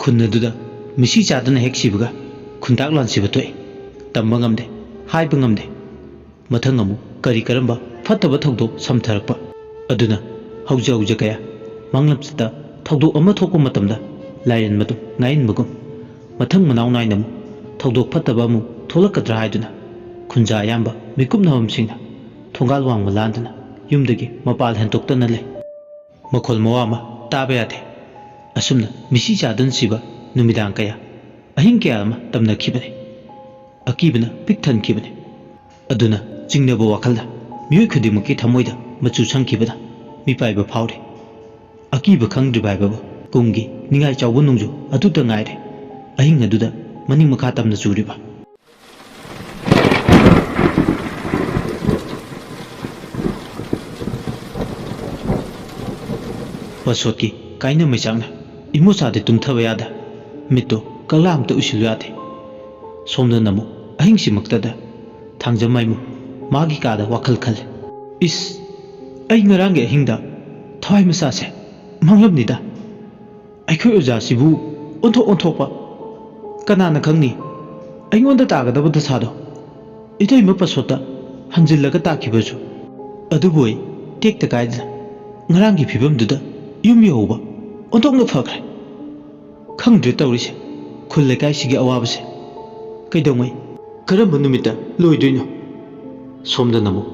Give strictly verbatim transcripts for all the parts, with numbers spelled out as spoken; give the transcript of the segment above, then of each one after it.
ꯀꯨꯟ ꯑꯗꯨꯗ ꯃꯤꯁꯤ ꯆꯥꯗꯅ ꯍꯦꯛ ꯁꯤꯕꯒ ꯈꯨꯟꯇꯥꯛ ꯂꯥꯟꯁꯤꯕ ꯊꯣꯛꯏ꯫ ꯇꯝꯕ ꯉꯝꯗꯦ, ꯍꯥꯏꯕ ꯉꯝꯗꯦ꯫ ꯃꯊꯪ ꯑꯃꯨꯛ ꯀꯔꯤ ꯀꯔꯝꯕ ꯐꯠꯇꯕ ꯊꯧꯗꯣꯛ ꯁꯝꯊꯔꯛꯄ꯫ ꯑꯗꯨꯅ ꯍꯧꯖ ꯍꯧꯖ ꯀꯌꯥ ꯃꯥꯡꯂꯝꯆꯠꯇ ꯊꯧꯗꯣꯛ ꯑꯃ ꯊꯣꯛꯄ ꯃꯇꯝꯗ ꯂꯥꯏꯔꯦꯟ ꯃꯇꯨ ꯉꯥꯏꯍꯟꯕꯒꯨꯝ, ꯃꯊꯪ ꯃꯅꯥꯎ ꯅꯥꯏꯅ ꯑꯃꯨꯛ ꯊꯧꯗꯣꯛ ꯐꯠꯇꯕ ꯑꯃꯨꯛ ꯊꯣꯛꯂꯛꯀꯗ꯭ꯔꯥ ꯍꯥꯏꯗꯨꯅ ꯈꯨꯟꯖꯥ ꯑꯌꯥꯝꯕ ꯃꯤꯀꯨꯞꯅꯐꯝꯁꯤꯡꯅ ꯊꯣꯡꯒꯥꯜ ꯋꯥꯡꯃ ꯂꯥꯟꯗꯨꯅ ꯌꯨꯝꯗꯒꯤ ꯃꯄꯥꯜ ꯍꯦꯟꯇꯣꯛꯇꯅ ꯂꯩ꯫ ꯃꯈꯣꯜ ꯃꯋꯥ ꯑꯃ ꯇꯥꯕ ꯌꯥꯗꯦ꯫ ꯑꯁꯨꯝꯅ ꯃꯤꯁꯤ ꯆꯥꯗꯨꯅ ꯁꯤꯕ ꯅꯨꯃꯤꯗꯥꯡ ꯀꯌꯥ, ꯑꯍꯤꯡ ꯀꯌꯥ ꯑꯃ ꯇꯝꯅꯈꯤꯕꯅꯤ꯫ ꯑꯀꯤꯕꯅ ꯄꯤꯛ ꯊꯟꯈꯤꯕꯅꯤ꯫ ꯑꯗꯨꯅ ꯆꯤꯡꯅꯕ ꯋꯥꯈꯜꯗ ꯃꯤꯑꯣꯏ ꯈꯨꯗꯤꯡꯃꯛꯀꯤ ꯊꯃꯣꯏꯗ ꯃꯆꯨ ꯁꯪꯈꯤꯕꯅ ꯃꯤꯄꯥꯏꯕ ꯐꯥꯎꯔꯤ꯫ ꯑꯀꯤꯕ ꯈꯪꯗ꯭ꯔꯤꯕ ꯍꯥꯏꯕꯕꯨ ꯀꯨꯝꯒꯤ ꯅꯤꯡꯉꯥꯏ ꯆꯥꯎꯕ ꯅꯣꯡꯖꯨ ꯑꯗꯨꯇ ꯉꯥꯏꯔꯦ꯫ ꯑꯍꯤꯡ ꯑꯗꯨꯗ ꯃꯅꯤꯡ ꯃꯈꯥ ꯇꯝꯅ ꯆꯨꯔꯤꯕ꯫ ꯄꯁꯣꯠꯀꯤ ꯀꯥꯏꯅ ꯃꯩꯆꯥꯛꯅ ꯏꯃꯣꯆꯥꯗꯤ ꯇꯨꯝꯊꯕ ꯌꯥꯗ, ꯃꯤꯠꯇꯣ ꯀꯛꯂꯥ ꯑꯝꯇ ꯎꯏꯁꯤꯜꯂꯨ ꯌꯥꯗꯦ꯫ ꯁꯣꯝꯗꯅ ꯑꯃꯨꯛ ꯑꯍꯤꯡꯁꯤꯃꯛꯇꯗ ꯊꯥꯡꯖꯝ ꯃꯥꯏꯃꯨ ꯃꯥꯒꯤ ꯀꯥꯗ ꯋꯥꯈꯜ ꯈꯜꯂꯦ꯫ ꯏꯁ, ꯑꯩ ꯉꯔꯥꯡꯒꯤ ꯑꯍꯤꯡꯗ ꯊꯋꯥꯏ ꯃꯆꯥꯁꯦ ꯃꯥꯡꯂꯝꯅꯤꯗ꯫ ꯑꯩꯈꯣꯏ ꯑꯣꯖꯥꯁꯤꯕꯨ ꯑꯣꯟꯊꯣꯛ ꯑꯣꯟꯊꯣꯛꯄ꯫ ꯀꯅꯥꯅ ꯈꯪꯅꯤ ꯑꯩꯉꯣꯟꯗ ꯇꯥꯒꯗꯕ ꯗꯁꯥꯗꯣ꯫ ꯏꯇꯩꯃ ꯄꯁꯣꯠꯇ ꯍꯟꯖꯤꯜꯂꯒ ꯇꯥꯈꯤꯕꯁꯨ꯫ ꯑꯗꯨꯕꯨ ꯑꯩ ꯇꯦꯛꯇ ꯀꯥꯏꯗꯅ ꯉꯔꯥꯡꯒꯤ ꯐꯤꯕꯝꯗꯨꯗ ꯌꯨꯝ ꯌꯧꯍꯧꯕ ꯑꯣꯟꯊꯣꯛꯅ ꯐꯈ꯭ꯔꯦ꯫ ꯈꯪꯗ꯭ꯔꯦ ꯇꯧꯔꯤꯁꯦ, ꯈꯨꯜ ꯂꯩꯀꯥꯏꯁꯤꯒꯤ ꯑꯋꯥꯕꯁꯦ꯫ ꯀꯩꯗꯧꯉꯩ, ꯀꯔꯝꯕ ꯅꯨꯃꯤꯠꯇ ꯂꯣꯏꯗꯣꯏꯅꯣ? ꯁꯣꯝꯗꯅ ꯑꯃꯨꯛ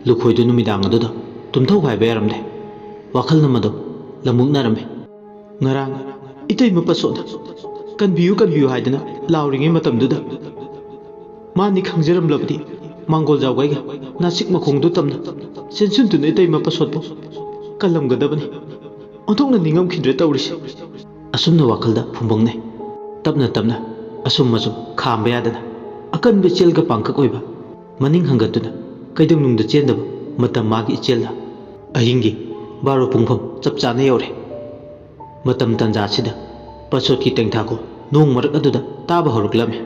ꯂꯨꯈꯣꯏꯗꯨ ꯅꯨꯃꯤꯗꯥꯡ ꯑꯗꯨꯗ ꯇꯨꯝꯊꯧ ꯍꯥꯏꯕ ꯌꯥꯔꯝꯗꯦ꯫ ꯋꯥꯈꯜ ꯑꯃꯗꯣ ꯂꯝꯃꯨꯛꯅꯔꯝꯃꯤ꯫ ꯉꯔꯥꯡ ꯏꯇꯩꯃ ꯄꯁꯣꯠꯅ "ꯀꯟꯕꯤꯌꯨ, ꯀꯟꯕꯤꯌꯨ" ꯍꯥꯏꯗꯅ ꯂꯥꯎꯔꯤꯉꯩ ꯃꯇꯝꯗꯨꯗ, ꯃꯥꯅꯤ ꯈꯪꯖꯔꯝꯂꯕꯗꯤ ꯃꯥꯡꯒꯣꯜ ꯖꯥꯎꯒꯩꯒ ꯅꯥꯁꯤꯛ ꯃꯈꯣꯡꯗꯨ ꯇꯝꯅ ꯆꯦꯟꯁꯤꯟꯗꯨꯅ ꯏꯇꯩꯃ ꯄꯁꯣꯠꯄꯨ ꯀꯜꯂꯝꯒꯗꯕꯅꯤ꯫ ꯑꯣꯟꯊꯣꯛꯅ ꯅꯤꯡꯉꯝꯈꯤꯗ꯭ꯔꯦ ꯇꯧꯔꯤꯁꯦ꯫ ꯑꯁꯨꯝꯅ ꯋꯥꯈꯜꯗ ꯐꯨꯝꯕꯪꯅꯩ꯫ ꯇꯞꯅ ꯇꯞꯅ ꯑꯁꯨꯝ ꯑꯁꯨꯝ ꯈꯥꯝꯕ ꯌꯥꯗꯅ ꯑꯀꯟꯕ ꯏꯆꯦꯜꯒ ꯄꯥꯡꯀꯛ ꯑꯣꯏꯕ ꯃꯅꯤꯡ ꯍꯟꯒꯠꯇꯨꯅ ꯀꯩꯗꯧꯅꯨꯡꯗ ꯆꯦꯟꯗꯕ ꯃꯇꯝ ꯃꯥꯒꯤ ꯏꯆꯦꯜꯗ ꯑꯍꯤꯡꯒꯤ ꯕꯥꯔꯣ ꯄꯨꯡꯐꯝ ꯆꯞ ꯆꯥꯅ ꯌꯧꯔꯦ꯫ ꯃꯇꯝ ꯇꯟꯖꯥꯁꯤꯗ ꯄꯁꯣꯠꯀꯤ ꯇꯦꯡꯊꯥꯈꯣꯜ ꯅꯣꯡ ꯃꯔꯛ ꯑꯗꯨꯗ ꯇꯥꯕ ꯍꯧꯔꯛꯂꯝꯃꯤ꯫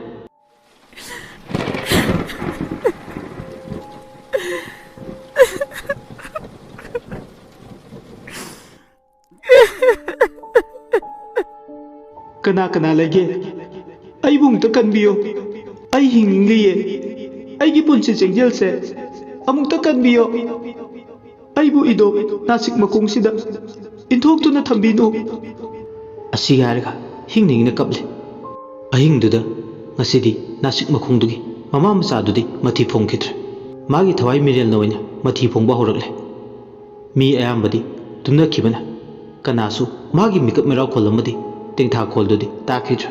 ꯀꯅꯥ ꯀꯅꯥ ꯂꯩꯒꯦ? ꯑꯩꯕꯨ ꯑꯃꯨꯛꯇ ꯀꯟꯕꯤꯌꯣ꯫ ꯑꯩ ꯍꯤꯡꯅꯤꯡꯂꯤꯌꯦ꯫ ꯑꯩꯒꯤ ꯄꯨꯟꯁꯤ ꯆꯦꯡꯖꯦꯜꯁꯦ ꯑꯃꯨꯛꯇ ꯀꯟꯕꯤꯌꯣ꯫ ꯑꯩꯕꯨ ꯏꯗꯣ ꯅꯥꯁꯤꯛ ꯃꯈꯣꯡꯁꯤꯗ ꯏꯟꯊꯣꯛꯇꯨꯅ ꯊꯝꯕꯤꯅꯨ꯫ ꯑꯁꯤ ꯍꯥꯏꯔꯒ ꯍꯤꯡꯅ ꯍꯤꯡꯅ ꯀꯞꯂꯦ꯫ ꯑꯍꯤꯡꯗꯨꯗ ꯉꯁꯤꯗꯤ ꯅꯥꯁꯤꯛ ꯃꯈꯣꯡꯗꯨꯒꯤ ꯃꯃꯥ ꯃꯆꯥꯗꯨꯗꯤ ꯃꯊꯤ ꯐꯣꯡꯈꯤꯗ꯭ꯔꯦ꯫ ꯃꯥꯒꯤ ꯊꯋꯥꯏ ꯃꯤꯔꯦꯜꯅ ꯑꯣꯏꯅ ꯃꯊꯤ ꯐꯣꯡꯕ ꯍꯧꯔꯛꯂꯦ꯫ ꯃꯤ ꯑꯌꯥꯝꯕꯗꯤ ꯇꯨꯝꯅꯈꯤꯕꯅ ꯀꯅꯥꯁꯨ ꯃꯥꯒꯤ ꯃꯤꯀꯞ ꯃꯤꯔꯥꯎꯈꯣꯜ ꯑꯃꯗꯤ ꯇꯦꯡꯊꯥꯈꯣꯜꯗꯨꯗꯤ ꯇꯥꯈꯤꯗ꯭ꯔꯦ꯫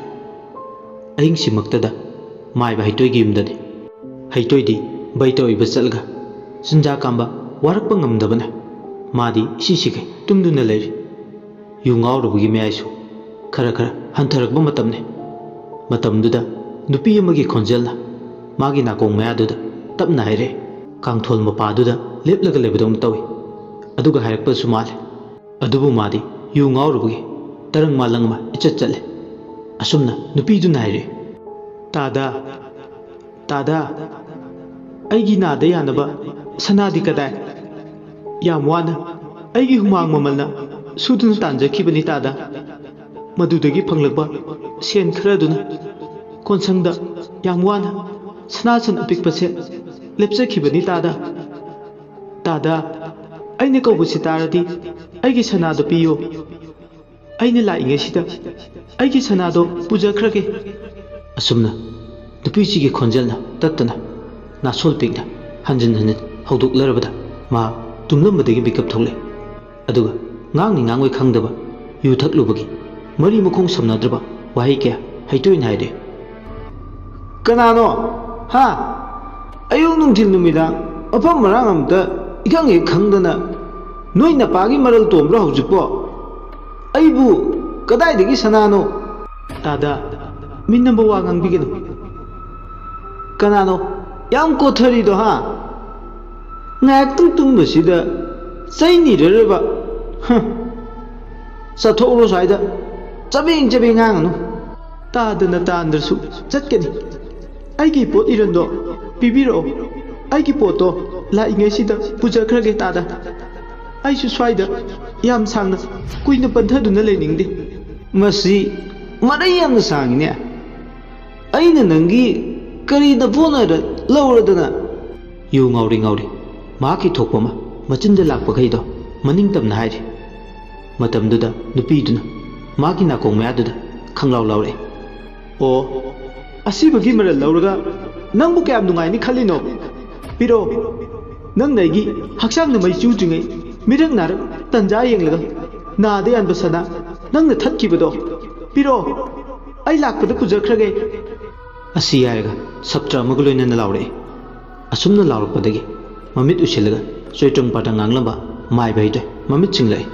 ꯑꯍꯤꯡꯁꯤꯃꯛꯇꯗ ꯃꯥꯏꯕ ꯍꯩꯇꯣꯏꯒꯤ ꯌꯨꯝꯗꯗꯤ ꯍꯩꯇꯣꯏꯗꯤ ꯕꯩꯇ ꯑꯣꯏꯕ ꯆꯠꯂꯒ ꯆꯤꯟꯖꯥꯛ ꯀꯥꯝꯕ ꯋꯥꯔꯛꯄ ꯉꯝꯗꯕꯅ ꯃꯥꯗꯤ ꯏꯁꯤ ꯁꯤꯈꯩ ꯇꯨꯝꯗꯨꯅ ꯂꯩꯔꯤ꯫ ꯌꯨ ꯉꯥꯎꯔꯨꯕꯒꯤ ꯃꯌꯥꯏꯁꯨ ꯈꯔ ꯈꯔ ꯍꯟꯊꯔꯛꯄ ꯃꯇꯝꯅꯤ꯫ ꯃꯇꯝꯗꯨꯗ ꯅꯨꯄꯤ ꯑꯃꯒꯤ ꯈꯣꯟꯖꯦꯜꯅ ꯃꯥꯒꯤ ꯅꯥꯀꯣꯡ ꯃꯌꯥꯗꯨꯗ ꯇꯞꯅ ꯍꯥꯏꯔꯛꯏ꯫ ꯀꯥꯡꯊꯣꯜ ꯃꯄꯥꯗꯨꯗ ꯂꯦꯞꯂꯒ ꯂꯩꯕꯗꯧꯅ ꯇꯧꯏ꯫ ꯑꯗꯨꯒ ꯍꯥꯏꯔꯛꯄꯁꯨ ꯃꯥꯜꯂꯦ꯫ ꯑꯗꯨꯕꯨ ꯃꯥꯗꯤ ꯌꯨ ꯉꯥꯎꯔꯨꯕꯒꯤ ꯇꯔꯪ ꯃꯥꯂꯪ ꯑꯃ ꯏꯆꯠ ꯆꯠꯂꯦ꯫ ꯑꯁꯨꯝꯅ ꯅꯨꯄꯤꯗꯨꯅ ꯍꯥꯏꯔꯛꯏ, "ꯇꯥꯗ, ꯇꯥꯗ, ꯑꯩꯒꯤ ꯅꯥꯗ ꯌꯥꯅꯕ ꯁꯅꯥꯗꯤ ꯀꯗꯥꯏ? ꯌꯥꯝ ꯋꯥꯅ ꯑꯩꯒꯤ ꯍꯨꯃꯥꯡ ꯃꯃꯜꯅ ꯁꯨꯗꯨꯅ ꯇꯥꯟꯖꯈꯤꯕꯅꯤ ꯇꯥꯗ꯫ ꯃꯗꯨꯗꯒꯤ ꯐꯪꯂꯛꯄ ꯁꯦꯟ ꯈꯔꯗꯨꯅ ꯀꯣꯟꯁꯪꯗ ꯌꯥꯝ ꯋꯥꯅ ꯁꯅꯥꯁꯟ ꯑꯄꯤꯛꯄꯁꯦ ꯂꯦꯞꯆꯈꯤꯕꯅꯤ ꯇꯥꯗ꯫ ꯇꯥꯗ, ꯑꯩꯅ ꯀꯧꯕꯁꯤ ꯇꯥꯔꯗꯤ ꯑꯩꯒꯤ ꯁꯅꯥꯗꯣ ꯄꯤꯌꯨ꯫ ꯑꯩꯅ ꯂꯥꯛꯏꯉꯩꯁꯤꯗ ꯑꯩꯒꯤ ꯁꯅꯥꯗꯣ ꯄꯨꯖꯈ꯭ꯔꯒꯦ꯫" ꯑꯁꯨꯝꯅ ꯅꯨꯄꯤꯁꯤꯒꯤ ꯈꯣꯟꯖꯦꯜꯅ ꯇꯠꯇꯅ ꯅꯥꯁꯣꯜ ꯄꯤꯛꯅ ꯍꯟꯖꯤꯟ ꯍꯟꯖꯤꯟ ꯍꯧꯗꯣꯛꯂꯔꯕꯗ ꯃꯥ ꯇꯨꯝꯂꯝꯕꯗꯒꯤ ꯃꯤꯀꯞ ꯊꯣꯛꯂꯛꯏ꯫ ꯑꯗꯨꯒ ꯉꯥꯡꯅꯤ ꯉꯥꯡꯉꯣꯏ ꯈꯪꯗꯕ ꯌꯨ ꯊꯛꯂꯨꯕꯒꯤ ꯃꯔꯤ ꯃꯈꯣꯡ ꯁꯝꯅꯗ꯭ꯔꯕ ꯋꯥꯍꯩ ꯀꯌꯥ ꯍꯩꯇꯣꯏꯅ ꯍꯥꯏꯔꯦ꯫ "ꯀꯅꯥꯅꯣ? ꯍꯥ? ꯑꯌꯨꯛ ꯅꯨꯡꯊꯤꯜ ꯅꯨꯃꯤꯗꯥꯡ ꯃꯐꯝ ꯃꯔꯥꯡ ꯑꯝꯇ ꯏꯈꯪ ꯍꯦꯛ ꯈꯪꯗꯅ ꯅꯣꯏ ꯅꯄꯥꯒꯤ ꯃꯔꯜ ꯇꯣꯝꯕ꯭ꯔꯣ ꯍꯧꯖꯤꯛꯄꯣ? ꯑꯩꯕꯨ ꯀꯗꯥꯏꯗꯒꯤ ꯁꯅꯥꯅꯣ?" "ꯇꯥꯗ, ꯃꯤ ꯅꯝꯕ ꯋꯥ ꯉꯥꯡꯕꯤꯒꯅꯨ꯫" "ꯀꯅꯥꯅꯣ ꯌꯥꯝ ꯀꯣꯊꯔꯤꯗꯣ, ꯍꯥ? ꯉꯥꯏꯍꯥꯛꯇꯪ ꯇꯨꯝꯕꯁꯤꯗ ꯆꯩ ꯅꯤꯔꯔꯕ? ꯍ, ꯆꯠꯊꯣꯛꯎꯔꯣ ꯁ꯭ꯋꯥꯏꯗ, ꯆꯕꯦꯡ ꯆꯕꯦꯡ ꯉꯥꯡꯒꯅꯨ꯫" "ꯇꯥꯗꯅ ꯇꯥꯟꯗ꯭ꯔꯁꯨ ꯆꯠꯀꯅꯤ꯫ ꯑꯩꯒꯤ ꯄꯣꯠ ꯏꯔꯟꯗꯣ ꯄꯤꯕꯤꯔꯛꯑꯣ꯫ ꯑꯩꯒꯤ ꯄꯣꯠꯇꯣ ꯂꯥꯛꯏꯉꯩꯁꯤꯗ ꯄꯨꯖꯈ꯭ꯔꯒꯦ ꯇꯥꯗ꯫ ꯑꯩꯁꯨ ꯁ꯭ꯋꯥꯏꯗ ꯌꯥꯝ ꯁꯥꯡꯅ ꯀꯨꯏꯅ ꯄꯟꯊꯗꯨꯅ ꯂꯩꯅꯤꯡꯗꯦ꯫" "ꯃꯁꯤ ꯃꯔꯩ ꯌꯥꯝꯅ ꯁꯥꯡꯉꯤꯅꯦ꯫ ꯑꯩꯅ ꯅꯪꯒꯤ ꯀꯔꯤ ꯅꯄꯣꯠꯅꯣ ꯍꯥꯏꯔ ꯂꯧꯔꯗꯅ? ꯌꯨ ꯉꯥꯎꯔꯤ ꯉꯥꯎꯔꯤ ꯃꯍꯥꯛꯀꯤ ꯊꯣꯛꯄ ꯑꯃ ꯃꯆꯤꯟꯗ ꯂꯥꯛꯄꯈꯩꯗꯣ ꯃꯅꯤꯡ ꯇꯝꯅ ꯍꯥꯏꯔꯤ꯫ ꯃꯇꯝꯗꯨꯗ ꯅꯨꯄꯤꯗꯨꯅ ꯃꯍꯥꯛꯀꯤ ꯅꯥꯀꯣꯡ ꯃꯌꯥꯗꯨꯗ ꯈꯪꯂꯥꯎ ꯂꯥꯎꯔꯛꯏ꯫ "ꯑꯣ, ꯑꯁꯤꯕꯒꯤ ꯃꯔꯜ ꯂꯧꯔꯒ ꯅꯪꯕꯨ ꯀꯌꯥꯝ ꯅꯨꯡꯉꯥꯏꯅꯤ ꯈꯜꯂꯤꯅꯣ? ꯄꯤꯔꯛꯑꯣ, ꯅꯪꯅ ꯑꯩꯒꯤ ꯍꯛꯆꯥꯡꯗ ꯃꯩ ꯆꯨꯗ꯭ꯔꯤꯉꯩ ꯃꯤꯔꯛ ꯅꯥꯔꯛ ꯇꯟꯖꯥ ꯌꯦꯡꯂꯒ ꯅꯥꯗ ꯌꯥꯟꯕ ꯁꯅꯥ ꯅꯪꯅ ꯊꯠꯈꯤꯕꯗꯣ ꯄꯤꯔꯛꯑꯣ, ꯑꯩ ꯂꯥꯛꯄꯗ ꯄꯨꯖꯈ꯭ꯔꯒꯦ"꯫ ꯑꯁꯤ ꯍꯥꯏꯔꯒ ꯁꯞꯇ꯭ꯔ ꯑꯃꯒ ꯂꯣꯏꯅꯅ ꯂꯥꯎꯔꯛꯏ꯫ ꯑꯁꯨꯝꯅ ꯂꯥꯎꯔꯛꯄꯗꯒꯤ ꯃꯃꯤꯠ ꯎꯏꯁꯤꯜꯂꯒ ꯆꯣꯏꯇ꯭ꯔꯪ ꯄꯥꯇ꯭ꯔꯪ ꯉꯥꯡꯂꯝꯕ ꯃꯥꯏꯕ ꯍꯩꯗꯣꯏ ꯃꯃꯤꯠ ꯁꯤꯡꯂꯛꯏ꯫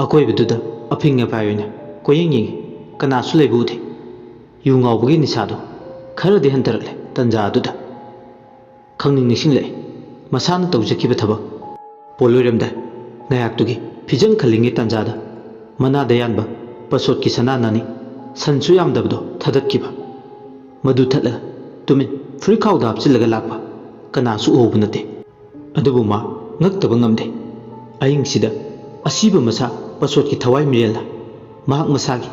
ꯑꯀꯣꯏꯕꯗꯨꯗ ꯑꯐꯤꯡ ꯑꯐꯥꯏ ꯑꯣꯏꯅ ꯀꯣꯏꯌꯦꯡ ꯌꯦꯡꯉꯤ꯫ ꯀꯅꯥꯁꯨ ꯂꯩꯕ ꯎꯗꯦ꯫ ꯌꯨ ꯉꯥꯎꯕꯒꯤ ꯅꯤꯁꯥꯗꯣ ꯈꯔꯗꯤ ꯍꯟꯊꯔꯛꯂꯦ ꯇꯟꯖꯥ ꯑꯗꯨꯗ꯫ ꯈꯪꯅꯤꯡ ꯅꯤꯡꯁꯤꯡꯂꯛꯏ ꯃꯁꯥꯅ ꯇꯧꯖꯈꯤꯕ ꯊꯕꯛ꯫ ꯄꯣꯠꯂꯣꯏꯔꯝꯗꯥꯏ ꯉꯥꯏꯍꯥꯛꯇꯨꯒꯤ ꯐꯤꯖꯪ ꯈꯜꯂꯤꯉꯩ ꯇꯟꯖꯥꯗ ꯃꯅꯥꯗ ꯌꯥꯟꯕ ꯄꯁꯣꯠꯀꯤ ꯁꯅꯥ ꯅꯥꯅꯤ ꯁꯟꯁꯨ ꯌꯥꯝꯗꯕꯗꯣ ꯊꯥꯗꯠꯈꯤꯕ꯫ ꯃꯗꯨ ꯊꯠꯂꯒ ꯇꯨꯃꯤꯟ ꯐꯨꯔꯤꯠꯈꯥꯎꯗ ꯍꯥꯞꯆꯤꯜꯂꯒ ꯂꯥꯛꯄ ꯀꯅꯥꯁꯨ ꯎꯍꯧꯕ ꯅꯠꯇꯦ꯫ ꯑꯗꯨꯕꯨ ꯃꯥ ꯉꯛꯇꯕ ꯉꯝꯗꯦ꯫ ꯑꯍꯤꯡꯁꯤꯗ ꯑꯁꯤꯕ ꯃꯁꯥ ꯄꯁꯣꯠꯀꯤ ꯊꯋꯥꯏ ꯃꯤꯔꯦꯜꯅ ꯃꯍꯥꯛ ꯃꯁꯥꯒꯤ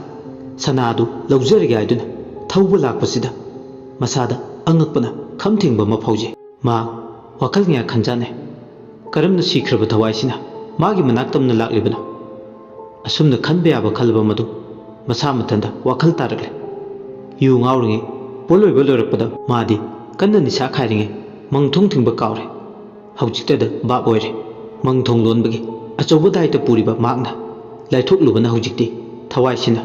ꯁꯅꯥ ꯑꯗꯨ ꯂꯧꯖꯔꯒꯦ ꯍꯥꯏꯗꯨꯅ ꯊꯧꯕ ꯂꯥꯛꯄꯁꯤꯗ ꯃꯁꯥꯗ ꯑꯉꯛꯄꯅ ꯈꯝ ꯊꯦꯡꯕ ꯑꯃ ꯐꯥꯎꯖꯩ꯫ ꯃꯍꯥꯛ ꯋꯥꯈꯜ ꯀꯌꯥ ꯈꯟꯖꯥꯟꯅꯩ꯫ ꯀꯔꯝꯅ ꯁꯤꯈ꯭ꯔꯕ ꯊꯋꯥꯏꯁꯤꯅ ꯃꯥꯒꯤ ꯃꯅꯥꯛ ꯇꯝꯅ ꯂꯥꯛꯂꯤꯕꯅꯣ? ꯑꯁꯨꯝꯅ ꯈꯟꯕ ꯌꯥꯕ ꯈꯜꯂꯕ ꯃꯗꯨ ꯃꯁꯥ ꯃꯊꯟꯇ ꯋꯥꯈꯜ ꯇꯥꯔꯛꯂꯦ꯫ ꯌꯨ ꯉꯥꯎꯔꯤꯉꯩ ꯄꯣꯠꯂꯣꯏꯕ ꯂꯣꯏꯔꯛꯄꯗ ꯃꯥꯗꯤ ꯀꯟꯅ ꯅꯤꯁꯥ ꯈꯥꯏꯔꯤꯉꯩ ꯃꯪ ꯊꯣꯡ ꯊꯤꯡꯕ ꯀꯥꯎꯔꯦ꯫ ꯍꯧꯖꯤꯛꯇꯗ ꯚꯥꯞ ꯑꯣꯏꯔꯦ꯫ ꯃꯪ ꯊꯣꯡ ꯂꯣꯟꯕꯒꯤ ꯑꯆꯧꯕ ꯗꯥꯏꯇ ꯄꯨꯔꯤꯕ ꯃꯍꯥꯛꯅ ꯂꯥꯏꯊꯣꯛꯂꯨꯕꯅ ꯍꯧꯖꯤꯛꯇꯤ ꯊꯋꯥꯏꯁꯤꯅ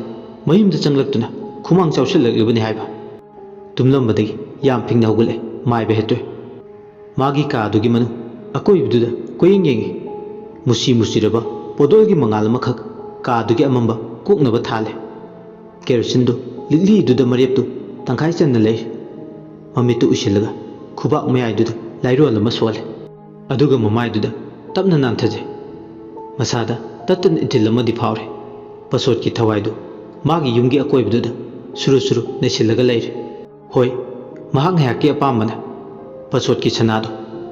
ꯃꯌꯨꯝꯗ ꯆꯪꯂꯛꯇꯨꯅ ꯈꯨꯃꯥꯡ ꯆꯥꯎꯁꯤꯜꯂꯛꯂꯤꯕꯅꯤ ꯍꯥꯏꯕ꯫ ꯇꯨꯝꯂꯝꯕꯗꯒꯤ ꯌꯥꯝ ꯐꯤꯡꯅ ꯍꯧꯒꯠꯂꯦ ꯃꯥꯏꯕ ꯍꯦꯠꯇꯣꯏ꯫ ꯃꯥꯒꯤ ꯀꯥ ꯑꯗꯨꯒꯤ ꯃꯅꯨꯡ ꯑꯀꯣꯏꯕꯗꯨꯗ ꯀꯣꯏꯌꯦꯡ ꯌꯦꯡꯉꯤ꯫ ꯃꯨꯁꯤ ꯃꯨꯁꯤꯔꯕ ꯄꯣꯗꯣꯜꯒꯤ ꯃꯉꯥꯜ ꯑꯃꯈꯛ ꯀꯥ ꯑꯗꯨꯒꯤ ꯑꯃꯝꯕ ꯀꯣꯛꯅꯕ ꯊꯥꯜꯂꯦ꯫ ꯀꯦꯔꯣꯁꯤꯟꯗꯨ ꯂꯤꯛꯂꯤꯗꯨꯗ ꯃꯔꯦꯞꯇꯨ ꯇꯪꯈꯥꯏ ꯆꯟꯅ ꯂꯩ꯫ ꯃꯃꯤꯠꯇꯨ ꯎꯏꯁꯤꯜꯂꯒ ꯈꯨꯕꯥꯛ ꯃꯌꯥꯏꯗꯨꯗ ꯂꯥꯏꯔꯣꯜ ꯑꯃ ꯁꯣꯜꯂꯦ꯫ ꯑꯗꯨꯒ ꯃꯃꯥꯏꯗꯨꯗ ꯇꯞꯅ ꯅꯥꯟꯊꯖꯩ꯫ ꯃꯁꯥꯗ ꯇꯠꯇꯅ ꯏꯊꯤꯜ ꯑꯃꯗꯤ ꯐꯥꯎꯔꯦ꯫ ꯄꯁꯣꯠꯀꯤ ꯊꯋꯥꯏꯗꯨ ꯃꯥꯒꯤ ꯌꯨꯝꯒꯤ ꯑꯀꯣꯏꯕꯗꯨꯗ ꯁꯨꯔꯨ ꯁꯨꯔꯨ ꯅꯩꯁꯤꯜꯂꯒ ꯂꯩꯔꯦ꯫ ꯍꯣꯏ, ꯃꯍꯥꯛ ꯉꯥꯏꯍꯥꯛꯀꯤ ꯑꯄꯥꯝꯕꯅ ꯄꯁꯣꯠꯀꯤ ꯁꯅꯥꯗꯨ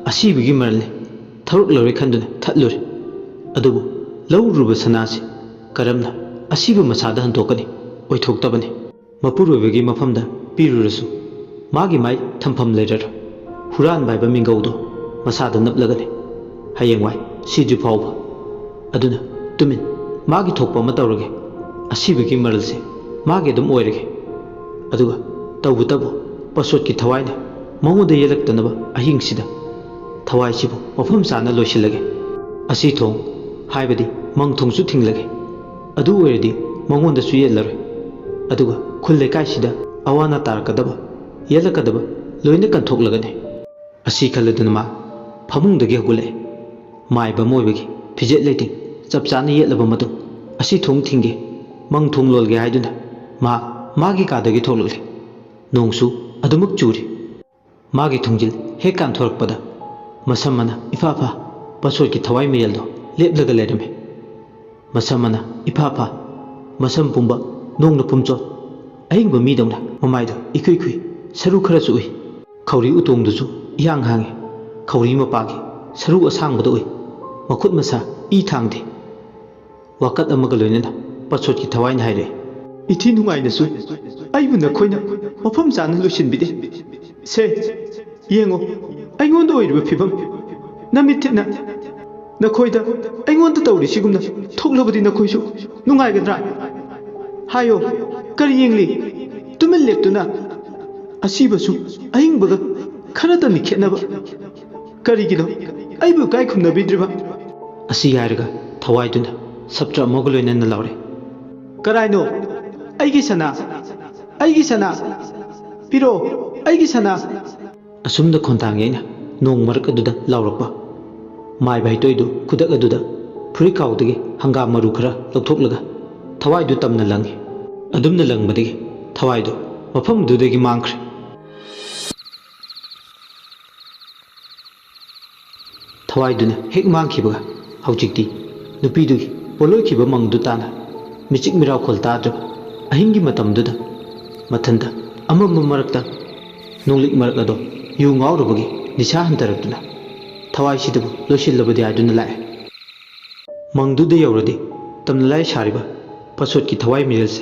ꯑꯁꯤꯕꯒꯤ ꯃꯔꯜꯅꯤ ꯊꯧꯔꯛꯂꯔꯣꯏ ꯈꯟꯗꯨꯅ ꯊꯠꯂꯨꯔꯦ꯫ ꯑꯗꯨꯕꯨ ꯂꯧꯔꯨꯔꯕ ꯁꯅꯥꯁꯤ ꯀꯔꯝꯅ ꯑꯁꯤꯕ ꯃꯁꯥꯗ ꯍꯟꯗꯣꯛꯀꯅꯤ? ꯑꯣꯏꯊꯣꯛꯇꯕꯅꯤ꯫ ꯃꯄꯨꯔꯣꯏꯕꯒꯤ ꯃꯐꯝꯗ ꯄꯤꯔꯨꯔꯁꯨ ꯃꯥꯒꯤ ꯃꯥꯏ ꯊꯝꯐꯝ ꯂꯩꯔꯔꯣꯏ꯫ ꯍꯨꯔꯥꯟꯕ ꯍꯥꯏꯕ ꯃꯤꯡꯒꯧꯗꯣ ꯃꯁꯥꯗ ꯅꯞꯂꯒꯅꯤ꯫ ꯍꯌꯦꯡꯋꯥꯏ ꯁꯤꯗ꯭ꯔꯤ ꯐꯥꯎꯕ꯫ ꯑꯗꯨꯅ ꯇꯨꯃꯤꯟ ꯃꯥꯒꯤ ꯊꯣꯛꯄ ꯑꯃ ꯇꯧꯔꯒꯦ꯫ ꯑꯁꯤꯕꯒꯤ ꯃꯔꯜꯁꯦ ꯃꯥꯒꯤ ꯑꯗꯨꯝ ꯑꯣꯏꯔꯒꯦ꯫ ꯑꯗꯨꯒ ꯇꯧꯕꯇꯕꯨ ꯄꯁꯣꯠꯀꯤ ꯊꯋꯥꯏꯅ ꯃꯉꯣꯟꯗ ꯌꯦꯜꯂꯛꯇꯅꯕ ꯑꯍꯤꯡꯁꯤꯗ ꯊꯋꯥꯏꯁꯤꯕꯨ ꯃꯐꯝ ꯆꯥꯅ ꯂꯣꯏꯁꯤꯜꯂꯒꯦ꯫ ꯑꯁꯤ ꯊꯣꯡ ꯍꯥꯏꯕꯗꯤ ꯃꯪ ꯊꯣꯡꯁꯨ ꯊꯤꯡꯂꯒꯦ꯫ ꯑꯗꯨ ꯑꯣꯏꯔꯗꯤ ꯃꯉꯣꯟꯗꯁꯨ ꯌꯦꯠꯂꯔꯣꯏ꯫ ꯑꯗꯨꯒ ꯈꯨꯜ ꯂꯩꯀꯥꯏꯁꯤꯗ ꯑꯋꯥ ꯑꯅꯥ ꯇꯥꯔꯛꯀꯗꯕ, ꯌꯦꯠꯂꯛꯀꯗꯕ ꯂꯣꯏꯅ ꯀꯟꯊꯣꯛꯂꯒꯅꯤ꯫ ꯑꯁꯤ ꯈꯜꯂꯗꯨꯅ ꯃꯥ ꯐꯃꯨꯡꯗꯒꯤ ꯍꯧꯒꯠꯂꯛꯑꯦ꯫ ꯃꯥꯏꯕ ꯑꯃ ꯑꯣꯏꯕꯒꯤ ꯐꯤꯖꯦꯠ ꯂꯩꯇꯦꯡ ꯆꯞ ꯆꯥꯅ ꯌꯦꯠꯂꯕ ꯃꯇꯨꯡ ꯑꯁꯤ ꯊꯣꯡ ꯊꯤꯡꯒꯦ, ꯃꯪ ꯊꯣꯡ ꯂꯣꯜꯒꯦ ꯍꯥꯏꯗꯨꯅ ꯃꯍꯥꯛ ꯃꯥꯒꯤ ꯀꯥꯗꯒꯤ ꯊꯣꯛꯂꯛꯂꯦ꯫ ꯅꯣꯡꯁꯨ ꯑꯗꯨꯃꯛ ꯆꯨꯔꯤ꯫ ꯃꯥꯒꯤ ꯊꯣꯡꯖꯤꯜ ꯍꯦꯛ ꯀꯥꯟꯊꯣꯔꯛꯄꯗ ꯃꯁꯝ ꯃꯅꯥ ꯏꯐꯥ ꯐꯥ ꯄꯁꯣꯠꯀꯤ ꯊꯋꯥꯏ ꯃꯌꯦꯜꯗꯣ ꯂꯦꯞꯂꯒ ꯂꯩꯔꯝꯃꯤ꯫ ꯃꯁꯝ ꯃꯅꯥ ꯏꯐꯥ ꯐꯥ, ꯃꯁꯝ ꯄꯨꯝꯕ ꯅꯣꯡꯅ ꯄꯨꯝꯆꯣꯠ, ꯑꯍꯤꯡꯕ ꯃꯤꯗꯧꯅ ꯃꯃꯥꯏꯗꯣ ꯏꯈꯨꯏ ꯈꯨꯏ, ꯁꯔꯨ ꯈꯔꯁꯨ ꯎꯏ꯫ ꯈꯧꯔꯤ ꯎꯇꯣꯡꯗꯨꯁꯨ ꯏꯍꯥꯡ ꯍꯥꯡꯉꯤ꯫ ꯈꯧꯔꯤ ꯃꯄꯥꯒꯤ ꯁꯔꯨ ꯑꯁꯥꯡꯕꯗꯣ ꯎꯏ꯫ ꯃꯈꯨꯠ ꯃꯁꯥ ꯏ ꯊꯥꯡꯗꯦ꯫ ꯋꯥꯀꯠ ꯑꯃꯒ ꯂꯣꯏꯅꯅ ꯄꯁꯣꯠꯀꯤ ꯊꯋꯥꯏꯅ ꯍꯥꯏꯔꯛꯏ, "ꯏꯊꯤ ꯅꯨꯡꯉꯥꯏꯅꯁꯨ ꯑꯩꯕꯨ ꯅꯈꯣꯏꯅ ꯃꯐꯝ ꯆꯥꯅ ꯂꯣꯏꯁꯤꯟꯕꯤꯗꯦ꯫ ꯁꯦ, ꯌꯦꯡꯉꯣ, ꯑꯩꯉꯣꯟꯗ ꯑꯣꯏꯔꯤꯕ ꯐꯤꯕꯝ꯫ ꯅꯃꯤꯠ ꯊꯤꯠꯅ ꯅꯈꯣꯏꯗ ꯑꯩꯉꯣꯟꯗ ꯇꯧꯔꯤꯁꯤꯒꯨꯝꯅ ꯊꯣꯛꯂꯕꯗꯤ ꯅꯈꯣꯏꯁꯨ ꯅꯨꯡꯉꯥꯏꯒꯗ꯭ꯔꯥ? ꯍꯥꯏꯌꯣ, ꯀꯔꯤ ꯌꯦꯡꯂꯤ? ꯇꯨꯃꯤꯟ ꯂꯦꯞꯇꯨꯅ ꯑꯁꯤꯕꯁꯨ ꯑꯍꯤꯡꯕꯒ ꯈꯔꯇꯅꯤ ꯈꯦꯠꯅꯕ꯫ ꯀꯔꯤꯒꯤꯅꯣ ꯑꯩꯕꯨ ꯏꯀꯥꯏ ꯈꯨꯝꯅꯕꯤꯗ꯭ꯔꯤꯕ?" ꯑꯁꯤ ꯍꯥꯏꯔꯒ ꯊꯋꯥꯏꯗꯨꯅ ꯁꯞꯇ꯭ꯔ ꯑꯃꯒ ꯂꯣꯏꯅꯅ ꯂꯥꯎꯔꯦ, "ꯀꯔꯥꯏꯅꯣ? ꯑꯩꯒꯤ ꯁꯅꯥ! ꯑꯩꯒꯤ ꯁꯅꯥ! ꯄꯤꯔꯛꯑꯣ! ꯑꯩꯒꯤ ꯁꯅꯥ!" ꯑꯁꯨꯝꯅ ꯈꯣꯟꯊꯥꯡ ꯌꯩꯅ ꯅꯣꯡ ꯃꯔꯛ ꯑꯗꯨꯗ ꯂꯥꯎꯔꯛꯄ ꯃꯥꯏꯕ ꯍꯩꯇꯣꯏꯗꯨ ꯈꯨꯗꯛ ꯑꯗꯨꯗ ꯐꯨꯔꯤꯠꯈꯥꯎꯗꯒꯤ ꯍꯪꯒꯥꯝ ꯃꯔꯨ ꯈꯔ ꯂꯧꯊꯣꯛꯂꯒ ꯊꯋꯥꯏꯗꯨ ꯇꯝꯅ ꯂꯪꯉꯤ꯫ ꯑꯗꯨꯝꯅ ꯂꯪꯕꯗꯒꯤ ꯊꯋꯥꯏꯗꯨ ꯃꯐꯝꯗꯨꯗꯒꯤ ꯃꯥꯡꯈ꯭ꯔꯦ꯫ ꯊꯋꯥꯏꯗꯨꯅ ꯍꯦꯛ ꯃꯥꯡꯈꯤꯕꯒ ꯍꯧꯖꯤꯛꯇꯤ ꯅꯨꯄꯤꯗꯨꯒꯤ ꯄꯣꯠꯂꯣꯏꯈꯤꯕ ꯃꯪꯗꯨ ꯇꯥꯅ ꯃꯤꯆꯤꯛ ꯃꯤꯔꯥꯎꯈꯣꯜ ꯇꯥꯗ꯭ꯔꯕ ꯑꯍꯤꯡꯒꯤ ꯃꯇꯝꯗꯨꯗ ꯃꯊꯟꯇ ꯑꯃꯝꯕ ꯃꯔꯛꯇ ꯅꯣꯡꯂꯤꯛ ꯃꯔꯛ ꯑꯗꯣ ꯌꯨ ꯉꯥꯎꯔꯨꯕꯒꯤ ꯅꯤꯁꯥ ꯍꯟꯊꯔꯛꯇꯨꯅ ꯊꯋꯥꯏꯁꯤꯗꯕꯨ ꯂꯣꯏꯁꯤꯜꯂꯕꯗꯤ ꯍꯥꯏꯗꯨꯅ ꯂꯥꯛꯑꯦ꯫ ꯃꯪꯗꯨꯗ ꯌꯧꯔꯗꯤ ꯇꯝꯅ ꯂꯥꯏ ꯁꯥꯔꯤꯕ ꯄꯁꯣꯠꯀꯤ ꯊꯋꯥꯏ ꯃꯤꯔꯦꯜꯁꯦ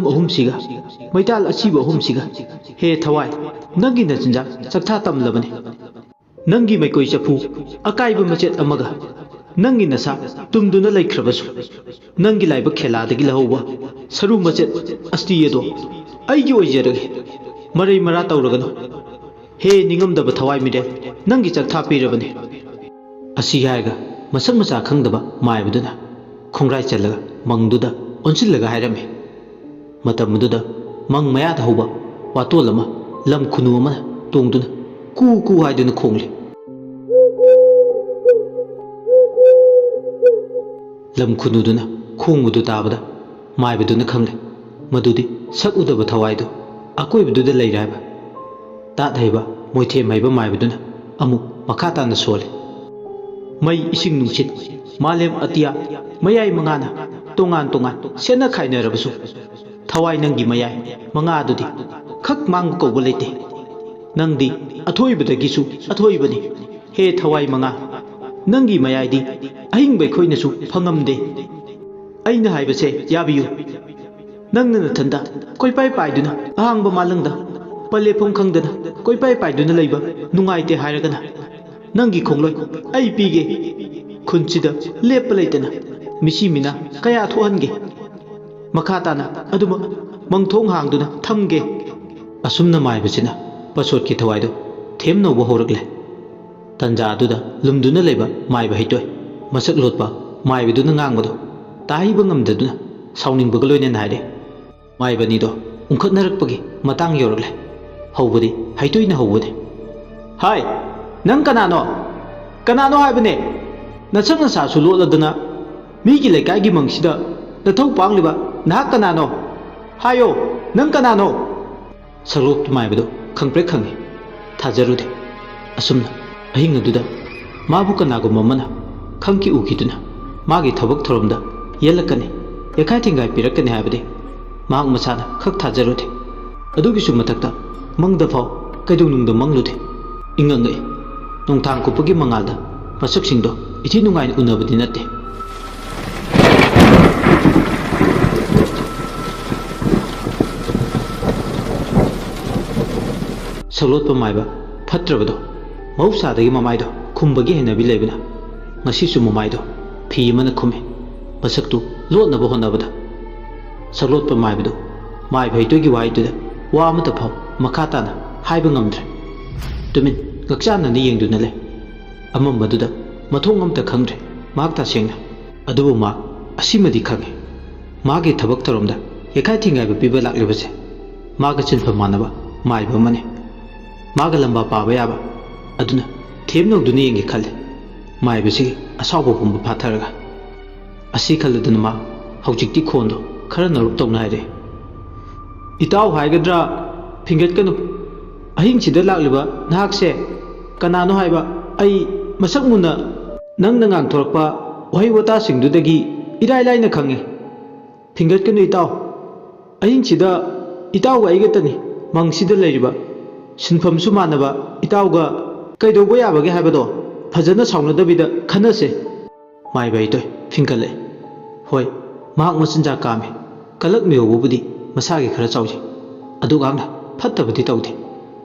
ꯆꯤꯟꯖꯝ ꯑꯍꯨꯝꯁꯤꯒ, ꯃꯩꯇꯥꯜ ꯑꯁꯤꯕ ꯑꯍꯨꯝꯁꯤꯒ, ꯍꯦ ꯊꯋꯥꯏ, ꯅꯪꯒꯤ ꯅꯆꯤꯟꯖꯥꯛ ꯆꯥꯛꯊꯥ ꯇꯝꯂꯕꯅꯤ꯫ ꯅꯪꯒꯤ ꯃꯩꯀꯣꯏ ꯆꯐꯨ ꯑꯀꯥꯏꯕ ꯃꯆꯦꯠ ꯑꯃꯒ, ꯅꯪꯒꯤ ꯅꯁꯥ ꯇꯨꯝꯗꯨꯅ ꯂꯩꯈ꯭ꯔꯕꯁꯨ, ꯅꯪꯒꯤ ꯂꯥꯏꯕꯛ ꯈꯦꯂꯥꯗꯒꯤ ꯂꯧꯍꯧꯕ ꯁꯔꯨ ꯃꯆꯦꯠ ꯑꯁꯇꯤ ꯑꯗꯣ ꯑꯩꯒꯤ ꯑꯣꯏꯖꯔꯒꯦ꯫ ꯃꯔꯩ ꯃꯔꯥ ꯇꯧꯔꯒꯅꯨ꯫ ꯍꯦ ꯅꯤꯡꯉꯝꯗꯕ ꯊꯋꯥꯏ ꯃꯤꯔꯦꯜ, ꯅꯪꯒꯤ ꯆꯥꯛꯊꯥ ꯄꯤꯔꯕꯅꯤ꯫ ꯑꯁꯤ ꯍꯥꯏꯔꯒ ꯃꯁꯛ ꯃꯆꯥ ꯈꯪꯗꯕ ꯃꯥꯏꯕꯗꯨꯅ ꯈꯣꯡꯒ꯭ꯔꯥꯏ ꯆꯜꯂꯒ ꯃꯪꯗꯨꯗ ꯑꯣꯟꯁꯤꯜꯂꯒ ꯍꯥꯏꯔꯝꯃꯤ꯫ ꯃꯇꯝ ꯑꯗꯨꯗ ꯃꯪ ꯃꯌꯥꯗ ꯍꯧꯕ ꯋꯥꯇꯣꯜ ꯑꯃ ꯂꯝ ꯈꯨꯅꯨ ꯑꯃꯅ ꯇꯣꯡꯗꯨꯅ ꯀꯨ ꯀꯨ ꯍꯥꯏꯗꯨꯅ ꯈꯣꯡꯂꯤ꯫ ꯂꯝ ꯈꯨꯅꯨꯗꯨꯅ ꯈꯣꯡꯕꯗꯨ ꯇꯥꯕꯗ ꯃꯥꯏꯕꯗꯨꯅ ꯈꯪꯂꯦ ꯃꯗꯨꯗꯤ ꯁꯛ ꯎꯗꯕ ꯊꯋꯥꯏꯗꯨ ꯑꯀꯣꯏꯕꯗꯨꯗ ꯂꯩꯔꯦ ꯍꯥꯏꯕ꯫ ꯇꯥꯠ ꯍꯩꯕ, ꯃꯣꯏꯊꯦꯝ ꯍꯩꯕ ꯃꯥꯏꯕꯗꯨꯅ ꯑꯃꯨꯛ ꯃꯈꯥ ꯇꯥꯅ ꯁꯣꯜꯂꯤ꯫ ꯃꯩ, ꯏꯁꯤꯡ, ꯅꯨꯡꯁꯤꯠ, ꯃꯥꯂꯦꯝ ꯑꯇꯤꯌꯥ, ꯃꯌꯥꯏ ꯃꯉꯥꯅ ꯇꯣꯉꯥꯟ ꯇꯣꯉꯥꯟ ꯁꯦꯠꯅ ꯈꯥꯏꯅꯔꯕꯁꯨ, ꯊꯋꯥꯏ ꯅꯪꯒꯤ ꯃꯌꯥꯏ ꯃꯉꯥꯗꯨꯗꯤ ꯈꯛ ꯃꯥꯡꯕ ꯀꯧꯕ ꯂꯩꯇꯦ꯫ ꯅꯪꯗꯤ ꯑꯊꯣꯏꯕꯗꯒꯤꯁꯨ ꯑꯊꯣꯏꯕꯅꯤ꯫ ꯍꯦ ꯊꯋꯥꯏ ꯃꯉꯥ, ꯅꯪꯒꯤ ꯃꯌꯥꯏꯗꯤ ꯑꯍꯤꯡꯕ ꯑꯩꯈꯣꯏꯅꯁꯨ ꯐꯪꯉꯝꯗꯦ꯫ ꯑꯩꯅ ꯍꯥꯏꯕꯁꯦ ꯌꯥꯕꯤꯌꯨ꯫ ꯅꯪꯅ ꯅꯊꯟꯗ ꯀꯣꯏꯄꯥꯏ ꯄꯥꯏꯗꯨꯅ ꯑꯍꯥꯡꯕ ꯃꯥꯂꯪꯗ ꯄꯜꯂꯦꯐꯝ ꯈꯪꯗꯅ ꯀꯣꯏꯄꯥꯏ ꯄꯥꯏꯗꯨꯅ ꯂꯩꯕ ꯅꯨꯡꯉꯥꯏꯇꯦ ꯍꯥꯏꯔꯒꯅ, ꯅꯪꯒꯤ ꯈꯣꯡꯂꯣꯏ ꯑꯩ ꯄꯤꯒꯦ꯫ ꯈꯨꯟꯁꯤꯗ ꯂꯦꯞꯄ ꯂꯩꯇꯅ ꯃꯤꯁꯤ ꯃꯤꯅꯥ ꯀꯌꯥ ꯊꯣꯛꯍꯟꯒꯦ꯫ ꯃꯈꯥ ꯇꯥꯅ ꯑꯗꯨꯃꯛ ꯃꯪꯊꯣꯡ ꯍꯥꯡꯗꯨꯅ ꯊꯝꯒꯦ꯫ ꯑꯁꯨꯝꯅ ꯃꯥꯏꯕꯁꯤꯅ ꯄꯁꯣꯠꯀꯤ ꯊꯋꯥꯏꯗꯨ ꯊꯦꯝ ꯅꯧꯕ ꯍꯧꯔꯛꯂꯦ꯫ ꯇꯟꯖꯥ ꯑꯗꯨꯗ ꯂꯨꯝꯗꯨꯅ ꯂꯩꯕ ꯃꯥꯏꯕ ꯍꯩꯇꯣꯏ, ꯃꯁꯛ ꯂꯣꯠꯄ ꯃꯥꯏꯕꯗꯨꯅ ꯉꯥꯡꯕꯗꯨ ꯇꯥꯍꯩꯕ ꯉꯝꯗꯗꯨꯅ ꯁꯥꯎꯅꯤꯡꯕꯒ ꯂꯣꯏꯅꯅ ꯍꯥꯏꯔꯦ꯫ ꯃꯥꯏꯕ ꯑꯅꯤꯗꯣ ꯎꯪꯈꯠꯅꯔꯛꯄꯒꯤ ꯃꯇꯥꯡ ꯌꯧꯔꯛꯂꯦ꯫ ꯍꯧꯕꯗꯤ ꯍꯩꯇꯣꯏꯅ ꯍꯧꯕꯅꯤ꯫ "ꯍꯥꯏ, ꯅꯪ ꯀꯅꯥꯅꯣ? ꯀꯅꯥꯅꯣ ꯍꯥꯏꯕꯅꯦ? ꯅꯁꯛ ꯅꯁꯥꯁꯨ ꯂꯣꯠꯂꯗꯅ ꯃꯤꯒꯤ ꯂꯩꯀꯥꯏꯒꯤ ꯃꯪꯁꯤꯗ ꯅꯊꯧ ꯄꯥꯡꯂꯤꯕ ꯅꯍꯥꯛ ꯀꯅꯥꯅꯣ? ꯍꯥꯏꯌꯣ, ꯅꯪ ꯀꯅꯥꯅꯣ?" ꯁꯛꯂꯣꯞꯇ ꯃꯥꯏꯕꯗꯨ ꯈꯪꯄ꯭ꯔꯦꯛ ꯈꯪꯉꯤ꯫ ꯊꯥꯖꯔꯨꯗꯦ꯫ ꯑꯁꯨꯝꯅ ꯑꯍꯤꯡ ꯑꯗꯨꯗ ꯃꯥꯕꯨ ꯀꯅꯥꯒꯨꯝꯕ ꯑꯃꯅ ꯈꯪꯈꯤ ꯎꯈꯤꯗꯨꯅ ꯃꯥꯒꯤ ꯊꯕꯛ ꯊꯧꯔꯝꯗ ꯌꯦꯜꯂꯛꯀꯅꯤ, ꯌꯦꯈꯥꯏ ꯊꯤꯡꯒꯥꯏ ꯄꯤꯔꯛꯀꯅꯤ ꯍꯥꯏꯕꯗꯤ ꯃꯍꯥꯛ ꯃꯁꯥꯅ ꯈꯛ ꯊꯥꯖꯔꯨꯗꯦ꯫ ꯑꯗꯨꯒꯤꯁꯨ ꯃꯊꯛꯇ ꯃꯪꯗ ꯐꯥꯎ ꯀꯩꯗꯧꯅꯨꯡꯗ ꯃꯪꯂꯨꯗꯦ꯫ ꯏꯉꯛ ꯉꯛꯏ꯫ ꯅꯣꯡꯊꯥꯡ ꯀꯨꯞꯄꯒꯤ ꯃꯉꯥꯜꯗ ꯃꯁꯛꯁꯤꯡꯗꯣ ꯏꯊꯤ ꯅꯨꯡꯉꯥꯏꯅ ꯎꯅꯕꯗꯤ ꯅꯠꯇꯦ꯫ ꯁꯛꯂꯣꯠꯄ ꯃꯥꯏꯕ ꯐꯠꯇ꯭ꯔꯕꯗꯣ, ꯃꯍꯧꯁꯥꯗꯒꯤ ꯃꯃꯥꯏꯗꯣ ꯈꯨꯝꯕꯒꯤ ꯍꯩꯅꯕꯤ ꯂꯩꯕꯅ, ꯉꯁꯤꯁꯨ ꯃꯃꯥꯏꯗꯣ ꯐꯤ ꯑꯃꯅ ꯈꯨꯝꯃꯤ꯫ ꯃꯁꯛꯇꯨ ꯂꯣꯠꯅꯕ ꯍꯣꯠꯅꯕꯗ, ꯁꯛꯂꯣꯠꯄ ꯃꯥꯏꯕꯗꯨ ꯃꯥꯏꯕ ꯍꯩꯇꯣꯏꯒꯤ ꯋꯥꯍꯩꯗꯨꯗ ꯋꯥ ꯑꯃꯠꯇ ꯐꯥꯎ ꯃꯈꯥ ꯇꯥꯅ ꯍꯥꯏꯕ ꯉꯝꯗ꯭ꯔꯦ꯫ ꯇꯨꯃꯤꯟ ꯉꯛꯆꯥꯟꯅꯅ ꯌꯦꯡꯗꯨꯅ ꯂꯩ꯫ ꯑꯃꯝꯕꯗꯨꯗ ꯃꯊꯣꯡ ꯑꯃꯇ ꯈꯪꯗ꯭ꯔꯦ ꯃꯍꯥꯛ ꯇꯁꯦꯡꯅ꯫ ꯑꯗꯨꯕꯨ ꯃꯍꯥꯛ ꯑꯁꯤꯃꯗꯤ ꯈꯪꯉꯤ, ꯃꯥꯒꯤ ꯊꯕꯛ ꯊꯧꯔꯝꯗ ꯌꯦꯈꯥꯏ ꯊꯤꯡꯒꯥꯏꯕ ꯄꯤꯕ ꯂꯥꯛꯂꯤꯕꯁꯦ ꯃꯥꯒ ꯁꯤꯟꯐꯝ ꯃꯥꯟꯅꯕ ꯃꯥꯏꯕ ꯑꯃꯅꯤ꯫ ꯃꯥꯒ ꯂꯝꯕꯥ ꯄꯥꯕ ꯌꯥꯕ꯫ ꯑꯗꯨꯅ ꯊꯦꯝ ꯅꯧꯗꯨꯅ ꯌꯦꯡꯒꯦ ꯈꯜꯂꯤ꯫ ꯃꯥꯏꯕꯁꯤꯒꯤ ꯑꯁꯥꯎꯕ ꯄꯨꯝꯕ ꯐꯥꯊꯔꯒ꯫ ꯑꯁꯤ ꯈꯜꯂꯗꯨꯅ ꯃꯥ ꯍꯧꯖꯤꯛꯇꯤ ꯈꯣꯟꯗꯣ ꯈꯔ ꯅꯧꯔꯞ ꯇꯧꯅ ꯍꯥꯏꯔꯛꯏ꯫ "ꯏꯇꯥꯎ ꯍꯥꯏꯒꯗ꯭ꯔꯥ, ꯐꯤꯡꯒꯠꯀꯅꯨ꯫ "ꯑꯍꯤꯡꯁꯤꯗ ꯂꯥꯛꯂꯤꯕ ꯅꯍꯥꯛꯁꯦ ꯀꯅꯥꯅꯣ ꯍꯥꯏꯕ ꯑꯩ ꯃꯁꯛ ꯃꯨꯟꯅ ꯅꯪꯅ ꯉꯥꯡꯊꯣꯔꯛꯄ ꯋꯥꯍꯩ ꯋꯥꯇꯥꯁꯤꯡꯗꯨꯗꯒꯤ ꯏꯔꯥꯏ ꯂꯥꯏꯅ ꯈꯪꯉꯤ꯫ ꯐꯤꯡꯒꯠꯀꯅꯨ ꯏꯇꯥꯎ꯫ ꯑꯍꯤꯡꯁꯤꯗ ꯏꯇꯥꯎꯒ ꯑꯩꯒꯇꯅꯤ ꯃꯪꯁꯤꯗ ꯂꯩꯔꯤꯕ꯫ ꯁꯤꯟꯐꯝꯁꯨ ꯃꯥꯟꯅꯕ ꯏꯇꯥꯎꯒ ꯀꯩꯗꯧꯕ ꯌꯥꯕꯒꯦ ꯍꯥꯏꯕꯗꯣ ꯐꯖꯅ ꯁꯥꯎꯅꯗꯕꯤꯗ ꯈꯟꯅꯁꯦ"꯫ ꯃꯥꯏꯕ ꯍꯩꯇꯣꯏ ꯐꯤꯡꯀꯠꯂꯛꯏ꯫ ꯍꯣꯏ, ꯃꯍꯥꯛ ꯃꯆꯤꯟꯖꯥꯛ ꯀꯥꯝꯃꯤ꯫ ꯀꯂꯛ ꯃꯤꯍꯧꯕꯕꯨꯗꯤ ꯃꯁꯥꯒꯤ ꯈꯔ ꯆꯥꯎꯖꯩ꯫ ꯑꯗꯨꯒ ꯐꯠꯇꯕꯗꯤ ꯇꯧꯗꯦ꯫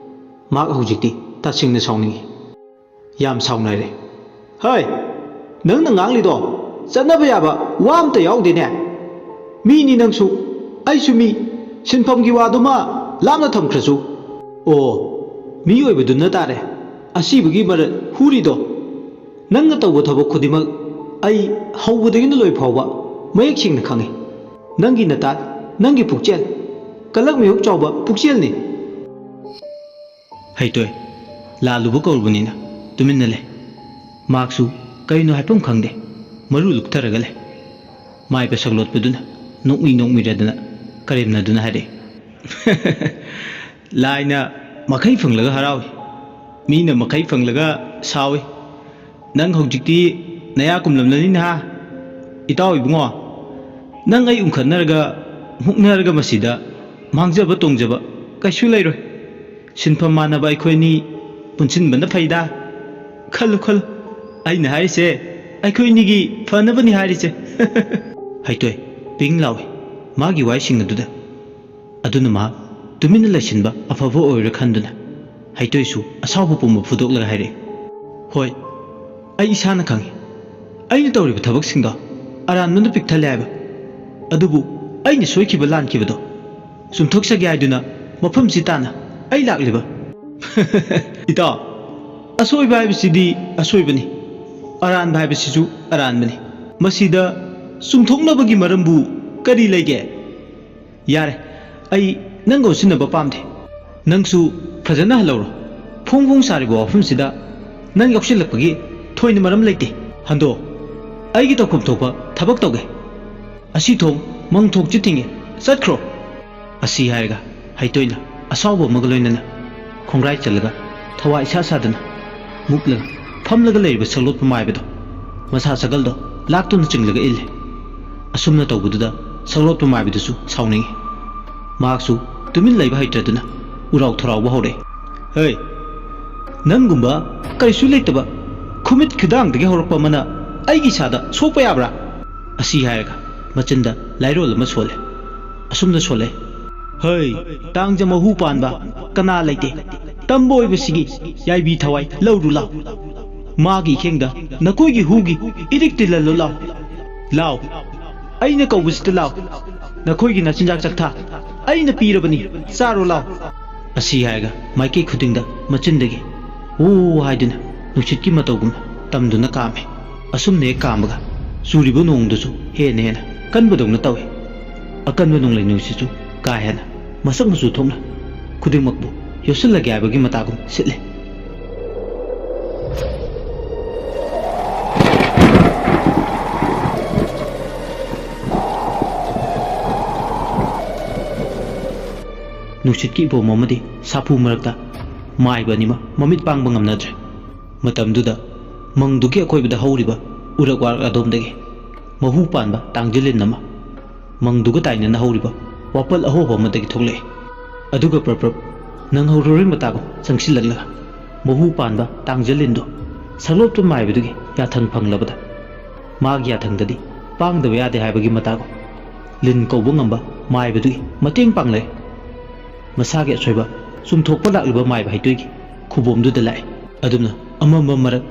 ꯃꯍꯥꯛ ꯍꯧꯖꯤꯛꯇꯤ ꯇꯁꯦꯡꯅ ꯁꯥꯎꯅꯤꯡꯏ꯫ ꯌꯥꯝ ꯁꯥꯎꯅꯔꯦ꯫ "ꯍꯩ, ꯅꯪꯅ ꯉꯥꯡꯂꯤꯗꯣ ꯆꯠꯅꯕ ꯌꯥꯕ ꯋꯥ ꯑꯝꯇ ꯌꯥꯎꯗꯦꯅꯦ꯫ ꯃꯤꯅꯤ ꯅꯪꯁꯨ, ꯑꯩꯁꯨ ꯃꯤ꯫ ꯁꯤꯟꯐꯝꯒꯤ ꯋꯥꯗꯨꯃ ꯂꯥꯞꯅ ꯊꯝꯈ꯭ꯔꯁꯨ꯫ ꯑꯣ, ꯃꯤꯑꯣꯏꯕꯗꯨꯅ ꯇꯥꯔꯦ ꯑꯁꯤꯕꯒꯤ ꯃꯔꯜ ꯍꯨꯔꯤꯗꯣ꯫ ꯅꯪꯅ ꯇꯧꯕ ꯊꯕꯛ ꯈꯨꯗꯤꯡꯃꯛ ꯑꯩ ꯍꯧꯕꯗꯒꯤꯅ ꯂꯣꯏ ꯐꯥꯎꯕ ꯃꯌꯦꯛ ꯁꯦꯡꯅ ꯈꯪꯏ꯫ ꯅꯪꯒꯤ ꯅꯇꯥꯠ, ꯅꯪꯒꯤ ꯄꯨꯛꯆꯦꯜ, ꯀꯂꯛ ꯃꯤꯍꯨꯞ ꯆꯥꯎꯕ ꯄꯨꯛꯆꯦꯜꯅꯤ"꯫ ꯍꯩꯇꯣꯏ, ꯂꯥꯜꯂꯨꯕ ꯀꯧꯔꯨꯕꯅꯤꯅ ꯇꯨꯃꯤꯟꯅ ꯂꯩ꯫ ꯃꯍꯥꯛꯁꯨ ꯀꯔꯤꯅꯣ ꯍꯥꯏꯐꯝ ꯈꯪꯗꯦ, ꯃꯔꯨ ꯂꯨꯛꯊꯔꯒ ꯂꯩ꯫ ꯃꯥꯏꯕ ꯁꯛꯂꯣꯠꯄꯗꯨꯅ ꯅꯣꯛꯃꯤ ꯅꯣꯛꯃꯤꯔꯗꯅ ꯀꯔꯦꯝꯅꯗꯨꯅ ꯍꯥꯏꯔꯛꯏ꯫ "ꯂꯥꯏꯅ ꯃꯈꯩ ꯐꯪꯂꯒ ꯍꯔꯥꯎꯏ, ꯃꯤꯅ ꯃꯈꯩ ꯐꯪꯂꯒ ꯁꯥꯎꯏ꯫ ꯅꯪ ꯍꯧꯖꯤꯛꯇꯤ ꯅꯌꯥ ꯀꯨꯝꯂꯝꯂꯅꯤ ꯅꯍꯥ꯫ ꯏꯇꯥꯎ ꯏꯕꯨꯡꯉꯣ, ꯅꯪ ꯑꯩ ꯎꯪꯈꯠꯅꯔꯒ ꯃꯨꯛꯅꯔꯒ ꯃꯁꯤꯗ ꯃꯥꯡꯖꯕ ꯇꯣꯡꯖꯕ ꯀꯩꯁꯨ ꯂꯩꯔꯣꯏ꯫ ꯁꯤꯟꯐꯝ ꯃꯥꯟꯅꯕ ꯑꯩꯈꯣꯏ ꯑꯅꯤ ꯄꯨꯟꯁꯤꯟꯕꯅ ꯐꯩꯗ꯫ ꯈꯜꯂꯨ, ꯈꯜꯂꯨ, ꯑꯩꯅ ꯍꯥꯏꯔꯤꯁꯦ ꯑꯩꯈꯣꯏ ꯑꯅꯤꯒꯤ ꯐꯅꯕꯅꯤ ꯍꯥꯏꯔꯤꯁꯦ"꯫ ꯍꯩꯇꯣꯏ ꯄꯤꯡ ꯂꯥꯎꯏ ꯃꯥꯒꯤ ꯋꯥꯍꯩꯁꯤꯡ ꯑꯗꯨꯗ꯫ ꯑꯗꯨꯅ ꯃꯍꯥꯛ ꯇꯨꯃꯤꯟꯅ ꯂꯩꯁꯤꯟꯕ ꯑꯐꯕ ꯑꯣꯏꯔꯣꯏ ꯈꯟꯗꯨꯅ ꯍꯩꯇꯣꯏꯁꯨ ꯑꯁꯥꯎꯕ ꯄꯨꯝꯕ ꯐꯨꯗꯣꯛꯂꯒ ꯍꯥꯏꯔꯛꯏ, "ꯍꯣꯏ, ꯑꯩ ꯏꯁꯥꯅ ꯈꯪꯏ꯫ ꯑꯩꯅ ꯇꯧꯔꯤꯕ ꯊꯕꯛꯁꯤꯡꯗꯣ ꯑꯔꯥꯟꯕꯅ ꯄꯤꯛ ꯊꯜꯂꯦ ꯍꯥꯏꯕ꯫ ꯑꯗꯨꯕꯨ ꯑꯩꯅ ꯁꯣꯏꯈꯤꯕ ꯂꯥꯟꯈꯤꯕꯗꯣ ꯆꯨꯝꯊꯣꯛꯆꯒꯦ ꯍꯥꯏꯗꯨꯅ ꯃꯐꯝꯁꯤ ꯇꯥꯅ ꯑꯩ ꯂꯥꯛꯂꯤꯕ"꯫ "ꯏꯇꯥꯎ, ꯑꯁꯣꯏꯕ ꯍꯥꯏꯕꯁꯤꯗꯤ ꯑꯁꯣꯏꯕꯅꯤ, ꯑꯔꯥꯟꯕ ꯍꯥꯏꯕꯁꯤꯁꯨ ꯑꯔꯥꯟꯕꯅꯤ꯫ ꯃꯁꯤꯗ ꯆꯨꯝꯊꯣꯛꯅꯕꯒꯤ ꯃꯔꯝꯕꯨ ꯀꯔꯤ ꯂꯩꯒꯦ? ꯌꯥꯔꯦ, ꯑꯩ ꯅꯪꯒ ꯎꯠꯁꯤꯟꯅꯕ ꯄꯥꯝꯗꯦ꯫ ꯅꯪꯁꯨ ꯐꯖꯅ ꯍꯜꯍꯧꯔꯣ꯫ ꯐꯣꯡ ꯐꯣꯡ ꯁꯥꯔꯤꯕ ꯋꯥꯐꯝꯁꯤꯗ ꯅꯪ ꯌꯥꯎꯁꯤꯜꯂꯛꯄꯒꯤ ꯊꯣꯏꯅ ꯃꯔꯝ ꯂꯩꯇꯦ꯫ ꯍꯟꯗꯣ, ꯑꯩꯒꯤ ꯇꯧꯐꯝ ꯊꯣꯛꯄ ꯊꯕꯛ ꯇꯧꯒꯦ꯫ ꯑꯁꯤ ꯊꯣꯡ ꯃꯪ ꯊꯣꯛꯁꯤ ꯊꯤꯡꯉꯦ, ꯆꯠꯈ꯭ꯔꯣ"꯫ ꯑꯁꯤ ꯍꯥꯏꯔꯒ ꯍꯩꯇꯣꯏꯅ ꯑꯁꯥꯎꯕ ꯑꯃꯒ ꯂꯣꯏꯅꯅ ꯈꯣꯡꯒ꯭ꯔꯥꯏ ꯆꯜꯂꯒ ꯊꯋꯥꯏ ꯏꯁꯥ ꯁꯥꯗꯅ ꯃꯨꯛꯂꯒ ꯐꯝꯂꯒ ꯂꯩꯔꯤꯕ ꯁꯛꯂꯣꯠꯄ ꯃꯥꯏꯕꯗꯣ ꯃꯁꯥ ꯁꯒꯜꯗꯣ ꯂꯥꯛꯇꯨꯅ ꯆꯤꯡꯂꯒ ꯏꯜꯂꯦ꯫ ꯑꯁꯨꯝꯅ ꯇꯧꯕꯗꯨꯗ ꯁꯛꯂꯣꯠꯄ ꯃꯥꯏꯕꯗꯨꯁꯨ ꯁꯥꯎꯅꯤꯡꯉꯤ꯫ ꯃꯍꯥꯛꯁꯨ ꯇꯨꯃꯤꯟ ꯂꯩꯕ ꯍꯩꯇ꯭ꯔꯗꯨꯅ ꯎꯔꯥꯎ ꯊꯔꯥꯎꯕ ꯍꯧꯔꯛꯏ꯫ "ꯍꯩ, ꯅꯪꯒꯨꯝꯕ ꯀꯔꯤꯁꯨ ꯂꯩꯇꯕ ꯈꯨꯃꯤꯠ ꯈꯨꯗꯥꯡꯗꯒꯤ ꯍꯧꯔꯛꯄ ꯑꯃꯅ ꯑꯩꯒꯤ ꯏꯁꯥꯗ ꯁꯣꯛꯄ ꯌꯥꯕ꯭ꯔꯥ?" ꯑꯁꯤ ꯍꯥꯏꯔꯒ ꯃꯆꯤꯟꯗ ꯂꯥꯏꯔꯣꯜ ꯑꯃ ꯁꯣꯜꯂꯦ꯫ ꯑꯁꯨꯝꯅ ꯁꯣꯜꯂꯦ꯫ "ꯍꯩ, ꯇꯥꯡꯖ ꯃꯍꯨ ꯄꯥꯟꯕ ꯀꯅꯥ ꯂꯩꯇꯦ? ꯇꯝꯕ ꯑꯣꯏꯕꯁꯤꯒꯤ ꯌꯥꯏꯕꯤ ꯊꯋꯥꯏ ꯂꯧꯔꯨ ꯂꯥꯎ꯫ ꯃꯥꯒꯤ ꯏꯈꯦꯡꯗ ꯅꯈꯣꯏꯒꯤ ꯍꯨꯒꯤ ꯏꯔꯤꯛ ꯇꯤꯜꯍꯜꯂꯨ ꯂꯥꯎ꯫ ꯂꯥꯎ, ꯑꯩꯅ ꯀꯧꯕꯁꯤꯗ ꯂꯥꯎ꯫ ꯅꯈꯣꯏꯒꯤ ꯅꯆꯤꯟꯖꯥꯛ ꯆꯥꯛꯊꯥ ꯑꯩꯅ ꯄꯤꯔꯕꯅꯤ, ꯆꯥꯔꯣ ꯂꯥꯎ꯫" ꯑꯁꯤ ꯍꯥꯏꯔꯒ ꯃꯥꯏꯀꯩ ꯈꯨꯗꯤꯡꯗ ꯃꯆꯤꯟꯗꯒꯤ "ꯎ" ꯍꯥꯏꯗꯨꯅ ꯅꯨꯡꯁꯤꯠꯀꯤ ꯃꯇꯧꯒꯨꯝꯅ ꯇꯝꯗꯨꯅ ꯀꯥꯝꯃꯤ꯫ ꯑꯁꯨꯝꯅ ꯍꯦꯛ ꯀꯥꯝꯕꯒ ꯆꯨꯔꯤꯕ ꯅꯣꯡꯗꯨꯁꯨ ꯍꯦꯟꯅ ꯍꯦꯟꯅ ꯀꯟꯕꯗꯧꯅ ꯇꯧꯏ꯫ ꯑꯀꯟꯕ ꯅꯣꯡꯂꯩ ꯅꯨꯡꯁꯤꯠꯁꯨ ꯀꯥ ꯍꯦꯟꯅ ꯃꯁꯛ ꯃꯆꯨ ꯊꯣꯛꯅ ꯈꯨꯗꯤꯡꯃꯛꯄꯨ ꯌꯣꯠꯁꯤꯜꯂꯒꯦ ꯍꯥꯏꯕꯒꯤ ꯃꯇꯥꯒꯨꯝ ꯁꯤꯠꯂꯤ꯫ ꯅꯨꯡꯁꯤꯠꯀꯤ ꯏꯄꯣꯝ ꯑꯃꯗꯤ ꯁꯥꯐꯨ ꯃꯔꯛꯇ ꯃꯥꯏꯕ ꯑꯅꯤꯃꯛ ꯃꯃꯤꯠ ꯄꯥꯡꯕ ꯉꯝꯅꯗ꯭ꯔꯦ꯫ ꯃꯇꯝꯗꯨꯗ ꯃꯪꯗꯨꯒꯤ ꯑꯀꯣꯏꯕꯗ ꯍꯧꯔꯤꯕ ꯎꯔꯛ ꯋꯥꯔꯛ ꯑꯗꯣꯝꯗꯒꯤ ꯃꯍꯨ ꯄꯥꯟꯕ ꯇꯥꯡꯖꯂꯤꯟ ꯑꯃ ꯃꯪꯗꯨꯒ ꯇꯥꯏꯅꯅ ꯍꯧꯔꯤꯕ ꯋꯥꯄꯜ ꯑꯍꯣꯕ ꯑꯃꯗꯒꯤ ꯊꯣꯛꯂꯛꯏ꯫ ꯑꯗꯨꯒ ꯄ꯭ꯔꯞ ꯄ꯭ꯔꯞ ꯅꯪꯍꯧꯔꯔꯣꯏ ꯃꯇꯥꯒꯨꯝ ꯆꯪꯁꯤꯜꯂꯛꯂꯒ ꯃꯍꯨ ꯄꯥꯟꯕ ꯇꯥꯡꯖꯂꯤꯟꯗꯨ ꯁꯛꯂꯣꯠꯄ ꯃꯥꯏꯕꯗꯨꯒꯤ ꯌꯥꯊꯪ ꯐꯪꯂꯕꯗ ꯃꯥꯒꯤ ꯌꯥꯊꯪꯗꯗꯤ ꯄꯥꯡꯗꯕ ꯌꯥꯗꯦ ꯍꯥꯏꯕꯒꯤ ꯃꯇꯥꯒꯨꯝ ꯂꯤꯟ ꯀꯧꯕ ꯉꯝꯕ ꯃꯥꯏꯕꯗꯨꯒꯤ ꯃꯇꯦꯡ ꯄꯥꯡꯂꯛꯏ꯫ ꯃꯁꯥꯒꯤ ꯑꯁꯣꯏꯕ ꯆꯨꯝꯊꯣꯛꯄ ꯂꯥꯛꯂꯤꯕ ꯃꯥꯏꯕ ꯍꯩꯇꯣꯏꯒꯤ ꯈꯨꯕꯣꯝꯗꯨꯗ ꯂꯥꯛꯏ꯫ ꯑꯗꯨꯝꯅ ꯑꯃꯝꯕ ꯃꯔꯛ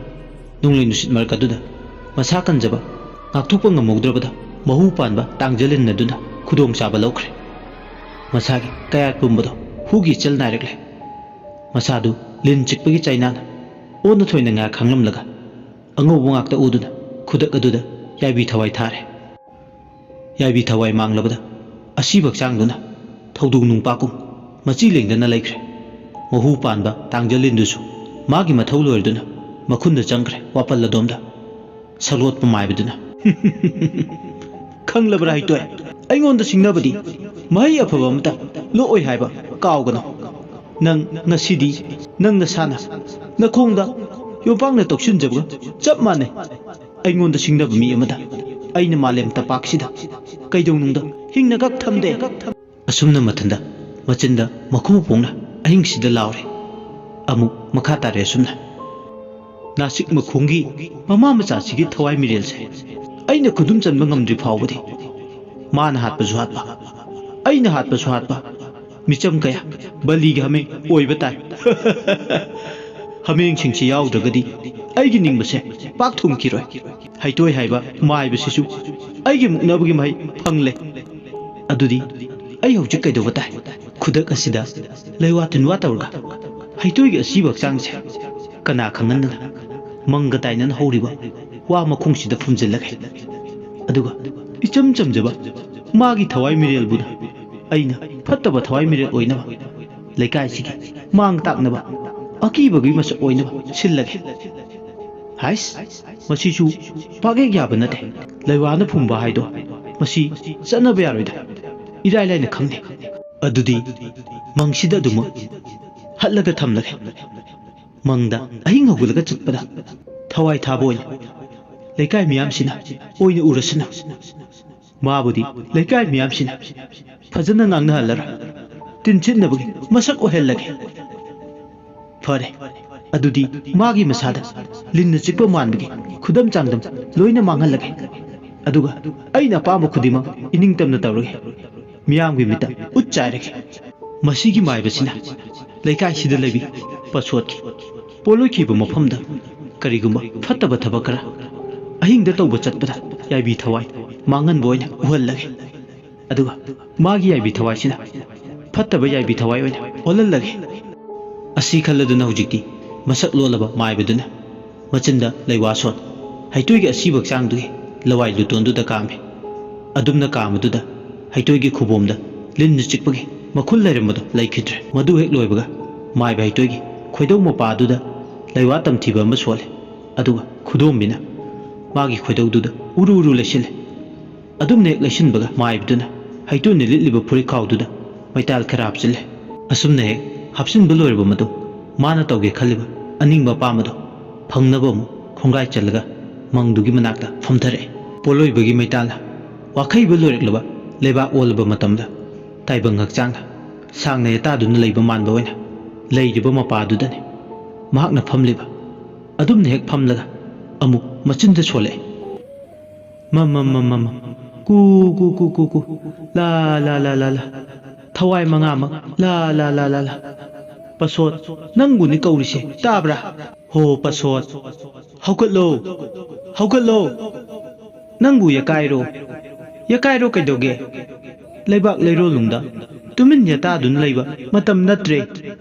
ꯅꯣꯡꯂꯩ ꯅꯨꯡꯁꯤꯠ ꯃꯔꯛ ꯑꯗꯨꯗ ꯃꯁꯥ ꯀꯟꯖꯕ ꯉꯥꯛꯊꯣꯛꯄ ꯉꯝꯍꯧꯗ꯭ꯔꯕꯗ ꯃꯍꯨ ꯄꯥꯟꯕ ꯇꯥꯡꯖꯂꯤꯟ ꯑꯗꯨꯅ ꯈꯨꯗꯣꯡꯆꯥꯕ ꯂꯧꯈ꯭ꯔꯦ꯫ ꯃꯁꯥꯒꯤ ꯀꯌꯥꯠ ꯄꯨꯝꯕꯗꯣ ꯍꯨꯒꯤ ꯏꯆꯜ ꯅꯥꯏꯔꯛꯂꯦ꯫ ꯃꯁꯥꯗꯨ ꯂꯤꯟ ꯆꯤꯛꯄꯒꯤ ꯆꯩꯅꯥꯅ ꯑꯣꯟꯅ ꯊꯣꯏꯅ ꯉꯥ ꯈꯥꯡꯂꯝꯂꯒ ꯑꯉꯧꯕ ꯉꯥꯛꯇ ꯎꯗꯨꯅ ꯈꯨꯗꯛ ꯑꯗꯨꯗ ꯌꯥꯏꯕꯤ ꯊꯋꯥꯏ ꯊꯥꯔꯦ꯫ ꯌꯥꯏꯕꯤ ꯊꯋꯥꯏ ꯃꯥꯡꯂꯕꯗ ꯑꯁꯤꯕ ꯍꯛꯆꯥꯡꯗꯨꯅ ꯊꯧꯗꯣꯡ ꯅꯨꯡꯄꯥꯛꯀꯨꯝ ꯃꯆꯤ ꯂꯦꯡꯗꯅ ꯂꯩꯈ꯭ꯔꯦ꯫ ꯃꯍꯨ ꯄꯥꯟꯕ ꯇꯥꯡꯖꯂꯤꯟꯗꯨꯁꯨ ꯃꯥꯒꯤ ꯃꯊꯧ ꯂꯣꯏꯔꯗꯨꯅ ꯃꯈꯨꯟꯗ ꯆꯪꯈ꯭ꯔꯦ ꯋꯥꯄꯜ ꯑꯗꯣꯝꯗ꯫ ꯁꯛꯂꯣꯠꯄ ꯃꯥꯏꯕꯗꯨꯅ, "ꯈꯪꯂꯕ꯭ꯔꯥ ꯍꯩꯇꯣꯏ? ꯑꯩꯉꯣꯟꯗ ꯁꯤꯡꯅꯕꯗꯤ ꯃꯍꯩ ꯑꯐꯕ ꯑꯃꯇ ꯂꯣꯛꯑꯣꯏ ꯍꯥꯏꯕ ꯀꯥꯎꯒꯅꯨ꯫ "ꯅꯪ ꯉꯁꯤꯗꯤ ꯅꯪ ꯅꯁꯥꯅ ꯅꯈꯣꯡꯗ ꯌꯣꯝꯄꯥꯛꯅ ꯇꯧꯁꯤꯟꯖꯕꯒ ꯆꯞ ꯃꯥꯟꯅꯩ꯫ ꯑꯩꯉꯣꯟꯗ ꯁꯤꯡꯅꯕ ꯃꯤ ꯑꯃꯗ ꯑꯩꯅ ꯃꯥꯂꯦꯝ ꯇꯝꯄꯥꯛꯁꯤꯗ ꯀꯩꯗꯧꯅꯨꯡꯗ ꯍꯤꯡꯅ ꯈꯛ ꯊꯝꯗꯦ꯫" ꯑꯁꯨꯝꯅ ꯃꯊꯟꯗ ꯃꯆꯤꯟꯗ ꯃꯈꯨꯝ ꯐꯣꯡꯅ ꯑꯍꯤꯡꯁꯤꯗ ꯂꯥꯎꯔꯦ꯫ ꯑꯃꯨꯛ ꯃꯈꯥ ꯇꯥꯔꯦ ꯑꯁꯨꯝꯅ: "ꯅꯥꯁꯤꯛ ꯃꯈꯣꯡꯒꯤ ꯃꯃꯥ ꯃꯆꯥꯁꯤꯒꯤ ꯊꯋꯥꯏ ꯃꯤꯔꯦꯜꯁꯦ ꯑꯩꯅ ꯈꯨꯗꯨꯝ ꯆꯟꯕ ꯉꯝꯗ꯭ꯔꯤ ꯐꯥꯎꯕꯗꯤ ꯃꯥꯅ ꯍꯥꯠꯄꯁꯨ ꯍꯥꯠꯄ, ꯑꯩꯅ ꯍꯥꯠꯄꯁꯨ ꯍꯥꯠꯄ, ꯃꯤꯆꯝ ꯀꯌꯥ ꯕꯂꯤꯒꯤ ꯍꯥꯃꯦꯡ ꯑꯣꯏꯕ ꯇꯥꯏ꯫" "ꯍꯥꯃꯦꯡꯁꯤꯡꯁꯤ ꯌꯥꯎꯗ꯭ꯔꯒꯗꯤ ꯑꯩꯒꯤ ꯅꯤꯡꯕꯁꯦ ꯄꯥꯛ ꯊꯨꯡꯈꯤꯔꯣꯏ꯫ ꯍꯩꯇꯣꯏ ꯍꯥꯏꯕ ꯃꯥꯏꯕꯁꯤꯁꯨ ꯑꯩꯒꯤ ꯃꯨꯛꯅꯕꯒꯤ ꯃꯍꯩ ꯐꯪꯂꯦ꯫ ꯑꯗꯨꯗꯤ ꯑꯩ ꯍꯧꯖꯤꯛ ꯀꯩꯗꯧꯕ ꯇꯥꯏ?" ꯈꯨꯗꯛ ꯑꯁꯤꯗ ꯂꯩꯋꯥ ꯇꯤꯟꯋꯥ ꯇꯧꯔꯒ ꯍꯩꯇꯣꯏꯒꯤ ꯑꯁꯤꯕ ꯍꯛꯆꯥꯡꯁꯦ ꯀꯅꯥ ꯈꯪꯍꯟꯗꯅ ꯃꯪꯒ ꯇꯥꯏꯅꯅ ꯍꯧꯔꯤꯕ ꯋꯥ ꯃꯈꯣꯡꯁꯤꯗ ꯐꯨꯝꯖꯤꯜꯂꯒꯦ꯫ ꯑꯗꯨꯒ ꯏꯆꯝ ꯆꯝꯖꯕ ꯃꯥꯒꯤ ꯊꯋꯥꯏ ꯃꯤꯔꯦꯜꯕꯨꯅ ꯑꯩꯅ ꯐꯠꯇꯕ ꯊꯋꯥꯏ ꯃꯤꯔꯦꯜ ꯑꯣꯏꯅꯕ ꯂꯩꯀꯥꯏꯁꯤꯒꯤ ꯃꯥꯡ ꯇꯥꯛꯅꯕ ꯑꯀꯤꯕꯒꯤ ꯃꯁꯛ ꯑꯣꯏꯅꯕ ꯁꯤꯜꯂꯒꯦ꯫ ꯍꯥꯏꯁ, ꯃꯁꯤꯁꯨ ꯄꯥꯛ ꯍꯦꯛ ꯌꯥꯕ ꯅꯠꯇꯦ꯫ ꯂꯩꯋꯥꯅ ꯐꯨꯝꯕ ꯍꯥꯏꯗꯣ ꯃꯁꯤ ꯆꯠꯅꯕ ꯌꯥꯔꯣꯏꯗ꯫ ꯏꯔꯥꯏ ꯂꯥꯏꯅ ꯈꯪꯅꯤ꯫ ꯑꯗꯨꯗꯤ ꯃꯪꯁꯤꯗ ꯑꯗꯨꯃꯛ ꯍꯠꯂꯒ ꯊꯝꯂꯒꯦ꯫ ꯃꯪꯗ ꯑꯍꯤꯡ ꯍꯧꯒꯠꯂꯒ ꯆꯠꯄꯗ ꯊꯋꯥꯏ ꯊꯥꯕ ꯑꯣꯏꯅ ꯂꯩꯀꯥꯏ ꯃꯤꯌꯥꯝꯁꯤꯅ ꯑꯣꯏꯅ ꯎꯔꯁꯅꯨ꯫ ꯃꯥꯕꯨꯗꯤ ꯂꯩꯀꯥꯏ ꯃꯤꯌꯥꯝꯁꯤꯅ ꯐꯖꯅ ꯉꯥꯡꯅꯍꯜꯂꯔꯣꯏ꯫ ꯇꯤꯟꯁꯤꯠꯅꯕꯒꯤ ꯃꯁꯛ ꯑꯣꯏꯍꯜꯂꯒꯦ꯫ ꯐꯔꯦ, ꯑꯗꯨꯗꯤ ꯃꯥꯒꯤ ꯃꯁꯥꯗ ꯂꯤꯟꯅ ꯆꯤꯛꯄ ꯃꯥꯟꯕꯒꯤ ꯈꯨꯗꯝ ꯆꯥꯡꯗꯝ ꯂꯣꯏꯅ ꯃꯥꯡꯍꯜꯂꯒꯦ꯫ ꯑꯗꯨꯒ ꯑꯩꯅ ꯑꯄꯥꯝꯕ ꯈꯨꯗꯤꯡꯃꯛ ꯏꯅꯤꯡꯇꯝꯅ ꯇꯧꯔꯒꯦ꯫ ꯃꯤꯌꯥꯝꯒꯤ ꯃꯤꯠꯇ ꯎꯠ ꯆꯥꯏꯔꯒꯦ꯫ ꯃꯁꯤꯒꯤ ꯃꯥꯏꯕꯁꯤꯅ ꯂꯩꯀꯥꯏꯁꯤꯗ ꯂꯩꯕꯤ ꯄꯁꯣꯠꯀꯤ ꯄꯣꯠꯂꯣꯏꯈꯤꯕ ꯃꯐꯝꯗ ꯀꯔꯤꯒꯨꯝꯕ ꯐꯠꯇꯕ ꯊꯕꯛ ꯈꯔ ꯑꯍꯤꯡꯗ ꯇꯧꯕ ꯆꯠꯄꯗ ꯌꯥꯏꯕꯤ ꯊꯋꯥꯏ ꯃꯥꯡꯍꯟꯕ ꯑꯣꯏꯅ ꯎꯍꯜꯂꯒꯦ꯫ ꯑꯗꯨꯒ ꯃꯥꯒꯤ ꯌꯥꯏꯕꯤ ꯊꯋꯥꯏꯁꯤꯅ ꯐꯠꯇꯕ ꯌꯥꯏꯕꯤ ꯊꯋꯥꯏ ꯑꯣꯏꯅ ꯑꯣꯜꯍꯜꯂꯒꯦ꯫ ꯑꯁꯤ ꯈꯜꯂꯗꯨꯅ ꯍꯧꯖꯤꯛꯇꯤ ꯃꯁꯛ ꯂꯣꯜꯂꯕ ꯃꯥꯏꯕꯗꯨꯅ ꯃꯆꯤꯟꯗ ꯂꯩꯋꯥ ꯁꯣꯟ ꯍꯩꯇꯣꯏꯒꯤ ꯑꯁꯤꯕ ꯍꯛꯆꯥꯡꯗꯨꯒꯤ ꯂꯋꯥꯏ ꯂꯨꯇꯣꯟꯗꯨꯗ ꯀꯥꯝꯃꯤ꯫ ꯑꯗꯨꯝꯅ ꯀꯥꯝꯕꯗꯨꯗ ꯍꯩꯇꯣꯏꯒꯤ ꯈꯨꯕꯣꯝꯗ ꯂꯤꯟꯅ ꯆꯤꯛꯄꯒꯤ ꯃꯈꯨꯜ ꯂꯩꯔꯝꯕꯗꯨ ꯂꯩꯈꯤꯗ꯭ꯔꯦ꯫ ꯃꯗꯨ ꯍꯦꯛ ꯂꯣꯏꯕꯒ ꯃꯥꯏꯕ ꯍꯩꯇꯣꯏꯒꯤ ꯈꯣꯏꯗꯧ ꯃꯄꯥꯗꯨꯗ ꯂꯩꯋꯥ ꯇꯝꯊꯤꯕ ꯑꯃ ꯁꯣꯜꯂꯦ꯫ ꯑꯗꯨꯒ ꯈꯨꯗꯣꯝꯕꯤꯅ ꯃꯥꯒꯤ ꯈꯣꯏꯗꯧꯗꯨꯗ ꯎꯔꯨ ꯎꯔꯨ ꯂꯩꯁꯤꯜꯂꯦ꯫ ꯑꯗꯨꯝꯅ ꯍꯦꯛ ꯂꯩꯁꯤꯟꯕꯒ ꯃꯥꯏꯕꯗꯨꯅ ꯍꯩꯇꯣꯟꯅ ꯂꯤꯠꯂꯤꯕ ꯐꯨꯔꯤꯠꯈꯥꯎꯗꯨꯗ ꯃꯩꯇꯥꯜ ꯈꯔ ꯍꯥꯞꯆꯤꯜꯂꯦ꯫ ꯑꯁꯨꯝꯅ ꯍꯦꯛ ꯍꯥꯞꯆꯤꯟꯕ ꯂꯣꯏꯔꯕ ꯃꯇꯨꯡ, ꯃꯥꯅ ꯇꯧꯒꯦ ꯈꯜꯂꯤꯕ ꯑꯅꯤꯡꯕ ꯑꯄꯥꯝꯕꯗꯣ ꯐꯪꯅꯕ ꯑꯃꯨꯛ ꯈꯣꯡꯒ꯭ꯔꯥꯏ ꯆꯜꯂꯒ ꯃꯪꯗꯨꯒꯤ ꯃꯅꯥꯛꯇ ꯐꯝꯊꯔꯛꯑꯦ꯫ ꯄꯣꯠꯂꯣꯏꯕꯒꯤ ꯃꯩꯇꯥꯜꯅ ꯋꯥꯈꯩꯕ ꯂꯣꯏꯔꯛꯂꯕ ꯂꯩꯕꯥꯛ ꯑꯣꯜꯂꯕ ꯃꯇꯝꯗ, ꯇꯥꯏꯕꯪ ꯍꯛꯆꯥꯡꯅ ꯁꯥꯡꯅ ꯌꯦꯇꯥꯗꯨꯅ ꯂꯩꯕ ꯃꯥꯟꯕ ꯑꯣꯏꯅ ꯂꯩꯔꯤꯕ ꯃꯄꯥꯗꯨꯗꯅꯤ ꯃꯍꯥꯛꯅ ꯐꯝꯂꯤꯕ꯫ ꯑꯗꯨꯝꯅ ꯍꯦꯛ ꯐꯝꯂꯒ ꯑꯃꯨꯛ ꯃꯆꯤꯟꯗ ꯁꯣꯜꯂꯛꯑꯦ꯫ ꯃꯝ, ꯃꯝ, ꯃꯝ, ꯃꯝ, ꯃꯝ꯫ ꯀꯨ, ꯀꯨ, ꯀꯨ, ꯀꯨ, ꯀꯨ꯫ ꯂꯥ, ꯂꯥ, ꯂꯥ, ꯂꯥ, ꯂꯥ꯫ ꯊꯋꯥꯏ ꯃꯉꯥꯃꯛ꯫ ꯂꯥ, ꯂꯥ, ꯂꯥ, ꯂꯥ, ꯂꯥ꯫ ꯄꯁꯣꯠ, ꯅꯪꯕꯨꯅꯤ ꯀꯧꯔꯤꯁꯦ, ꯇꯥꯕ꯭ꯔꯥ? ꯍꯣ, ꯄꯁꯣꯠ꯫ ꯍꯧꯒꯠꯂꯣ꯫ ꯍꯧꯒꯠꯂꯣ꯫ ꯅꯪꯕꯨ ꯌꯦꯀꯥꯏꯔꯣ꯫ ꯌꯦꯀꯥꯏꯔꯣ ꯀꯩꯗꯧꯒꯦ? ꯂꯩꯕꯥꯛ ꯂꯩꯔꯣꯜꯅꯨꯡꯗ ꯇꯨꯃꯤꯟ ꯌꯦꯇꯥꯗꯨꯅ ꯂꯩꯕ ꯃꯇꯝ ꯅꯠꯇ꯭ꯔꯦ꯫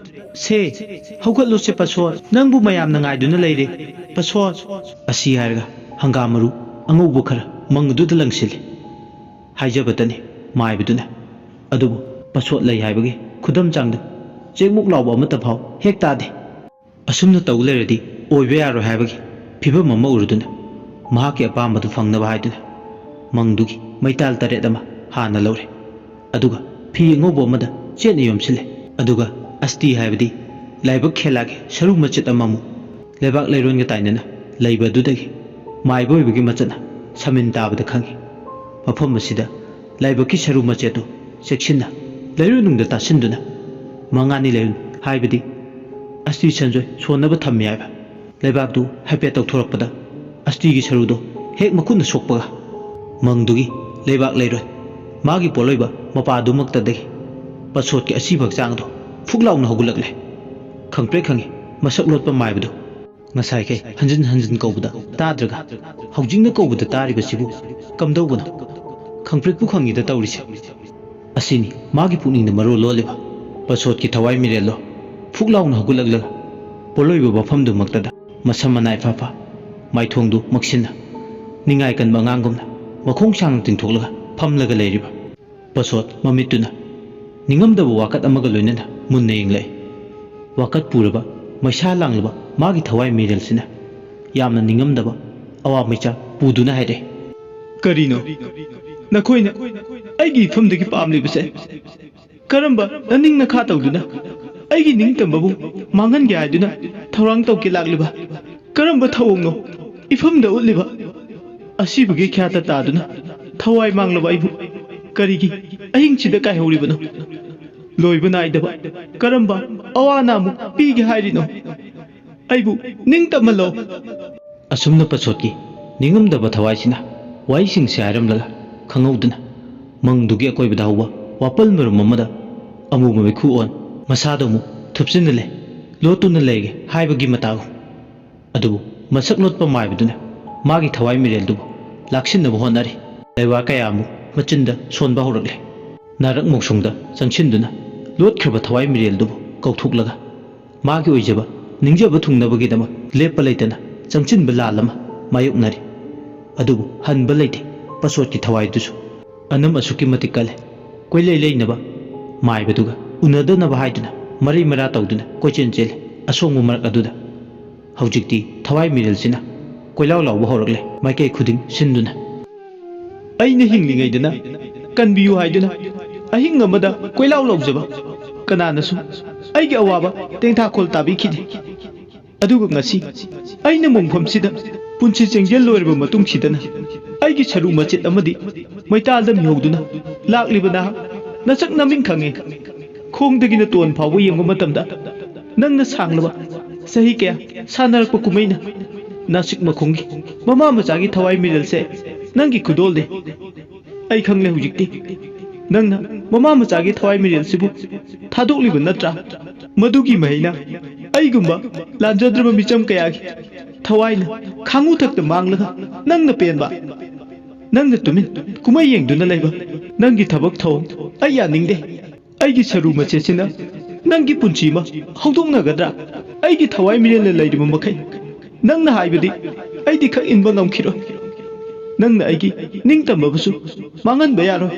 ꯁꯦ, ꯍꯧꯒꯠꯂꯨꯁꯦ ꯄꯁꯣꯠ, ꯅꯪꯕꯨ ꯃꯌꯥꯝꯅ ꯉꯥꯏꯗꯨꯅ ꯂꯩꯔꯦ꯫ ꯄꯁꯣꯠ꯫ ꯑꯁꯤ ꯍꯥꯏꯔꯒ ꯍꯪꯒꯥꯝ ꯃꯔꯨ ꯑꯉꯧꯕ ꯈꯔ ꯃꯪ ꯑꯗꯨꯗ ꯂꯪꯁꯤꯜꯂꯤ꯫ ꯍꯥꯏꯖꯕꯇꯅꯤ ꯃꯥꯏꯕꯗꯨꯅ꯫ ꯑꯗꯨꯕꯨ ꯄꯁꯣꯠ ꯂꯩ ꯍꯥꯏꯕꯒꯤ ꯈꯨꯗꯝ ꯆꯥꯡꯗ ꯆꯦꯡꯃꯨꯛ ꯂꯥꯎꯕ ꯑꯃꯠꯇ ꯐꯥꯎ ꯍꯦꯛ ꯇꯥꯗꯦ꯫ ꯑꯁꯨꯝꯅ ꯇꯧ ꯂꯩꯔꯗꯤ ꯑꯣꯏꯕ ꯌꯥꯔꯣꯏ ꯍꯥꯏꯕꯒꯤ ꯐꯤꯚꯝ ꯑꯃ ꯎꯔꯗꯨꯅ ꯃꯍꯥꯛꯀꯤ ꯑꯄꯥꯝꯕꯗꯨ ꯐꯪꯅꯕ ꯍꯥꯏꯗꯨꯅ ꯃꯪꯗꯨꯒꯤ ꯃꯩꯇꯥꯜ ꯇꯔꯦꯠ ꯑꯃ ꯍꯥꯟꯅ ꯂꯧꯔꯦ꯫ ꯑꯗꯨꯒ ꯐꯤ ꯑꯉꯧꯕ ꯑꯃꯗ ꯆꯦꯠꯅ ꯌꯣꯝꯁꯤꯜꯂꯦ꯫ ꯑꯗꯨꯒ ꯑꯁꯇꯤ ꯍꯥꯏꯕꯗꯤ ꯂꯥꯏꯕꯛ ꯈꯦꯂꯥꯒꯤ ꯁꯔꯨ ꯃꯆꯦꯠ ꯑꯃꯃꯨꯛ ꯂꯩꯕꯥꯛ ꯂꯩꯔꯣꯟꯒ ꯇꯥꯏꯅꯅ ꯂꯩꯕ ꯑꯗꯨꯗꯒꯤ ꯃꯥꯏꯕ ꯑꯣꯏꯕꯒꯤ ꯃꯆꯠꯅ ꯁꯃꯤꯟ ꯇꯥꯕꯗ ꯈꯪꯉꯤ꯫ ꯃꯐꯝ ꯑꯁꯤꯗ ꯂꯥꯏꯕꯛꯀꯤ ꯁꯔꯨ ꯃꯆꯦꯠꯇꯨ ꯆꯦꯛꯁꯤꯟꯅ ꯂꯩꯔꯣꯟꯅꯨꯡꯗ ꯇꯥꯁꯤꯟꯗꯨꯅ ꯃꯉꯥꯅꯤ ꯂꯩꯔꯣꯟ ꯍꯥꯏꯕꯗꯤ ꯑꯁꯇꯤ ꯁꯟꯖꯣꯏ ꯁꯣꯟꯅꯕ ꯊꯝꯃꯤ ꯍꯥꯏꯕ ꯂꯩꯕꯥꯛꯇꯨ ꯍꯥꯏꯐꯦꯠ ꯇꯧꯊꯣꯔꯛꯄꯗ ꯑꯁꯇꯤꯒꯤ ꯁꯔꯨꯗꯣ ꯍꯦꯛ ꯃꯈꯨꯠꯅ ꯁꯣꯛꯄꯒ ꯃꯪꯗꯨꯒꯤ ꯂꯩꯕꯥꯛ ꯂꯩꯔꯣꯏ ꯃꯥꯒꯤ ꯄꯣꯠꯂꯣꯏꯕ ꯃꯄꯥꯗꯨꯃꯛꯇꯗꯒꯤ ꯄꯁꯣꯠꯀꯤ ꯑꯁꯤꯕ ꯍꯛꯆꯥꯡꯗꯣ ꯐꯨꯛ ꯂꯥꯎꯅ ꯍꯧꯒꯠꯂꯛꯂꯦ꯫ ꯈꯪꯄ꯭ꯔꯦꯛ ꯈꯪꯉꯤ ꯃꯁꯛ ꯂꯣꯠꯄ ꯃꯥꯏꯕꯗꯣ꯫ ꯉꯁꯥꯏꯈꯩ ꯍꯟꯖꯤꯟ ꯍꯟꯖꯤꯟ ꯀꯧꯕꯗ ꯇꯥꯗ꯭ꯔꯒ ꯍꯧꯖꯤꯛꯅ ꯀꯧꯕꯗ ꯇꯥꯔꯤꯕꯁꯤꯕꯨ ꯀꯝꯗꯧꯕꯅꯣ? ꯈꯪꯄ꯭ꯔꯦꯛꯄꯨ ꯈꯪꯉꯤꯗ ꯇꯧꯔꯤꯁꯦ꯫ ꯑꯁꯤꯅꯤ ꯃꯥꯒꯤ ꯄꯨꯛꯅꯤꯡꯗ ꯃꯔꯣꯜ ꯂꯣꯜꯂꯤꯕ꯫ ꯄꯁꯣꯠꯀꯤ ꯊꯋꯥꯏ ꯃꯤꯔꯦꯜꯗꯣ ꯐꯨꯛ ꯂꯥꯎꯅ ꯍꯧꯒꯠꯂꯛꯂꯒ ꯄꯣꯠꯂꯣꯏꯕ ꯃꯐꯝꯗꯨꯃꯛꯇꯗ ꯃꯁꯝ ꯃꯅꯥ ꯏꯐꯥ ꯐꯥ, ꯃꯥꯏꯊꯣꯡꯗꯨ ꯃꯛꯁꯤꯟꯅ, ꯅꯤꯡꯉꯥꯏ ꯀꯟꯕ ꯑꯉꯥꯡꯒꯨꯝꯅ ꯃꯈꯣꯡ ꯁꯥꯡꯅ ꯇꯤꯡꯊꯣꯛꯂꯒ ꯐꯝꯂꯒ ꯂꯩꯔꯤꯕ꯫ ꯄꯁꯣꯠ ꯃꯃꯤꯠꯇꯨꯅ ꯅꯤꯡꯉꯝꯗꯕ ꯋꯥꯀꯠ ꯑꯃꯒ ꯂꯣꯏꯅꯅ ꯃꯨꯟꯅ ꯌꯦꯡꯂꯛꯏ꯫ ꯋꯥꯀꯠ ꯄꯨꯔꯕ, ꯃꯩꯁꯥ ꯂꯥꯡꯂꯕ ꯃꯥꯒꯤ ꯊꯋꯥꯏ ꯃꯤꯔꯦꯜꯁꯤꯅ ꯌꯥꯝꯅ ꯅꯤꯡꯉꯝꯗꯕ ꯑꯋꯥ ꯃꯩꯆꯥꯛ ꯄꯨꯗꯨꯅ ꯍꯥꯏꯔꯛꯏ꯫ ꯀꯔꯤꯅꯣ ꯅꯈꯣꯏꯅ ꯑꯩꯒꯤ ꯏꯐꯝꯗꯒꯤ ꯄꯥꯝꯂꯤꯕꯁꯦ? ꯀꯔꯝꯕ ꯅꯅꯤꯡ ꯅꯈꯥ ꯇꯧꯗꯨꯅ ꯑꯩꯒꯤ ꯅꯤꯡꯇꯝꯕꯕꯨ ꯃꯥꯡꯍꯟꯒꯦ ꯍꯥꯏꯗꯨꯅ ꯊꯧꯔꯥꯡ ꯇꯧꯒꯦ ꯂꯥꯛꯂꯤꯕ ꯀꯔꯝꯕ ꯊꯧꯑꯣꯡꯅꯣ ꯏꯐꯝꯗ ꯎꯠꯂꯤꯕ? ꯑꯁꯤꯕꯒꯤ ꯈ꯭ꯌꯥꯠꯇ ꯇꯥꯗꯨꯅ ꯊꯋꯥꯏ ꯃꯥꯡꯂꯕ ꯑꯩꯕꯨ ꯀꯔꯤꯒꯤ ꯑꯍꯤꯡꯁꯤꯗ ꯀꯥꯏꯍꯧꯔꯤꯕꯅꯣ? ꯂꯣꯏꯕ ꯅꯥꯏꯗꯕ ꯀꯔꯝꯕ ꯑꯋꯥ ꯑꯅꯥꯃꯨꯛ ꯄꯤꯒꯦ ꯍꯥꯏꯔꯤꯅꯣ? ꯑꯩꯕꯨ ꯅꯤꯡꯇꯝꯍꯜꯂꯣ꯫ ꯑꯁꯨꯝꯅ ꯄꯁꯣꯠꯀꯤ ꯅꯤꯡꯉꯝꯗꯕ ꯊꯋꯥꯏꯁꯤꯅ ꯋꯥꯍꯩꯁꯤꯡꯁꯦ ꯍꯥꯏꯔꯝꯂꯒ ꯈꯪꯍꯧꯗꯅ ꯃꯪꯗꯨꯒꯤ ꯑꯀꯣꯏꯕꯗ ꯍꯧꯕ ꯋꯥꯄꯜ ꯃꯔꯨꯝ ꯑꯃꯗ ꯑꯃꯨꯕ ꯃꯩꯈꯨ ꯑꯣꯟ ꯃꯁꯥꯗꯣ ꯑꯃꯨꯛ ꯊꯨꯞꯆꯤꯟꯅ ꯂꯩ, ꯂꯣꯠꯇꯨꯅ ꯂꯩꯒꯦ ꯍꯥꯏꯕꯒꯤ ꯃꯇꯥꯒꯨꯝ꯫ ꯑꯗꯨꯕꯨ ꯃꯁꯛ ꯂꯣꯠꯄ ꯃꯥꯏꯕꯗꯨꯅ ꯃꯥꯒꯤ ꯊꯋꯥꯏ ꯃꯤꯔꯦꯜꯗꯨꯕꯨ ꯂꯥꯛꯁꯤꯟꯅꯕ ꯍꯣꯠꯅꯔꯤ꯫ ꯂꯩꯋꯥ ꯀꯌꯥ ꯑꯃꯨꯛ ꯃꯆꯤꯟꯗ ꯁꯣꯟꯕ ꯍꯧꯔꯛꯂꯦ꯫ ꯅꯥꯔꯛ ꯃꯣꯛꯁꯣꯡꯗ ꯆꯪꯁꯤꯟꯗꯨꯅ ꯂꯣꯠꯈ꯭ꯔꯕ ꯊꯋꯥꯏ ꯃꯤꯔꯦꯜꯗꯨꯕꯨ ꯀꯧꯊꯣꯛꯂꯒ ꯃꯥꯒꯤ ꯑꯣꯏꯖꯕ ꯅꯤꯡꯖꯕ ꯊꯨꯡꯅꯕꯒꯤꯗꯃꯛ ꯂꯦꯞꯄ ꯂꯩꯇꯅ ꯆꯪꯁꯤꯟꯕ ꯂꯥꯜ ꯑꯃ ꯃꯥꯌꯣꯛꯅꯔꯤ꯫ ꯑꯗꯨꯕꯨ ꯍꯟꯕ ꯂꯩꯇꯦ ꯄꯁꯣꯠꯀꯤ ꯊꯋꯥꯏꯗꯨꯁꯨ꯫ ꯑꯅꯝ ꯑꯁꯨꯛꯀꯤ ꯃꯇꯤꯛ ꯀꯜꯂꯦ꯫ ꯀꯣꯏꯂꯩ ꯂꯩꯅꯕ ꯃꯥꯏꯕꯗꯨꯒ ꯎꯅꯗꯅꯕ ꯍꯥꯏꯗꯨꯅ ꯃꯔꯩ ꯃꯔꯥ ꯇꯧꯗꯨꯅ ꯀꯣꯏꯆꯦꯟ ꯆꯦꯜꯂꯤ꯫ ꯑꯁꯣꯡꯕ ꯃꯔꯛ ꯑꯗꯨꯗ ꯍꯧꯖꯤꯛꯇꯤ ꯊꯋꯥꯏ ꯃꯤꯔꯦꯜꯁꯤꯅ ꯀꯣꯏꯂꯥꯎ ꯂꯥꯎꯕ ꯍꯧꯔꯛꯂꯦ ꯃꯥꯏꯀꯩ ꯈꯨꯗꯤꯡ ꯁꯤꯟꯗꯨꯅ꯫ ꯑꯩꯅ ꯍꯤꯡꯂꯤꯉꯩꯗꯅ ꯀꯟꯕꯤꯌꯨ ꯍꯥꯏꯗꯨꯅ ꯑꯍꯤꯡ ꯑꯃꯗ ꯀꯣꯏꯂꯥꯎ ꯂꯥꯎꯖꯕ ꯀꯅꯥꯅꯁꯨ ꯑꯩꯒꯤ ꯑꯋꯥꯕ ꯇꯦꯡꯊꯥꯈꯣꯜ ꯇꯥꯕꯤꯈꯤꯗꯦ꯫ ꯑꯗꯨꯒ ꯉꯁꯤ ꯑꯩꯅ ꯃꯣꯡꯐꯝꯁꯤꯗ ꯄꯨꯟꯁꯤ ꯆꯦꯡꯖꯦꯜ ꯂꯣꯏꯔꯕ ꯃꯇꯨꯡꯁꯤꯗꯅ ꯑꯩꯒꯤ ꯁꯔꯨ ꯃꯆꯦꯠ ꯑꯃꯗꯤ ꯃꯩꯇꯥꯜꯗ ꯃꯤꯍꯧꯗꯨꯅ ꯂꯥꯛꯂꯤꯕ ꯅꯍꯥꯛ ꯅꯁꯛ ꯅꯃꯤꯡ ꯈꯪꯉꯦ꯫ ꯈꯣꯡꯗꯒꯤꯅ ꯇꯣꯟ ꯐꯥꯎꯕ ꯌꯦꯡꯕ ꯃꯇꯝꯗ ꯅꯪꯅ ꯁꯥꯡꯂꯕ ꯆꯍꯤ ꯀꯌꯥ ꯁꯥꯟꯅꯔꯛꯄ ꯀꯨꯝꯍꯩꯅ ꯅꯥꯁꯤꯛ ꯃꯈꯣꯡꯒꯤ ꯃꯃꯥ ꯃꯆꯥꯒꯤ ꯊꯋꯥꯏ ꯃꯤꯔꯦꯜꯁꯦ ꯅꯪꯒꯤ ꯈꯨꯗꯣꯜꯅꯤ꯫ ꯑꯩ ꯈꯪꯂꯦ ꯍꯧꯖꯤꯛꯇꯤ ꯅꯪꯅ ꯃꯃꯥ ꯃꯆꯥꯒꯤ ꯊꯋꯥꯏ ꯃꯤꯔꯦꯜꯁꯤꯕꯨ ꯊꯥꯗꯣꯛꯂꯤꯕ ꯅꯠꯇ꯭ꯔꯥ? ꯃꯗꯨꯒꯤ ꯃꯍꯩꯅ ꯑꯩꯒꯨꯝꯕ ꯂꯥꯟꯖꯗ꯭ꯔꯕ ꯃꯤꯆꯝ ꯀꯌꯥꯒꯤ ꯊꯋꯥꯏꯅ ꯈꯥꯡꯉꯨꯊꯛꯇ ꯃꯥꯡꯂꯒ ꯅꯪꯅ ꯄꯦꯟꯕ꯫ ꯅꯪꯅ ꯇꯨꯃꯤꯟ ꯀꯨꯝꯍꯩ ꯌꯦꯡꯗꯨꯅ ꯂꯩꯕ ꯅꯪꯒꯤ ꯊꯕꯛ ꯊꯧꯑꯣꯡ ꯑꯩ ꯌꯥꯅꯤꯡꯗꯦ꯫ ꯑꯩꯒꯤ ꯁꯔꯨ ꯃꯆꯦꯠꯁꯤꯅ ꯅꯪꯒꯤ ꯄꯨꯟꯁꯤ ꯑꯃ ꯍꯧꯗꯣꯛꯅꯒꯗ꯭ꯔꯥ? ꯑꯩꯒꯤ ꯊꯋꯥꯏ ꯃꯤꯔꯦꯜꯅ ꯂꯩꯔꯤꯕ ꯃꯈꯩ ꯅꯪꯅ ꯍꯥꯏꯕꯗꯤ ꯑꯩꯗꯤ ꯈꯛ ꯏꯟꯕ ꯉꯝꯈꯤꯔꯣꯏ꯫ ꯅꯪꯅ ꯑꯩꯒꯤ ꯅꯤꯡꯇꯝꯕꯕꯨꯁꯨ ꯃꯥꯡꯍꯟꯕ ꯌꯥꯔꯣꯏ꯫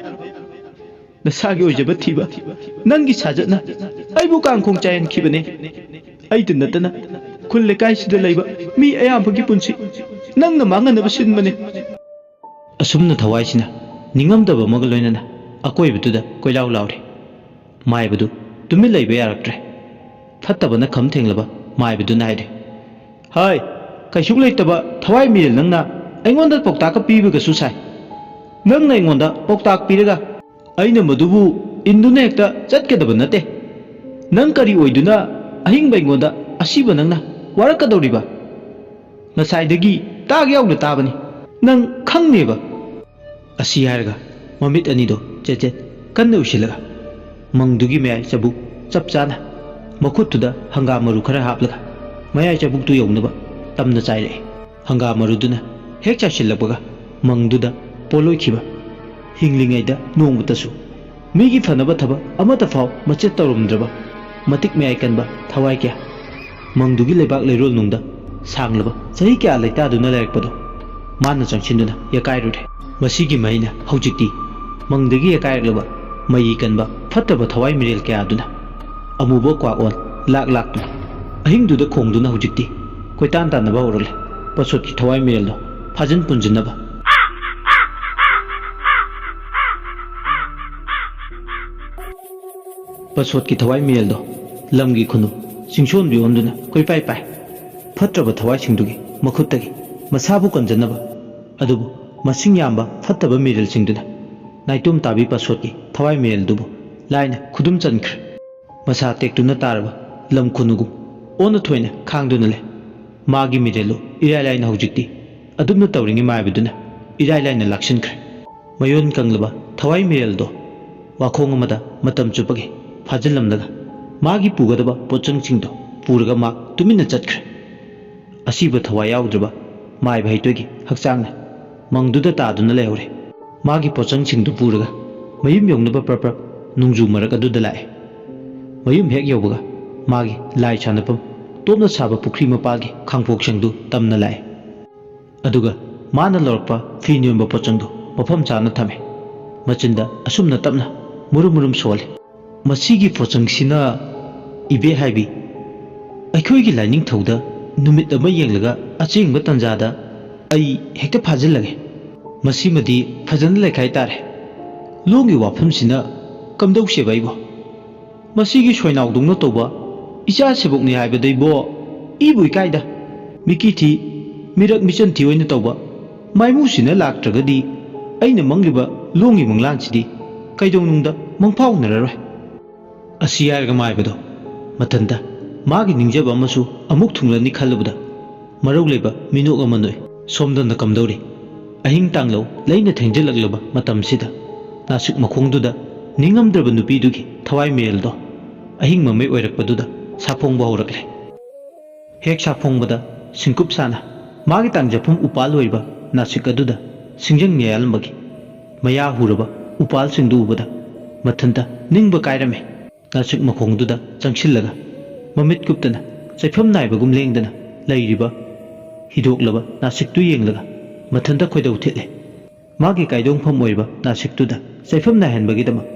ꯅꯁꯥꯒꯤ ꯑꯣꯏꯖꯕ ꯊꯤꯕ ꯅꯪꯒꯤ ꯁꯥꯖꯠꯅ ꯑꯩꯕꯨ ꯀꯥꯡꯈꯣꯡ ꯆꯥꯏꯍꯟꯈꯤꯕꯅꯦ꯫ ꯑꯩꯗ ꯅꯠꯇꯅ ꯈꯨꯜ ꯂꯩꯀꯥꯏꯁꯤꯗ ꯂꯩꯕ ꯃꯤ ꯑꯌꯥꯝꯕꯒꯤ ꯄꯨꯟꯁꯤ ꯅꯪꯅ ꯃꯥꯡꯍꯟꯅꯕ ꯁꯤꯟꯕꯅꯦ꯫ ꯑꯁꯨꯝꯅ ꯊꯋꯥꯏꯁꯤꯅ ꯅꯤꯡꯉꯝꯗꯕ ꯑꯃꯒ ꯂꯣꯏꯅꯅ ꯑꯀꯣꯏꯕꯗꯨꯗ ꯀꯣꯏꯂꯥꯎ ꯂꯥꯎꯔꯤ꯫ ꯃꯥꯏꯕꯗꯨ ꯇꯨꯃꯤꯟ ꯂꯩꯕ ꯌꯥꯔꯛꯇ꯭ꯔꯦ꯫ ꯐꯠꯇꯕꯅ ꯈꯝ ꯊꯦꯡꯂꯕ ꯃꯥꯏꯕꯗꯨꯅ ꯍꯥꯏꯔꯦ, "ꯍꯥꯏ, ꯀꯩꯁꯨ ꯂꯩꯇꯕ ꯊꯋꯥꯏ ꯃꯤꯔꯦꯜ ꯅꯪꯅ ꯑꯩꯉꯣꯟꯗ ꯄꯥꯎꯇꯥꯛꯀ ꯄꯤꯕꯒꯁꯨ ꯁꯥꯏ꯫ ꯅꯪꯅ ꯑꯩꯉꯣꯟꯗ ꯄꯥꯎꯇꯥꯛ ꯄꯤꯔꯒ ꯑꯩꯅ ꯃꯗꯨꯕꯨ ꯏꯟꯗꯨꯅ ꯍꯦꯛꯇ ꯆꯠꯀꯗꯕ ꯅꯠꯇꯦ꯫ ꯅꯪ ꯀꯔꯤ ꯑꯣꯏꯗꯨꯅ ꯑꯍꯤꯡꯕ ꯑꯩꯉꯣꯟꯗ ꯑꯁꯤꯕ ꯅꯪꯅ ꯋꯥꯔꯛꯀꯗꯧꯔꯤꯕ? ꯉꯁꯥꯏꯗꯒꯤ ꯇꯥꯒꯦ ꯌꯥꯎꯅ ꯇꯥꯕꯅꯤ꯫ ꯅꯪ ꯈꯪꯅꯦꯕ"꯫ ꯑꯁꯤ ꯍꯥꯏꯔꯒ ꯃꯃꯤꯠ ꯑꯅꯤꯗꯣ ꯆꯦꯠ ꯆꯦꯠ ꯀꯟꯅ ꯎꯏꯁꯤꯜꯂꯒ ꯃꯪꯗꯨꯒꯤ ꯃꯌꯥꯏ ꯆꯕꯨꯛ ꯆꯞ ꯆꯥꯅ ꯃꯈꯨꯠꯇꯨꯗ ꯍꯪꯒꯥꯝ ꯃꯔꯨ ꯈꯔ ꯍꯥꯞꯂꯒ ꯃꯌꯥꯏ ꯆꯕꯨꯛꯇꯨ ꯌꯧꯅꯕ ꯇꯝꯅ ꯆꯥꯏꯔꯛꯑꯦ꯫ ꯍꯪꯒꯥꯝ ꯃꯔꯨꯗꯨꯅ ꯍꯦꯛ ꯆꯥꯏꯁꯤꯜꯂꯛꯄꯒ ꯃꯪꯗꯨꯗ ꯄꯣꯠꯂꯣꯏꯈꯤꯕ, ꯍꯤꯡꯂꯤꯉꯩꯗ ꯅꯣꯡꯃꯇꯁꯨ ꯃꯤꯒꯤ ꯐꯅꯕ ꯊꯕꯛ ꯑꯃꯠꯇ ꯐꯥꯎ ꯃꯆꯦꯠ ꯇꯧꯔꯝꯗ꯭ꯔꯕ ꯃꯇꯤꯛ ꯃꯌꯥꯏ ꯀꯟꯕ ꯊꯋꯥꯏ ꯀꯌꯥ ꯃꯪꯗꯨꯒꯤ ꯂꯩꯕꯥꯛ ꯂꯩꯔꯣꯜ ꯅꯨꯡꯗ ꯁꯥꯡꯂꯕ ꯆꯍꯤ ꯀꯌꯥ ꯂꯩꯇꯥꯗꯨꯅ ꯂꯩꯔꯛꯄꯗꯣ ꯃꯥꯅ ꯆꯪꯁꯤꯟꯗꯨꯅ ꯌꯦꯀꯥꯏꯔꯨꯔꯦ꯫ ꯃꯁꯤꯒꯤ ꯃꯍꯩꯅ ꯍꯧꯖꯤꯛꯇꯤ ꯃꯪꯗꯒꯤ ꯌꯦꯀꯥꯏꯔꯛꯂꯕ ꯃꯩ ꯀꯟꯕ ꯐꯠꯇꯕ ꯊꯋꯥꯏ ꯃꯤꯔꯦꯜ ꯀꯌꯥ ꯑꯗꯨꯅ ꯑꯃꯨꯕ ꯀ꯭ꯋꯥꯛ ꯑꯣꯟ ꯂꯥꯛ ꯂꯥꯛꯇꯨꯅ ꯑꯍꯤꯡꯗꯨꯗ ꯈꯣꯡꯗꯨꯅ ꯍꯧꯖꯤꯛꯇꯤ ꯀꯣꯏꯇꯥꯟ ꯇꯥꯟꯅꯕ ꯍꯧꯔꯛꯂꯦ꯫ ꯄꯁꯣꯠꯀꯤ ꯊꯋꯥꯏ ꯃꯤꯔꯦꯜꯗꯣ ꯐꯥꯖꯤꯟ ꯄꯨꯟꯖꯤꯟꯅꯕ꯫ ꯄꯁꯣꯠꯀꯤ ꯊꯋꯥꯏ ꯃꯤꯔꯦꯜꯗꯣ ꯂꯝꯒꯤ ꯈꯨꯅꯨ ꯆꯤꯡꯁꯣꯟꯕꯤ ꯑꯣꯟꯗꯨꯅ ꯀꯣꯏꯄꯥꯏ ꯄꯥꯏ꯫ ꯐꯠꯇ꯭ꯔꯕ ꯊꯋꯥꯏꯁꯤꯡꯗꯨꯒꯤ ꯃꯈꯨꯠꯇꯒꯤ ꯃꯁꯥꯕꯨ ꯀꯟꯖꯅꯕ, ꯑꯗꯨꯕꯨ ꯃꯁꯤꯡ ꯌꯥꯝꯕ ꯐꯠꯇꯕ ꯃꯤꯔꯦꯜꯁꯤꯡꯗꯨꯅ ꯅꯥꯏꯇꯣꯝ ꯇꯥꯕꯤ ꯄꯁꯣꯠꯀꯤ ꯊꯋꯥꯏ ꯃꯤꯔꯦꯜꯗꯨꯕꯨ ꯂꯥꯏꯅ ꯈꯨꯗꯨꯝ ꯆꯟꯈ꯭ꯔꯦ꯫ ꯃꯁꯥ ꯇꯦꯛꯇꯨꯅ ꯇꯥꯔꯕ ꯂꯝ ꯈꯨꯅꯨꯒꯨꯝ ꯑꯣꯟꯅ ꯊꯣꯏꯅ ꯈꯥꯡꯗꯨꯅ ꯂꯩ꯫ ꯃꯥꯒꯤ ꯃꯤꯔꯦꯜꯗꯨ ꯏꯔꯥꯏ ꯂꯥꯏꯅ ꯍꯧꯖꯤꯛꯇꯤ ꯑꯗꯨꯝꯅ ꯇꯧꯔꯤꯉꯩ ꯃꯥꯏꯕꯗꯨꯅ ꯏꯔꯥꯏ ꯂꯥꯏꯅ ꯂꯥꯛꯁꯤꯟꯈ꯭ꯔꯦ꯫ ꯃꯌꯣꯟ ꯀꯪꯂꯕ ꯊꯋꯥꯏ ꯃꯤꯔꯦꯜꯗꯣ ꯋꯥꯈꯣꯡ ꯑꯃꯗ ꯃꯇꯝ ꯆꯨꯞꯄꯒꯤ ꯐꯥꯖꯤꯜꯂꯝꯂꯒ ꯃꯥꯒꯤ ꯄꯨꯒꯗꯕ ꯄꯣꯠꯆꯪꯁꯤꯡꯗꯣ ꯄꯨꯔꯒ ꯃꯥ ꯇꯨꯃꯤꯟꯅ ꯆꯠꯈ꯭ꯔꯦ꯫ ꯑꯁꯤꯕ ꯊꯋꯥꯏ ꯌꯥꯎꯗ꯭ꯔꯕ ꯃꯥꯏꯕ ꯍꯩꯇꯣꯏꯒꯤ ꯍꯛꯆꯥꯡꯅ ꯃꯪꯗꯨꯗ ꯇꯥꯗꯨꯅ ꯂꯩꯍꯧꯔꯦ꯫ ꯃꯥꯒꯤ ꯄꯣꯠꯆꯪꯁꯤꯡꯗꯨ ꯄꯨꯔꯒ ꯃꯌꯨꯝ ꯌꯧꯅꯕ ꯄ꯭ꯔꯞ ꯄ꯭ꯔꯞ ꯅꯣꯡꯖꯨ ꯃꯔꯛ ꯑꯗꯨꯗ ꯂꯥꯛꯑꯦ꯫ ꯃꯌꯨꯝ ꯍꯦꯛ ꯌꯧꯕꯒ ꯃꯥꯒꯤ ꯂꯥꯏ ꯁꯥꯟꯅꯐꯝ ꯇꯣꯞꯅ ꯁꯥꯕ ꯄꯨꯈ꯭ꯔꯤ ꯃꯄꯥꯜꯒꯤ ꯈꯥꯡꯄꯣꯛꯁꯪꯗꯨ ꯇꯝꯅ ꯂꯥꯛꯑꯦ꯫ ꯑꯗꯨꯒ ꯃꯥꯅ ꯂꯧꯔꯛꯄ ꯐꯤ ꯅꯣꯟꯕ ꯄꯣꯠꯆꯪꯗꯨ ꯃꯐꯝ ꯆꯥꯅ ꯊꯝꯃꯦ꯫ ꯃꯆꯤꯟꯗ ꯑꯁꯨꯝꯅ ꯇꯞꯅ ꯃꯨꯔꯨꯝ ꯃꯨꯔꯨꯝ ꯁꯣꯜꯂꯤ꯫ ꯃꯁꯤꯒꯤ ꯄꯣꯠꯆꯪꯁꯤꯅ, ꯏꯕꯦ ꯍꯥꯏꯕꯤ, ꯑꯩꯈꯣꯏꯒꯤ ꯂꯥꯏꯅꯤꯡꯊꯧꯗ ꯅꯨꯃꯤꯠ ꯑꯃ ꯌꯦꯡꯂꯒ ꯑꯆꯦꯡꯕ ꯇꯥꯟꯖꯥꯗ ꯑꯩ ꯍꯦꯛꯇ ꯐꯥꯖꯤꯜꯂꯒꯦ꯫ ꯃꯁꯤꯃꯗꯤ ꯐꯖꯅ ꯂꯩꯈꯥꯏ ꯇꯥꯔꯦ꯫ ꯂꯣꯟꯒꯤ ꯋꯥꯐꯝꯁꯤꯅ ꯀꯝꯗꯧꯁꯦꯕ ꯑꯩꯕꯣ? ꯃꯁꯤꯒꯤ ꯁꯣꯏꯅꯥꯎꯗꯧꯅ ꯇꯧꯕ "ꯏꯆꯥ ꯁꯦꯕꯣꯛꯅꯤ ꯍꯥꯏꯕꯗꯩꯕꯣ, ꯏꯕꯨ ꯏꯀꯥꯏꯗ꯫ ꯃꯤꯀꯤ ꯊꯤ, ꯃꯤꯔꯛ ꯃꯤꯆꯟ ꯊꯤ ꯑꯣꯏꯅ ꯇꯧꯕ ꯃꯥꯏꯃꯨꯁꯤꯅ ꯂꯥꯛꯇ꯭ꯔꯒꯗꯤ ꯑꯩꯅ ꯃꯪꯂꯤꯕ ꯂꯣꯡꯒꯤ ꯃꯪꯂꯥꯟꯁꯤꯗꯤ ꯀꯩꯗꯧꯅꯨꯡꯗ ꯃꯪꯐꯥꯎꯅꯔꯔꯣꯏ"꯫ ꯑꯁꯤ ꯍꯥꯏꯔꯒ ꯃꯥꯏꯕꯗꯣ ꯃꯊꯟꯇ ꯃꯥꯒꯤ ꯅꯤꯡꯖꯕ ꯑꯃꯁꯨ ꯑꯃꯨꯛ ꯊꯨꯡꯂꯅꯤ ꯈꯜꯂꯨꯕꯗ ꯃꯔꯧ ꯂꯩꯕ ꯃꯤꯅꯣꯛ ꯑꯃ ꯅꯣꯛꯏ꯫ ꯁꯣꯝꯗꯅ ꯀꯝꯗꯧꯔꯤ? ꯑꯍꯤꯡ ꯇꯥꯡꯂꯧ ꯂꯩꯅ ꯊꯦꯡꯖꯤꯜꯂꯛꯂꯕ ꯃꯇꯝꯁꯤꯗ ꯅꯥꯁꯤꯛ ꯃꯈꯣꯡꯗꯨꯗ ꯅꯤꯡꯉꯝꯗ꯭ꯔꯕ ꯅꯨꯄꯤꯗꯨꯒꯤ ꯊꯋꯥꯏ ꯃꯤꯔꯦꯜꯗꯣ ꯑꯍꯤꯡ ꯃꯃꯩ ꯑꯣꯏꯔꯛꯄꯗꯨꯗ ꯁꯥꯐꯣꯡꯕ ꯍꯧꯔꯛꯂꯦ꯫ ꯍꯦꯛ ꯁꯥꯐꯣꯡꯕꯗ ꯁꯤꯡꯀꯨꯞ ꯁꯥꯅ ꯃꯥꯒꯤ ꯇꯥꯡꯖꯐꯝ ꯎꯄꯥꯜ ꯑꯣꯏꯔꯤꯕ ꯅꯥꯁꯤꯛ ꯑꯗꯨꯗ ꯁꯤꯡꯖꯪ ꯌꯥꯜꯂꯝꯕꯒꯤ ꯃꯌꯥ ꯍꯨꯔꯕ ꯎꯄꯥꯜꯁꯤꯡꯗꯨ ꯎꯕꯗ ꯃꯊꯟꯇ ꯅꯤꯡꯕ ꯀꯥꯏꯔꯝꯃꯤ꯫ ꯅꯥꯁꯤꯛ ꯃꯈꯣꯡꯗꯨꯗ ꯆꯪꯁꯤꯜꯂꯒ ꯃꯃꯤꯠ ꯀꯨꯞꯇꯅ ꯆꯩꯐꯝ ꯅꯥꯏꯕꯒꯨꯝ ꯂꯦꯡꯗꯅ ꯂꯩꯔꯤꯕ ꯍꯤꯗꯣꯛꯂꯕ ꯅꯥꯁꯤꯛꯇꯨ ꯌꯦꯡꯂꯒ ꯃꯊꯟꯇ ꯈꯣꯏꯗꯧ ꯊꯤꯠꯂꯦ꯫ ꯃꯥꯒꯤ ꯀꯥꯏꯗꯣꯡꯐꯝ ꯑꯣꯏꯔꯤꯕ ꯅꯥꯁꯤꯛꯇꯨꯗ ꯆꯩꯐꯝ ꯅꯥꯏꯍꯟꯕꯒꯤꯗꯃꯛ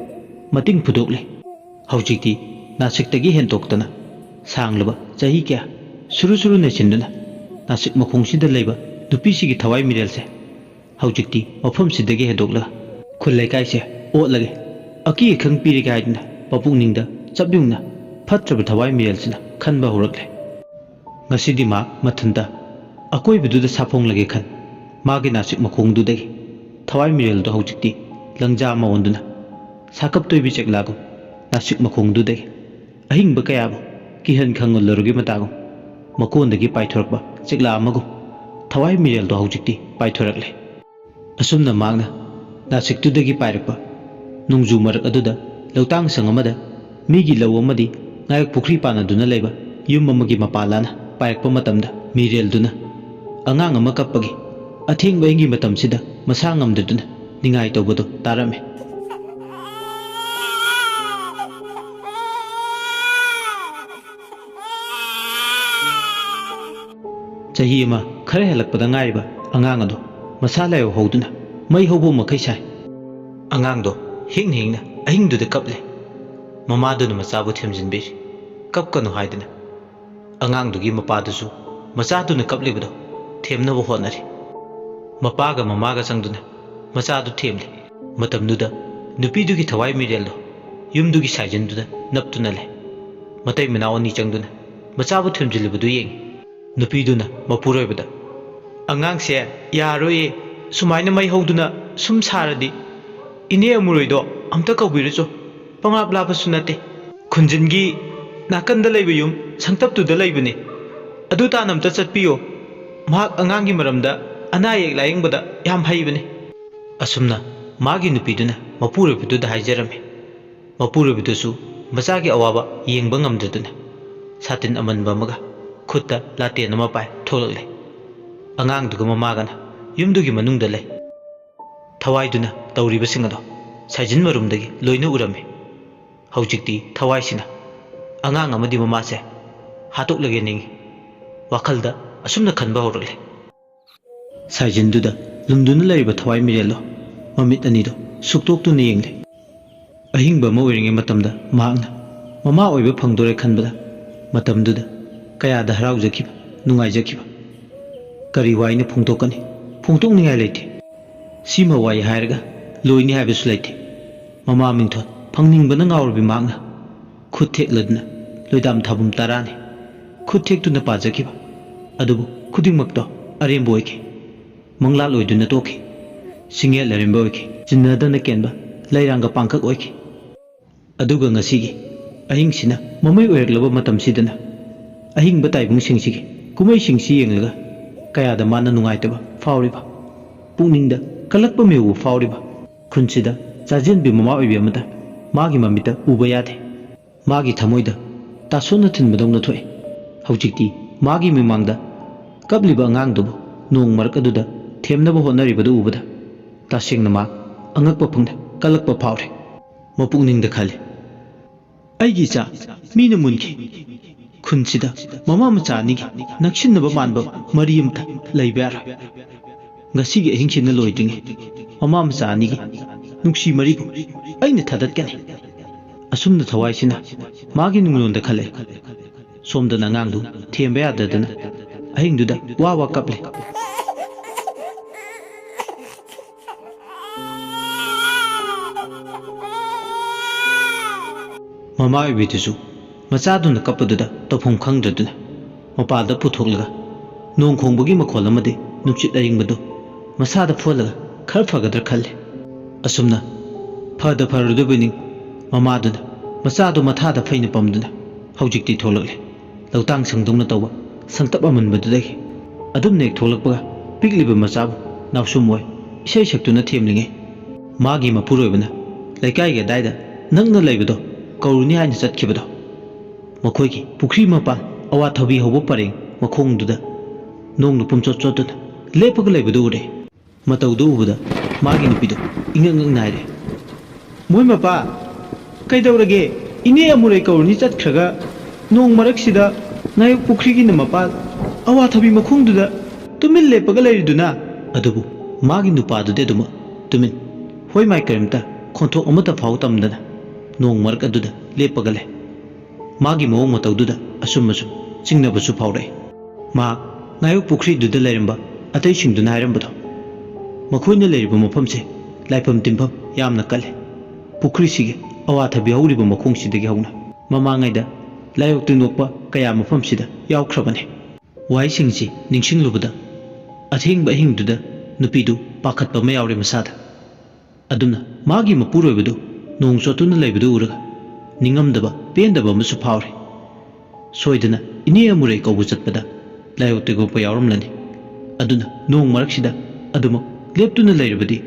ꯃꯇꯤꯡ ꯐꯨꯗꯣꯛꯂꯦ꯫ ꯍꯧꯖꯤꯛꯇꯤ ꯅꯥꯁꯤꯛꯇꯒꯤ ꯍꯦꯟꯗꯣꯛꯇꯅ ꯁꯥꯡꯂꯕ ꯆꯍꯤ ꯀꯌꯥ ꯁꯨꯔꯨ ꯁꯨꯔꯨ ꯅꯩꯁꯤꯟꯗꯨꯅ ꯅꯥꯁꯤꯛ ꯃꯈꯣꯡꯁꯤꯗ ꯂꯩꯕ ꯅꯨꯄꯤꯁꯤꯒꯤ ꯊꯋꯥꯏ ꯃꯤꯔꯦꯜꯁꯦ ꯍꯧꯖꯤꯛꯇꯤ ꯃꯐꯝꯁꯤꯗꯒꯤ ꯍꯦꯟꯗꯣꯛꯂꯒ ꯈꯨꯜ ꯂꯩꯀꯥꯏꯁꯦ ꯑꯣꯠꯂꯒꯦ, ꯑꯀꯤ ꯑꯈꯪ ꯄꯤꯔꯒꯦ ꯍꯥꯏꯗꯨꯅ ꯃꯄꯨꯛꯅꯤꯡꯗ ꯆꯞ ꯌꯨꯡꯅ ꯐꯠꯇ꯭ꯔꯕ ꯊꯋꯥꯏ ꯃꯤꯔꯦꯜꯁꯤꯅ ꯈꯟꯕ ꯍꯧꯔꯛꯂꯦ꯫ ꯉꯁꯤꯗꯤ ꯃꯍꯥꯛ ꯃꯊꯟꯇ ꯑꯀꯣꯏꯕꯗꯨꯗ ꯁꯥꯐꯣꯡꯂꯒꯦ ꯈꯟ ꯃꯥꯒꯤ ꯅꯥꯁꯤꯛ ꯃꯈꯣꯡꯗꯨꯗꯒꯤ ꯊꯋꯥꯏ ꯃꯤꯔꯦꯜꯗꯣ ꯍꯧꯖꯤꯛꯇꯤ ꯂꯪꯖꯥ ꯑꯃ ꯑꯣꯟꯗꯨꯅ ꯁꯥꯀꯞ ꯇꯣꯏꯕꯤ ꯆꯦꯛꯂꯥꯒꯨꯝ ꯅꯥꯁꯤꯛ ꯃꯈꯣꯡꯗꯨꯗꯒꯤ ꯑꯍꯤꯡꯕ ꯀꯌꯥꯕꯨ ꯀꯤꯍꯟ ꯈꯪꯍꯜꯂꯔꯨꯒꯤ ꯃꯇꯥꯒꯨꯝ ꯃꯀꯣꯟꯗꯒꯤ ꯄꯥꯏꯊꯣꯔꯛꯄ ꯆꯦꯛꯂꯥ ꯑꯃꯒꯨꯝ ꯊꯋꯥꯏ ꯃꯤꯔꯦꯜꯗꯣ ꯍꯧꯖꯤꯛꯇꯤ ꯄꯥꯏꯊꯣꯔꯛꯂꯦ꯫ ꯑꯁꯨꯝꯅ ꯃꯍꯥꯛꯅ ꯅꯥꯁꯤꯛꯇꯨꯗꯒꯤ ꯄꯥꯏꯔꯛꯄ ꯅꯣꯡꯖꯨ ꯃꯔꯛ ꯑꯗꯨꯗ ꯂꯧꯇꯥꯡ ꯁꯪ ꯑꯃꯗ ꯃꯤꯒꯤ ꯂꯧ ꯑꯃꯗꯤ ꯉꯥꯌꯣꯛ ꯄꯨꯈ꯭ꯔꯤ ꯄꯥꯟꯅꯗꯨꯅ ꯂꯩꯕ ꯌꯨꯝ ꯑꯃꯒꯤ ꯃꯄꯥꯂꯥꯅ ꯄꯥꯏꯔꯛꯄ ꯃꯇꯝꯗ ꯃꯤꯔꯦꯜꯗꯨꯅ ꯑꯉꯥꯡ ꯑꯃ ꯀꯞꯄꯒꯤ ꯑꯊꯦꯡꯕ ꯑꯍꯤꯡꯒꯤ ꯃꯇꯝꯁꯤꯗ ꯃꯁꯥ ꯉꯝꯗꯗꯨꯅ ꯅꯤꯡꯉꯥꯏ ꯇꯧꯕꯗꯨ ꯇꯥꯔꯝꯃꯤ꯫ ꯆꯍꯤ ꯑꯃ ꯈꯔ ꯍꯦꯜꯂꯛꯄꯗ ꯉꯥꯏꯔꯤꯕ ꯑꯉꯥꯡ ꯑꯗꯨ ꯃꯁꯥ ꯂꯥꯏꯍꯧ ꯍꯧꯗꯨꯅ ꯃꯩ ꯍꯧꯕ ꯃꯈꯩ ꯁꯥꯏ꯫ ꯑꯉꯥꯡꯗꯣ ꯍꯤꯡꯅ ꯍꯤꯡꯅ ꯑꯍꯤꯡꯗꯨꯗ ꯀꯞꯂꯦ꯫ ꯃꯃꯥꯗꯨꯅ ꯃꯆꯥꯕꯨ ꯊꯦꯝꯖꯤꯟꯕꯤꯔꯤ꯫ "ꯀꯞꯀꯅꯨ" ꯍꯥꯏꯗꯨꯅ꯫ ꯑꯉꯥꯡꯗꯨꯒꯤ ꯃꯄꯥꯗꯨꯁꯨ ꯃꯆꯥꯗꯨꯅ ꯀꯞꯂꯤꯕꯗꯣ ꯊꯦꯝꯅꯕ ꯍꯣꯠꯅꯔꯤ꯫ ꯃꯄꯥꯒ ꯃꯃꯥꯒ ꯆꯪꯗꯨꯅ ꯃꯆꯥꯗꯨ ꯊꯦꯝꯂꯤ꯫ ꯃꯇꯝꯗꯨꯗ ꯅꯨꯄꯤꯗꯨꯒꯤ ꯊꯋꯥꯏ ꯃꯤꯔꯦꯜꯗꯣ ꯌꯨꯝꯗꯨꯒꯤ ꯁꯥꯏꯖꯤꯟꯗꯨꯗ ꯅꯞꯇꯨꯅ ꯂꯩ꯫ ꯃꯇꯩ ꯃꯅꯥꯎ ꯑꯅꯤ ꯆꯪꯗꯨꯅ ꯃꯆꯥꯕꯨ ꯊꯦꯝꯖꯤꯜꯂꯤꯕꯗꯨ ꯌꯦꯡꯏ꯫ ꯅꯨꯄꯤꯗꯨꯅ ꯃꯄꯨꯔꯣꯏꯕꯗ, "ꯑꯉꯥꯡꯁꯦ ꯌꯥꯔꯣꯏꯌꯦ, ꯁꯨꯃꯥꯏꯅ ꯃꯩ ꯍꯧꯗꯨꯅ ꯁꯨꯝ ꯁꯥꯔꯗꯤ꯫ ꯏꯅꯦ ꯑꯃꯨꯔꯣꯏꯗꯣ ꯑꯝꯇ ꯀꯧꯕꯤꯔꯨꯆꯣ, ꯄꯪꯂꯥꯞ ꯂꯥꯞꯄꯁꯨ ꯅꯠꯇꯦ꯫ ꯈꯨꯟꯖꯤꯟꯒꯤ ꯅꯥꯀꯟꯗ ꯂꯩꯕ ꯌꯨꯝ ꯁꯪꯇꯞꯇꯨꯗ ꯂꯩꯕꯅꯦ꯫ ꯑꯗꯨ ꯇꯥꯟꯅ ꯑꯝꯇ ꯆꯠꯄꯤꯌꯣ꯫ ꯃꯍꯥꯛ ꯑꯉꯥꯡꯒꯤ ꯃꯔꯝꯗ ꯑꯅꯥ ꯑꯌꯦꯛ ꯂꯥꯌꯦꯡꯕꯗ ꯌꯥꯝ ꯍꯩꯕꯅꯦ"꯫ ꯑꯁꯨꯝꯅ ꯃꯥꯒꯤ ꯅꯨꯄꯤꯗꯨꯅ ꯃꯄꯨꯔꯣꯏꯕꯗꯨꯗ ꯍꯥꯏꯖꯔꯝꯃꯤ꯫ ꯃꯄꯨꯔꯣꯏꯕꯗꯨꯁꯨ ꯃꯆꯥꯒꯤ ꯑꯋꯥꯕ ꯌꯦꯡꯕ ꯉꯝꯗꯗꯨꯅ ꯁꯥꯇꯤꯟ ꯑꯃꯟꯕ ꯑꯃꯒ ꯈꯨꯠꯇ ꯂꯥꯇꯦꯟ ꯑꯃ ꯄꯥꯏ ꯊꯣꯛꯂꯛꯂꯦ꯫ ꯑꯉꯥꯡꯗꯨꯒ ꯃꯃꯥꯒꯅ ꯌꯨꯝꯗꯨꯒꯤ ꯃꯅꯨꯡꯗ ꯂꯩ꯫ ꯊꯋꯥꯏꯗꯨꯅ ꯇꯧꯔꯤꯕꯁꯤꯡ ꯑꯗꯣ ꯁꯥꯏꯖꯤꯟ ꯃꯔꯨꯝꯗꯒꯤ ꯂꯣꯏꯅ ꯎꯔꯝꯃꯤ꯫ ꯍꯧꯖꯤꯛꯇꯤ ꯊꯋꯥꯏꯁꯤꯅ ꯑꯉꯥꯡ ꯑꯃꯗꯤ ꯃꯃꯥꯁꯦ ꯍꯥꯠꯇꯣꯛꯂꯒꯦ ꯅꯤꯡꯏ꯫ ꯋꯥꯈꯜꯗ ꯑꯁꯨꯝꯅ ꯈꯟꯕ ꯍꯧꯔꯛꯂꯦ꯫ ꯁꯥꯏꯖꯤꯟꯗꯨꯗ ꯂꯨꯝꯗꯨꯅ ꯂꯩꯔꯤꯕ ꯊꯋꯥꯏ ꯃꯤꯔꯦꯜꯗꯣ ꯃꯃꯤꯠ ꯑꯅꯤꯗꯣ ꯁꯨꯛꯇꯣꯛꯇꯨꯅ ꯌꯦꯡꯂꯦ꯫ ꯑꯍꯤꯡꯕ ꯑꯃ ꯑꯣꯏꯔꯤꯉꯩ ꯃꯇꯝꯗ ꯃꯍꯥꯛꯅ ꯃꯃꯥ ꯑꯣꯏꯕ ꯐꯪꯗꯣꯔꯦ ꯈꯟꯕꯗ ꯃꯇꯝꯗꯨꯗ ꯀꯌꯥꯗ ꯍꯔꯥꯎꯖꯈꯤꯕ, ꯅꯨꯡꯉꯥꯏꯖꯈꯤꯕ꯫ ꯀꯔꯤ ꯋꯥꯏꯅ ꯐꯣꯡꯗꯣꯛꯀꯅꯤ? ꯐꯣꯡꯗꯣꯛꯅꯤꯡꯉꯥꯏ ꯂꯩꯇꯦ꯫ ꯁꯤꯃ ꯋꯥꯏ ꯍꯥꯏꯔꯒ ꯂꯣꯏꯅꯤ ꯍꯥꯏꯕꯁꯨ ꯂꯩꯇꯦ꯫ ꯃꯃꯥ ꯃꯤꯡꯊꯣꯜ ꯐꯪꯅꯤꯡꯕꯅ ꯉꯥꯎꯔꯕꯤ ꯃꯍꯥꯛꯅ ꯈꯨꯠ ꯊꯦꯛꯂꯗꯨꯅ ꯂꯣꯏꯗꯥꯝ ꯊꯥꯕꯨꯝ ꯇꯔꯥꯅꯤ ꯈꯨꯠ ꯊꯦꯛꯇꯨꯅ ꯄꯥꯖꯈꯤꯕ꯫ ꯑꯗꯨꯕꯨ ꯈꯨꯗꯤꯡꯃꯛꯇꯣ ꯑꯔꯦꯝꯕ ꯑꯣꯏꯈꯤ꯫ ꯃꯪꯂꯥꯜ ꯑꯣꯏꯗꯨꯅ ꯇꯣꯛꯈꯤ꯫ ꯆꯤꯡꯌꯦꯜ ꯑꯔꯦꯝꯕ ꯑꯣꯏꯈꯤ꯫ ꯆꯤꯟꯅꯗꯅ ꯀꯦꯟꯕ ꯂꯩꯔꯥꯡꯒ ꯄꯥꯡꯈꯛ ꯑꯣꯏꯈꯤ꯫ ꯑꯗꯨꯒ ꯉꯁꯤꯒꯤ ꯑꯍꯤꯡꯁꯤꯅ ꯃꯃꯩ ꯑꯣꯏꯔꯛꯂꯕ ꯃꯇꯝꯁꯤꯗꯅ ꯑꯍꯤꯡꯕ ꯇꯥꯏꯕꯪꯁꯤꯡꯁꯤꯒꯤ ꯀꯨꯝꯍꯩꯁꯤꯡꯁꯤ ꯌꯦꯡꯂꯒ ꯀꯌꯥꯗ ꯃꯥꯅ ꯅꯨꯡꯉꯥꯏꯇꯕ ꯐꯥꯎꯔꯤꯕ, ꯄꯨꯛꯅꯤꯡꯗ ꯀꯜꯂꯛꯄ ꯃꯤꯑꯣꯕ ꯐꯥꯎꯔꯤꯕ꯫ ꯈꯨꯟꯁꯤꯗ ꯆꯥꯖꯦꯟꯕꯤ ꯃꯃꯥ ꯑꯣꯏꯕꯤ ꯑꯃꯗ ꯃꯥꯒꯤ ꯃꯃꯤꯠꯇ ꯎꯕ ꯌꯥꯗꯦ꯫ ꯃꯥꯒꯤ ꯊꯃꯣꯏꯗ ꯇꯥꯁꯣꯟꯅ ꯊꯤꯟꯕꯗꯧꯅ ꯊꯣꯛꯏ꯫ ꯍꯧꯖꯤꯛꯇꯤ ꯃꯥꯒꯤ ꯃꯤꯃꯥꯡꯗ ꯀꯞꯂꯤꯕ ꯑꯉꯥꯡꯗꯨꯕꯨ ꯅꯣꯡ ꯃꯔꯛ ꯑꯗꯨꯗ ꯊꯦꯝꯅꯕ ꯍꯣꯠꯅꯔꯤꯕꯗꯨ ꯎꯕꯗ ꯇꯁꯦꯡꯅ ꯃꯥ ꯑꯉꯛꯄ ꯐꯪꯗꯦ, ꯀꯜꯂꯛꯄ ꯐꯥꯎꯔꯦ꯫ ꯃꯄꯨꯛꯅꯤꯡꯗ ꯈꯜꯂꯤ, "ꯑꯩꯒꯤ ꯏꯆꯥ ꯃꯤꯅ ꯃꯨꯟꯈꯤ꯫ ꯈꯨꯟꯁꯤꯗ ꯃꯃꯥ ꯃꯆꯥ ꯑꯅꯤꯒꯤ ꯅꯛꯁꯤꯟꯅꯕ ꯃꯥꯟꯕ ꯃꯔꯤ ꯑꯃꯇ ꯂꯩꯕ ꯌꯥꯔꯣꯏ꯫ ꯉꯁꯤꯒꯤ ꯑꯍꯤꯡꯁꯤꯅ ꯂꯣꯏꯗ꯭ꯔꯤꯉꯩ ꯃꯃꯥ ꯃꯆꯥ ꯑꯅꯤꯒꯤ ꯅꯨꯡꯁꯤ ꯃꯔꯤꯕꯨ ꯑꯩꯅ ꯊꯥꯗꯠꯀꯅꯤ"꯫ ꯑꯁꯨꯝꯅ ꯊꯋꯥꯏꯁꯤꯅ ꯃꯥꯒꯤ ꯅꯨꯡꯂꯣꯟꯗ ꯈꯜꯂꯦ꯫ ꯁꯣꯝꯗꯅ ꯑꯉꯥꯡꯗꯨ ꯊꯦꯝꯕ ꯌꯥꯗꯗꯅ ꯑꯍꯤꯡꯗꯨꯗ ꯋꯥ ꯋꯥ ꯀꯞꯂꯦ꯫ ꯃꯃꯥ ꯑꯣꯏꯕꯤꯗꯨꯁꯨ ꯃꯆꯥꯗꯨꯅ ꯀꯞꯄꯗꯨꯗ ꯇꯧꯐꯝ ꯈꯪꯗ꯭ꯔꯗꯨꯅ ꯃꯄꯥꯟꯗ ꯄꯨꯊꯣꯛꯂꯒ ꯅꯣꯡ ꯈꯣꯡꯕꯒꯤ ꯃꯈꯣꯜ ꯑꯃꯗꯤ ꯅꯨꯡꯁꯤꯠ ꯑꯏꯪꯕꯗꯨ ꯃꯁꯥꯗ ꯐꯨꯍꯜꯂꯒ ꯈꯔ ꯐꯒꯗ꯭ꯔꯥ ꯈꯜꯂꯤ꯫ ꯑꯁꯨꯝꯅ ꯐꯗ ꯐꯔꯨꯗꯕꯣꯏ ꯅꯤꯡ ꯃꯃꯥꯗꯨꯅ ꯃꯆꯥꯗꯨ ꯃꯊꯥꯗ ꯐꯩꯅ ꯄꯝꯗꯨꯅ ꯍꯧꯖꯤꯛꯇꯤ ꯊꯣꯛꯂꯛꯂꯦ꯫ ꯂꯧꯇꯥꯡ ꯁꯪꯗꯧꯅ ꯇꯧꯕ ꯁꯪꯇꯞ ꯑꯃꯟꯕꯗꯨꯗꯒꯤ ꯑꯗꯨꯝꯅ ꯍꯦꯛ ꯊꯣꯛꯂꯛꯄꯒ ꯄꯤꯛꯂꯤꯕ ꯃꯆꯥꯕꯨ ꯅꯥꯎꯁꯨꯝ ꯑꯣꯏ ꯏꯁꯩ ꯁꯛꯇꯨꯅ ꯊꯦꯝꯂꯤꯉꯩ ꯃꯥꯒꯤ ꯃꯄꯨꯔꯣꯏꯕꯅ ꯂꯩꯀꯥꯏꯒꯤ ꯑꯗꯥꯏꯗ ꯅꯛꯅ ꯂꯩꯕꯗꯣ ꯀꯧꯔꯨꯅꯤ ꯍꯥꯏꯅ ꯆꯠꯈꯤꯕꯗꯣ ꯃꯈꯣꯏꯒꯤ ꯄꯨꯈ꯭ꯔꯤ ꯃꯄꯥꯟ ꯑꯋꯥꯊꯕꯤ ꯍꯧꯕ ꯄꯔꯦꯡ ꯃꯈꯣꯡꯗꯨꯗ ꯅꯣꯡꯅ ꯄꯨꯝꯆꯣꯠ ꯆꯣꯠꯇꯨꯅ ꯂꯦꯞꯄꯒ ꯂꯩꯕꯗꯨ ꯎꯔꯦ꯫ ꯃꯇꯧꯗꯨ ꯎꯕꯗ ꯃꯥꯒꯤ ꯅꯨꯄꯤꯗꯨ ꯏꯉꯛ ꯉꯛ ꯅꯥꯏꯔꯦ꯫ "ꯃꯣꯏ ꯃꯄꯥ, ꯀꯩꯗꯧꯔꯒꯦ? ꯏꯅꯦ ꯑꯃꯨꯔꯩ ꯀꯧꯔꯨꯅꯤ ꯆꯠꯈ꯭ꯔꯒ ꯅꯣꯡ ꯃꯔꯛꯁꯤꯗ ꯉꯥꯌꯣꯛ ꯄꯨꯈ꯭ꯔꯤꯒꯤꯅ ꯃꯄꯥꯜ ꯑꯋꯥꯊꯕꯤ ꯃꯈꯣꯡꯗꯨꯗ ꯇꯨꯃꯤꯟ ꯂꯦꯞꯄꯒ ꯂꯩꯔꯤꯗꯨꯅ?" ꯑꯗꯨꯕꯨ ꯃꯥꯒꯤ ꯅꯨꯄꯥꯗꯨꯗꯤ ꯑꯗꯨꯃꯛ ꯇꯨꯃꯤꯟ, ꯍꯣꯏ ꯃꯥꯏ ꯀꯔꯤꯝꯇ ꯈꯣꯟꯊꯣꯛ ꯑꯃꯠꯇ ꯐꯥꯎ ꯇꯝꯗꯅ ꯅꯣꯡ ꯃꯔꯛ ꯑꯗꯨꯗ ꯂꯦꯞꯄꯒ ꯂꯩ꯫ ꯃꯥꯒꯤ ꯃꯑꯣꯡ ꯃꯇꯧꯗꯨꯗ ꯑꯁꯨꯝ ꯑꯁꯨꯝ ꯆꯤꯡꯅꯕꯁꯨ ꯐꯥꯎꯔꯛꯏ꯫ ꯃꯍꯥꯛ ꯉꯥꯌꯣꯛ ꯄꯨꯈ꯭ꯔꯤꯗꯨꯗ ꯂꯩꯔꯝꯕ ꯑꯇꯩꯁꯤꯡꯗꯨꯅ ꯍꯥꯏꯔꯝꯕꯗꯣ, ꯃꯈꯣꯏꯅ ꯂꯩꯔꯤꯕ ꯃꯐꯝꯁꯦ ꯂꯥꯏꯐꯝ ꯇꯤꯟꯐꯝ ꯌꯥꯝꯅ ꯀꯜꯂꯤ꯫ ꯄꯨꯈ꯭ꯔꯤꯁꯤꯒꯤ ꯑꯋꯥꯊꯕꯤ ꯍꯧꯔꯤꯕ ꯃꯈꯣꯡꯁꯤꯗꯒꯤ ꯍꯧꯅ ꯃꯃꯥꯡꯉꯩꯗ ꯂꯥꯏꯑꯣꯛ ꯇꯤꯟꯑꯣꯛꯄ ꯀꯌꯥ ꯃꯐꯝꯁꯤꯗ ꯌꯥꯎꯈ꯭ꯔꯕꯅꯤ꯫ ꯋꯥꯍꯩꯁꯤꯡꯁꯤ ꯅꯤꯡꯁꯤꯡꯂꯨꯕꯗ ꯑꯊꯦꯡꯕ ꯑꯍꯤꯡꯗꯨꯗ ꯅꯨꯄꯤꯗꯨ ꯄꯥꯈꯠꯄ ꯑꯃ ꯌꯥꯎꯔꯦ ꯃꯁꯥꯗ꯫ ꯑꯗꯨꯅ ꯃꯥꯒꯤ ꯃꯄꯨꯔꯣꯏꯕꯗꯨ ꯅꯣꯡ ꯆꯣꯠꯇꯨꯅ ꯂꯩꯕꯗꯨ ꯎꯔꯒ ꯅꯤꯡꯉꯝꯗꯕ ꯄꯦꯟꯗꯕ ꯑꯃꯁꯨ ꯐꯥꯎꯔꯤ꯫ ꯁꯣꯏꯗꯅ ꯏꯅꯦ ꯑꯃꯨꯔꯩ ꯀꯧꯕ ꯆꯠꯄꯗ ꯂꯥꯏꯑꯣꯛ ꯇꯤꯟꯑꯣꯛꯄ ꯌꯥꯎꯔꯝꯂꯅꯤ꯫ ꯑꯗꯨꯅ ꯅꯣꯡ ꯃꯔꯛꯁꯤꯗ ꯑꯗꯨꯃꯛ ꯂꯦꯞꯇꯨꯅ ꯂꯩꯔꯕꯗꯤ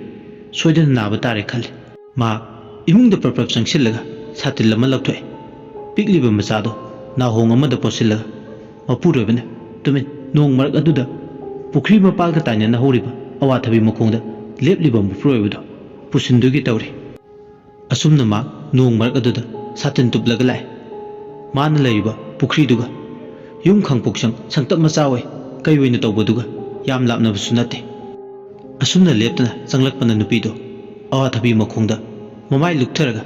ꯁꯣꯏꯗꯅ ꯅꯥꯕ ꯇꯥꯔꯦ ꯈꯜꯂꯤ꯫ ꯃꯍꯥꯛ ꯏꯃꯨꯡꯗ ꯄ꯭ꯔꯞ ꯄ꯭ꯔꯞ ꯆꯪꯁꯤꯜꯂꯒ ꯁꯥꯇꯤꯟ ꯑꯃ ꯂꯧꯊꯣꯛꯑꯦ꯫ ꯄꯤꯛꯂꯤꯕ ꯃꯆꯥꯗꯣ ꯅꯥꯍꯣꯡ ꯑꯃꯗ ꯄꯣꯠꯁꯤꯜꯂꯒ ꯃꯄꯨꯔꯣꯏꯕꯅ ꯇꯨꯃꯤꯟ ꯅꯣꯡ ꯃꯔꯛ ꯑꯗꯨꯗ ꯄꯨꯈ꯭ꯔꯤ ꯃꯄꯥꯜꯒ ꯇꯥꯏꯅꯅ ꯍꯧꯔꯤꯕ ꯑꯋꯥꯊꯕꯤ ꯃꯈꯣꯡꯗ ꯂꯦꯞꯂꯤꯕ ꯃꯄꯨꯔꯣꯏꯕꯗꯣ ꯄꯨꯁꯤꯟꯗꯨꯒꯤ ꯇꯧꯔꯤ꯫ ꯑꯁꯨꯝꯅ ꯃꯍꯥꯛ ꯅꯣꯡ ꯃꯔꯛ ꯑꯗꯨꯗ ꯁꯥꯇꯤꯟ ꯇꯨꯞꯂꯒ ꯂꯥꯛꯑꯦ꯫ ꯃꯥꯅ ꯂꯩꯔꯤꯕ ꯄꯨꯈ꯭ꯔꯤꯗꯨꯒ ꯌꯨꯝ ꯈꯥꯡꯄꯣꯛꯁꯪ ꯁꯪꯇꯞ ꯃꯆꯥ ꯑꯣꯏ, ꯀꯩ ꯑꯣꯏꯅ ꯇꯧꯕꯗꯨꯒ ꯌꯥꯝ ꯂꯥꯞꯅꯕꯁꯨ ꯅꯠꯇꯦ꯫ ꯑꯁꯨꯝꯅ ꯂꯦꯞꯇꯅ ꯆꯪꯂꯛꯄꯅ ꯅꯨꯄꯤꯗꯨ ꯑꯋꯥꯊꯕꯤ ꯃꯈꯣꯡꯗ ꯃꯃꯥꯏ ꯂꯨꯛꯊꯔꯒ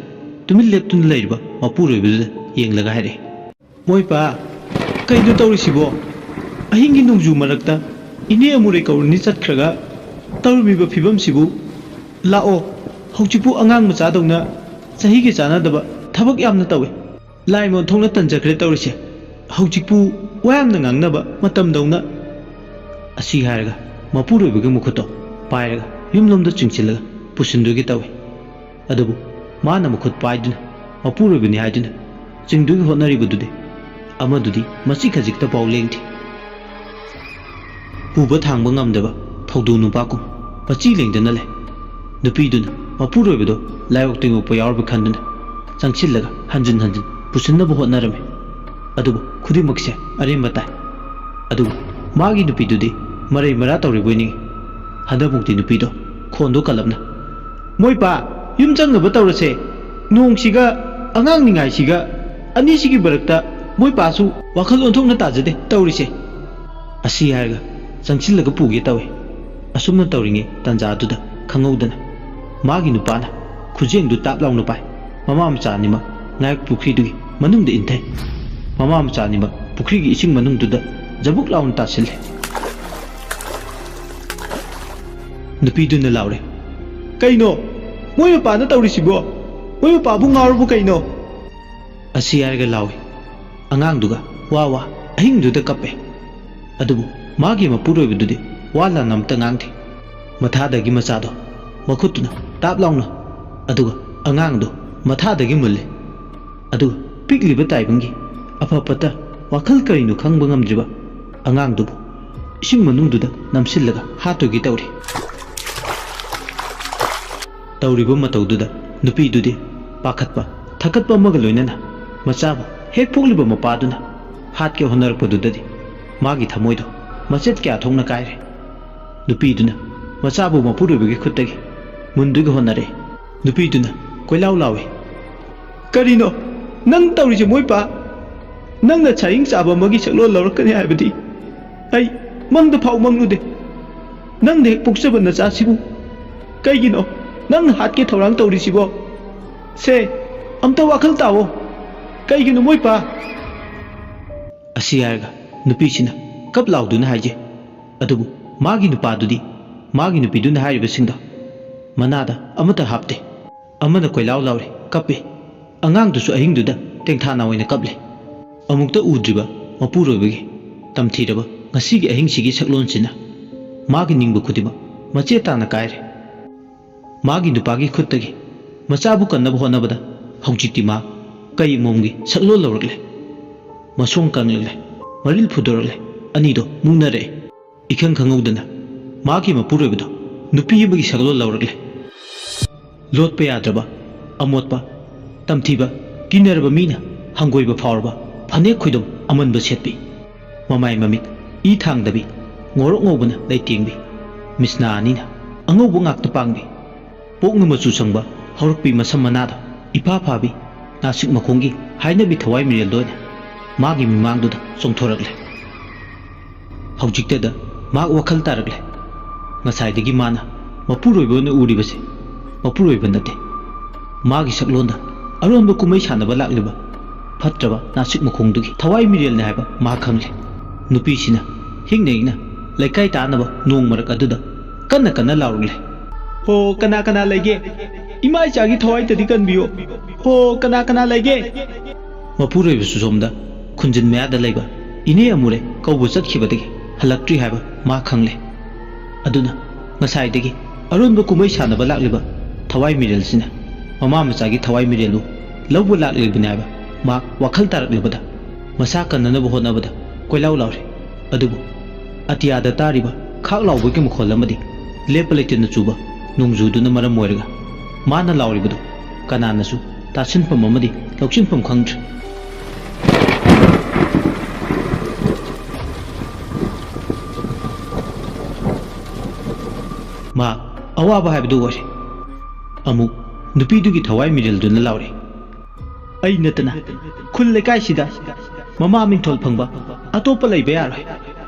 ꯇꯨꯃꯤꯟ ꯂꯦꯞꯇꯨꯅ ꯂꯩꯔꯤꯕ ꯃꯄꯨꯔꯣꯏꯕꯗꯨꯗ ꯌꯦꯡꯂꯒ ꯍꯥꯏꯔꯛꯏ, "ꯃꯣꯏꯄꯥ, ꯀꯩꯅꯣ ꯇꯧꯔꯤꯁꯤꯕꯣ? ꯑꯍꯤꯡꯒꯤ ꯅꯣꯡꯖꯨ ꯃꯔꯛꯇ ꯏꯅꯦ ꯑꯃꯨꯔꯩ ꯀꯧꯔꯅꯤ ꯆꯠꯈ꯭ꯔꯒ ꯇꯧꯔꯝꯃꯤꯕ ꯐꯤꯕꯝꯁꯤꯕꯨ? ꯂꯥꯛꯑꯣ, ꯍꯧꯖꯤꯛꯄꯨ ꯑꯉꯥꯡ ꯃꯆꯥꯗꯧꯅ ꯆꯍꯤꯒ ꯆꯥꯟꯅꯗꯕ ꯊꯕꯛ ꯌꯥꯝꯅ ꯇꯧꯏ꯫ ꯂꯥꯏ ꯑꯣꯟꯊꯣꯛꯅ ꯇꯟꯖꯈ꯭ꯔꯦ ꯇꯧꯔꯤꯁꯦ꯫ ꯍꯧꯖꯤꯛꯄꯨ ꯋꯥ ꯌꯥꯝꯅ ꯉꯥꯡꯅꯕ ꯃꯇꯝꯗꯧꯅ꯫ ꯑꯁꯤ ꯍꯥꯏꯔꯒ ꯃꯄꯨꯔꯣꯏꯕꯒꯤ ꯃꯈꯨꯠꯇꯣ ꯄꯥꯏꯔꯒ ꯌꯨꯝꯂꯣꯝꯗ ꯆꯤꯡꯁꯤꯜꯂꯒ ꯄꯨꯁꯤꯟꯗꯣꯏꯒꯦ ꯇꯧꯏ꯫ ꯑꯗꯨꯕꯨ ꯃꯥꯅ ꯃꯈꯨꯠ ꯄꯥꯏꯗꯨꯅ ꯃꯄꯨꯔꯣꯏꯕꯅꯤ ꯍꯥꯏꯗꯨꯅ ꯆꯤꯡꯗꯣꯏꯒꯤ ꯍꯣꯠꯅꯔꯤꯕꯗꯨꯗꯤ ꯑꯃꯗꯨꯗꯤ ꯃꯆꯤ ꯈꯖꯤꯛꯇꯐꯥꯎ ꯂꯦꯡꯗꯦ꯫ ꯄꯨꯕ ꯊꯥꯡꯕ ꯉꯝꯗꯕ ꯊꯧꯗꯣꯡ ꯅꯨꯄꯥꯒꯨꯝ ꯃꯆꯤ ꯂꯦꯡꯗꯅ ꯂꯩ꯫ ꯅꯨꯄꯤꯗꯨꯅ ꯃꯄꯨꯔꯣꯏꯕꯗꯨ ꯂꯥꯏꯑꯣꯛ ꯇꯤꯟꯑꯣꯛꯄ ꯌꯥꯎꯔꯕ ꯈꯟꯗꯨꯅ ꯆꯪꯁꯤꯜꯂꯒ ꯍꯟꯖꯤꯟ ꯍꯟꯖꯤꯟ ꯄꯨꯁꯤꯟꯅꯕ ꯍꯣꯠꯅꯔꯝꯃꯤ꯫ ꯑꯗꯨꯕꯨ ꯈꯨꯗꯤꯡꯃꯛꯁꯦ ꯑꯔꯦꯝꯕ ꯇꯥꯏ꯫ ꯑꯗꯨꯒ ꯃꯥꯒꯤ ꯅꯨꯄꯤꯗꯨꯗꯤ ꯃꯔꯩ ꯃꯔꯥ ꯇꯧꯔꯤꯕꯣꯏ ꯅꯤꯡꯏ꯫ ꯍꯟꯗꯛꯃꯨꯛꯇꯤ ꯅꯨꯄꯤꯗꯣ ꯈꯣꯟꯗꯣ ꯀꯜꯂꯞꯅ, "ꯃꯣꯏ ꯄꯥ, ꯌꯨꯝ ꯆꯪꯅꯕ ꯇꯧꯔꯁꯦ꯫ ꯅꯣꯡꯁꯤꯒ ꯑꯉꯥꯡ ꯅꯤꯡꯉꯥꯏꯁꯤꯒ, ꯑꯅꯤꯁꯤꯒꯤ ꯃꯔꯛꯇ ꯃꯣꯏ ꯄꯥꯁꯨ ꯋꯥꯈꯜ ꯑꯣꯟꯊꯣꯛꯅ ꯇꯥꯖꯗꯦ ꯇꯧꯔꯤꯁꯦ"꯫ ꯑꯁꯤ ꯍꯥꯏꯔꯒ ꯆꯪꯁꯤꯜꯂꯒ ꯄꯨꯒꯦ ꯇꯧꯏ꯫ ꯑꯁꯨꯝꯅ ꯇꯧꯔꯤꯉꯩ ꯇꯥꯟꯖꯥꯗꯨꯗ ꯈꯪꯍꯧꯗꯅ ꯃꯥꯒꯤ ꯅꯨꯄꯥꯅ ꯈꯨꯖꯦꯡꯗꯨ ꯇꯥꯞ ꯂꯥꯎꯅ ꯄꯥꯏ꯫ ꯃꯃꯥ ꯃꯆꯥ ꯑꯅꯤꯃꯛ ꯉꯥꯏꯍꯥꯛ ꯄꯨꯈ꯭ꯔꯤꯗꯨꯒꯤ ꯃꯅꯨꯡꯗ ꯏꯟꯊꯩ꯫ ꯃꯃꯥ ꯃꯆꯥ ꯑꯅꯤꯃꯛ ꯄꯨꯈ꯭ꯔꯤꯒꯤ ꯏꯁꯤꯡ ꯃꯅꯨꯡꯗꯨꯗ ꯖꯕꯨꯛ ꯂꯥꯎꯅ ꯇꯥꯁꯤꯜꯂꯦ꯫ ꯅꯨꯄꯤꯗꯨꯅ ꯂꯥꯎꯔꯦ, "ꯀꯩꯅꯣ? ꯃꯣꯏ ꯃꯄꯥꯅ ꯇꯧꯔꯤꯁꯤꯕꯣ? ꯃꯣꯏ ꯃꯄꯥꯕꯨ ꯉꯥꯎꯔꯕꯣ ꯀꯩꯅꯣ?" ꯑꯁꯤ ꯍꯥꯏꯔꯒ ꯂꯥꯎꯏ꯫ ꯑꯉꯥꯡꯗꯨꯒ ꯋꯥ ꯋꯥ ꯑꯍꯤꯡꯗꯨꯗ ꯀꯞꯄꯦ꯫ ꯑꯗꯨꯕꯨ ꯃꯥꯒꯤ ꯃꯄꯨꯔꯣꯏꯕꯗꯨꯗꯤ ꯋꯥ ꯂꯥꯟ ꯑꯃꯇ ꯉꯥꯡꯗꯦ꯫ ꯃꯊꯥꯗꯒꯤ ꯃꯆꯥꯗꯣ ꯃꯈꯨꯠꯇꯨꯅ ꯇꯥꯞ ꯂꯥꯎꯅ, ꯑꯗꯨꯒ ꯑꯉꯥꯡꯗꯣ ꯃꯊꯥꯗꯒꯤ ꯃꯨꯜꯂꯦ꯫ ꯑꯗꯨꯒ ꯄꯤꯛꯂꯤꯕ ꯇꯥꯏꯕꯪꯒꯤ ꯑꯐ ꯐꯠꯇ ꯋꯥꯈꯜ ꯀꯔꯤꯅꯣ ꯈꯪꯕ ꯉꯝꯗ꯭ꯔꯤꯕ ꯑꯉꯥꯡꯗꯨꯕꯨ ꯏꯁꯤꯡ ꯃꯅꯨꯡꯗꯨꯗ ꯅꯝꯁꯤꯜꯂꯒ ꯍꯥꯠꯇꯣꯏꯒꯤ ꯇꯧꯔꯤ꯫ ꯇꯧꯔꯤꯕ ꯃꯇꯧꯗꯨꯗ ꯅꯨꯄꯤꯗꯨꯗꯤ ꯄꯥꯈꯠꯄ, ꯊꯀꯠꯄ ꯑꯃꯒ ꯂꯣꯏꯅꯅ ꯃꯆꯥꯕꯨ ꯍꯦꯛ ꯄꯣꯛꯂꯤꯕ ꯃꯄꯥꯗꯨꯅ ꯍꯥꯠꯀꯦ ꯍꯣꯠꯅꯔꯛꯄꯗꯨꯗꯗꯤ ꯃꯥꯒꯤ ꯊꯃꯣꯏꯗꯣ ꯃꯆꯦꯠ ꯀꯌꯥ ꯊꯣꯛꯅ ꯀꯥꯏꯔꯦ꯫ ꯅꯨꯄꯤꯗꯨꯅ ꯃꯆꯥꯕꯨ ꯃꯄꯨꯔꯣꯏꯕꯒꯤ ꯈꯨꯠꯇꯒꯤ ꯃꯨꯟꯗꯨꯒꯤ ꯍꯣꯠꯅꯔꯛꯏ꯫ ꯅꯨꯄꯤꯗꯨꯅ ꯀꯣꯏꯂꯥꯎ ꯂꯥꯎꯏ, "ꯀꯔꯤꯅꯣ ꯅꯪ ꯇꯧꯔꯤꯁꯦ ꯃꯣꯏꯄꯥ? ꯅꯪꯅ ꯁꯥꯍꯤꯡ ꯆꯥꯕ ꯑꯃꯒꯤ ꯁꯛꯂꯣꯟ ꯂꯧꯔꯛꯀꯅꯤ ꯍꯥꯏꯕꯗꯤ ꯑꯩ ꯃꯪꯗ ꯐꯥꯎ ꯃꯪꯂꯨꯗꯦ꯫ ꯅꯪꯅ ꯍꯦꯛ ꯄꯣꯛꯆꯕ ꯅꯆꯥꯁꯤꯕꯨ ꯀꯩꯒꯤꯅꯣ ꯅꯪꯅ ꯍꯥꯠꯀꯦ ꯊꯧꯔꯥꯡ ꯇꯧꯔꯤꯁꯤꯕꯣ? ꯁꯦ, ꯑꯝꯇ ꯋꯥꯈꯜ ꯇꯥꯑꯣ꯫ ꯀꯩꯒꯤꯅꯣ ꯃꯣꯏꯄꯥ?" ꯑꯁꯤ ꯍꯥꯏꯔꯒ ꯅꯨꯄꯤꯁꯤꯅ ꯀꯞ ꯂꯥꯎꯗꯨꯅ ꯍꯥꯏꯖꯩ꯫ ꯑꯗꯨꯕꯨ ꯃꯥꯒꯤ ꯅꯨꯄꯥꯗꯨꯗꯤ ꯃꯥꯒꯤ ꯅꯨꯄꯤꯗꯨꯅ ꯍꯥꯏꯔꯤꯕꯁꯤꯡꯗꯣ ꯃꯅꯥꯗ ꯑꯃꯠꯇ ꯍꯥꯞꯇꯦ꯫ ꯑꯃꯅ ꯀꯣꯏꯂꯥꯎ ꯂꯥꯎꯔꯦ, ꯀꯞꯄꯦ꯫ ꯑꯉꯥꯡꯗꯨꯁꯨ ꯑꯍꯤꯡꯗꯨꯗ ꯇꯦꯡꯊꯥꯅ ꯑꯣꯏꯅ ꯀꯞꯂꯦ꯫ ꯑꯃꯨꯛꯇ ꯎꯗ꯭ꯔꯤꯕ ꯃꯄꯨꯔꯣꯏꯕꯒꯤ ꯇꯝꯊꯤꯔꯕ ꯉꯁꯤꯒꯤ ꯑꯍꯤꯡꯁꯤꯒꯤ ꯁꯛꯂꯣꯟꯁꯤꯅ ꯃꯥꯒꯤ ꯅꯤꯡꯕ ꯈꯨꯗꯤꯡꯃꯛ ꯃꯆꯦꯠ ꯇꯥꯅ ꯀꯥꯏꯔꯦ꯫ ꯃꯥꯒꯤ ꯅꯨꯄꯥꯒꯤ ꯈꯨꯠꯇꯒꯤ ꯃꯆꯥꯕꯨ ꯀꯟꯅꯕ ꯍꯣꯠꯅꯕꯗ ꯍꯧꯖꯤꯛꯇꯤ ꯃꯥ ꯀꯩ ꯑꯃꯣꯝꯒꯤ ꯁꯛꯂꯣꯟ ꯂꯧꯔꯛꯂꯦ꯫ ꯃꯁꯣꯡ ꯀꯪꯂꯛꯂꯦ, ꯃꯔꯤꯜ ꯐꯨꯗꯣꯔꯛꯂꯦ, ꯑꯅꯤꯗꯣ ꯃꯨꯛꯅꯔꯛꯑꯦ꯫ ꯏꯈꯪ ꯈꯪꯍꯧꯗꯅ ꯃꯥꯒꯤ ꯃꯄꯨꯔꯣꯏꯕꯗꯣ ꯅꯨꯄꯤ ꯑꯃꯒꯤ ꯁꯛꯂꯣꯟ ꯂꯧꯔꯛꯂꯦ꯫ ꯂꯣꯠꯄ ꯌꯥꯗ꯭ꯔꯕ, ꯑꯃꯣꯠꯄ, ꯇꯝꯊꯤꯕ, ꯀꯤꯅꯔꯕ ꯃꯤꯅ ꯍꯪꯒꯣꯏꯕ ꯐꯥꯎꯔꯕ ꯐꯅꯦꯛ ꯈꯣꯏꯗꯣꯝ ꯑꯃꯟꯕ ꯁꯦꯠꯄꯤ, ꯃꯃꯥꯏ ꯃꯃꯤꯠ ꯏ ꯊꯥꯡꯗꯕꯤ, ꯉꯧꯔꯣꯛ ꯉꯧꯕꯅ ꯂꯩꯇꯦꯡꯕꯤ, ꯃꯤꯠꯁꯅꯥ ꯑꯅꯤꯅ ꯑꯉꯧꯕ ꯉꯥꯛꯇ ꯄꯥꯡꯕꯤ, ꯄꯣꯛꯅ ꯃꯆꯨ ꯁꯪꯕ ꯍꯧꯔꯛꯄꯤ ꯃꯁꯝ ꯃꯅꯥꯗꯣ ꯏꯐꯥ ꯐꯥꯕꯤ, ꯅꯥꯁꯤꯛ ꯃꯈꯣꯡꯒꯤ ꯍꯥꯏꯅꯕꯤ ꯊꯋꯥꯏ ꯃꯤꯔꯦꯜꯗ ꯑꯣꯏꯅ ꯃꯥꯒꯤ ꯃꯤꯃꯥꯡꯗꯨꯗ ꯆꯣꯡꯊꯣꯔꯛꯂꯦ꯫ ꯍꯧꯖꯤꯛꯇꯗ ꯃꯍꯥꯛ ꯋꯥꯈꯜ ꯇꯥꯔꯛꯂꯦ꯫ ꯉꯁꯥꯏꯗꯒꯤ ꯃꯥꯅ ꯃꯄꯨꯔꯣꯏꯕ ꯑꯣꯏꯅ ꯎꯔꯤꯕꯁꯦ ꯃꯄꯨꯔꯣꯏꯕ ꯅꯠꯇꯦ꯫ ꯃꯥꯒꯤ ꯁꯛꯂꯣꯟꯗ ꯑꯔꯣꯟꯕ ꯀꯨꯝꯍꯩ ꯁꯥꯟꯅꯕ ꯂꯥꯛꯂꯤꯕ ꯐꯠꯇ꯭ꯔꯕ ꯅꯥꯁꯤꯛ ꯃꯈꯣꯡꯗꯨꯒꯤ ꯊꯋꯥꯏ ꯃꯤꯔꯦꯜꯅꯤ ꯍꯥꯏꯕ ꯃꯥ ꯈꯪꯂꯦ꯫ ꯅꯨꯄꯤꯁꯤꯅ ꯍꯤꯡꯅ ꯍꯤꯡꯅ ꯂꯩꯀꯥꯏ ꯇꯥꯅꯕ ꯅꯣꯡ ꯃꯔꯛ ꯑꯗꯨꯗ ꯀꯟꯅ ꯀꯟꯅ ꯂꯥꯎꯔꯛꯂꯦ꯫ "ꯍꯣ, ꯀꯅꯥ ꯀꯅꯥ ꯂꯩꯒꯦ? ꯏꯃꯥ ꯏꯆꯥꯒꯤ ꯊꯋꯥꯏꯇꯗꯤ ꯀꯟꯕꯤꯌꯣ꯫ ꯍꯣ, ꯀꯅꯥ ꯀꯅꯥ ꯂꯩꯒꯦ?" ꯃꯄꯨꯔꯣꯏꯕꯁꯨ ꯁꯣꯝꯗ ꯈꯨꯟꯖꯤꯟ ꯃꯌꯥꯗ ꯂꯩꯕ ꯏꯅꯦ ꯑꯃꯨꯔꯦ ꯀꯧꯕ ꯆꯠꯈꯤꯕꯗꯒꯤ ꯍꯜꯂꯛꯇ꯭ꯔꯤ ꯍꯥꯏꯕ ꯃꯥ ꯈꯪꯂꯦ꯫ ꯑꯗꯨꯅ ꯉꯁꯥꯏꯗꯒꯤ ꯑꯔꯣꯟꯕ ꯀꯨꯝꯍꯩ ꯁꯥꯟꯅꯕ ꯂꯥꯛꯂꯤꯕ ꯊꯋꯥꯏ ꯃꯤꯔꯦꯜꯁꯤꯅ ꯃꯃꯥ ꯃꯆꯥꯒꯤ ꯊꯋꯥꯏ ꯃꯤꯔꯦꯜꯕꯨ ꯂꯧꯕ ꯂꯥꯛꯂꯤꯕꯅꯤ ꯍꯥꯏꯕ ꯃꯍꯥꯛ ꯋꯥꯈꯜ ꯇꯥꯔꯛꯂꯤꯕꯗ ꯃꯁꯥ ꯀꯟꯅꯅꯕ ꯍꯣꯠꯅꯕꯗ ꯀꯣꯏꯂꯥꯎ ꯂꯥꯎꯔꯦ꯫ ꯑꯗꯨꯕꯨ ꯑꯇꯤꯌꯥꯗ ꯇꯥꯔꯤꯕ ꯈꯥꯛ ꯂꯥꯎꯕꯒꯤ ꯃꯈꯣꯜ ꯑꯃꯗꯤ ꯂꯦꯞꯄ ꯂꯩꯇꯅ ꯆꯨꯕ ꯅꯣꯡꯖꯨꯗꯨꯅ ꯃꯔꯝ ꯑꯣꯏꯔꯒ ꯃꯥꯅ ꯂꯥꯎꯔꯤꯕꯗꯨ ꯀꯅꯥꯅꯁꯨ ꯇꯥꯁꯤꯟꯐꯝ ꯑꯃꯗꯤ ꯂꯧꯁꯤꯟꯐꯝ ꯈꯪꯗ꯭ꯔꯦ꯫ ꯃꯥ ꯑꯋꯥꯕ ꯍꯥꯏꯕꯗꯨ ꯑꯣꯏꯔꯦ꯫ ꯑꯃꯨꯛ ꯅꯨꯄꯤꯗꯨꯒꯤ ꯊꯋꯥꯏ ꯃꯤꯔꯦꯜꯗꯨꯅ ꯂꯥꯎꯔꯦ, "ꯑꯩ ꯅꯠꯇꯅ ꯈꯨꯜ ꯂꯩꯀꯥꯏꯁꯤꯗ ꯃꯃꯥ ꯃꯤꯡꯊꯣꯜ ꯐꯪꯕ ꯑꯇꯣꯞꯄ ꯂꯩꯕ ꯌꯥꯔꯣꯏ꯫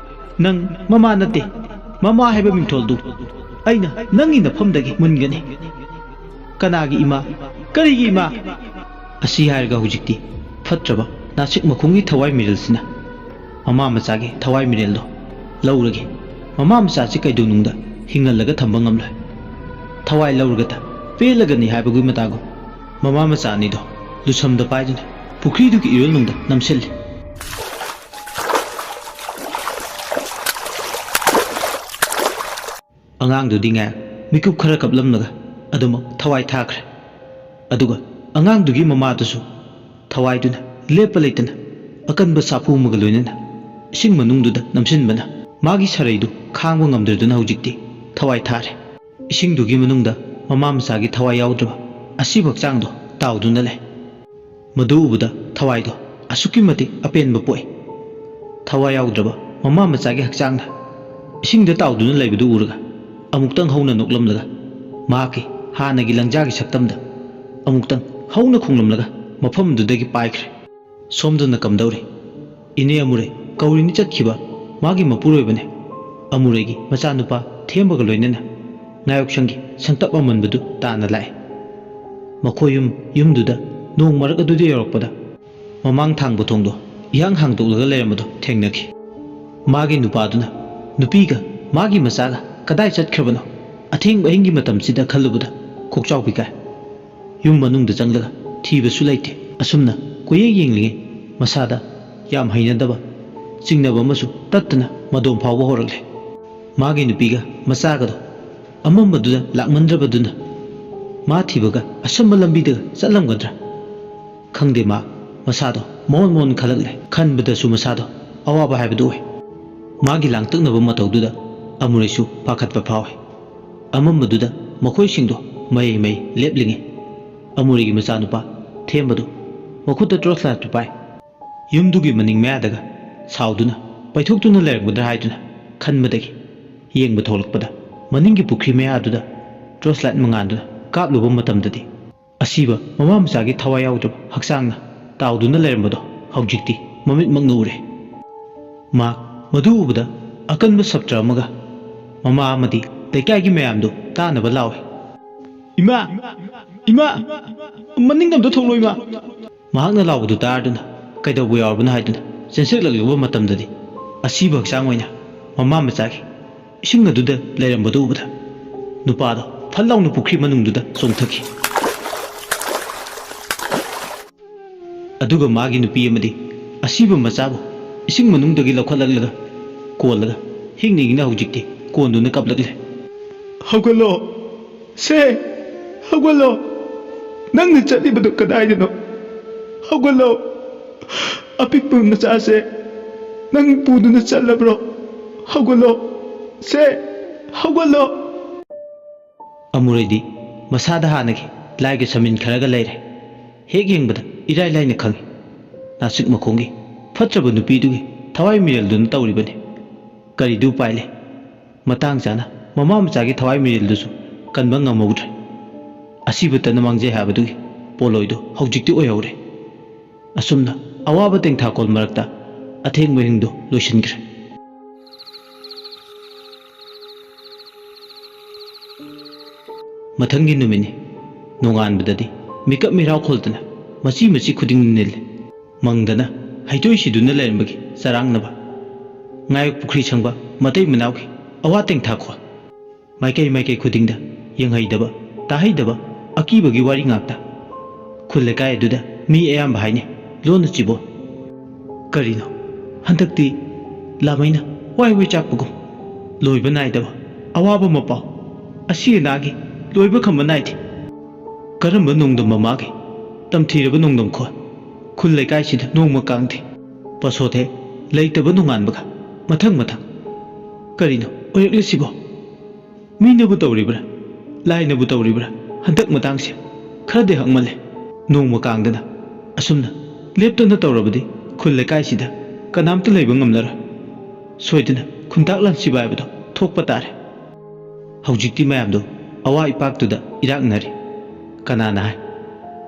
ꯅꯪ ꯃꯃꯥ ꯅꯠꯇꯦ꯫ ꯃꯃꯥ ꯍꯥꯏꯕ ꯃꯤꯡꯊꯣꯜꯗꯨ ꯑꯩꯅ ꯅꯪꯒꯤ ꯅꯐꯝꯗꯒꯤ ꯃꯨꯟꯒꯅꯤ꯫ ꯀꯅꯥꯒꯤ ꯏꯃꯥ? ꯀꯔꯤꯒꯤ ꯏꯃꯥ?" ꯑꯁꯤ ꯍꯥꯏꯔꯒ ꯍꯧꯖꯤꯛꯇꯤ ꯐꯠꯇ꯭ꯔꯕ ꯅꯥꯁꯤꯛ ꯃꯈꯣꯡꯒꯤ ꯊꯋꯥꯏ ꯃꯤꯔꯦꯜꯁꯤꯅ ꯃꯃꯥ ꯃꯆꯥꯒꯤ ꯊꯋꯥꯏ ꯃꯤꯔꯦꯜꯗꯣ ꯂꯧꯔꯒꯦ꯫ ꯃꯃꯥ ꯃꯆꯥꯁꯤ ꯀꯩꯗꯧꯅꯨꯡꯗ ꯍꯤꯡꯍꯜꯂꯒ ꯊꯝꯕ ꯉꯝꯂꯣꯏ꯫ ꯊꯋꯥꯏ ꯂꯧꯔꯒꯇ ꯄꯦꯜꯂꯒꯅꯤ ꯍꯥꯏꯕꯒꯤ ꯃꯇꯥꯒꯨꯝ ꯃꯃꯥ ꯃꯆꯥ ꯑꯅꯤꯗꯣ ꯂꯨꯁꯝꯗ ꯄꯥꯏꯗꯨꯅ ꯄꯨꯈ꯭ꯔꯤꯗꯨꯒꯤ ꯏꯔꯣꯜꯅꯨꯡꯗ ꯅꯝꯁꯤꯜꯂꯤ꯫ ꯑꯉꯥꯡꯗꯨꯗꯤ ꯉꯥꯏꯍꯥꯛ ꯃꯤꯀꯨꯞ ꯈꯔ ꯀꯞꯂꯝꯂꯒ ꯑꯗꯨꯃꯛ ꯊꯋꯥꯏ ꯊꯥꯈ꯭ꯔꯦ꯫ ꯑꯗꯨꯒ ꯑꯉꯥꯡꯗꯨꯒꯤ ꯃꯃꯥꯗꯨꯁꯨ ꯊꯋꯥꯏꯗꯨꯅ ꯂꯦꯞꯄ ꯂꯩꯇꯅ ꯑꯀꯟꯕ ꯁꯥꯐꯨ ꯑꯃꯒ ꯂꯣꯏꯅꯅ ꯏꯁꯤꯡ ꯃꯅꯨꯡꯗꯨꯗ ꯅꯝꯁꯤꯟꯕꯅ ꯃꯥꯒꯤ ꯁꯔꯩꯗꯨ ꯈꯥꯡꯕ ꯉꯝꯗ꯭ꯔꯗꯨꯅ ꯍꯧꯖꯤꯛꯇꯤ ꯊꯋꯥꯏ ꯊꯥꯔꯦ꯫ ꯏꯁꯤꯡꯗꯨꯒꯤ ꯃꯅꯨꯡꯗ ꯃꯃꯥ ꯃꯆꯥꯒꯤ ꯊꯋꯥꯏ ꯌꯥꯎꯗ꯭ꯔꯕ ꯑꯁꯤꯕ ꯍꯛꯆꯥꯡꯗꯣ ꯇꯥꯎꯗꯨꯅ ꯂꯩ꯫ ꯃꯗꯨ ꯎꯕꯗ ꯊꯋꯥꯏꯗꯣ ꯑꯁꯨꯛꯀꯤ ꯃꯇꯤꯛ ꯑꯄꯦꯟꯕ ꯄꯣꯛꯏ꯫ ꯊꯋꯥꯏ ꯌꯥꯎꯗ꯭ꯔꯕ ꯃꯃꯥ ꯃꯆꯥꯒꯤ ꯍꯛꯆꯥꯡꯅ ꯏꯁꯤꯡꯗ ꯇꯥꯎꯗꯨꯅ ꯂꯩꯕꯗꯨ ꯎꯔꯒ ꯑꯃꯨꯛꯇꯪ ꯍꯧꯅ ꯅꯣꯛꯂꯝꯂꯒ ꯃꯍꯥꯛꯀꯤ ꯍꯥꯟꯅꯒꯤ ꯂꯪꯖꯥꯒꯤ ꯁꯛꯇꯝꯗ ꯑꯃꯨꯛꯇꯪ ꯍꯧꯅ ꯈꯣꯡꯂꯝꯂꯒ ꯃꯐꯝꯗꯨꯗꯒꯤ ꯄꯥꯏꯈ꯭ꯔꯦ꯫ ꯁꯣꯝꯗꯅ ꯀꯝꯗꯧꯔꯤ? ꯏꯅꯦ ꯑꯃꯨꯔꯩ ꯀꯧꯔꯤꯅꯤ ꯆꯠꯈꯤꯕ ꯃꯥꯒꯤ ꯃꯄꯨꯔꯣꯏꯕꯅꯦ꯫ ꯑꯃꯨꯔꯩꯒꯤ ꯃꯆꯥꯅꯨꯄꯥ ꯊꯦꯝꯕꯒ ꯂꯣꯏꯅꯅ ꯉꯥꯌꯣꯛꯁꯪꯒꯤ ꯁꯪꯇꯞ ꯑꯃꯟꯕꯗꯨ ꯇꯥꯅ ꯂꯥꯛꯑꯦ꯫ ꯃꯈꯣꯏ ꯌꯨꯝ ꯌꯨꯝꯗꯨꯗ ꯅꯣꯡ ꯃꯔꯛ ꯑꯗꯨꯗ ꯌꯧꯔꯛꯄꯗ ꯃꯃꯥꯡ ꯊꯥꯡꯕ ꯊꯣꯡꯗꯣ ꯏꯍꯥꯡ ꯍꯥꯡꯗꯣꯛꯂꯒ ꯂꯩꯔꯝꯕꯗꯣ ꯊꯦꯡꯅꯈꯤ꯫ ꯃꯥꯒꯤ ꯅꯨꯄꯥꯗꯨꯅ ꯅꯨꯄꯤꯒ ꯃꯥꯒꯤ ꯃꯆꯥꯒ ꯀꯗꯥꯏ ꯆꯠꯈ꯭ꯔꯕꯅꯣ? ꯑꯊꯦꯡꯕ ꯑꯍꯤꯡꯒꯤ ꯃꯇꯝꯁꯤꯗ ꯈꯜꯂꯨꯕꯗ ꯀꯣꯛꯆꯥꯎꯕꯤ ꯀꯥꯏ꯫ ꯌꯨꯝ ꯃꯅꯨꯡꯗ ꯆꯪꯂꯒ ꯊꯤꯕꯁꯨ ꯂꯩꯇꯦ꯫ ꯑꯁꯨꯝꯅ ꯀꯣꯏꯌꯦꯡ ꯌꯦꯡꯂꯤꯉꯩ ꯃꯁꯥꯗ ꯌꯥꯝ ꯍꯩꯅꯗꯕ ꯆꯤꯡꯅꯕ ꯑꯃꯁꯨ ꯇꯠꯇꯅ ꯃꯗꯣꯝ ꯐꯥꯎꯕ ꯍꯧꯔꯛꯂꯦ꯫ ꯃꯥꯒꯤ ꯅꯨꯄꯤꯒ ꯃꯆꯥꯒꯗꯣ ꯑꯃꯝꯕꯗꯨꯗ ꯂꯥꯛꯃꯟꯗ꯭ꯔꯕꯗꯨꯅ ꯃꯥ ꯊꯤꯕꯒ ꯑꯁꯝꯕ ꯂꯝꯕꯤꯗꯒ ꯆꯠꯂꯝꯒꯗ꯭ꯔꯥ? ꯈꯪꯗꯦ, ꯃꯥ ꯃꯁꯥꯗꯣ ꯃꯑꯣꯟ ꯃꯑꯣꯟ ꯈꯜꯂꯛꯂꯦ꯫ ꯈꯟꯕꯗꯁꯨ ꯃꯁꯥꯗꯣ ꯑꯋꯥꯕ ꯍꯥꯏꯕꯗꯨ ꯑꯣꯏ꯫ ꯃꯥꯒꯤ ꯂꯥꯡꯇꯛꯅꯕ ꯃꯇꯧꯗꯨꯗ ꯑꯃꯨꯔꯩꯁꯨ ꯄꯥꯈꯠꯄ ꯐꯥꯎꯏ꯫ ꯑꯃꯝꯕꯗꯨꯗ ꯃꯈꯣꯏꯁꯤꯡꯗꯣ ꯃꯍꯩ ꯃꯍꯩ ꯂꯦꯞꯂꯤꯉꯩ ꯑꯃꯨꯔꯩꯒꯤ ꯃꯆꯥꯅꯨꯄꯥ ꯊꯦꯝꯕꯗꯨ ꯃꯈꯨꯠꯇ ꯇꯣꯔꯆ ꯂꯥꯏꯠꯇꯨ ꯄꯥꯏ꯫ ꯌꯨꯝꯗꯨꯒꯤ ꯃꯅꯤꯡ ꯃꯌꯥꯗꯒ ꯁꯥꯎꯗꯨꯅ ꯄꯩꯊꯣꯛꯇꯨꯅ ꯂꯩꯔꯝꯒꯗ꯭ꯔꯥ ꯍꯥꯏꯗꯨꯅ ꯈꯟꯕꯗꯒꯤ ꯌꯦꯡꯕ ꯊꯣꯛꯂꯛꯄꯗ ꯃꯅꯤꯡꯒꯤ ꯄꯨꯈ꯭ꯔꯤ ꯃꯌꯥꯗꯨꯗ ꯇꯣꯔꯆ ꯂꯥꯏꯠ ꯃꯉꯥꯜꯗꯨꯅ ꯀꯥꯞꯂꯨꯕ ꯃꯇꯝꯗꯗꯤ ꯑꯁꯤꯕ ꯃꯃꯥ ꯃꯆꯥꯒꯤ ꯊꯋꯥꯏ ꯌꯥꯎꯗ꯭ꯔꯕ ꯍꯛꯆꯥꯡꯅ ꯇꯥꯎꯗꯨꯅ ꯂꯩꯔꯝꯕꯗꯣ ꯍꯧꯖꯤꯛꯇꯤ ꯃꯃꯤꯠꯃꯛꯅ ꯎꯔꯦ꯫ ꯃꯍꯥꯛ ꯃꯗꯨ ꯎꯕꯗ ꯑꯀꯟꯕ ꯁꯞꯇ꯭ꯔ ꯑꯃꯒ ꯃꯃꯥ ꯑꯃꯗꯤ ꯂꯩꯀꯥꯏꯒꯤ ꯃꯌꯥꯝꯗꯨ ꯇꯥꯅꯕ ꯂꯥꯎꯏ꯫ "ꯏꯃꯥ! ꯏꯃꯥ! ꯃꯅꯤꯡꯗ ꯑꯝꯇ ꯊꯣꯛꯂꯣ, ꯏꯃꯥ!" ꯃꯍꯥꯛꯅ ꯂꯥꯎꯕꯗꯨ ꯇꯥꯔꯗꯨꯅ ꯀꯩꯗꯧꯕ ꯌꯥꯎꯔꯕꯅꯣ ꯍꯥꯏꯗꯨꯅ ꯆꯦꯟꯁꯤꯜꯂꯛꯂꯨꯕ ꯃꯇꯝꯗꯗꯤ ꯑꯁꯤꯕ ꯍꯛꯆꯥꯡ ꯑꯣꯏꯅ ꯃꯃꯥ ꯃꯆꯥꯒꯤ ꯏꯁꯤꯡ ꯑꯗꯨꯗ ꯂꯩꯔꯝꯕꯗꯨ ꯎꯕꯗ ꯅꯨꯄꯥꯗꯣ ꯐꯠ ꯂꯥꯎꯅ ꯄꯨꯈ꯭ꯔꯤ ꯃꯅꯨꯡꯗꯨꯗ ꯆꯣꯡꯊꯈꯤ꯫ ꯑꯗꯨꯒ ꯃꯥꯒꯤ ꯅꯨꯄꯤ ꯑꯃꯗꯤ ꯑꯁꯤꯕ ꯃꯆꯥꯕꯨ ꯏꯁꯤꯡ ꯃꯅꯨꯡꯗꯒꯤ ꯂꯧꯈꯠꯂꯛꯂꯒ ꯀꯣꯜꯂꯒ ꯍꯤꯡꯅ ꯍꯤꯡꯅ ꯍꯧꯖꯤꯛꯇꯤ ꯀꯣꯟꯗꯨꯅ ꯀꯞꯂꯛꯂꯦ꯫ "ꯍꯧꯒꯠꯂꯣ! ꯁꯦ! ꯍꯧꯒꯠꯂꯣ! ꯅꯪꯅ ꯆꯠꯂꯤꯕꯗꯨ ꯀꯗꯥꯏꯗꯅꯣ? ꯍꯧꯒꯠꯂꯣ! ꯑꯄꯤꯛꯄ ꯃꯆꯥꯁꯦ ꯅꯪ ꯄꯨꯗꯨꯅ ꯆꯠꯂꯕ꯭ꯔꯣ? ꯍꯧꯒꯠꯂꯣ! ꯁꯦ! ꯍꯧꯒꯠꯂꯣ!" ꯑꯃꯨꯔꯩꯗꯤ ꯃꯁꯥꯗ ꯍꯥꯟꯅꯒꯤ ꯂꯥꯏꯒ ꯁꯃꯤꯟ ꯈꯔꯒ ꯂꯩꯔꯦ꯫ ꯍꯦꯛ ꯌꯦꯡꯕꯗ ꯏꯔꯥꯏ ꯂꯥꯏꯅ ꯈꯪꯏ꯫ ꯅꯥꯆꯤꯛ ꯃꯈꯣꯡꯒꯤ ꯐꯠꯇ꯭ꯔꯕ ꯅꯨꯄꯤꯗꯨꯒꯤ ꯊꯋꯥꯏ ꯃꯤꯔꯦꯜꯗꯨꯅ ꯇꯧꯔꯤꯕꯅꯤ꯫ ꯀꯔꯤꯗꯤ ꯎꯄꯥꯏ ꯂꯩ? ꯃꯇꯥꯡ ꯆꯥꯅ ꯃꯃꯥ ꯃꯆꯥꯒꯤ ꯊꯋꯥꯏ ꯃꯤꯔꯦꯜꯗꯨꯁꯨ ꯀꯟꯕ ꯉꯝꯍꯧꯗ꯭ꯔꯦ꯫ ꯑꯁꯤꯕꯇꯅ ꯃꯥꯡꯖꯩ ꯍꯥꯏꯕꯗꯨꯒꯤ ꯄꯣꯠꯂꯣꯏꯗꯨ ꯍꯧꯖꯤꯛꯇꯤ ꯑꯣꯏꯍꯧꯔꯦ꯫ ꯑꯁꯨꯝꯅ ꯑꯋꯥꯕ ꯇꯦꯡꯊꯥꯀꯣꯜ ꯃꯔꯛꯇ ꯑꯊꯦꯡꯕ ꯍꯤꯡꯗꯨ ꯂꯣꯏꯁꯤꯟꯈ꯭ꯔꯦ꯫ ꯃꯊꯪꯒꯤ ꯅꯨꯃꯤꯠꯅꯤ꯫ ꯅꯣꯡꯉꯥꯟꯕꯗꯗꯤ ꯃꯤꯀꯞ ꯃꯤꯔꯥꯎ ꯈꯣꯜꯗꯅ ꯃꯆꯤ ꯃꯆꯤ ꯈꯨꯗꯤꯡ ꯅꯤꯜꯂꯤ꯫ ꯃꯪꯗꯅ ꯍꯩꯇꯣꯏ ꯁꯤꯗꯨꯅ ꯂꯩꯔꯝꯕꯒꯤ ꯆꯔꯥꯡꯅꯕ, ꯉꯥꯌꯣꯛ ꯄꯨꯈ꯭ꯔꯤ ꯁꯪꯕ ꯃꯇꯩ ꯃꯅꯥꯎꯒꯤ ꯑꯋꯥ ꯇꯦꯡꯊꯥꯈꯣꯜ, ꯃꯥꯏꯀꯩ ꯃꯥꯏꯀꯩ ꯈꯨꯗꯤꯡꯗ ꯌꯦꯡꯍꯩꯗꯕ, ꯇꯥꯍꯩꯗꯕ ꯑꯀꯤꯕꯒꯤ ꯋꯥꯔꯤ ꯉꯥꯛꯇ꯫ ꯈꯨꯜ ꯂꯩꯀꯥꯏ ꯑꯗꯨꯗ ꯃꯤ ꯑꯌꯥꯝꯕ ꯍꯥꯏꯅꯩ ꯂꯣꯟꯅ ꯆꯤꯕꯣꯟ꯫ ꯀꯔꯤꯅꯣ ꯍꯟꯗꯛꯇꯤ ꯂꯥꯃꯩꯅ ꯋꯥꯏ ꯋꯥꯏ ꯆꯥꯛꯄꯒꯨꯝ? ꯂꯣꯏꯕ ꯅꯥꯏꯗꯕ ꯑꯋꯥꯕ ꯃꯄꯥꯎ, ꯑꯁꯤ ꯑꯅꯥꯒꯤ ꯂꯣꯏꯕ ꯈꯝꯕ ꯅꯥꯏꯗꯦ꯫ ꯀꯔꯝꯕ ꯅꯣꯡꯗꯝꯕ ꯃꯥꯒꯤ ꯇꯝꯊꯤꯔꯕ ꯅꯣꯡꯗꯝꯈꯣꯜ? ꯈꯨꯜ ꯂꯩꯀꯥꯏꯁꯤꯗ ꯅꯣꯡꯃ ꯀꯥꯡꯗꯦ꯫ ꯄꯁꯣꯊꯦ ꯂꯩꯇꯕ ꯅꯣꯡꯉꯥꯟꯕꯒ ꯃꯊꯪ ꯃꯊꯪ꯫ ꯀꯔꯤꯅꯣ ꯑꯣꯏꯔꯛꯂꯤꯁꯤꯕꯣ? ꯃꯤꯅꯕꯨ ꯇꯧꯔꯤꯕ꯭ꯔꯥ? ꯂꯥꯏꯅꯕꯨ ꯇꯧꯔꯤꯕ꯭ꯔꯥ? ꯍꯟꯗꯛ ꯃꯇꯥꯡꯁꯦ ꯈꯔꯗꯤ ꯍꯛꯃꯜꯂꯦ꯫ ꯅꯣꯡꯃ ꯀꯥꯡꯗꯅ ꯑꯁꯨꯝꯅ ꯂꯦꯞꯇꯅ ꯇꯧꯔꯕꯗꯤ ꯈꯨꯜ ꯂꯩꯀꯥꯏꯁꯤꯗ ꯀꯅꯥꯝꯇ ꯂꯩꯕ ꯉꯝꯂꯔꯣꯏ꯫ ꯁꯣꯏꯗꯅ ꯈꯨꯟꯇꯥꯛ ꯂꯥꯟꯁꯤꯕ ꯍꯥꯏꯕꯗꯣ ꯊꯣꯛꯄ ꯇꯥꯔꯦ꯫ ꯍꯧꯖꯤꯛꯇꯤ ꯃꯌꯥꯝꯗꯣ ꯑꯋꯥ ꯏꯄꯥꯛꯇꯨꯗ ꯏꯔꯥꯛꯅꯔꯤ꯫ ꯀꯅꯥꯅ ꯍꯥꯏ?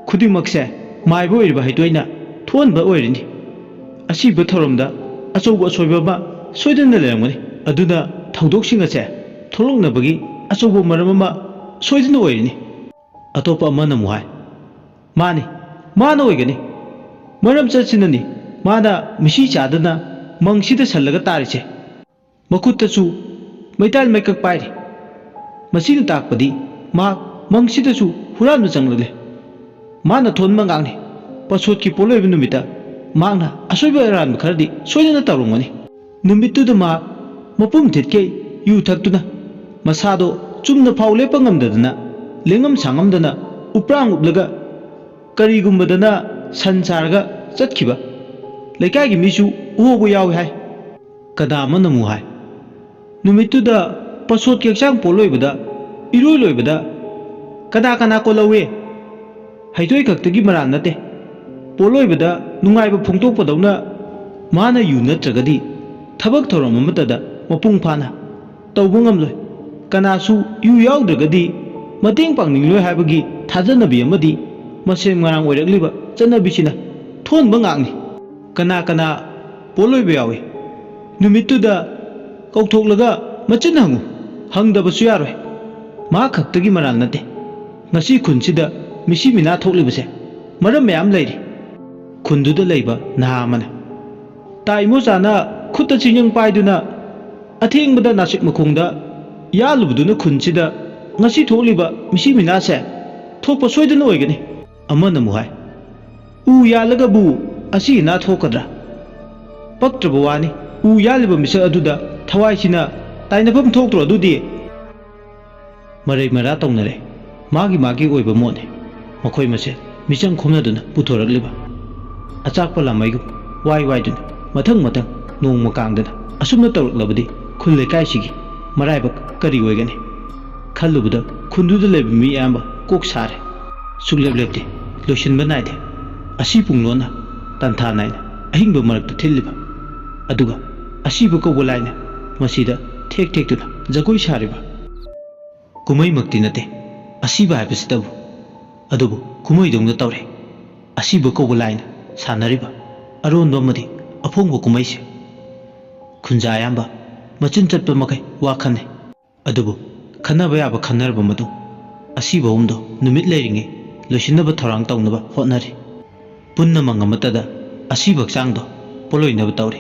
ꯈꯨꯗꯤꯡꯃꯛꯁꯦ ꯃꯥꯏꯕ ꯑꯣꯏꯔꯤꯕ ꯍꯩꯇꯣꯏꯅ ꯊꯣꯛꯍꯟꯕ ꯑꯣꯏꯔꯤꯅꯤ꯫ ꯑꯁꯤꯕ ꯊꯧꯔꯝꯗ ꯑꯆꯧꯕ ꯑꯁꯣꯏꯕ ꯑꯃ ꯁꯣꯏꯗꯅ ꯂꯩꯔꯝꯒꯅꯤ꯫ ꯑꯗꯨꯅ ꯊꯧꯗꯣꯛꯁꯤꯡ ꯑꯁꯦ ꯊꯣꯛꯂꯛꯅꯕꯒꯤ ꯑꯆꯧꯕ ꯃꯔꯝ ꯑꯃ ꯁꯣꯏꯗꯅ ꯑꯣꯏꯔꯤꯅꯤ꯫ ꯑꯇꯣꯞꯄ ꯑꯃꯅ ꯑꯃꯨꯛ ꯍꯥꯏ, "ꯃꯥꯅꯤ, ꯃꯥꯅ ꯑꯣꯏꯒꯅꯤ꯫ ꯃꯔꯝ ꯆꯠꯁꯤꯅꯅꯤ ꯃꯥꯅ ꯃꯤꯁꯤ ꯆꯥꯗꯅ ꯃꯪꯁꯤꯗ ꯁꯜꯂꯒ ꯇꯥꯔꯤꯁꯦ꯫ ꯃꯈꯨꯠꯇꯁꯨ ꯃꯩꯇꯥꯜ ꯃꯩꯀꯛ ꯄꯥꯏꯔꯤ꯫ ꯃꯁꯤꯅ ꯇꯥꯛꯄꯗꯤ ꯃꯥ ꯃꯪꯁꯤꯗꯁꯨ ꯍꯨꯔꯥꯟꯕ ꯆꯪꯂꯛꯂꯦ꯫ ꯃꯥꯅ ꯊꯣꯟꯕ ꯑꯉꯥꯡꯅꯤ꯫ ꯄꯁꯣꯠꯀꯤ ꯄꯣꯠꯂꯣꯏꯕ ꯅꯨꯃꯤꯠꯇ ꯃꯍꯥꯛꯅ ꯑꯁꯣꯏꯕ ꯑꯔꯥꯟꯕ ꯈꯔꯗꯤ ꯁꯣꯏꯗꯅ ꯇꯧꯔꯝꯒꯅꯤ꯫ ꯅꯨꯃꯤꯠꯇꯨꯗ ꯃꯍꯥꯛ ꯃꯄꯨꯝ ꯊꯤꯠꯈꯩ ꯌꯨ ꯊꯛꯇꯨꯅ ꯃꯁꯥꯗꯣ ꯆꯨꯝꯅ ꯐꯥꯎ ꯂꯦꯞꯄ ꯉꯝꯗꯗꯅ, ꯂꯦꯡꯉꯝ ꯁꯥꯡꯉꯝꯗꯅ ꯎꯞꯄ꯭ꯔꯥꯡ ꯎꯞꯂꯒ ꯀꯔꯤꯒꯨꯝꯕꯗꯅ ꯁꯟ ꯁꯥꯔꯒ ꯆꯠꯈꯤꯕ꯫ ꯂꯩꯀꯥꯏꯒꯤ ꯃꯤꯁꯨ ꯎꯍꯧꯕ ꯌꯥꯎꯏ ꯍꯥꯏ꯫ ꯀꯗꯥ ꯑꯃꯅ ꯑꯃꯨꯛ ꯍꯥꯏ, ꯅꯨꯃꯤꯠꯇꯨꯗ ꯄꯁꯣꯠꯀꯤ ꯍꯛꯆꯥꯡ ꯄꯣꯠꯂꯣꯏꯕꯗ, ꯏꯔꯣꯏ ꯂꯣꯏꯕꯗ ꯀꯅꯥ ꯀꯅꯥ ꯀꯣꯜꯍꯧꯏ? ꯍꯩꯊꯣꯏ ꯈꯛꯇꯒꯤ ꯃꯔꯥꯜ ꯅꯠꯇꯦ꯫ ꯄꯣꯠꯂꯣꯏꯕꯗ ꯅꯨꯡꯉꯥꯏꯕ ꯐꯣꯡꯗꯣꯛꯄꯗꯧꯅ ꯃꯥꯅ ꯌꯨ ꯅꯠꯇ꯭ꯔꯒꯗꯤ ꯊꯕꯛ ꯊꯧꯔꯝ ꯑꯃꯠꯇꯗ ꯃꯄꯨꯡ ꯐꯥꯅ ꯇꯧꯕ ꯉꯝꯂꯣꯏ꯫ ꯀꯅꯥꯁꯨ ꯌꯨ ꯌꯥꯎꯗ꯭ꯔꯒꯗꯤ ꯃꯇꯦꯡ ꯄꯥꯡꯅꯤꯡꯂꯣꯏ ꯍꯥꯏꯕꯒꯤ ꯊꯥꯖꯅꯕꯤ ꯑꯃꯗꯤ ꯃꯁꯦꯝ ꯉꯔꯥꯡ ꯑꯣꯏꯔꯛꯂꯤꯕ ꯆꯠꯅꯕꯤꯁꯤꯅ ꯊꯣꯟꯕ ꯉꯥꯛꯅꯤ꯫ ꯀꯅꯥ ꯀꯅꯥ ꯄꯣꯠꯂꯣꯏꯕ ꯌꯥꯎꯏ? ꯅꯨꯃꯤꯠꯇꯨꯗ ꯀꯧꯊꯣꯛꯂꯒ ꯃꯆꯤꯟ ꯍꯪꯉꯨ꯫ ꯍꯪꯗꯕꯁꯨ ꯌꯥꯔꯣꯏ꯫ ꯃꯥ ꯈꯛꯇꯒꯤ ꯃꯔꯥꯜ ꯅꯠꯇꯦ꯫ ꯉꯁꯤ ꯈꯨꯟꯁꯤꯗ ꯃꯤꯁꯤ ꯃꯤꯅꯥ ꯊꯣꯛꯂꯤꯕꯁꯦ ꯃꯔꯝ ꯃꯌꯥꯝ ꯂꯩꯔꯤ꯫ ꯈꯨꯟꯗꯨꯗ ꯂꯩꯕ ꯅꯍꯥ ꯑꯃꯅ, ꯇꯥ ꯏꯃꯣꯆꯥꯅ ꯈꯨꯠꯇ ꯆꯤꯡꯖꯪ ꯄꯥꯏꯗꯨꯅ ꯑꯊꯦꯡꯕꯗ ꯅꯥꯁꯤꯛ ꯃꯈꯣꯡꯗ ꯌꯥꯜꯂꯨꯕꯗꯨꯅ ꯈꯨꯟꯁꯤꯗ ꯉꯁꯤ ꯊꯣꯛꯂꯤꯕ ꯃꯤꯁꯤ ꯃꯤꯅꯥꯁꯦ ꯊꯣꯛꯄ ꯁꯣꯏꯗꯅ ꯑꯣꯏꯒꯅꯤ꯫ ꯑꯃꯅ ꯑꯃꯨꯛ ꯍꯥꯏ, ꯎ ꯌꯥꯜꯂꯒꯕꯨ ꯑꯁꯤ ꯑꯅꯥ ꯊꯣꯛꯀꯗ꯭ꯔꯥ? ꯄꯛꯇ꯭ꯔꯕ ꯋꯥꯅꯤ꯫ ꯎ ꯌꯥꯜꯂꯤꯕ ꯃꯤꯁꯛ ꯑꯗꯨꯗ ꯊꯋꯥꯏꯁꯤꯅ ꯇꯥꯏꯅꯐꯝ ꯊꯣꯛꯇ꯭ꯔꯣ ꯑꯗꯨꯗꯤ? ꯃꯔꯩ ꯃꯔꯥ ꯇꯧꯅꯔꯦ꯫ ꯃꯥꯒꯤ ꯃꯥꯒꯤ ꯑꯣꯏꯕ ꯃꯣꯠꯅꯤ꯫ ꯃꯈꯣꯏ ꯃꯁꯦꯜ ꯃꯤꯆꯪ ꯈꯣꯝꯅꯗꯨꯅ ꯄꯨꯊꯣꯔꯛꯂꯤꯕ ꯑꯆꯥꯛꯄ ꯂꯥꯃꯩꯒꯨꯝ ꯋꯥꯏ ꯋꯥꯏꯗꯨꯅ ꯃꯊꯪ ꯃꯊꯪ ꯅꯣꯡꯃ ꯀꯥꯡꯗꯅ ꯑꯁꯨꯝꯅ ꯇꯧꯔꯛꯂꯕꯗꯤ ꯈꯨꯜ ꯂꯩꯀꯥꯏꯁꯤꯒꯤ ꯃꯔꯥꯏꯕꯛ ꯀꯔꯤ ꯑꯣꯏꯒꯅꯤ? ꯈꯜꯂꯨꯕꯗ ꯈꯨꯟꯗꯨꯗ ꯂꯩꯕ ꯃꯤ ꯑꯌꯥꯝꯕ ꯀꯣꯛ ꯁꯥꯔꯦ꯫ ꯁꯨꯛꯂꯦꯞ ꯂꯦꯞꯇꯦ, ꯂꯣꯏꯁꯤꯟꯕ ꯅꯥꯏꯗꯦ꯫ ꯑꯁꯤ ꯄꯨꯡꯂꯣꯟꯅ ꯇꯟꯊꯥ ꯅꯥꯏꯅ ꯑꯍꯤꯡꯕ ꯃꯔꯛꯇ ꯊꯤꯜꯂꯤꯕ, ꯑꯗꯨꯒ ꯑꯁꯤꯕ ꯀꯧꯕ ꯂꯥꯏꯅ ꯃꯁꯤꯗ ꯊꯦꯛ ꯊꯦꯛꯇꯨꯅ ꯖꯒꯣꯏ ꯁꯥꯔꯤꯕ꯫ ꯀꯨꯝꯍꯩꯃꯛꯇꯤ ꯅꯠꯇꯦ ꯑꯁꯤꯕ ꯍꯥꯏꯕꯁꯤꯗꯕꯨ, ꯑꯗꯨꯕꯨ ꯀꯨꯝꯍꯩꯗꯧꯅ ꯇꯧꯔꯦ꯫ ꯑꯁꯤꯕ ꯀꯧꯕ ꯂꯥꯏꯅ ꯁꯥꯟꯅꯔꯤꯕ ꯑꯔꯣꯟꯕ ꯑꯃꯗꯤ ꯑꯐꯣꯡꯕ ꯀꯨꯝꯍꯩꯁꯦ꯫ ꯈꯨꯟꯖꯥ ꯑꯌꯥꯝꯕ ꯃꯆꯤꯟ ꯆꯠꯄ ꯃꯈꯩ ꯋꯥ ꯈꯟꯅꯩ꯫ ꯑꯗꯨꯕꯨ ꯈꯟꯅꯕ ꯌꯥꯕ ꯈꯟꯅꯔꯕ ꯃꯇꯨꯡ, ꯑꯁꯤꯕ ꯑꯍꯨꯝꯗꯣ ꯅꯨꯃꯤꯠ ꯂꯩꯔꯤꯉꯩ ꯂꯣꯏꯁꯤꯟꯅꯕ ꯊꯧꯔꯥꯡ ꯇꯧꯅꯕ ꯍꯣꯠꯅꯔꯤ꯫ ꯄꯨꯟꯅ ꯃꯪ ꯑꯃꯠꯇꯗ ꯑꯁꯤꯕ ꯍꯛꯆꯥꯡꯗꯣ ꯄꯣꯠꯂꯣꯏꯅꯕ ꯇꯧꯔꯤ꯫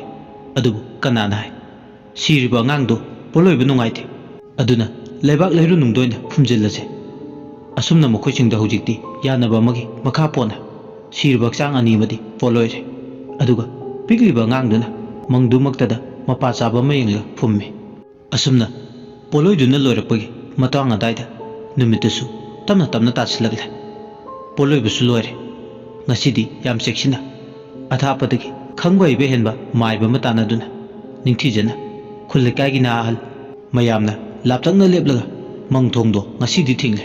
ꯑꯗꯨꯕꯨ ꯀꯅꯥꯅ ꯍꯥꯏ ꯁꯤꯔꯤꯕ ꯑꯉꯥꯡꯗꯣ ꯄꯣꯠꯂꯣꯏꯕ ꯅꯨꯡꯉꯥꯏꯇꯦ? ꯑꯗꯨꯅ ꯂꯩꯕꯥꯛ ꯂꯩꯔꯨ ꯅꯨꯡꯗ ꯑꯣꯏꯅ ꯐꯨꯝꯖꯤꯜꯂꯁꯦ꯫ ꯑꯁꯨꯝꯅ ꯃꯈꯣꯏꯁꯤꯡꯗ ꯍꯧꯖꯤꯛꯇꯤ ꯌꯥꯅꯕ ꯑꯃꯒꯤ ꯃꯈꯥ ꯄꯣꯟꯅ ꯁꯤꯔꯕ ꯍꯛꯆꯥꯡ ꯑꯅꯤ ꯑꯃꯗꯤ ꯄꯣꯠꯂꯣꯏꯔꯦ꯫ ꯑꯗꯨꯒ ꯄꯤꯛꯂꯤꯕ ꯑꯉꯥꯡꯗꯨꯅ ꯃꯪꯗꯨꯃꯛꯇꯗ ꯃꯄꯥ ꯆꯥꯕ ꯑꯃ ꯌꯦꯡꯂꯒ ꯐꯨꯝꯃꯤ꯫ ꯑꯁꯨꯝꯅ ꯄꯣꯠꯂꯣꯏꯗꯨꯅ ꯂꯣꯏꯔꯛꯄꯒꯤ ꯃꯇꯥꯡ ꯑꯗꯥꯏꯗ ꯅꯨꯃꯤꯠꯇꯨꯁꯨ ꯇꯞꯅ ꯇꯞꯅ ꯇꯥꯁꯤꯜꯂꯛꯂꯦ꯫ ꯄꯣꯠꯂꯣꯏꯕꯁꯨ ꯂꯣꯏꯔꯦ꯫ ꯉꯁꯤꯗꯤ ꯌꯥꯝ ꯆꯦꯛꯁꯤꯟꯅ ꯑꯊꯥꯞꯄꯗꯒꯤ ꯈꯪꯕ ꯍꯩꯕ ꯍꯦꯟꯕ ꯃꯥꯏꯕ ꯑꯃ ꯇꯥꯟꯅꯗꯨꯅ ꯅꯤꯡꯊꯤꯖꯅ ꯈꯨꯜ ꯂꯩꯀꯥꯏꯒꯤ ꯅꯍꯥ ꯑꯍꯜ ꯃꯌꯥꯝꯅ ꯂꯥꯞꯇꯛꯅ ꯂꯦꯞꯂꯒ ꯃꯪ ꯊꯣꯡꯗꯣ ꯉꯁꯤꯗꯤ ꯊꯤꯡꯂꯦ꯫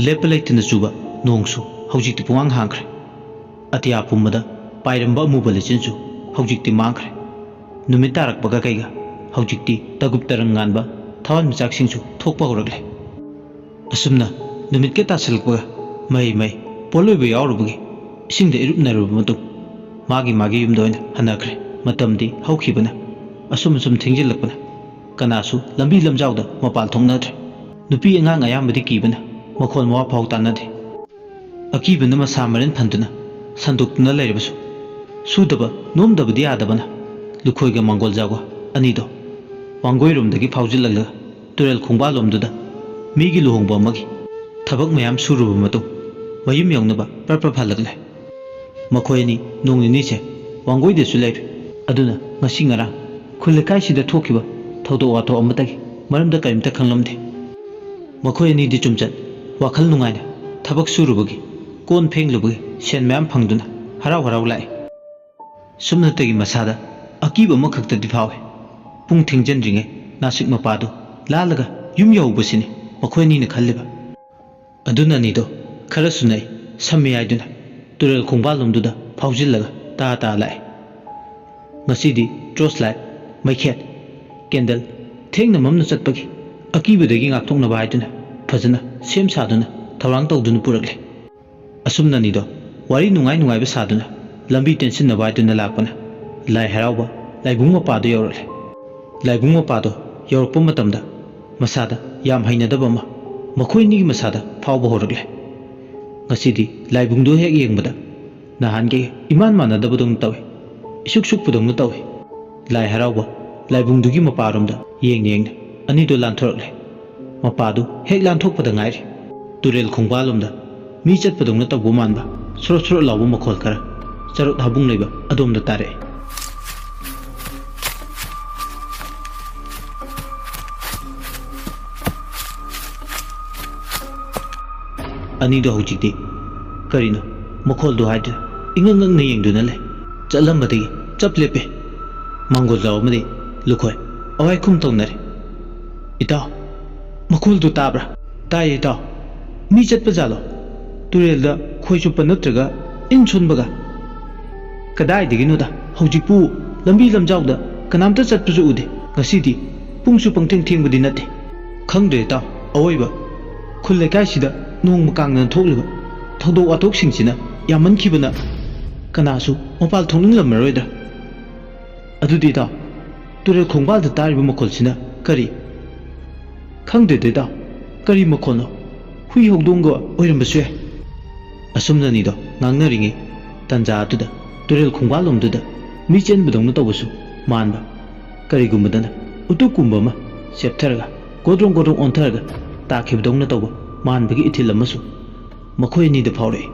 ꯂꯦꯞꯄ ꯂꯩꯇꯅ ꯆꯨꯕ ꯅꯣꯡꯁꯨ ꯍꯧꯖꯤꯛꯇꯤ ꯄꯨꯡꯍꯥꯡ ꯍꯥꯡꯈ꯭ꯔꯦ꯫ ꯑꯇꯤꯌꯥ ꯄꯨꯝꯕꯗ ꯄꯥꯏꯔꯝꯕ ꯑꯃꯨꯕ ꯂꯩꯆꯤꯟꯁꯨ ꯍꯧꯖꯤꯛꯇꯤ ꯃꯥꯡꯈ꯭ꯔꯦ꯫ ꯅꯨꯃꯤꯠ ꯇꯥꯔꯛꯄꯒ ꯀꯩꯒ ꯍꯧꯖꯤꯛꯇꯤ ꯇꯒꯨꯞ ꯇꯔꯪ ꯉꯥꯟꯕ ꯊꯋꯥꯟꯃꯤꯆꯥꯛꯁꯤꯡꯁꯨ ꯊꯣꯛꯄ ꯍꯧꯔꯛꯂꯦ꯫ ꯑꯁꯨꯝꯅ ꯅꯨꯃꯤꯠꯀ ꯇꯥꯁꯤꯜꯂꯛꯄꯒ ꯃꯍꯩ ꯃꯍꯩ ꯄꯣꯠꯂꯣꯏꯕ ꯌꯥꯎꯔꯨꯕꯒꯤ ꯏꯁꯤꯡꯗ ꯏꯔꯨꯞꯅꯔꯕ ꯃꯇꯨꯡ ꯃꯥꯒꯤ ꯃꯥꯒꯤ ꯌꯨꯝꯗ ꯑꯣꯏꯅ ꯍꯟꯅꯈ꯭ꯔꯦ꯫ ꯃꯇꯝꯗꯤ ꯍꯧꯈꯤꯕꯅ ꯑꯁꯨꯝ ꯑꯁꯨꯝ ꯊꯦꯡꯖꯤꯜꯂꯛꯄꯅ ꯀꯅꯥꯁꯨ ꯂꯝꯕꯤ ꯂꯝꯖꯥꯎꯗ ꯃꯄꯥꯜ ꯊꯣꯛꯅꯗ꯭ꯔꯦ꯫ ꯅꯨꯄꯤ ꯑꯉꯥꯡ ꯑꯌꯥꯝꯕꯗꯤ ꯀꯤꯕꯅ ꯃꯈꯣꯟ ꯃꯋꯥ ꯐꯥꯎ ꯇꯥꯅꯗꯦ꯫ ꯑꯀꯤꯕꯅ ꯃꯁꯥ ꯃꯔꯦꯟ ꯐꯟꯗꯨꯅ ꯁꯟꯗꯣꯛꯇꯨꯅ ꯂꯩꯔꯕꯁꯨ ꯁꯨꯗꯕ ꯅꯣꯝꯗꯕꯗꯤ ꯌꯥꯗꯕꯅ ꯂꯨꯈꯣꯏꯒ ꯃꯥꯡꯒꯣꯜꯖꯥꯎꯒ ꯑꯅꯤꯗꯣ ꯋꯥꯡꯒꯣꯏꯔꯣꯝꯗꯒꯤ ꯐꯥꯎꯖꯤꯜꯂꯛꯂꯒ ꯇꯨꯔꯦꯜ ꯈꯣꯡꯕꯥꯜꯂꯣꯝꯗꯨꯗ ꯃꯤꯒꯤ ꯂꯨꯍꯣꯡꯕ ꯑꯃꯒꯤ ꯊꯕꯛ ꯃꯌꯥꯝ ꯁꯨꯔꯨꯕ ꯃꯇꯨꯡ ꯃꯌꯨꯝ ꯌꯧꯅꯕ ꯄ꯭ꯔꯞ ꯄ꯭ꯔꯞ ꯍꯜꯂꯛꯂꯦ꯫ ꯃꯈꯣꯏ ꯑꯅꯤ ꯅꯣꯡ ꯅꯤꯅꯤꯁꯦ ꯋꯥꯡꯒꯣꯏꯗꯁꯨ ꯂꯩꯔꯦ꯫ ꯑꯗꯨꯅ ꯉꯁꯤ ꯉꯔꯥꯡ ꯈꯨꯜ ꯂꯩꯀꯥꯏꯁꯤꯗ ꯊꯣꯛꯈꯤꯕ ꯊꯧꯗꯣꯛ ꯋꯥꯊꯣꯛ ꯑꯃꯠꯇꯒꯤ ꯃꯔꯝꯗ ꯀꯔꯤꯝꯇ ꯈꯪꯂꯝꯗꯦ꯫ ꯃꯈꯣꯏ ꯑꯅꯤꯗꯤ ꯆꯨꯝꯆꯠ ꯋꯥꯈꯜ ꯅꯨꯡꯉꯥꯏꯅ ꯊꯕꯛ ꯁꯨꯔꯨꯕꯒꯤ ꯀꯣꯟ ꯐꯦꯡꯂꯨꯕꯒꯤ ꯁꯦꯟ ꯃꯌꯥꯝ ꯐꯪꯗꯨꯅ ꯍꯔꯥꯎ ꯍꯔꯥꯎ ꯂꯥꯛꯏ꯫ ꯁꯨꯞꯅꯇꯒꯤ ꯃꯁꯥꯗ ꯑꯀꯤꯕ ꯑꯃꯈꯛꯇꯗꯤ ꯐꯥꯎꯏ꯫ ꯄꯨꯡ ꯊꯦꯡꯖꯤꯟꯗ꯭ꯔꯤꯉꯩ ꯅꯥꯁꯤꯛ ꯃꯄꯥꯗꯨ ꯂꯥꯜꯂꯒ ꯌꯨꯝ ꯌꯧꯍꯧꯕꯁꯤꯅꯤ ꯃꯈꯣꯏ ꯑꯅꯤꯅ ꯈꯜꯂꯤꯕ꯫ ꯑꯗꯨꯅ ꯑꯅꯤꯗꯣ ꯈꯔꯁꯨ ꯅꯛꯏ ꯁꯝꯃꯤ ꯍꯥꯏꯗꯨꯅ ꯇꯨꯔꯦꯜ ꯈꯣꯡꯕꯥꯜꯂꯣꯝꯗꯨꯗ ꯐꯥꯎꯖꯤꯜꯂꯒ ꯇꯥ ꯇꯥ ꯂꯥꯛꯏ꯫ ꯉꯁꯤꯗꯤ ꯇꯣꯔꯆ ꯂꯥꯏꯠ, ꯃꯩꯈꯦꯠ, ꯀꯦꯟꯗꯜ ꯊꯦꯡꯅ ꯃꯝꯅ ꯆꯠꯄꯒꯤ ꯑꯀꯤꯕꯗꯒꯤ ꯉꯥꯛꯊꯣꯛꯅꯕ ꯍꯥꯏꯗꯨꯅ ꯐꯖꯅ ꯁꯦꯝ ꯁꯥꯗꯨꯅ ꯊꯧꯔꯥꯡ ꯇꯧꯗꯨꯅ ꯄꯨꯔꯛꯂꯦ꯫ ꯑꯁꯨꯝꯅꯅꯤꯗꯣ ꯋꯥꯔꯤ ꯅꯨꯡꯉꯥꯏ ꯅꯨꯡꯉꯥꯏꯕ ꯁꯥꯗꯨꯅ ꯂꯝꯕꯤ ꯇꯦꯟꯁꯤꯟꯅꯕ ꯍꯥꯏꯗꯨꯅ ꯂꯥꯛꯄꯅ ꯂꯥꯏ ꯍꯔꯥꯎꯕ ꯂꯥꯏꯕꯨꯡ ꯃꯄꯥꯗꯣ ꯌꯧꯔꯛꯂꯦ꯫ ꯂꯥꯏꯕꯨꯡ ꯃꯄꯥꯗꯣ ꯌꯧꯔꯛꯄ ꯃꯇꯝꯗ ꯃꯁꯥꯗ ꯌꯥꯝ ꯍꯩꯅꯗꯕ ꯑꯃ ꯃꯈꯣꯏ ꯑꯅꯤꯒꯤ ꯃꯁꯥꯗ ꯐꯥꯎꯕ ꯍꯧꯔꯛꯂꯦ꯫ ꯉꯁꯤꯗꯤ ꯂꯥꯏꯕꯨꯡꯗꯣ ꯍꯦꯛ ꯌꯦꯡꯕꯗ ꯅꯍꯥꯟꯒꯤ ꯏꯃꯥꯟ ꯃꯥꯟꯅꯗꯕꯗꯧꯅ ꯇꯧꯏ꯫ ꯏꯁꯨꯛ ꯁꯨꯛꯄꯗꯧꯅ ꯇꯧꯏ꯫ ꯂꯥꯏ ꯍꯔꯥꯎꯕ ꯂꯥꯏꯕꯨꯡꯗꯨꯒꯤ ꯃꯄꯥꯔꯣꯝꯗ ꯌꯦꯡꯅ ꯌꯦꯡꯅ ꯑꯅꯤꯗꯣ ꯂꯥꯟꯊꯣꯔꯛꯂꯦ꯫ ꯃꯄꯥꯗꯨ ꯍꯦꯛ ꯂꯥꯟꯊꯣꯛꯄꯗ ꯉꯥꯏꯔꯤ ꯇꯨꯔꯦꯜ ꯈꯣꯡꯕꯥꯜꯂꯣꯝꯗ ꯃꯤ ꯆꯠꯄꯗꯧꯅ ꯇꯧꯕ ꯃꯥꯟꯕ ꯁꯣꯔꯣꯠ ꯁꯣꯔꯣꯠ ꯂꯥꯎꯕ ꯃꯈꯣꯜ ꯈꯔ ꯆꯔꯨꯠ ꯍꯥꯕꯨꯡ ꯂꯩꯕ ꯑꯗꯣꯝꯗ ꯇꯥꯔꯛꯑꯦ꯫ ꯑꯅꯤꯗꯣ ꯍꯧꯖꯤꯛꯇꯤ ꯀꯔꯤꯅꯣ ꯃꯈꯣꯜꯗꯣ ꯍꯥꯏꯗꯨꯅ ꯏꯉꯛ ꯉꯛꯅ ꯌꯦꯡꯗꯨꯅ ꯂꯩ꯫ ꯆꯠꯂꯝꯕꯗꯒꯤ ꯆꯞ ꯂꯦꯞꯄꯦ꯫ ꯃꯥꯡꯒꯣꯜ ꯖꯥꯎ ꯑꯃꯗꯤ ꯂꯨꯈꯣꯏ ꯑꯋꯥꯏꯈꯨꯝ ꯇꯧꯅꯔꯦ꯫ "ꯏꯇꯥꯎ, ꯃꯈꯣꯜꯗꯨ ꯇꯥꯕ꯭ꯔꯥ?" "ꯇꯥꯏꯌꯦ ꯏꯇꯥꯎ꯫ ꯃꯤ ꯆꯠꯄ ꯖꯥꯠꯂꯣ? ꯇꯨꯔꯦꯜꯗ ꯈꯣꯏ ꯆꯨꯞꯄ ꯅꯠꯇ꯭ꯔꯒ ꯏꯟ ꯁꯣꯟꯕꯒ?" "ꯀꯗꯥꯏꯗꯒꯤꯅꯣꯗ, ꯍꯧꯖꯤꯛꯄꯨ ꯂꯝꯕꯤ ꯂꯝꯖꯥꯎꯗ ꯀꯅꯥꯝꯇ ꯆꯠꯄꯁꯨ ꯎꯗꯦ꯫ ꯉꯁꯤꯗꯤ ꯄꯨꯡꯁꯨ ꯄꯪꯊꯦꯡ ꯊꯦꯡꯕꯗꯤ ꯅꯠꯇꯦ꯫" "ꯈꯪꯗ꯭ꯔꯦ ꯏꯇꯥꯎ, ꯑꯋꯣꯏꯕ ꯈꯨꯜ ꯂꯩꯀꯥꯏꯁꯤꯗ ꯅꯣꯡꯃ ꯀꯥꯡꯗꯅ ꯊꯣꯛꯂꯤꯕ ꯊꯧꯗꯣꯛ ꯋꯥꯊꯣꯛꯁꯤꯡꯁꯤꯅ ꯌꯥꯝꯃꯟꯈꯤꯕꯅ ꯀꯅꯥꯁꯨ ꯃꯄꯥꯜ ꯊꯣꯛꯅꯤꯡꯂꯝꯃꯔꯣꯏꯗ꯭ꯔꯥ꯫ ꯑꯗꯨꯗꯤ ꯏꯇꯥꯎ, ꯇꯨꯔꯦꯜ ꯈꯣꯡꯕꯥꯜꯗ ꯇꯥꯔꯤꯕ ꯃꯈꯣꯜꯁꯤꯅ ꯀꯔꯤ?" "ꯈꯪꯗꯦꯗ ꯏꯇꯥꯎ, ꯀꯔꯤ ꯃꯈꯣꯜꯅꯣ? ꯍꯨꯏ ꯍꯧꯗꯣꯡꯒ ꯑꯣꯏꯔꯝꯕꯁꯨ ꯌꯥꯏ꯫" ꯑꯁꯨꯝꯅ ꯑꯅꯤꯗꯣ ꯉꯥꯡꯅꯔꯤꯉꯩ ꯇꯟꯖꯥ ꯑꯗꯨꯗ ꯇꯨꯔꯦꯜ ꯈꯣꯡꯕꯥꯜꯂꯣꯝꯗꯨꯗ ꯃꯤ ꯆꯦꯟꯕꯗꯧꯅ ꯇꯧꯕꯁꯨ ꯃꯥꯟꯕ꯫ ꯀꯔꯤꯒꯨꯝꯕꯗꯅ ꯎꯇꯨꯞꯀꯨꯝꯕ ꯑꯃ ꯆꯦꯞꯊꯔꯒ ꯒꯣꯗ꯭ꯔꯣꯡ ꯒꯣꯗ꯭ꯔꯣꯡ ꯑꯣꯟꯊꯔꯒ ꯇꯥꯈꯤꯕꯗꯧꯅ ꯇꯧꯕ ꯃꯥꯟꯕꯒꯤ ꯏꯊꯤꯜ ꯑꯃꯁꯨ ꯃꯈꯣꯏ ꯑꯅꯤꯗ ꯐꯥꯎꯔꯛꯏ꯫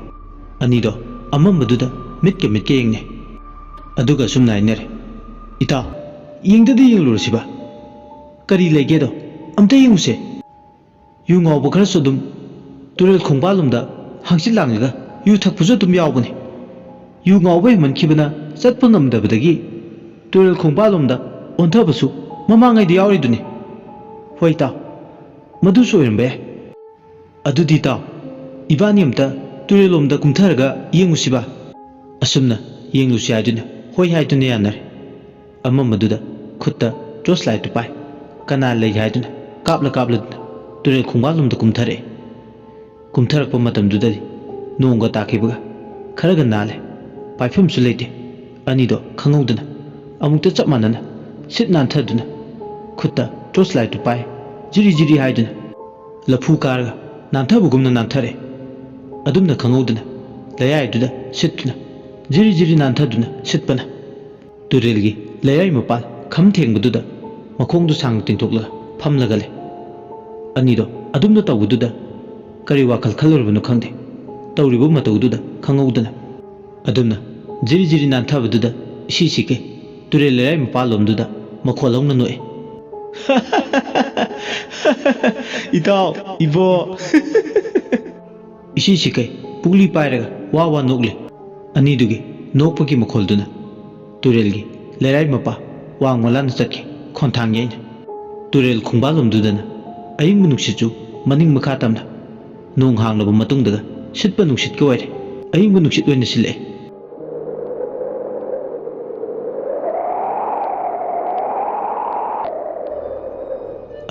ꯑꯅꯤꯗꯣ ꯑꯃꯝꯕꯗꯨꯗ ꯃꯤꯠꯀ ꯃꯤꯠꯀ ꯌꯦꯡꯅꯩ꯫ ꯑꯗꯨꯒ ꯑꯁꯨꯝꯅ ꯍꯥꯏꯅꯔꯦ, "ꯏꯇꯥꯎ, ꯌꯦꯡꯗꯗꯤ ꯌꯦꯡꯂꯨꯔꯁꯤꯕ꯫ ꯀꯔꯤ ꯂꯩꯒꯦꯗꯣ ꯑꯝꯇ ꯌꯦꯡꯉꯨꯁꯦ꯫" ꯌꯨ ꯉꯥꯎꯕ ꯈꯔꯁꯨ ꯑꯗꯨꯝ ꯇꯨꯔꯦꯜ ꯈꯣꯡꯕꯥꯜꯂꯣꯝꯗ ꯍꯪꯆꯤꯠ ꯂꯥꯡꯉꯒ ꯌꯨ ꯊꯛꯄꯁꯨ ꯑꯗꯨꯝ ꯌꯥꯎꯕꯅꯤ꯫ ꯌꯨ ꯉꯥꯎꯕ ꯍꯦꯟꯃꯟꯈꯤꯕꯅ ꯆꯠꯄ ꯉꯝꯗꯕꯗꯒꯤ ꯇꯨꯔꯦꯜ ꯈꯣꯡꯕꯥꯜꯂꯣꯝꯗ ꯑꯣꯟꯊꯕꯁꯨ ꯃꯃꯥꯡꯉꯩꯗ ꯌꯥꯎꯔꯤꯗꯨꯅꯤ꯫ ꯍꯣꯏ ꯏꯇꯥꯎ, ꯃꯗꯨꯁꯨ ꯑꯣꯏꯔꯝꯕ ꯌꯥꯏ꯫ ꯑꯗꯨꯗꯤ ꯏꯇꯥꯎ, ꯏꯕꯥꯅꯤ ꯑꯝꯇ ꯇꯨꯔꯦꯜꯂꯣꯝꯗ ꯀꯨꯝꯊꯔꯒ ꯌꯦꯡꯉꯨꯁꯤꯕ꯫ ꯑꯁꯨꯝꯅ ꯌꯦꯡꯂꯨꯁꯤ ꯍꯥꯏꯗꯨꯅ ꯍꯣꯏ ꯍꯥꯏꯗꯨꯅ ꯌꯥꯅꯔꯦ꯫ ꯑꯃꯝꯕꯗꯨꯗ ꯈꯨꯠꯇ ꯇꯣꯔꯆ ꯂꯥꯏꯠꯇꯨ ꯄꯥꯏ꯫ ꯀꯅꯥ ꯂꯩ ꯍꯥꯏꯗꯨꯅ ꯀꯥꯞꯂ ꯀꯥꯞꯂꯗꯨꯅ ꯇꯨꯔꯦꯜ ꯈꯣꯡꯕꯥꯜꯂꯣꯝꯗ ꯀꯨꯝꯊꯔꯛꯑꯦ꯫ ꯀꯨꯝꯊꯔꯛꯄ ꯃꯇꯝꯗꯨꯗꯗꯤ ꯅꯣꯡꯒ ꯇꯥꯈꯤꯕꯒ ꯈꯔꯒ ꯅꯥꯜꯂꯦ꯫ ꯄꯥꯏꯐꯝꯁꯨ ꯂꯩꯇꯦ꯫ ꯑꯅꯤꯗꯣ ꯈꯪꯍꯧꯗꯅ ꯑꯃꯨꯛꯇ ꯆꯞ ꯃꯥꯟꯅꯅ ꯁꯤꯠ ꯅꯥꯟꯊꯗꯨꯅ ꯈꯨꯠꯇ ꯇꯣꯔꯆ ꯂꯥꯏꯠꯇꯨ ꯄꯥꯏ꯫ ꯖꯤꯔꯤ ꯖꯤꯔꯤ ꯍꯥꯏꯗꯨꯅ ꯂꯐꯨ ꯀꯥꯔꯒ ꯅꯥꯟꯊꯕꯒꯨꯝꯅ ꯅꯥꯟꯊꯔꯦ꯫ ꯑꯗꯨꯝꯅ ꯈꯪꯍꯧꯗꯅ ꯂꯩꯌꯥꯏꯗꯨꯗ ꯁꯤꯠꯇꯨꯅ ꯖꯤꯔꯤ ꯖꯤꯔꯤ ꯅꯥꯟꯊꯗꯨꯅ ꯁꯤꯠꯄꯅ ꯇꯨꯔꯦꯜꯒꯤ ꯂꯩꯌꯥꯏ ꯃꯄꯥꯜ ꯈꯝ ꯊꯦꯡꯕꯗꯨꯗ ꯃꯈꯣꯡꯗꯨ ꯁꯥꯡꯅ ꯇꯤꯡꯊꯣꯛꯂꯒ ꯐꯝꯂꯒ ꯂꯩ꯫ ꯑꯅꯤꯗꯣ ꯑꯗꯨꯝꯅ ꯇꯧꯕꯗꯨꯗ ꯀꯔꯤ ꯋꯥꯈꯜ ꯈꯜꯂꯨꯔꯕꯅꯣ ꯈꯪꯗꯦ꯫ ꯇꯧꯔꯤꯕ ꯃꯇꯧꯗꯨꯗ ꯈꯪꯍꯧꯗꯅ꯫ ꯑꯗꯨꯝꯅ ꯖꯤꯔꯤ ꯖꯤꯔꯤ ꯅꯥꯟꯊꯕꯗꯨꯗ ꯏꯁꯤ ꯁꯤꯀꯩ ꯇꯨꯔꯦꯜ ꯂꯩꯔꯥꯏ ꯃꯄꯥꯜꯂꯣꯝꯗꯨꯗ ꯃꯈꯣꯜ ꯍꯧꯅ ꯅꯣꯛꯑꯦ꯫ "ꯏꯇꯥꯎ, ꯏꯕꯣ!" ꯏꯁꯤ ꯁꯤꯀꯩ ꯄꯨꯛꯂꯤ ꯄꯥꯏꯔꯒ ꯋꯥ ꯋꯥ ꯅꯣꯛꯂꯤ꯫ ꯑꯅꯤꯗꯨꯒꯤ ꯅꯣꯛꯄꯒꯤ ꯃꯈꯣꯜꯗꯨꯅ ꯇꯨꯔꯦꯜꯒꯤ ꯂꯩꯔꯥꯏ ꯃꯄꯥ ꯋꯥꯡꯃ ꯂꯥꯟꯅ ꯆꯠꯈꯤ꯫ ꯈꯣꯟꯊꯥꯡ ꯌꯩꯅ ꯇꯨꯔꯦꯜ ꯈꯣꯡꯕꯥꯜꯂꯣꯝꯗꯨꯗꯅ ꯑꯏꯪꯕ ꯅꯨꯡꯁꯤꯠꯁꯨ ꯃꯅꯤꯡ ꯃꯈꯥ ꯇꯝꯅ ꯅꯣꯡ ꯍꯥꯡꯂꯕ ꯃꯇꯨꯡꯗꯒ ꯁꯤꯠꯄ ꯅꯨꯡꯁꯤꯠꯀ ꯑꯣꯏꯔꯦ꯫ ꯑꯏꯪꯕ ꯅꯨꯡꯁꯤꯠ ꯑꯣꯏꯅ ꯁꯤꯜꯂꯛꯑꯦ꯫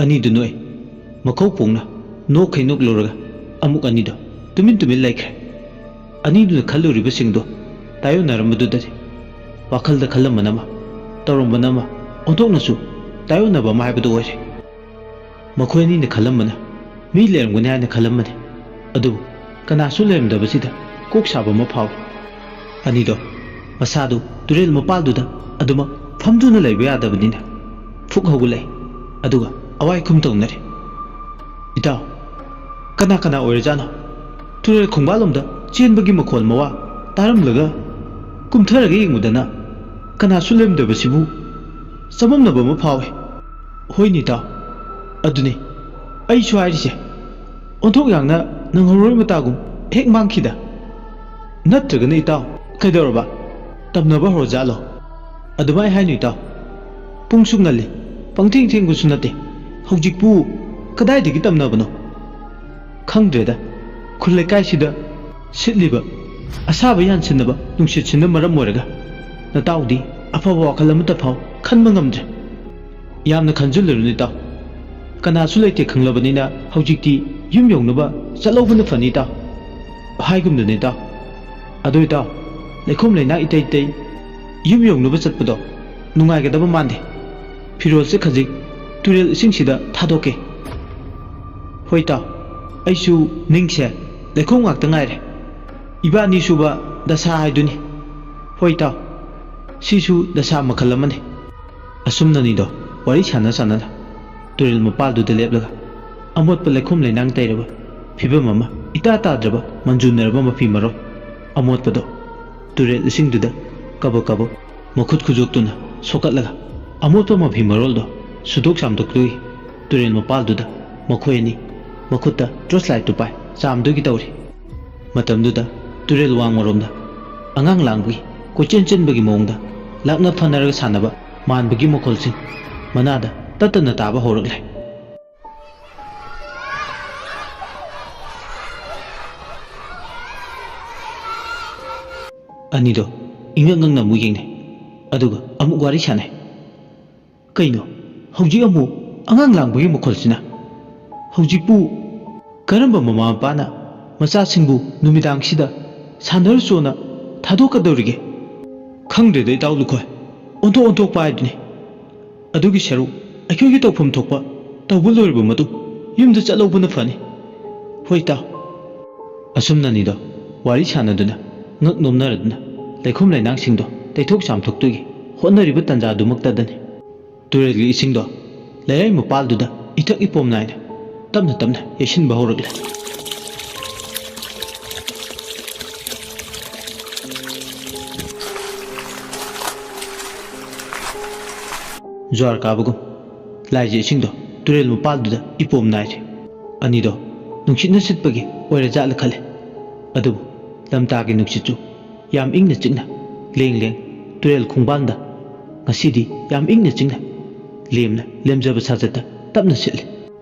ꯑꯅꯤꯗꯨ ꯅꯣꯛꯏ꯫ ꯃꯈꯧ ꯄꯣꯡꯅ ꯅꯣꯛꯈꯩ ꯅꯣꯛꯂꯨꯔꯒ ꯑꯃꯨꯛ ꯑꯅꯤꯗꯣ ꯇꯨꯃꯤꯟ ꯇꯨꯃꯤꯟ ꯂꯩꯈ꯭ꯔꯦ꯫ ꯑꯅꯤꯗꯨꯅ ꯈꯜꯂꯨꯔꯤꯕꯁꯤꯡꯗꯣ ꯇꯥꯏꯌꯣꯟꯅꯔꯝꯕꯗꯨꯗꯗꯤ ꯋꯥꯈꯜꯗ ꯈꯜꯂꯝꯕꯅ ꯑꯃ, ꯇꯧꯔꯝꯕꯅ ꯑꯃ, ꯑꯣꯟꯊꯣꯛꯅꯁꯨ ꯇꯥꯏꯌꯣꯟꯅꯕ ꯑꯃ ꯍꯥꯏꯕꯗꯨ ꯑꯣꯏꯔꯦ꯫ ꯃꯈꯣꯏ ꯑꯅꯤꯅ ꯈꯜꯂꯝꯕꯅ ꯃꯤ ꯂꯩꯔꯝꯒꯅꯤ ꯍꯥꯏꯅ ꯈꯜꯂꯝꯕꯅꯤ, ꯑꯗꯨꯕꯨ ꯀꯅꯥꯁꯨ ꯂꯩꯔꯝꯗꯕꯁꯤꯗ ꯀꯣꯛ ꯁꯥꯕ ꯑꯃ ꯐꯥꯎꯏ꯫ ꯑꯅꯤꯗꯣ ꯃꯁꯥꯗꯨ ꯇꯨꯔꯦꯜ ꯃꯄꯥꯜꯗꯨꯗ ꯑꯗꯨꯃꯛ ꯐꯝꯗꯨꯅ ꯂꯩꯕ ꯌꯥꯗꯕꯅꯤꯅ ꯐꯨꯛ ꯍꯧꯒꯠꯂꯛꯏ, ꯑꯗꯨꯒ ꯑꯋꯥꯏ ꯈꯨꯝ ꯇꯧꯅꯔꯦ꯫ "ꯏꯇꯥꯎ, ꯀꯅꯥ ꯀꯅꯥ ꯑꯣꯏꯔꯖꯥꯠꯅꯣ? ꯇꯨꯔꯦꯜ ꯈꯣꯡꯕꯥꯜꯂꯣꯝꯗ ꯆꯦꯟꯕꯒꯤ ꯃꯈꯣꯜ ꯃꯋꯥ ꯇꯥꯔꯝꯂꯒ ꯀꯨꯝꯊꯔꯒ ꯌꯦꯡꯕꯗꯅ ꯀꯅꯥꯁꯨ ꯂꯩꯔꯝꯗꯕꯁꯤꯕꯨ ꯆꯃꯝꯅꯕ ꯑꯃ ꯐꯥꯎꯏ꯫" "ꯍꯣꯏꯅꯦ ꯏꯇꯥꯎ, ꯑꯗꯨꯅꯤ ꯑꯩꯁꯨ ꯍꯥꯏꯔꯤꯁꯦ꯫ ꯑꯣꯟꯊꯣꯛ ꯌꯥꯡꯅ ꯅꯪꯍꯧꯔꯣꯏ ꯃꯇꯥꯒꯨꯝ ꯍꯦꯛ ꯃꯥꯡꯈꯤꯗ꯫ ꯅꯠꯇ꯭ꯔꯒꯅ ꯏꯇꯥꯎ, ꯀꯩꯗꯧꯔꯕ? ꯇꯝꯅꯕ ꯍꯧꯔꯖꯥꯠꯂꯣ?" "ꯑꯗꯨꯃꯥꯏ ꯍꯥꯏꯅꯨ ꯏꯇꯥꯎ꯫ ꯄꯨꯡꯁꯨ ꯉꯜꯂꯤ, ꯄꯪꯊꯦꯡ ꯊꯦꯡꯕꯁꯨ ꯅꯠꯇꯦ꯫ ꯍꯧꯖꯤꯛꯄꯨ ꯀꯗꯥꯏꯗꯒꯤ ꯇꯝꯅꯕꯅꯣ? ꯈꯪꯗ꯭ꯔꯦꯗ, ꯈꯨꯜ ꯂꯩꯀꯥꯏꯁꯤꯗ ꯁꯤꯠꯂꯤꯕ ꯑꯁꯥꯕ ꯌꯥꯟꯁꯤꯟꯅꯕ ꯅꯨꯡꯁꯤꯠꯁꯤꯅ ꯃꯔꯝ ꯑꯣꯏꯔꯒ ꯅꯇꯥꯎꯗꯤ ꯑꯐꯕ ꯋꯥꯈꯜ ꯑꯃꯠꯇ ꯐꯥꯎ ꯈꯟꯕ ꯉꯝꯗ꯭ꯔꯦ꯫" "ꯌꯥꯝꯅ ꯈꯟꯖꯤꯜꯂꯨꯔꯅꯨ ꯏꯇꯥꯎ꯫ ꯀꯅꯥꯁꯨ ꯂꯩꯇꯦ ꯈꯪꯂꯕꯅꯤꯅ ꯍꯧꯖꯤꯛꯇꯤ ꯌꯨꯝ ꯌꯧꯅꯕ ꯆꯠꯍꯧꯕꯅ ꯐꯅꯤ ꯏꯇꯥꯎ꯫" "ꯍꯥꯏꯒꯨꯝꯗꯅ ꯏꯇꯥꯎ꯫ ꯑꯗꯨ ꯏꯇꯥꯎ, ꯂꯩꯈꯣꯝ ꯂꯩꯅꯥꯡ ꯏꯇꯩ ꯇꯩ ꯌꯨꯝ ꯌꯧꯅꯕ ꯆꯠꯄꯗꯣ ꯅꯨꯡꯉꯥꯏꯒꯗꯕ ꯃꯥꯟꯗꯦ꯫ ꯐꯤꯔꯣꯜꯁꯦ ꯈꯖꯤꯛ ꯇꯨꯔꯦꯜ ꯏꯁꯤꯡꯁꯤꯗ ꯊꯥꯗꯣꯛꯀꯦ꯫" "ꯍꯣꯏ ꯏꯇꯥꯎ, ꯑꯩꯁꯨ ꯅꯤꯡꯁꯦ ꯂꯩꯈꯣꯝ ꯉꯥꯛꯇ ꯉꯥꯏꯔꯦ꯫ ꯏꯕꯥꯅꯤ ꯁꯨꯕ ꯗꯁꯥ ꯍꯥꯏꯗꯨꯅꯤ꯫ ꯍꯣꯏ ꯏꯇꯥꯎ, ꯁꯤꯁꯨ ꯗꯁꯥ ꯃꯈꯜ ꯑꯃꯅꯤ꯫" ꯑꯁꯨꯝꯅꯅꯤꯗꯣ ꯋꯥꯔꯤ ꯁꯥꯟꯅ ꯁꯥꯟꯅꯅ ꯇꯨꯔꯦꯜ ꯃꯄꯥꯜꯗꯨꯗ ꯂꯦꯞꯂꯒ ꯑꯃꯣꯠꯄ ꯂꯩꯈꯣꯝ ꯂꯩꯅꯥꯡ ꯇꯩꯔꯕ ꯐꯤꯕꯝ ꯑꯃ ꯏꯇꯥ ꯇꯥꯗ꯭ꯔꯕ ꯃꯟꯖꯨꯅꯔꯕ ꯃꯐꯤ ꯃꯔꯣꯜ ꯑꯃꯣꯠꯄꯗꯣ ꯇꯨꯔꯦꯜ ꯏꯁꯤꯡꯗꯨꯗ ꯀꯕꯛ ꯀꯕꯛ ꯃꯈꯨꯠ ꯈꯨꯖꯣꯛꯇꯨꯅ ꯁꯣꯛꯀꯠꯂꯒ ꯑꯃꯣꯠꯄ ꯃꯐꯤ ꯃꯔꯣꯜꯗꯣ ꯁꯨꯗꯣꯛ ꯆꯥꯝꯊꯣꯛꯇꯨꯒꯤ ꯇꯨꯔꯦꯜ ꯃꯄꯥꯜꯗꯨꯗ ꯃꯈꯣꯏ ꯑꯅꯤ ꯃꯈꯨꯠꯇ ꯇꯣꯔꯆ ꯂꯥꯏꯠꯇꯨ ꯄꯥꯏ ꯆꯥꯝꯗꯨꯒꯤ ꯇꯧꯔꯤ꯫ ꯃꯇꯝꯗꯨꯗ ꯇꯨꯔꯦꯜ ꯋꯥꯡꯃꯔꯣꯝꯗ ꯑꯉꯥꯡ ꯂꯥꯡꯕꯒꯤ ꯀꯣꯏꯆꯦꯟ ꯆꯦꯟꯕꯒꯤ ꯃꯑꯣꯡꯗ ꯂꯥꯛꯅ ꯐꯅꯔꯒ ꯁꯥꯟꯅꯕ ꯃꯥꯟꯕꯒꯤ ꯃꯈꯣꯜꯁꯤꯡ ꯃꯅꯥꯗ ꯇꯠꯇꯅ ꯇꯥꯕ ꯍꯧꯔꯛꯂꯦ꯫ ꯑꯅꯤꯗꯣ ꯏꯉꯛ ꯉꯛꯅ ꯑꯃꯨꯛ ꯌꯦꯡꯅꯩ, ꯑꯗꯨꯒ ꯑꯃꯨꯛ ꯋꯥꯔꯤ ꯁꯥꯟꯅꯩ꯫ "ꯀꯩꯅꯣ, ꯍꯧꯖꯤꯛ ꯑꯃꯨꯛ ꯑꯉꯥꯡ ꯂꯥꯡꯕꯒꯤ ꯃꯈꯣꯜꯁꯤꯅ? ꯍꯧꯖꯤꯛꯄꯨ ꯀꯔꯝꯕ ꯃꯃꯥ ꯃꯄꯥꯅ ꯃꯆꯥꯁꯤꯡꯕꯨ ꯅꯨꯃꯤꯗꯥꯡꯁꯤꯗ ꯁꯥꯟꯅꯔꯨꯆꯣꯅ ꯊꯥꯗꯣꯛꯀꯗꯧꯔꯤꯒꯦ? ꯈꯪꯗ꯭ꯔꯦꯗ ꯏꯇꯥꯎ ꯂꯨꯈꯣꯏ, ꯑꯣꯟꯊꯣꯛ ꯑꯣꯟꯊꯣꯛꯄ ꯍꯥꯏꯗꯨꯅꯤ꯫ ꯑꯗꯨꯒꯤ ꯁꯔꯨꯛ ꯑꯩꯈꯣꯏꯒꯤ ꯇꯧꯐꯝ ꯊꯣꯛꯄ ꯇꯧꯕ ꯂꯣꯏꯔꯕ ꯃꯇꯨꯡ ꯌꯨꯝꯗ ꯆꯠꯍꯧꯕꯅ ꯐꯅꯤ꯫ ꯍꯣꯏ ꯏꯇꯥꯎ꯫" ꯑꯁꯨꯝꯅ ꯑꯅꯤꯗꯣ ꯋꯥꯔꯤ ꯁꯥꯟꯅꯗꯨꯅ, ꯉꯛ ꯅꯣꯝꯅꯔꯗꯨꯅ, ꯂꯩꯈꯣꯝ ꯂꯩꯅꯥꯡꯁꯤꯡꯗꯣ ꯇꯩꯊꯣꯛ ꯆꯥꯝꯊꯣꯛꯇꯨꯒꯤ ꯍꯣꯠꯅꯔꯤꯕ ꯇꯥꯟꯖꯥꯗꯨꯃꯛꯇꯗꯅꯤ ꯇꯨꯔꯦꯜꯒꯤ ꯏꯁꯤꯡꯗꯣ ꯂꯩꯔꯥꯏ ꯃꯄꯥꯜꯗꯨꯗ ꯏꯊꯛ ꯏꯄꯣꯝ ꯅꯥꯏꯅ ꯇꯞꯅ ꯇꯞꯅ ꯌꯩꯁꯤꯟꯕ ꯍꯧꯔꯛꯂꯦ꯫ ꯖ꯭ꯋꯥꯔ ꯀꯥꯕꯒꯨꯝ ꯂꯥꯏꯖ ꯏꯁꯤꯡꯗꯣ ꯇꯨꯔꯦꯜ ꯃꯄꯥꯜꯗꯨꯗ ꯏꯄꯣꯝ ꯅꯥꯏꯔꯦ꯫ ꯑꯅꯤꯗꯣ ꯅꯨꯡꯁꯤꯠꯅ ꯁꯤꯠꯄꯒꯤ ꯑꯣꯏꯔꯖꯥꯠꯂ ꯈꯜꯂꯦ꯫ ꯑꯗꯨꯕꯨ ꯂꯝꯇꯥꯒꯤ ꯅꯨꯡꯁꯤꯠꯁꯨ ꯌꯥꯝ ꯏꯪꯅ ꯆꯤꯛꯅ ꯂꯦꯡ ꯂꯦꯡ ꯇꯨꯔꯦꯜ ꯈꯣꯡꯕꯥꯟꯗ ꯉꯁꯤꯗꯤ ꯌꯥꯝ ꯏꯪꯅ ꯆꯤꯛꯅ ꯂꯦꯝꯅ ꯂꯦꯝꯖꯕ ꯁꯥꯖꯠꯇ ꯇꯞꯅ ꯁꯤꯠꯂꯤ꯫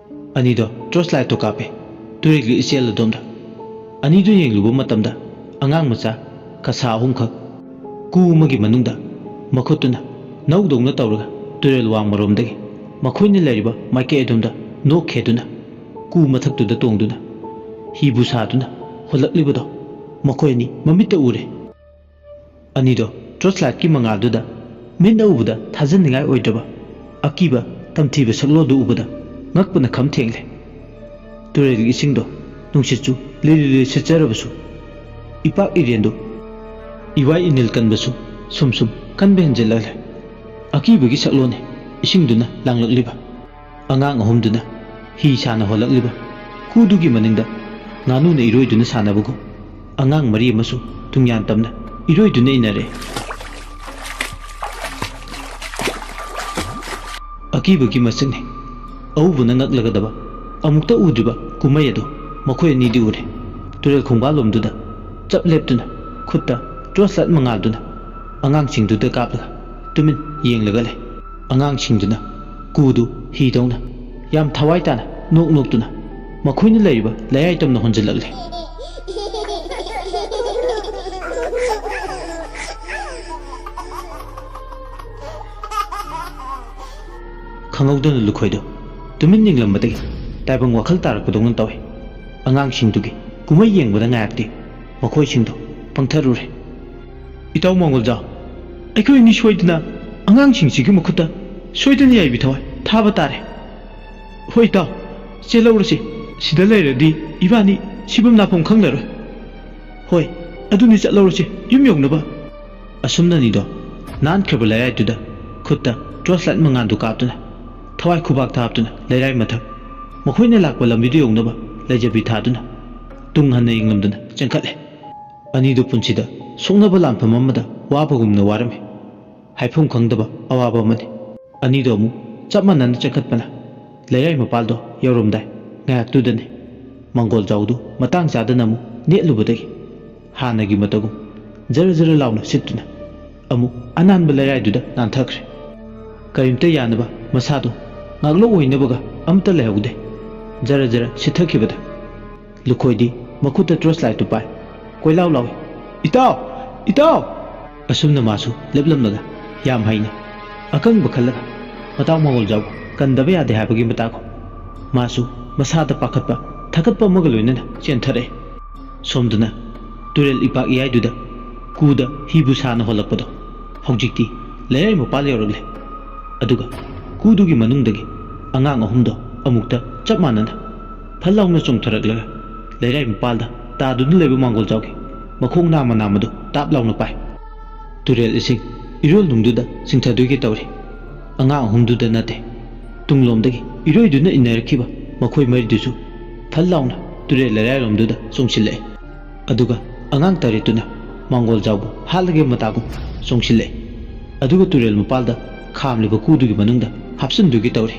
ꯑꯅꯤꯗꯣ ꯇꯣꯔꯆ ꯂꯥꯏꯠꯇꯣ ꯀꯥꯞꯄꯦ ꯇꯨꯔꯦꯜꯒꯤ ꯏꯆꯦꯜ ꯑꯗꯣꯝꯗ꯫ ꯑꯅꯤꯗꯨ ꯌꯦꯡꯂꯨꯕ ꯃꯇꯝꯗ ꯑꯉꯥꯡ ꯃꯆꯥ ꯀꯁꯥ ꯑꯍꯨꯝꯈꯛ ꯀꯨ ꯑꯃꯒꯤ ꯃꯅꯨꯡꯗ ꯃꯈꯨꯠꯇꯨꯅ ꯅꯧꯗꯧꯅ ꯇꯧꯔꯒ ꯇꯨꯔꯦꯜ ꯋꯥꯡꯃꯔꯣꯝꯗꯒꯤ ꯃꯈꯣꯏꯅ ꯂꯩꯔꯤꯕ ꯃꯥꯏꯀꯩ ꯑꯗꯣꯝꯗ ꯅꯣꯛꯈꯦꯗꯨꯅ ꯀꯨ ꯃꯊꯛꯇꯨꯗ ꯇꯣꯡꯗꯨꯅ ꯍꯤꯕꯨ ꯁꯥꯗꯨꯅ ꯍꯣꯜꯂꯛꯂꯤꯕꯗꯣ ꯃꯈꯣꯏ ꯑꯅꯤ ꯃꯃꯤꯠꯇ ꯎꯔꯦ꯫ ꯑꯅꯤꯗꯣ ꯇꯣꯔꯆ ꯂꯥꯏꯠꯀꯤ ꯃꯉꯥꯜꯗꯨꯗ ꯃꯤꯠꯅ ꯎꯕꯗ ꯊꯥꯖꯅꯤꯡꯉꯥꯏ ꯑꯣꯏꯗ꯭ꯔꯕ ꯑꯀꯤꯕ ꯇꯝꯊꯤꯕ ꯁꯛꯂꯣꯟꯗꯨ ꯎꯕꯗ ꯉꯛꯄꯅ ꯈꯝ ꯊꯦꯡꯂꯦ꯫ ꯇꯨꯔꯦꯜꯒꯤ ꯏꯁꯤꯡꯗꯣ ꯅꯨꯡꯁꯤꯠꯁꯨ ꯂꯤꯔꯤ ꯂꯤꯔꯤ ꯁꯤꯠꯆꯔꯕꯁꯨ ꯏꯄꯥꯛ ꯏꯔꯦꯟꯗꯨ ꯏꯋꯥꯏ ꯏꯅꯤꯜ ꯀꯟꯕꯁꯨ ꯁꯨꯝ ꯁꯨꯝ ꯀꯟꯕ ꯍꯦꯟꯖꯤꯜꯂꯛꯂꯦ꯫ ꯑꯀꯤꯕꯒꯤ ꯁꯛꯂꯣꯟꯅꯤ ꯏꯁꯤꯡꯗꯨꯅ ꯂꯥꯡꯂꯛꯂꯤꯕ꯫ ꯑꯉꯥꯡ ꯑꯍꯨꯝꯗꯨꯅ ꯍꯤ ꯁꯥꯟꯅ ꯍꯣꯜꯂꯛꯂꯤꯕ ꯀꯨꯗꯨꯒꯤ ꯃꯅꯤꯡꯗ ꯉꯥꯅꯨꯅ ꯏꯔꯣꯏꯗꯨꯅ ꯁꯥꯟꯅꯕꯒꯨꯝ ꯑꯉꯥꯡ ꯃꯔꯤ ꯑꯃꯁꯨ ꯇꯨꯡꯌꯥꯟ ꯇꯝꯅ ꯏꯔꯣꯏꯗꯨꯅ ꯏꯟꯅꯔꯦ꯫ ꯑꯀꯤꯕꯒꯤ ꯃꯁꯛꯅꯤ꯫ ꯑꯎꯕꯅ ꯉꯛꯂꯒꯗꯕ ꯑꯃꯨꯛꯇ ꯎꯗ꯭ꯔꯤꯕ ꯀꯨꯝꯍꯩ ꯑꯗꯨ ꯃꯈꯣꯏ ꯑꯅꯤꯗꯤ ꯎꯔꯦ꯫ ꯇꯨꯔꯦꯜ ꯈꯣꯡꯕꯥꯜꯂꯣꯝꯗꯨꯗ ꯆꯞ ꯂꯦꯞꯇꯨꯅ ꯈꯨꯠꯇ ꯇꯣꯔꯆ ꯂꯥꯏꯠ ꯃꯉꯥꯜꯗꯨꯅ ꯑꯉꯥꯡꯁꯤꯡꯗꯨꯗ ꯀꯥꯞꯂꯒ ꯇꯨꯃꯤꯟ ꯌꯦꯡꯂꯒ ꯂꯩ꯫ ꯑꯉꯥꯡꯁꯤꯡꯗꯨꯅ ꯀꯨꯗꯨ ꯍꯤꯗꯧꯅ ꯌꯥꯝ ꯊꯋꯥꯏ ꯇꯥꯅ ꯅꯣꯛ ꯅꯣꯛꯇꯨꯅ ꯃꯈꯣꯏꯅ ꯂꯩꯔꯤꯕ ꯂꯩꯔꯥꯏ ꯇꯝꯅ ꯍꯣꯟꯖꯤꯜꯂꯛꯂꯦ꯫ ꯈꯪꯍꯧꯗꯅ ꯂꯨꯈꯣꯏꯗꯨ ꯇꯨꯃꯤꯟ ꯌꯦꯡꯂꯝꯕꯗꯒꯤ ꯇꯥꯏꯕꯪ ꯋꯥꯈꯜ ꯇꯥꯔꯛꯄꯗꯧꯅ ꯇꯧꯏ꯫ ꯑꯉꯥꯡꯁꯤꯡꯗꯨꯒꯤ ꯀꯨꯝꯍꯩ ꯌꯦꯡꯕꯗ ꯉꯥꯏꯔꯛꯇꯦ ꯃꯈꯣꯏꯁꯤꯡꯗꯣ ꯄꯪꯊꯔꯨꯔꯦ꯫ "ꯏꯇꯥꯎ ꯃꯥꯡꯒꯣꯜꯖꯥꯎ, ꯑꯩꯈꯣꯏ ꯑꯅꯤ ꯁꯣꯏꯗꯅ ꯑꯉꯥꯡꯁꯤꯡꯁꯤꯒꯤ ꯃꯈꯨꯠꯇ ꯁꯣꯏꯗꯅ ꯌꯥꯏꯕꯤ ꯊꯋꯥꯏ ꯊꯥꯕ ꯇꯥꯔꯦ꯫ ꯍꯣꯏ ꯏꯇꯥꯎ, ꯆꯦꯜꯍꯧꯔꯁꯤ꯫ ꯁꯤꯗ ꯂꯩꯔꯗꯤ ꯏꯕꯥꯅꯤ ꯁꯤꯐꯝ ꯂꯥꯛꯐꯝ ꯈꯪꯂꯔꯣꯏ꯫ ꯍꯣꯏ, ꯑꯗꯨꯅꯤ, ꯆꯠꯍꯧꯔꯁꯤ ꯌꯨꯝ ꯌꯧꯅꯕ꯫" ꯑꯁꯨꯝꯅꯅꯤꯗꯣ ꯅꯥꯟꯈ꯭ꯔꯕ ꯂꯩꯔꯥꯏꯗꯨꯗ ꯈꯨꯠꯇ ꯇꯣꯔꯆ ꯂꯥꯏꯠ ꯃꯉꯥꯜꯗꯨ ꯀꯥꯞꯇꯨꯅ ꯊꯋꯥꯏ ꯈꯨꯕꯥꯛꯇ ꯍꯥꯞꯇꯨꯅ ꯂꯩꯔꯥꯏ ꯃꯊꯛ ꯃꯈꯣꯏꯅ ꯂꯥꯛꯄ ꯂꯝꯕꯤꯗꯨ ꯌꯧꯅꯕ ꯂꯩꯖꯕꯤ ꯊꯥꯗꯨꯅ ꯇꯨꯡ ꯍꯟꯅ ꯌꯦꯡꯂꯝꯗꯅ ꯆꯦꯟꯈꯠꯂꯦ꯫ ꯑꯅꯤꯗꯨ ꯄꯨꯟꯁꯤꯗ ꯁꯣꯛꯅꯕ ꯂꯥꯟꯐꯝ ꯑꯃꯗ ꯋꯥꯕꯒꯨꯝꯅ ꯋꯥꯔꯝꯃꯤ꯫ ꯍꯥꯏꯐꯝ ꯈꯪꯗꯕ ꯑꯋꯥꯕ ꯑꯃꯅꯤ꯫ ꯑꯅꯤꯗꯣ ꯑꯃꯨꯛ ꯆꯞ ꯃꯥꯟꯅꯅ ꯆꯦꯟꯈꯠꯄꯅ ꯂꯩꯔꯥꯏ ꯃꯄꯥꯜꯗꯣ ꯌꯧꯔꯝꯗꯥꯏ ꯉꯥꯏꯍꯥꯛꯇꯨꯗꯅꯤ ꯃꯥꯡꯒꯣꯜꯖꯥꯎꯗꯨ ꯃꯇꯥꯡ ꯆꯥꯗꯅ ꯑꯃꯨꯛ ꯅꯦꯠꯂꯨꯕꯗꯒꯤ ꯍꯥꯟꯅꯒꯤ ꯃꯇꯧꯒꯨꯝ ꯖꯔ ꯖꯔ ꯂꯥꯎꯅ ꯁꯤꯠꯇꯨꯅ ꯑꯃꯨꯛ ꯑꯅꯥꯟꯕ ꯂꯩꯔꯥꯏꯗꯨꯗ ꯅꯥꯟꯊꯈ꯭ꯔꯦ꯫ ꯀꯔꯤꯝꯇ ꯌꯥꯅꯕ ꯃꯁꯥꯗꯣ ꯉꯥꯛꯂꯧ ꯑꯣꯏꯅꯕꯒ ꯑꯝꯇ ꯂꯩꯍꯧꯗꯦ꯫ ꯖꯔ ꯖꯔ ꯁꯤꯠꯊꯈꯤꯕꯗ ꯂꯨꯈꯣꯏꯗꯤ ꯃꯈꯨꯠꯇ ꯇꯣꯔꯆ ꯂꯥꯏꯠꯇꯨ ꯄꯥꯏ ꯀꯣꯏꯂꯥꯎ ꯂꯥꯎꯏ, "ꯏꯇꯥꯎ! ꯏꯇꯥꯎ!" ꯑꯁꯨꯝꯅ ꯃꯥꯁꯨ ꯂꯦꯞꯂꯝꯂꯒ ꯌꯥꯝ ꯍꯩꯅ ꯑꯀꯪꯕ ꯈꯜꯂꯒ ꯃꯇꯥꯎ ꯃꯥꯡꯒꯣꯜꯖꯥꯎꯕꯨ ꯀꯟꯗꯕ ꯌꯥꯗꯦ ꯍꯥꯏꯕꯒꯤ ꯃꯇꯥꯒꯨꯝ ꯃꯥꯁꯨ ꯃꯁꯥꯗ ꯄꯥꯈꯠꯄ ꯊꯥꯒꯠꯄ ꯑꯃꯒ ꯂꯣꯏꯅꯅ ꯆꯦꯟꯊꯔꯛꯑꯦ꯫ ꯁꯣꯝꯗꯅ ꯇꯨꯔꯦꯜ ꯏꯄꯥꯛ ꯏꯌꯥꯏꯗꯨꯗ ꯀꯨꯗ ꯍꯤꯕꯨ ꯁꯥꯅ ꯍꯣꯜꯂꯛꯄꯗꯣ ꯍꯧꯖꯤꯛꯇꯤ ꯂꯩꯔꯥꯏ ꯃꯄꯥꯜ ꯌꯧꯔꯛꯂꯦ꯫ ꯑꯗꯨꯒ ꯀꯨꯗꯨꯒꯤ ꯃꯅꯨꯡꯗꯒꯤ ꯑꯉꯥꯡ ꯑꯍꯨꯝꯗꯣ ꯑꯃꯨꯛꯇ ꯆꯞ ꯃꯥꯟꯅꯅ ꯐꯠ ꯂꯥꯎꯅ ꯆꯣꯡꯊꯔꯛꯂꯒ ꯂꯩꯔꯥꯏ ꯃꯄꯥꯜꯗ ꯇꯥꯗꯨꯅ ꯂꯩꯕ ꯃꯥꯡꯒꯣꯜꯖꯥꯎꯒꯤ ꯃꯈꯣꯡ ꯅꯥꯝꯃ ꯅꯥꯝꯃꯗꯨ ꯇꯥꯞ ꯂꯥꯎꯅ ꯄꯥꯏ꯫ ꯇꯨꯔꯦꯜ ꯏꯁꯤꯡ ꯏꯔꯣꯜ ꯅꯨꯡꯗꯨꯗ ꯆꯤꯡꯊꯗꯣꯏꯒꯦ ꯇꯧꯔꯤ꯫ ꯑꯉꯥꯡ ꯑꯍꯨꯝꯗꯨꯗ ꯅꯠꯇꯦ, ꯇꯨꯡꯂꯣꯝꯗꯒꯤ ꯏꯔꯣꯏꯗꯨꯅ ꯏꯟꯅꯔꯛꯈꯤꯕ ꯃꯈꯣꯏ ꯃꯔꯤꯗꯨꯁꯨ ꯐꯠ ꯂꯥꯎꯅ ꯇꯨꯔꯦꯜ ꯂꯩꯔꯥꯏꯔꯣꯝꯗꯨꯗ ꯆꯣꯡꯁꯤꯜꯂꯛꯑꯦ꯫ ꯑꯗꯨꯒ ꯑꯉꯥꯡ ꯇꯔꯦꯠꯇꯨꯅ ꯃꯥꯡꯒꯣꯜꯖꯥꯎꯕꯨ ꯍꯥꯠꯂꯒꯦ ꯃꯇꯥꯒꯨꯝ ꯆꯣꯡꯁꯤꯜꯂꯛꯑꯦ꯫ ꯑꯗꯨꯒ ꯇꯨꯔꯦꯜ ꯃꯄꯥꯜꯗ ꯈꯥꯝꯂꯤꯕ ꯀꯨꯗꯨꯒꯤ ꯃꯅꯨꯡꯗ ꯍꯥꯞꯆꯤꯟꯗꯨꯒꯤ ꯇꯧꯔꯤ꯫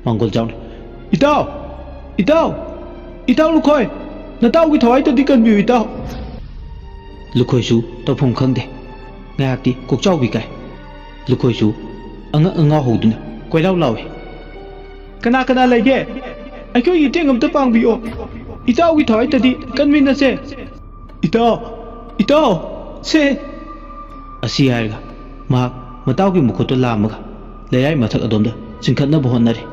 ꯃꯥꯡꯒꯣꯜꯖꯥꯎꯅ, "ꯏꯇꯥꯎ! ꯏꯇꯥꯎ! ꯏꯇꯥꯎ ꯂꯨꯈꯣꯏ! ꯅꯇꯥꯎꯒꯤ ꯊꯋꯥꯏꯇꯗꯤ ꯀꯟꯕꯤꯌꯨ, ꯏꯇꯥꯎ!" ꯂꯨꯈꯣꯏꯁꯨ ꯇꯧꯐꯝ ꯈꯪꯗꯦ꯫ ꯉꯥꯏꯍꯥꯛꯇꯤ ꯀꯣꯛꯆꯥꯎꯕꯤ ꯀꯥꯏ꯫ ꯂꯨꯈꯣꯏꯁꯨ ꯑꯉꯛ ꯑꯉꯥꯎ ꯍꯧꯗꯨꯅ ꯀꯣꯏꯂꯥꯎ ꯂꯥꯎꯏ꯫ "ꯀꯅꯥ ꯀꯅꯥ ꯂꯩꯒꯦ? ꯑꯩꯈꯣꯏꯒꯤ ꯃꯇꯦꯡ ꯑꯝꯇ ꯄꯥꯡꯕꯤꯌꯣ꯫ ꯏꯇꯥꯎꯒꯤ ꯊꯋꯥꯏꯇꯗꯤ ꯀꯟꯃꯤꯟꯅꯁꯦ꯫ ꯏꯇꯥꯎ! ꯏꯇꯥꯎ! ꯁꯦ!" ꯑꯁꯤ ꯍꯥꯏꯔꯒ ꯃꯍꯥꯛ ꯃꯇꯥꯎꯒꯤ ꯃꯈꯨꯠꯇꯨ ꯂꯥꯝꯃꯒ ꯂꯩꯔꯥꯏ ꯃꯊꯛ ꯑꯗꯣꯝꯗ ꯆꯤꯡꯈꯠꯅꯕ ꯍꯣꯠꯅꯔꯤ꯫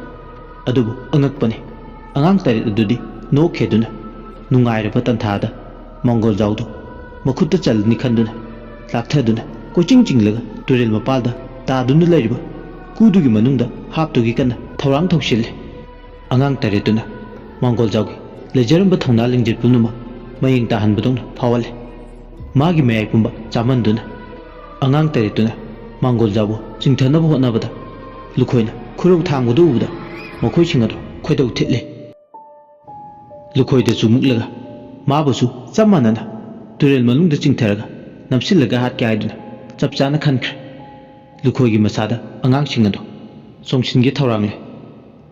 ꯑꯗꯨꯕꯨ ꯑꯉꯛꯄꯅꯤ, ꯑꯉꯥꯡ ꯇꯔꯦꯠ ꯑꯗꯨꯗꯤ ꯅꯣꯛꯈꯤꯗꯨꯅ ꯅꯨꯡꯉꯥꯏꯔꯕ ꯇꯟꯊꯥꯗ ꯃꯥꯡꯒꯣꯜꯖꯥꯎꯗꯨ ꯃꯈꯨꯠꯇ ꯆꯜꯂꯅꯤ ꯈꯟꯗꯨꯅ ꯂꯥꯛꯊꯗꯨꯅ ꯀꯣꯏꯆꯤꯡ ꯆꯤꯡꯂꯒ ꯇꯨꯔꯦꯜ ꯃꯄꯥꯜꯗ ꯇꯥꯗꯨꯅ ꯂꯩꯔꯤꯕ ꯀꯨꯗꯨꯒꯤ ꯃꯅꯨꯡꯗ ꯍꯥꯞꯇꯨꯒꯤ ꯀꯟꯅ ꯊꯧꯔꯥꯡ ꯊꯧꯁꯤꯜꯂꯤ꯫ ꯑꯉꯥꯡ ꯇꯔꯦꯠꯇꯨꯅ ꯃꯥꯡꯒꯣꯜꯖꯥꯎꯒꯤ ꯂꯩꯖꯔꯝꯕ ꯊꯧꯅꯥ ꯂꯤꯡꯖꯦꯜ ꯄꯨꯝꯅꯃꯛ ꯃꯌꯦꯡ ꯇꯥꯍꯟꯕꯗꯧꯅ ꯐꯥꯎꯍꯜꯂꯤ꯫ ꯃꯥꯒꯤ ꯃꯌꯥꯏ ꯄꯨꯝꯕ ꯆꯥꯃꯟꯗꯨꯅ ꯑꯉꯥꯡ ꯇꯔꯦꯠꯇꯨꯅ ꯃꯥꯡꯒꯣꯜꯖꯥꯎꯕꯨ ꯆꯤꯡꯊꯅꯕ ꯍꯣꯠꯅꯕꯗ ꯂꯨꯈꯣꯏꯅ ꯈꯨꯔꯧ ꯊꯥꯡꯕꯗꯨ ꯎꯕꯗ ꯃꯈꯣꯏꯁꯤꯡ ꯑꯗꯨ ꯈꯣꯏꯗꯧ ꯊꯤꯠꯂꯤ꯫ ꯂꯨꯈꯣꯏꯗ ꯆꯨꯃꯨꯛꯂꯒ ꯃꯥꯕꯨꯁꯨ ꯆꯞ ꯃꯥꯟꯅꯅ ꯇꯨꯔꯦꯜ ꯃꯅꯨꯡꯗ ꯆꯤꯡꯊꯔꯒ ꯅꯝꯁꯤꯜꯂꯒ ꯍꯥꯠꯀꯦ ꯍꯥꯏꯗꯨꯅ ꯆꯞ ꯆꯥꯅ ꯈꯟꯈ꯭ꯔꯦ꯫ ꯂꯨꯈꯣꯏꯒꯤ ꯃꯁꯥꯗ ꯑꯉꯥꯡꯁꯤꯡ ꯑꯗꯨ ꯆꯣꯡꯁꯤꯟꯒꯦ ꯊꯧꯔꯥꯡꯂꯦ꯫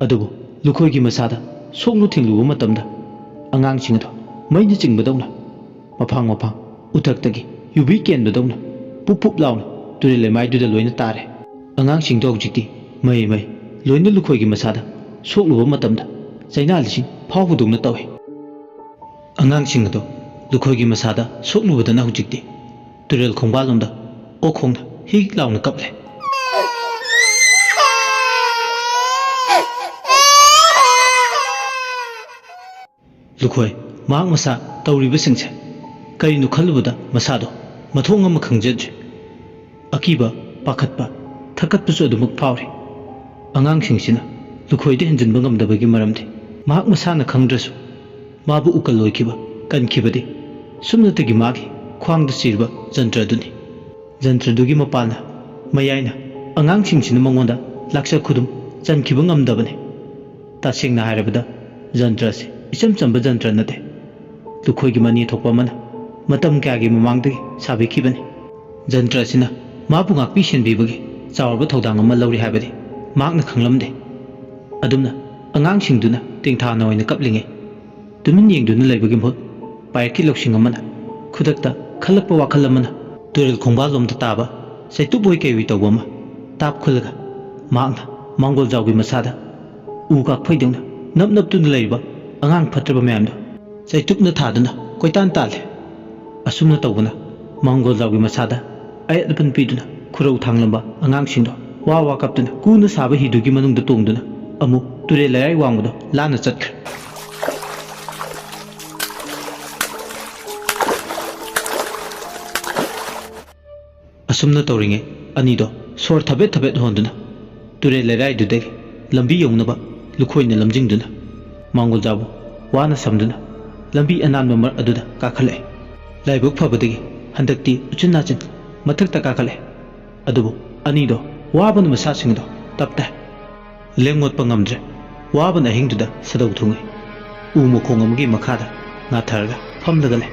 ꯑꯗꯨꯕꯨ ꯂꯨꯈꯣꯏꯒꯤ ꯃꯁꯥꯗ ꯁꯣꯛꯂꯨ ꯊꯤꯡꯂꯨꯕ ꯃꯇꯝꯗ ꯑꯉꯥꯡꯁꯤꯡ ꯑꯗꯨ ꯃꯩꯅ ꯆꯤꯡꯕꯗꯧꯅ ꯃꯐꯥꯡ ꯃꯐꯥꯡ ꯎꯊꯛꯇꯒꯤ ꯌꯨꯕꯤ ꯀꯦꯟꯕꯗꯧꯅ ꯄꯨꯞ ꯄꯨꯞ ꯂꯥꯎꯅ ꯇꯨꯔꯦꯜ ꯂꯩꯃꯥꯏꯗꯨꯗ ꯂꯣꯏꯅ ꯇꯥꯔꯦ꯫ ꯑꯉꯥꯡꯁꯤꯡꯗꯣ ꯍꯧꯖꯤꯛꯇꯤ ꯃꯍꯩ ꯃꯍꯩ ꯂꯣꯏꯅ ꯂꯨꯈꯣꯏꯒꯤ ꯃꯁꯥꯗ ꯁꯣꯛꯂꯨꯕ ꯃꯇꯝꯗ ꯆꯩꯅꯥ ꯂꯤꯁꯤꯡ ꯐꯥꯎꯕꯗꯧꯅ ꯇꯧꯏ꯫ ꯑꯉꯥꯡꯁꯤꯡ ꯑꯗꯣ ꯂꯨꯈꯣꯏꯒꯤ ꯃꯁꯥꯗ ꯁꯣꯛꯂꯨꯕꯗꯅ ꯍꯧꯖꯤꯛꯇꯤ ꯇꯨꯔꯦꯜ ꯈꯣꯡꯕꯥꯜꯂꯣꯝꯗ ꯑꯣꯛ ꯈꯣꯡꯅ ꯍꯤꯛ ꯂꯥꯎꯅ ꯀꯞꯂꯦ꯫ ꯂꯨꯈꯣꯏ ꯃꯍꯥꯛ ꯃꯁꯥ ꯇꯧꯔꯤꯕꯁꯤꯡꯁꯦ ꯀꯔꯤꯅꯣ ꯈꯜꯂꯨꯕꯗ ꯃꯁꯥꯗꯣ ꯃꯊꯣꯡ ꯑꯃ ꯈꯪꯖꯗ꯭ꯔꯦ꯫ ꯑꯀꯤꯕ, ꯄꯥꯈꯠꯄ, ꯊꯛꯀꯠꯄꯁꯨ ꯑꯗꯨꯃꯛ ꯐꯥꯎꯔꯤ꯫ ꯑꯉꯥꯡꯁꯤꯡꯁꯤꯅ ꯂꯨꯈꯣꯏꯗ ꯍꯦꯟꯖꯤꯟꯕ ꯉꯝꯗꯕꯒꯤ ꯃꯔꯝꯗꯤ ꯃꯍꯥꯛ ꯃꯁꯥꯅ ꯈꯪꯗ꯭ꯔꯁꯨ ꯃꯥꯕꯨ ꯎꯀꯜ ꯑꯣꯏꯈꯤꯕ, ꯀꯟꯈꯤꯕꯗꯤ ꯁꯨꯞꯅꯇꯒꯤ ꯃꯥꯒꯤ ꯈ꯭ꯋꯥꯡꯗ ꯆꯤꯔꯕ ꯖꯟꯇ꯭ꯔ ꯑꯗꯨꯅꯤ꯫ ꯖꯟꯇ꯭ꯔꯗꯨꯒꯤ ꯃꯄꯥꯟꯅ, ꯃꯌꯥꯏꯅ ꯑꯉꯥꯡꯁꯤꯡꯁꯤꯅ ꯃꯉꯣꯟꯗ ꯂꯥꯛꯆ ꯈꯨꯗꯨꯝ ꯆꯟꯈꯤꯕ ꯉꯝꯗꯕꯅꯤ꯫ ꯇꯁꯦꯡꯅ ꯍꯥꯏꯔꯕꯗ ꯖꯟꯇ꯭ꯔ ꯑꯁꯤ ꯏꯆꯝ ꯆꯝꯕ ꯖꯟꯇ꯭ꯔ ꯅꯠꯇꯦ꯫ ꯂꯨꯈꯣꯏꯒꯤ ꯃꯅꯤ ꯊꯣꯛꯄ ꯑꯃꯅ ꯃꯇꯝ ꯀꯌꯥꯒꯤ ꯃꯃꯥꯡꯗꯒꯤ ꯁꯥꯕꯤꯈꯤꯕꯅꯤ꯫ ꯖꯟꯇ꯭ꯔ ꯑꯁꯤꯅ ꯃꯥꯕꯨ ꯉꯥꯛꯄꯤ ꯁꯦꯟꯕꯤꯕꯒꯤ ꯆꯥꯎꯔꯕ ꯊꯧꯗꯥꯡ ꯑꯃ ꯂꯧꯔꯤ ꯍꯥꯏꯕꯗꯤ ꯃꯍꯥꯛꯅ ꯈꯪꯂꯝꯗꯦ꯫ ꯑꯗꯨꯝꯅ ꯑꯉꯥꯡꯁꯤꯡꯗꯨꯅ ꯇꯦꯡꯊꯥꯅ ꯑꯣꯏꯅ ꯀꯞꯂꯤꯉꯩ, ꯇꯨꯃꯤꯟ ꯌꯦꯡꯗꯨꯅ ꯂꯩꯕꯒꯤ ꯃꯍꯨꯠ, ꯄꯥꯏꯔꯛꯀꯤ ꯂꯧꯁꯤꯡ ꯑꯃꯅ ꯈꯨꯗꯛꯇ ꯈꯜꯂꯛꯄ ꯋꯥꯈꯜ ꯑꯃꯅ ꯇꯨꯔꯦꯜ ꯈꯣꯡꯕꯥꯜꯂꯣꯝꯗ ꯇꯥꯕ ꯆꯩꯇꯨꯞ ꯑꯣꯏ ꯀꯩ ꯑꯣꯏ ꯇꯧꯕ ꯑꯃ ꯇꯥꯞꯈꯨꯜꯂꯒ, ꯃꯍꯥꯛꯅ ꯃꯥꯡꯒꯣꯜꯖꯥꯎꯒꯤ ꯃꯁꯥꯗ ꯎ ꯀꯥꯛꯐꯩꯗꯧꯅ ꯅꯞ ꯅꯞꯇꯨꯅ ꯂꯩꯔꯤꯕ ꯑꯉꯥꯡ ꯐꯠꯇ꯭ꯔꯕ ꯃꯌꯥꯝꯗꯣ ꯆꯩꯇꯨꯞꯅ ꯊꯥꯗꯨꯅ ꯀꯣꯏꯇꯥꯟ ꯇꯥꯜꯂꯦ꯫ ꯑꯁꯨꯝꯅ ꯇꯧꯕꯅ ꯃꯥꯡꯒꯣꯜꯖꯥꯎꯒꯤ ꯃꯁꯥꯗ ꯑꯌꯦꯠ ꯑꯄꯟ ꯄꯤꯗꯨꯅ ꯈꯨꯔꯧ ꯊꯥꯡꯂꯝꯕ ꯑꯉꯥꯡꯁꯤꯡꯗꯣ ꯋꯥ ꯋꯥ ꯀꯞꯇꯨꯅ ꯀꯨꯅ ꯁꯥꯕ ꯍꯤꯗꯨꯒꯤ ꯃꯅꯨꯡꯗ ꯇꯣꯡꯗꯨꯅ ꯑꯃꯨꯛ ꯇꯨꯔꯦꯜ ꯂꯩꯔꯥꯏ ꯋꯥꯡꯃꯗꯣ ꯂꯥꯟꯅ ꯆꯠꯈ꯭ꯔꯦ꯫ ꯑꯁꯨꯝꯅ ꯇꯧꯔꯤꯉꯩ, ꯑꯅꯤꯗꯣ ꯁꯣꯔ ꯊꯕꯦꯠ ꯊꯕꯦꯠ ꯍꯣꯟꯗꯨꯅ ꯇꯨꯔꯦꯜ ꯂꯩꯔꯥꯏꯗꯨꯗꯒꯤ ꯂꯝꯕꯤ ꯌꯧꯅꯕ ꯂꯨꯈꯣꯏꯅ ꯂꯝꯖꯤꯡꯗꯨꯅ ꯃꯥꯡꯒꯣꯜꯖꯥꯎꯕꯨ ꯋꯥꯅ ꯁꯝꯗꯨꯅ ꯂꯝꯕꯤ ꯑꯅꯥꯟꯕ ꯃꯔꯛ ꯑꯗꯨꯗ ꯀꯥꯈꯠꯂꯛꯑꯦ꯫ ꯂꯥꯏꯕꯛ ꯐꯕꯗꯒꯤ ꯍꯟꯗꯛꯇꯤ ꯎꯆꯤꯟ ꯅꯥꯆꯤꯟ ꯃꯊꯛꯇ ꯀꯥꯈꯠꯂꯦ꯫ ꯑꯗꯨꯕꯨ ꯑꯅꯤꯗꯣ ꯋꯥꯕꯅ ꯃꯁꯥꯁꯤꯡꯗꯣ ꯇꯞ ꯇꯥꯏ꯫ ꯂꯦꯡ ꯑꯣꯠꯄ ꯉꯝꯗ꯭ꯔꯦ꯫ ꯋꯥꯕꯅ ꯑꯍꯤꯡꯗꯨꯗ ꯁꯥꯗꯧ ꯊꯨꯡꯉꯦ꯫ ꯎ ꯃꯈꯣꯡ ꯑꯃꯒꯤ ꯃꯈꯥꯗ ꯉꯥꯊꯔꯒ ꯐꯝꯂꯒ ꯂꯩ꯫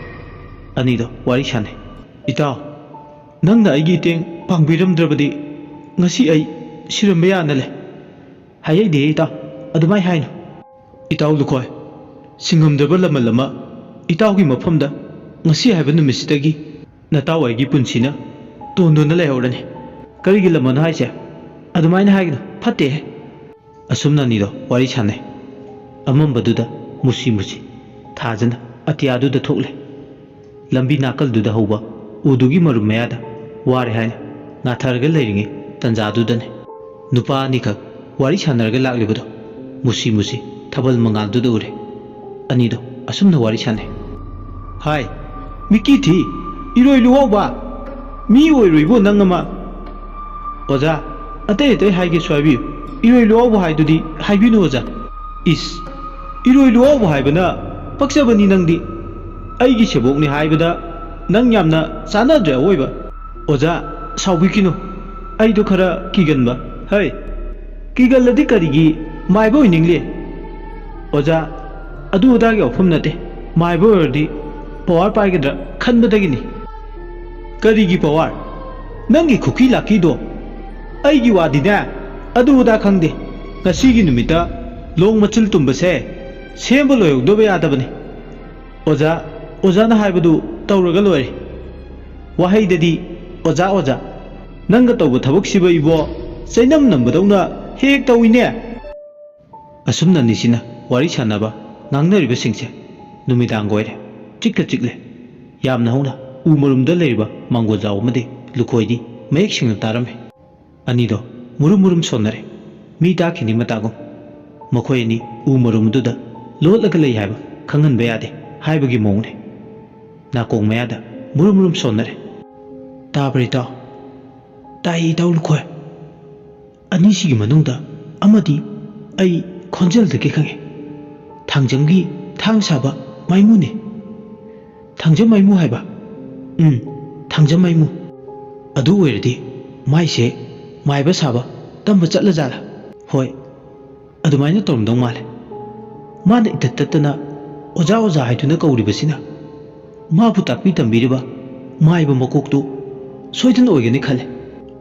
ꯑꯅꯤꯗꯣ ꯋꯥꯔꯤ ꯁꯥꯟꯅꯩ꯫ "ꯏꯇꯥꯎ, ꯅꯪꯅ ꯑꯩꯒꯤ ꯏꯇꯦꯡ ꯄꯥꯡꯕꯤꯔꯝꯗ꯭ꯔꯕꯗꯤ ꯉꯁꯤ ꯑꯩ ꯁꯤꯔꯝꯕ ꯌꯥꯅ ꯂꯩ꯫" "ꯍꯥꯏꯍꯩꯗꯦ ꯏꯇꯥꯎ, ꯑꯗꯨꯃꯥꯏ ꯍꯥꯏꯅꯨ꯫" "ꯏꯇꯥꯎ ꯂꯨꯈꯣꯏ, ꯁꯤꯡꯉꯝꯗ꯭ꯔꯕ ꯂꯃꯟ ꯑꯃ ꯏꯇꯥꯎꯒꯤ ꯃꯐꯝꯗ ꯉꯁꯤ ꯍꯥꯏꯕ ꯅꯨꯃꯤꯠꯁꯤꯗꯒꯤ ꯅꯇꯥꯎ ꯑꯩꯒꯤ ꯄꯨꯟꯁꯤꯅ ꯇꯣꯟꯗꯨꯅ ꯂꯩꯍꯧꯔꯅꯤ꯫" "ꯀꯔꯤꯒꯤ ꯂꯃꯟ ꯍꯥꯏꯁꯦ? ꯑꯗꯨꯃꯥꯏꯅ ꯍꯥꯏꯒꯅꯨ, ꯐꯠꯇꯦꯍꯦ꯫" ꯑꯁꯨꯝꯅ ꯑꯅꯤꯗꯣ ꯋꯥꯔꯤ ꯁꯥꯟꯅꯩ꯫ ꯑꯃꯝꯕꯗꯨꯗ ꯃꯨꯁꯤ ꯃꯨꯁꯤ ꯊꯥꯖꯅ ꯑꯇꯤꯌꯥꯗꯨꯗ ꯊꯣꯛꯂꯦ꯫ ꯂꯝꯕꯤ ꯅꯥꯀꯜꯗꯨꯗ ꯍꯧꯕ ꯎꯗꯨꯒꯤ ꯃꯔꯨꯝ ꯃꯌꯥꯗ ꯋꯥꯔꯦ ꯍꯥꯏꯅ ꯉꯥꯊꯔꯒ ꯂꯩꯔꯤꯉꯩ ꯇꯟꯖꯥꯗꯨꯗꯅꯦ ꯅꯨꯄꯥ ꯑꯅꯤꯈꯛ ꯋꯥꯔꯤ ꯁꯥꯟꯅꯔꯒ ꯂꯥꯛꯂꯤꯕꯗꯣ ꯃꯨꯁꯤ ꯃꯨꯁꯤ ꯊꯥꯕꯜ ꯃꯉꯥꯜꯗꯨꯗ ꯎꯔꯦ꯫ ꯑꯅꯤꯗꯣ ꯑꯁꯨꯝꯅ ꯋꯥꯔꯤ ꯁꯥꯟꯅꯩ꯫ "ꯍꯥꯏ, ꯃꯤꯀꯤ ꯊꯤ, ꯏꯔꯣꯏ ꯂꯨꯋꯥꯎꯕ, ꯃꯤ ꯑꯣꯏꯔꯣꯏꯕꯣ ꯅꯪ ꯑꯃ꯫" "ꯑꯣꯖꯥ, ꯑꯇꯩ ꯑꯇꯩ ꯍꯥꯏꯒꯦꯁꯨ ꯍꯥꯏꯕꯤꯌꯨ, ꯏꯔꯣꯏ ꯂꯨꯋꯥꯎꯕ ꯍꯥꯏꯗꯨꯗꯤ ꯍꯥꯏꯕꯤꯅꯨ ꯑꯣꯖꯥ꯫" "ꯏꯁ, ꯏꯔꯣꯏ ꯂꯨꯋꯥꯎꯕ ꯍꯥꯏꯕꯅ ꯄꯛꯆꯕꯅꯤ ꯅꯪꯗꯤ꯫ ꯑꯩꯒꯤ ꯁꯦꯕꯣꯛꯅꯤ ꯍꯥꯏꯕꯗ ꯅꯪ ꯌꯥꯝꯅ ꯆꯥꯟꯅꯗ꯭ꯔꯦ ꯑꯋꯣꯏꯕ꯫" "ꯑꯣꯖꯥ, ꯁꯥꯎꯕꯤꯈꯤꯅꯨ, ꯑꯩꯗꯣ ꯈꯔ ꯀꯤꯒꯟꯕ꯫" "ꯍꯩ, ꯀꯤꯒꯜꯂꯗꯤ ꯀꯔꯤꯒꯤ ꯃꯥꯏꯕ ꯑꯣꯏꯅꯤꯡꯂꯤ?" "ꯑꯣꯖꯥ, ꯑꯗꯨ ꯑꯗꯥꯒꯤ ꯋꯥꯐꯝ ꯅꯠꯇꯦ꯫ ꯃꯥꯏꯕ ꯑꯣꯏꯔꯗꯤ ꯄꯋꯥꯔ ꯄꯥꯏꯒꯗ꯭ꯔꯥ ꯈꯟꯕꯗꯒꯤꯅꯤ꯫ ꯀꯔꯤꯒꯤ ꯄꯋꯥꯔ? ꯅꯪꯒꯤ ꯈꯨꯀꯤ ꯂꯥꯛꯀꯤꯗꯣ꯫ ꯑꯩꯒꯤ ꯋꯥꯗꯤꯅꯦ, ꯑꯗꯨ ꯑꯗꯥ ꯈꯪꯗꯦ꯫ ꯉꯁꯤꯒꯤ ꯅꯨꯃꯤꯠꯇ ꯂꯣꯡ ꯃꯆꯤꯜ ꯇꯨꯝꯕꯁꯦ ꯁꯦꯝꯕ ꯂꯣꯏꯍꯧꯗꯕ ꯌꯥꯗꯕꯅꯤ꯫ ꯑꯣꯖꯥ, ꯑꯣꯖꯥꯅ ꯍꯥꯏꯕꯗꯨ ꯇꯧꯔꯒ ꯂꯣꯏꯔꯦ꯫ ꯋꯥꯍꯩꯗꯗꯤ ꯑꯣꯖꯥ, ꯑꯣꯖꯥ꯫ ꯅꯪꯒ ꯇꯧꯕ ꯊꯕꯛꯁꯤꯕ ꯏꯕꯣ, ꯆꯩꯅꯝ ꯅꯝꯕꯗꯧꯅ ꯍꯦꯛ ꯇꯧꯏꯅꯦ꯫ ꯑꯁꯨꯝꯅ ꯑꯅꯤꯁꯤꯅ ꯋꯥꯔꯤ ꯁꯥꯟꯅꯕ, ꯉꯥꯡꯅꯔꯤꯕꯁꯤꯡꯁꯦ ꯅꯨꯃꯤꯗꯥꯡꯒ ꯑꯣꯏꯔꯦ꯫ ꯆꯤꯛꯀ ꯆꯤꯛꯂꯦ꯫ ꯌꯥꯝꯅ ꯍꯧꯅ ꯎ ꯃꯔꯨꯝꯗ ꯂꯩꯔꯤꯕ ꯃꯥꯡꯒꯣꯜꯖꯥꯎ ꯑꯃꯗꯤ ꯂꯨꯈꯣꯏꯗꯤ ꯃꯌꯦꯛ ꯁꯦꯡꯅ ꯇꯥꯔꯝꯃꯤ꯫ ꯑꯅꯤꯗꯣ ꯃꯨꯔꯨꯝ ꯃꯨꯔꯨꯝ ꯁꯣꯟꯅꯔꯦ꯫ ꯃꯤ ꯇꯥꯈꯤꯅꯤ ꯃꯇꯥꯒꯨꯝ꯫ ꯃꯈꯣꯏ ꯑꯅꯤ ꯎ ꯃꯔꯨꯝꯗꯨꯗ ꯂꯣꯠꯂꯒ ꯂꯩ ꯍꯥꯏꯕ ꯈꯪꯍꯟꯕ ꯌꯥꯗꯦ ꯍꯥꯏꯕꯒꯤ ꯃꯑꯣꯡꯅꯤ꯫ ꯅꯥꯀꯣꯡ ꯃꯌꯥꯗ ꯃꯨꯔꯨꯝ ꯃꯨꯔꯨꯝ ꯁꯣꯟꯅꯔꯦ꯫ "ꯇꯥꯕ꯭ꯔꯥ ꯏꯇꯥꯎ?" "ꯇꯥꯏ ꯏꯇꯥꯎ ꯂꯨꯈꯣꯏ꯫ ꯑꯅꯤꯁꯤꯒꯤ ꯃꯅꯨꯡꯗ ꯑꯃꯗꯤ ꯑꯩ ꯈꯣꯟꯖꯦꯜꯗꯒꯤ ꯈꯪꯉꯦ꯫ ꯊꯥꯡꯖꯝꯒꯤ ꯊꯥꯡ ꯁꯥꯕ ꯃꯥꯏꯃꯨꯅꯦ꯫" "ꯊꯥꯡꯖꯝ ꯃꯥꯏꯃꯨ ꯍꯥꯏꯕ?" "ꯎꯝ, ꯊꯥꯡꯖꯝ ꯃꯥꯏꯃꯨ꯫" "ꯑꯗꯨ ꯑꯣꯏꯔꯗꯤ ꯃꯥꯏꯁꯦ ꯃꯥꯏꯕ ꯁꯥꯕ ꯇꯝꯕ ꯆꯠꯂꯖꯥꯠꯂꯥ?" "ꯍꯣꯏ, ꯑꯗꯨꯃꯥꯏꯅ ꯇꯧꯔꯝꯗꯧ ꯃꯥꯜꯂꯦ꯫ ꯃꯥꯅ ꯏꯇꯠ ꯇꯠꯇꯅ ꯑꯣꯖꯥ ꯑꯣꯖꯥ ꯍꯥꯏꯗꯨꯅ ꯀꯧꯔꯤꯕꯁꯤꯅ ꯃꯥꯕꯨ ꯇꯥꯛꯄꯤ ꯇꯝꯕꯤꯔꯤꯕ ꯃꯥꯏꯕ ꯃꯀꯣꯛꯇꯨ ꯁꯣꯏꯗꯅ ꯑꯣꯏꯒꯅꯤ ꯈꯜꯂꯦ꯫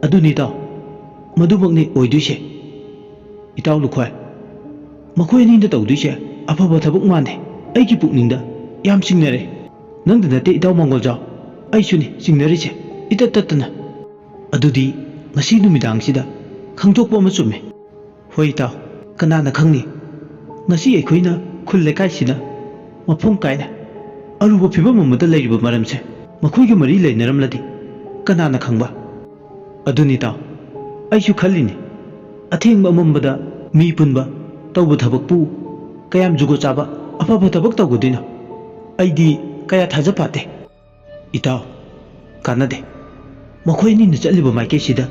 ꯑꯗꯨꯅꯤ ꯏꯇꯥꯎ, ꯃꯗꯨꯃꯛꯅꯤ ꯑꯣꯏꯗꯣꯏꯁꯦ꯫ ꯏꯇꯥꯎ ꯂꯨꯈꯣꯏ, ꯃꯈꯣꯏ ꯑꯅꯤꯅ ꯇꯧꯗꯣꯏꯁꯦ ꯑꯐꯕ ꯊꯕꯛ ꯃꯥꯟꯗꯦ꯫ ꯑꯩꯒꯤ ꯄꯨꯛꯅꯤꯡꯗ ꯌꯥꯝ ꯆꯤꯡꯅꯔꯦ꯫ ꯅꯪꯗ ꯅꯠꯇꯦ ꯏꯇꯥꯎ ꯃꯥꯡꯒꯣꯜꯖꯥꯎ, ꯑꯩꯁꯨꯅꯤ ꯆꯤꯡꯅꯔꯤꯁꯦ ꯏꯇꯠ ꯇꯠꯇꯅ꯫ ꯑꯗꯨꯗꯤ ꯉꯁꯤ ꯅꯨꯃꯤꯗꯥꯡꯁꯤꯗ ꯈꯪꯗꯣꯛꯄ ꯑꯃ ꯆꯨꯝꯃꯦ꯫" "ꯍꯣꯏ ꯏꯇꯥꯎ, ꯀꯅꯥꯅ ꯈꯪꯅꯤ? ꯉꯁꯤ ꯑꯩꯈꯣꯏꯅ ꯈꯨꯜ ꯂꯩꯀꯥꯏꯁꯤꯅ ꯃꯐꯝ ꯀꯥꯏꯅ ꯑꯔꯨꯕ ꯐꯤꯕꯝ ꯑꯃꯗ ꯂꯩꯔꯤꯕ ꯃꯔꯝꯁꯦ ꯃꯈꯣꯏꯒ ꯃꯔꯤ ꯂꯩꯅꯔꯝꯂꯗꯤ ꯀꯅꯥꯅ ꯈꯪꯕ?" "ꯑꯗꯨꯅꯤ ꯏꯇꯥꯎ, ꯑꯩꯁꯨ ꯈꯜꯂꯤꯅꯤ꯫ ꯑꯊꯦꯡꯕ ꯑꯃꯝꯕꯗ ꯃꯤ ꯄꯨꯟꯕ, ꯇꯧꯕ ꯊꯕꯛꯄꯨ ꯀꯌꯥꯝ ꯖꯨꯒꯣꯠ ꯆꯥꯕ, ꯑꯐꯕ ꯊꯕꯛ ꯇꯧꯒꯗꯣꯏꯅꯣ? ꯑꯩꯗꯤ ꯀꯌꯥ ꯊꯥꯖ ꯐꯥꯠꯇꯦ꯫" "ꯏꯇꯥꯎ, ꯀꯥꯟꯅꯗꯦ꯫ ꯃꯈꯣꯏ ꯑꯅꯤꯅ ꯆꯠꯂꯤꯕ ꯃꯥꯏꯀꯩꯁꯤꯗ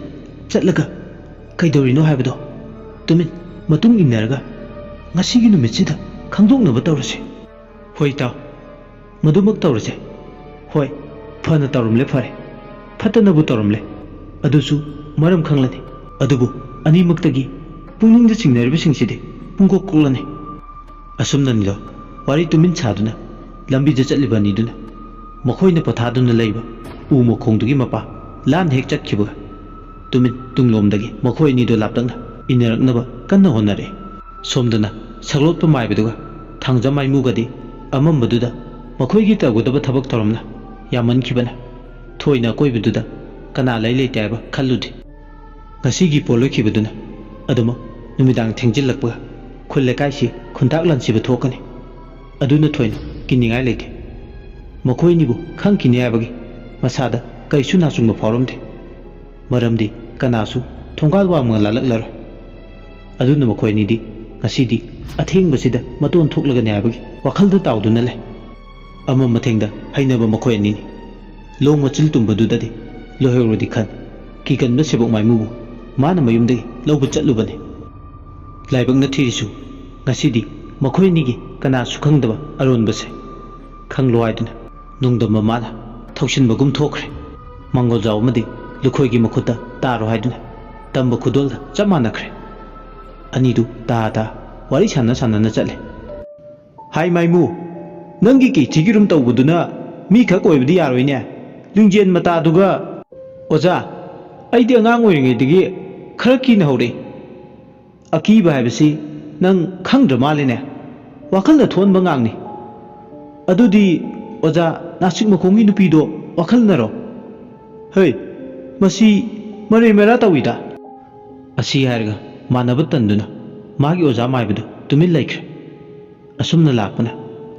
ꯆꯠꯂꯒ ꯀꯩꯗꯧꯔꯤꯅꯣ ꯍꯥꯏꯕꯗꯣ ꯇꯨꯃꯤꯟ ꯃꯇꯨꯡ ꯏꯟꯅꯔꯒ ꯉꯁꯤꯒꯤ ꯅꯨꯃꯤꯠꯁꯤꯗ ꯈꯪꯗꯣꯛꯅꯕ ꯇꯧꯔꯁꯤ꯫" "ꯍꯣꯏ ꯏꯇꯥꯎ, ꯃꯗꯨꯃꯛ ꯇꯧꯔꯁꯦ꯫" "ꯍꯣꯏ, ꯐꯅ ꯇꯧꯔꯝꯂꯦ ꯐꯔꯦ, ꯐꯠꯇꯅꯕꯨ ꯇꯧꯔꯝꯂꯦ, ꯑꯗꯨꯁꯨ ꯃꯔꯝ ꯈꯪꯂꯅꯤ꯫ ꯑꯗꯨꯕꯨ ꯑꯅꯤꯃꯛꯇꯒꯤ ꯄꯨꯛꯅꯤꯡꯗ ꯆꯤꯡꯅꯔꯤꯕꯁꯤꯡꯁꯤꯗꯤ ꯄꯨꯡꯀꯣꯛ ꯀꯣꯛꯂꯅꯤ꯫" ꯑꯁꯨꯝꯅꯅꯤꯗꯣ ꯋꯥꯔꯤ ꯇꯨꯃꯤꯟ ꯁꯥꯗꯨꯅ ꯂꯝꯕꯤꯗ ꯆꯠꯂꯤꯕ ꯑꯅꯤꯗꯨꯅ ꯃꯈꯣꯏꯅ ꯄꯣꯊꯥꯗꯨꯅ ꯂꯩꯕ ꯎ ꯃꯈꯣꯡꯗꯨꯒꯤ ꯃꯄꯥ ꯂꯥꯟꯅ ꯍꯦꯛ ꯆꯠꯈꯤꯕꯒ, ꯇꯨꯃꯤꯟ ꯇꯨꯡꯂꯣꯝꯗꯒꯤ ꯃꯈꯣꯏ ꯑꯅꯤꯗꯨ ꯂꯥꯞꯇꯛꯅ ꯏꯟꯅꯔꯛꯅꯕ ꯀꯟꯅ ꯍꯣꯠꯅꯔꯛꯏ꯫ ꯁꯣꯝꯗꯅ ꯁꯛꯂꯣꯠꯄ ꯃꯥꯏꯕꯗꯨꯒ ꯊꯥꯡꯖ ꯃꯥꯏꯃꯨꯒꯗꯤ ꯑꯃꯝꯕꯗꯨꯗ ꯃꯈꯣꯏꯒꯤ ꯇꯧꯒꯗꯕ ꯊꯕꯛ ꯊꯧꯔꯝꯅ ꯌꯥꯝꯃꯟꯈꯤꯕꯅ ꯊꯣꯏꯅ ꯑꯀꯣꯏꯕꯗꯨꯗ ꯀꯅꯥ ꯂꯩ ꯂꯩꯇꯦ ꯍꯥꯏꯕ ꯈꯜꯂꯨꯗꯦ꯫ ꯉꯁꯤꯒꯤ ꯄꯣꯠ ꯂꯣꯏꯈꯤꯕꯗꯨꯅ ꯑꯗꯨꯃꯛ ꯅꯨꯃꯤꯗꯥꯡ ꯊꯦꯡꯖꯤꯜꯂꯛꯄꯒ ꯈꯨꯜ ꯂꯩꯀꯥꯏꯁꯤ ꯈꯨꯟꯇꯥꯛ ꯂꯥꯟꯁꯤꯕ ꯊꯣꯛꯀꯅꯤ꯫ ꯑꯗꯨꯅ ꯊꯣꯏꯅ ꯀꯤꯅꯤꯡꯉꯥꯏ ꯂꯩꯇꯦ꯫ ꯃꯈꯣꯏ ꯑꯅꯤꯕꯨ ꯈꯪꯈꯤꯅꯤ ꯍꯥꯏꯕꯒꯤ ꯃꯁꯥꯗ ꯀꯩꯁꯨ ꯅꯥꯆꯨꯡꯕ ꯐꯥꯎꯔꯝꯗꯦ꯫ ꯃꯔꯝꯗꯤ ꯀꯅꯥꯁꯨ ꯊꯣꯡꯒꯥꯜ ꯋꯥꯡꯃ ꯂꯥꯜꯂꯛꯂꯔꯣꯏ꯫ ꯑꯗꯨꯅ ꯃꯈꯣꯏ ꯑꯅꯤꯗꯤ ꯉꯁꯤꯗꯤ ꯑꯊꯦꯡꯕꯁꯤꯗ ꯃꯇꯣꯟ ꯊꯣꯛꯂꯒꯅꯤ ꯍꯥꯏꯕꯒꯤ ꯋꯥꯈꯜꯗ ꯇꯥꯎꯗꯨꯅ ꯂꯩ꯫ ꯑꯃ ꯃꯊꯦꯡꯗ ꯍꯩꯅꯕ ꯃꯈꯣꯏ ꯑꯅꯤꯅꯤ꯫ ꯂꯣꯡ ꯃꯆꯤꯜ ꯇꯨꯝꯕꯗꯨꯗꯗꯤ ꯂꯣꯏꯍꯧꯔꯗꯤ ꯈꯟ ꯀꯤꯒꯟꯕ ꯁꯦꯕꯣꯛ ꯃꯥꯏꯃꯨꯕꯨ ꯃꯥꯅ ꯃꯌꯨꯝꯗꯒꯤ ꯂꯧꯕ ꯆꯠꯂꯨꯕꯅꯤ꯫ ꯂꯥꯏꯕꯛꯅ ꯊꯤꯔꯤꯁꯨ ꯉꯁꯤꯗꯤ ꯃꯈꯣꯏ ꯑꯅꯤꯒꯤ ꯀꯅꯥꯁꯨ ꯈꯪꯗꯕ ꯑꯔꯣꯟꯕꯁꯦ ꯈꯪꯂꯣ ꯍꯥꯏꯗꯨꯅ ꯅꯣꯡꯗꯝꯕ ꯃꯥꯅ ꯊꯧꯁꯤꯟꯕꯒꯨꯝ ꯊꯣꯛꯈ꯭ꯔꯦ꯫ ꯃꯥꯡꯒꯣꯜꯖꯥꯎ ꯑꯃꯗꯤ ꯂꯨꯈꯣꯏꯒꯤ ꯃꯈꯨꯠꯇ ꯇꯥꯔꯣ ꯍꯥꯏꯗꯨꯅ ꯇꯝꯕ ꯈꯨꯗꯣꯜꯗ ꯆꯞ ꯃꯥꯟꯅꯈ꯭ꯔꯦ꯫ ꯑꯅꯤꯗꯨ ꯇꯥ ꯇꯥ ꯋꯥꯔꯤ ꯁꯥꯟꯅ ꯁꯥꯟꯅꯅ ꯆꯠꯂꯦ꯫ ꯍꯥꯏ ꯃꯥꯏꯃꯨ, ꯅꯪꯒꯤ ꯀꯤꯊꯤꯒꯤꯔꯨꯝ ꯇꯧꯕꯗꯨꯅ ꯃꯤꯈꯛ ꯑꯣꯏꯕꯗꯤ ꯌꯥꯔꯣꯏꯅꯦ꯫ ꯂꯤꯡꯖꯦꯜ ꯃꯇꯥꯗꯨꯒ꯫ ꯑꯣꯖꯥ, ꯑꯩꯗꯤ ꯑꯉꯥꯡ ꯑꯣꯏꯔꯤꯉꯩꯗꯒꯤ ꯈꯔ ꯀꯤꯅ ꯍꯧꯔꯛꯏ꯫ ꯑꯀꯤꯕ ꯍꯥꯏꯕꯁꯤ ꯅꯪ ꯈꯪꯗ꯭ꯔ ꯃꯥꯜꯂꯦꯅꯦ꯫ ꯋꯥꯈꯜꯅ ꯊꯣꯛꯍꯟꯕ ꯉꯥꯛꯅꯤ꯫ ꯑꯗꯨꯗꯤ ꯑꯣꯖꯥ, ꯅꯥꯁꯤꯛ ꯃꯈꯣꯡꯒꯤ ꯅꯨꯄꯤꯗꯣ ꯋꯥꯈꯜꯅꯔꯣ? ꯍꯩ, ꯃꯁꯤ ꯃꯔꯩ ꯃꯔꯥ ꯇꯧꯏꯗ꯫ ꯑꯁꯤ ꯍꯥꯏꯔꯒ ꯃꯥꯟꯅꯕ ꯇꯟꯗꯨꯅ ꯃꯥꯒꯤ ꯑꯣꯖꯥ ꯃꯥꯏꯕꯗꯨ ꯇꯨꯃꯤꯟ ꯂꯩꯈ꯭ꯔꯦ꯫ ꯑꯁꯨꯝꯅ ꯂꯥꯛꯄꯅ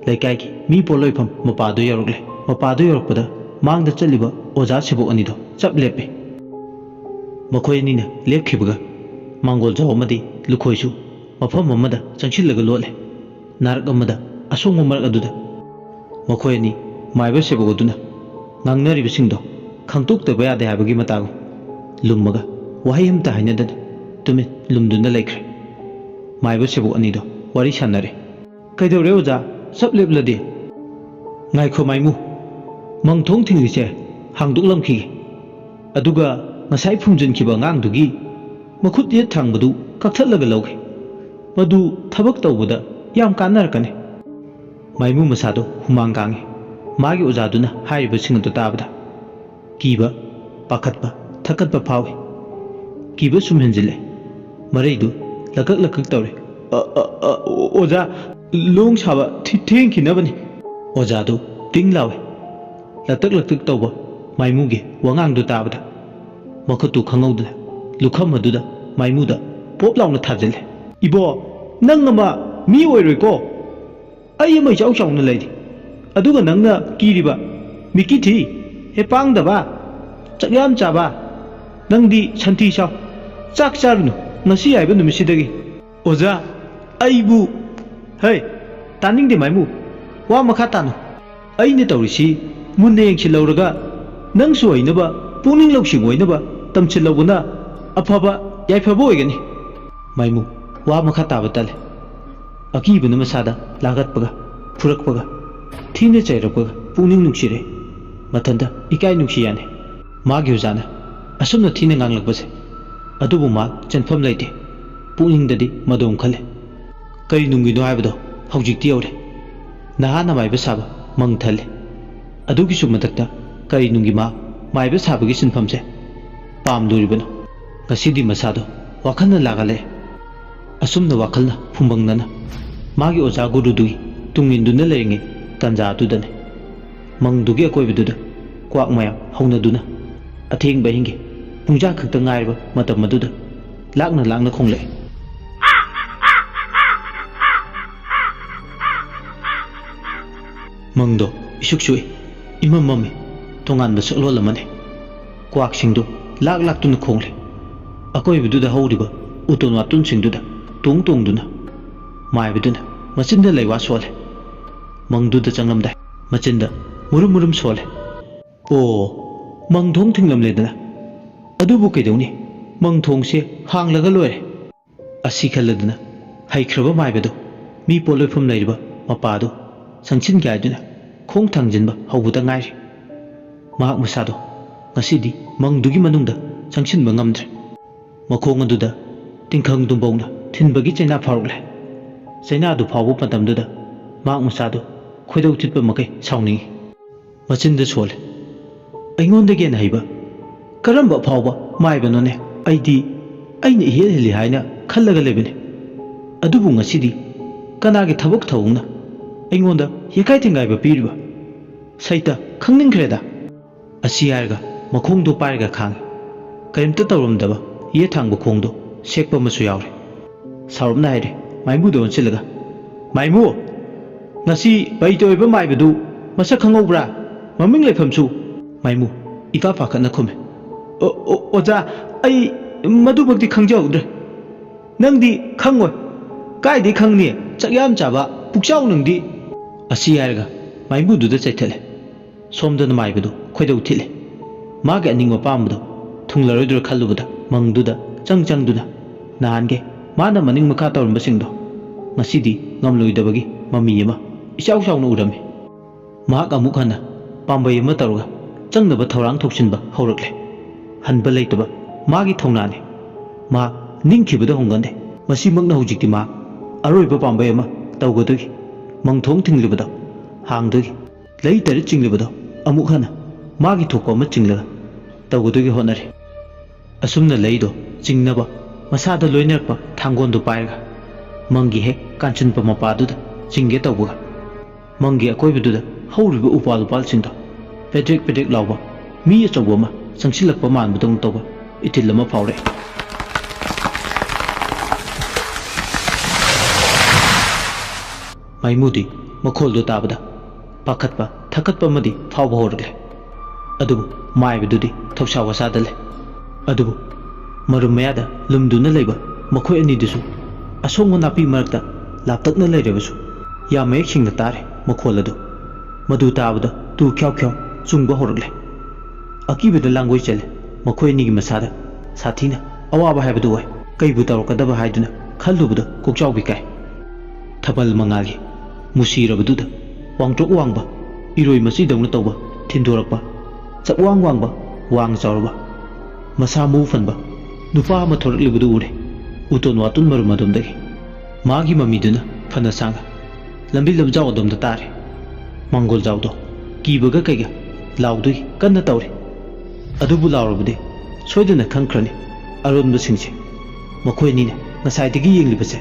ꯂꯩꯀꯥꯏꯒꯤ ꯃꯤ ꯄꯣꯠꯂꯣꯏꯐꯝ ꯃꯄꯥꯗꯨ ꯌꯧꯔꯛꯂꯦ꯫ ꯃꯄꯥꯗꯨ ꯌꯧꯔꯛꯄꯗ ꯃꯥꯡꯗ ꯆꯠꯂꯤꯕ ꯑꯣꯖꯥ ꯁꯦꯕꯣꯛ ꯑꯅꯤꯗꯣ ꯆꯞ ꯂꯦꯞꯄꯦ꯫ ꯃꯈꯣꯏ ꯑꯅꯤꯅ ꯂꯦꯞꯈꯤꯕꯒ ꯃꯥꯡꯒꯣꯜꯖꯥꯎ ꯑꯃꯗꯤ ꯂꯨꯈꯣꯏꯁꯨ ꯃꯐꯝ ꯑꯃꯗ ꯆꯪꯁꯤꯜꯂꯒ ꯂꯣꯠꯂꯦ꯫ ꯅꯥꯔꯛ ꯑꯃꯗ ꯑꯁꯣꯡꯕ ꯃꯔꯛ ꯑꯗꯨꯗ ꯃꯈꯣꯏ ꯑꯅꯤ ꯃꯥꯏꯕ ꯁꯦꯕꯣꯛ ꯑꯗꯨꯅ ꯉꯥꯡꯅꯔꯤꯕꯁꯤꯡꯗꯣ ꯈꯪꯗꯣꯛꯇꯕ ꯌꯥꯗꯦ ꯍꯥꯏꯕꯒꯤ ꯃꯇꯥꯒꯨꯝ ꯂꯨꯝꯃꯒ ꯋꯥꯍꯩ ꯑꯃꯇ ꯍꯥꯏꯅꯗꯅ ꯇꯨꯃꯤꯟ ꯂꯨꯝꯗꯨꯅ ꯂꯩꯈ꯭ꯔꯦ꯫ ꯃꯥꯏꯕ ꯁꯦꯕꯣꯛ ꯑꯅꯤꯗꯣ ꯋꯥꯔꯤ ꯁꯥꯟꯅꯔꯦ꯫ "ꯀꯩꯗꯧꯔꯦ ꯑꯣꯖꯥ, ꯆꯞ ꯂꯦꯞꯂꯗꯤ?" "ꯉꯥꯏꯈꯣ ꯃꯥꯏꯃꯨ, ꯃꯪꯊꯣꯡ ꯊꯤꯡꯂꯤꯁꯦ ꯍꯥꯡꯗꯣꯛꯂꯝꯈꯤꯒꯦ꯫ ꯑꯗꯨꯒ ꯉꯁꯥꯏ ꯐꯨꯝꯖꯤꯟꯈꯤꯕ ꯑꯉꯥꯡꯗꯨꯒꯤ ꯃꯈꯨꯠ ꯌꯦꯠ ꯊꯪꯕꯗꯨ ꯀꯛꯊꯠꯂꯒ ꯂꯧꯒꯦ꯫ ꯃꯗꯨ ꯊꯕꯛ ꯇꯧꯕꯗ ꯌꯥꯝ ꯀꯥꯟꯅꯔꯛꯀꯅꯤ꯫" ꯃꯥꯏꯃꯨ ꯃꯁꯥꯗꯣ ꯍꯨꯃꯥꯡ ꯀꯥꯡꯉꯤ꯫ ꯃꯥꯒꯤ ꯑꯣꯖꯥꯗꯨꯅ ꯍꯥꯏꯔꯤꯕꯁꯤꯡ ꯑꯗꯨ ꯇꯥꯕꯗ ꯀꯤꯕ, ꯄꯥꯈꯠꯄ, ꯊꯛꯀꯠꯄ ꯐꯥꯎꯏ꯫ ꯀꯤꯕ ꯁꯨꯝ ꯍꯦꯟꯖꯤꯜꯂꯦ꯫ ꯃꯔꯩꯗꯨ ꯂꯀꯛ ꯂꯀꯛ ꯇꯧꯔꯦ꯫ "ꯑ, ꯑ, ꯑ, ꯑꯣꯖꯥ, ꯂꯣꯡ ꯁꯥꯕ ꯊꯤ-, ꯊꯦꯡꯈꯤꯅꯕꯅꯤ꯫" ꯑꯣꯖꯥꯗꯨ ꯇꯤꯡ ꯂꯥꯎꯏ꯫ ꯂꯛꯇꯛ ꯂꯛꯇꯛ ꯇꯧꯕ ꯃꯥꯏꯃꯨꯒꯤ ꯋꯥꯉꯥꯡꯗꯨ ꯇꯥꯕꯗ ꯃꯈꯨꯠꯇꯨ ꯈꯪꯍꯧꯗꯅ ꯂꯨꯈꯝ ꯑꯗꯨꯗ ꯃꯥꯏꯃꯨꯗ ꯄꯣꯞ ꯂꯥꯎꯅ ꯊꯥꯖꯤꯜꯂꯦ꯫ "ꯏꯕꯣ, ꯅꯪ ꯑꯃ ꯃꯤ ꯑꯣꯏꯔꯣꯏꯀꯣ꯫ ꯑꯩ ꯑꯃ ꯏꯆꯥꯎ ꯆꯥꯎꯅ ꯂꯩꯔꯤ꯫ ꯑꯗꯨꯒ ꯅꯪꯅ ꯀꯤꯔꯤꯕ ꯃꯤꯀꯤ ꯊꯤ, ꯍꯦ ꯄꯥꯡꯗꯕ, ꯆꯥꯛ ꯌꯥꯝ ꯆꯥꯕ, ꯅꯪꯗꯤ ꯁꯟꯊꯤ ꯆꯥꯎ꯫ ꯆꯥꯛ ꯆꯥꯔꯨꯅꯨ, ꯉꯁꯤ ꯍꯥꯏꯕ ꯅꯨꯃꯤꯠꯁꯤꯗꯒꯤ꯫" "ꯑꯣꯖꯥ, ꯑꯩꯕꯨ..." "ꯍꯩ, ꯇꯥꯅꯤꯡꯗꯦ ꯃꯥꯏꯃꯨ, ꯋꯥ ꯃꯈꯥ ꯇꯥꯅꯨ꯫ ꯑꯩꯅ ꯇꯧꯔꯤꯁꯤ ꯃꯨꯟꯅ ꯌꯦꯡꯁꯤꯜꯍꯧꯔꯒ ꯅꯪꯁꯨ ꯑꯣꯏꯅꯕ, ꯄꯨꯛꯅꯤꯡ ꯂꯧꯁꯤꯡ ꯑꯣꯏꯅꯕ ꯇꯝꯁꯤꯜꯍꯧꯕꯅ ꯑꯐꯕ ꯌꯥꯏꯐꯕ ꯑꯣꯏꯒꯅꯤ꯫" ꯃꯥꯏꯃꯨ ꯋꯥ ꯃꯈꯥ ꯇꯥꯕ ꯇꯜꯂꯦ꯫ ꯑꯀꯤꯕꯅ ꯃꯁꯥꯗ ꯂꯥꯡꯒꯠꯄꯒ, ꯐꯨꯔꯛꯄꯒ, ꯊꯤꯅ ꯆꯩꯔꯛꯄꯒ ꯄꯨꯛꯅꯤꯡ ꯅꯨꯡꯁꯤꯔꯦ꯫ ꯃꯊꯟꯇ ꯏꯀꯥꯏ ꯅꯨꯡꯁꯤ ꯌꯥꯅꯩ꯫ ꯃꯥꯒꯤ ꯑꯣꯖꯥꯅ ꯑꯁꯨꯝꯅ ꯊꯤꯅ ꯉꯥꯡꯂꯛꯄꯁꯦ꯫ ꯑꯗꯨꯕꯨ ꯃꯥ ꯆꯦꯟꯐꯝ ꯂꯩꯇꯦ꯫ ꯄꯨꯛꯅꯤꯡꯗꯗꯤ ꯃꯗꯣꯝ ꯈꯜꯂꯦ꯫ ꯀꯔꯤ ꯅꯨꯡꯒꯤꯅꯣ ꯍꯥꯏꯕꯗꯣ ꯍꯧꯖꯤꯛꯇꯤ ꯌꯧꯔꯦ꯫ ꯅꯍꯥꯅ ꯃꯥꯏꯕ ꯁꯥꯕ ꯃꯪ ꯊꯜꯂꯦ꯫ ꯑꯗꯨꯒꯤꯁꯨ ꯃꯊꯛꯇ ꯀꯔꯤ ꯅꯨꯡꯒꯤ ꯃꯥ ꯃꯥꯏꯕ ꯁꯥꯕꯒꯤ ꯁꯤꯟꯐꯝꯁꯦ ꯄꯥꯝꯂꯨꯔꯤꯕꯅꯣ? ꯉꯁꯤꯗꯤ ꯃꯁꯥꯗꯣ ꯋꯥꯈꯜꯅ ꯂꯥꯡꯍꯜꯂꯛꯑꯦ꯫ ꯑꯁꯨꯝꯅ ꯋꯥꯈꯜꯅ ꯐꯨꯝꯕꯪꯅꯅ ꯃꯥꯒꯤ ꯑꯣꯖꯥ ꯒꯨꯔꯨꯗꯨꯒꯤ ꯇꯨꯡ ꯏꯟꯗꯨꯅ ꯂꯩꯔꯤꯉꯩ ꯇꯥꯟꯖꯥ ꯑꯗꯨꯗꯅꯤ꯫ ꯃꯪꯗꯨꯒꯤ ꯑꯀꯣꯏꯕꯗꯨꯗ ꯀ꯭ꯋꯥꯛ ꯃꯌꯥꯝ ꯍꯧꯅꯗꯨꯅ ꯑꯊꯦꯡꯕ ꯑꯍꯤꯡꯒꯤ ꯄꯨꯡꯖꯥ ꯈꯛꯇ ꯉꯥꯏꯔꯕ ꯃꯇꯝ ꯑꯗꯨꯗ ꯂꯥꯛꯅ ꯂꯥꯛꯅ ꯈꯣꯡꯂꯛꯑꯦ꯫ ꯃꯪꯗꯣ ꯏꯁꯨꯛ ꯁꯨꯛꯏ, ꯏꯃꯝ ꯃꯝꯃꯤ, ꯇꯣꯉꯥꯟꯕ ꯁꯛꯂꯣꯟ ꯑꯃꯅꯤ꯫ ꯀ꯭ꯋꯥꯛꯁꯤꯡꯗꯨ ꯂꯥꯛ ꯂꯥꯛꯇꯨꯅ ꯈꯣꯡꯂꯦ꯫ ꯑꯀꯣꯏꯕꯗꯨꯗ ꯍꯧꯔꯤꯕ ꯎꯇꯣꯟ ꯋꯥꯇꯣꯟꯁꯤꯡꯗꯨꯗ ꯇꯣꯡ ꯇꯣꯡꯗꯨꯅ ꯃꯥꯏꯕꯗꯨꯅ ꯃꯆꯤꯟꯗ ꯂꯩꯋꯥ ꯁꯣꯜꯂꯦ꯫ ꯃꯪꯗꯨꯗ ꯆꯪꯂꯝꯗꯥꯏ ꯃꯆꯤꯟꯗ ꯃꯨꯔꯨꯝ ꯃꯨꯔꯨꯝ ꯁꯣꯜꯂꯦ꯫ ꯑꯣ, ꯃꯪ ꯊꯣꯡ ꯊꯤꯡꯂꯝꯂꯦꯗꯅ꯫ ꯑꯗꯨꯕꯨ ꯀꯩꯗꯧꯅꯤ? ꯃꯪ ꯊꯣꯡꯁꯦ ꯍꯥꯡꯂꯒ ꯂꯣꯏꯔꯦ꯫ ꯑꯁꯤ ꯈꯜꯂꯗꯨꯅ ꯍꯩꯈ꯭ꯔꯕ ꯃꯥꯏꯕꯗꯨ ꯃꯤ ꯄꯣꯠꯂꯣꯏꯐꯝ ꯂꯩꯔꯤꯕ ꯃꯄꯥꯗꯨ ꯆꯪꯁꯤꯟꯒꯦ ꯍꯥꯏꯗꯨꯅ ꯈꯣꯡ ꯊꯥꯡꯖꯤꯟꯕ ꯍꯧꯕꯗ ꯉꯥꯏꯔꯤ꯫ ꯃꯍꯥꯛ ꯃꯁꯥꯗꯣ ꯉꯁꯤꯗꯤ ꯃꯪꯗꯨꯒꯤ ꯃꯅꯨꯡꯗ ꯆꯪꯁꯤꯟꯕ ꯉꯝꯗ꯭ꯔꯦ꯫ ꯃꯈꯣꯡ ꯑꯗꯨꯗ ꯇꯤꯡꯈꯪ ꯗꯨꯝꯕꯧꯅ ꯊꯤꯟꯕꯒꯤ ꯆꯩꯅꯥ ꯐꯥꯎꯔꯛꯂꯦ꯫ ꯆꯩꯅꯥꯗꯨ ꯐꯥꯎꯕ ꯃꯇꯝꯗꯨꯗ ꯃꯍꯥꯛ ꯃꯆꯥꯗꯨ ꯈꯣꯏꯗꯧ ꯊꯤꯠꯄ ꯃꯈꯩ ꯁꯥꯎꯅꯤꯡꯏ꯫ ꯃꯆꯤꯟꯗ ꯁꯣꯜꯂꯦ꯫ "ꯑꯩꯉꯣꯟꯗꯒꯤ ꯍꯦꯟꯅ ꯍꯩꯕ ꯀꯔꯝꯕ ꯑꯐꯥꯎꯕ ꯃꯥꯏꯕꯅꯣꯅꯦ? ꯑꯩꯗꯤ ꯑꯩꯅ ꯏꯍꯦꯜ ꯍꯦꯜꯂꯤ ꯍꯥꯏꯅ ꯈꯜꯂꯒ ꯂꯩꯕꯅꯤ꯫ ꯑꯗꯨꯕꯨ ꯉꯁꯤꯗꯤ ꯀꯅꯥꯒꯤ ꯊꯕꯛ ꯊꯧꯑꯣꯡꯅ ꯑꯩꯉꯣꯟꯗ ꯌꯦꯀꯥꯏ ꯊꯤꯡꯒꯥꯏꯕ ꯄꯤꯔꯤꯕ? ꯁꯩꯇ ꯈꯪꯅꯤꯡꯈ꯭ꯔꯦꯗ!" ꯑꯁꯤ ꯍꯥꯏꯔꯒ ꯃꯈꯣꯡꯗꯣ ꯄꯥꯏꯔꯒ ꯈꯥꯡꯉꯤ꯫ ꯀꯔꯤꯝꯇ ꯇꯧꯔꯝꯗꯕ ꯌꯦꯠ ꯊꯥꯡꯕ ꯈꯣꯡꯗꯣ ꯁꯦꯛꯄ ꯑꯃꯁꯨ ꯌꯥꯎꯔꯦ꯫ ꯁꯥꯎꯔꯞꯅ ꯍꯥꯏꯔꯦ ꯃꯥꯏꯃꯨꯗ ꯑꯣꯟꯁꯤꯜꯂꯒ, "ꯃꯥꯏꯃꯨ! ꯉꯁꯤ ꯄꯩꯇ ꯑꯣꯏꯕ ꯃꯥꯏꯕꯗꯨ ꯃꯁꯛ ꯈꯪꯍꯧꯕ꯭ꯔꯥ? ꯃꯃꯤꯡ ꯂꯩꯐꯝꯁꯨ?" ꯃꯥꯏꯃꯨ ꯏꯄꯥ ꯄꯥꯈꯠꯅ ꯈꯨꯝꯃꯦ, "ꯑꯣ, ꯑꯣ, ꯑꯣꯖꯥ, ꯑꯩ ꯃꯗꯨꯃꯛꯇꯤ ꯈꯪꯖꯍꯧꯗ꯭ꯔꯦ꯫ ꯅꯪꯗꯤ ꯈꯪꯉꯣꯏ꯫ ꯀꯥꯏꯗꯩ ꯈꯪꯅꯤ? ꯆꯥꯛ ꯌꯥꯝ ꯆꯥꯕ ꯄꯨꯛꯆꯥꯎ ꯅꯪꯗꯤ!" ꯑꯁꯤ ꯍꯥꯏꯔꯒ ꯃꯥꯏꯃꯨꯗꯨꯗ ꯆꯩꯊꯠꯂꯦ꯫ ꯁꯣꯝꯗꯅ ꯃꯥꯏꯕꯗꯨ ꯈꯣꯏꯗꯧ ꯊꯤꯠꯂꯦ꯫ ꯃꯥꯒꯤ ꯑꯅꯤꯡꯕ ꯑꯄꯥꯝꯕꯗꯨ ꯊꯨꯡꯂꯔꯣꯏꯗ꯭ꯔꯥ ꯈꯜꯂꯨꯕꯗ ꯃꯪꯗꯨꯗ ꯆꯪ ꯆꯪꯗꯨꯅ ꯅꯍꯥꯟꯒꯩ ꯃꯥꯅ ꯃꯅꯤꯡ ꯃꯈꯥ ꯇꯧꯔꯝꯕꯁꯤꯡꯗꯣ ꯉꯁꯤꯗꯤ ꯉꯝꯂꯣꯏꯗꯕꯒꯤ ꯃꯃꯤ ꯑꯃ ꯏꯆꯥꯎ ꯆꯥꯎꯅ ꯎꯔꯝꯃꯤ꯫ ꯃꯍꯥꯛ ꯑꯃꯨꯛ ꯍꯟꯅ ꯄꯥꯝꯕꯩ ꯑꯃ ꯇꯧꯔꯒ ꯆꯪꯅꯕ ꯊꯧꯔꯥꯡ ꯊꯣꯛꯆꯤꯟꯕ ꯍꯧꯔꯛꯂꯦ꯫ ꯍꯟꯕ ꯂꯩꯇꯕ ꯃꯥꯒꯤ ꯊꯧꯅꯥꯅꯤ꯫ ꯃꯍꯥꯛ ꯅꯤꯡꯈꯤꯕꯗ ꯍꯣꯡꯒꯟꯗꯦ꯫ ꯃꯁꯤꯃꯛꯅ ꯍꯧꯖꯤꯛꯇꯤ ꯃꯍꯥꯛ ꯑꯔꯣꯏꯕ ꯄꯥꯝꯕꯩ ꯑꯃ ꯇꯧꯒꯗꯣꯏꯒꯤ ꯃꯪꯊꯣꯡ ꯊꯤꯡꯂꯤꯕꯗꯣ ꯍꯥꯡꯗꯣꯏꯒꯤ ꯂꯩ ꯇꯔꯦꯠ ꯆꯤꯡꯂꯤꯕꯗꯣ ꯑꯃꯨꯛ ꯍꯟꯅ ꯃꯥꯒꯤ ꯊꯣꯛꯄ ꯑꯃ ꯆꯤꯡꯂꯒ ꯇꯧꯒꯗꯣꯏꯒꯤ ꯍꯣꯠꯅꯔꯤ꯫ ꯑꯁꯨꯝꯅ ꯂꯩꯗꯣ ꯆꯤꯡꯅꯕ ꯃꯁꯥꯗ ꯂꯣꯏꯅꯔꯛꯄ ꯊꯥꯡꯒꯣꯟꯗꯨ ꯄꯥꯏꯔꯒ ꯃꯪꯒꯤ ꯍꯦꯛ ꯀꯥꯟꯆꯤꯟꯕ ꯃꯄꯥꯗꯨꯗ ꯆꯤꯡꯒꯦ ꯇꯧꯕꯒ ꯃꯪꯒꯤ ꯑꯀꯣꯏꯕꯗꯨꯗ ꯍꯧꯔꯤꯕ ꯎꯄꯥꯜ ꯎꯄꯥꯜꯁꯤꯡꯗꯣ ꯄꯦꯗ꯭ꯔꯦꯛ ꯄꯦꯗ꯭ꯔꯦꯛ ꯂꯥꯎꯕ ꯃꯤ ꯑꯆꯧꯕ ꯑꯃ ꯆꯪꯁꯤꯜꯂꯛꯄ ꯃꯥꯟꯕꯗꯧꯅ ꯇꯧꯕ ꯏꯊꯤꯜ ꯑꯃ ꯐꯥꯎꯔꯛꯏ꯫ ꯃꯥꯏꯃꯨꯗꯤ ꯃꯈꯣꯜꯗꯨ ꯇꯥꯕꯗ ꯄꯥꯈꯠꯄ ꯊꯛꯀꯠꯄ ꯑꯃꯗꯤ ꯐꯥꯎꯕ ꯍꯧꯔꯛꯂꯦ꯫ ꯑꯗꯨꯕꯨ ꯃꯥꯏꯕꯗꯨꯗꯤ ꯊꯧꯁꯥ ꯋꯥꯁꯥꯗ ꯂꯩ꯫ ꯑꯗꯨꯕꯨ ꯃꯔꯨꯝ ꯃꯌꯥꯗ ꯂꯨꯝꯗꯨꯅ ꯂꯩꯕ ꯃꯈꯣꯏ ꯑꯅꯤꯗꯨꯁꯨ ꯑꯁꯣꯡꯕ ꯅꯥꯄꯤ ꯃꯔꯛꯇ ꯂꯥꯞꯇꯛꯅ ꯂꯩꯔꯕꯁꯨ ꯌꯥꯝ ꯃꯌꯦꯛ ꯁꯦꯡꯅ ꯇꯥꯔꯦ ꯃꯈꯣꯜ ꯑꯗꯨ꯫ ꯃꯗꯨ ꯇꯥꯕꯗ ꯇꯨ ꯈ꯭ꯌꯥꯎ ꯈ꯭ꯌꯥꯎ ꯆꯨꯡꯕ ꯍꯧꯔꯛꯂꯦ꯫ ꯑꯀꯤꯕꯗ ꯂꯥꯡꯒꯣꯏ ꯆꯦꯜꯂꯦ꯫ ꯃꯈꯣꯏ ꯑꯅꯤꯒꯤ ꯃꯁꯥꯗ ꯁꯥꯊꯤꯅ ꯑꯋꯥꯕ ꯍꯥꯏꯕꯗꯨ ꯑꯣꯏ꯫ ꯀꯩꯕꯨ ꯇꯧꯔꯛꯀꯗꯕ ꯍꯥꯏꯗꯨꯅ ꯈꯜꯂꯨꯕꯗ ꯀꯣꯛꯆꯥꯎꯕꯤ ꯀꯥꯏ꯫ ꯊꯥꯕꯜ ꯃꯉꯥꯜꯒꯤ ꯃꯨꯁꯤꯔꯕꯗꯨꯗ ꯋꯥꯡꯇ꯭ꯔꯣꯛ ꯋꯥꯡꯕ ꯏꯔꯣꯏ ꯃꯆꯤꯗꯧꯅ ꯇꯧꯕ ꯊꯤꯟꯗꯣꯔꯛꯄ ꯆꯞꯋꯥꯡ ꯋꯥꯡꯕ ꯋꯥꯡ ꯆꯥꯎꯔꯕ ꯃꯁꯥ ꯃꯎ ꯐꯟꯕ ꯅꯨꯄꯥ ꯑꯃ ꯊꯣꯔꯛꯂꯤꯕꯗꯨ ꯎꯔꯦ꯫ ꯎꯇꯣꯟ ꯋꯥꯇꯣꯟ ꯃꯔꯨꯝ ꯑꯗꯣꯝꯗꯒꯤ ꯃꯥꯒꯤ ꯃꯃꯤꯗꯨꯅ ꯐꯅ ꯁꯥꯡꯅ ꯂꯝꯕꯤ ꯂꯝꯖꯥꯎ ꯑꯗꯣꯝꯗ ꯇꯥꯔꯦ꯫ ꯃꯪꯒꯣꯜꯖꯥꯎꯗꯣ ꯀꯤꯕꯒ ꯀꯩꯒ ꯂꯥꯎꯗꯨꯒꯤ ꯀꯟꯅ ꯇꯧꯔꯤ꯫ ꯑꯗꯨꯕꯨ ꯂꯥꯎꯔꯕꯗꯤ ꯁꯣꯏꯗꯅ ꯈꯪꯈ꯭ꯔꯅꯤ ꯑꯔꯣꯟꯕꯁꯤꯡꯁꯦ꯫ ꯃꯈꯣꯏ ꯑꯅꯤꯅ ꯉꯁꯥꯏꯗꯒꯤ ꯌꯦꯡꯂꯤꯕꯁꯦ꯫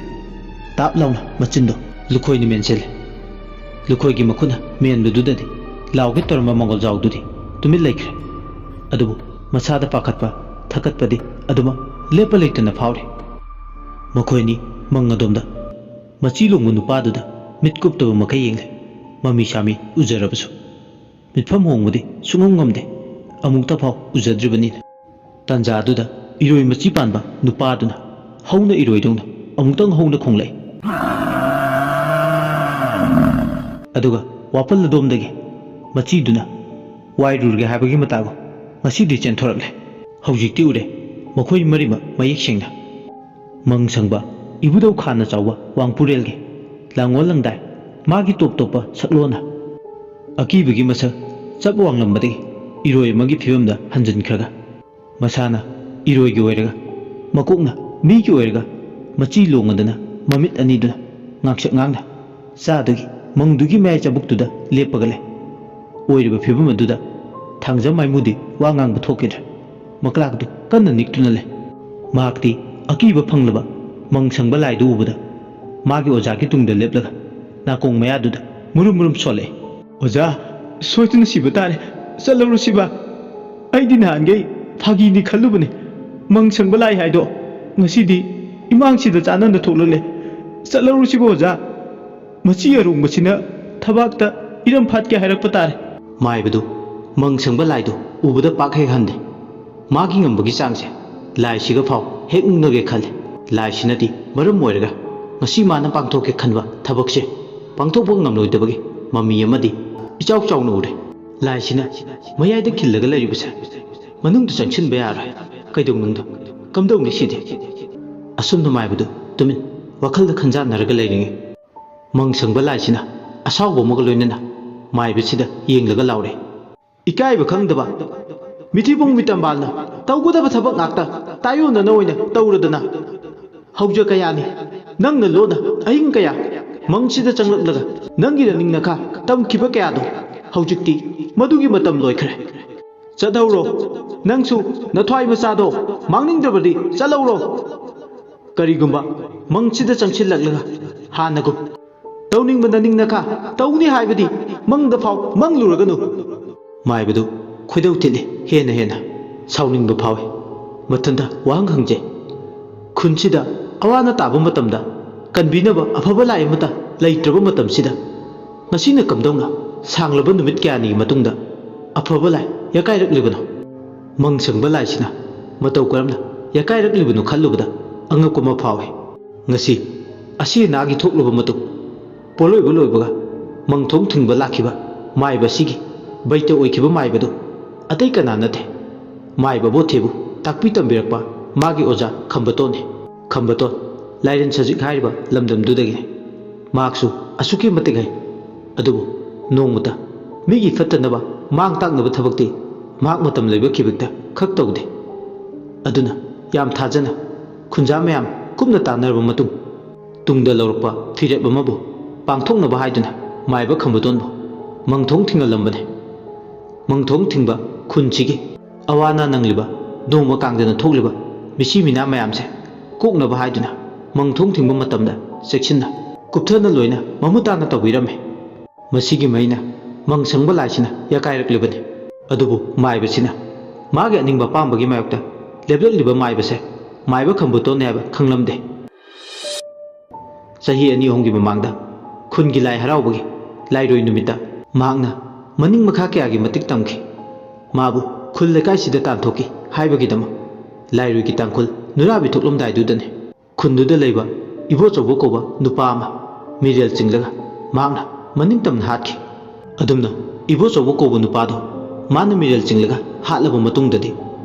ꯇꯥꯞ ꯂꯥꯎꯅ ꯃꯆꯤꯟꯗꯣ ꯂꯨꯈꯣꯏꯅ ꯃꯦꯟꯁꯤꯜꯂꯦ꯫ ꯂꯨꯈꯣꯏꯒꯤ ꯃꯈꯨꯠꯅ ꯃꯦꯟꯕꯗꯨꯗꯗꯤ ꯂꯥꯎꯒꯦ ꯇꯧꯔꯝꯕ ꯃꯪꯒꯣꯜꯖꯥꯎꯗꯨꯗꯤ ꯇꯨꯃꯤꯟ ꯂꯩꯈ꯭ꯔꯦ꯫ ꯑꯗꯨꯕꯨ ꯃꯁꯥꯗ ꯄꯥꯈꯠꯄ, ꯊꯀꯠꯄꯗꯤ ꯑꯗꯨꯃꯛ ꯂꯦꯞꯄ ꯂꯩꯇꯅ ꯐꯥꯎꯔꯤ꯫ ꯃꯈꯣꯏ ꯑꯅꯤ ꯃꯪ ꯑꯗꯣꯝꯗ ꯃꯆꯤ ꯂꯣꯡꯕ ꯅꯨꯄꯥꯗꯨꯗ ꯃꯤꯠ ꯀꯨꯞꯇꯕ ꯃꯈꯩ ꯌꯦꯡꯂꯦ꯫ ꯃꯃꯤ ꯁꯥꯃꯤ ꯎꯖꯔꯕꯁꯨ ꯃꯤꯠꯐꯝ ꯍꯣꯡꯕꯗꯤ ꯁꯨꯡꯉꯝ ꯉꯝꯗꯦ, ꯑꯃꯨꯛꯇ ꯐꯥꯎ ꯎꯖꯗ꯭ꯔꯤꯕꯅꯤꯅ꯫ ꯇꯥꯟꯖꯥꯗꯨꯗ ꯏꯔꯣꯏ ꯃꯆꯤ ꯄꯥꯟꯕ ꯅꯨꯄꯥꯗꯨꯅ ꯍꯧꯅ ꯏꯔꯣꯏꯗꯧꯅ ꯑꯃꯨꯛꯇꯪ ꯍꯧꯅ ꯈꯣꯡꯂꯛꯏ꯫ ꯑꯗꯨꯒ ꯋꯥꯄꯜ ꯑꯗꯣꯝꯗꯒꯤ ꯃꯆꯤꯗꯨꯅ ꯋꯥꯏꯔꯨꯔꯒꯦ ꯍꯥꯏꯕꯒꯤ ꯃꯇꯥꯒꯨꯝ ꯉꯁꯤꯗꯤ ꯆꯦꯟꯊꯣꯔꯛꯂꯦ꯫ ꯍꯧꯖꯤꯛꯇꯤ ꯎꯔꯦ ꯃꯈꯣꯏ ꯃꯔꯤꯃꯛ ꯃꯌꯦꯛ ꯁꯦꯡꯅ꯫ ꯃꯪ ꯁꯪꯕ ꯏꯕꯨꯙꯧ ꯈꯥꯟꯅ ꯆꯥꯎꯕ ꯋꯥꯡꯄꯨꯔꯦꯜꯒꯤ ꯂꯥꯡꯑꯣꯜ ꯂꯪꯗꯥꯏ, ꯃꯥꯒꯤ ꯇꯣꯞ ꯇꯣꯞꯄ ꯁꯛꯂꯣꯟꯅ ꯑꯀꯤꯕꯒꯤ ꯃꯁꯛ ꯆꯞ ꯋꯥꯡꯂꯝꯕꯗꯒꯤ ꯏꯔꯣꯏ ꯑꯃꯒꯤ ꯐꯤꯕꯝꯗ ꯍꯟꯖꯤꯟꯈ꯭ꯔꯒ, ꯃꯁꯥꯅ ꯏꯔꯣꯏꯒꯤ ꯑꯣꯏꯔꯒ ꯃꯀꯣꯛꯅ ꯃꯤꯒꯤ ꯑꯣꯏꯔꯒ ꯃꯆꯤ ꯂꯣꯡꯉꯗꯅ ꯃꯃꯤꯠ ꯑꯅꯤꯗꯨꯅ ꯉꯥꯡꯁꯛ ꯉꯥꯡꯅ ꯆꯥꯗꯨꯒꯤ ꯃꯪꯗꯨꯒꯤ ꯃꯌꯥꯏ ꯆꯕꯨꯛꯇꯨꯗ ꯂꯦꯞꯄꯒ ꯂꯩ꯫ ꯑꯣꯏꯔꯤꯕ ꯐꯤꯕꯝ ꯑꯗꯨꯗ ꯊꯥꯡꯖ ꯃꯥꯏꯃꯨꯗꯤ ꯋꯥ ꯉꯥꯡꯕ ꯊꯣꯛꯈꯤꯗ꯭ꯔꯦ꯫ ꯃꯀ꯭ꯂꯥꯛꯇꯨ ꯀꯟꯅ ꯅꯤꯛꯇꯨꯅ ꯂꯩ꯫ ꯃꯍꯥꯛꯇꯤ ꯑꯀꯤꯕ ꯐꯪꯂꯕ ꯃꯪ ꯁꯪꯕ ꯂꯥꯏꯗꯨ ꯎꯕꯗ ꯃꯥꯒꯤ ꯑꯣꯖꯥꯒꯤ ꯇꯨꯡꯗ ꯂꯦꯞꯂꯒ ꯅꯥꯀꯣꯡ ꯃꯌꯥꯗꯨꯗ ꯃꯨꯔꯨꯝ ꯃꯨꯔꯨꯝ ꯁꯣꯜꯂꯛꯏ꯫ "ꯑꯣꯖꯥ, ꯁꯣꯏꯗꯅ ꯁꯤꯕ ꯇꯥꯔꯦ꯫ ꯆꯠꯂꯧꯔꯁꯤꯕ? ꯑꯩꯗꯤ ꯅꯍꯥꯟꯈꯩ ꯐꯥꯒꯤꯅꯤ ꯈꯜꯂꯨꯕꯅꯦ꯫ ꯃꯪ ꯁꯪꯕ ꯂꯥꯏ ꯍꯥꯏꯗꯣ ꯉꯁꯤꯗꯤ ꯏꯃꯥꯡꯁꯤꯗ ꯆꯥꯟꯅꯅ ꯊꯣꯛꯂꯛꯂꯦ꯫ ꯆꯠꯂꯧꯔꯁꯤꯕ ꯑꯣꯖꯥ? ꯃꯆꯤ ꯑꯔꯣꯡꯕꯁꯤꯅ ꯊꯕꯥꯛꯇ ꯏꯔꯝ ꯐꯥꯠꯀꯦ ꯍꯥꯏꯔꯛꯄ ꯇꯥꯔꯦ꯫" ꯃꯥꯏꯕꯗꯨ ꯃꯪ ꯁꯪꯕ ꯂꯥꯏꯗꯨ ꯎꯕꯗ ꯄꯥꯛ ꯍꯦꯛ ꯍꯟꯗꯦ꯫ ꯃꯥꯒꯤ ꯉꯝꯕꯒꯤ ꯆꯥꯡꯁꯦ ꯂꯥꯏꯁꯤꯒ ꯐꯥꯎ ꯍꯦꯛ ꯃꯨꯛꯅꯒꯦ ꯈꯜꯂꯦ꯫ ꯂꯥꯏꯁꯤꯅꯗꯤ ꯃꯔꯝ ꯑꯣꯏꯔꯒ ꯉꯁꯤ ꯃꯥꯅ ꯄꯥꯡꯊꯣꯛꯀꯦ ꯈꯟꯕ ꯊꯕꯛꯁꯦ ꯄꯥꯡꯊꯣꯛꯄ ꯉꯝꯂꯣꯏꯗꯕꯒꯤ ꯃꯃꯤ ꯑꯃꯗꯤ ꯏꯆꯥꯎ ꯆꯥꯎꯅ ꯎꯔꯦ꯫ ꯂꯥꯏꯁꯤꯅ ꯃꯌꯥꯏꯗ ꯈꯤꯜꯂꯒ ꯂꯩꯔꯤꯕꯁꯦ ꯃꯅꯨꯡꯗ ꯆꯪꯁꯤꯟꯕ ꯌꯥꯔꯣꯏ꯫ ꯀꯩꯗꯧꯅꯨꯡꯗ ꯀꯝꯗꯧꯅꯤ ꯁꯤꯗꯤ? ꯑꯁꯨꯝꯅ ꯃꯥꯏꯕꯗꯨ ꯇꯨꯃꯤꯟ ꯋꯥꯈꯜꯗ ꯈꯟꯖꯥꯟꯅꯔꯒ ꯂꯩꯔꯤꯉꯩ, ꯃꯪ ꯁꯪꯕ ꯂꯥꯏꯁꯤꯅ ꯑꯁꯥꯎꯕ ꯑꯃꯒ ꯂꯣꯏꯅꯅ ꯃꯥꯏꯕꯁꯤꯗ ꯌꯦꯡꯂꯒ ꯂꯥꯎꯔꯦ꯫ "ꯏꯀꯥꯏꯕ ꯈꯪꯗꯕ ꯃꯤꯊꯤꯕꯣꯡ ꯃꯤꯇꯝꯕꯥꯜꯅ ꯇꯧꯒꯗꯕ ꯊꯕꯛ ꯉꯥꯛꯇ ꯇꯥꯏꯌꯣꯟꯅꯅ ꯑꯣꯏꯅ ꯇꯧꯔꯗꯅ꯫ ꯍꯧꯖ ꯀꯌꯥꯅꯤ ꯅꯪꯅ ꯂꯣꯟꯅ ꯑꯍꯤꯡ ꯀꯌꯥ ꯃꯪꯁꯤꯗ ꯆꯪꯂꯛꯂꯒ ꯅꯪꯒꯤ ꯅꯅꯤꯡ ꯅꯈꯥ ꯇꯝꯈꯤꯕ ꯀꯌꯥꯗꯣ ꯍꯧꯖꯤꯛꯇꯤ ꯃꯗꯨꯒꯤ ꯃꯇꯝ ꯂꯣꯏꯈ꯭ꯔꯦ꯫ ꯆꯠꯍꯧꯔꯣ꯫ ꯅꯪꯁꯨ ꯅꯊ꯭ꯋꯥꯏ ꯃꯆꯥꯗꯣ ꯃꯥꯡꯅꯤꯡꯗ꯭ꯔꯕꯗꯤ ꯆꯠꯍꯧꯔꯣ꯫ ꯀꯔꯤꯒꯨꯝꯕ ꯃꯪꯁꯤꯗ ꯆꯪꯁꯤꯜꯂꯛꯂꯒ ꯍꯥꯟꯅꯒꯨꯝ ꯇꯧꯅꯤꯡꯕ ꯅꯅꯤꯡ ꯅꯈꯥ ꯇꯧꯅꯤ ꯍꯥꯏꯕꯗꯤ ꯃꯪꯗ ꯐꯥꯎ ꯃꯪꯂꯨꯔꯒꯅꯨ꯫ ꯃꯥꯏꯕꯗꯨ ꯈꯣꯏꯗꯧ ꯊꯤꯠꯂꯤ꯫ ꯍꯦꯟꯅ ꯍꯦꯟꯅ ꯁꯥꯎꯅꯤꯡꯕ ꯐꯥꯎꯏ꯫ ꯃꯊꯟꯇ ꯋꯥꯍꯪ ꯍꯪꯖꯩ꯫ ꯈꯨꯟꯁꯤꯗ ꯑꯋꯥ ꯑꯅꯥ ꯇꯥꯕ ꯃꯇꯝꯗ ꯀꯟꯕꯤꯅꯕ ꯑꯐꯕ ꯂꯥꯏ ꯑꯃꯠꯇ ꯂꯩꯇ꯭ꯔꯕ ꯃꯇꯝꯁꯤꯗ ꯉꯁꯤꯅ ꯀꯝꯗꯧꯅ ꯁꯥꯡꯂꯕ ꯅꯨꯃꯤꯠ ꯀꯌꯥꯅꯤꯒꯤ ꯃꯇꯨꯡꯗ ꯑꯐꯕ ꯂꯥꯏ ꯌꯥꯀꯥꯏꯔꯛꯂꯤꯕꯅꯣ? ꯃꯪ ꯁꯪꯕ ꯂꯥꯏꯁꯤꯅ ꯃꯇꯧ ꯀꯔꯝꯅ ꯌꯥꯀꯥꯏꯔꯛꯂꯤꯕꯅꯣ ꯈꯜꯂꯨꯕꯗ ꯑꯉꯛꯄ ꯑꯃ ꯐꯥꯎꯏ꯫ ꯉꯁꯤ ꯑꯁꯤ ꯑꯅꯥꯒꯤ ꯊꯣꯛꯂꯕ ꯃꯇꯨꯡ ꯄꯣꯠꯂꯣꯏꯕ ꯂꯣꯏꯕꯒ ꯃꯪꯊꯣꯡ ꯊꯤꯡꯕ ꯂꯥꯛꯈꯤꯕ ꯃꯥꯏꯕ ꯑꯁꯤꯒꯤ ꯕꯩꯇ ꯑꯣꯏꯈꯤꯕ ꯃꯥꯏꯕꯗꯨ ꯑꯇꯩ ꯀꯅꯥ ꯅꯠꯇꯦ, ꯃꯥꯏꯕ ꯕꯣꯊꯦꯕꯨ ꯇꯥꯛꯄꯤ ꯇꯝꯕꯤꯔꯛꯄ ꯃꯥꯒꯤ ꯑꯣꯖꯥ ꯈꯝꯕꯇꯣꯟꯅꯤ꯫ ꯈꯝꯕꯇꯣꯟ ꯂꯥꯏꯔꯦꯟ ꯁꯖꯤꯛ ꯍꯥꯏꯔꯤꯕ ꯂꯝꯗꯝꯗꯨꯗꯒꯤꯅꯤ꯫ ꯃꯍꯥꯛꯁꯨ ꯑꯁꯨꯛꯀꯤ ꯃꯇꯤꯛ ꯍꯩ꯫ ꯑꯗꯨꯕꯨ ꯅꯣꯡꯃꯇ ꯃꯤꯒꯤ ꯐꯠꯇꯅꯕ ꯃꯥꯡ ꯇꯥꯛꯅꯕ ꯊꯕꯛꯇꯤ ꯃꯍꯥꯛ ꯃꯇꯝ ꯂꯩꯕ ꯈꯤꯕꯤꯛꯇ ꯈꯛ ꯇꯧꯗꯦ꯫ ꯑꯗꯨꯅ ꯌꯥꯝ ꯊꯥꯖꯅ ꯈꯨꯟꯖꯥ ꯃꯌꯥꯝ ꯀꯨꯞꯅ ꯇꯥꯟꯅꯔꯕ ꯃꯇꯨꯡ ꯇꯨꯡꯗ ꯂꯧꯔꯛꯄ ꯐꯤꯔꯦꯞ ꯑꯃꯕꯨ ꯄꯥꯡꯊꯣꯛꯅꯕ ꯍꯥꯏꯗꯨꯅ ꯃꯥꯏꯕ ꯈꯝꯕꯇꯣꯟꯕꯨ ꯃꯪꯊꯣꯡ ꯊꯤꯡꯍꯜꯂꯝꯕꯅꯤ꯫ ꯃꯪꯊꯣꯡ ꯊꯤꯡꯕ ꯈꯨꯟꯁꯤꯒꯤ ꯑꯋꯥ ꯑꯅꯥ ꯅꯪꯂꯤꯕ ꯅꯣꯡꯃ ꯀꯥꯡꯗꯅ ꯊꯣꯛꯂꯤꯕ ꯃꯤꯁꯤ ꯃꯤꯅꯥ ꯃꯌꯥꯝꯁꯦ ꯀꯣꯛꯅꯕ ꯍꯥꯏꯗꯨꯅ ꯃꯪꯊꯣꯡ ꯊꯤꯡꯕ ꯃꯇꯝꯗ ꯆꯦꯛꯁꯤꯟꯅ ꯀꯨꯞꯊꯅ ꯂꯣꯏꯅ ꯃꯃꯨꯠ ꯇꯥꯅ ꯇꯧꯕꯤꯔꯝꯃꯤ꯫ ꯃꯁꯤꯒꯤ ꯃꯩꯅ ꯃꯪ ꯁꯪꯕ ꯂꯥꯏꯁꯤꯅ ꯌꯥꯀꯥꯏꯔꯛꯂꯤꯕꯅꯤ꯫ ꯑꯗꯨꯕꯨ ꯃꯥꯏꯕꯁꯤꯅ ꯃꯥꯒꯤ ꯑꯅꯤꯡꯕ ꯑꯄꯥꯝꯕꯒꯤ ꯃꯥꯌꯣꯛꯇ ꯂꯦꯞꯂꯛꯂꯤꯕ ꯃꯥꯏꯕꯁꯦ ꯃꯥꯏꯕ ꯈꯝꯕꯇꯣꯟꯅꯦ ꯍꯥꯏꯕ ꯈꯪꯂꯝꯗꯦ꯫ ꯆꯍꯤ ꯑꯅꯤ ꯑꯍꯨꯝꯒꯤ ꯃꯃꯥꯡꯗ ꯈꯨꯟꯒꯤ ꯂꯥꯏ ꯍꯔꯥꯎꯕꯒꯤ ꯂꯥꯏꯔꯣꯏ ꯅꯨꯃꯤꯠꯇ ꯃꯍꯥꯛꯅ ꯃꯅꯤꯡ ꯃꯈꯥ ꯀꯌꯥꯒꯤ ꯃꯇꯤꯛ ꯇꯝꯈꯤ꯫ ꯃꯥꯕꯨ ꯈꯨꯜ ꯂꯩꯀꯥꯏꯁꯤꯗ ꯇꯥꯟꯊꯣꯛꯈꯤ ꯍꯥꯏꯕꯒꯤꯗꯃꯛ ꯂꯥꯏꯔꯣꯏꯒꯤ ꯇꯥꯡꯈꯨꯜ ꯅꯨꯔꯥꯕꯤ ꯊꯣꯛꯂꯝꯗꯥꯏꯗꯨꯗꯅꯤ ꯈꯨꯟꯗꯨꯗ ꯂꯩꯕ ꯏꯕꯣꯆꯧꯕ ꯀꯧꯕ ꯅꯨꯄꯥ ꯑꯃ ꯃꯤꯔꯦꯜ ꯆꯤꯡꯂꯒ ꯃꯍꯥꯛꯅ ꯃꯅꯤꯡ ꯇꯝꯅ ꯍꯥꯠꯈꯤ꯫ ꯑꯗꯨꯝꯅ ꯏꯕꯣꯆꯧꯕ ꯀꯧꯕ ꯅꯨꯄꯥꯗꯣ ꯃꯥꯅ ꯃꯤꯔꯦꯜ ꯆꯤꯡꯂꯒ ꯍꯥꯠꯂꯕ ꯃꯇꯨꯡꯗꯗꯤ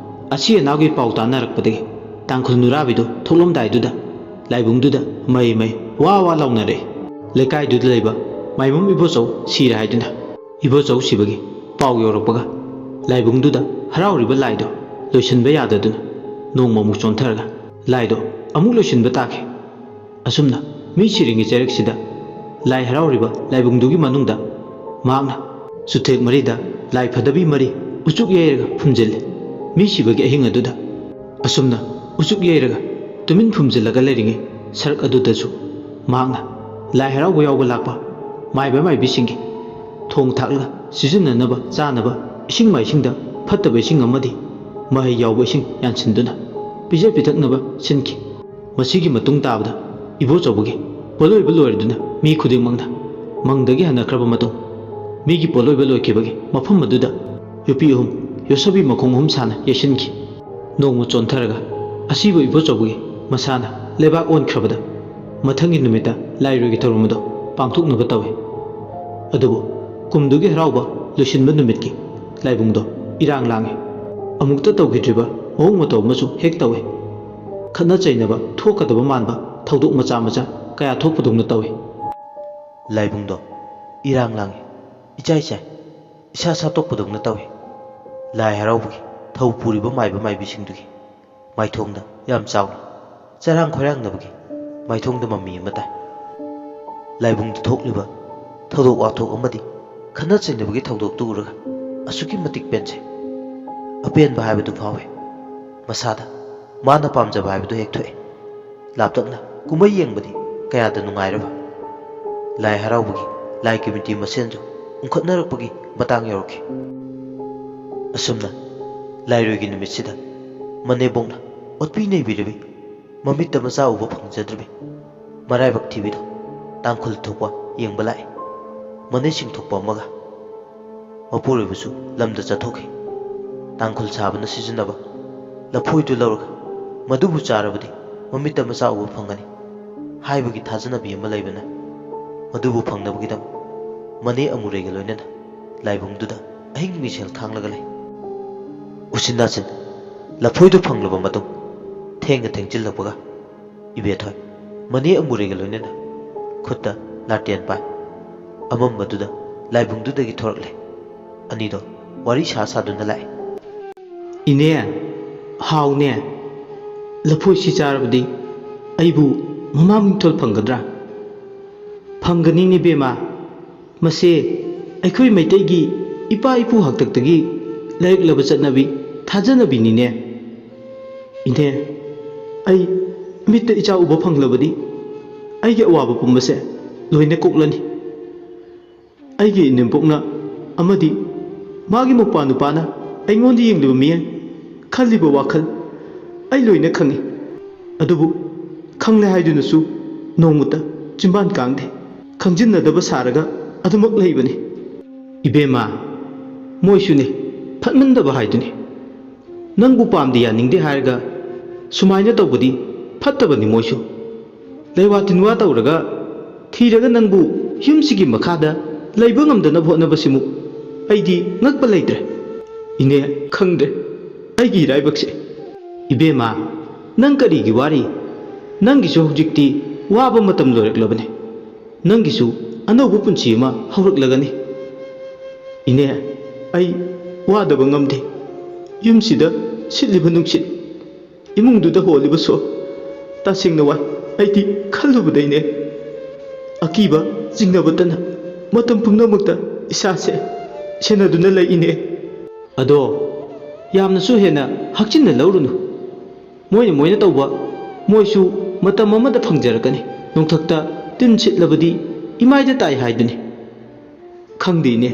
ꯑꯁꯤ ꯑꯅꯥꯒꯤ ꯄꯥꯎ ꯇꯥꯅꯔꯛꯄꯗꯒꯤ ꯇꯥꯡꯈꯨꯜ ꯅꯨꯔꯥꯕꯤꯗꯨ ꯊꯣꯛꯂꯝꯗꯥꯏꯗꯨꯗ ꯂꯥꯏꯕꯨꯡꯗꯨꯗ ꯃꯩ ꯃꯩ ꯋꯥ ꯋꯥ ꯂꯥꯎꯅꯔꯛꯏ꯫ ꯂꯩꯀꯥꯏꯗꯨꯗ ꯂꯩꯕ ꯃꯥꯏꯕꯝ ꯏꯕꯣꯆꯧ ꯁꯤꯔꯦ ꯍꯥꯏꯗꯨꯅ ꯏꯕꯣꯆꯧ ꯁꯤꯕꯒꯤ ꯄꯥꯎ ꯌꯧꯔꯛꯄꯒ ꯂꯥꯏꯕꯨꯡꯗꯨꯗ ꯍꯔꯥꯎꯔꯤꯕ ꯂꯥꯏꯗꯣ ꯂꯣꯏꯁꯤꯟꯕ ꯌꯥꯗꯗꯨꯅ ꯅꯣꯡꯃ ꯑꯃꯨꯛ ꯆꯣꯟꯊꯔꯒ ꯂꯥꯏꯗꯣ ꯑꯃꯨꯛ ꯂꯣꯏꯁꯤꯟꯕ ꯇꯥꯈꯤ꯫ ꯑꯁꯨꯝꯅ ꯃꯤ ꯁꯤꯔꯤꯉꯩ ꯆꯩꯔꯛꯁꯤꯗ ꯂꯥꯏ ꯍꯔꯥꯎꯔꯤꯕ ꯂꯥꯏꯕꯨꯡꯗꯨꯒꯤ ꯃꯅꯨꯡꯗ ꯃꯍꯥꯛꯅ ꯆꯨꯊꯦꯛ ꯃꯔꯤꯗ ꯂꯥꯏ ꯐꯗꯕꯤ ꯃꯔꯤ ꯎꯆꯨꯛ ꯌꯩꯔꯒ ꯐꯨꯝꯖꯤꯜꯂꯤ꯫ ꯃꯤ ꯁꯤꯕꯒꯤ ꯑꯍꯤꯡ ꯑꯗꯨꯗ ꯑꯁꯨꯝꯅ ꯎꯆꯨꯛ ꯌꯩꯔꯒ ꯇꯨꯃꯤꯟ ꯐꯨꯝꯖꯤꯜꯂꯒ ꯂꯩꯔꯤꯉꯩ ꯁꯔꯛ ꯑꯗꯨꯗꯁꯨ ꯃꯍꯥꯛꯅ ꯂꯥꯏ ꯍꯔꯥꯎꯕ ꯌꯥꯎꯕ ꯂꯥꯛꯄ ꯃꯥꯏꯕ ꯃꯥꯏꯕꯤꯁꯤꯡꯒꯤ ꯊꯣꯡ ꯊꯥꯛꯂꯒ ꯁꯤꯖꯤꯟꯅꯅꯕ ꯆꯥꯅꯕ ꯏꯁꯤꯡ ꯃꯥꯏꯁꯤꯡꯗ ꯐꯠꯇꯕ ꯏꯁꯤꯡ ꯑꯃꯗꯤ ꯃꯍꯩ ꯌꯥꯎꯕ ꯏꯁꯤꯡ ꯌꯥꯟꯁꯤꯟꯗꯨꯅ ꯄꯤꯖ ꯄꯤꯊꯛꯅꯕ ꯁꯤꯟꯈꯤ꯫ ꯃꯁꯤꯒꯤ ꯃꯇꯨꯡ ꯇꯥꯕꯗ ꯏꯕꯣꯆꯧꯕꯒꯤ ꯄꯣꯠꯂꯣꯏꯕ ꯂꯣꯏꯔꯗꯨꯅ ꯃꯤ ꯈꯨꯗꯤꯡꯃꯛꯅ ꯃꯪꯗꯒꯤ ꯍꯟꯅꯈ꯭ꯔꯕ ꯃꯇꯨꯡ ꯃꯤꯒꯤ ꯄꯣꯠꯂꯣꯏꯕ ꯂꯣꯏꯈꯤꯕꯒꯤ ꯃꯐꯝ ꯑꯗꯨꯗ ꯌꯣꯠꯄꯤ ꯑꯍꯨꯝ ꯌꯣꯠꯁꯕꯤ ꯃꯈꯣꯡ ꯑꯍꯨꯝ ꯁꯥꯅ ꯌꯩꯁꯤꯟꯈꯤ꯫ ꯅꯣꯡꯃ ꯆꯣꯟꯊꯔꯒ ꯑꯁꯤꯕ ꯏꯕꯣꯆꯧꯕꯒꯤ ꯃꯁꯥꯅ ꯂꯩꯕꯥꯛ ꯑꯣꯟꯈ꯭ꯔꯕꯗ ꯃꯊꯪꯒꯤ ꯅꯨꯃꯤꯠꯇ ꯂꯥꯏꯔꯣꯏꯒꯤ ꯊꯧꯔꯝ ꯑꯗꯨ ꯄꯥꯡꯊꯣꯛꯅꯕ ꯇꯧꯏ꯫ ꯑꯗꯨꯕꯨ ꯀꯨꯝꯗꯨꯒꯤ ꯍꯔꯥꯎꯕ ꯂꯣꯏꯁꯤꯟꯕ ꯅꯨꯃꯤꯠꯀꯤ ꯂꯥꯏꯕꯨꯡꯗꯣ ꯏꯔꯥꯡ ꯂꯥꯡꯏ꯫ ꯑꯃꯨꯛꯇ ꯇꯧꯈꯤꯗ꯭ꯔꯤꯕ ꯃꯑꯣꯡ ꯃꯇꯧ ꯑꯃꯁꯨ ꯍꯦꯛ ꯇꯧꯏ꯫ ꯈꯠꯅ ꯆꯩꯅꯕ ꯊꯣꯛꯀꯗꯕ ꯃꯥꯟꯕ ꯊꯧꯗꯣꯛ ꯃꯆꯥ ꯃꯆꯥ ꯀꯌꯥ ꯊꯣꯛꯄꯗꯧꯅ ꯇꯧꯏ꯫ ꯂꯥꯏꯕꯨꯡꯗꯣ ꯏꯔꯥꯡ ꯂꯥꯡꯏ, ꯏꯆꯥꯏ ꯆꯥꯏ, ꯏꯁꯥ ꯁꯥꯠꯇꯣꯛꯄꯗꯧꯅ ꯇꯧꯏ꯫ ꯂꯥꯏ ꯍꯔꯥꯎꯕꯒꯤ ꯊꯧ ꯄꯨꯔꯤꯕ ꯃꯥꯏꯕ ꯃꯥꯏꯕꯤꯁꯤꯡꯗꯨꯒꯤ ꯃꯥꯏꯊꯣꯡꯗ ꯌꯥꯝ ꯆꯥꯎꯅ ꯆꯔꯥꯡ ꯈꯣꯏꯔꯥꯡꯅꯕꯒꯤ ꯃꯥꯏꯊꯣꯡꯗ ꯃꯃꯤ ꯑꯃ ꯇꯥꯏ꯫ ꯂꯥꯏꯕꯨꯡꯗ ꯊꯣꯛꯂꯤꯕ ꯊꯧꯗꯣꯛ ꯋꯥꯊꯣꯛ ꯑꯃꯗꯤ ꯈꯠꯅ ꯆꯩꯅꯕꯒꯤ ꯊꯧꯗꯣꯛꯇꯨ ꯎꯔꯒ ꯑꯁꯨꯛꯀꯤ ꯃꯇꯤꯛ ꯄꯦꯟꯖꯩ꯫ ꯑꯄꯦꯟꯕ ꯍꯥꯏꯕꯗꯨ ꯐꯥꯎꯏ꯫ ꯃꯁꯥꯗ ꯃꯥꯅ ꯄꯥꯝꯖꯕ ꯍꯥꯏꯕꯗꯨ ꯍꯦꯛ ꯊꯣꯛꯑꯦ꯫ ꯂꯥꯞꯇꯛꯅ ꯀꯨꯝꯍꯩ ꯌꯦꯡꯕꯗꯤ ꯀꯌꯥꯗ ꯅꯨꯡꯉꯥꯏꯔꯕ꯫ ꯂꯥꯏ ꯍꯔꯥꯎꯕꯒꯤ ꯂꯥꯏ ꯀꯃꯤꯇꯤ ꯃꯁꯦꯟꯁꯨ ꯎꯪꯈꯠꯅꯔꯛꯄꯒꯤ ꯃꯇꯥꯡ ꯌꯧꯔꯛꯈꯤ꯫ ꯑꯁꯨꯝꯅ ꯂꯥꯏꯔꯣꯏꯒꯤ ꯅꯨꯃꯤꯠꯁꯤꯗ ꯃꯅꯦꯕꯣꯛꯅ ꯑꯣꯠꯄꯤ ꯅꯩꯕꯤꯔꯕꯤ ꯃꯃꯤꯠꯇ ꯃꯆꯥ ꯎꯕ ꯐꯪꯖꯗ꯭ꯔꯕꯤ ꯃꯔꯥꯏꯕꯛ ꯊꯤꯕꯤꯗꯣ ꯇꯥꯡꯈꯨꯜ ꯊꯣꯛꯄ ꯌꯦꯡꯕ ꯂꯥꯛꯏ꯫ ꯃꯅꯦꯁꯤꯡ ꯊꯣꯛꯄ ꯑꯃꯒ ꯃꯄꯨꯔꯣꯏꯕꯁꯨ ꯂꯝꯗ ꯆꯠꯊꯣꯛꯈꯤ꯫ ꯇꯥꯡꯈꯨꯜ ꯁꯥꯕꯅ ꯁꯤꯖꯤꯟꯅꯕ ꯂꯐꯣꯏꯗꯨ ꯂꯧꯔꯒ ꯃꯗꯨꯕꯨ ꯆꯥꯔꯕꯗꯤ ꯃꯃꯤꯠꯇ ꯃꯆꯥ ꯎꯕ ꯐꯪꯒꯅꯤ ꯍꯥꯏꯕꯒꯤ ꯊꯥꯖꯅꯕꯤ ꯑꯃ ꯂꯩꯕꯅ ꯃꯗꯨꯕꯨ ꯐꯪꯅꯕꯒꯤꯗꯃꯛ ꯃꯅꯦ ꯑꯃꯨꯔꯩꯒ ꯂꯣꯏꯅꯅ ꯂꯥꯏꯕꯨꯡꯗꯨꯗ ꯑꯍꯤꯡ ꯃꯤꯁꯦꯜ ꯈꯥꯡꯂꯒ ꯂꯩ꯫ ꯎꯆꯤꯟ ꯅꯥꯆꯤꯟ ꯂꯐꯣꯏꯗꯨ ꯐꯪꯂꯕ ꯃꯇꯨꯡ ꯊꯦꯡꯅ ꯊꯦꯡꯖꯤꯜꯂꯛꯄꯒ ꯏꯕꯦꯊꯣꯏ ꯃꯅꯦ ꯑꯃꯨꯔꯩꯒ ꯂꯣꯏꯅꯅ ꯈꯨꯠꯇ ꯂꯥꯇꯦꯟ ꯄꯥꯏ꯫ ꯑꯃꯝꯕꯗꯨꯗ ꯂꯥꯏꯕꯨꯡꯗꯨꯗꯒꯤ ꯊꯣꯔꯛꯂꯦ꯫ ꯑꯅꯤꯗꯣ ꯋꯥꯔꯤ ꯁꯥ ꯁꯥꯗꯨꯅ ꯂꯥꯛꯑꯦ꯫ "ꯏꯅꯦ, ꯍꯥꯎꯅꯦ, ꯂꯐꯣꯏꯁꯤ ꯆꯥꯔꯕꯗꯤ ꯑꯩꯕꯨ ꯃꯃꯥ ꯃꯤꯡꯊꯣꯜ ꯐꯪꯒꯗ꯭ꯔꯥ?" ꯐꯪꯒꯅꯤꯅꯦ ꯏꯕꯦꯝꯃ꯫ ꯃꯁꯦ ꯑꯩꯈꯣꯏ ꯃꯩꯇꯩꯒꯤ ꯏꯄꯥ ꯏꯄꯨ ꯍꯥꯛꯇꯛꯇꯒꯤ ꯂꯩꯔꯛꯂꯕ ꯆꯠꯅꯕꯤ, ꯊꯥꯖꯅꯕꯤꯅꯤꯅꯦ꯫ ꯏꯅꯦ, ꯑꯩ ꯃꯤꯠꯇ ꯏꯆꯥ ꯎꯕ ꯐꯪꯂꯕꯗꯤ ꯑꯩꯒꯤ ꯑꯋꯥꯕ ꯄꯨꯝꯕꯁꯦ ꯂꯣꯏꯅ ꯀꯣꯛꯂꯅꯤ꯫ ꯑꯩꯒꯤ ꯏꯅꯦꯝꯄꯣꯛꯅ ꯑꯃꯗꯤ ꯃꯥꯒꯤ ꯃꯧꯄ꯭ꯋꯥ ꯅꯨꯄꯥꯅ ꯑꯩꯉꯣꯟꯗ ꯌꯦꯡꯂꯤꯕ ꯃꯤꯠꯌꯦꯡ, ꯈꯜꯂꯤꯕ ꯋꯥꯈꯜ ꯑꯩ ꯂꯣꯏꯅ ꯈꯪꯏ꯫ ꯑꯗꯨꯕꯨ ꯈꯪꯂꯦ ꯍꯥꯏꯗꯨꯅꯁꯨ ꯅꯣꯡꯃꯇ ꯆꯤꯝꯕꯥꯟ ꯀꯥꯡꯗꯦ꯫ ꯈꯪꯖꯤꯟꯅꯗꯕ ꯁꯥꯔꯒ ꯑꯗꯨꯃꯛ ꯂꯩꯕꯅꯤ꯫ ꯏꯕꯦꯝꯃ, ꯃꯣꯏꯁꯨꯅꯦ, ꯐꯠꯃꯟꯗꯕ ꯍꯥꯏꯗꯨꯅꯤ꯫ ꯅꯪꯕꯨ ꯄꯥꯝꯗꯦ ꯌꯥꯅꯤꯡꯗꯦ ꯍꯥꯏꯔꯒ ꯁꯨꯃꯥꯏꯅ ꯇꯧꯕꯗꯤ ꯐꯠꯇꯕꯅꯤ꯫ ꯃꯣꯏꯁꯨ ꯂꯩꯋꯥ ꯇꯤꯟꯋꯥ ꯇꯧꯔꯒ ꯊꯤꯔꯒ ꯅꯪꯕꯨ ꯌꯨꯝꯁꯤꯒꯤ ꯃꯈꯥꯗ ꯂꯩꯕ ꯉꯝꯗꯅꯕ ꯍꯣꯠꯅꯕꯁꯤꯃꯨꯛ ꯑꯩꯗꯤ ꯉꯛꯄ ꯂꯩꯇ꯭ꯔꯦ꯫ ꯏꯅꯦ, ꯈꯪꯗ꯭ꯔꯦ ꯑꯩꯒꯤ ꯏꯔꯥꯏꯕꯛꯁꯦ꯫ ꯏꯕꯦꯝꯃ, ꯅꯪ ꯀꯔꯤꯒꯤ ꯋꯥꯔꯤ? ꯅꯪꯒꯤꯁꯨ ꯍꯧꯖꯤꯛꯇꯤ ꯋꯥꯕ ꯃꯇꯝ ꯂꯣꯏꯔꯛꯂꯕꯅꯤ꯫ ꯅꯪꯒꯤꯁꯨ ꯑꯅꯧꯕ ꯄꯨꯟꯁꯤ ꯑꯃ ꯍꯧꯔꯛꯂꯒꯅꯤ꯫ ꯏꯅꯦ, ꯑꯩ ꯋꯥꯗꯕ ꯉꯝꯗꯦ꯫ ꯌꯨꯝꯁꯤꯗ ꯁꯤꯠꯂꯤꯕ ꯅꯨꯡꯁꯤꯠ, ꯏꯃꯨꯡꯗꯨꯗ ꯍꯣꯜꯂꯤꯕ ꯁꯣ, ꯇꯁꯦꯡꯅ ꯋꯥꯏ꯫ ꯑꯩꯗꯤ ꯈꯜꯂꯨꯕꯗꯩꯅꯦ, ꯑꯀꯤꯕ ꯆꯤꯡꯅꯕꯇꯅ ꯃꯇꯝ ꯄꯨꯝꯅꯃꯛꯇ ꯏꯁꯥꯁꯦ ꯁꯦꯟꯅꯗꯨꯅ ꯂꯩ ꯏꯅꯦ꯫ ꯑꯗꯣ ꯌꯥꯝꯅꯁꯨ ꯍꯦꯟꯅ ꯍꯛꯆꯤꯟꯅ ꯂꯧꯔꯨꯅꯨ꯫ ꯃꯣꯏꯅ ꯃꯣꯏꯅ ꯇꯧꯕ, ꯃꯣꯏꯁꯨ ꯃꯇꯝ ꯑꯃꯗ ꯐꯪꯖꯔꯛꯀꯅꯤ꯫ ꯅꯣꯡꯊꯛꯇ ꯇꯤꯟ ꯁꯤꯠꯂꯕꯗꯤ ꯏꯃꯥꯏꯗ ꯇꯥꯏ ꯍꯥꯏꯗꯨꯅꯤ꯫ ꯈꯪꯗꯦ ꯏꯅꯦ,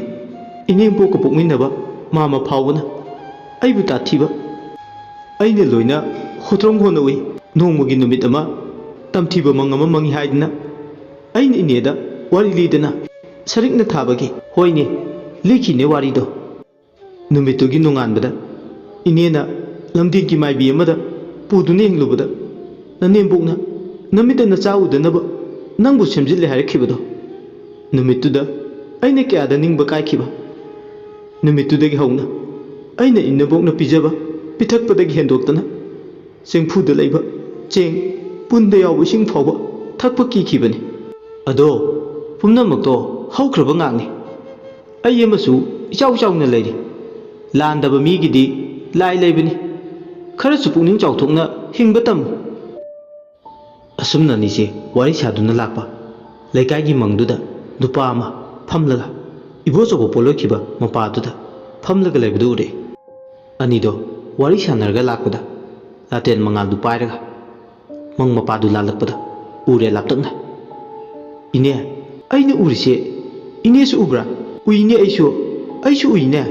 ꯏꯅꯦꯝꯄꯣꯛꯀ ꯄꯣꯛꯃꯤꯟꯅꯕ ꯃꯥꯃ ꯐꯥꯎꯕꯅ ꯑꯩꯕꯨ ꯇꯥꯊꯤꯕ꯫ ꯑꯩꯅ ꯂꯣꯏꯅ ꯍꯣꯇ꯭ꯔꯣꯡ ꯍꯣꯠꯅꯧꯏ꯫ ꯅꯣꯡꯃꯒꯤ ꯅꯨꯃꯤꯠ ꯑꯃ ꯇꯝꯊꯤꯕ ꯃꯪ ꯑꯃ ꯃꯪꯏ ꯍꯥꯏꯗꯅ ꯑꯩꯅ ꯏꯅꯦꯗ ꯋꯥꯔꯤ ꯂꯤꯗꯅ ꯁꯔꯤꯛꯅ ꯊꯥꯕꯒꯤ꯫ ꯍꯣꯏꯅꯦ, ꯂꯤꯈꯤꯅꯦ ꯋꯥꯔꯤꯗꯣ꯫ ꯅꯨꯃꯤꯠꯇꯨꯒꯤ ꯅꯣꯡꯉꯥꯟꯕꯗ ꯏꯅꯦꯅ ꯂꯝꯗꯦꯟꯒꯤ ꯃꯥꯏꯕꯤ ꯑꯃꯗ ꯄꯨꯗꯨꯅ ꯌꯦꯡꯂꯨꯕꯗ, ꯅꯅꯦꯝꯕꯣꯛꯅ ꯅꯃꯤꯠꯇ ꯅꯆꯥ ꯎꯗꯅꯕ ꯅꯪꯕꯨ ꯁꯦꯝꯖꯤꯜꯂꯦ ꯍꯥꯏꯔꯛꯈꯤꯕꯗꯣ, ꯅꯨꯃꯤꯠꯇꯨꯗ ꯑꯩꯅ ꯀꯌꯥꯗ ꯅꯤꯡꯕ ꯀꯥꯏꯈꯤꯕ꯫ ꯅꯨꯃꯤꯠꯇꯨꯗꯒꯤ ꯍꯧꯅ ꯑꯩꯅ ꯏꯅꯦꯝꯕꯣꯛꯅ ꯄꯤꯖꯕ ꯄꯤꯊꯛꯄꯗꯒꯤ ꯍꯦꯟꯗꯣꯛꯇꯅ ꯆꯦꯡꯐꯨꯗ ꯂꯩꯕ ꯆꯦꯡ, ꯄꯨꯟꯗ ꯌꯥꯎꯕ ꯏꯁꯤꯡ ꯐꯥꯎꯕ ꯊꯛꯄ ꯀꯤꯈꯤꯕꯅꯤ꯫ ꯑꯗꯣ ꯄꯨꯝꯅꯃꯛꯇꯣ ꯍꯧꯈ꯭ꯔꯕ ꯉꯥꯛꯅꯤ꯫ ꯑꯩ ꯑꯃꯁꯨ ꯏꯆꯥꯎ ꯆꯥꯎꯅ ꯂꯩꯔꯤ꯫ ꯂꯥꯟꯗꯕ ꯃꯤꯒꯤꯗꯤ ꯂꯥꯏ ꯂꯩꯕꯅꯤ꯫ ꯈꯔꯁꯨ ꯄꯨꯛꯅꯤꯡ ꯆꯥꯎꯊꯣꯛꯅ ꯍꯤꯡꯕ ꯇꯝꯃꯨ꯫ ꯑꯁꯨꯝꯅ ꯑꯅꯤꯁꯦ ꯋꯥꯔꯤ ꯁꯥꯗꯨꯅ ꯂꯥꯛꯄ꯫ ꯂꯩꯀꯥꯏꯒꯤ ꯃꯪꯗꯨꯗ ꯅꯨꯄꯥ ꯑꯃ ꯐꯝꯂꯒ ꯏꯕꯣꯆꯧꯕ ꯄꯣꯂꯣꯏꯈꯤꯕ ꯃꯄꯥꯗꯨꯗ ꯐꯝꯂꯒ ꯂꯩꯕꯗꯨ ꯎꯔꯛꯏ꯫ ꯑꯅꯤꯗꯣ ꯋꯥꯔꯤ ꯁꯥꯟꯅꯔꯒ ꯂꯥꯛꯄꯗ ꯂꯥꯇꯦꯟ ꯃꯉꯥꯜꯗꯨ ꯄꯥꯏꯔꯒ ꯃꯪ ꯃꯄꯥꯗꯨ ꯂꯥꯜꯂꯛꯄꯗ ꯎꯔꯦ ꯂꯥꯞꯇꯛꯅ꯫ "ꯏꯅꯦ, ꯑꯩꯅ ꯎꯔꯤꯁꯦ ꯏꯅꯦꯁꯨ ꯎꯕ꯭ꯔꯥ?" "ꯎꯏꯅꯦ ꯑꯩꯁꯨ, ꯑꯩꯁꯨ ꯎꯏꯅꯦ꯫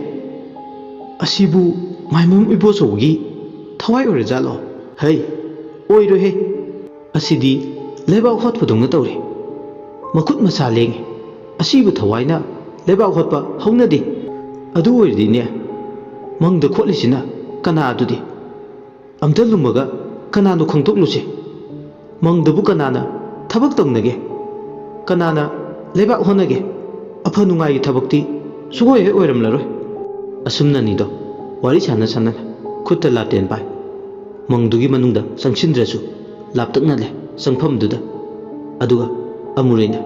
ꯑꯁꯤꯕꯨ ꯃꯥꯏꯃꯝ ꯏꯕꯣꯆꯧꯕꯒꯤ ꯊꯋꯥꯏ ꯑꯣꯏꯔꯖꯥꯠꯂꯣ?" "ꯍꯩ, ꯑꯣꯏꯔꯣꯏꯍꯦ꯫ ꯑꯁꯤꯗꯤ ꯂꯩꯕꯥꯛ ꯍꯣꯠꯄꯗꯧꯅ ꯇꯧꯔꯦ꯫ ꯃꯈꯨꯠ ꯃꯁꯥ ꯂꯦꯡꯉꯤ꯫ ꯑꯁꯤꯕꯨ ꯊꯋꯥꯏꯅ ꯂꯩꯕꯥꯛ ꯍꯣꯠꯄ ꯍꯧꯅꯗꯦ꯫ ꯑꯗꯨ ꯑꯣꯏꯔꯗꯤꯅꯦ, ꯃꯪꯗ ꯈꯣꯠꯂꯤꯁꯤꯅ ꯀꯅꯥ ꯑꯗꯨꯗꯤ? ꯑꯝꯇ ꯂꯨꯝꯃꯒ ꯀꯅꯥꯅꯣ ꯈꯪꯗꯣꯛꯂꯨꯁꯦ꯫ ꯃꯪꯗꯕꯨ ꯀꯅꯥꯅ ꯊꯕꯛ ꯇꯧꯅꯒꯦ? ꯀꯅꯥꯅ ꯂꯩꯕꯥꯛ ꯍꯣꯠꯅꯒꯦ? ꯑꯐ ꯅꯨꯡꯉꯥꯏꯒꯤ ꯊꯕꯛꯇꯤ ꯁꯨꯡꯑꯣꯏ ꯍꯦꯛ ꯑꯣꯏꯔꯝꯂꯔꯣꯏ꯫" ꯑꯁꯨꯝꯅꯅꯤꯗꯣ ꯋꯥꯔꯤ ꯁꯥꯟꯅ ꯁꯥꯟꯅꯅ ꯈꯨꯠꯇ ꯂꯥꯇꯦꯟ ꯄꯥꯏ꯫ ꯃꯪꯗꯨꯒꯤ ꯃꯅꯨꯡꯗ ꯆꯪꯁꯤꯟꯗ꯭ꯔꯁꯨ ꯂꯥꯞꯇꯛꯅ ꯂꯩ ꯆꯪꯐꯝꯗꯨꯗ꯫ ꯑꯗꯨꯒ ꯑꯃꯨꯔꯩꯅ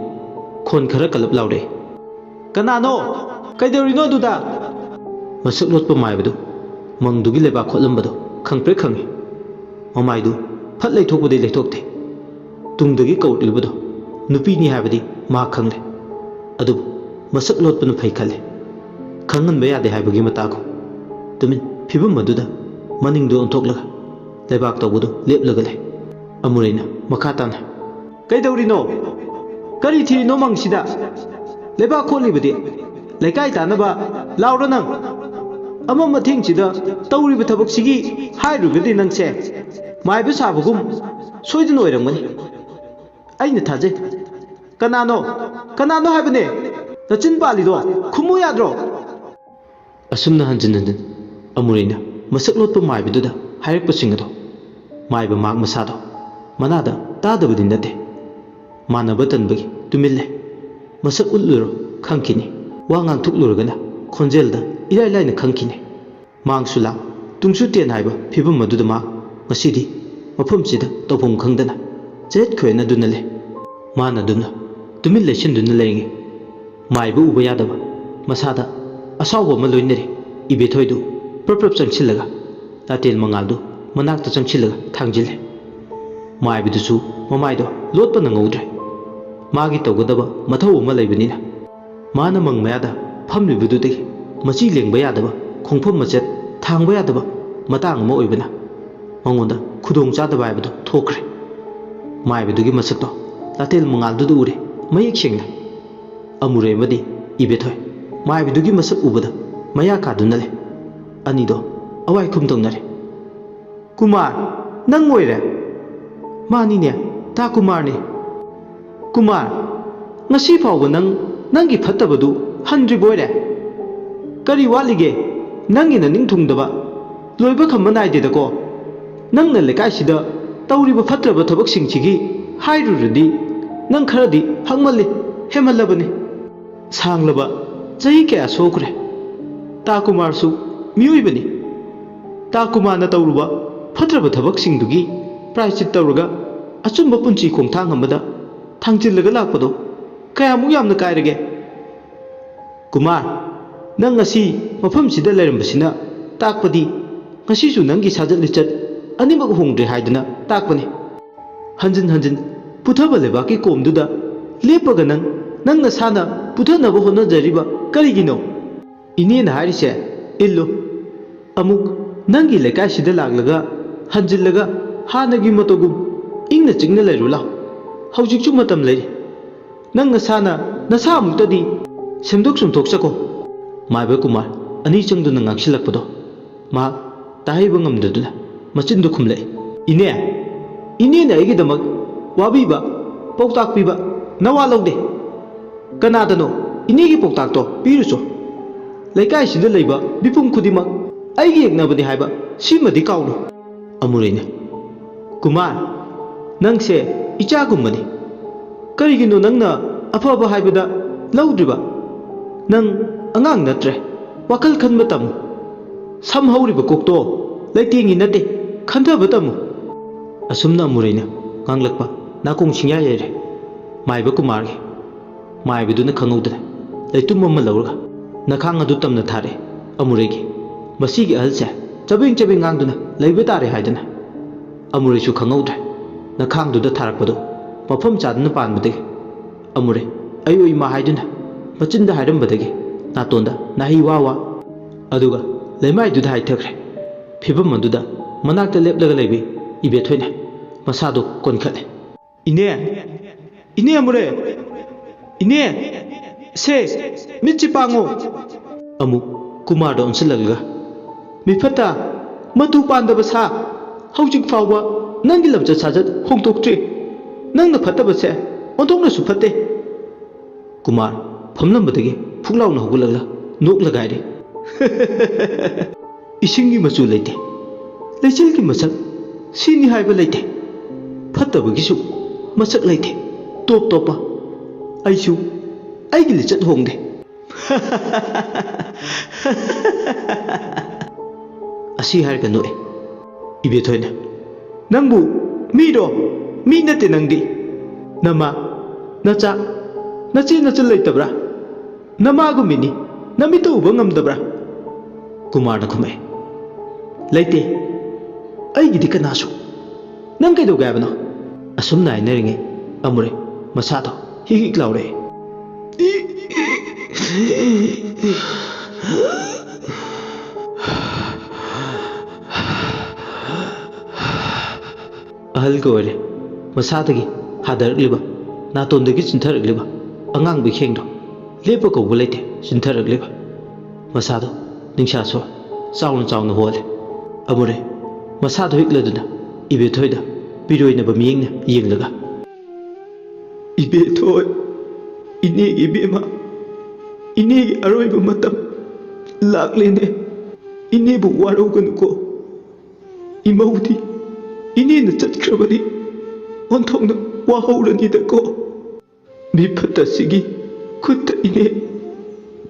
ꯈꯣꯟ ꯈꯔ ꯀꯜꯂꯞ ꯂꯥꯎꯔꯛꯏ꯫ "ꯀꯅꯥꯅꯣ? ꯀꯩꯗꯧꯔꯤꯅꯣ ꯑꯗꯨꯗ?" ꯃꯁꯛ ꯂꯣꯠꯄ ꯃꯥꯏꯕꯗꯨ ꯃꯪꯗꯨꯒꯤ ꯂꯩꯕꯥꯛ ꯈꯣꯠꯂꯝꯕꯗꯨ ꯈꯪꯄ꯭ꯔꯦꯛ ꯈꯪꯏ꯫ ꯃꯃꯥꯏꯗꯨ ꯐꯠ ꯂꯩꯊꯣꯛꯄꯗꯤ ꯂꯩꯊꯣꯛꯇꯦ꯫ ꯇꯨꯡꯗꯒꯤ ꯀꯧꯔꯛꯂꯤꯕꯗꯨ ꯅꯨꯄꯤꯅꯤ ꯍꯥꯏꯕꯗꯤ ꯃꯍꯥꯛ ꯈꯪꯂꯦ꯫ ꯑꯗꯨꯕꯨ ꯃꯁꯛ ꯂꯣꯠꯄꯅ ꯐꯩ ꯈꯜꯂꯦ꯫ ꯈꯪꯍꯟꯕ ꯌꯥꯗꯦ ꯍꯥꯏꯕꯒꯤ ꯃꯇꯥꯒꯨꯝ꯫ ꯇꯨꯃꯤꯟ ꯐꯤꯕꯝ ꯑꯗꯨꯗ ꯃꯅꯤꯡꯗ ꯑꯣꯟꯊꯣꯛꯂꯒ ꯂꯩꯕꯥꯛ ꯇꯧꯕꯗꯨ ꯂꯦꯞꯂꯒ ꯂꯩ꯫ ꯑꯃꯨꯔꯩꯅ ꯃꯈꯥ ꯇꯥꯅ, "ꯀꯩꯗꯧꯔꯤꯅꯣ? ꯀꯔꯤ ꯊꯤꯔꯤꯅꯣ ꯃꯪꯁꯤꯗ? ꯂꯩꯕꯥꯛ ꯈꯣꯠꯂꯤꯕꯗꯤ ꯂꯩꯀꯥꯏ ꯇꯥꯅꯕ ꯂꯥꯎꯔ ꯅꯪ? ꯑꯃꯝ ꯑꯊꯦꯡꯁꯤꯗ ꯇꯧꯔꯤꯕ ꯊꯕꯛꯁꯤꯒꯤ ꯍꯥꯏꯔꯨꯔꯒꯗꯤ ꯅꯪꯁꯦ ꯃꯥꯏꯕ ꯁꯥꯕꯒꯨꯝ ꯁꯣꯏꯗꯅ ꯑꯣꯏꯔꯝꯒꯅꯤ꯫ ꯑꯩꯅ ꯊꯥꯖꯩ꯫ ꯀꯅꯥꯅꯣ? ꯀꯅꯥꯅꯣ ꯍꯥꯏꯕꯅꯦ? ꯅꯆꯤꯟ ꯄꯥꯜꯂꯤꯗꯣ ꯈꯨꯝꯃꯨ ꯌꯥꯗ꯭ꯔꯣ?" ꯑꯁꯨꯝꯅ ꯍꯟꯖꯤꯟ ꯍꯟꯖꯤꯟ ꯑꯃꯨꯔꯩꯅ ꯃꯁꯛ ꯂꯣꯠꯄ ꯃꯥꯏꯕꯗꯨꯗ ꯍꯥꯏꯔꯛꯄꯁꯤꯡ ꯑꯗꯣ ꯃꯥꯏꯕ ꯃꯍꯥꯛ ꯃꯁꯥꯗꯣ ꯃꯅꯥꯗ ꯇꯥꯗꯕꯗꯤ ꯅꯠꯇꯦ꯫ ꯃꯥꯟꯅꯕ ꯇꯟꯕꯒꯤ ꯇꯨꯃꯤꯟ ꯂꯩ꯫ ꯃꯁꯛ ꯎꯠꯂꯨꯔꯣ ꯈꯪꯈꯤꯅꯤ꯫ ꯋꯥ ꯉꯥꯡꯊꯣꯛꯂꯨꯔꯒꯅ ꯈꯣꯟꯖꯦꯜꯗ ꯏꯔꯥꯏ ꯂꯥꯏꯅ ꯈꯪꯈꯤꯅꯤ꯫ ꯃꯥꯡꯁꯨ ꯂꯥꯡ, ꯇꯨꯡꯁꯨ ꯇꯦꯟ ꯍꯥꯏꯕ ꯐꯤꯕꯝ ꯑꯗꯨꯗ ꯃꯍꯥꯛ ꯉꯁꯤꯗꯤ ꯃꯐꯝꯁꯤꯗ ꯇꯧꯐꯝ ꯈꯪꯗꯅ ꯆꯌꯦꯠ ꯈꯣꯏꯌꯦꯠꯅꯗꯨꯅ ꯂꯩ꯫ ꯃꯥꯅ ꯑꯗꯨꯝꯅ ꯇꯨꯃꯤꯟ ꯂꯩꯁꯤꯟꯗꯨꯅ ꯂꯩꯔꯤꯉꯩ ꯃꯥꯏꯕ ꯎꯕ ꯌꯥꯗꯕ ꯃꯁꯥꯗ ꯑꯁꯥꯎꯕ ꯑꯃ ꯂꯣꯏꯅꯔꯤ꯫ ꯏꯕꯦꯊꯣꯏꯗꯨ ꯄ꯭ꯔꯞ ꯄ꯭ꯔꯞ ꯆꯪꯁꯤꯜꯂꯒ ꯂꯥꯇꯦꯟ ꯃꯉꯥꯜꯗꯨ ꯃꯅꯥꯛꯇ ꯆꯪꯁꯤꯜꯂꯒ ꯊꯥꯡꯖꯤꯜꯂꯦ꯫ ꯃꯥꯏꯕꯗꯨꯁꯨ ꯃꯃꯥꯏꯗꯣ ꯂꯣꯠꯄ ꯅꯪꯍꯧꯗ꯭ꯔꯦ꯫ ꯃꯥꯒꯤ ꯇꯧꯒꯗꯕ ꯃꯊꯧ ꯑꯃ ꯂꯩꯕꯅꯤꯅ꯫ ꯃꯥꯅ ꯃꯪ ꯃꯌꯥꯗ ꯐꯝꯂꯤꯕꯗꯨꯗꯒꯤ ꯃꯆꯤ ꯂꯦꯡꯕ ꯌꯥꯗꯕ, ꯈꯣꯡꯐꯝ ꯃꯆꯦꯠ ꯊꯥꯡꯕ ꯌꯥꯗꯕ ꯃꯇꯥꯡ ꯑꯃ ꯑꯣꯏꯕꯅ, ꯃꯉꯣꯟꯗ ꯈꯨꯗꯣꯡ ꯆꯥꯗꯕ ꯍꯥꯏꯕꯗꯨ ꯊꯣꯛꯈ꯭ꯔꯦ꯫ ꯃꯥꯏꯕꯗꯨꯒꯤ ꯃꯁꯛꯇꯣ ꯂꯥꯇꯦꯜ ꯃꯉꯥꯜꯗꯨꯗ ꯎꯔꯦ, ꯃꯌꯦꯛ ꯁꯦꯡꯅ꯫ ꯑꯃꯨꯔꯩ ꯑꯃꯗꯤ ꯏꯕꯦꯊꯣꯏ ꯃꯥꯏꯕꯗꯨꯒꯤ ꯃꯁꯛ ꯎꯕꯗ ꯃꯌꯥ ꯀꯥꯗꯨꯅ ꯂꯩ꯫ ꯑꯅꯤꯗꯣ ꯑꯋꯥꯏ ꯈꯨꯝ ꯇꯧꯅꯔꯦ꯫ "ꯀꯨꯃꯥꯔ, ꯅꯪ ꯑꯣꯏꯔꯦ?" "ꯃꯥꯅꯤꯅꯦ, ꯇꯥ ꯀꯨꯃꯥꯔꯅꯦ꯫" "ꯀꯨꯃꯥꯔ, ꯉꯁꯤ ꯐꯥꯎꯕ ꯅꯪ ꯅꯪꯒꯤ ꯐꯠꯇꯕꯗꯨ ꯍꯟꯗ꯭ꯔꯤꯕ ꯑꯣꯏꯔꯦ? ꯀꯔꯤ ꯋꯥꯠꯂꯤꯒꯦ ꯅꯪꯒꯤ ꯅꯅꯤꯡ ꯊꯨꯡꯗꯕ? ꯂꯣꯏꯕ ꯈꯝꯕ ꯅꯥꯏꯗꯦꯗꯀꯣ꯫ ꯅꯪꯅ ꯂꯩꯀꯥꯏꯁꯤꯗ ꯇꯧꯔꯤꯕ ꯐꯠꯇ꯭ꯔꯕ ꯊꯕꯛꯁꯤꯡꯁꯤꯒꯤ ꯍꯥꯏꯔꯨꯔꯗꯤ ꯅꯪ ꯈꯔꯗꯤ ꯍꯛꯃꯜꯂꯤ, ꯍꯦꯟꯃꯜꯂꯕꯅꯤ꯫ ꯁꯥꯡꯂꯕ ꯆꯍꯤ ꯀꯌꯥ ꯁꯣꯛꯈ꯭ꯔꯦ꯫ ꯇꯥ ꯀꯨꯃꯥꯔꯁꯨ ꯃꯤꯑꯣꯏꯕꯅꯤ꯫ ꯇꯥ ꯀꯨꯃꯥꯔꯅ ꯇꯧꯔꯨꯕ ꯐꯠꯇ꯭ꯔꯕ ꯊꯕꯛꯁꯤꯡꯗꯨꯒꯤ ꯄ꯭ꯔꯥꯏꯆꯤꯠ ꯇꯧꯔꯒ ꯑꯆꯨꯝꯕ ꯄꯨꯟꯁꯤ ꯈꯣꯡꯊꯥꯡ ꯑꯃꯗ ꯊꯥꯡꯖꯤꯜꯂꯒ ꯂꯥꯛꯄꯗꯣ ꯀꯌꯥꯃꯨꯛ ꯌꯥꯝꯅ ꯀꯥꯏꯔꯒꯦ? ꯀꯨꯃꯥꯔ, ꯅꯪ ꯉꯁꯤ ꯃꯐꯝꯁꯤꯗ ꯂꯩꯔꯝꯕꯁꯤꯅ ꯇꯥꯛꯄꯗꯤ ꯉꯁꯤꯁꯨ ꯅꯪꯒꯤ ꯁꯥꯖꯠ ꯂꯤꯆꯠ ꯑꯅꯤꯃꯛ ꯍꯣꯡꯗ꯭ꯔꯦ ꯍꯥꯏꯗꯨꯅ ꯇꯥꯛꯄꯅꯤ꯫ ꯍꯟꯖꯤꯟ ꯍꯟꯖꯤꯟ ꯄꯨꯊꯕ ꯂꯩꯕꯥꯛꯀꯤ ꯀꯣꯝꯗꯨꯗ ꯂꯦꯞꯄꯒ ꯅꯪ, ꯅꯪ ꯅꯁꯥꯅ ꯄꯨꯊꯅꯕ ꯍꯣꯠꯅꯖꯔꯤꯕ ꯀꯔꯤꯒꯤꯅꯣ?" "ꯏꯅꯦꯅ ꯍꯥꯏꯔꯤꯁꯦ ꯏꯜꯂꯨ꯫ ꯑꯃꯨꯛ ꯅꯪꯒꯤ ꯂꯩꯀꯥꯏꯁꯤꯗ ꯂꯥꯛꯂꯒ ꯍꯟꯖꯤꯜꯂꯒ ꯍꯥꯟꯅꯒꯤ ꯃꯇꯧꯒꯨꯝ ꯏꯪꯅ ꯆꯤꯛꯅ ꯂꯩꯔꯨ ꯂꯥꯎ꯫ ꯍꯧꯖꯤꯛꯁꯨ ꯃꯇꯝ ꯂꯩꯔꯤ꯫ ꯅꯪ ꯅꯁꯥꯅ ꯅꯁꯥ ꯑꯃꯨꯛꯇꯗꯤ ꯁꯦꯝꯗꯣꯛ ꯁꯨꯝꯊꯣꯛꯆꯀꯣ꯫" ꯃꯥꯏꯕ ꯀꯨꯃꯥꯔ ꯑꯅꯤ ꯆꯪꯗꯨꯅ ꯉꯥꯡꯁꯤꯜꯂꯛꯄꯗꯣ ꯃꯍꯥꯛ ꯇꯥꯍꯩꯕ ꯉꯝꯗꯗꯨꯅ ꯃꯆꯤꯟꯗꯨ ꯈꯨꯝꯂꯛꯏ꯫ "ꯏꯅꯦ, ꯏꯅꯦꯅ ꯑꯩꯒꯤꯗꯃꯛ ꯋꯥꯕꯤꯕ, ꯄꯥꯎꯇꯥꯛ ꯄꯤꯕ ꯅꯋꯥ ꯂꯧꯗꯦ꯫ ꯀꯅꯥꯗꯅꯣ ꯏꯅꯦꯒꯤ ꯄꯥꯎꯇꯥꯛꯇꯣ ꯄꯤꯔꯨꯆꯣ꯫ ꯂꯩꯀꯥꯏꯁꯤꯗ ꯂꯩꯕ ꯃꯤꯄꯨꯝ ꯈꯨꯗꯤꯡꯃꯛ ꯑꯩꯒꯤ ꯌꯦꯛꯅꯕꯅꯤ ꯍꯥꯏꯕ ꯁꯤꯃꯗꯤ ꯀꯥꯎꯅꯨ꯫" ꯑꯃꯨꯔꯩꯅ, "ꯀꯨꯃꯥꯔ, ꯅꯪꯁꯦ ꯏꯆꯥꯒꯨꯝꯕꯅꯤ꯫ ꯀꯔꯤꯒꯤꯅꯣ ꯅꯪꯅ ꯑꯐꯕ ꯍꯥꯏꯕꯗ ꯂꯧꯗ꯭ꯔꯤꯕ? ꯅꯪ ꯑꯉꯥꯡ ꯅꯠꯇ꯭ꯔꯦ꯫ ꯋꯥꯈꯜ ꯈꯟꯕ ꯇꯝꯃꯨ꯫ ꯁꯝ ꯍꯧꯔꯤꯕ ꯀꯣꯛꯇꯣ ꯂꯩꯇꯦꯡꯉꯤ ꯅꯠꯇꯦ, ꯈꯟꯊꯕ ꯇꯝꯃꯨ꯫" ꯑꯁꯨꯝꯅ ꯑꯃꯨꯔꯩꯅ ꯉꯥꯡꯂꯛꯄ ꯅꯥꯀꯣꯡ ꯁꯤꯡꯌꯥ ꯌꯩꯔꯦ ꯃꯥꯏꯕ ꯀꯨꯃꯥꯔꯒꯤ꯫ ꯃꯥꯏꯕꯗꯨꯅ ꯈꯪꯍꯧꯗꯅ ꯂꯩꯇꯨꯝ ꯑꯃ ꯂꯧꯔꯒ ꯅꯈꯥꯡ ꯑꯗꯨ ꯇꯝꯅ ꯊꯥꯔꯦ ꯑꯃꯨꯔꯩꯒꯤ꯫ ꯃꯁꯤꯒꯤ ꯑꯍꯜꯁꯦ ꯆꯕꯦꯡ ꯆꯕꯦꯡ ꯉꯥꯡꯗꯨꯅ ꯂꯩꯕ ꯇꯥꯔꯦ ꯍꯥꯏꯗꯅ꯫ ꯑꯃꯨꯔꯩꯁꯨ ꯈꯪꯍꯧꯗ꯭ꯔꯦ ꯅꯈꯥꯡꯗꯨꯗ ꯊꯥꯔꯛꯄꯗꯨ ꯃꯐꯝ ꯆꯥꯗꯅ ꯄꯥꯟꯕꯗꯒꯤ꯫ ꯑꯃꯨꯔꯦ ꯑꯌꯨ ꯏꯃꯥ ꯍꯥꯏꯗꯨꯅ ꯃꯆꯤꯟꯗ ꯍꯥꯏꯔꯝꯕꯗꯒꯤ ꯅꯥꯇꯣꯟꯗ ꯅꯥꯍꯤ ꯋꯥ ꯋꯥ, ꯑꯗꯨꯒ ꯂꯩꯃꯥꯏꯗꯨꯗ ꯍꯥꯏꯊꯈ꯭ꯔꯦ꯫ ꯐꯤꯕꯝ ꯑꯗꯨꯗ ꯃꯅꯥꯛꯇ ꯂꯦꯞꯂꯒ ꯂꯩꯕꯤ ꯏꯕꯦꯊꯣꯏꯅ ꯃꯁꯥꯗꯨ ꯀꯣꯟꯈꯠꯂꯦ꯫ "ꯏꯅꯦ, ꯏꯅꯦ ꯑꯃꯨꯔꯦ, ꯏꯅꯦ, ꯁꯦ, ꯃꯤꯠꯁꯤ ꯄꯥꯡꯉꯣ!" ꯑꯃꯨꯛ ꯀꯨꯃꯥꯔꯗ ꯑꯣꯟꯁꯤꯜꯂꯛꯂꯒ, "ꯃꯤꯐꯠꯇ, ꯃꯇꯨ ꯄꯥꯟꯗꯕ ꯁꯥ, ꯍꯧꯖꯤꯛ ꯐꯥꯎꯕ ꯅꯪꯒꯤ ꯂꯝꯆꯠ ꯁꯥꯖꯠ ꯍꯣꯡꯗꯣꯛꯇ꯭ꯔꯤ꯫ ꯅꯪꯅ ꯐꯠꯇꯕꯁꯦ ꯑꯣꯟꯊꯣꯛꯅꯁꯨ ꯐꯠꯇꯦ꯫" ꯀꯨꯃꯥꯔ ꯐꯝꯂꯝꯕꯗꯒꯤ ꯐꯨꯛ ꯂꯥꯎꯅ ꯍꯧꯒꯠꯂꯒ ꯅꯣꯛꯂꯒ ꯍꯥꯏꯔꯤ, "ꯏꯁꯤꯡꯒꯤ ꯃꯆꯨ ꯂꯩꯇꯦ, ꯂꯩꯆꯤꯜꯒꯤ ꯃꯁꯛ ꯁꯤꯅꯤ ꯍꯥꯏꯕ ꯂꯩꯇꯦ, ꯐꯠꯇꯕꯒꯤꯁꯨ ꯃꯁꯛ ꯂꯩꯇꯦ꯫ ꯇꯣꯞ ꯇꯣꯞꯄ ꯑꯩꯁꯨ ꯑꯩꯒꯤ ꯂꯤꯆꯠ ꯍꯣꯡꯗꯦ꯫" ꯑꯁꯤ ꯍꯥꯏꯔꯒ ꯅꯣꯛꯑꯦ꯫ ꯏꯕꯦꯊꯣꯏꯅ, "ꯅꯪꯕꯨ ꯃꯤꯔꯣ? ꯃꯤ ꯅꯠꯇꯦ ꯅꯪꯗꯤ꯫ ꯅꯃꯥ, ꯅꯆꯥ, ꯅꯆꯦ ꯅꯆꯜ ꯂꯩꯇꯕ꯭ꯔꯥ? ꯅꯃꯥꯒꯨꯝꯃꯤꯅꯤ, ꯅꯃꯤꯠꯇ ꯎꯕ ꯉꯝꯗꯕ꯭ꯔꯥ?" ꯀꯨꯃꯥꯔꯅ ꯈꯨꯝꯃꯛꯑꯦ, "ꯂꯩꯇꯦ, ꯑꯩꯒꯤꯗꯤ ꯀꯅꯥꯁꯨ꯫ ꯅꯪ ꯀꯩꯗꯧꯒꯦ ꯍꯥꯏꯕꯅꯣ?" ꯑꯁꯨꯝꯅ ꯍꯥꯏꯅꯔꯤꯉꯩ ꯑꯃꯨꯔꯦ ꯃꯁꯥꯗꯣ ꯍꯤꯛ ꯍꯤꯛ ꯂꯥꯎꯔꯛꯑꯦ꯫ ꯑꯍꯜꯒ ꯑꯣꯏꯔꯦ꯫ ꯃꯁꯥꯗꯒꯤ ꯍꯥꯗꯔꯛꯂꯤꯕ, ꯅꯥꯇꯣꯟꯗꯒꯤ ꯆꯤꯟꯊꯔꯛꯂꯤꯕ ꯑꯉꯥꯡꯕ ꯏꯈꯦꯡꯗꯣ ꯂꯦꯞꯄ ꯀꯧꯕ ꯂꯩꯇꯦ ꯆꯤꯟꯊꯔꯛꯂꯤꯕ꯫ ꯃꯁꯥꯗꯣ ꯅꯤꯡꯁꯥ ꯁꯣꯔ ꯆꯥꯎꯅ ꯆꯥꯎꯅ ꯍꯣꯜꯂꯦ꯫ ꯑꯃꯨꯔꯦ ꯃꯁꯥꯗꯣ ꯍꯤꯛꯂꯗꯨꯅ ꯏꯕꯦꯊꯣꯏꯗ ꯄꯤꯔꯣꯏꯅꯕ ꯃꯤꯠꯌꯦꯡꯅ ꯌꯦꯡꯂꯒ, "ꯏꯕꯦꯊꯣꯏ, ꯏꯅꯦꯒꯤ ꯏꯕꯦꯝꯃ, ꯏꯅꯦꯒꯤ ꯑꯔꯣꯏꯕ ꯃꯇꯝ ꯂꯥꯛꯂꯦꯅꯦ꯫ ꯏꯅꯦꯕꯨ ꯋꯥꯔꯧꯒꯅꯨꯀꯣ꯫ ꯏꯃꯧꯗꯤ ꯏꯅꯦꯅ ꯆꯠꯈ꯭ꯔꯕꯗꯤ ꯑꯣꯟꯊꯣꯛꯅ ꯋꯥꯍꯧꯔꯅꯤꯗꯀꯣ꯫ ꯃꯤꯐꯠꯇꯁꯤꯒꯤ ꯈꯨꯠꯇ ꯏꯅꯦ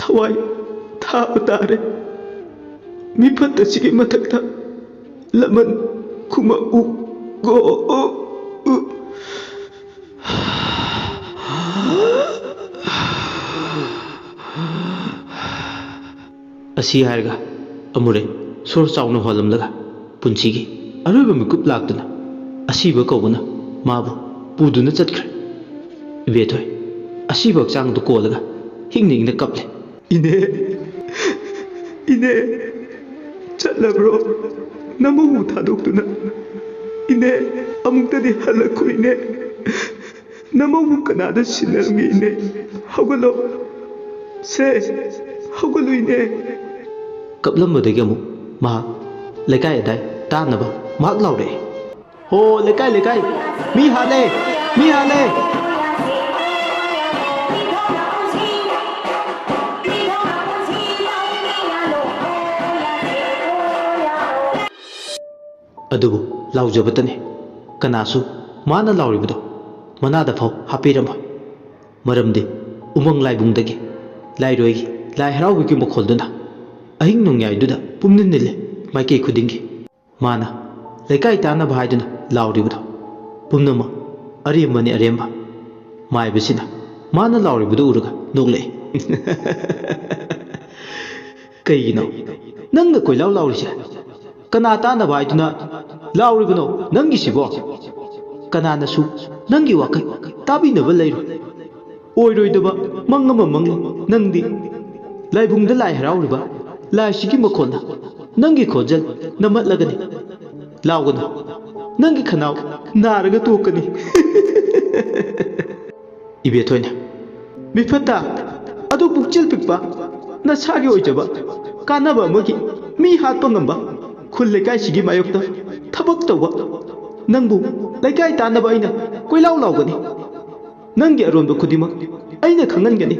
ꯊꯋꯥꯏ ꯊꯥꯕ ꯇꯥꯔꯦ꯫ ꯃꯤꯐꯠꯇꯁꯤꯒꯤ ꯃꯊꯛꯇ ꯂꯃꯟ ꯈꯨꯝꯃꯛꯎꯀꯣ꯫" ꯑꯁꯤ ꯍꯥꯏꯔꯒ ꯑꯃꯨꯔꯦ ꯁꯣꯔ ꯆꯥꯎꯅ ꯍꯣꯜꯂꯝꯂꯒ ꯄꯨꯟꯁꯤꯒꯤ ꯑꯔꯣꯏꯕ ꯃꯤꯀꯨꯞ ꯂꯥꯛꯇꯨꯅ ꯑꯁꯤꯕ ꯀꯧꯕꯅ ꯃꯥꯕꯨ ꯄꯨꯗꯨꯅ ꯆꯠꯈ꯭ꯔꯦ꯫ ꯏꯕꯦꯊꯣꯏ ꯑꯁꯤꯕ ꯍꯛꯆꯥꯡꯗꯨ ꯀꯣꯜꯂꯒ ꯍꯤꯡꯅ ꯍꯤꯡꯅ ꯀꯞꯂꯦ꯫ "ꯏꯅꯦ, ꯏꯅꯦ, ꯆꯠꯂꯕ꯭ꯔꯣ? ꯅꯃꯧꯕꯨ ꯊꯥꯗꯣꯛꯇꯨꯅ꯫ ꯏꯅꯦ, ꯑꯃꯨꯛꯇꯗꯤ ꯍꯜꯂꯛꯈꯣ ꯏꯅꯦ꯫ ꯅꯃꯧꯕꯨ ꯀꯅꯥꯗ ꯁꯤꯟꯅꯔꯝꯒꯦ ꯏꯅꯦ? ꯍꯧꯒꯠꯂꯣ꯫ ꯁꯦ, ꯍꯧꯒꯠꯂꯨ ꯏꯅꯦ꯫" ꯀꯞꯂꯝꯕꯗꯒꯤ ꯑꯃꯨꯛ ꯃꯍꯥꯛ ꯂꯩꯀꯥꯏ ꯑꯗꯥꯏ ꯇꯥꯅꯕ ꯃꯍꯥꯛ ꯂꯥꯎꯔꯛꯑꯦ꯫ "ꯍꯣ, ꯂꯩꯀꯥꯏ, ꯂꯩꯀꯥꯏ, ꯃꯤ ꯍꯥꯠꯂꯦ, ꯃꯤ ꯍꯥꯠꯂꯦ!" ꯑꯗꯨꯕꯨ ꯂꯥꯎꯖꯕꯇꯅꯤ, ꯀꯅꯥꯁꯨ ꯃꯥꯅ ꯂꯥꯎꯔꯤꯕꯗꯣ ꯃꯅꯥꯗ ꯐꯥꯎ ꯍꯥꯞꯄꯤꯔꯝꯃꯣꯏ꯫ ꯃꯔꯝꯗꯤ ꯎꯃꯪ ꯂꯥꯏꯕꯨꯡꯗꯒꯤ ꯂꯥꯏꯔꯣꯏꯒꯤ ꯂꯥꯏ ꯍꯔꯥꯎꯕꯒꯤ ꯃꯈꯣꯜꯗꯨꯅ ꯑꯍꯤꯡ ꯅꯣꯡꯌꯥꯏꯗꯨꯗ ꯄꯨꯝꯅꯤꯜ ꯅꯤꯜꯂꯤ꯫ ꯃꯥꯏꯀꯩ ꯈꯨꯗꯤꯡꯒꯤ ꯃꯥꯅ ꯂꯩꯀꯥꯏ ꯇꯥꯅꯕ ꯍꯥꯏꯗꯨꯅ ꯂꯥꯎꯔꯤꯕꯗꯣ ꯄꯨꯝꯅꯃꯛ ꯑꯔꯦꯝꯕꯅꯤ, ꯑꯔꯦꯝꯕ꯫ ꯃꯥꯏꯕꯁꯤꯅ ꯃꯥꯅ ꯂꯥꯎꯔꯤꯕꯗꯨ ꯎꯔꯒ ꯅꯣꯛꯂꯛꯏ꯫ "ꯀꯩꯒꯤꯅꯣ ꯅꯪꯅ ꯀꯣꯏꯂꯥꯎ ꯂꯥꯎꯔꯤꯁꯦ? ꯀꯅꯥ ꯇꯥꯅꯕ ꯍꯥꯏꯗꯨꯅ ꯂꯥꯎꯔꯤꯕꯅꯣ ꯅꯪꯒꯤꯁꯤꯕꯣ? ꯀꯅꯥꯅꯁꯨ ꯅꯪꯒꯤ ꯋꯥꯈꯜ ꯇꯥꯕꯤꯅꯕ ꯂꯩꯔꯣꯏ꯫ ꯑꯣꯏꯔꯣꯏꯗꯕ ꯃꯪ ꯑꯃ ꯃꯪꯉꯤ ꯅꯪꯗꯤ꯫ ꯂꯥꯏꯕꯨꯡꯗ ꯂꯥꯏ ꯍꯔꯥꯎꯔꯤꯕ ꯂꯥꯏꯁꯤꯒꯤ ꯃꯈꯣꯟꯅ ꯅꯪꯒꯤ ꯈꯣꯟꯖꯦꯜ ꯅꯝꯍꯠꯂꯒꯅꯤ꯫ ꯂꯥꯎꯒꯅꯨ, ꯅꯪꯒꯤ ꯈꯅꯥꯎ ꯅꯥꯔꯒ ꯇꯣꯛꯀꯅꯤ꯫" ꯏꯕꯦꯊꯣꯏꯅ, "ꯃꯤꯐꯠꯇ, ꯑꯗꯨ ꯄꯨꯛꯆꯦꯜ ꯄꯤꯛꯄ, ꯅꯁꯥꯒꯤ ꯑꯣꯏꯖꯕ ꯀꯥꯟꯅꯕ ꯑꯃꯒꯤ ꯃꯤ ꯍꯥꯠꯄ ꯉꯝꯕ, ꯈꯨꯜ ꯂꯩꯀꯥꯏꯁꯤꯒꯤ ꯃꯥꯌꯣꯛꯇ ꯊꯕꯛ ꯇꯧꯕ ꯅꯪꯕꯨ ꯂꯩꯀꯥꯏ ꯇꯥꯅꯕ ꯑꯩꯅ ꯀꯣꯏꯂꯥꯎ ꯂꯥꯎꯒꯅꯤ꯫ ꯅꯪꯒꯤ ꯑꯔꯣꯟꯕ ꯈꯨꯗꯤꯡꯃꯛ ꯑꯩꯅ ꯈꯪꯍꯟꯒꯅꯤ꯫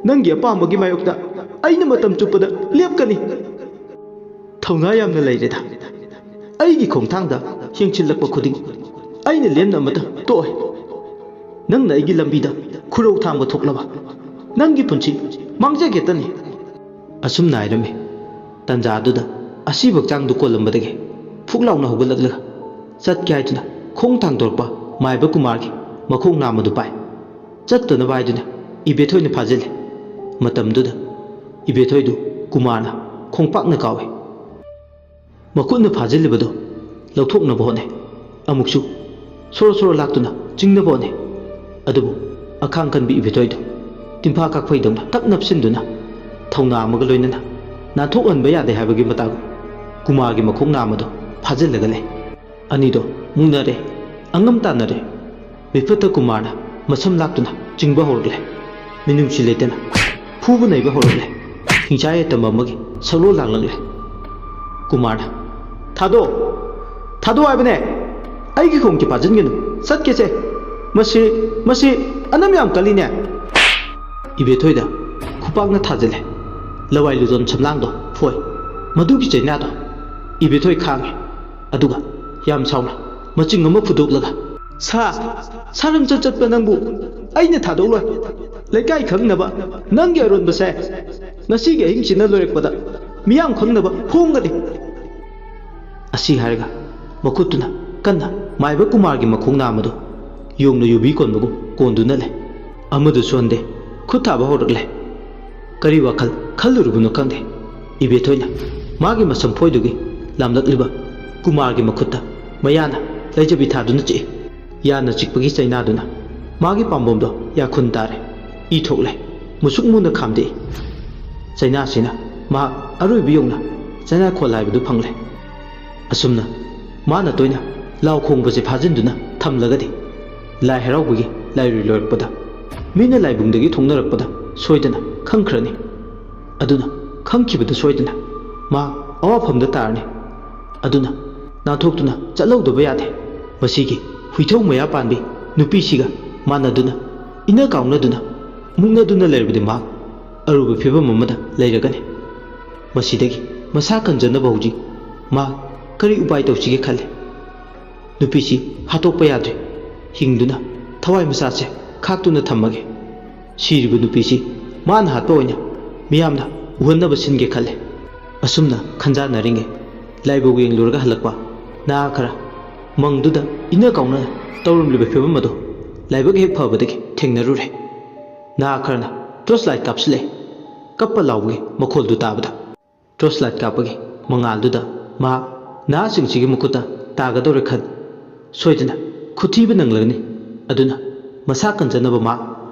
ꯅꯪꯒꯤ ꯑꯄꯥꯝꯕꯒꯤ ꯃꯥꯌꯣꯛꯇ ꯑꯩꯅ ꯃꯇꯝ ꯆꯨꯞꯄꯗ ꯂꯦꯞꯀꯅꯤ꯫ ꯊꯧꯅꯥ ꯌꯥꯝꯅ ꯂꯩꯔꯦꯗ꯫ ꯑꯩꯒꯤ ꯈꯣꯡꯊꯥꯡꯗ ꯌꯦꯡꯁꯤꯜꯂꯛꯄ ꯈꯨꯗꯤꯡ ꯑꯩꯅ ꯂꯦꯝꯅ ꯑꯃꯠꯇ ꯇꯣꯛꯑꯣꯏ꯫ ꯅꯪꯅ ꯑꯩꯒꯤ ꯂꯝꯕꯤꯗ ꯈꯨꯔꯧ ꯊꯥꯡꯕ ꯊꯣꯛꯂꯕ ꯅꯪꯒꯤ ꯄꯨꯟꯁꯤ ꯃꯥꯡꯖꯒꯦꯇꯅꯤ꯫" ꯑꯁꯨꯝꯅ ꯍꯥꯏꯔꯝꯃꯤ꯫ ꯇꯟꯖꯥꯗꯨꯗ ꯑꯁꯤꯕ ꯍꯛꯆꯥꯡꯗꯨ ꯀꯣꯜꯂꯝꯕꯗꯒꯤ ꯐꯨꯛ ꯂꯥꯎꯅ ꯍꯧꯒꯠꯂꯛꯂꯒ ꯆꯠꯀꯦ ꯍꯥꯏꯗꯨꯅ ꯈꯣꯡ ꯊꯥꯡꯗꯣꯔꯛꯄ ꯃꯥꯏꯕ ꯀꯨꯃꯥꯔꯒꯤ ꯃꯈꯣꯡ ꯅꯥꯝꯃꯗꯨ ꯄꯥꯏ꯫ ꯆꯠꯇꯅꯕ ꯍꯥꯏꯗꯨꯅ ꯏꯕꯦꯊꯣꯏꯅ ꯐꯥꯖꯤꯜꯂꯤ꯫ ꯃꯇꯝꯗꯨꯗ ꯏꯕꯦꯊꯣꯏꯗꯨ ꯀꯨꯃꯥꯔꯅ ꯈꯣꯡꯄꯥꯛꯅ ꯀꯥꯎꯏ꯫ ꯃꯈꯨꯠꯅ ꯐꯥꯖꯤꯜꯂꯤꯕꯗꯨ ꯂꯧꯊꯣꯛꯅꯕ ꯍꯣꯠꯅꯩ꯫ ꯑꯃꯨꯛꯁꯨ ꯁꯣꯔꯣ ꯁꯣꯔꯣ ꯂꯥꯛꯇꯨꯅ ꯆꯤꯡꯅꯕ ꯍꯣꯠꯅꯩ꯫ ꯑꯗꯨꯕꯨ ꯑꯈꯥꯡ ꯀꯟꯕꯤ ꯏꯕꯦꯊꯣꯏꯗꯨ ꯇꯤꯟꯐꯥ ꯀꯥꯞꯐꯩꯗꯧꯅ ꯇꯛ ꯅꯞꯁꯤꯟꯗꯨꯅ, ꯊꯧꯅꯥ ꯑꯃꯒ ꯂꯣꯏꯅꯅ ꯅꯥꯟꯊꯣꯛꯍꯟꯕ ꯌꯥꯗꯦ ꯍꯥꯏꯕꯒꯤ ꯃꯇꯥꯒꯨꯝ ꯀꯨꯃꯥꯔꯒꯤ ꯃꯈꯣꯡ ꯅꯥꯝꯃꯗꯨ ꯐꯥꯖꯤꯜꯂꯒ ꯂꯩ꯫ ꯑꯅꯤꯗꯣ ꯃꯨꯛꯅꯔꯦ, ꯑꯉꯝ ꯇꯥꯟꯅꯔꯦ꯫ ꯃꯤꯐꯠꯇ ꯀꯨꯃꯥꯔꯅ ꯃꯁꯝ ꯂꯥꯛꯇꯨꯅ ꯆꯤꯡꯕ ꯍꯧꯔꯛꯂꯦ꯫ ꯃꯤꯅꯨꯡꯁꯤ ꯂꯩꯇꯅ ꯐꯨꯕ ꯅꯩꯕ ꯍꯧꯔꯛꯂꯦ꯫ ꯍꯤꯡꯁꯥ ꯌꯥꯏꯇꯝꯕ ꯑꯃꯒꯤ ꯁꯛꯂꯣꯟ ꯂꯥꯡꯂꯛꯂꯦ꯫ ꯀꯨꯃꯥꯔꯅ, "ꯊꯥꯗꯣꯛ! ꯊꯥꯗꯣꯛ ꯍꯥꯏꯕꯅꯦ! ꯑꯩꯒꯤ ꯈꯣꯡꯁꯦ ꯐꯥꯖꯤꯟꯒꯅꯨ! ꯆꯠꯀꯦꯁꯦ! ꯃꯁꯤ, ꯃꯁꯤ ꯑꯅꯝ ꯌꯥꯝ ꯀꯜꯂꯤꯅꯦ!" ꯏꯕꯦꯊꯣꯏꯗ ꯈꯨꯄꯥꯛꯅ ꯊꯥꯖꯤꯜꯂꯦ꯫ ꯂꯋꯥꯏ ꯂꯨꯗꯣꯟ ꯁꯝꯂꯥꯡꯗꯣ ꯐꯣꯏ꯫ ꯃꯗꯨꯒꯤ ꯆꯩꯅꯥꯗꯣ ꯏꯕꯦꯊꯣꯏ ꯈꯥꯡꯉꯦ꯫ ꯑꯗꯨꯒ ꯌꯥꯝ ꯁꯥꯎꯅ ꯃꯆꯤꯡ ꯑꯃ ꯐꯨꯗꯣꯛꯂꯒ, "ꯁꯥ, ꯁꯥꯔꯝꯆꯠ ꯆꯠꯄ ꯅꯪꯕꯨ ꯑꯩꯅ ꯊꯥꯗꯣꯛꯂꯣꯏ꯫ ꯂꯩꯀꯥꯏ ꯈꯪꯅꯕ ꯅꯪꯒꯤ ꯑꯔꯣꯟꯕꯁꯦ ꯉꯁꯤꯒꯤ ꯑꯍꯤꯡꯁꯤꯅ ꯂꯣꯏꯔꯛꯄꯗ ꯃꯤꯌꯥꯝ ꯈꯪꯅꯕ ꯐꯣꯡꯒꯅꯤ!" ꯑꯁꯤ ꯍꯥꯏꯔꯒ ꯃꯈꯨꯠꯇꯨꯅ ꯀꯟꯅ ꯃꯥꯏꯕ ꯀꯨꯃꯥꯔꯒꯤ ꯃꯈꯣꯡ ꯅꯥꯝꯃꯗꯨ ꯌꯣꯡꯅ ꯌꯨꯕꯤ ꯀꯣꯟꯕꯒꯨꯝ ꯀꯣꯟꯗꯨꯅ ꯂꯩ꯫ ꯑꯃꯗꯨ ꯁꯣꯟꯗꯦ, ꯈꯨꯠ ꯊꯥꯕ ꯍꯧꯔꯛꯂꯦ꯫ ꯀꯔꯤ ꯋꯥꯈꯜ ꯈꯜꯂꯨꯔꯕꯅꯣ ꯈꯪꯗꯦ꯫ ꯏꯕꯦꯊꯣꯏꯅ ꯃꯥꯒꯤ ꯃꯁꯝꯐꯣꯏꯗꯨꯒꯤ ꯂꯥꯝꯂꯛꯂꯤꯕ ꯀꯨꯃꯥꯔꯒꯤ ꯃꯈꯨꯠꯇ ꯃꯌꯥꯅ ꯂꯩꯖꯕꯤ ꯊꯥꯗꯨꯅ ꯆꯤꯛꯏ꯫ ꯌꯥꯅ ꯆꯤꯛꯄꯒꯤ ꯆꯩꯅꯥꯗꯨꯅ ꯃꯥꯒꯤ ꯄꯥꯝꯕꯣꯝꯗꯣ ꯌꯥꯈꯨꯟ ꯇꯥꯔꯦ꯫ ꯏ ꯊꯣꯛꯂꯦ꯫ ꯃꯨꯁꯨꯛ ꯃꯨꯅ ꯈꯥꯝꯗꯦꯛꯏ꯫ ꯆꯩꯅꯥꯁꯤꯅ ꯃꯍꯥꯛ ꯑꯔꯣꯏꯕ ꯌꯧꯅ ꯆꯩꯅꯥꯈꯣꯜ ꯍꯥꯏꯕꯗꯨ ꯐꯪꯂꯦ꯫ ꯑꯁꯨꯝꯅ ꯃꯥꯅ ꯇꯣꯏꯅ ꯂꯥꯎ ꯈꯣꯡꯕꯁꯦ ꯐꯥꯖꯤꯟꯗꯨꯅ ꯊꯝꯂꯒꯗꯤ ꯂꯥꯏ ꯍꯔꯥꯎꯕꯒꯤ ꯂꯥꯏꯔꯨꯏ ꯂꯣꯏꯔꯛꯄꯗ ꯃꯤꯅ ꯂꯥꯏꯕꯨꯡꯗꯒꯤ ꯊꯣꯛꯅꯔꯛꯄꯗ ꯁꯣꯏꯗꯅ ꯈꯪꯈ꯭ꯔꯅꯤ꯫ ꯑꯗꯨꯅ ꯈꯪꯈꯤꯕꯗ ꯁꯣꯏꯗꯅ ꯃꯍꯥꯛ ꯑꯋꯥꯐꯝꯗ ꯇꯥꯔꯅꯤ꯫ ꯑꯗꯨꯅ ꯅꯥꯟꯊꯣꯛꯇꯨꯅ ꯆꯠꯍꯧꯗꯕ ꯌꯥꯗꯦ꯫ ꯃꯁꯤꯒꯤ ꯍꯨꯏꯊꯧ ꯃꯌꯥ ꯄꯥꯟꯕꯤ ꯅꯨꯄꯤꯁꯤꯒ ꯃꯥꯟꯅꯗꯨꯅ, ꯏꯅ ꯀꯥꯎꯅꯗꯨꯅ, ꯃꯨꯛꯅꯗꯨꯅ ꯂꯩꯔꯕꯗꯤ ꯃꯍꯥꯛ ꯑꯔꯨꯕ ꯐꯤꯕꯝ ꯑꯃꯗ ꯂꯩꯔꯒꯅꯤ꯫ ꯃꯁꯤꯗꯒꯤ ꯃꯁꯥ ꯀꯟꯖꯅꯕ ꯍꯧꯖꯤꯛ ꯃꯍꯥꯛ ꯀꯔꯤ ꯎꯄꯥꯏ ꯇꯧꯁꯤꯒꯦ ꯈꯜꯂꯤ꯫ ꯅꯨꯄꯤꯁꯤ ꯍꯥꯠꯇꯣꯛꯄ ꯌꯥꯗ꯭ꯔꯦ꯫ ꯍꯤꯡꯗꯨꯅ ꯊꯋꯥꯏ ꯃꯆꯥꯁꯦ ꯈꯥꯛꯇꯨꯅ ꯊꯝꯃꯒꯦ꯫ ꯁꯤꯔꯤꯕ ꯅꯨꯄꯤꯁꯤ ꯃꯥꯅ ꯍꯥꯠꯄ ꯑꯣꯏꯅ ꯃꯤꯌꯥꯝꯅ ꯎꯍꯟꯅꯕ ꯁꯤꯟꯒꯦ ꯈꯜꯂꯦ꯫ ꯑꯁꯨꯝꯅ ꯈꯟꯖꯥꯟꯅꯔꯤꯉꯩ ꯂꯥꯏꯕꯧ ꯌꯦꯡꯂꯨꯔꯒ ꯍꯜꯂꯛꯄ ꯅꯍꯥ ꯈꯔ ꯃꯪꯗꯨꯗ ꯏꯅ ꯀꯥꯎꯅ ꯇꯧꯔꯝꯂꯤꯕ ꯐꯤꯕꯝ ꯑꯗꯨ ꯂꯥꯏꯕꯛ ꯍꯦꯛ ꯐꯕꯗꯒꯤ ꯊꯦꯡꯅꯔꯨꯔꯦ꯫ ꯅꯍꯥ ꯈꯔꯅ ꯇꯣꯔꯆ ꯂꯥꯏꯠ ꯀꯥꯞꯁꯤꯜꯂꯦ꯫ ꯀꯞꯄ ꯂꯥꯎꯕꯒꯤ ꯃꯈꯣꯜꯗꯨ ꯇꯥꯕꯗ ꯇꯣꯔꯆ ꯂꯥꯏꯠ ꯀꯥꯞꯄꯒꯤ ꯃꯉꯥꯜꯗꯨꯗ ꯃꯍꯥꯛ ꯅꯍꯥꯁꯤꯡꯁꯤꯒꯤ ꯃꯈꯨꯠꯇ ꯇꯥꯒꯗꯧꯔꯦ ꯈꯟ ꯁꯣꯏꯗꯅ ꯈꯨꯊꯤꯕ ꯅꯪꯂꯒꯅꯤ꯫ ꯑꯗꯨꯅ ꯃꯁꯥ ꯀꯟꯖꯅꯕ ꯃꯍꯥꯛ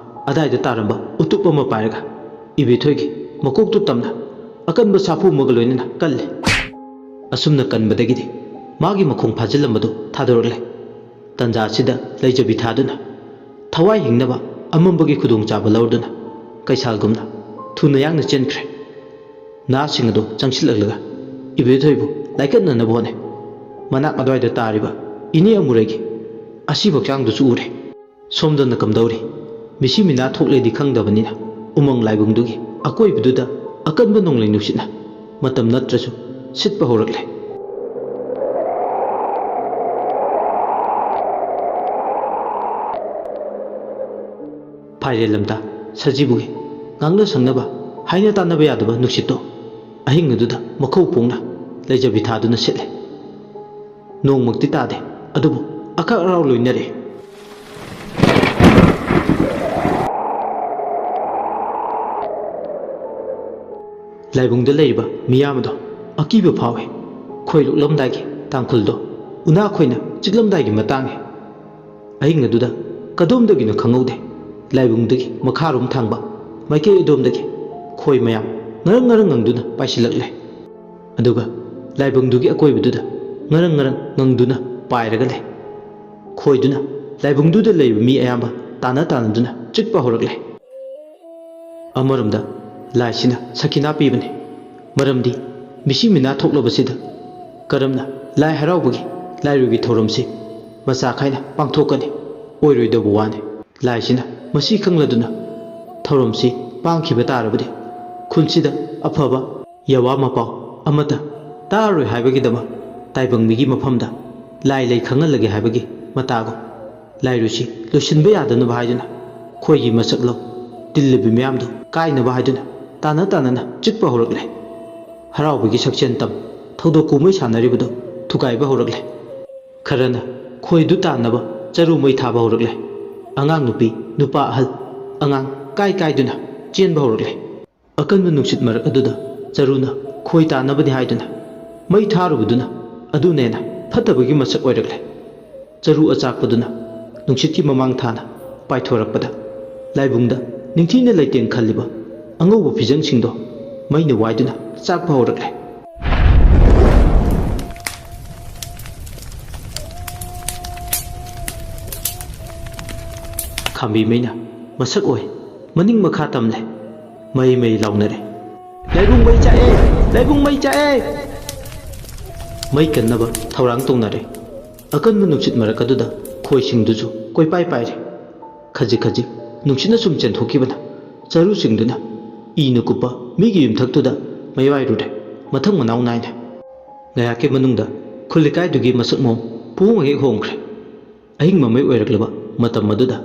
ꯑꯗꯥꯏꯗ ꯇꯥꯔꯝꯕ ꯎꯇꯨꯞ ꯑꯃ ꯄꯥꯏꯔꯒ ꯏꯕꯦꯊꯣꯏꯒꯤ ꯃꯀꯣꯛꯇꯨ ꯇꯝꯅ ꯑꯀꯟꯕ ꯁꯥꯐꯨ ꯑꯃꯒ ꯂꯣꯏꯅꯅ ꯀꯜꯂꯦ꯫ ꯑꯁꯨꯝꯅ ꯀꯟꯕꯗꯒꯤꯗꯤ ꯃꯥꯒꯤ ꯃꯈꯣꯡ ꯐꯥꯖꯤꯜꯂꯝꯕꯗꯨ ꯊꯥꯗꯣꯔꯛꯂꯦ꯫ ꯇꯟꯖꯥ ꯑꯁꯤꯗ ꯂꯩꯖꯕꯤ ꯊꯥꯗꯨꯅ ꯊꯋꯥꯏ ꯍꯤꯡꯅꯕ ꯑꯃꯝꯕꯒꯤ ꯈꯨꯗꯣꯡꯆꯥꯕ ꯂꯧꯔꯗꯨꯅ ꯀꯩꯁꯥꯜꯒꯨꯝꯅ ꯊꯨꯅ ꯌꯥꯡꯅ ꯆꯦꯟꯈ꯭ꯔꯦ꯫ ꯅꯥꯁꯤꯡ ꯑꯗꯨ ꯆꯪꯁꯤꯜꯂꯛꯂꯒ ꯏꯕꯦꯊꯣꯏꯕꯨ ꯂꯥꯏꯀꯠꯅꯅꯕ ꯍꯣꯠꯅꯩ꯫ ꯃꯅꯥꯛ ꯑꯗꯨꯋꯥꯏꯗ ꯇꯥꯔꯤꯕ ꯏꯅꯦ ꯑꯃꯨꯔꯩꯒꯤ ꯑꯁꯤꯕ ꯍꯛꯆꯥꯡꯗꯨꯁꯨ ꯎꯔꯦ꯫ ꯁꯣꯝꯗꯅ ꯀꯝꯗꯧꯔꯤ? ꯃꯤꯁꯤ ꯃꯤꯅꯥ ꯊꯣꯛꯂꯦꯗꯤ ꯈꯪꯗꯕꯅꯤꯅ ꯎꯃꯪ ꯂꯥꯏꯕꯨꯡꯗꯨꯒꯤ ꯑꯀꯣꯏꯕꯗꯨꯗ ꯑꯀꯟꯕ ꯅꯣꯡꯂꯩ ꯅꯨꯡꯁꯤꯠꯅ ꯃꯇꯝ ꯅꯠꯇ꯭ꯔꯁꯨ ꯁꯤꯠꯄ ꯍꯧꯔꯛꯂꯦ꯫ ꯐꯥꯏꯔꯦꯜ ꯂꯝꯇꯥ ꯁꯖꯤꯕꯨꯒꯤ ꯉꯥꯡꯅ ꯁꯪꯅꯕ, ꯍꯥꯏꯅ ꯇꯥꯟꯅꯕ ꯌꯥꯗꯕ ꯅꯨꯡꯁꯤꯠꯇꯣ ꯑꯍꯤꯡ ꯑꯗꯨꯗ ꯃꯈꯧ ꯄꯣꯡꯅ ꯂꯩꯖꯕꯤ ꯊꯥꯗꯨꯅ ꯁꯤꯠꯂꯦ꯫ ꯅꯣꯡꯃꯛꯇꯤ ꯇꯥꯗꯦ, ꯑꯗꯨꯕꯨ ꯑꯀꯛ ꯑꯔꯥꯎ ꯂꯣꯏꯅꯔꯦ꯫ ꯂꯥꯏꯕꯨꯡꯗ ꯂꯩꯔꯤꯕ ꯃꯤꯌꯥꯝ ꯑꯗꯣ ꯑꯀꯤꯕ ꯐꯥꯎꯏ꯫ ꯈꯣꯏ ꯂꯣꯛꯂꯝꯗꯥꯏꯒꯤ ꯇꯥꯡꯈꯨꯜꯗꯣ ꯎꯅꯥꯈꯣꯏꯅ ꯆꯤꯛꯂꯝꯗꯥꯏꯒꯤ ꯃꯇꯥꯡꯅꯤ꯫ ꯑꯍꯤꯡ ꯑꯗꯨꯗ ꯀꯗꯣꯝꯗꯒꯤꯅꯣ ꯈꯪꯍꯧꯗꯦ, ꯂꯥꯏꯕꯨꯡꯗꯒꯤ ꯃꯈꯥꯔꯣꯝ ꯊꯥꯡꯕ ꯃꯥꯏꯀꯩ ꯑꯗꯣꯝꯗꯒꯤ ꯈꯣꯏ ꯃꯌꯥꯝ ꯉꯔꯪ ꯉꯔꯪ ꯉꯪꯗꯨꯅ ꯄꯥꯏꯁꯤꯜꯂꯛꯂꯦ꯫ ꯑꯗꯨꯒ ꯂꯥꯏꯕꯨꯡꯗꯨꯒꯤ ꯑꯀꯣꯏꯕꯗꯨꯗ ꯉꯔꯪ ꯉꯔꯪ ꯉꯪꯗꯨꯅ ꯄꯥꯏꯔꯒ ꯂꯩ꯫ ꯈꯣꯏꯗꯨꯅ ꯂꯥꯏꯕꯨꯡꯗꯨꯗ ꯂꯩꯕ ꯃꯤ ꯑꯌꯥꯝꯕ ꯇꯥꯟꯅ ꯇꯥꯟꯅꯗꯨꯅ ꯆꯤꯛꯄ ꯍꯧꯔꯛꯂꯦ꯫ ꯑꯃꯔꯣꯝꯗ ꯂꯥꯏꯁꯤꯅ ꯁꯈꯤꯅꯥ ꯄꯤꯕꯅꯤ꯫ ꯃꯔꯝꯗꯤ ꯃꯤꯁꯤ ꯃꯤꯅꯥ ꯊꯣꯛꯂꯕꯁꯤꯗ ꯀꯔꯝꯅ ꯂꯥꯏ ꯍꯔꯥꯎꯕꯒꯤ ꯂꯥꯏꯔꯣꯏꯒꯤ ꯊꯧꯔꯝꯁꯤ ꯃꯆꯥ ꯈꯥꯏꯅ ꯄꯥꯡꯊꯣꯛꯀꯅꯤ? ꯑꯣꯏꯔꯣꯏꯗꯧꯕ ꯋꯥꯅꯤ꯫ ꯂꯥꯏꯁꯤꯅ ꯃꯁꯤ ꯈꯪꯂꯗꯨꯅ ꯊꯧꯔꯝꯁꯤ ꯄꯥꯡꯈꯤꯕ ꯇꯥꯔꯕꯗꯤ ꯈꯨꯟꯁꯤꯗ ꯑꯐꯕ ꯌꯥꯋꯥ ꯃꯄꯥꯎ ꯑꯃꯠꯇ ꯇꯥꯔꯔꯣꯏ ꯍꯥꯏꯕꯒꯤꯗꯃꯛ ꯇꯥꯏꯕꯪ ꯃꯤꯒꯤ ꯃꯐꯝꯗ ꯂꯥꯏ ꯂꯩ ꯈꯪꯍꯜꯂꯒꯦ ꯍꯥꯏꯕꯒꯤ ꯃꯇꯥꯒꯨꯝ ꯂꯥꯏꯔꯨꯁꯤ ꯂꯣꯏꯁꯤꯟꯕ ꯌꯥꯗꯅꯕ ꯍꯥꯏꯗꯨꯅ ꯈꯣꯏꯒꯤ ꯃꯁꯛ ꯂꯧ ꯇꯤꯜꯂꯤꯕꯤ ꯃꯌꯥꯝꯗꯨ ꯀꯥꯏꯅꯕ ꯍꯥꯏꯗꯨꯅ ꯇꯥꯟꯅ ꯇꯥꯟꯅꯅ ꯆꯤꯛꯄ ꯍꯧꯔꯛꯂꯦ꯫ ꯍꯔꯥꯎꯕꯒꯤ ꯁꯛꯆꯦꯟ ꯇꯝ ꯊꯧꯗꯣꯛ ꯀꯨꯝꯍꯩ ꯁꯥꯟꯅꯔꯤꯕꯗꯨ ꯊꯨꯒꯥꯏꯕ ꯍꯧꯔꯛꯂꯦ꯫ ꯈꯔꯅ ꯈꯣꯏꯗꯨ ꯇꯥꯟꯅꯕ ꯆꯔꯨ ꯃꯩ ꯊꯥꯕ ꯍꯧꯔꯛꯂꯦ꯫ ꯑꯉꯥꯡ ꯅꯨꯄꯤ, ꯅꯨꯄꯥ ꯑꯍꯜ, ꯑꯉꯥꯡ ꯀꯥꯏ ꯀꯥꯏꯗꯨꯅ ꯆꯦꯟꯕ ꯍꯧꯔꯛꯂꯦ꯫ ꯑꯀꯟꯕ ꯅꯨꯡꯁꯤꯠ ꯃꯔꯛ ꯑꯗꯨꯗ ꯆꯔꯨꯅ ꯈꯣꯏ ꯇꯥꯟꯅꯕꯅꯤ ꯍꯥꯏꯗꯨꯅ ꯃꯩ ꯊꯥꯔꯨꯕꯗꯨꯅ ꯑꯗꯨꯅ ꯍꯦꯟꯅ ꯐꯠꯇꯕꯒꯤ ꯃꯁꯛ ꯑꯣꯏꯔꯛꯂꯦ꯫ ꯆꯔꯨ ꯑꯆꯥꯛꯄꯗꯨꯅ ꯅꯨꯡꯁꯤꯠꯀꯤ ꯃꯃꯥꯡ ꯊꯥꯅ ꯄꯥꯏꯊꯣꯔꯛꯄꯗ ꯂꯥꯏꯕꯨꯡꯗ ꯅꯤꯡꯊꯤꯅ ꯂꯩꯇꯦꯡ ꯈꯜꯂꯤꯕ ꯑꯉꯧꯕ ꯐꯤꯖꯪꯁꯤꯡꯗꯣ ꯃꯩꯅ ꯋꯥꯏꯗꯨꯅ ꯆꯥꯛꯄ ꯍꯧꯔꯛꯂꯦ꯫ ꯈꯥꯝꯕꯤ ꯃꯩꯅ ꯃꯁꯛ ꯑꯣꯏ ꯃꯅꯤꯡ ꯃꯈꯥ ꯇꯝꯂꯦ꯫ ꯃꯩ ꯃꯩ ꯂꯥꯎꯅꯔꯦ꯫ "ꯂꯥꯏꯕꯨꯡ ꯃꯩ ꯆꯥꯛꯑꯦ! ꯂꯥꯏꯕꯨꯡ ꯃꯩ ꯆꯥꯛꯑꯦ!" ꯃꯩ ꯀꯟꯅꯕ ꯊꯧꯔꯥꯡ ꯇꯧꯅꯔꯦ꯫ ꯑꯀꯟꯕ ꯅꯨꯡꯁꯤꯠ ꯃꯔꯛ ꯑꯗꯨꯗ ꯈꯣꯏꯁꯤꯡꯗꯨꯁꯨ ꯀꯣꯏꯄꯥꯏ ꯄꯥꯏꯔꯦ꯫ ꯈꯖꯤꯛ ꯈꯖꯤꯛ ꯅꯨꯡꯁꯤꯠꯅ ꯁꯨꯝ ꯆꯦꯟꯊꯣꯛꯈꯤꯕꯅ ꯆꯔꯨꯁꯤꯡꯗꯨꯅ ꯏꯅ ꯀꯨꯞꯄ ꯃꯤꯒꯤ ꯌꯨꯝꯊꯛꯇꯨꯗ ꯃꯩ ꯋꯥꯏꯔꯨꯔꯦ, ꯃꯊꯪ ꯃꯅꯥꯎ ꯅꯥꯏꯅ꯫ ꯉꯥꯏꯍꯥꯛꯀꯤ ꯃꯅꯨꯡꯗ ꯈꯨꯜ ꯂꯩꯀꯥꯏꯗꯨꯒꯤ ꯃꯁꯛ ꯃꯑꯣꯡ ꯄꯨꯡꯍꯣꯡ ꯍꯦꯛ ꯍꯣꯡꯈ꯭ꯔꯦ꯫ ꯑꯍꯤꯡ ꯃꯃꯩ ꯑꯣꯏꯔꯛꯂꯕ ꯃꯇꯝ ꯑꯗꯨꯗ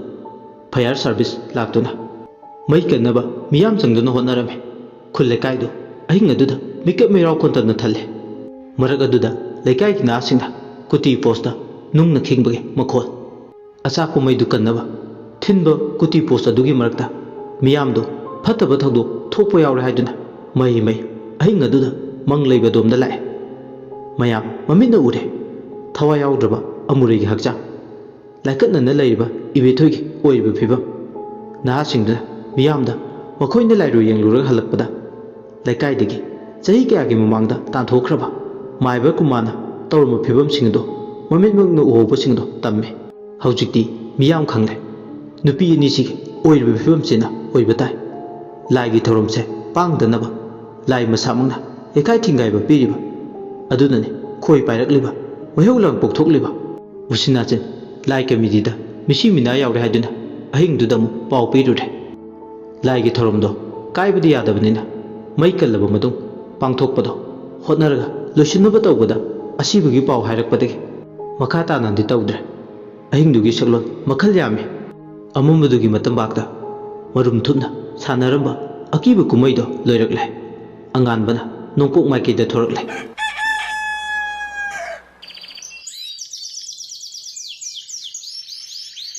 fire service ꯂꯥꯛꯇꯨꯅ ꯃꯩ ꯀꯟꯅꯕ ꯃꯤꯌꯥꯝ ꯆꯪꯗꯨꯅ ꯍꯣꯠꯅꯔꯝꯃꯤ꯫ ꯈꯨꯜ ꯂꯩꯀꯥꯏꯗꯨ ꯑꯍꯤꯡ ꯑꯗꯨꯗ ꯃꯤꯀꯞ ꯃꯩꯔꯥꯎ ꯈꯣꯟꯇꯝꯅ ꯊꯜꯂꯦ꯫ ꯃꯔꯛ ꯑꯗꯨꯗ ꯂꯩꯀꯥꯏꯒꯤ ꯅꯍꯥꯁꯤꯡꯅ ꯀꯨꯇꯤ ꯄꯣꯁꯇ ꯅꯨꯡꯅ ꯈꯤꯡꯕꯒꯤ ꯃꯈꯣꯜ, ꯑꯆꯥꯛꯄ ꯃꯩꯗꯨ ꯀꯟꯅꯕ ꯊꯤꯟꯕ ꯀꯨꯇꯤ ꯄꯣꯁ ꯑꯗꯨꯒꯤ ꯃꯔꯛꯇ ꯃꯤꯌꯥꯝꯗꯨ ꯐꯠꯇꯕ ꯊꯧꯗꯣꯛ ꯊꯣꯛꯄ ꯌꯥꯎꯔꯦ ꯍꯥꯏꯗꯨꯅ ꯃꯍꯩ ꯃꯩ ꯑꯍꯤꯡ ꯑꯗꯨꯗ ꯃꯪ ꯂꯩꯕ ꯑꯗꯣꯝꯗ ꯂꯥꯛꯑꯦ꯫ ꯃꯌꯥꯝ ꯃꯃꯤꯠꯅ ꯎꯔꯦ꯫ ꯊꯋꯥꯏ ꯌꯥꯎꯗ꯭ꯔꯕ ꯑꯃꯨꯔꯩꯒꯤ ꯍꯛꯆꯥꯡ, ꯂꯥꯏꯀꯠꯅꯅ ꯂꯩꯔꯤꯕ ꯏꯕꯦꯊꯣꯏꯒꯤ ꯑꯣꯏꯔꯤꯕ ꯐꯤꯕꯝ, ꯅꯍꯥꯁꯤꯡꯗꯨꯅ ꯃꯤꯌꯥꯝꯗ ꯃꯈꯣꯏꯅ ꯂꯥꯏꯔꯨ ꯌꯦꯡꯂꯨꯔꯒ ꯍꯜꯂꯛꯄꯗ ꯂꯩꯀꯥꯏꯗꯒꯤ ꯆꯍꯤ ꯀꯌꯥꯒꯤ ꯃꯃꯥꯡꯗ ꯇꯥꯟꯊꯣꯛꯈ꯭ꯔꯕ ꯃꯥꯏꯕ ꯀꯨꯃꯥꯔꯅ ꯇꯧꯔꯝꯕ ꯐꯤꯕꯝꯁꯤꯡ ꯑꯗꯨ ꯃꯃꯤꯠꯃꯛꯅ ꯎꯍꯧꯕꯁꯤꯡ ꯑꯗꯨ ꯇꯝꯃꯤ꯫ ꯍꯧꯖꯤꯛꯇꯤ ꯃꯤꯌꯥꯝ ꯈꯪꯂꯦ꯫ ꯅꯨꯄꯤ ꯑꯅꯤꯁꯤꯒꯤ ꯑꯣꯏꯔꯤꯕ ꯐꯤꯕꯝꯁꯤꯅ ꯑꯣꯏꯕ ꯇꯥꯏ꯫ ꯂꯥꯏꯒꯤ ꯊꯧꯔꯝꯁꯦ ꯄꯥꯡꯗꯅꯕ ꯂꯥꯏ ꯃꯁꯥꯃꯛꯅ ꯌꯩꯈꯥꯏ ꯊꯤꯡꯒꯥꯏꯕ ꯄꯤꯔꯤꯕ ꯑꯗꯨꯅꯅꯤ ꯈꯣꯏ ꯄꯥꯏꯔꯛꯂꯤꯕ, ꯃꯩꯍꯧ ꯂꯥꯡ ꯄꯣꯛꯊꯣꯛꯂꯤꯕ꯫ ꯎꯆꯤꯟ ꯅꯥꯆꯤꯟ ꯂꯥꯏ ꯀꯃꯤꯇꯤꯗ ꯃꯤꯁꯤ ꯃꯤꯅꯥ ꯌꯥꯎꯔꯦ ꯍꯥꯏꯗꯨꯅ ꯑꯍꯤꯡꯗꯨꯗ ꯑꯃꯨꯛ ꯄꯥꯎ ꯄꯤꯔꯨꯔꯦ꯫ ꯂꯥꯏꯒꯤ ꯊꯧꯔꯝꯗꯣ ꯀꯥꯏꯕꯗꯤ ꯌꯥꯗꯕꯅꯤꯅ ꯃꯩ ꯀꯜꯂꯕ ꯃꯇꯨꯡ ꯄꯥꯡꯊꯣꯛꯄꯗꯣ ꯍꯣꯠꯅꯔꯒ ꯂꯣꯏꯁꯤꯟꯅꯕ ꯇꯧꯕꯗ ꯑꯁꯤꯕꯒꯤ ꯄꯥꯎ ꯍꯥꯏꯔꯛꯄꯗꯒꯤ ꯃꯈꯥ ꯇꯥꯅꯗꯤ ꯇꯧꯗ꯭ꯔꯦ꯫ ꯑꯍꯤꯡꯗꯨꯒꯤ ꯁꯛꯂꯣꯟ ꯃꯈꯜ ꯌꯥꯝꯃꯤ꯫ ꯑꯃꯝꯕꯗꯨꯒꯤ ꯃꯇꯝꯄꯥꯛꯇ ꯃꯔꯨꯝ ꯊꯨꯞꯅ ꯁꯥꯟꯅꯔꯝꯕ ꯑꯀꯤꯕ ꯀꯨꯝꯍꯩꯗꯣ ꯂꯣꯏꯔꯛꯂꯦ꯫ ꯑꯉꯥꯟꯕꯅ ꯅꯣꯡꯄꯣꯛ ꯃꯥꯏꯀꯩꯗ ꯊꯣꯔꯛꯂꯦ꯫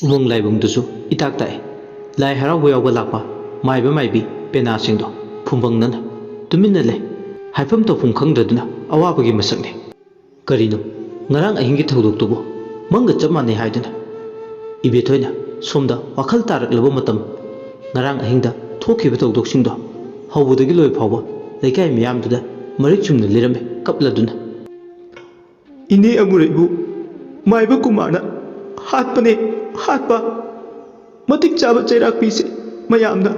ꯎꯃꯪ ꯂꯥꯏꯕꯨꯡꯗꯨꯁꯨ ꯏꯇꯥꯛ ꯇꯥꯛꯏ꯫ ꯂꯥꯏ ꯍꯔꯥꯎꯕ ꯌꯥꯎꯕ ꯂꯥꯛꯄ ꯃꯥꯏꯕ ꯃꯥꯏꯕꯤ ꯄꯦꯅꯥꯁꯤꯡꯗꯣ ꯐꯨꯝꯕꯪꯅꯅ ꯇꯨꯃꯤꯟꯅ ꯂꯩ꯫ ꯍꯥꯏꯐꯝ ꯇꯧꯐꯝ ꯈꯪꯗ꯭ꯔꯗꯨꯅ ꯑꯋꯥꯕꯒꯤ ꯃꯁꯛꯅꯤ꯫ ꯀꯔꯤꯅꯣ, ꯉꯔꯥꯡ ꯑꯍꯤꯡꯒꯤ ꯊꯧꯗꯣꯛꯇꯨꯕꯨ ꯃꯪꯒ ꯆꯞ ꯃꯥꯟꯅꯩ ꯍꯥꯏꯗꯨꯅ ꯏꯕꯦꯊꯣꯏꯅ ꯁꯣꯝꯗ ꯋꯥꯈꯜ ꯇꯥꯔꯛꯂꯕ ꯃꯇꯝ, ꯉꯔꯥꯡ ꯑꯍꯤꯡꯗ ꯊꯣꯛꯈꯤꯕ ꯊꯧꯗꯣꯛꯁꯤꯡꯗꯣ ꯍꯧꯕꯗꯒꯤ ꯂꯣꯏ ꯐꯥꯎꯕ ꯂꯩꯀꯥꯏ ꯃꯤꯌꯥꯝꯗꯨꯗ ꯃꯔꯤꯛ ꯆꯨꯝꯅ ꯂꯤꯔꯝꯃꯤ ꯀꯞꯂꯗꯨꯅ꯫ "ꯏꯅꯦ ꯑꯃꯨꯔꯩꯕꯨ ꯃꯥꯏꯕ ꯀꯨꯃꯥꯔꯅ ꯍꯥꯠꯄꯅꯦ, ꯍꯥꯠꯄ꯫ ꯃꯇꯤꯛ ꯆꯥꯕ ꯆꯩꯔꯥꯛ ꯄꯤꯁꯦ ꯃꯌꯥꯝꯅ꯫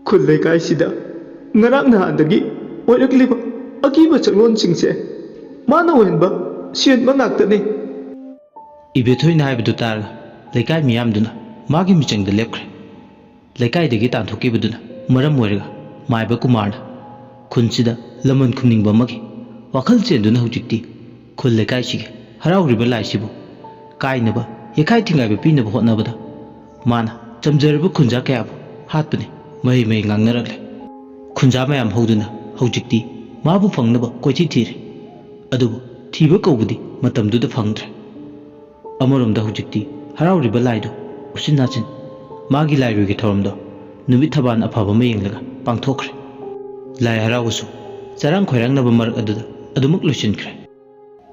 ꯈꯨꯜ ꯂꯩꯀꯥꯏꯁꯤꯗ ꯉꯔꯥꯡ ꯅꯍꯥꯟꯗꯒꯤ ꯑꯣꯏꯔꯛꯂꯤꯕ ꯑꯀꯤꯕ ꯁꯛꯂꯣꯟꯁꯤꯡꯁꯦ ꯃꯥꯅ ꯑꯣꯏꯍꯟꯕ, ꯁꯤꯍꯟꯕ ꯉꯥꯛꯇꯅꯦ꯫" ꯏꯕꯦꯊꯣꯏꯅ ꯍꯥꯏꯕꯗꯨ ꯇꯥꯔꯒ ꯂꯩꯀꯥꯏ ꯃꯤꯌꯥꯝꯗꯨꯅ ꯃꯥꯒꯤ ꯃꯤꯆꯪꯗ ꯂꯦꯞꯈ꯭ꯔꯦ꯫ ꯂꯩꯀꯥꯏꯗꯒꯤ ꯇꯥꯟꯊꯣꯛꯈꯤꯕꯗꯨꯅ ꯃꯔꯝ ꯑꯣꯏꯔꯒ ꯃꯥꯏꯕ ꯀꯨꯃꯥꯔꯅ ꯈꯨꯟꯁꯤꯗ ꯂꯃꯟ ꯈꯨꯝꯅꯤꯡꯕ ꯑꯃꯒꯤ ꯋꯥꯈꯜ ꯆꯦꯟꯗꯨꯅ ꯍꯧꯖꯤꯛꯇꯤ ꯈꯨꯜ ꯂꯩꯀꯥꯏꯁꯤꯒꯤ ꯍꯔꯥꯎꯔꯤꯕ ꯂꯥꯏꯁꯤꯕꯨ ꯀꯥꯏꯅꯕ, ꯌꯩꯈꯥꯏ ꯊꯤꯡꯒꯥꯏꯕ ꯄꯤꯅꯕ ꯍꯣꯠꯅꯕꯗ ꯃꯥꯅ ꯆꯝꯖꯔꯕ ꯈꯨꯟꯖꯥ ꯀꯌꯥꯕꯨ ꯍꯥꯠꯄꯅꯤ ꯃꯍꯩ ꯃꯍꯩ ꯉꯥꯡꯅꯔꯛꯂꯦ꯫ ꯈꯨꯟꯖꯥ ꯃꯌꯥꯝ ꯍꯧꯗꯨꯅ ꯍꯧꯖꯤꯛꯇꯤ ꯃꯥꯕꯨ ꯐꯪꯅꯕ ꯀꯣꯏꯊꯤ ꯊꯤꯔꯦ꯫ ꯑꯗꯨꯕꯨ ꯊꯤꯕ ꯀꯧꯕꯗꯤ ꯃꯇꯝꯗꯨꯗ ꯐꯪꯗ꯭ꯔꯦ꯫ ꯑꯃꯔꯣꯝꯗ ꯍꯧꯖꯤꯛꯇꯤ ꯍꯔꯥꯎꯔꯤꯕ ꯂꯥꯏꯗꯨ ꯎꯆꯤꯟ ꯅꯥꯆꯤꯟ ꯃꯥꯒꯤ ꯂꯥꯏꯔꯣꯏꯒꯤ ꯊꯧꯔꯝꯗꯣ ꯅꯨꯃꯤꯠ ꯊꯕꯥꯟ ꯑꯐꯕ ꯑꯃ ꯌꯦꯡꯂꯒ ꯄꯥꯡꯊꯣꯛꯈ꯭ꯔꯦ꯫ ꯂꯥꯏ ꯍꯔꯥꯎꯕꯁꯨ ꯆꯔꯥꯡ ꯈꯣꯏꯔꯥꯡꯅꯕ ꯃꯔꯛ ꯑꯗꯨꯗ ꯑꯗꯨꯃꯛ ꯂꯣꯏꯁꯤꯟꯈ꯭ꯔꯦ꯫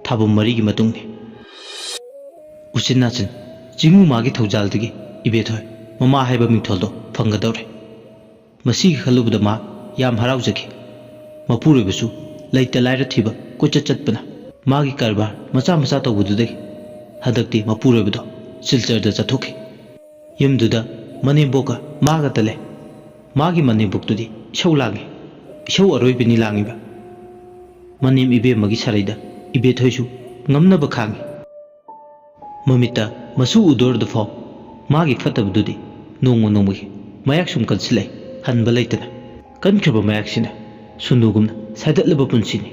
ꯊꯥꯕꯨꯝ ꯃꯔꯤꯒꯤ ꯃꯇꯨꯡꯅꯤ꯫ ꯎꯆꯤꯟ ꯅꯥꯆꯤꯟ ꯆꯤꯡꯉꯨ ꯃꯥꯒꯤ ꯊꯧꯖꯥꯜꯗꯒꯤ ꯏꯕꯦꯊꯣꯏ ꯃꯃꯥ ꯍꯥꯏꯕ ꯃꯤꯡꯊꯣꯜꯗꯣ ꯐꯪꯒꯗꯧꯔꯦ꯫ ꯃꯁꯤꯒꯤ ꯈꯜꯂꯨꯕꯗ ꯃꯥ ꯌꯥꯝ ꯍꯔꯥꯎꯖꯈꯤ꯫ ꯃꯄꯨꯔꯣꯏꯕꯁꯨ ꯂꯩꯇ ꯂꯥꯏꯔ ꯊꯤꯕ ꯀꯣꯏꯆꯠ ꯆꯠꯄꯅ ꯃꯥꯒꯤ ꯀꯔꯕꯥꯔ ꯃꯆꯥ ꯃꯆꯥ ꯇꯧꯕꯗꯨꯗꯒꯤ ꯍꯟꯗꯛꯇꯤ ꯃꯄꯨꯔꯣꯏꯕꯗꯣ ꯁꯤꯜꯆꯔꯗ ꯆꯠꯊꯣꯛꯈꯤ꯫ ꯌꯨꯝꯗꯨꯗ ꯃꯅꯦꯝꯕꯣꯛꯀ ꯃꯥꯒꯇ ꯂꯩ꯫ ꯃꯥꯒꯤ ꯃꯅꯦꯝꯕꯣꯛꯇꯨꯗꯤ ꯏꯁꯧ ꯂꯥꯡꯉꯤ꯫ ꯏꯁꯧ ꯑꯔꯣꯏꯕꯤꯅꯤ ꯂꯥꯡꯉꯤꯕ꯫ ꯃꯅꯦꯝ ꯏꯕꯦꯝꯃꯒꯤ ꯁꯔꯩꯗ ꯏꯕꯦꯊꯣꯏꯁꯨ ꯉꯝꯅꯕ ꯈꯥꯡꯉꯤ꯫ ꯃꯃꯤꯠꯇ ꯃꯁꯨ ꯎꯗꯣꯔꯗꯨꯐꯥꯎ ꯃꯥꯒꯤ ꯐꯠꯇꯕꯗꯨꯗꯤ ꯅꯣꯡꯃ ꯅꯣꯡꯃꯒꯤ ꯃꯌꯥꯛ ꯁꯨꯝ ꯀꯟꯁꯤꯜꯂꯛꯏ, ꯍꯟꯕ ꯂꯩꯇꯅ꯫ ꯀꯟꯈ꯭ꯔꯕ ꯃꯌꯥꯛꯁꯤꯅ ꯁꯨꯅꯨꯒꯨꯝꯅ ꯁꯥꯏꯗꯠꯂꯕ ꯄꯨꯟꯁꯤꯅꯤ꯫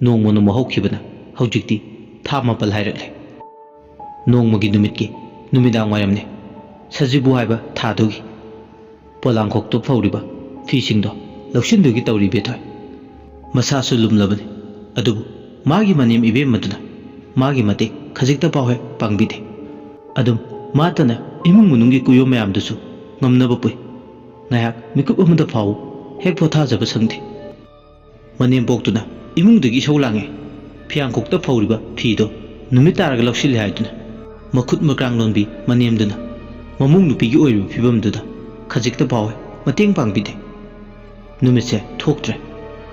ꯅꯣꯡꯃ ꯅꯣꯡꯃ ꯍꯧꯈꯤꯕꯅ ꯍꯧꯖꯤꯛꯇꯤ ꯊꯥ ꯃꯥꯄꯜ ꯍꯥꯏꯔꯛꯂꯦ꯫ ꯅꯣꯡꯃꯒꯤ ꯅꯨꯃꯤꯠꯀꯤ ꯅꯨꯃꯤꯗꯥꯡ ꯋꯥꯏꯔꯝꯅꯤ꯫ ꯁꯖꯤꯕꯨ ꯍꯥꯏꯕ ꯊꯥꯗꯨꯒꯤ ꯄꯣꯂꯥꯡꯈꯣꯛꯇ ꯐꯧꯔꯤꯕ ꯐꯤꯁꯤꯡꯗꯣ ꯂꯧꯁꯤꯟꯗꯨꯒꯤ ꯇꯧꯔꯤ ꯏꯕꯦꯊꯣꯏ꯫ ꯃꯁꯥꯁꯨ ꯂꯨꯝꯂꯕꯅꯤ꯫ ꯑꯗꯨꯕꯨ ꯃꯥꯒꯤ ꯃꯅꯦꯝ ꯏꯕꯦꯝꯃꯗꯨꯅ ꯃꯥꯒꯤ ꯃꯇꯦꯡ ꯈꯖꯤꯛꯇ ꯐꯥꯎ ꯍꯦꯛ ꯄꯥꯡꯕꯤꯗꯦ꯫ ꯑꯗꯨꯝ ꯃꯥꯇꯅ ꯏꯃꯨꯡ ꯃꯅꯨꯡꯒꯤ ꯀꯨꯌꯣꯝ ꯃꯌꯥꯝꯗꯨꯁꯨ ꯉꯝꯅꯕ ꯄꯨꯏ꯫ ꯉꯥꯏꯍꯥꯛ ꯃꯤꯀꯨꯞ ꯑꯃꯗ ꯐꯥꯎ ꯍꯦꯛ ꯄꯣꯊꯥꯖꯕ ꯁꯪꯗꯦ꯫ ꯃꯅꯦꯝꯄꯣꯛꯇꯨꯅ ꯏꯃꯨꯡꯗꯒꯤ ꯏꯁꯧ ꯂꯥꯡꯉꯦ꯫ ꯐꯤꯌꯥꯡꯈꯣꯛꯇ ꯐꯧꯔꯤꯕ ꯐꯤꯗꯣ ꯅꯨꯃꯤꯠ ꯇꯥꯔꯒ ꯂꯧꯁꯤꯜꯂꯦ ꯍꯥꯏꯗꯨꯅ꯫ ꯃꯈꯨꯠ ꯃꯀ꯭ꯔꯥꯡ ꯂꯣꯟꯕꯤ ꯃꯅꯦꯝꯗꯨꯅ ꯃꯃꯧ ꯅꯨꯄꯤꯒꯤ ꯑꯣꯏꯔꯤꯕ ꯐꯤꯕꯝꯗꯨꯗ ꯈꯖꯤꯛꯇ ꯐꯥꯎ ꯃꯇꯦꯡ ꯄꯥꯡꯕꯤꯗꯦ꯫ ꯅꯨꯃꯤꯠꯁꯦ ꯊꯣꯛꯇ꯭ꯔꯦ꯫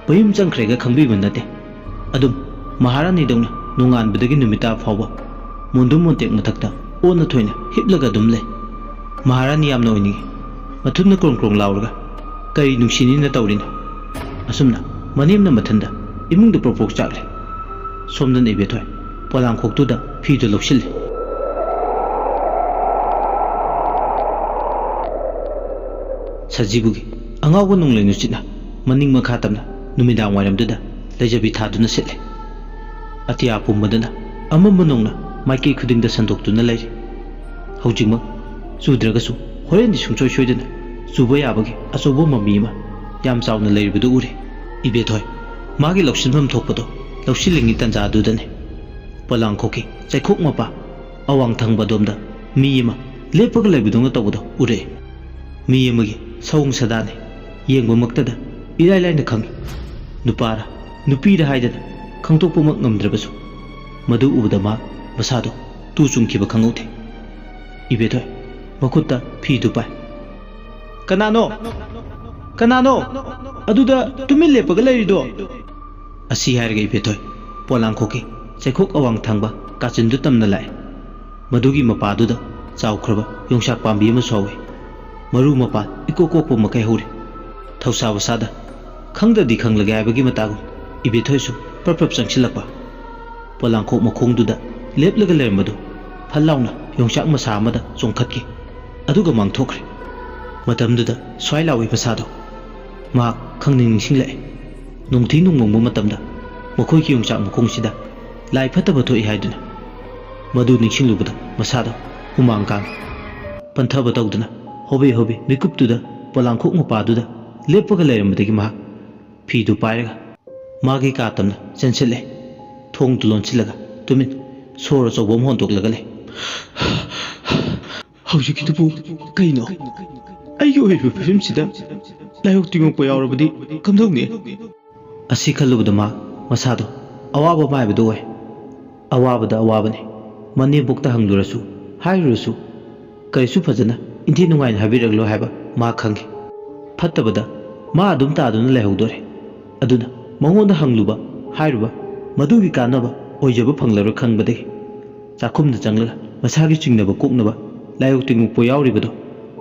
ꯃꯌꯨꯝ ꯆꯪꯈ꯭ꯔꯦꯒ ꯈꯪꯕꯤꯕ ꯅꯠꯇꯦ꯫ ꯑꯗꯨꯝ ꯃꯍꯥꯔꯥꯅꯤꯗꯧꯅ ꯅꯣꯡꯉꯥꯟꯕꯗꯒꯤ ꯅꯨꯃꯤꯠ ꯇꯥꯕ ꯐꯥꯎꯕ ꯃꯣꯟꯗꯨꯝ ꯃꯣꯟꯇꯦꯛ ꯃꯊꯛꯇ ꯑꯣꯟꯅ ꯊꯣꯏꯅ ꯍꯤꯞꯂꯒ ꯑꯗꯨꯝ ꯂꯩ꯫ ꯃꯍꯥꯔꯥꯅꯤ ꯌꯥꯝꯅ ꯑꯣꯏꯅꯤꯡꯏ꯫ ꯃꯊꯨꯞꯅ ꯀ꯭ꯔꯣꯡ ꯀ꯭ꯔꯣꯡ ꯂꯥꯎꯔꯒ ꯀꯔꯤ ꯅꯨꯡꯁꯤꯅꯤꯅ ꯇꯧꯔꯤꯅꯣ? ꯑꯁꯨꯝꯅ ꯃꯅꯦꯝꯅ ꯃꯊꯟꯗ ꯏꯃꯨꯡꯗ ꯄ꯭ꯔꯣꯛ ꯄ꯭ꯔꯣꯛ ꯆꯥꯛꯂꯦ꯫ ꯁꯣꯝꯗꯅ ꯏꯕꯦꯊꯣꯏ ꯄꯣꯂꯥꯡꯈꯣꯛꯇꯨꯗ ꯐꯤꯗꯨ ꯂꯧꯁꯤꯜꯂꯤ꯫ ꯁꯖꯤꯕꯨꯒꯤ ꯑꯉꯥꯎꯕ ꯅꯣꯡꯂꯩ ꯅꯨꯡꯁꯤꯠꯅ ꯃꯅꯤꯡ ꯃꯈꯥ ꯇꯝꯅ ꯅꯨꯃꯤꯗꯥꯡ ꯋꯥꯏꯔꯝꯗꯨꯗ ꯂꯩꯖꯕꯤ ꯊꯥꯗꯨꯅ ꯁꯤꯠꯂꯦ꯫ ꯑꯇꯤꯌꯥ ꯄꯨꯝꯕꯗꯅ ꯑꯃꯝꯕ ꯅꯣꯡꯅ ꯃꯥꯏꯀꯩ ꯈꯨꯗꯤꯡꯗ ꯁꯟꯗꯣꯛꯇꯨꯅ ꯂꯩꯔꯤ꯫ ꯍꯧꯖꯤꯛꯃꯛ ꯆꯨꯗ꯭ꯔꯒꯁꯨ ꯍꯣꯔꯦꯟꯗꯤ ꯁꯨꯡꯁꯣꯏ ꯁꯣꯏꯗꯅ ꯆꯨꯕ ꯌꯥꯕꯒꯤ ꯑꯆꯧꯕ ꯃꯃꯤ ꯑꯃ ꯌꯥꯝ ꯆꯥꯎꯅ ꯂꯩꯔꯤꯕꯗꯨ ꯎꯔꯦ꯫ ꯏꯕꯦꯊꯣꯏ ꯃꯥꯒꯤ ꯂꯧꯁꯤꯟꯐꯝ ꯊꯣꯛꯄꯗꯣ ꯂꯧꯁꯤꯜꯂꯤꯉꯩ ꯇꯟꯖꯥ ꯑꯗꯨꯗꯅꯤ ꯄꯣꯂꯥꯡꯈꯣꯛꯀꯤ ꯆꯩꯈꯣꯛ ꯃꯄꯥ ꯑꯋꯥꯡ ꯊꯪꯕ ꯑꯗꯣꯝꯗ ꯃꯤ ꯑꯃ ꯂꯦꯞꯄꯒ ꯂꯩꯕꯗꯧꯅ ꯇꯧꯕꯗꯣ ꯎꯔꯛꯑꯦ꯫ ꯃꯤ ꯑꯃꯒꯤ ꯁꯑꯣꯡ ꯁꯥꯗꯥꯅꯤ꯫ ꯌꯦꯡꯕꯃꯛꯇꯗ ꯏꯔꯥꯏ ꯂꯥꯏꯅ ꯈꯪꯏ꯫ ꯅꯨꯄꯥꯔ ꯅꯨꯄꯤꯔ ꯍꯥꯏꯗꯅ ꯈꯪꯗꯣꯛꯄꯃꯛ ꯉꯝꯗ꯭ꯔꯕꯁꯨ ꯃꯗꯨ ꯎꯕꯗ ꯃꯥ ꯃꯁꯥꯗꯣ ꯇꯨ ꯆꯨꯡꯈꯤꯕ ꯈꯪꯍꯧꯗꯦ꯫ ꯏꯕꯦꯊꯣꯏ ꯃꯈꯨꯠꯇ ꯐꯤꯗꯨ ꯄꯥꯏ꯫ "ꯀꯅꯥꯅꯣ? ꯀꯅꯥꯅꯣ ꯑꯗꯨꯗ ꯇꯨꯃꯤꯟ ꯂꯦꯞꯄꯒ ꯂꯩꯔꯤꯗꯣ?" ꯑꯁꯤ ꯍꯥꯏꯔꯒ ꯏꯕꯦꯊꯣꯏ ꯄꯣꯂꯥꯡꯈꯣꯛꯀꯤ ꯆꯩꯈꯣꯛ ꯑꯋꯥꯡ ꯊꯪꯕ ꯀꯥꯆꯤꯟꯗꯨ ꯇꯝꯅ ꯂꯥꯛꯑꯦ꯫ ꯃꯗꯨꯒꯤ ꯃꯄꯥꯗꯨꯗ ꯆꯥꯎꯈ꯭ꯔꯕ ꯌꯣꯡꯆꯥꯛ ꯄꯥꯝꯕꯤ ꯑꯃꯁꯨ ꯍꯧꯏ꯫ ꯃꯔꯨ ꯃꯄꯥꯟ ꯏꯀꯣꯛ ꯀꯣꯛꯄ ꯃꯈꯩ ꯍꯧꯔꯤ꯫ ꯊꯧꯁꯥ ꯋꯥꯁꯥꯗ ꯈꯪꯗ꯭ꯔꯗꯤ ꯈꯪꯂꯒꯦ ꯍꯥꯏꯕꯒꯤ ꯃꯇꯥꯒꯨꯝ ꯏꯕꯦꯊꯣꯏꯁꯨ ꯄ꯭ꯔꯞ ꯄ꯭ꯔꯞ ꯆꯪꯁꯤꯜꯂꯛꯄ꯫ ꯄꯣꯂꯥꯡꯈꯣꯛ ꯃꯈꯣꯡꯗꯨꯗ ꯂꯦꯞꯂꯒ ꯂꯩꯔꯝꯕꯗꯨ ꯐꯠ ꯂꯥꯎꯅ ꯌꯣꯡꯆꯥꯛ ꯃꯁꯥ ꯑꯃꯗ ꯆꯣꯡꯈꯠꯈꯤ꯫ ꯑꯗꯨꯒ ꯃꯥꯡꯊꯣꯛꯈ꯭ꯔꯦ꯫ ꯃꯇꯝꯗꯨꯗ ꯁ꯭ꯋꯥꯏ ꯂꯥꯎꯏ ꯃꯁꯥꯗꯣ꯫ ꯃꯍꯥꯛ ꯈꯪꯅꯤꯡ ꯅꯤꯡꯁꯤꯡꯂꯛꯑꯦ꯫ ꯅꯣꯡꯊꯤ ꯅꯣꯡꯃꯪꯕ ꯃꯇꯝꯗ ꯃꯈꯣꯏꯒꯤ ꯌꯣꯡꯆꯥꯛ ꯃꯈꯣꯡꯁꯤꯗ ꯂꯥꯏ ꯐꯠꯇꯕ ꯊꯣꯛꯏ ꯍꯥꯏꯗꯨꯅ꯫ ꯃꯗꯨ ꯅꯤꯡꯁꯤꯡꯂꯨꯕꯗ ꯃꯁꯥꯗꯣ ꯍꯨꯃꯥꯡ ꯀꯥꯡꯏ꯫ ꯄꯟꯊꯕ ꯇꯧꯗꯅ ꯍꯣꯕꯦ ꯍꯣꯕꯦ ꯃꯤꯀꯨꯞꯇꯨꯗ ꯄꯣꯂꯥꯡꯈꯣꯛ ꯃꯄꯥꯗꯨꯗ ꯂꯦꯞꯄꯒ ꯂꯩꯔꯝꯕꯗꯒꯤ ꯃꯍꯥꯛ ꯐꯤꯗꯨ ꯄꯥꯏꯔꯒ ꯃꯥꯒꯤ ꯀꯥ ꯇꯝꯅ ꯆꯦꯟꯁꯤꯜꯂꯦ꯫ ꯊꯣꯡꯗꯨ ꯂꯣꯟꯁꯤꯜꯂꯒ ꯇꯨꯃꯤꯟ ꯁꯣꯔ ꯑꯆꯧꯕ ꯑꯃ ꯍꯣꯟꯗꯣꯛꯂꯒ ꯂꯩ꯫ "ꯍꯧꯖꯤꯛꯀꯤꯗꯨꯕꯨ ꯀꯩꯅꯣ? ꯑꯩꯒꯤ ꯑꯣꯏꯕ ꯐꯤꯕꯝꯁꯤꯗ ꯂꯥꯏꯑꯣꯛ ꯇꯤꯡꯉꯣꯛꯄ ꯌꯥꯎꯔꯕꯗꯤ ꯀꯝꯗꯧꯅꯤ?" ꯑꯁꯤ ꯈꯜꯂꯨꯕꯗ ꯃꯥ ꯃꯁꯥꯗꯣ ꯑꯋꯥꯕ ꯃꯥꯏꯕꯗꯨ ꯑꯣꯏ꯫ ꯑꯋꯥꯕꯗ ꯑꯋꯥꯕꯅꯤ꯫ ꯃꯅꯦꯝꯕꯣꯛꯇ ꯍꯪꯂꯨꯔꯁꯨ, ꯍꯥꯏꯔꯨꯔꯁꯨ, ꯀꯔꯤꯁꯨ ꯐꯖꯅ ꯏꯟꯊꯤ ꯅꯨꯡꯉꯥꯏꯅ ꯍꯥꯏꯕꯤꯔꯛꯂꯣꯏ ꯍꯥꯏꯕ ꯃꯥ ꯈꯪꯈꯤ꯫ ꯐꯠꯇꯕꯗ ꯃꯥ ꯑꯗꯨꯝ ꯇꯥꯗꯨꯅ ꯂꯩꯍꯧꯗꯣꯔꯦ꯫ ꯑꯗꯨꯅ ꯃꯉꯣꯟꯗ ꯍꯪꯂꯨꯕ, ꯍꯥꯏꯔꯨꯕ, ꯃꯗꯨꯒꯤ ꯀꯥꯟꯅꯕ ꯑꯣꯏꯖꯕ ꯐꯪꯂꯔꯣꯏ ꯈꯪꯕꯗꯒꯤ ꯆꯥꯛꯈꯨꯝꯗ ꯆꯪꯂꯒ ꯃꯁꯥꯒꯤ ꯆꯤꯡꯅꯕ ꯀꯣꯛꯅꯕ ꯂꯥꯏꯑꯣꯛ ꯇꯤꯡꯉꯨꯛꯄ ꯌꯥꯎꯔꯤꯕꯗꯣ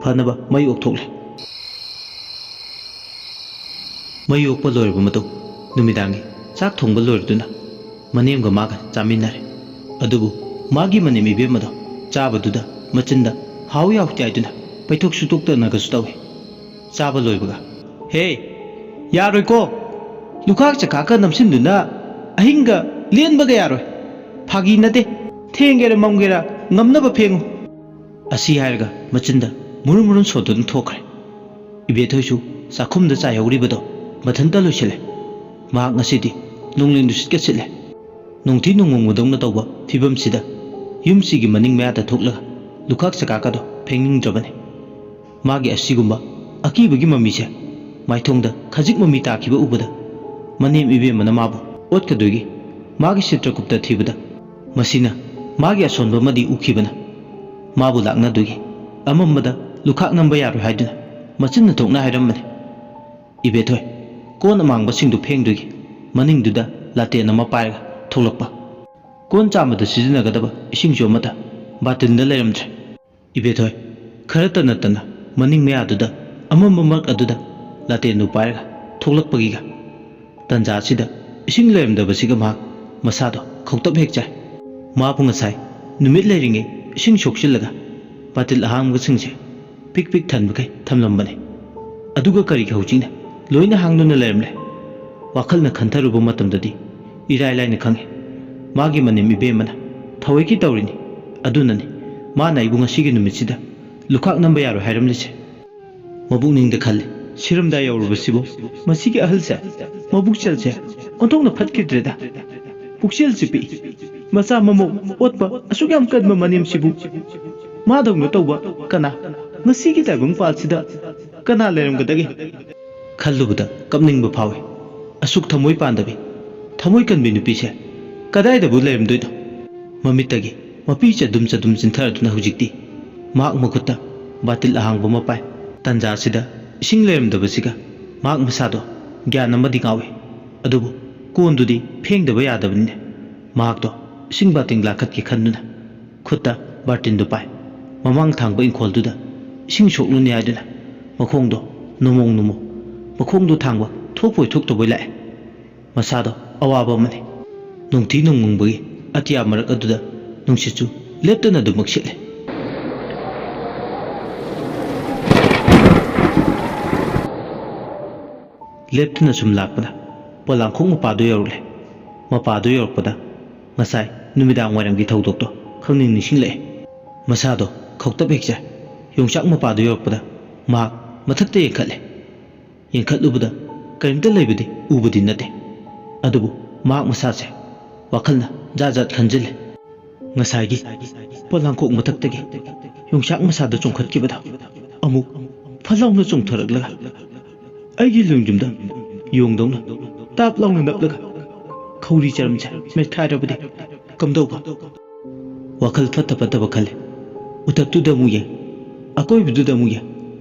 ꯐꯅꯕ ꯃꯩ ꯑꯣꯛꯊꯣꯛꯂꯦ꯫ ꯃꯩ ꯑꯣꯛꯄ ꯂꯣꯏꯔꯕ ꯃꯇꯨꯡ ꯅꯨꯃꯤꯗꯥꯡꯒꯤ ꯆꯥꯛ ꯊꯣꯡꯕ ꯂꯣꯏꯔꯗꯨꯅ ꯃꯅꯦꯝꯒ ꯃꯥꯒ ꯆꯥꯃꯤꯟꯅꯔꯦ꯫ ꯑꯗꯨꯕꯨ ꯃꯥꯒꯤ ꯃꯅꯦꯝ ꯏꯕꯦꯝꯃꯗꯣ ꯆꯥꯕꯗꯨꯗ ꯃꯆꯤꯟꯗ ꯍꯥꯎ ꯌꯥꯎ ꯆꯥꯏꯗꯨꯅ ꯄꯩꯊꯣꯛ ꯁꯨꯇꯣꯛꯇꯅꯒꯁꯨ ꯇꯧꯏ꯫ ꯆꯥꯕ ꯂꯣꯏꯕꯒ, "ꯍꯦ, ꯌꯥꯔꯣꯏꯀꯣ! ꯂꯨꯈꯥꯛ ꯆꯈꯥꯛꯀ ꯅꯝꯁꯤꯟꯗꯨꯅ ꯑꯍꯤꯡꯒ ꯂꯦꯟꯕꯒ ꯌꯥꯔꯣꯏ꯫ ꯐꯥꯒꯤ ꯅꯠꯇꯦ, ꯊꯦꯡꯒꯦꯔꯥ ꯃꯝꯒꯦꯔꯥ ꯉꯝꯅꯕ ꯐꯦꯡꯉꯨ!" ꯑꯁꯤ ꯍꯥꯏꯔꯒ ꯃꯆꯤꯟꯗ ꯃꯨꯔꯨꯝ ꯃꯨꯔꯨꯝ ꯁꯣꯟꯗꯨꯅ ꯊꯣꯛꯈ꯭ꯔꯦ꯫ ꯏꯕꯦꯊꯣꯏꯁꯨ ꯆꯥꯛꯈꯨꯝꯗ ꯆꯥꯏꯍꯧꯔꯤꯕꯗꯣ ꯃꯊꯟꯇ ꯂꯣꯏꯁꯤꯜꯂꯦ꯫ ꯃꯍꯥꯛ ꯉꯁꯤꯗꯤ ꯅꯣꯡꯂꯩ ꯅꯨꯡꯁꯤꯠꯀ ꯁꯤꯠꯂꯦ꯫ ꯅꯣꯡꯊꯤ ꯅꯣꯡꯃꯪꯕꯗꯧꯅ ꯇꯧꯕ ꯐꯤꯕꯝꯁꯤꯗ ꯌꯨꯝꯁꯤꯒꯤ ꯃꯅꯤꯡ ꯃꯌꯥꯗ ꯊꯣꯛꯂꯒ ꯂꯨꯈꯥꯛ ꯆꯀꯥꯀꯗꯣ ꯐꯦꯡꯅꯤꯡꯗ꯭ꯔꯕꯅꯤ꯫ ꯃꯥꯒꯤ ꯑꯁꯤꯒꯨꯝꯕ ꯑꯀꯤꯕꯒꯤ ꯃꯃꯤꯁꯦ ꯃꯥꯏꯊꯣꯡꯗ ꯈꯖꯤꯛ ꯃꯃꯤ ꯇꯥꯈꯤꯕ ꯎꯕꯗ ꯃꯅꯦꯝ ꯏꯕꯦꯝꯃꯅ ꯃꯥꯕꯨ ꯑꯣꯠꯀꯗꯣꯏꯒꯤ ꯃꯥꯒꯤ ꯆꯤꯇ꯭ꯔꯒꯨꯞꯇ ꯊꯤꯕꯗ ꯃꯁꯤꯅ ꯃꯥꯒꯤ ꯑꯁꯣꯟꯕ ꯑꯃꯗꯤ ꯎꯈꯤꯕꯅ ꯃꯥꯕꯨ ꯂꯥꯛꯅꯗꯣꯏꯒꯤ ꯑꯃꯝꯕꯗ ꯂꯨꯈꯥꯛ ꯅꯝꯕ ꯌꯥꯔꯣꯏ ꯍꯥꯏꯗꯨꯅ ꯃꯆꯤꯟꯅ ꯊꯣꯛꯅ ꯍꯥꯏꯔꯝꯕꯅꯤ꯫ ꯏꯕꯦꯊꯣꯏ ꯀꯣꯟ ꯑꯃꯥꯡꯕꯁꯤꯡꯗꯨ ꯐꯦꯡꯗꯣꯏꯒꯤ ꯃꯅꯤꯡꯗꯨꯗ ꯂꯥꯇꯦꯟ ꯑꯃ ꯄꯥꯏꯔꯒ ꯊꯣꯛꯂꯛꯄ꯫ ꯀꯣꯟ ꯆꯥꯝꯕꯗ ꯁꯤꯖꯤꯟꯅꯒꯗꯕ ꯏꯁꯤꯡꯁꯨ ꯑꯃꯠꯇ ꯕꯥꯇꯤꯟꯗ ꯂꯩꯔꯝꯗ꯭ꯔꯦ꯫ ꯏꯕꯦꯊꯣꯏ ꯈꯔ ꯇꯅ ꯇꯅ ꯃꯅꯤꯡ ꯃꯌꯥꯗꯨꯗ ꯑꯃꯝꯕ ꯃꯔꯛ ꯑꯗꯨꯗ ꯂꯥꯇꯦꯟꯗꯨ ꯄꯥꯏꯔꯒ ꯊꯣꯛꯂꯛꯄꯒꯤꯒ ꯇꯟꯖꯥꯁꯤꯗ ꯏꯁꯤꯡ ꯂꯩꯔꯝꯗꯕꯁꯤꯒ ꯃꯍꯥꯛ ꯃꯁꯥꯗꯣ ꯈꯧꯇꯛ ꯍꯦꯛ ꯆꯥꯏ꯫ ꯃꯥꯕꯨ ꯉꯁꯥꯏ ꯅꯨꯃꯤꯠ ꯂꯩꯔꯤꯉꯩ ꯏꯁꯤꯡ ꯁꯣꯛꯆꯤꯜꯂꯒ ꯕꯥꯇꯤꯜ ꯑꯍꯥꯡꯕꯁꯤꯡꯁꯦ ꯄꯤꯛ ꯄꯤꯛ ꯊꯟꯕꯈꯩ ꯊꯝꯂꯝꯕꯅꯤ꯫ ꯑꯗꯨꯒ ꯀꯔꯤꯒꯤ ꯍꯧꯖꯤꯛꯅ ꯂꯣꯏꯅ ꯍꯥꯡꯗꯨꯅ ꯂꯩꯔꯝꯂꯦ? ꯋꯥꯈꯜꯅ ꯈꯟꯊꯔꯨꯕ ꯃꯇꯝꯗꯗꯤ ꯏꯔꯥꯏ ꯂꯥꯏꯅ ꯈꯪꯉꯤ꯫ ꯃꯥꯒꯤ ꯃꯅꯦꯝ ꯏꯕꯦꯝꯃꯅ ꯊꯑꯣꯏꯀꯤ ꯇꯧꯔꯤꯅꯤ꯫ ꯑꯗꯨꯅꯅꯤ ꯃꯥꯅ ꯑꯩꯕꯨ ꯉꯁꯤꯒꯤ ꯅꯨꯃꯤꯠꯁꯤꯗ ꯂꯨꯈꯥꯛ ꯅꯝꯕ ꯌꯥꯔꯣꯏ ꯍꯥꯏꯔꯝꯂꯤꯁꯦ꯫ ꯃꯕꯨꯛꯅꯤꯡꯗ ꯈꯜꯂꯤ, ꯁꯤꯔꯝꯗꯥꯏ ꯌꯧꯔꯕꯁꯤꯕꯨ ꯃꯁꯤꯒꯤ ꯑꯍꯜꯁꯦ ꯃꯕꯨꯛꯆꯦꯜꯁꯦ ꯑꯣꯟꯊꯣꯛꯅ ꯐꯠꯈꯤꯗ꯭ꯔꯦꯗ꯫ ꯄꯨꯛꯆꯦꯜꯁꯤ ꯄꯤꯛꯏ, ꯃꯆꯥ ꯃꯃꯧ ꯑꯣꯠꯄ ꯑꯁꯨꯛ ꯌꯥꯝ ꯀꯟꯕ ꯃꯅꯦꯝꯁꯤꯕꯨ ꯃꯥꯗꯧꯅ ꯇꯧꯕ ꯀꯅꯥ? ꯉꯁꯤꯒꯤ ꯇꯥꯏꯕꯪ ꯄꯥꯜꯁꯤꯗ ꯀꯅꯥ ꯂꯩꯔꯝꯒꯗꯒꯦ? ꯈꯜꯂꯨꯕꯗ ꯀꯞꯅꯤꯡꯕ ꯐꯥꯎꯏ꯫ ꯑꯁꯨꯛ ꯊꯃꯣꯏ ꯄꯥꯟꯗꯕꯤ, ꯊꯃꯣꯏ ꯀꯟꯕꯤ ꯅꯨꯄꯤꯁꯦ ꯀꯗꯥꯏꯗꯕꯨ ꯂꯩꯔꯝꯗꯣꯏꯅꯣ? ꯃꯃꯤꯠꯇꯒꯤ ꯃꯄꯤ ꯆꯗꯨꯝ ꯆꯗꯨꯝ ꯆꯤꯟꯊꯔꯗꯨꯅ ꯍꯧꯖꯤꯛꯇꯤ ꯃꯍꯥꯛ ꯃꯈꯨꯠꯇ ꯕꯥꯇꯤꯜ ꯑꯍꯥꯡꯕ ꯑꯃ ꯄꯥꯏ꯫ ꯇꯟꯖꯥꯁꯤꯗ ꯏꯁꯤꯡ ꯂꯩꯔꯝꯗꯕꯁꯤꯒ ꯃꯍꯥꯛ ꯃꯁꯥꯗꯣ ꯒ꯭ꯌꯥꯟ ꯑꯃꯗꯤ ꯉꯥꯎꯏ꯫ ꯑꯗꯨꯕꯨ ꯀꯣꯟꯗꯨꯗꯤ ꯐꯦꯡꯗꯕ ꯌꯥꯗꯕꯅꯤꯅ ꯃꯍꯥꯛꯇꯣ ꯏꯁꯤꯡ ꯕꯥꯇꯤꯟ ꯂꯥꯈꯠꯀꯦ ꯈꯟꯗꯨꯅ ꯈꯨꯠꯇ ꯕꯥꯔꯇꯤꯟꯗꯨ ꯄꯥꯏ꯫ ꯃꯃꯥꯡ ꯊꯥꯡꯕ ꯏꯪꯈꯣꯜꯗꯨꯗ ꯏꯁꯤꯡ ꯁꯣꯛꯂꯨꯅꯤ ꯍꯥꯏꯗꯨꯅ ꯃꯈꯣꯡꯗꯣ ꯅꯨꯃꯣꯡ ꯅꯨꯃꯣ, ꯃꯈꯣꯡꯗꯣ ꯊꯥꯡꯕ ꯊꯣꯛꯄꯣꯏ ꯊꯣꯛꯇꯕꯣꯏ ꯂꯥꯛꯑꯦ꯫ ꯃꯁꯥꯗꯣ ꯑꯋꯥꯕ ꯑꯃꯅꯤ꯫ ꯅꯣꯡꯊꯤ ꯅꯣꯡꯃꯪꯕꯒꯤ ꯑꯇꯤꯌꯥ ꯃꯔꯛ ꯑꯗꯨꯗ ꯅꯨꯡꯁꯤꯠꯁꯨ ꯂꯦꯞꯇꯅ ꯑꯗꯨꯃꯛ ꯁꯤꯠꯂꯦ꯫ ꯂꯦꯞꯇꯅ ꯁꯨꯝ ꯂꯥꯛꯄꯗ ꯄꯣꯂꯥꯡꯈꯣꯛ ꯃꯄꯥꯗꯨ ꯌꯧꯔꯛꯂꯦ꯫ ꯃꯄꯥꯗꯨ ꯌꯧꯔꯛꯄꯗ ꯉꯁꯥꯏ ꯅꯨꯃꯤꯗꯥꯡ ꯋꯥꯏꯔꯝꯒꯤ ꯊꯧꯗꯣꯛꯇꯣ ꯈꯪꯅꯤꯡ ꯅꯤꯡꯁꯤꯡꯂꯛꯑꯦ꯫ ꯃꯁꯥꯗꯣ ꯈꯧꯇꯛ ꯍꯦꯛ ꯆꯥꯏ꯫ ꯌꯣꯡꯆꯥꯛ ꯃꯄꯥꯗꯨ ꯌꯧꯔꯛꯄꯗ ꯃꯍꯥꯛ ꯃꯊꯛꯇ ꯌꯦꯡꯈꯠꯂꯦ꯫ ꯌꯦꯡꯈꯠꯂꯨꯕꯗ ꯀꯔꯤꯝꯇ ꯂꯩꯕꯗꯤ ꯎꯕꯗꯤ ꯅꯠꯇꯦ꯫ ꯑꯗꯨꯕꯨ ꯃꯍꯥꯛ ꯃꯁꯥꯁꯦ ꯋꯥꯈꯜꯅ ꯖꯥꯠ ꯖꯥꯠ ꯈꯟꯖꯤꯜꯂꯦ꯫ ꯉꯁꯥꯏꯒꯤ ꯄꯣꯂꯥꯡꯈꯣꯛ ꯃꯊꯛꯇꯒꯤ ꯌꯣꯡꯆꯥꯛ ꯃꯁꯥꯗ ꯆꯣꯡꯈꯠꯈꯤꯕꯗꯣ ꯑꯃꯨꯛ ꯐꯠ ꯂꯥꯎꯅ ꯆꯣꯡꯊꯔꯛꯂꯒ ꯑꯩꯒꯤ ꯂꯦꯡꯖꯨꯝꯗ ꯌꯣꯡꯗꯧꯅ ꯇꯥꯞ ꯂꯥꯎꯅ ꯅꯞꯂꯒ ꯈꯧꯔꯤ ꯆꯔꯝꯁꯦ ꯃꯦꯠꯈꯥꯏꯔꯕꯗꯤ ꯀꯝꯗꯧꯕ? ꯋꯥꯈꯜ ꯐꯠꯇ ꯐꯠꯇꯕ ꯈꯜꯂꯦ꯫ ꯎꯊꯛꯇꯨꯗ ꯑꯃꯨꯛ ꯌꯦꯡ, ꯑꯀꯣꯏꯕꯗꯨꯗ ꯑꯃꯨꯛ ꯌꯦꯡ,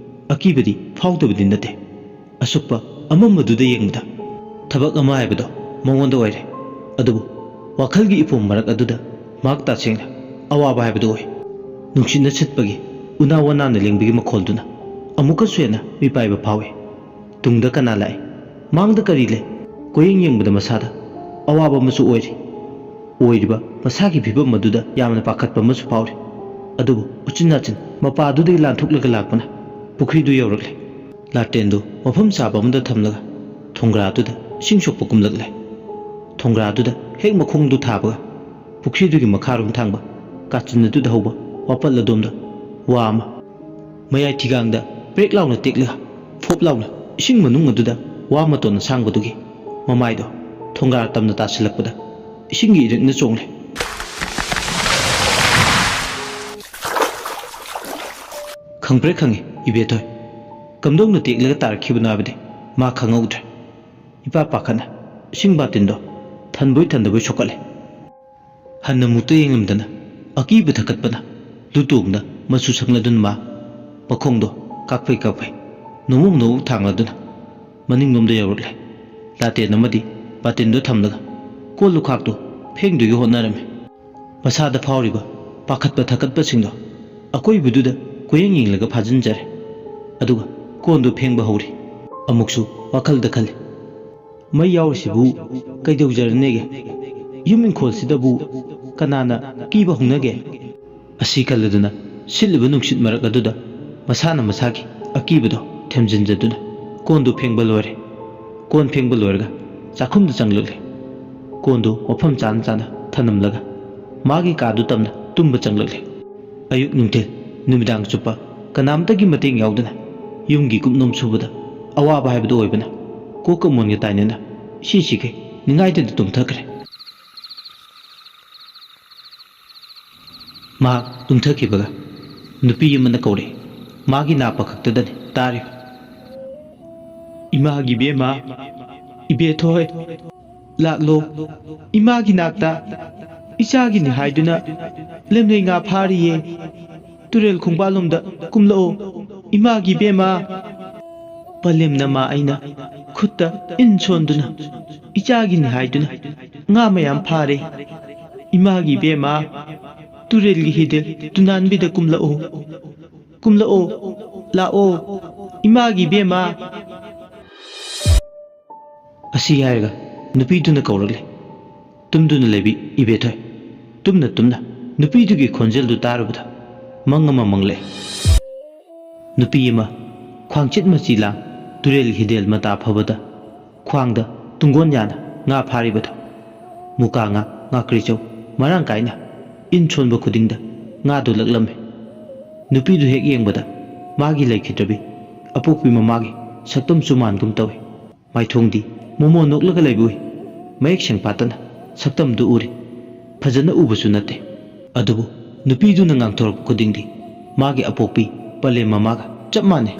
ꯑꯀꯤꯕꯗꯤ ꯐꯥꯎꯗꯕꯗꯤ ꯅꯠꯇꯦ꯫ ꯑꯁꯨꯛꯄ ꯑꯃꯝꯕꯗꯨꯗ ꯌꯦꯡꯕꯗ ꯊꯕꯛ ꯑꯃ ꯍꯥꯏꯕꯗꯣ ꯃꯉꯣꯟꯗ ꯑꯣꯏꯔꯦ꯫ ꯑꯗꯨꯕꯨ ꯋꯥꯈꯜꯒꯤ ꯏꯄꯣꯝ ꯃꯔꯛ ꯑꯗꯨꯗ ꯃꯍꯥꯛ ꯇꯁꯦꯡꯅ ꯑꯋꯥꯕ ꯍꯥꯏꯕꯗꯨ ꯑꯣꯏ꯫ ꯅꯨꯡꯁꯤꯠꯅ ꯁꯤꯠꯄꯒꯤ ꯎꯅꯥ ꯋꯥꯅꯥꯅ ꯂꯦꯡꯕꯒꯤ ꯃꯈꯣꯜꯗꯨꯅ ꯑꯃꯨꯛꯀꯁꯨ ꯍꯦꯟꯅ ꯃꯤꯄꯥꯏꯕ ꯐꯥꯎꯏ꯫ ꯇꯨꯡꯗ ꯀꯅꯥ ꯂꯥꯛꯏ? ꯃꯥꯡꯗ ꯀꯔꯤ ꯂꯩ? ꯀꯣꯌꯦꯡ ꯌꯦꯡꯕꯗ ꯃꯁꯥꯗ ꯑꯋꯥꯕ ꯑꯃꯁꯨ ꯑꯣꯏꯔꯤ꯫ ꯑꯣꯏꯔꯤꯕ ꯃꯁꯥꯒꯤ ꯐꯤꯕꯝ ꯑꯗꯨꯗ ꯌꯥꯝꯅ ꯄꯥꯈꯠꯄ ꯑꯃꯁꯨ ꯐꯥꯎꯔꯤ꯫ ꯑꯗꯨꯕꯨ ꯎꯆꯤꯟ ꯅꯥꯆꯤꯟ ꯃꯄꯥꯗꯨꯗꯒꯤ ꯂꯥꯟꯊꯣꯛꯂꯒ ꯂꯥꯛꯄꯅ ꯄꯨꯈ꯭ꯔꯤꯗꯨ ꯌꯧꯔꯛꯂꯦ꯫ ꯂꯥꯇꯦꯟꯗꯨ ꯃꯐꯝ ꯆꯥꯕ ꯑꯃꯗ ꯊꯝꯂꯒ ꯊꯣꯡꯒ꯭ꯔꯥꯗꯨꯗ ꯏꯁꯤꯡ ꯁꯣꯛꯄ ꯀꯨꯝꯂꯛꯂꯦ꯫ ꯊꯣꯡꯒ꯭ꯔꯥꯗꯨꯗ ꯍꯦꯛ ꯃꯈꯣꯡꯗꯨ ꯊꯥꯕꯒ ꯄꯨꯈ꯭ꯔꯤꯗꯨꯒꯤ ꯃꯈꯥꯔꯣꯝ ꯊꯥꯡꯕ ꯀꯥꯆꯤꯟ ꯑꯗꯨꯗ ꯍꯧꯕ ꯋꯥꯄꯜ ꯑꯗꯣꯝꯗ ꯋꯥ ꯑꯃ ꯃꯌꯥꯏ ꯊꯤꯒꯥꯡꯗ ꯄ꯭ꯔꯦꯛ ꯂꯥꯎꯅ ꯇꯦꯛꯂꯒ ꯐꯣꯞ ꯂꯥꯎꯅ ꯏꯁꯤꯡ ꯃꯅꯨꯡ ꯑꯗꯨꯗ ꯋꯥ ꯃꯇꯣꯟ ꯑꯁꯥꯡꯕꯗꯨꯒꯤ ꯃꯃꯥꯏꯗꯣ ꯊꯣꯡꯒ꯭ꯔꯥ ꯇꯝꯅ ꯇꯥꯁꯤꯜꯂꯛꯄꯗ ꯏꯁꯤꯡꯒꯤ ꯏꯔꯤꯛꯅ ꯆꯣꯡꯂꯦ꯫ ꯈꯪꯄ꯭ꯔꯦꯛ ꯈꯪꯉꯤ ꯏꯕꯦꯊꯣꯏ꯫ ꯀꯝꯗꯧꯅ ꯇꯦꯛꯂꯒ ꯇꯥꯔꯛꯈꯤꯕꯅꯣ ꯍꯥꯏꯕꯗꯤ ꯃꯥ ꯈꯪꯍꯧꯗ꯭ꯔꯦ꯫ ꯏꯄꯥ ꯄꯥꯈꯠꯅ ꯏꯁꯤꯡ ꯕꯥꯇꯤꯟꯗꯣ ꯊꯟꯕꯣꯏ ꯊꯟꯗꯕꯣꯏ ꯁꯣꯛꯀꯠꯂꯦ꯫ ꯍꯟꯅ ꯃꯨꯛꯇ ꯌꯦꯡꯂꯝꯗꯅ ꯑꯀꯤꯕ ꯊꯛꯀꯠꯄꯅ ꯂꯨꯇꯣꯡꯗ ꯃꯆꯨ ꯁꯪꯂꯗꯨꯅ ꯃꯥ ꯃꯈꯣꯡꯗꯣ ꯀꯥꯛꯐꯩ ꯀꯥꯛꯐꯩ ꯅꯣꯡꯃꯣꯛ ꯅꯣꯡꯃꯣꯛ ꯊꯥꯡꯂꯗꯨꯅ ꯃꯅꯤꯡꯂꯣꯝꯗ ꯌꯧꯔꯛꯂꯦ꯫ ꯂꯥꯇꯦꯟ ꯑꯃꯗꯤ ꯕꯥꯇꯤꯟꯗꯨ ꯊꯝꯂꯒ ꯀꯣꯜ ꯂꯨꯈꯥꯛꯇꯨ ꯐꯦꯡꯗꯨꯒꯤ ꯍꯣꯠꯅꯔꯝꯃꯤ꯫ ꯃꯁꯥꯗ ꯐꯥꯎꯔꯤꯕ ꯄꯥꯈꯠꯄ ꯊꯛꯀꯠꯄꯁꯤꯡꯗꯣ ꯑꯀꯣꯏꯕꯗꯨꯗ ꯀꯣꯏꯌꯦꯡ ꯌꯦꯡꯂꯒ ꯐꯥꯖꯤꯟꯖꯔꯦ꯫ ꯑꯗꯨꯒ ꯀꯣꯟꯗꯨ ꯐꯦꯡꯕ ꯍꯧꯔꯤ꯫ ꯑꯃꯨꯛꯁꯨ ꯋꯥꯈꯜꯗ ꯈꯜꯂꯤ, "ꯃꯩ ꯌꯥꯎꯔꯤꯁꯤꯕꯨ ꯀꯩꯗꯧꯖꯔꯅꯦꯒꯦ? ꯌꯨꯝ ꯏꯪꯈꯣꯜꯁꯤꯗꯕꯨ ꯀꯅꯥꯅ ꯀꯤꯕ ꯍꯧꯅꯒꯦ?" ꯑꯁꯤ ꯈꯜꯂꯗꯨꯅ ꯁꯤꯠꯂꯤꯕ ꯅꯨꯡꯁꯤꯠ ꯃꯔꯛ ꯑꯗꯨꯗ ꯃꯁꯥꯅ ꯃꯁꯥꯒꯤ ꯑꯀꯤꯕꯗꯣ ꯊꯦꯝꯖꯤꯟꯖꯗꯨꯅ ꯀꯣꯟꯗꯨ ꯐꯦꯡꯕ ꯂꯣꯏꯔꯦ꯫ ꯀꯣꯟ ꯐꯦꯡꯕ ꯂꯣꯏꯔꯒ ꯆꯥꯛꯈꯨꯝꯗ ꯆꯪꯂꯛꯂꯦ꯫ ꯀꯣꯟꯗꯨ ꯃꯐꯝ ꯆꯥꯅ ꯆꯥꯅ ꯊꯅꯝꯂꯒ ꯃꯥꯒꯤ ꯀꯥꯗꯨ ꯇꯝꯅ ꯇꯨꯝꯕ ꯆꯪꯂꯛꯂꯦ꯫ ꯑꯌꯨꯛ ꯅꯨꯡꯊꯤꯜ ꯅꯨꯃꯤꯗꯥꯡ ꯆꯨꯞꯄ ꯀꯅꯥꯝꯇꯒꯤ ꯃꯇꯦꯡ ꯌꯥꯎꯗꯅ ꯌꯨꯝꯒꯤ ꯀꯨꯞꯅꯣꯝ ꯁꯨꯕꯗ ꯑꯋꯥꯕ ꯍꯥꯏꯕꯗꯨ ꯑꯣꯏꯕꯅ ꯀꯣꯛꯀ ꯃꯣꯟꯒ ꯇꯥꯏꯅꯅ ꯁꯤꯁꯤꯈꯩ ꯅꯤꯡꯉꯥꯏꯗꯅ ꯇꯨꯝꯊꯈ꯭ꯔꯦ꯫ ꯃꯍꯥꯛ ꯇꯨꯝꯊꯈꯤꯕꯒ ꯅꯨꯄꯤ ꯑꯃꯅ ꯀꯧꯔꯛꯏ꯫ ꯃꯥꯒꯤ ꯅꯥ ꯄꯈꯛꯇꯗꯅꯤ ꯇꯥꯔꯤꯕ꯫ "ꯏꯃꯥꯒꯤ ꯏꯕꯦꯝꯃ, ꯏꯕꯦꯊꯣꯏ, ꯂꯥꯛꯂꯣ꯫ ꯏꯃꯥꯒꯤ ꯅꯥꯛꯇ ꯏꯆꯥꯒꯤꯅꯤ ꯍꯥꯏꯗꯨꯅ ꯂꯦꯝꯂꯩ ꯉꯥ ꯐꯥꯔꯤꯌꯦ꯫ ꯇꯨꯔꯦꯜ ꯈꯣꯡꯕꯥꯜꯂꯣꯝꯗ ꯀꯨꯝꯂꯛꯑꯣ꯫ ꯏꯃꯥꯒꯤ ꯏꯕꯦꯝꯃ!" ꯄꯂꯦꯝꯅ ꯃꯥ ꯑꯩꯅ ꯈꯨꯠꯇ ꯏꯟ ꯁꯣꯟꯗꯨꯅ ꯏꯆꯥꯒꯤꯅꯤ ꯍꯥꯏꯗꯨꯅ ꯉꯥ ꯃꯌꯥꯝ ꯐꯥꯔꯦ꯫ "ꯏꯃꯥꯒꯤ ꯏꯕꯦꯝꯃ, ꯇꯨꯔꯦꯜꯒꯤ ꯍꯤꯗꯦꯜ ꯇꯨꯅꯥꯟꯕꯤꯗ ꯀꯨꯝꯂꯛꯑꯣ, ꯀꯨꯝꯂꯛꯑꯣ, ꯂꯥꯛꯑꯣ, ꯏꯃꯥꯒꯤ ꯏꯕꯦꯝꯃ!" ꯑꯁꯤ ꯍꯥꯏꯔꯒ ꯅꯨꯄꯤꯗꯨꯅ ꯀꯧꯔꯛꯂꯦ꯫ ꯇꯨꯝꯗꯨꯅ ꯂꯩꯕꯤ ꯏꯕꯦꯊꯣꯏ꯫ ꯇꯨꯝꯅ ꯇꯨꯝꯅ ꯅꯨꯄꯤꯗꯨꯒꯤ ꯈꯣꯟꯖꯦꯜꯗꯨ ꯇꯥꯔꯨꯕꯗ ꯃꯪ ꯑꯃ ꯃꯪꯂꯛꯑꯦ꯫ ꯅꯨꯄꯤ ꯑꯃ ꯈ꯭ꯋꯥꯡꯆꯤꯠ ꯃꯆꯤ ꯂꯥꯡ ꯇꯨꯔꯦꯜ ꯍꯤꯗꯦꯜ ꯃꯇꯥ ꯐꯕꯗ ꯈ꯭ꯋꯥꯡꯗ ꯇꯨꯡꯒꯣꯟ ꯌꯥꯅ ꯉꯥ ꯐꯥꯔꯤꯕꯗꯣ꯫ ꯃꯨꯀꯥ ꯉꯥ, ꯉꯥꯀ꯭ꯔꯤꯆꯧ ꯃꯔꯥꯡ ꯀꯥꯏꯅ ꯏꯟ ꯁꯣꯟꯕ ꯈꯨꯗꯤꯡꯗ ꯉꯥꯗꯨ ꯂꯛꯂꯝꯃꯤ꯫ ꯅꯨꯄꯤꯗꯨ ꯍꯦꯛ ꯌꯦꯡꯕꯗ ꯃꯥꯒꯤ ꯂꯩꯈꯤꯗ꯭ꯔꯕꯤ ꯑꯄꯣꯛꯄꯤ ꯃꯃꯥꯒꯤ ꯁꯛꯇꯝ ꯆꯨꯃꯥꯟꯒꯨꯝ ꯇꯧꯏ꯫ ꯃꯥꯏꯊꯣꯡꯗꯤ ꯃꯣꯃꯣꯟ ꯅꯣꯛꯂꯒ ꯂꯩꯕ ꯎꯏ꯫ ꯃꯌꯦꯛ ꯁꯦꯡ ꯄꯥꯠꯇꯅ ꯁꯛꯇꯝꯗꯨ ꯎꯔꯤ꯫ ꯐꯖꯅ ꯎꯕꯁꯨ ꯅꯠꯇꯦ꯫ ꯑꯗꯨꯕꯨ ꯅꯨꯄꯤꯗꯨꯅ ꯉꯥꯡꯊꯣꯔꯛꯄ ꯈꯨꯗꯤꯡꯗꯤ ꯃꯥꯒꯤ ꯑꯄꯣꯛꯄꯤ ꯄꯂꯦꯝ ꯃꯃꯥꯒ ꯆꯞ ꯃꯥꯟꯅꯩ꯫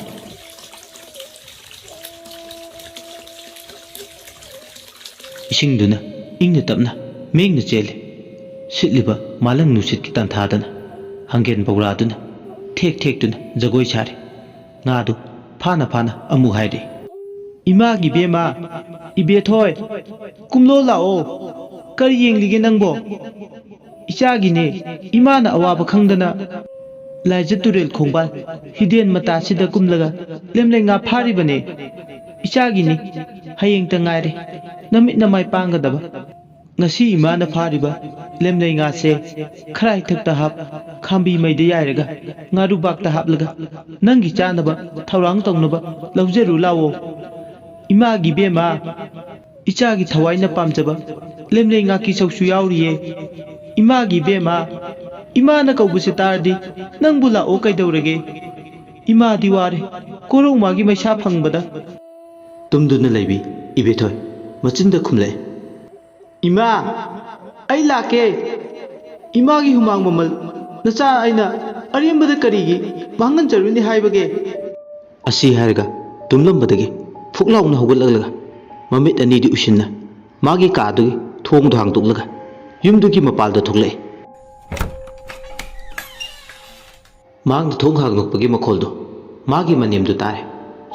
ꯏꯁꯤꯡꯗꯨꯅ ꯏꯪꯅ ꯇꯞꯅ ꯃꯦꯡꯅ ꯆꯦꯜꯂꯤ꯫ ꯁꯤꯠꯂꯤꯕ ꯃꯥꯂꯪ ꯅꯨꯡꯁꯤꯠꯀꯤ ꯇꯥꯟꯊꯥꯗꯅ ꯍꯪꯒꯦꯟ ꯕꯧꯔꯥꯗꯨꯅ ꯊꯦꯛ ꯊꯦꯛꯇꯨꯅ ꯖꯒꯣꯏ ꯁꯥꯔꯤ꯫ ꯉꯥꯗꯨ ꯐꯥꯅ ꯐꯥꯅ ꯑꯃꯨꯛ ꯍꯥꯏꯔꯤ꯫ "ꯏꯃꯥꯒꯤ ꯕꯦꯝꯃ, ꯏꯕꯦꯊꯣꯏ, ꯀꯨꯝꯂꯣ ꯂꯥꯛꯑꯣ꯫ ꯀꯔꯤ ꯌꯦꯡꯂꯤꯒꯦ ꯅꯪꯕꯣ?" "ꯏꯆꯥꯒꯤꯅꯦ, ꯏꯃꯥꯅ ꯑꯋꯥꯕ ꯈꯪꯗꯅ ꯂꯥꯏꯖ ꯇꯨꯔꯦꯜ ꯈꯣꯡꯕꯥꯜ ꯍꯤꯗꯦꯟ ꯃꯇꯥꯁꯤꯗ ꯀꯨꯝꯂꯒ ꯂꯦꯝꯂꯩ ꯉꯥ ꯐꯥꯔꯤꯕꯅꯦ꯫ ꯏꯆꯥꯒꯤꯅꯤ, ꯍꯌꯦꯡꯇ ꯉꯥꯏꯔꯦ ꯅꯃꯤꯠ ꯅꯃꯥꯏ ꯄꯥꯡꯒꯗꯕ꯫ ꯉꯁꯤ ꯏꯃꯥꯅ ꯐꯥꯔꯤꯕ ꯂꯦꯝꯂꯩ ꯉꯥꯁꯦ ꯈꯔꯥꯏꯊꯛꯇ ꯍꯥꯞ, ꯈꯥꯝꯕꯤ ꯃꯩꯗ ꯌꯥꯏꯔꯒ ꯉꯥꯔꯨꯕꯥꯛꯇ ꯍꯥꯞꯂꯒ ꯅꯪꯒꯤ ꯆꯥꯅꯕ ꯊꯧꯔꯥꯡ ꯇꯧꯅꯕ ꯂꯧꯖꯔꯨ ꯂꯥꯛꯑꯣ꯫ ꯏꯃꯥꯒꯤ ꯕꯦꯝꯃ, ꯏꯆꯥꯒꯤ ꯊꯋꯥꯏꯅ ꯄꯥꯝꯖꯕ ꯂꯦꯝꯂꯩ ꯉꯥꯀꯤ ꯆꯧꯁꯨ ꯌꯥꯎꯔꯤꯌꯦ꯫ ꯏꯃꯥꯒꯤ ꯕꯦꯝꯃ, ꯏꯃꯥꯅ ꯀꯧꯕꯁꯦ ꯇꯥꯔꯗꯤ ꯅꯪꯕꯨ ꯂꯥꯛꯑꯣ ꯀꯩꯗꯧꯔꯒꯦ? ꯏꯃꯥꯗꯤ ꯋꯥꯔꯦ ꯀꯣꯔꯧꯃꯥꯒꯤ ꯃꯩꯁꯥ ꯐꯪꯕꯗ꯫" ꯇꯨꯝꯗꯨꯅ ꯂꯩꯕꯤ ꯏꯕꯦꯊꯣꯏ ꯃꯆꯤꯟꯗ ꯈꯨꯝꯂꯛꯑꯦ꯫ "ꯏꯃꯥ, ꯑꯩ ꯂꯥꯛꯀꯦ꯫ ꯏꯃꯥꯒꯤ ꯍꯨꯃꯥꯡ ꯃꯃꯜ ꯅꯆꯥ ꯑꯩꯅ ꯑꯔꯦꯝꯕꯗ ꯀꯔꯤꯒꯤ ꯃꯥꯡꯍꯟꯖꯔꯨꯅꯤ ꯍꯥꯏꯕꯒꯦ?" ꯑꯁꯤ ꯍꯥꯏꯔꯒ ꯇꯨꯝꯂꯝꯕꯗꯒꯤ ꯐꯨꯛ ꯂꯥꯎꯅ ꯍꯧꯒꯠꯂꯛꯂꯒ ꯃꯃꯤꯠ ꯑꯅꯤꯗꯤ ꯎꯏꯁꯤꯟꯅ ꯃꯥꯒꯤ ꯀꯥꯗꯨꯒꯤ ꯊꯣꯡꯗꯣ ꯍꯥꯡꯗꯣꯛꯂꯒ ꯌꯨꯝꯗꯨꯒꯤ ꯃꯄꯥꯜꯗ ꯊꯣꯛꯂꯛꯏ꯫ ꯃꯍꯥꯛꯅ ꯊꯣꯡ ꯍꯥꯡꯗꯣꯛꯄꯒꯤ ꯃꯈꯣꯜꯗꯨ ꯃꯥꯒꯤ ꯃꯅꯦꯝꯗꯨ ꯇꯥꯔꯦ꯫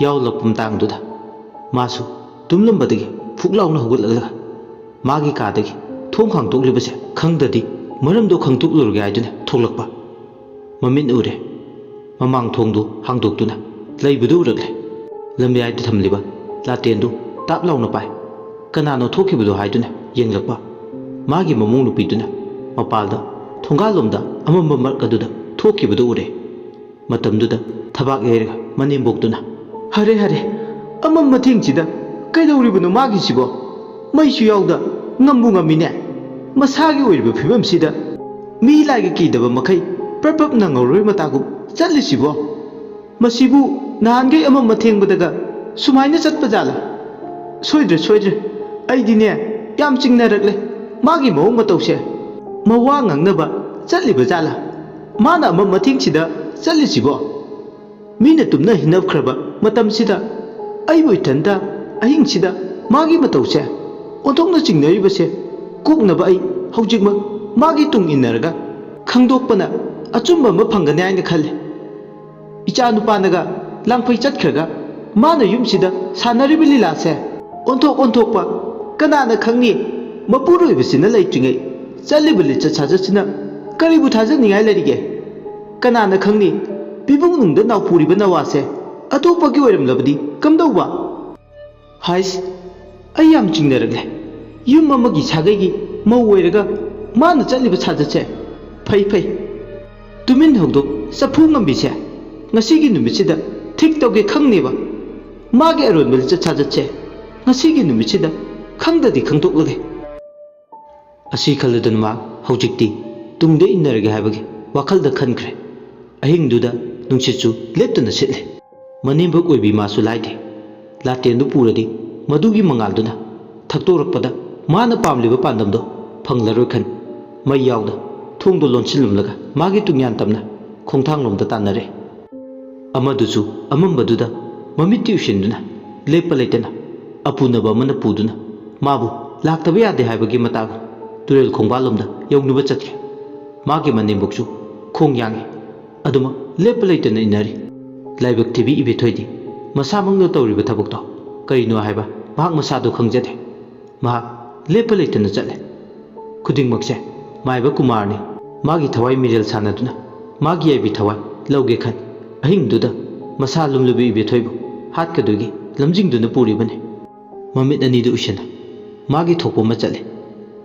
ꯌꯥꯎꯂꯛꯄ ꯃꯇꯥꯡꯗꯨꯗ ꯃꯥꯁꯨ ꯇꯨꯝꯂꯝꯕꯗꯒꯤ ꯐꯨꯛ ꯂꯥꯎꯅ ꯍꯧꯒꯠꯂꯛꯂꯒ ꯃꯥꯒꯤ ꯀꯥꯗꯒꯤ ꯊꯣꯡ ꯍꯥꯡꯗꯣꯛꯂꯤꯕꯁꯦ ꯈꯪꯗ꯭ꯔꯗꯤ ꯃꯔꯝꯗꯣ ꯈꯪꯗꯣꯛꯂꯨꯔꯒꯦ ꯍꯥꯏꯗꯨꯅ ꯊꯣꯛꯂꯛꯄ꯫ ꯃꯃꯤꯠ ꯎꯔꯦ꯫ ꯃꯃꯥꯡ ꯊꯣꯡꯗꯨ ꯍꯥꯡꯗꯣꯛꯇꯨꯅ ꯂꯩꯕꯗꯨ ꯎꯔꯛꯂꯦ꯫ ꯂꯝꯌꯥꯏꯗ ꯊꯝꯂꯤꯕ ꯂꯥꯇꯦꯟꯗꯨ ꯇꯥꯞ ꯂꯥꯎꯅ ꯄꯥꯏ꯫ ꯀꯅꯥꯅꯣ ꯊꯣꯛꯈꯤꯕꯗꯣ ꯍꯥꯏꯗꯨꯅ ꯌꯦꯡꯂꯛꯄ꯫ ꯃꯥꯒꯤ ꯃꯃꯧ ꯅꯨꯄꯤꯗꯨꯅ ꯃꯄꯥꯜꯗ ꯊꯣꯡꯒꯥꯜꯂꯣꯝꯗ ꯑꯃꯝꯕ ꯃꯔꯛ ꯑꯗꯨꯗ ꯊꯣꯛꯈꯤꯕꯗꯨ ꯎꯔꯦ꯫ ꯃꯇꯝꯗꯨꯗ ꯊꯕꯥꯛ ꯌꯩꯔꯒ ꯃꯅꯦꯝꯕꯣꯛꯇꯨꯅ, "ꯍꯔꯦ, ꯍꯔꯦ, ꯑꯃꯝ ꯃꯊꯦꯡꯁꯤꯗ ꯀꯩꯗꯧꯔꯤꯕꯅꯣ ꯃꯥꯒꯤꯁꯤꯕꯣ? ꯃꯩꯁꯨ ꯌꯥꯎꯗ ꯉꯝꯕꯨ ꯉꯝꯃꯤꯅꯦ꯫ ꯃꯁꯥꯒꯤ ꯑꯣꯏꯔꯤꯕ ꯐꯤꯕꯝꯁꯤꯗ ꯃꯤ ꯂꯥꯏꯒ ꯀꯤꯗꯕ ꯃꯈꯩ ꯄ꯭ꯔꯞ ꯄ꯭ꯔꯞ ꯅꯪꯍꯧꯔꯣꯏ ꯃꯇꯥꯒꯨꯝ ꯆꯠꯂꯤꯁꯤꯕꯣ? ꯃꯁꯤꯕꯨ ꯅꯍꯥꯟꯈꯩ ꯑꯃꯝ ꯑꯊꯦꯡꯕꯗꯒ ꯁꯨꯃꯥꯏꯅ ꯆꯠꯄ ꯖꯥꯠꯂ? ꯁꯣꯏꯗ꯭ꯔꯦ, ꯁꯣꯏꯗ꯭ꯔꯦ꯫ ꯑꯩꯗꯤꯅꯦ ꯌꯥꯝ ꯆꯤꯡꯅꯔꯛꯂꯦ ꯃꯥꯒꯤ ꯃꯑꯣꯡ ꯃꯇꯧꯁꯦ꯫ ꯃꯋꯥ ꯉꯥꯡꯅꯕ ꯆꯠꯂꯤꯕ ꯖꯥꯠꯂ? ꯃꯥꯅ ꯑꯃꯝ ꯑꯊꯦꯡꯁꯤꯗ ꯆꯠꯂꯤꯁꯤꯕꯣ? ꯃꯤꯅ ꯇꯨꯝꯅ ꯍꯤꯞꯅꯈ꯭ꯔꯕ ꯃꯇꯝꯁꯤꯗ ꯑꯩꯕꯨ ꯏꯊꯟꯇ ꯑꯍꯤꯡꯁꯤꯗ ꯃꯥꯒꯤ ꯃꯇꯧꯁꯦ ꯑꯣꯟꯊꯣꯛꯅ ꯆꯤꯡꯅꯔꯤꯕꯁꯦ ꯀꯣꯛꯅꯕ ꯑꯩ ꯍꯧꯖꯤꯛꯃꯛ ꯃꯥꯒꯤ ꯇꯨꯡ ꯏꯟꯅꯔꯒ ꯈꯪꯗꯣꯛꯄꯅ ꯑꯆꯨꯝꯕ ꯑꯃ ꯐꯪꯒꯅꯤ ꯍꯥꯏꯅ ꯈꯜꯂꯤ꯫ ꯏꯆꯥ ꯅꯨꯄꯥꯅꯒ ꯂꯥꯡꯐꯩ ꯆꯠꯈ꯭ꯔꯒ ꯃꯥꯅ ꯌꯨꯝꯁꯤꯗ ꯁꯥꯟꯅꯔꯤꯕ ꯂꯤꯂꯥꯁꯦ ꯑꯣꯟꯊꯣꯛ ꯑꯣꯟꯊꯣꯛꯄ, ꯀꯅꯥꯅ ꯈꯪꯅꯤ? ꯃꯄꯨꯔꯣꯏꯕꯁꯤꯅ ꯂꯩꯇ꯭ꯔꯤꯉꯩ ꯆꯠꯂꯤꯕ ꯂꯤꯆꯠ ꯁꯥꯖꯠꯁꯤꯅ ꯀꯔꯤꯕꯨ ꯊꯥꯖꯅꯤꯡꯉꯥꯏ ꯂꯩꯔꯤꯒꯦ? ꯀꯅꯥꯅ ꯈꯪꯅꯤ? ꯄꯤꯕꯨꯡꯅꯨꯡꯗ ꯅꯥꯎꯄꯨꯔꯤꯕ ꯅꯋꯥꯁꯦ ꯑꯇꯣꯞꯄꯒꯤ ꯑꯣꯏꯔꯝꯂꯕꯗꯤ ꯀꯝꯗꯧꯕ? ꯍꯥꯏꯁ, ꯑꯩ ꯌꯥꯝ ꯆꯤꯡꯅꯔꯛꯂꯦ꯫ ꯌꯨꯝ ꯑꯃꯒꯤ ꯁꯥꯒꯩꯒꯤ ꯃꯧ ꯑꯣꯏꯔꯒ ꯃꯥꯅ ꯆꯠꯂꯤꯕ ꯁꯥꯖꯠꯁꯦ꯫ ꯐꯩ, ꯐꯩ꯫ ꯇꯨꯃꯤꯟ ꯍꯧꯗꯣꯛ ꯆꯐꯨ ꯉꯝꯕꯤꯁꯦ ꯉꯁꯤꯒꯤ ꯅꯨꯃꯤꯠꯁꯤꯗ ꯊꯤꯛ ꯇꯧꯒꯦ ꯈꯪꯅꯦꯕ꯫ ꯃꯥꯒꯤ ꯑꯔꯣꯟꯕ ꯂꯤꯆꯠ ꯁꯥꯖꯠꯁꯦ ꯉꯁꯤꯒꯤ ꯅꯨꯃꯤꯠꯁꯤꯗ ꯈꯪꯗꯗꯤ ꯈꯪꯗꯣꯛꯂꯒꯦ꯫ ꯑꯁꯤ ꯈꯜꯂꯗꯨꯅ ꯃꯍꯥꯛ ꯍꯧꯖꯤꯛꯇꯤ ꯇꯨꯡꯗ ꯏꯟꯅꯔꯒꯦ ꯍꯥꯏꯕꯒꯤ ꯋꯥꯈꯜꯗ ꯈꯟꯈ꯭ꯔꯦ꯫ ꯑꯍꯤꯡꯗꯨꯗ ꯅꯨꯡꯁꯤꯠꯁꯨ ꯂꯦꯞꯇꯅ ꯁꯤꯠꯂꯦ꯫ ꯃꯅꯦꯝꯕꯣꯛ ꯑꯣꯏꯕꯤ ꯃꯥꯁꯨ ꯂꯥꯏꯗꯦ꯫ ꯂꯥꯇꯦꯟꯗꯨ ꯄꯨꯔꯗꯤ ꯃꯗꯨꯒꯤ ꯃꯉꯥꯜꯗꯨꯅ ꯊꯛꯇꯣꯔꯛꯄꯗ ꯃꯥꯅ ꯄꯥꯝꯂꯤꯕ ꯄꯥꯟꯗꯝꯗꯣ ꯐꯪꯂꯔꯣꯏ ꯈꯟ ꯃꯩ ꯌꯥꯎꯗ ꯊꯣꯡꯗꯣ ꯂꯣꯟꯁꯤꯜꯂꯝꯂꯒ ꯃꯥꯒꯤ ꯇꯨꯡꯌꯥꯟ ꯇꯝꯅ ꯈꯣꯡꯊꯥꯡꯂꯣꯝꯗ ꯇꯥꯟꯅꯔꯦ꯫ ꯑꯃꯗꯨꯁꯨ ꯑꯃꯝꯕꯗꯨꯗ ꯃꯃꯤꯠꯇꯤ ꯎꯏꯁꯤꯟꯗꯨꯅ ꯂꯦꯞꯄ ꯂꯩꯇꯅ ꯑꯄꯨꯅꯕ ꯑꯃꯅ ꯄꯨꯗꯨꯅ ꯃꯥꯕꯨ ꯂꯥꯛꯇꯕ ꯌꯥꯗꯦ ꯍꯥꯏꯕꯒꯤ ꯃꯇꯥꯒꯨꯝ ꯇꯨꯔꯦꯜ ꯈꯣꯡꯕꯥꯜꯂꯣꯝꯗ ꯌꯧꯅꯕ ꯆꯠꯈ꯭ꯔꯦ꯫ ꯃꯥꯒꯤ ꯃꯅꯦꯝꯕꯣꯛꯁꯨ ꯈꯣꯡ ꯌꯥꯡꯏ꯫ ꯑꯗꯨꯃꯛ ꯂꯦꯞꯄ ꯂꯩꯇꯅ ꯏꯟꯅꯔꯤ꯫ ꯂꯥꯏꯕꯛ ꯊꯤꯕꯤ ꯏꯕꯦꯊꯣꯏꯗꯤ ꯃꯁꯥꯃꯛꯅ ꯇꯧꯔꯤꯕ ꯊꯕꯛꯇꯣ ꯀꯔꯤꯅꯣ ꯍꯥꯏꯕ ꯃꯍꯥꯛ ꯃꯁꯥꯗꯣ ꯈꯪꯖꯗꯦ꯫ ꯃꯍꯥꯛ ꯂꯦꯞꯄ ꯂꯩꯇꯅ ꯆꯠꯂꯦ꯫ ꯈꯨꯗꯤꯡꯃꯛꯁꯦ ꯃꯥꯏꯕ ꯀꯨꯃꯥꯔꯅꯤ꯫ ꯃꯥꯒꯤ ꯊꯋꯥꯏ ꯃꯤꯔꯦꯜ ꯁꯥꯟꯅꯗꯨꯅ ꯃꯥꯒꯤ ꯌꯥꯏꯕꯤ ꯊꯋꯥꯏ ꯂꯧꯒꯦ ꯈꯟ ꯑꯍꯤꯡꯗꯨꯗ ꯃꯁꯥ ꯂꯨꯝꯂꯨꯕꯤ ꯏꯕꯦꯊꯣꯏꯕꯨ ꯍꯥꯠꯀꯗꯣꯏꯒꯤ ꯂꯝꯖꯤꯡꯗꯨꯅ ꯄꯨꯔꯤꯕꯅꯤ꯫ ꯃꯃꯤꯠ ꯑꯅꯤꯗꯨ ꯎꯏꯁꯤꯟꯅ ꯃꯥꯒꯤ ꯊꯣꯛꯄ ꯑꯃ ꯆꯠꯂꯦ꯫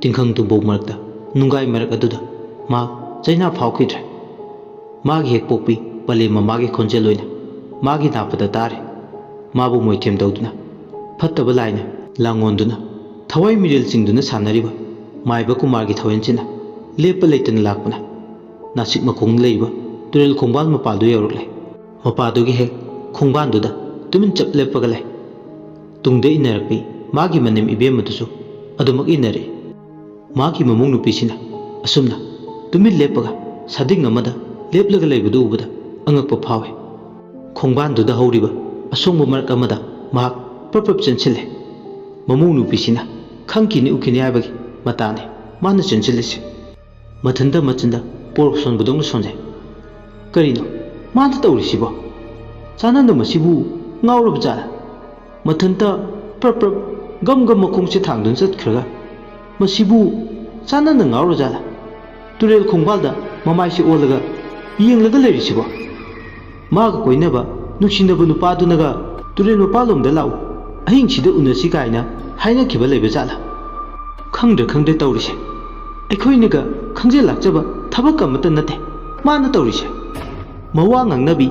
ꯇꯤꯡꯈꯪ ꯇꯨꯝꯕꯧ ꯃꯔꯛꯇ ꯅꯨꯡꯒꯥꯏ ꯃꯔꯛ ꯑꯗꯨꯗ ꯃꯥ ꯆꯩꯅꯥ ꯐꯥꯎꯈꯤꯗ꯭ꯔꯦ꯫ ꯃꯥꯒꯤ ꯍꯦꯛ ꯄꯣꯛꯄꯤ ꯄꯂꯦꯝ ꯃꯃꯥꯒꯤ ꯈꯣꯟꯖꯦꯜ ꯑꯣꯏꯅ ꯃꯥꯒꯤ ꯅꯥꯄꯗ ꯇꯥꯔꯦ꯫ ꯃꯥꯕꯨ ꯃꯣꯏꯊꯦꯝ ꯇꯧꯗꯨꯅ ꯐꯠꯇꯕ ꯂꯥꯏꯅ ꯂꯥꯡꯉꯣꯟꯗꯨꯅ ꯊꯋꯥꯏ ꯃꯤꯔꯦꯜ ꯆꯤꯡꯗꯨꯅ ꯁꯥꯟꯅꯔꯤꯕ ꯃꯥꯏꯕ ꯀꯨꯃꯥꯔꯒꯤ ꯊꯋꯥꯏꯟꯁꯤꯅ ꯂꯦꯞꯄ ꯂꯩꯇꯅ ꯂꯥꯛꯄꯅ ꯅꯥꯁꯤꯛ ꯃꯈꯣꯡꯗ ꯂꯩꯔꯤꯕ ꯇꯨꯔꯦꯜ ꯈꯣꯡꯕꯥꯜ ꯃꯄꯥꯗꯨ ꯌꯧꯔꯛꯂꯦ꯫ ꯃꯄꯥꯗꯨꯒꯤ ꯍꯦꯛ ꯈꯣꯡꯕꯥꯟꯗꯨꯗ ꯇꯨꯃꯤꯟ ꯆꯞ ꯂꯦꯞꯄꯒ ꯂꯩ꯫ ꯇꯨꯡꯗ ꯏꯟꯅꯔꯛꯄꯤ ꯃꯥꯒꯤ ꯃꯅꯦꯝ ꯏꯕꯦꯝꯃꯗꯨꯁꯨ ꯑꯗꯨꯃꯛ ꯏꯟꯅꯔꯛꯏ꯫ ꯃꯥꯒꯤ ꯃꯃꯧ ꯅꯨꯄꯤꯁꯤꯅ ꯑꯁꯨꯝꯅ ꯇꯨꯃꯤꯟ ꯂꯦꯞꯄꯒ ꯁꯥꯗꯤꯡ ꯑꯃꯗ ꯂꯦꯞꯂꯒ ꯂꯩꯕꯗꯨ ꯎꯕꯗ ꯑꯉꯛꯄ ꯐꯥꯎꯏ꯫ ꯈꯣꯡꯕꯥꯟꯗꯨꯗ ꯍꯧꯔꯤꯕ ꯑꯁꯣꯡꯕ ꯃꯔꯛ ꯑꯃꯗ ꯃꯍꯥꯛ ꯄ꯭ꯔꯞ ꯄ꯭ꯔꯞ ꯆꯦꯟꯁꯤꯜꯂꯦ꯫ ꯃꯃꯧ ꯅꯨꯄꯤꯁꯤꯅ ꯈꯪꯈꯤꯅꯤ ꯎꯈꯤꯅꯤ ꯍꯥꯏꯕꯒꯤ ꯃꯇꯥꯅꯤ ꯃꯥꯅ ꯆꯦꯟꯁꯤꯜꯂꯤꯁꯤ꯫ ꯃꯊꯟꯇ ꯃꯆꯤꯟꯗ ꯄꯣꯔꯛ ꯁꯣꯟꯕꯗꯧꯅ ꯁꯣꯟꯖꯩ꯫ ꯀꯔꯤꯅꯣ ꯃꯥꯅ ꯇꯧꯔꯤꯁꯤꯕꯣ? ꯆꯥꯅꯟꯗ ꯃꯁꯤꯕꯨ ꯉꯥꯎꯔꯕ ꯖꯥꯠꯂ? ꯃꯊꯟꯇ ꯄ꯭ꯔꯞ ꯄ꯭ꯔꯞ ꯒꯝ ꯒꯝ ꯃꯈꯣꯡꯁꯦ ꯊꯥꯡꯗꯨꯅ ꯆꯠꯈ꯭ꯔꯒ, ꯃꯁꯤꯕꯨ ꯆꯥꯅꯟꯗ ꯉꯥꯎꯔ ꯖꯥꯠꯂ? ꯇꯨꯔꯦꯜ ꯈꯣꯡꯕꯥꯜꯗ ꯃꯃꯥꯏꯁꯦ ꯑꯣꯜꯂꯒ ꯌꯦꯡꯂꯒ ꯂꯩꯔꯤꯁꯤꯕꯣ? ꯃꯥꯒ ꯀꯣꯏꯅꯕ ꯅꯨꯡꯁꯤꯅꯕ ꯅꯨꯄꯥꯗꯨꯅꯒ ꯇꯨꯔꯦꯜ ꯃꯄꯥꯜꯂꯣꯝꯗ ꯂꯥꯛꯎ, ꯑꯍꯤꯡꯁꯤꯗ ꯎꯅꯁꯤ ꯀꯥꯏꯅ ꯍꯥꯏꯅꯈꯤꯕ ꯂꯩꯕ ꯖꯥꯠꯂ? ꯈꯪꯗ꯭ꯔꯦ ꯈꯪꯗ꯭ꯔꯦ ꯇꯧꯔꯤꯁꯦ꯫ ꯑꯩꯈꯣꯏꯅꯒ ꯈꯪꯖ ꯂꯥꯛꯆꯕ ꯊꯕꯛ ꯑꯃꯠꯇ ꯅꯠꯇꯦ ꯃꯥꯅ ꯇꯧꯔꯤꯁꯦ꯫ ꯃꯋꯥ ꯉꯥꯡꯅꯕꯤ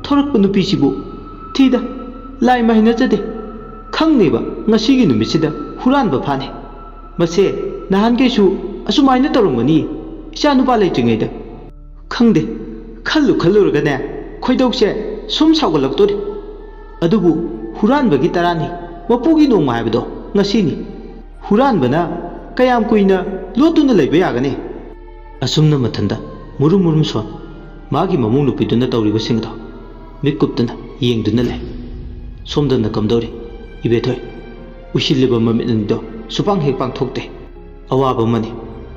ꯊꯣꯔꯛꯄ ꯅꯨꯄꯤꯁꯤꯕꯨ ꯊꯤꯗ, ꯂꯥꯏ ꯃꯥ ꯍꯩꯅꯖꯗꯦ꯫ ꯈꯪꯅꯦꯕ ꯉꯁꯤꯒꯤ ꯅꯨꯃꯤꯠꯁꯤꯗ ꯍꯨꯔꯥꯟꯕ ꯐꯥꯅꯤ꯫ ꯃꯁꯦ ꯅꯍꯥꯟꯈꯩꯁꯨ ꯑꯁꯨꯃꯥꯏꯅ ꯇꯧꯔꯝꯒꯅꯤ ꯏꯆꯥ ꯅꯨꯄꯥ ꯂꯩꯇ꯭ꯔꯤꯉꯩꯗ꯫ ꯈꯪꯗꯦ, ꯈꯜꯂꯨ ꯈꯜꯂꯨꯔꯒꯅꯦ ꯈꯣꯏꯗꯧꯁꯦ ꯁꯨꯝ ꯁꯥꯎꯒꯠꯂꯛꯇꯣꯔꯤ꯫ ꯑꯗꯨꯕꯨ ꯍꯨꯔꯥꯟꯕꯒꯤ ꯇꯔꯥꯅꯤ, ꯃꯄꯨꯒꯤ ꯅꯣꯡꯃ ꯍꯥꯏꯕꯗꯣ ꯉꯁꯤꯅꯤ꯫ ꯍꯨꯔꯥꯟꯕꯅ ꯀꯌꯥꯝ ꯀꯨꯏꯅ ꯂꯣꯠꯇꯨꯅ ꯂꯩꯕ ꯌꯥꯒꯅꯤ? ꯑꯁꯨꯝꯅ ꯃꯊꯟꯗ ꯃꯨꯔꯨꯝ ꯃꯨꯔꯨꯝ ꯁꯣꯟ ꯃꯥꯒꯤ ꯃꯃꯧ ꯅꯨꯄꯤꯗꯨꯅ ꯇꯧꯔꯤꯕꯁꯤꯡꯗꯣ ꯃꯤꯠ ꯀꯨꯞꯇꯅ ꯌꯦꯡꯗꯨꯅ ꯂꯩ꯫ ꯁꯣꯝꯗꯅ ꯀꯝꯗꯧꯔꯤ? ꯏꯕꯦꯊꯣꯏ, ꯎꯏꯁꯤꯜꯂꯤꯕ ꯃꯃꯤꯠ ꯑꯅꯤꯗꯣ ꯁꯨꯄꯥꯡ ꯍꯦꯛ ꯄꯥꯡꯊꯣꯛꯇꯦ꯫ ꯑꯋꯥꯕ ꯑꯃꯅꯤ꯫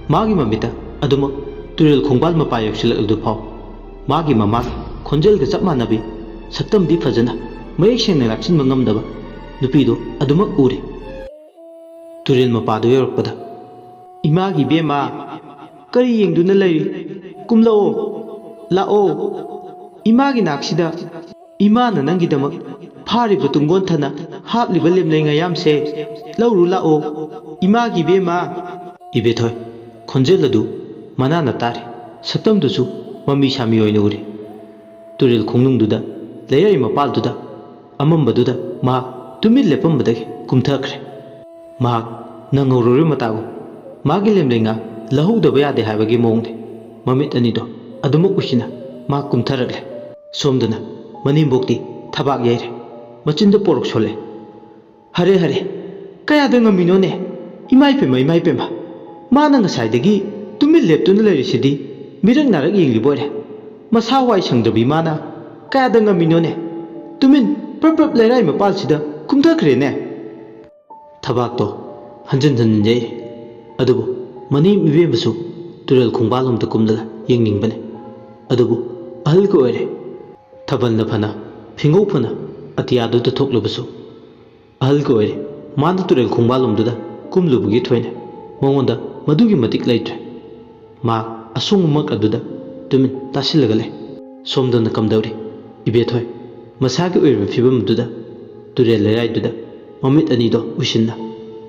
ꯃꯥꯒꯤ ꯃꯃꯤꯠꯇ ꯑꯗꯨꯃꯛ ꯇꯨꯔꯦꯜ ꯈꯣꯡꯕꯥꯜ ꯃꯄꯥ ꯌꯧꯁꯤꯜꯂꯛꯂꯗꯨ ꯐꯥꯎ ꯃꯥꯒꯤ ꯃꯃꯥꯒꯤ ꯈꯣꯟꯖꯦꯜꯒ ꯆꯞ ꯃꯥꯟꯅꯕꯤ, ꯁꯛꯇꯝꯗꯤ ꯐꯖꯅ ꯃꯌꯦꯛ ꯁꯦꯡꯅ ꯂꯥꯛꯁꯤꯟꯕ ꯉꯝꯗꯕ ꯅꯨꯄꯤꯗꯨ ꯑꯗꯨꯃꯛ ꯎꯔꯦ꯫ ꯇꯨꯔꯦꯜ ꯃꯄꯥꯗꯨ ꯌꯧꯔꯛꯄꯗ, "ꯏꯃꯥꯒꯤ ꯏꯕꯦꯝꯃ, ꯀꯔꯤ ꯌꯦꯡꯗꯨꯅ ꯂꯩꯔꯤ? ꯀꯨꯝꯂꯛꯑꯣ, ꯂꯥꯛꯑꯣ꯫ ꯏꯃꯥꯒꯤ ꯅꯥꯛꯁꯤꯗ ꯏꯃꯥꯅ ꯅꯪꯒꯤꯗꯃꯛ ꯐꯥꯔꯤꯕ ꯇꯨꯡꯒꯣꯟ ꯊꯅ ꯍꯥꯞꯂꯤꯕ ꯂꯦꯝꯂꯩ ꯉꯥꯌꯥꯝꯁꯦ ꯂꯧꯔꯨ ꯂꯥꯛꯑꯣ, ꯏꯃꯥꯒꯤ ꯏꯕꯦꯝꯃ꯫" ꯏꯕꯦꯊꯣꯏ, ꯈꯣꯟꯖꯦꯜ ꯑꯗꯨ ꯃꯅꯥꯅ ꯇꯥꯔꯤ, ꯁꯛꯇꯝꯗꯨꯁꯨ ꯃꯃꯤ ꯁꯥꯃꯤ ꯑꯣꯏꯅ ꯎꯔꯤ꯫ ꯇꯨꯔꯦꯜ ꯈꯣꯡꯅꯨꯡꯗꯨꯗ, ꯂꯩꯔꯥꯏ ꯃꯄꯥꯜꯗꯨꯗ, ꯑꯃꯝꯕꯗꯨꯗ ꯃꯍꯥꯛ ꯇꯨꯃꯤꯟ ꯂꯦꯞꯄꯝꯕꯗꯒꯤ ꯀꯨꯝꯊꯈ꯭ꯔꯦ꯫ ꯃꯍꯥꯛ ꯅꯪꯍꯧꯔꯔꯣꯏ ꯃꯇꯥꯒꯨꯝ ꯃꯥꯒꯤ ꯂꯦꯝꯂꯩ ꯉꯥ ꯂꯧꯍꯧꯗꯕ ꯌꯥꯗꯦ ꯍꯥꯏꯕꯒꯤ ꯃꯑꯣꯡꯗ ꯃꯃꯤꯠ ꯑꯅꯤꯗꯣ ꯑꯗꯨꯃꯛ ꯎꯏꯁꯤꯟꯅ ꯃꯍꯥꯛ ꯀꯨꯝꯊꯔꯛꯂꯦ꯫ ꯁꯣꯝꯗꯅ ꯃꯅꯦꯝꯕꯣꯛꯇꯤ ꯊꯕꯥꯛ ꯌꯩꯔꯦ, ꯃꯆꯤꯟꯗ ꯄꯣꯔꯛ ꯁꯣꯜꯂꯦ꯫ "ꯍꯔꯦ, ꯍꯔꯦ, ꯀꯌꯥꯗ ꯉꯝꯃꯤꯅꯣꯅꯦ? ꯏꯃꯥ ꯏꯄꯦꯝꯃ, ꯏꯃꯥ ꯏꯄꯦꯝꯃ, ꯃꯥꯅ ꯉꯁꯥꯏꯗꯒꯤ ꯇꯨꯃꯤꯟ ꯂꯦꯞꯇꯨꯅ ꯂꯩꯔꯤꯁꯤꯗꯤ ꯃꯤꯔꯛ ꯅꯥꯔꯛ ꯌꯦꯡꯂꯤꯕ ꯑꯣꯏꯔꯦ꯫ ꯃꯁꯥ ꯋꯥꯏ ꯁꯪꯗ꯭ꯔꯕꯤ ꯃꯥꯅ ꯀꯌꯥꯗ ꯉꯝꯃꯤꯅꯣꯅꯦ? ꯇꯨꯃꯤꯟ ꯄ꯭ꯔꯞ ꯄ꯭ꯔꯞ ꯂꯩꯔꯥꯏ ꯃꯄꯥꯜꯁꯤꯗ ꯀꯨꯝꯊꯈ꯭ꯔꯦꯅꯦ꯫" ꯊꯕꯥꯛꯇꯣ ꯍꯟꯖꯤꯟ ꯍꯟꯖꯤꯟ ꯌꯩ꯫ ꯑꯗꯨꯕꯨ ꯃꯅꯦꯝ ꯏꯕꯦꯝꯃꯁꯨ ꯇꯨꯔꯦꯜ ꯈꯣꯡꯕꯥꯜꯂꯣꯝꯗ ꯀꯨꯝꯂꯒ ꯌꯦꯡꯅꯤꯡꯕꯅꯤ꯫ ꯑꯗꯨꯕꯨ ꯑꯍꯜꯒ ꯑꯣꯏꯔꯦ꯫ ꯊꯥꯕꯜꯅ ꯐꯅ, ꯐꯤꯉꯧ ꯐꯅ ꯑꯇꯤꯌꯥꯗꯨꯗ ꯊꯣꯛꯂꯕꯁꯨ, ꯑꯍꯜꯒ ꯑꯣꯏꯔꯦ꯫ ꯃꯥꯅ ꯇꯨꯔꯦꯜ ꯈꯣꯡꯕꯥꯜꯂꯣꯝꯗꯨꯗ ꯀꯨꯝꯂꯨꯕꯒꯤ ꯊꯣꯏꯅ ꯃꯉꯣꯟꯗ ꯃꯗꯨꯒꯤ ꯃꯇꯤꯛ ꯂꯩꯇ꯭ꯔꯦ꯫ ꯃꯍꯥꯛ ꯑꯁꯣꯡꯕꯃꯛ ꯑꯗꯨꯗ ꯇꯨꯃꯤꯟ ꯇꯥꯁꯤꯜꯂꯒ ꯂꯩ꯫ ꯁꯣꯝꯗꯅ ꯀꯝꯗꯧꯔꯤ? ꯏꯕꯦꯊꯣꯏ ꯃꯁꯥꯒꯤ ꯑꯣꯏꯔꯤꯕ ꯐꯤꯕꯝ ꯑꯗꯨꯗ ꯇꯨꯔꯦꯜ ꯂꯩꯔꯥꯏꯗꯨꯗ ꯃꯃꯤꯠ ꯑꯅꯤꯗꯣ ꯎꯏꯁꯤꯟꯅ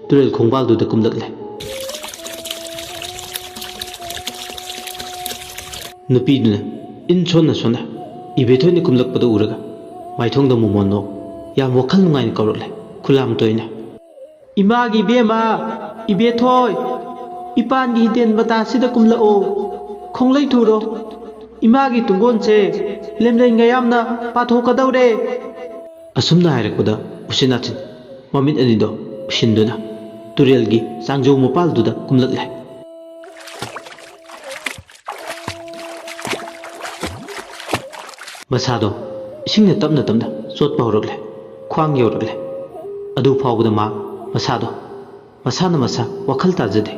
ꯇꯨꯔꯦꯜ ꯈꯣꯡꯕꯥꯜꯗꯨꯗ ꯀꯨꯝꯂꯛꯂꯦ꯫ ꯅꯨꯄꯤꯗꯨꯅ ꯏꯟ ꯁꯣꯟꯅ ꯁꯣꯟꯅ ꯏꯕꯦꯊꯣꯏꯅ ꯀꯨꯝꯂꯛꯄꯗ ꯎꯔꯒ ꯃꯥꯏꯊꯣꯡꯗ ꯃꯣꯃꯣꯟ ꯅꯣꯛ ꯌꯥꯝ ꯋꯥꯈꯜ ꯅꯨꯡꯉꯥꯏꯅ ꯀꯧꯔꯛꯂꯦ, ꯈꯨꯂꯥꯝ ꯇꯣꯏꯅ꯫ "ꯏꯃꯥꯒꯤ ꯏꯕꯦꯝꯃ, ꯏꯕꯦꯊꯣꯏ, ꯏꯄꯥꯟꯒꯤ ꯍꯤꯇꯦꯟ ꯃꯇꯥꯁꯤꯗ ꯀꯨꯝꯂꯛꯑꯣ, ꯈꯣꯡꯂꯩ ꯊꯨꯔꯣ꯫ ꯏꯃꯥꯒꯤ ꯇꯨꯡꯒꯣꯟꯁꯦ ꯂꯦꯝꯂꯩ ꯉꯌꯥꯝꯅ ꯄꯥꯊꯣꯛꯀꯗꯧꯔꯦ"꯫ ꯑꯁꯨꯝꯅ ꯍꯥꯏꯔꯛꯄꯗ ꯎꯆꯤꯟ ꯅꯥꯆꯤꯟ ꯃꯃꯤꯠ ꯑꯅꯤꯗꯣ ꯎꯏꯁꯤꯟꯗꯨꯅ ꯇꯨꯔꯦꯜꯒꯤ ꯆꯥꯡꯖꯧ ꯃꯄꯥꯜꯗꯨꯗ ꯀꯨꯝꯂꯛꯂꯦ꯫ ꯃꯁꯥꯗꯣ ꯏꯁꯤꯡꯅ ꯇꯞꯅ ꯇꯞꯅ ꯆꯣꯠꯄ ꯍꯧꯔꯛꯂꯦ, ꯈ꯭ꯋꯥꯡ ꯌꯧꯔꯛꯂꯦ꯫ ꯑꯗꯨ ꯐꯥꯎꯕꯗ ꯃꯥ ꯃꯁꯥꯗꯣ, ꯃꯁꯥꯅ ꯃꯁꯥ ꯋꯥꯈꯜ ꯇꯥꯖꯗꯦ꯫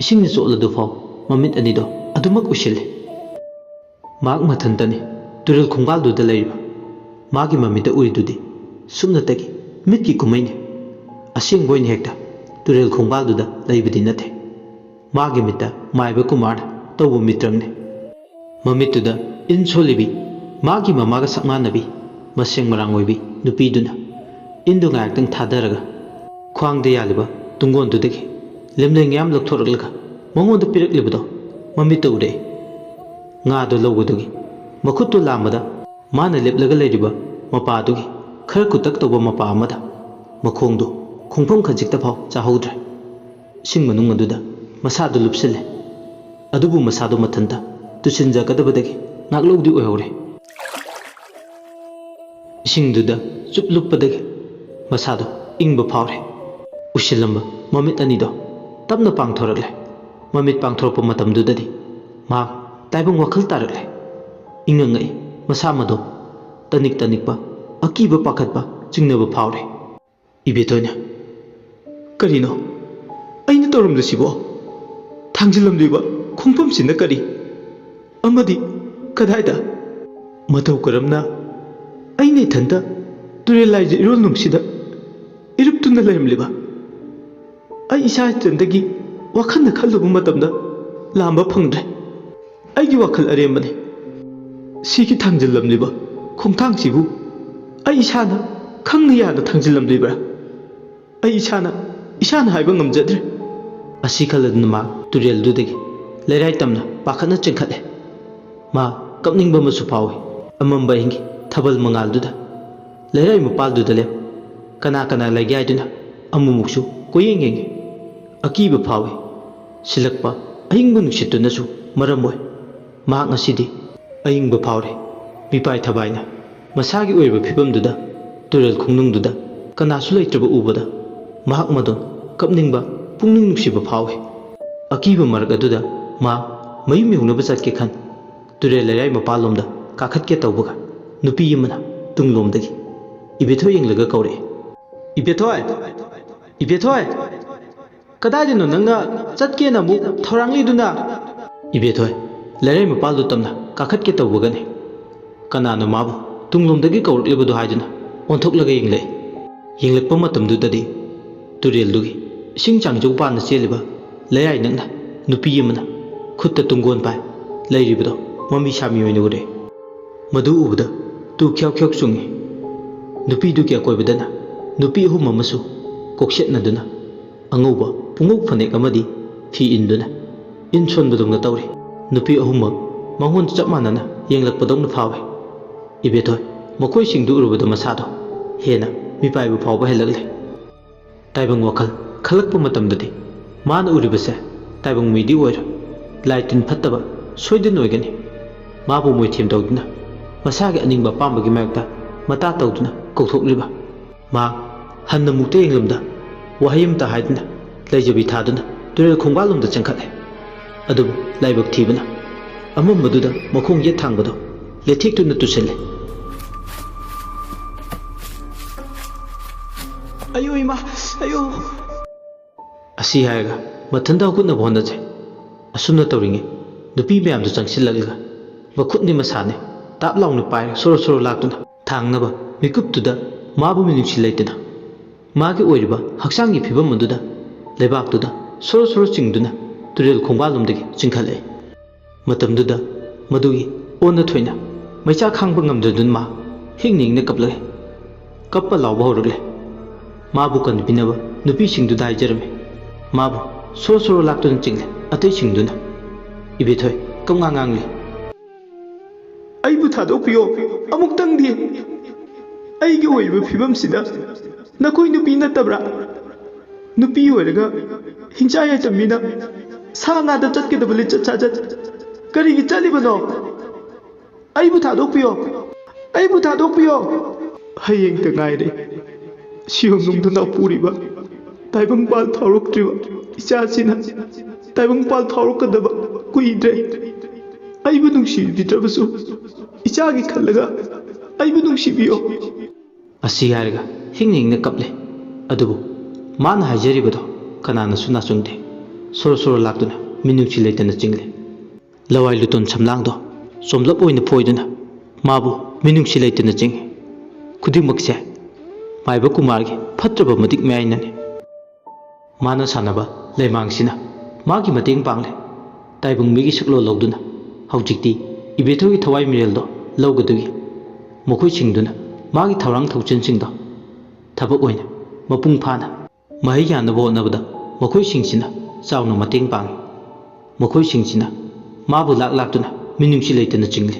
ꯏꯁꯤꯡꯅ ꯆꯣꯠꯂꯗꯨꯐꯥꯎ ꯃꯃꯤꯠ ꯑꯅꯤꯗꯣ ꯑꯗꯨꯃꯛ ꯎꯏꯁꯤꯜꯂꯦ꯫ ꯃꯍꯥꯛ ꯃꯊꯟꯇꯅꯤ ꯇꯨꯔꯦꯜ ꯈꯣꯡꯕꯥꯜꯗꯨꯗ ꯂꯩꯔꯤꯕ꯫ ꯃꯥꯒꯤ ꯃꯃꯤꯠꯇ ꯎꯔꯤꯗꯨꯗꯤ ꯁꯨꯞꯅꯇꯒꯤ ꯃꯤꯠꯀꯤ ꯀꯨꯝꯍꯩꯅꯤ꯫ ꯑꯁꯦꯡꯕ ꯑꯣꯏꯅ ꯍꯦꯛꯇ ꯇꯨꯔꯦꯜ ꯈꯣꯡꯕꯥꯜꯗꯨꯗ ꯂꯩꯕꯗꯤ ꯅꯠꯇꯦ꯫ ꯃꯥꯒꯤ ꯃꯤꯠꯇ ꯃꯥꯏꯕ ꯀꯨꯃꯥꯔꯅ ꯇꯧꯕ ꯃꯤꯇ꯭ꯔꯪꯅꯤ꯫ ꯃꯃꯤꯠꯇꯨꯗ ꯏꯟ ꯁꯣꯜꯂꯤꯕꯤ, ꯃꯥꯒꯤ ꯃꯃꯥꯒ ꯁꯛꯃꯥꯟꯅꯕꯤ, ꯃꯁꯦꯡ ꯃꯔꯥꯡ ꯑꯣꯏꯕꯤ ꯅꯨꯄꯤꯗꯨꯅ ꯏꯟꯗꯨ ꯉꯥꯏꯍꯥꯛꯇꯪ ꯊꯥꯗꯔꯒ, ꯈ꯭ꯋꯥꯡꯗ ꯌꯥꯜꯂꯤꯕ ꯇꯨꯡꯒꯣꯟꯗꯨꯗꯒꯤ ꯂꯦꯝꯂꯩ ꯉꯌꯥꯝ ꯂꯧꯊꯣꯔꯛꯂꯒ ꯃꯉꯣꯟꯗ ꯄꯤꯔꯛꯂꯤꯕꯗꯣ ꯃꯃꯤꯠꯇ ꯎꯔꯛꯏ꯫ ꯉꯥꯗꯣ ꯂꯧꯕꯗꯨꯒꯤ ꯃꯈꯨꯠꯇꯨ ꯂꯥꯝꯕꯗ ꯃꯥꯅ ꯂꯦꯞꯂꯒ ꯂꯩꯔꯤꯕ ꯃꯄꯥꯗꯨꯒꯤ ꯈꯔ ꯀꯨꯇꯛ ꯇꯧꯕ ꯃꯄꯥ ꯑꯃꯗ ꯃꯈꯣꯡꯗꯨ ꯈꯣꯡꯐꯝ ꯈꯖꯤꯛꯇ ꯐꯥꯎ ꯆꯥꯍꯧꯗ꯭ꯔꯦ꯫ ꯏꯁꯤꯡ ꯃꯅꯨꯡ ꯑꯗꯨꯗ ꯃꯁꯥꯗꯨ ꯂꯨꯞꯁꯤꯜꯂꯦ꯫ ꯑꯗꯨꯕꯨ ꯃꯁꯥꯗꯨ ꯃꯊꯟꯇ ꯇꯨꯁꯤꯟꯖꯒꯗꯕꯗꯒꯤ ꯉꯥꯛꯂꯧꯗꯤ ꯑꯣꯏꯍꯧꯔꯦ꯫ ꯏꯁꯤꯡꯗꯨꯗ ꯆꯨꯞ ꯂꯨꯞꯄꯗꯒꯤ ꯃꯁꯥꯗꯨ ꯏꯪꯕ ꯐꯥꯎꯔꯦ꯫ ꯎꯏꯁꯤꯜꯂꯝꯕ ꯃꯃꯤꯠ ꯑꯅꯤꯗꯣ ꯇꯞꯅ ꯄꯥꯡꯊꯣꯔꯛꯂꯦ꯫ ꯃꯃꯤꯠ ꯄꯥꯡꯊꯣꯔꯛꯄ ꯃꯇꯝꯗꯨꯗꯗꯤ ꯃꯍꯥꯛ ꯇꯥꯏꯕꯪ ꯋꯥꯈꯜ ꯇꯥꯔꯛꯂꯦ꯫ ꯏꯪꯉꯪꯉꯛꯏ ꯃꯁꯥ ꯃꯗꯣ꯫ ꯇꯅꯤꯛ ꯇꯅꯤꯛꯄ, ꯑꯀꯤꯕ ꯄꯥꯈꯠꯄ, ꯆꯤꯡꯅꯕ ꯐꯥꯎꯔꯦ꯫ ꯏꯕꯦꯊꯣꯏꯅ, "ꯀꯔꯤꯅꯣ ꯑꯩꯅ ꯇꯧꯔꯝꯂꯤꯁꯤꯕꯣ? ꯊꯥꯡꯖꯤꯜꯂꯝꯂꯤꯕ ꯈꯣꯡꯐꯝꯁꯤꯅ ꯀꯔꯤ? ꯑꯃꯗꯤ ꯀꯗꯥꯏꯗ? ꯃꯇꯧ ꯀꯔꯝꯅ ꯑꯩꯅ ꯏꯊꯟꯇ ꯇꯨꯔꯦꯜ ꯂꯥꯏꯒꯤ ꯏꯔꯣꯜꯅꯨꯡꯁꯤꯗ ꯏꯔꯨꯞꯇꯨꯅ ꯂꯩꯔꯝꯂꯤꯕ? ꯑꯩ ꯏꯁꯥ ꯏꯊꯟꯇꯒꯤ ꯋꯥꯈꯜꯅ ꯈꯜꯂꯨꯕ ꯃꯇꯝꯗ ꯂꯥꯝꯕ ꯐꯪꯗ꯭ꯔꯦ꯫ ꯑꯩꯒꯤ ꯋꯥꯈꯜ ꯑꯔꯦꯝꯕꯅꯤ꯫ ꯁꯤꯒꯤ ꯊꯥꯡꯖꯤꯜꯂꯝꯂꯤꯕ ꯈꯣꯡꯊꯥꯡꯁꯤꯕꯨ ꯑꯩ ꯏꯁꯥꯅ ꯈꯪꯅ ꯌꯥꯅ ꯊꯥꯡꯖꯤꯜꯂꯝꯂꯤꯕ꯭ꯔꯥ? ꯑꯩ ꯏꯁꯥꯅ ꯏꯁꯥꯅ ꯍꯥꯏꯕ ꯉꯝꯖꯗ꯭ꯔꯦ꯫ ꯑꯁꯤ ꯈꯜꯂꯗꯨꯅ ꯃꯥ ꯇꯨꯔꯦꯜꯗꯨꯗꯒꯤ ꯂꯩꯔꯥꯏ ꯇꯝꯅ ꯄꯥꯈꯠꯅ ꯆꯦꯟꯈꯠꯂꯦ꯫ ꯃꯥ ꯀꯞꯅꯤꯡꯕ ꯑꯃꯁꯨ ꯐꯥꯎꯏ꯫ ꯑꯃꯝꯕ ꯑꯍꯤꯡꯒꯤ ꯊꯥꯕꯜ ꯃꯉꯥꯜꯗꯨꯗ ꯂꯩꯔꯥꯏ ꯃꯄꯥꯜꯗꯨꯗ ꯂꯦꯞ ꯀꯅꯥ ꯀꯅꯥ ꯂꯩꯒꯦ ꯍꯥꯏꯗꯨꯅ ꯑꯃꯨꯛꯃꯨꯛꯁꯨ ꯀꯣꯏꯌꯦꯡ ꯌꯦꯡꯉꯤ꯫ ꯑꯀꯤꯕ ꯐꯥꯎꯏ꯫ ꯁꯤꯜꯂꯛꯄ ꯑꯏꯪꯕ ꯅꯨꯡꯁꯤꯠꯇꯨꯅꯁꯨ ꯃꯔꯝ ꯑꯣꯏ꯫ ꯃꯍꯥꯛ ꯉꯁꯤꯗꯤ ꯑꯏꯪꯕ ꯐꯥꯎꯔꯦ꯫ ꯃꯤꯄꯥꯏ ꯊꯕꯥꯏꯅ ꯃꯁꯥꯒꯤ ꯑꯣꯏꯕ ꯐꯤꯕꯝꯗꯨꯗ ꯇꯨꯔꯦꯜ ꯈꯣꯡꯅꯨꯡꯗꯨꯗ ꯀꯅꯥꯁꯨ ꯂꯩꯇ꯭ꯔꯕ ꯎꯕꯗ ꯃꯍꯥꯛ ꯃꯗꯣꯟ ꯀꯞꯅꯤꯡꯕ, ꯄꯨꯛꯅꯤꯡ ꯅꯨꯡꯁꯤꯕ ꯐꯥꯎꯏ꯫ ꯑꯀꯤꯕ ꯃꯔꯛ ꯑꯗꯨꯗ ꯃꯥ ꯃꯌꯨꯝ ꯌꯧꯅꯕ ꯆꯠꯀꯦ ꯈꯟ ꯇꯨꯔꯦꯜ ꯂꯩꯔꯥꯏ ꯃꯄꯥꯜꯂꯣꯝꯗ ꯀꯥꯈꯠꯀꯦ ꯇꯧꯕꯒ ꯅꯨꯄꯤ ꯑꯃꯅ ꯇꯨꯡꯂꯣꯝꯗꯒꯤ ꯏꯕꯦꯊꯣꯏ ꯌꯦꯡꯂꯒ ꯀꯧꯔꯛꯏ꯫ "ꯏꯕꯦꯊꯣꯏ! ꯏꯕꯦꯊꯣꯏ! ꯀꯗꯥꯏꯗꯅꯣ ꯅꯪꯅ ꯆꯠꯀꯦꯅ ꯑꯃꯨꯛ ꯊꯧꯔꯥꯡꯂꯤꯗꯨꯅ?" ꯏꯕꯦꯊꯣꯏ ꯂꯩꯔꯥꯏ ꯃꯄꯥꯜꯗꯨ ꯇꯝꯅ ꯀꯥꯈꯠꯀꯦ ꯇꯧꯕꯒꯅꯤ꯫ ꯀꯅꯥꯅꯣ ꯃꯥꯕꯨ ꯇꯨꯡꯂꯣꯝꯗꯒꯤ ꯀꯧꯔꯛꯂꯤꯕꯗꯨ ꯍꯥꯏꯗꯨꯅ ꯑꯣꯟꯊꯣꯛꯂꯒ ꯌꯦꯡꯂꯛꯏ꯫ ꯌꯦꯡꯂꯛꯄ ꯃꯇꯝꯗꯨꯗꯗꯤ ꯇꯨꯔꯦꯜꯗꯨꯒꯤ ꯏꯁꯤꯡ ꯆꯥꯡꯖꯧ ꯄꯥꯅ ꯆꯦꯜꯂꯤꯕ ꯂꯩꯔꯥꯏ ꯅꯛꯅ ꯅꯨꯄꯤ ꯑꯃꯅ ꯈꯨꯠꯇ ꯇꯨꯡꯒꯣꯟ ꯄꯥꯏ ꯂꯩꯔꯤꯕꯗꯣ ꯃꯃꯤ ꯁꯥꯃꯤ ꯑꯣꯏꯅ ꯎꯔꯦ꯫ ꯃꯗꯨ ꯎꯕꯗ ꯇꯨ ꯈ꯭ꯌꯥꯎ ꯈ꯭ꯌꯥꯎ ꯆꯨꯡꯉꯤ꯫ ꯅꯨꯄꯤꯗꯨꯒꯤ ꯑꯀꯣꯏꯕꯗꯅ ꯅꯨꯄꯤ ꯑꯍꯨꯝ ꯑꯃꯁꯨ ꯀꯣꯛꯁꯦꯠꯅꯗꯨꯅ ꯑꯉꯧꯕ ꯄꯨꯡꯉꯧ ꯐꯅꯦꯛ ꯑꯃꯗꯤ ꯐꯤ ꯏꯟꯗꯨꯅ ꯏꯟ ꯁꯣꯟꯕꯗꯧꯅ ꯇꯧꯔꯤ꯫ ꯅꯨꯄꯤ ꯑꯍꯨꯝꯃꯛ ꯃꯉꯣꯟꯗ ꯆꯞ ꯃꯥꯟꯅꯅ ꯌꯦꯡꯂꯛꯄꯗꯧꯅ ꯐꯥꯎꯏ꯫ ꯏꯕꯦꯊꯣꯏ ꯃꯈꯣꯏꯁꯤꯡꯗꯨ ꯎꯔꯨꯕꯗ ꯃꯁꯥꯗꯣ ꯍꯦꯟꯅ ꯃꯤꯄꯥꯏꯕ ꯐꯥꯎꯕ ꯍꯦꯜꯂꯛꯂꯦ꯫ ꯇꯥꯏꯕꯪ ꯋꯥꯈꯜ ꯈꯜꯂꯛꯄ ꯃꯇꯝꯗꯗꯤ ꯃꯥꯅ ꯎꯔꯤꯕꯁꯦ ꯇꯥꯏꯕꯪ ꯃꯤꯗꯤ ꯑꯣꯏꯔꯣꯏ꯫ ꯂꯥꯏ ꯇꯤꯟ ꯐꯠꯇꯕ ꯁꯣꯏꯗꯅ ꯑꯣꯏꯒꯅꯤ꯫ ꯃꯥꯕꯨ ꯃꯣꯏꯊꯦꯝ ꯇꯧꯗꯨꯅ ꯃꯁꯥꯒꯤ ꯑꯅꯤꯡꯕ ꯑꯄꯥꯝꯕꯒꯤ ꯃꯥꯌꯣꯛꯇ ꯃꯇꯥ ꯇꯧꯗꯨꯅ ꯀꯧꯊꯣꯛꯂꯤꯕ꯫ ꯃꯥ ꯍꯟꯅ ꯃꯨꯛꯇ ꯌꯦꯡꯂꯝꯗ ꯋꯥꯍꯩ ꯑꯃꯇ ꯍꯥꯏꯗꯨꯅ ꯂꯩꯖꯕꯤ ꯊꯥꯗꯨꯅ ꯇꯨꯔꯦꯜ ꯈꯣꯡꯕꯥꯜꯂꯣꯝꯗ ꯆꯦꯟꯈꯠꯂꯦ꯫ ꯑꯗꯨꯕꯨ ꯂꯥꯏꯕꯛ ꯊꯤꯕꯅ ꯑꯃꯝꯕꯗꯨꯗ ꯃꯈꯣꯡ ꯌꯦꯠ ꯊꯥꯡꯕꯗꯣ ꯂꯦꯊꯦꯛꯇꯨꯅ ꯇꯨꯁꯤꯜꯂꯦ꯫ "ꯑꯌꯣ ꯏꯃꯥ! ꯑꯌꯣ!" ꯑꯁꯤ ꯍꯥꯏꯔꯒ ꯃꯊꯟꯇ ꯍꯧꯒꯠꯅꯕ ꯍꯣꯠꯅꯖꯩ꯫ ꯑꯁꯨꯝꯅ ꯇꯧꯔꯤꯉꯩ ꯅꯨꯄꯤ ꯃꯌꯥꯝꯗꯨ ꯆꯪꯁꯤꯜꯂꯛꯂꯒ ꯃꯈꯨꯠꯅꯤ ꯃꯁꯥꯅꯤ ꯇꯥꯞ ꯂꯥꯎꯅ ꯄꯥꯏꯔ ꯁꯣꯔꯣ ꯁꯣꯔꯣ ꯂꯥꯛꯇꯨꯅ ꯊꯥꯡꯅꯕ ꯃꯤꯀꯨꯞꯇꯨꯗ ꯃꯥꯕꯨ ꯃꯤꯅꯨꯡꯁꯤ ꯂꯩꯇꯅ ꯃꯥꯒꯤ ꯑꯣꯏꯔꯤꯕ ꯍꯛꯆꯥꯡꯒꯤ ꯐꯤꯕꯝ ꯑꯗꯨꯗ ꯂꯩꯕꯥꯛꯇꯨꯗ ꯁꯣꯔꯣ ꯁꯣꯔꯣ ꯆꯤꯡꯗꯨꯅ ꯇꯨꯔꯦꯜ ꯈꯣꯡꯕꯥꯜꯂꯣꯝꯗꯒꯤ ꯆꯤꯡꯈꯠꯂꯛꯏ꯫ ꯃꯇꯝꯗꯨꯗ ꯃꯗꯨꯒꯤ ꯑꯣꯟꯅ ꯊꯣꯏꯅ ꯃꯩꯆꯥꯛ ꯈꯥꯡꯕ ꯉꯝꯗꯗꯨꯅ ꯃꯥ ꯍꯤꯡꯅ ꯍꯤꯡꯅ ꯀꯞꯂꯛꯏ꯫ ꯀꯞꯄ ꯂꯥꯎꯕ ꯍꯧꯔꯛꯂꯦ꯫ ꯃꯥꯕꯨ ꯀꯟꯕꯤꯅꯕ ꯅꯨꯄꯤꯁꯤꯡꯗꯨꯗ ꯍꯥꯏꯖꯔꯝꯃꯤ꯫ ꯃꯥꯕꯨ ꯁꯣꯔꯣ ꯁꯣꯔꯣ ꯂꯥꯛꯇꯨꯅ ꯆꯤꯡꯂꯦ ꯑꯇꯩꯁꯤꯡꯗꯨꯅ꯫ ꯏꯕꯦꯊꯣꯏ ꯀꯞꯉꯥꯡ ꯉꯥꯡꯂꯤ꯫ ꯑꯩꯕꯨ ꯊꯥꯗꯣꯛꯄꯤꯌꯣ ꯑꯃꯨꯛꯇꯪꯗꯤ꯫ ꯑꯩꯒꯤ ꯑꯣꯏꯔꯤꯕ ꯐꯤꯕꯝꯁꯤꯗ ꯅꯈꯣꯏ ꯅꯨꯄꯤ ꯅꯠꯇꯕ꯭ꯔꯥ? ꯅꯨꯄꯤ ꯑꯣꯏꯔꯒ ꯍꯤꯡꯆꯥ ꯌꯥꯏꯇꯝ ꯃꯤꯅ ꯁꯥ ꯉꯥꯗ ꯆꯠꯀꯗꯕ ꯂꯤꯆꯠ ꯁꯥꯖꯠ ꯀꯔꯤꯒꯤ ꯆꯠꯂꯤꯕꯅꯣ? ꯑꯩꯕꯨ ꯊꯥꯗꯣꯛꯄꯤꯌꯣ꯫ ꯑꯩꯕꯨ ꯊꯥꯗꯣꯛꯄꯤꯌꯣ꯫ ꯍꯌꯦꯡꯇ ꯉꯥꯏꯔꯦ ꯁꯤꯌꯣꯡꯅꯨꯡꯗ ꯅꯥꯎꯄꯨꯔꯤꯕ ꯇꯥꯏꯕꯪꯄꯥꯜ ꯐꯥꯎꯔꯛꯇ꯭ꯔꯤꯕ ꯏꯆꯥꯁꯤꯅ ꯇꯥꯏꯕꯪꯄꯥꯜ ꯐꯥꯎꯔꯛꯀꯗꯕ ꯀꯨꯏꯗ꯭ꯔꯦ꯫ ꯑꯩꯕꯨ ꯅꯨꯡꯁꯤꯕꯤꯗ꯭ꯔꯕꯁꯨ ꯏꯆꯥꯒꯤ ꯈꯜꯂꯒ ꯑꯩꯕꯨ ꯅꯨꯡꯁꯤꯕꯤꯌꯣ꯫ ꯑꯁꯤ ꯍꯥꯏꯔꯒ ꯍꯤꯡꯅ ꯍꯤꯡꯅ ꯀꯞꯂꯦ꯫ ꯑꯗꯨꯕꯨ ꯃꯥꯅ ꯍꯥꯏꯖꯔꯤꯕꯗꯣ ꯀꯅꯥꯅꯁꯨ ꯅꯥꯆꯨꯡꯗꯦ꯫ ꯁꯣꯔꯣ ꯁꯣꯔꯣ ꯂꯥꯛꯇꯨꯅ ꯃꯤꯅꯨꯡꯁꯤ ꯂꯩꯇꯅ ꯆꯤꯡꯂꯦ꯫ ꯂꯋꯥꯏ ꯂꯨꯇꯣꯟ ꯁꯝꯂꯥꯡꯗꯣ ꯆꯣꯝꯂꯞ ꯑꯣꯏꯅ ꯐꯣꯏꯗꯨꯅ ꯃꯥꯕꯨ ꯃꯤꯅꯨꯡꯁꯤ ꯂꯩꯇꯅ ꯆꯤꯡꯏ꯫ ꯈꯨꯗꯤꯡꯃꯛꯁꯦ ꯃꯥꯏꯕ ꯀꯨꯃꯥꯔꯒꯤ ꯐꯠꯇ꯭ꯔꯕ ꯃꯇꯤꯛ ꯃꯌꯥꯏꯅꯅꯤ꯫ ꯃꯥꯅ ꯁꯥꯟꯅꯕ ꯂꯩꯃꯥꯡꯁꯤꯅ ꯃꯥꯒꯤ ꯃꯇꯦꯡ ꯄꯥꯡꯂꯦ꯫ ꯇꯥꯏꯕꯪ ꯃꯤꯒꯤ ꯁꯛꯂꯣꯟ ꯂꯧꯗꯨꯅ ꯍꯧꯖꯤꯛꯇꯤ ꯏꯕꯦꯊꯣꯏꯒꯤ ꯊꯋꯥꯏ ꯃꯤꯔꯦꯜꯗꯣ ꯂꯧꯒꯗꯣꯏꯒꯤ ꯃꯈꯣꯏꯁꯤꯡꯗꯨꯅ ꯃꯥꯒꯤ ꯊꯧꯔꯥꯡ ꯊꯧꯁꯤꯟꯁꯤꯡꯗꯣ ꯊꯕꯛ ꯑꯣꯏꯅ ꯃꯄꯨꯡ ꯐꯥꯅ ꯃꯍꯩ ꯌꯥꯟꯅꯕ ꯍꯣꯠꯅꯕꯗ ꯃꯈꯣꯏꯁꯤꯡꯁꯤꯅ ꯆꯥꯎꯅ ꯃꯇꯦꯡ ꯄꯥꯡꯏ꯫ ꯃꯈꯣꯏꯁꯤꯡꯁꯤꯅ ꯃꯥꯕꯨ ꯂꯥꯛ ꯂꯥꯛꯇꯨꯅ ꯃꯤꯅꯨꯡꯁꯤ ꯂꯩꯇꯅ ꯆꯤꯡꯂꯤ꯫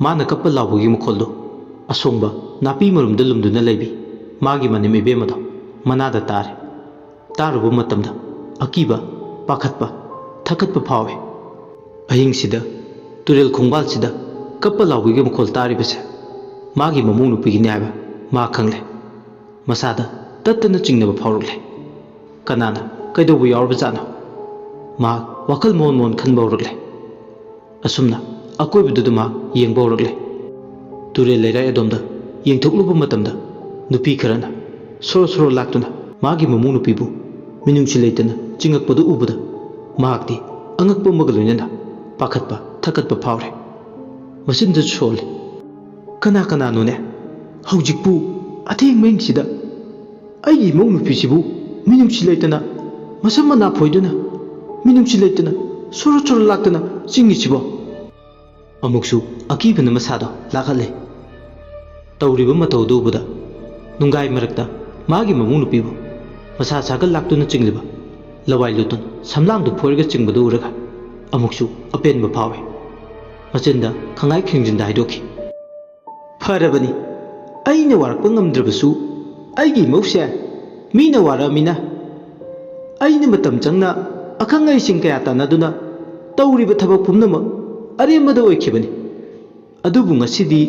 ꯃꯥꯅ ꯀꯞꯄ ꯂꯥꯎꯕꯒꯤ ꯃꯈꯣꯜꯗꯨ ꯑꯁꯣꯡꯕ ꯅꯥꯄꯤ ꯃꯔꯨꯝꯗ ꯂꯨꯝꯗꯨꯅ ꯂꯩꯕꯤ ꯃꯥꯒꯤ ꯃꯅꯦꯝ ꯏꯕꯦꯝꯃꯗꯣ ꯃꯅꯥꯗ ꯇꯥꯔꯦ꯫ ꯇꯥꯔꯨꯕ ꯃꯇꯝꯗ ꯑꯀꯤꯕ, ꯄꯥꯈꯠꯄ, ꯊꯛꯀꯠꯄ ꯐꯥꯎꯏ꯫ ꯑꯍꯤꯡꯁꯤꯗ ꯇꯨꯔꯦꯜ ꯈꯣꯡꯕꯥꯜꯁꯤꯗ ꯀꯞꯄ ꯂꯥꯎꯕꯒꯤ ꯃꯈꯣꯜ ꯇꯥꯔꯤꯕꯁꯦ ꯃꯥꯒꯤ ꯃꯃꯧ ꯅꯨꯄꯤꯒꯤꯅꯤ ꯍꯥꯏꯕ ꯃꯥ ꯈꯪꯂꯦ꯫ ꯃꯁꯥꯗ ꯇꯠꯇꯅ ꯆꯤꯡꯅꯕ ꯐꯥꯎꯔꯛꯂꯦ꯫ ꯀꯅꯥꯅ ꯀꯩꯗꯧꯕ ꯌꯥꯎꯔꯕꯖꯥꯠꯅꯣ? ꯃꯍꯥꯛ ꯋꯥꯈꯜ ꯃꯣꯟ ꯃꯣꯟ ꯈꯟꯕ ꯍꯧꯔꯛꯂꯦ꯫ ꯑꯁꯨꯝꯅ ꯑꯀꯣꯏꯕꯗꯨꯗ ꯃꯍꯥꯛ ꯌꯦꯡꯕ ꯍꯧꯔꯛꯂꯦ꯫ ꯇꯨꯔꯦꯜ ꯂꯩꯔꯥꯏ ꯑꯗꯣꯝꯗ ꯌꯦꯡꯊꯣꯛꯂꯨꯕ ꯃꯇꯝꯗ ꯅꯨꯄꯤ ꯈꯔꯅ ꯁꯣꯔꯣ ꯁꯣꯔꯣ ꯂꯥꯛꯇꯨꯅ ꯃꯥꯒꯤ ꯃꯃꯧ ꯅꯨꯄꯤꯕꯨ ꯃꯤꯅꯨꯡꯁꯤ ꯂꯩꯇꯅ ꯆꯤꯡꯉꯛꯄꯗꯨ ꯎꯕꯗ ꯃꯍꯥꯛꯇꯤ ꯑꯉꯛꯄ ꯑꯃꯒ ꯂꯣꯏꯅꯅ ꯄꯥꯈꯠꯄ ꯊꯛꯀꯠꯄ ꯐꯥꯎꯔꯦ꯫ ꯃꯆꯤꯟꯗꯨ ꯁꯣꯜꯂꯤ꯫ "ꯀꯅꯥ ꯀꯅꯥꯅꯣꯅꯦ ꯍꯧꯖꯤꯛꯄꯨ ꯑꯊꯦꯡꯕ ꯑꯍꯤꯡꯁꯤꯗ ꯑꯩꯒꯤ ꯏꯃꯧ ꯅꯨꯄꯤꯁꯤꯕꯨ ꯃꯤꯅꯨꯡꯁꯤ ꯂꯩꯇꯅ, ꯃꯁꯝ ꯃꯅꯥ ꯐꯣꯏꯗꯨꯅ, ꯃꯤꯅꯨꯡꯁꯤ ꯂꯩꯇꯅ ꯁꯣꯔꯣ ꯁꯣꯔꯣ ꯂꯥꯛꯇꯅ ꯆꯤꯡꯉꯤꯁꯤꯕꯣ?" ꯑꯃꯨꯛꯁꯨ ꯑꯀꯤꯕꯅ ꯃꯁꯥꯗꯣ ꯂꯥꯈꯠꯂꯦ꯫ ꯇꯧꯔꯤꯕ ꯃꯇꯧꯗꯨ ꯎꯕꯗ ꯅꯨꯡꯒꯥꯏ ꯃꯔꯛꯇ ꯃꯥꯒꯤ ꯃꯃꯧ ꯅꯨꯄꯤꯕꯨ ꯃꯁꯥ ꯁꯥꯒꯠ ꯂꯥꯛꯇꯨꯅ ꯆꯤꯡꯂꯤꯕ ꯂꯋꯥꯏ ꯂꯨꯇꯣꯟ ꯁꯝꯂꯥꯡꯗꯨ ꯐꯣꯏꯔꯒ ꯆꯤꯡꯕꯗꯨ ꯎꯔꯒ ꯑꯃꯨꯛꯁꯨ ꯑꯄꯦꯟꯕ ꯐꯥꯎꯏ꯫ ꯃꯆꯤꯟꯗ ꯈꯪꯉꯥꯏ ꯈꯦꯡꯖꯤꯟꯗ ꯍꯥꯏꯗꯣꯛꯈꯤ, "ꯐꯔꯕꯅꯤ, ꯑꯩꯅ ꯋꯥꯔꯛꯄ ꯉꯝꯗ꯭ꯔꯕꯁꯨ ꯑꯩꯒꯤ ꯏꯃꯧꯁꯦ ꯃꯤꯅ ꯋꯥꯔꯛꯑꯃꯤꯅ ꯑꯩꯅ ꯃꯇꯝ ꯆꯪꯅ ꯑꯈꯪ ꯑꯍꯩꯁꯤꯡ ꯀꯌꯥ ꯇꯥꯟꯅꯗꯨꯅ ꯇꯧꯔꯤꯕ ꯊꯕꯛ ꯄꯨꯝꯅꯃꯛ ꯑꯔꯦꯝꯕꯗ ꯑꯣꯏꯈꯤꯕꯅꯤ꯫ ꯑꯗꯨꯕꯨ ꯉꯁꯤꯗꯤ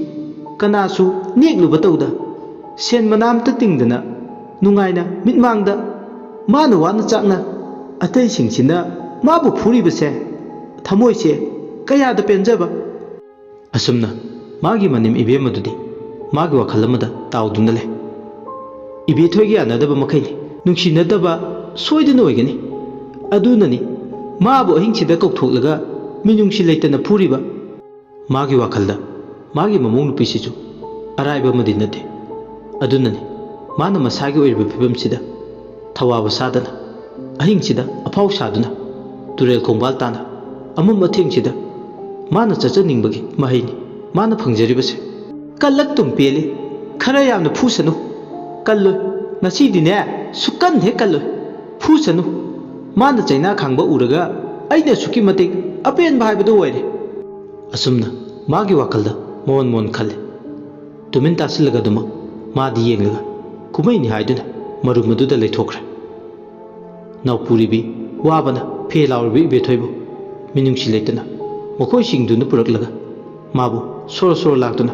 ꯀꯅꯥꯁꯨ ꯅꯦꯛꯂꯨꯕ ꯇꯧꯗ, ꯁꯦꯟ ꯃꯅꯥ ꯑꯝꯇ ꯇꯤꯡꯗꯅ ꯅꯨꯡꯉꯥꯏꯅ ꯃꯤꯠꯃꯥꯡꯗ ꯃꯥꯅ ꯋꯥꯅ ꯆꯥꯛꯅ ꯑꯇꯩꯁꯤꯡꯁꯤꯅ ꯃꯥꯕꯨ ꯐꯨꯔꯤꯕꯁꯦ ꯊꯃꯣꯏꯁꯦ ꯀꯌꯥꯗ ꯄꯦꯟꯖꯕ!" ꯑꯁꯨꯝꯅ ꯃꯥꯒꯤ ꯃꯅꯦꯝ ꯏꯕꯦꯝ ꯑꯗꯨꯗꯤ ꯃꯥꯒꯤ ꯋꯥꯈꯜ ꯑꯃꯗ ꯇꯥꯎꯗꯨꯅ ꯂꯩ꯫ ꯏꯕꯦꯊꯣꯏꯒ ꯌꯥꯅꯗꯕ ꯃꯈꯩꯅꯤ, ꯅꯨꯡꯁꯤꯅꯗꯕ ꯁꯣꯏꯗꯅ ꯑꯣꯏꯒꯅꯤ꯫ ꯑꯗꯨꯅꯅꯤ ꯃꯥꯕꯨ ꯑꯍꯤꯡꯁꯤꯗ ꯀꯧꯊꯣꯛꯂꯒ ꯃꯤꯅꯨꯡꯁꯤ ꯂꯩꯇꯅ ꯐꯨꯔꯤꯕ꯫ ꯃꯥꯒꯤ ꯋꯥꯈꯜꯗ ꯃꯥꯒꯤ ꯃꯃꯧ ꯅꯨꯄꯤꯁꯤꯁꯨ ꯑꯔꯥꯏꯕ ꯑꯃꯗꯤ ꯅꯠꯇꯦ꯫ ꯑꯗꯨꯅꯅꯤ ꯃꯥꯅ ꯃꯁꯥꯒꯤ ꯑꯣꯏꯔꯤꯕ ꯐꯤꯕꯝꯁꯤꯗ ꯊꯋꯥꯕ ꯁꯥꯗꯅ, ꯑꯍꯤꯡꯁꯤꯗ ꯑꯐꯥꯎ ꯁꯥꯗꯨꯅ, ꯇꯨꯔꯦꯜ ꯈꯣꯡꯕꯥꯜ ꯇꯥꯅ ꯑꯃꯝ ꯑꯊꯦꯡꯁꯤꯗ ꯃꯥꯅ ꯆꯠꯆꯅꯤꯡꯕꯒꯤ ꯃꯍꯩꯅꯤ ꯃꯥꯅ ꯐꯪꯖꯔꯤꯕꯁꯦ꯫ "ꯀꯜꯂꯛꯇꯨꯝ ꯄꯦꯜꯂꯤ, ꯈꯔ ꯌꯥꯝꯅ ꯐꯨꯁꯅꯨ꯫ ꯀꯜꯂꯣꯏ, ꯉꯁꯤꯗꯤꯅꯦ ꯁꯨꯛꯀꯟ ꯍꯦꯛ ꯀꯜꯂꯣꯏ꯫ ꯐꯨꯁꯅꯨ꯫ ꯃꯥꯅ ꯆꯩꯅꯥ ꯈꯥꯡꯕ ꯎꯔꯒ ꯑꯩꯅ ꯑꯁꯨꯛꯀꯤ ꯃꯇꯤꯛ ꯑꯄꯦꯟꯕ ꯍꯥꯏꯕꯗꯨ ꯑꯣꯏꯔꯦ꯫" ꯑꯁꯨꯝꯅ ꯃꯥꯒꯤ ꯋꯥꯈꯜꯗ ꯃꯣꯟ ꯃꯣꯟ ꯈꯜꯂꯤ꯫ ꯇꯨꯃꯤꯟ ꯇꯥꯁꯤꯜꯂꯒ ꯑꯗꯨꯃꯛ ꯃꯥꯗꯤ ꯌꯦꯡꯂꯒ ꯀꯨꯝꯍꯩꯅꯤ ꯍꯥꯏꯗꯨꯅ ꯃꯔꯨꯝ ꯑꯗꯨꯗ ꯂꯩꯊꯣꯛꯈ꯭ꯔꯦ꯫ ꯅꯥꯎꯄꯨꯔꯤꯕꯤ ꯋꯥꯕꯅ ꯐꯦ ꯂꯥꯎꯔꯤꯕ ꯏꯕꯦꯊꯣꯏꯕꯨ ꯃꯤꯅꯨꯡꯁꯤ ꯂꯩꯇꯅ ꯃꯈꯣꯏꯁꯤꯡꯗꯨꯅ ꯄꯨꯔꯛꯂꯒ ꯃꯥꯕꯨ ꯁꯣꯔ ꯁꯣꯔ ꯂꯥꯛꯇꯨꯅ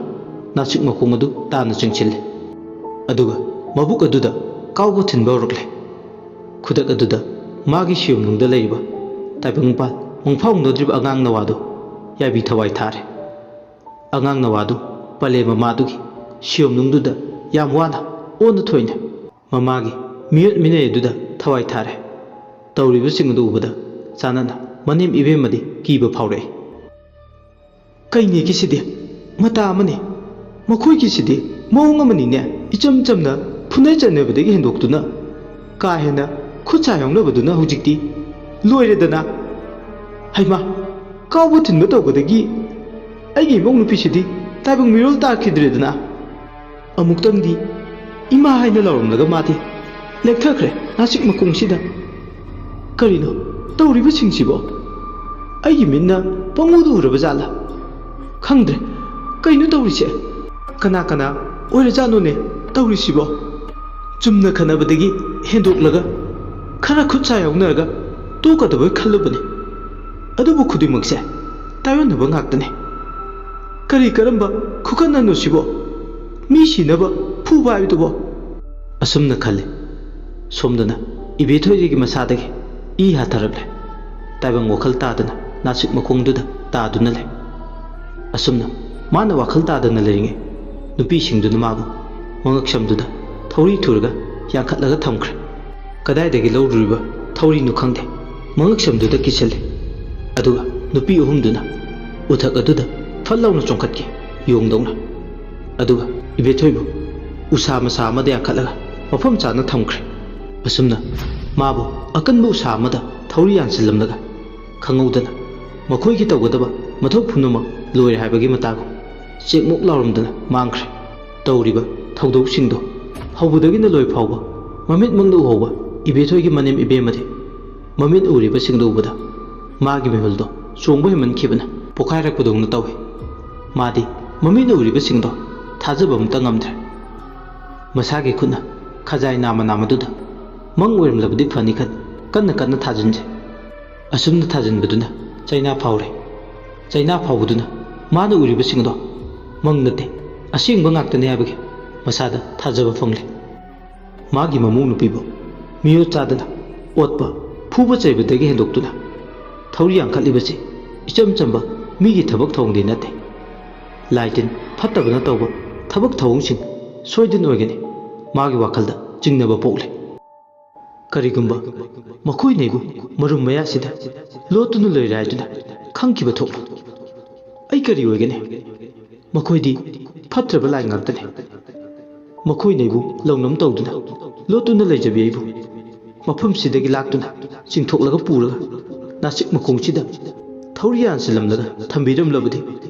ꯅꯥꯆꯤꯛ ꯃꯈꯣꯡ ꯑꯗꯨ ꯇꯥꯅ ꯆꯤꯡꯁꯤꯜꯂꯤ꯫ ꯑꯗꯨꯒ ꯃꯕꯨꯛ ꯑꯗꯨꯗ ꯀꯥꯎꯕ ꯊꯤꯟꯕ ꯍꯧꯔꯛꯂꯦ꯫ ꯈꯨꯗꯛ ꯑꯗꯨꯗ ꯃꯥꯒꯤ ꯁꯤꯌꯨꯝꯅꯨꯡꯗ ꯂꯩꯔꯤꯕ ꯇꯥꯏꯕꯪꯄꯥꯟ ꯃꯪꯐꯥꯎꯅꯗ꯭ꯔꯤꯕ ꯑꯉꯥꯡ ꯅꯋꯥꯗꯨ ꯌꯥꯏꯕꯤ ꯊꯋꯥꯏ ꯊꯥꯔꯦ꯫ ꯑꯉꯥꯡ ꯅꯋꯥꯗꯨ ꯄꯂꯦꯝ ꯃꯃꯥꯗꯨꯒꯤ ꯁꯤꯌꯨꯝꯅꯨꯡꯗꯨꯗ ꯌꯥꯝ ꯋꯥꯅ ꯑꯣꯟꯅ ꯊꯣꯏꯅ ꯃꯃꯥꯒꯤ ꯃꯤꯑꯣꯠ ꯃꯤꯅꯩ ꯑꯗꯨꯗ ꯊꯋꯥꯏ ꯊꯥꯔꯦ꯫ ꯇꯧꯔꯤꯕꯁꯤꯡ ꯑꯗꯨ ꯎꯕꯗ ꯆꯥꯅꯅ ꯃꯅꯦꯝ ꯏꯕꯦꯝꯃꯗꯤ ꯀꯤꯕ ꯐꯥꯎꯔꯛꯏ꯫ "ꯀꯩꯅꯦꯒꯤꯁꯤꯗꯤ ꯃꯇꯥ ꯑꯃꯅꯤ, ꯃꯈꯣꯏꯒꯤꯁꯤꯗꯤ ꯃꯑꯣꯡ ꯑꯃꯅꯤꯅꯦ, ꯏꯆꯝ ꯆꯝꯅ ꯐꯨꯅ ꯆꯩꯅꯕꯗꯒꯤ ꯍꯦꯟꯗꯣꯛꯇꯨꯅ ꯀꯥ ꯍꯦꯟꯅ ꯈꯨꯠ ꯁꯥ ꯌꯥꯎꯅꯕꯗꯨꯅ ꯍꯧꯖꯤꯛꯇꯤ ꯂꯣꯏꯔꯦꯗꯅ꯫ ꯍꯩꯃꯥ, ꯀꯥꯎꯕ ꯊꯤꯟꯕ ꯇꯧꯕꯗꯒꯤ ꯑꯩꯒꯤ ꯏꯃꯧ ꯅꯨꯄꯤꯁꯤꯗꯤ ꯇꯥꯏꯕꯪ ꯃꯤꯔꯣꯜ ꯇꯥꯈꯤꯗ꯭ꯔꯦꯗꯅ꯫ ꯑꯃꯨꯛꯇꯪꯗꯤ ꯏꯃꯥ ꯍꯥꯏꯅ ꯂꯥꯎꯔꯝꯂꯒ ꯃꯥꯗꯤ ꯂꯦꯛꯊꯈ꯭ꯔꯦ ꯅꯥꯁꯤꯛ ꯃꯈꯣꯡꯁꯤꯗ꯫ ꯀꯔꯤꯅꯣ ꯇꯧꯔꯤꯕꯁꯤꯡꯁꯤꯕꯣ? ꯑꯩꯒꯤ ꯃꯤꯠꯅ ꯄꯪꯎꯗ ꯎꯔꯕ ꯖꯥꯠꯂ? ꯈꯪꯗ꯭ꯔꯦ, ꯀꯩꯅꯣ ꯇꯧꯔꯤꯁꯦ? ꯀꯅꯥ ꯀꯅꯥ ꯑꯣꯏꯔꯖꯥꯠꯅꯣꯅꯦ ꯇꯧꯔꯤꯁꯤꯕꯣ?" ꯆꯨꯝꯅ ꯈꯟꯅꯕꯗꯒꯤ ꯍꯦꯟꯗꯣꯛꯂꯒ ꯈꯔ ꯈꯨꯠ ꯁꯥ ꯌꯥꯎꯅꯔꯒ ꯇꯣꯛꯀꯗꯕ ꯈꯜꯂꯨꯕꯅꯤ꯫ ꯑꯗꯨꯕꯨ ꯈꯨꯗꯤꯡꯃꯛꯁꯦ ꯇꯥꯏꯑꯣꯟꯅꯕ ꯉꯥꯛꯇꯅꯤ꯫ ꯀꯔꯤ ꯀꯔꯝꯕ ꯈꯨꯀꯟꯅꯅꯣ ꯁꯤꯕꯣ? ꯃꯤ ꯁꯤꯅꯕ ꯐꯨꯕ ꯍꯥꯏꯕꯗꯨꯕꯣ? ꯑꯁꯨꯝꯅ ꯈꯜꯂꯤ꯫ ꯁꯣꯝꯗꯅ ꯏꯕꯦꯊꯣꯏꯗꯒꯤ ꯃꯁꯥꯗꯒꯤ ꯏ ꯍꯥꯊꯔꯛꯂꯦ꯫ ꯇꯥꯏꯕꯪ ꯋꯥꯈꯜ ꯇꯥꯗꯅ ꯅꯥꯁꯤꯛ ꯃꯈꯣꯡꯗꯨꯗ ꯇꯥꯗꯨꯅ ꯂꯩ꯫ ꯑꯁꯨꯝꯅ ꯃꯥꯅ ꯋꯥꯈꯜ ꯇꯥꯗꯅ ꯂꯩꯔꯤꯉꯩ, ꯅꯨꯄꯤꯁꯤꯡꯗꯨꯅ ꯃꯥꯕꯨ ꯃꯉꯛꯁꯝꯗꯨꯗ ꯊꯧꯔꯤ ꯊꯨꯔꯒ ꯌꯥꯟꯈꯠꯂꯒ ꯊꯝꯈ꯭ꯔꯦ꯫ ꯀꯗꯥꯏꯗꯒꯤ ꯂꯧꯔꯨꯔꯤꯕ ꯊꯧꯔꯤꯅꯣ ꯈꯪꯗꯦ, ꯃꯉꯛꯁꯝꯗꯨꯗ ꯀꯤꯁꯤꯜꯂꯦ꯫ ꯑꯗꯨꯒ ꯅꯨꯄꯤ ꯑꯍꯨꯝꯗꯨꯅ ꯎꯊꯛ ꯑꯗꯨꯗ ꯐꯠ ꯂꯥꯎꯅ ꯆꯣꯡꯈꯠꯈꯤ, ꯌꯣꯡꯗꯧꯅ꯫ ꯑꯗꯨꯒ ꯏꯕꯦꯊꯣꯏꯕꯨ ꯎꯁꯥ ꯃꯁꯥ ꯑꯃꯗ ꯌꯥꯟꯈꯠꯂꯒ ꯃꯐꯝ ꯆꯥꯅ ꯊꯝꯈ꯭ꯔꯦ꯫ ꯑꯁꯨꯝꯅ ꯃꯥꯕꯨ ꯑꯀꯟꯕ ꯎꯁꯥ ꯑꯃꯗ ꯊꯧꯔꯤ ꯌꯥꯟꯁꯤꯜꯂꯝꯂꯒ ꯈꯪꯍꯧꯗꯅ ꯃꯈꯣꯏꯒꯤ ꯇꯧꯒꯗꯕ ꯃꯊꯧ ꯄꯨꯝꯅꯃꯛ ꯂꯣꯏꯔꯦ ꯍꯥꯏꯕꯒꯤ ꯃꯇꯥꯒꯨꯝ ꯆꯦꯛꯃꯨꯛ ꯂꯥꯎꯔꯝꯗꯅ ꯃꯥꯡꯈ꯭ꯔꯦ꯫ ꯇꯧꯔꯤꯕ ꯊꯧꯗꯣꯛꯁꯤꯡꯗꯣ ꯍꯧꯕꯗꯒꯤꯅ ꯂꯣꯏ ꯐꯥꯎꯕ ꯃꯃꯤꯠꯃꯛꯅ ꯎꯍꯧꯕ ꯏꯕꯦꯊꯣꯏꯒꯤ ꯃꯅꯦꯝ ꯏꯕꯦꯝꯃꯗꯤ ꯃꯃꯤꯠ ꯎꯔꯤꯕꯁꯤꯡꯗꯨ ꯎꯕꯗ ꯃꯥꯒꯤ ꯃꯤꯍꯨꯜꯗꯣ ꯆꯣꯡꯕ ꯍꯦꯟꯃꯟꯈꯤꯕꯅ ꯄꯣꯈꯥꯏꯔꯛꯄꯗꯧꯅ ꯇꯧꯏ꯫ ꯃꯥꯗꯤ ꯃꯃꯤꯠꯅ ꯎꯔꯤꯕꯁꯤꯡꯗꯣ ꯊꯥꯖꯕ ꯑꯃꯇ ꯉꯝꯗ꯭ꯔꯦ꯫ ꯃꯁꯥꯒꯤ ꯈꯨꯠꯅ ꯈꯖꯥꯏ ꯅꯥꯝꯃ ꯅꯥꯝꯃꯗꯨꯗ ꯃꯪ ꯑꯣꯏꯔꯝꯂꯕꯗꯤ ꯐꯅꯤ ꯈꯟ ꯀꯟꯅ ꯀꯟꯅ ꯊꯥꯖꯤꯟꯖꯩ꯫ ꯑꯁꯨꯝꯅ ꯊꯥꯖꯤꯟꯕꯗꯨꯅ ꯆꯩꯅꯥ ꯐꯥꯎꯔꯦ꯫ ꯆꯩꯅꯥ ꯐꯥꯎꯕꯗꯨꯅ ꯃꯥꯅ ꯎꯔꯤꯕꯁꯤꯡꯗꯣ ꯃꯪ ꯅꯠꯇꯦ, ꯑꯁꯦꯡꯕ ꯉꯥꯛꯇꯅꯤ ꯍꯥꯏꯕꯒꯤ ꯃꯁꯥꯗ ꯊꯥꯖꯕ ꯐꯪꯂꯦ꯫ ꯃꯥꯒꯤ ꯃꯃꯧ ꯅꯨꯄꯤꯕꯨ ꯃꯤꯑꯣꯠ ꯆꯥꯗꯅ ꯑꯣꯠꯄ, ꯐꯨꯕ ꯆꯩꯕꯗꯒꯤ ꯍꯦꯟꯗꯣꯛꯇꯨꯅ ꯊꯧꯔꯤ ꯌꯥꯡꯈꯠꯂꯤꯕꯁꯤ ꯏꯆꯝ ꯆꯝꯕ ꯃꯤꯒꯤ ꯊꯕꯛ ꯊꯧꯑꯣꯡꯗꯤ ꯅꯠꯇꯦ꯫ ꯂꯥꯏ ꯇꯤꯟ ꯐꯠꯇꯕꯅ ꯇꯧꯕ ꯊꯕꯛ ꯊꯧꯑꯣꯡꯁꯤꯡ ꯁꯣꯏꯗꯅ ꯑꯣꯏꯒꯅꯤ꯫ ꯃꯥꯒꯤ ꯋꯥꯈꯜꯗ ꯆꯤꯡꯅꯕ ꯄꯣꯛꯂꯦ꯫ ꯀꯔꯤꯒꯨꯝꯕ ꯃꯈꯣꯏꯅ ꯑꯩꯕꯨ ꯃꯔꯨꯝ ꯃꯌꯥꯁꯤꯗ ꯂꯣꯠꯇꯨꯅ ꯂꯩꯔꯦ ꯍꯥꯏꯗꯨꯅ ꯈꯪꯈꯤꯕ ꯊꯣꯛꯂꯣ꯫ ꯑꯩ ꯀꯔꯤ ꯑꯣꯏꯒꯅꯤ? ꯃꯈꯣꯏꯗꯤ ꯐꯠꯇ꯭ꯔꯕ ꯂꯥꯏ ꯉꯥꯛꯇꯅꯤ꯫ ꯃꯈꯣꯏꯅ ꯑꯩꯕꯨ ꯂꯧꯅꯝ ꯇꯧꯗꯨꯅ ꯂꯣꯠꯇꯨꯅ ꯂꯩꯖꯕꯤ ꯑꯩꯕꯨ ꯃꯐꯝꯁꯤꯗꯒꯤ ꯂꯥꯛꯇꯨꯅ ꯆꯤꯡꯊꯣꯛꯂꯒ ꯄꯨꯔꯒ ꯅꯥꯆꯤꯛ ꯃꯈꯣꯡꯁꯤꯗ ꯊꯧꯔꯤ ꯌꯥꯟꯁꯤꯜꯂꯝꯂꯒ ꯊꯝꯕꯤꯔꯝꯂꯕꯗꯤ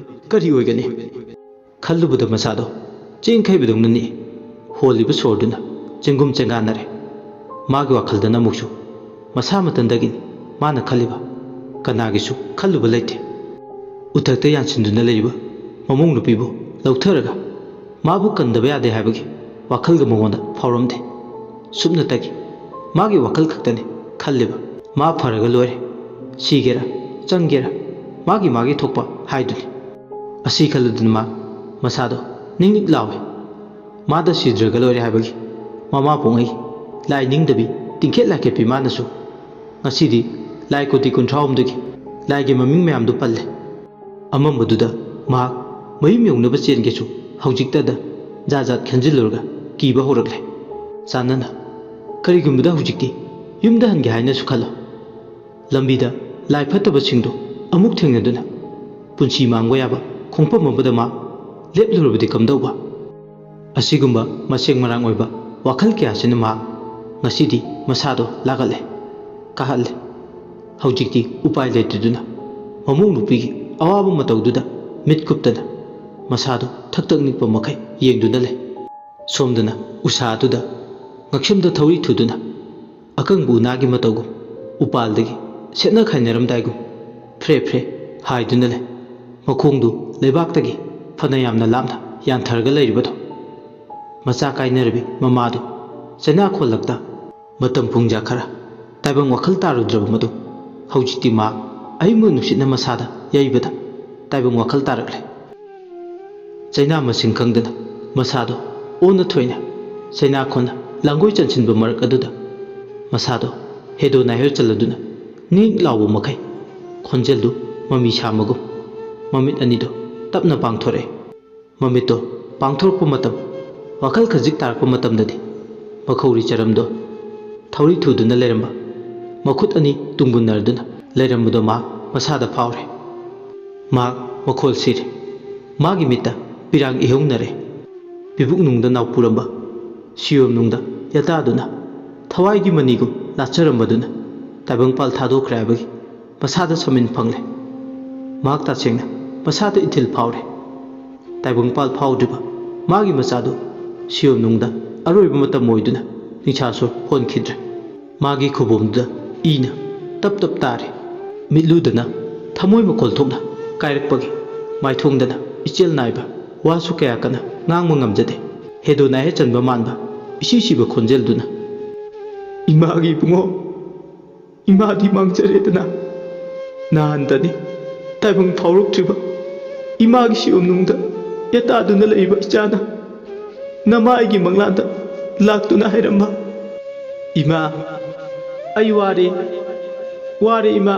ꯀꯔꯤ ꯑꯣꯏꯒꯅꯤ? ꯈꯜꯂꯨꯕꯗ ꯃꯁꯥꯗꯣ ꯆꯦꯡꯈꯩꯕꯗꯧꯅ ꯅꯤꯛꯏ꯫ ꯍꯣꯜꯂꯤꯕ ꯁꯣꯔꯗꯨꯅ ꯆꯦꯡꯒꯨꯝ ꯆꯦꯡꯒꯥꯟꯅꯔꯦ꯫ ꯃꯥꯒꯤ ꯋꯥꯈꯜꯗꯅ ꯑꯃꯨꯛꯁꯨ ꯃꯁꯥ ꯃꯊꯟꯗꯒꯤꯅꯤ ꯃꯥꯅ ꯈꯜꯂꯤꯕ꯫ ꯀꯅꯥꯒꯤꯁꯨ ꯈꯜꯂꯨꯕ ꯂꯩꯇꯦ꯫ ꯎꯊꯛꯇ ꯌꯥꯟꯁꯤꯟꯗꯨꯅ ꯂꯩꯔꯤꯕ ꯃꯃꯧ ꯅꯨꯄꯤꯕꯨ ꯂꯧꯊꯔꯒ ꯃꯥꯕꯨ ꯀꯟꯗꯕ ꯌꯥꯗꯦ ꯍꯥꯏꯕꯒꯤ ꯋꯥꯈꯜꯒ ꯃꯉꯣꯟꯗ ꯐꯥꯎꯔꯝꯗꯦ꯫ ꯁꯨꯞꯅꯇꯒꯤ ꯃꯥꯒꯤ ꯋꯥꯈꯜ ꯈꯛꯇꯅꯤ ꯈꯜꯂꯤꯕ꯫ ꯃꯥ ꯐꯔꯒ ꯂꯣꯏꯔꯦ꯫ ꯁꯤꯒꯦꯔꯥ, ꯆꯪꯒꯦꯔꯥ, ꯃꯥꯒꯤ ꯃꯥꯒꯤ ꯊꯣꯛꯄ ꯍꯥꯏꯗꯨꯅꯤ꯫ ꯑꯁꯤ ꯈꯜꯂꯨꯗꯨꯅ ꯃꯥ ꯃꯁꯥꯗꯣ ꯅꯤꯛ ꯅꯤꯛ ꯂꯥꯎꯏ꯫ ꯃꯥꯗ ꯁꯤꯗ꯭ꯔꯒ ꯂꯣꯏꯔꯦ ꯍꯥꯏꯕꯒꯤ ꯃꯃꯥ ꯄꯣꯛꯉꯩ ꯂꯥꯏ ꯅꯤꯡꯗꯕꯤ ꯇꯤꯡꯈꯦꯠ ꯂꯥꯏꯈꯦꯠꯄꯤ ꯃꯥꯅꯁꯨ ꯉꯁꯤꯗꯤ ꯂꯥꯏ ꯀꯣꯇꯤ ꯀꯨꯟꯊ꯭ꯔꯥ ꯍꯨꯝꯗꯣꯏꯒꯤ ꯂꯥꯏꯒꯤ ꯃꯃꯤꯡ ꯃꯌꯥꯝꯗꯨ ꯄꯜꯂꯦ꯫ ꯑꯃꯝꯕꯗꯨꯗ ꯃꯍꯥꯛ ꯃꯌꯨꯝ ꯌꯧꯅꯕ ꯆꯦꯟꯒꯦꯁꯨ ꯍꯧꯖꯤꯛꯇꯗ ꯖꯥꯠ ꯖꯥꯠ ꯈꯟꯖꯤꯜꯂꯨꯔꯒ ꯀꯤꯕ ꯍꯧꯔꯛꯂꯦ꯫ ꯆꯥꯟꯅꯅ ꯀꯔꯤꯒꯨꯝꯕꯗ ꯍꯧꯖꯤꯛꯇꯤ ꯌꯨꯝꯗ ꯍꯟꯒꯦ ꯍꯥꯏꯅꯁꯨ ꯈꯜꯂꯣ꯫ ꯂꯝꯕꯤꯗ ꯂꯥꯏ ꯐꯠꯇꯕꯁꯤꯡꯗꯨ ꯑꯃꯨꯛ ꯊꯦꯡꯅꯗꯨꯅ ꯄꯨꯟꯁꯤ ꯃꯥꯡꯕ ꯌꯥꯕ ꯈꯣꯡꯐꯝ ꯑꯃꯗ ꯃꯥ ꯂꯦꯞꯂꯨꯔꯕꯗꯤ ꯀꯝꯗꯧꯕ? ꯑꯁꯤꯒꯨꯝꯕ ꯃꯁꯦꯡ ꯃꯔꯥꯡ ꯑꯣꯏꯕ ꯋꯥꯈꯜ ꯀꯌꯥꯁꯤꯅ ꯃꯍꯥꯛ ꯉꯁꯤꯗꯤ ꯃꯁꯥꯗꯣ ꯂꯥꯛꯍꯜꯂꯦ, ꯀꯥꯍꯜꯂꯦ꯫ ꯍꯧꯖꯤꯛꯇꯤ ꯎꯄꯥꯏ ꯂꯩꯇꯗꯨꯅ ꯃꯃꯧ ꯅꯨꯄꯤꯒꯤ ꯑꯋꯥꯕ ꯃꯇꯧꯗꯨꯗ ꯃꯤꯠ ꯀꯨꯞꯇꯅ ꯃꯁꯥꯗꯣ ꯊꯛ ꯊꯛ ꯅꯤꯛꯄ ꯃꯈꯩ ꯌꯦꯡꯗꯨꯅ ꯂꯩ꯫ ꯁꯣꯝꯗꯅ ꯎꯁꯥꯗꯨꯗ ꯉꯛꯁꯝꯗ ꯊꯧꯔꯤ ꯊꯨꯗꯨꯅ ꯑꯀꯪꯕ ꯎꯅꯥꯒꯤ ꯃꯇꯧꯒꯨꯝ ꯎꯄꯥꯜꯗꯒꯤ ꯁꯦꯠꯅ ꯈꯥꯏꯅꯔꯝꯗꯥꯏꯒꯨꯝ ꯐ꯭ꯔꯦ ꯐ꯭ꯔꯦ ꯍꯥꯏꯗꯨꯅ ꯂꯩ꯫ ꯃꯈꯣꯡꯗꯨ ꯂꯩꯕꯥꯛꯇꯒꯤ ꯐꯅ ꯌꯥꯝꯅ ꯂꯥꯞꯅ ꯌꯥꯟꯊꯔꯒ ꯂꯩꯔꯤꯕꯗꯣ꯫ ꯃꯆꯥ ꯀꯥꯏꯅꯔꯕꯤ ꯃꯃꯥꯗꯨ ꯆꯩꯅꯥ ꯈꯣꯜꯂꯛꯇ ꯃꯇꯝ ꯄꯨꯡꯖꯥ ꯈꯔ ꯇꯥꯏꯕꯪ ꯋꯥꯈꯜ ꯇꯥꯔꯨꯗ꯭ꯔꯕ ꯃꯗꯨ ꯍꯧꯖꯤꯛꯇꯤ ꯃꯥ ꯑꯏꯪꯕ ꯅꯨꯡꯁꯤꯠꯅ ꯃꯁꯥꯗ ꯌꯩꯕꯗ ꯇꯥꯏꯕꯪ ꯋꯥꯈꯜ ꯇꯥꯔꯛꯂꯦ꯫ ꯆꯩꯅꯥ ꯃꯁꯤꯡ ꯈꯪꯗꯅ ꯃꯁꯥꯗꯣ ꯑꯣꯟꯅ ꯊꯣꯏꯅ ꯆꯩꯅꯥ ꯈꯣꯟꯅ ꯂꯥꯡꯒꯣꯏ ꯆꯟꯁꯤꯟꯕ ꯃꯔꯛ ꯑꯗꯨꯗ ꯃꯁꯥꯗꯣ ꯍꯦꯗꯣ ꯅꯥꯏꯍꯔ ꯆꯜꯂꯗꯨꯅ ꯅꯤꯛ ꯂꯥꯎꯕ ꯃꯈꯩ ꯈꯣꯟꯖꯦꯜꯗꯨ ꯃꯃꯤ ꯁꯥꯃꯒꯨꯝ ꯃꯃꯤꯠ ꯑꯅꯤꯗꯣ ꯇꯞꯅ ꯄꯥꯡꯊꯣꯔꯛꯑꯦ꯫ ꯃꯃꯤꯠꯇꯣ ꯄꯥꯡꯊꯣꯔꯛꯄ ꯃꯇꯝ, ꯋꯥꯈꯜ ꯈꯖꯤꯛ ꯇꯥꯔꯛꯄ ꯃꯇꯝꯗꯗꯤ ꯃꯈꯧꯔꯤ ꯆꯔꯝꯗꯣ ꯊꯧꯔꯤ ꯊꯨꯗꯨꯅ ꯂꯩꯔꯝꯕ ꯃꯈꯨꯠ ꯑꯅꯤ ꯇꯨꯡꯒꯨꯟꯅꯔꯗꯨꯅ ꯂꯩꯔꯝꯕꯗꯣ ꯃꯍꯥꯛ ꯃꯁꯥꯗ ꯐꯥꯎꯔꯦ꯫ ꯃꯍꯥꯛ ꯃꯈꯣꯜ ꯁꯤꯔꯦ꯫ ꯃꯥꯒꯤ ꯃꯤꯠꯇ ꯄꯤꯔꯥꯡ ꯏꯍꯧꯅꯔꯦ꯫ ꯄꯤꯕꯨꯛꯅꯨꯡꯗ ꯅꯥꯎꯄꯨꯔꯝꯕ ꯁꯤꯌꯣꯝꯅꯨꯡꯗ ꯌꯥꯇꯥꯗꯨꯅ ꯊꯋꯥꯏꯒꯤ ꯃꯅꯤꯒꯨꯝ ꯂꯥꯠꯆꯔꯝꯕꯗꯨꯅ ꯇꯥꯏꯕꯪꯄꯥꯜ ꯊꯥꯗꯣꯛꯈ꯭ꯔꯦ ꯍꯥꯏꯕꯒꯤ ꯃꯁꯥꯗ ꯁꯃꯤꯟ ꯐꯪꯂꯦ꯫ ꯃꯍꯥꯛ ꯇꯁꯦꯡꯅ ꯃꯁꯥꯗ ꯏꯊꯤꯜ ꯐꯥꯎꯔꯦ꯫ ꯇꯥꯏꯕꯪꯄꯥꯜ ꯐꯥꯎꯗ꯭ꯔꯤꯕ ꯃꯥꯒꯤ ꯃꯆꯥꯗꯨ ꯁꯤꯌꯣꯝꯅꯨꯡꯗ ꯑꯔꯣꯏꯕ ꯃꯇꯝ ꯑꯣꯏꯗꯨꯅ ꯅꯤꯡꯁꯥꯁꯨ ꯍꯣꯟꯈꯤꯗ꯭ꯔꯦ꯫ ꯃꯥꯒꯤ ꯈꯨꯕꯣꯝꯗꯨꯗ ꯏꯅ ꯇꯞ ꯇꯞ ꯇꯥꯔꯤ꯫ ꯃꯤꯠꯂꯨꯗꯅ ꯊꯃꯣꯏ ꯃꯈꯣꯜ ꯊꯣꯛꯅ ꯀꯥꯏꯔꯛꯄꯒꯤ ꯃꯥꯏꯊꯣꯡꯗꯅ ꯏꯆꯦꯜ ꯅꯥꯏꯕ ꯋꯥꯁꯨ ꯀꯌꯥ ꯀꯟꯅ ꯉꯥꯡꯕ ꯉꯝꯖꯗꯦ꯫ ꯍꯦꯗꯣꯅꯥ ꯍꯦ ꯆꯟꯕ ꯃꯥꯟꯕ ꯏꯁꯤ ꯁꯤꯕ ꯈꯣꯟꯖꯦꯜꯗꯨꯅ, "ꯏꯃꯥꯒꯤ ꯏꯕꯨꯡꯉꯣ, ꯏꯃꯥꯗꯤ ꯃꯥꯡꯖꯔꯦꯗꯅ꯫ ꯅꯍꯥꯟꯇꯅꯤ ꯇꯥꯏꯕꯪ ꯐꯥꯎꯔꯛꯇ꯭ꯔꯤꯕ ꯏꯃꯥꯒꯤ ꯁꯤꯌꯣꯝꯅꯨꯡꯗ ꯌꯦꯇꯥꯗꯨꯅ ꯂꯩꯕ ꯏꯆꯥꯅ ꯅꯃꯥꯏꯒꯤ ꯃꯪꯂꯥꯟꯗ ꯂꯥꯛꯇꯨꯅ ꯍꯥꯏꯔꯝꯕ, 'ꯏꯃꯥ, ꯑꯩ ꯋꯥꯔꯦ, ꯋꯥꯔꯦ ꯏꯃꯥ꯫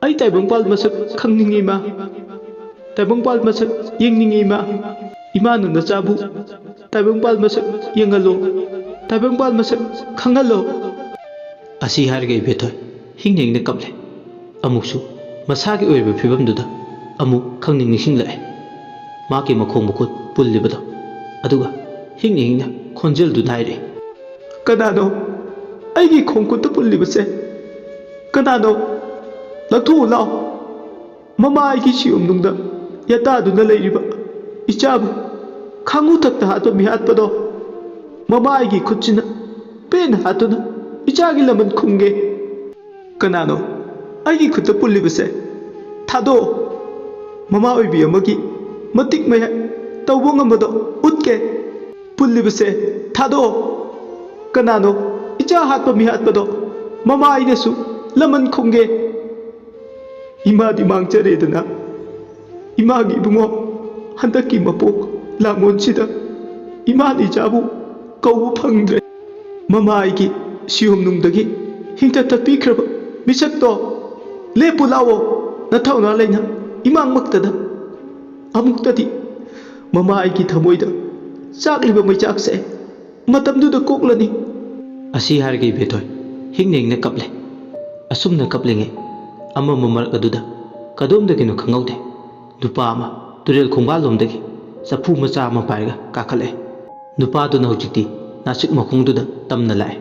ꯑꯩ ꯇꯥꯏꯕꯪꯄꯥꯜ ꯃꯁꯛ ꯈꯪꯅꯤꯡꯉꯤ ꯏꯃꯥ꯫ ꯇꯥꯏꯕꯪꯄꯥꯜ ꯃꯁꯛ ꯌꯦꯡꯅꯤꯡꯉꯤ ꯏꯃꯥ꯫ ꯏꯃꯥꯅ ꯅꯆꯥꯕꯨ ꯇꯥꯏꯕꯪꯄꯥꯜ ꯃꯁꯛ ꯌꯦꯡꯍꯜꯂꯣ꯫ ꯇꯥꯏꯕꯪꯄꯥꯜ ꯃꯁꯛ ꯈꯪꯍꯜꯂꯣ.'" ꯑꯁꯤ ꯍꯥꯏꯔꯒ ꯏꯕꯦꯊꯣꯏ ꯍꯤꯡꯅ ꯍꯤꯡꯅ ꯀꯞꯂꯦ꯫ ꯑꯃꯨꯛꯁꯨ ꯃꯁꯥꯒꯤ ꯑꯣꯏꯔꯤꯕ ꯐꯤꯕꯝꯗꯨꯗ ꯑꯃꯨꯛ ꯈꯪꯅꯤꯡ ꯅꯤꯡꯁꯤꯡꯂꯛꯑꯦ꯫ ꯃꯥꯒꯤ ꯃꯈꯣꯡ ꯃꯈꯨꯠ ꯄꯨꯜꯂꯤꯕꯗꯣ, ꯑꯗꯨꯒ ꯍꯤꯡꯅ ꯍꯤꯡꯅ ꯈꯣꯟꯖꯦꯜꯗꯨꯅ ꯍꯥꯏꯔꯛꯏ, "ꯀꯅꯥꯅꯣ ꯑꯩꯒꯤ ꯈꯣꯡ ꯈꯨꯠꯇ ꯄꯨꯜꯂꯤꯕꯁꯦ? ꯀꯅꯥꯅꯣ? ꯂꯧꯊꯣꯛꯎ ꯂꯥꯎ꯫ ꯃꯃꯥ ꯑꯩꯒꯤ ꯁꯤꯌꯣꯝꯅꯨꯡꯗ ꯌꯦꯇꯥꯗꯨꯅ ꯂꯩꯔꯤꯕ ꯏꯆꯥꯕꯨ ꯈꯥꯉꯨ ꯊꯛꯇ ꯍꯥꯠꯄ ꯃꯤꯍꯥꯠꯄꯗꯣ ꯃꯃꯥ ꯑꯩꯒꯤ ꯈꯨꯠꯁꯤꯅ ꯄꯦꯟꯅ ꯍꯥꯠꯇꯨꯅ ꯏꯆꯥꯒꯤ ꯂꯃꯟ ꯈꯨꯝꯒꯦ꯫ ꯀꯅꯥꯅꯣ ꯑꯩꯒꯤ ꯈꯨꯠꯇ ꯄꯨꯜꯂꯤꯕꯁꯦ? ꯊꯥꯗꯣꯛꯑꯣ꯫ ꯃꯃꯥ ꯑꯣꯏꯕꯤ ꯑꯃꯒꯤ ꯃꯇꯤꯛ ꯃꯌꯥꯏ ꯇꯧꯕ ꯉꯝꯕꯗꯣ ꯎꯠꯀꯦ꯫ ꯄꯨꯜꯂꯤꯕꯁꯦ ꯊꯥꯗꯣꯛꯑꯣ꯫ ꯀꯅꯥꯅꯣ ꯏꯆꯥ ꯍꯥꯠꯄ ꯃꯤꯍꯥꯠꯄꯗꯣ? ꯃꯃꯥ ꯑꯩꯅꯁꯨ ꯂꯃꯟ ꯈꯨꯝꯒꯦ꯫ ꯏꯃꯥꯗꯤ ꯃꯥꯡꯖꯔꯦꯗꯅ꯫ ꯏꯃꯥꯒꯤ ꯏꯕꯨꯡꯉꯣ, ꯍꯟꯗꯛꯀꯤ ꯃꯄꯣꯛ ꯂꯥꯡꯉꯣꯟꯁꯤꯗ ꯏꯃꯥꯅ ꯏꯆꯥꯕꯨ ꯀꯧꯕ ꯐꯪꯗ꯭ꯔꯦ꯫ ꯃꯃꯥ ꯑꯩꯒꯤ ꯁꯤꯌꯣꯝꯅꯨꯡꯗꯒꯤ ꯍꯤꯡꯇ ꯇꯠꯄꯤꯈ꯭ꯔꯕ ꯃꯤꯁꯛꯇꯣ, ꯂꯦꯞꯄꯨ ꯂꯥꯛꯑꯣ, ꯅꯊꯧꯅꯥ ꯂꯩꯅ ꯏꯃꯥꯡꯃꯛꯇꯗ꯫ ꯑꯃꯨꯛꯇꯗꯤ ꯃꯃꯥ ꯑꯩꯒꯤ ꯊꯃꯣꯏꯗ ꯆꯥꯛꯂꯤꯕ ꯃꯩꯆꯥꯛꯁꯦ ꯃꯇꯝꯗꯨꯗ ꯀꯣꯛꯂꯅꯤ꯫ ꯑꯁꯤ ꯍꯥꯏꯔꯒ ꯏꯕꯦꯊꯣꯏ ꯍꯤꯡꯅ ꯍꯤꯡꯅ ꯀꯞꯂꯦ꯫ ꯑꯁꯨꯝꯅ ꯀꯞꯂꯤꯉꯩ ꯑꯃꯝꯕ ꯃꯔꯛ ꯑꯗꯨꯗ ꯀꯗꯣꯝꯗꯒꯤꯅꯣ ꯈꯪꯍꯧꯗꯦ ꯅꯨꯄꯥ ꯑꯃ ꯇꯨꯔꯦꯜ ꯈꯣꯡꯕꯥꯜꯂꯣꯝꯗꯒꯤ ꯆꯐꯨ ꯃꯆꯥ ꯑꯃ ꯄꯥꯏꯔꯒ ꯀꯥꯈꯠꯂꯛꯑꯦ꯫ ꯅꯨꯄꯥꯗꯨꯅ ꯍꯧꯖꯤꯛꯇꯤ ꯅꯥꯆꯤꯛ ꯃꯈꯣꯡꯗꯨꯗ ꯇꯝꯅ ꯂꯥꯛꯑꯦ꯫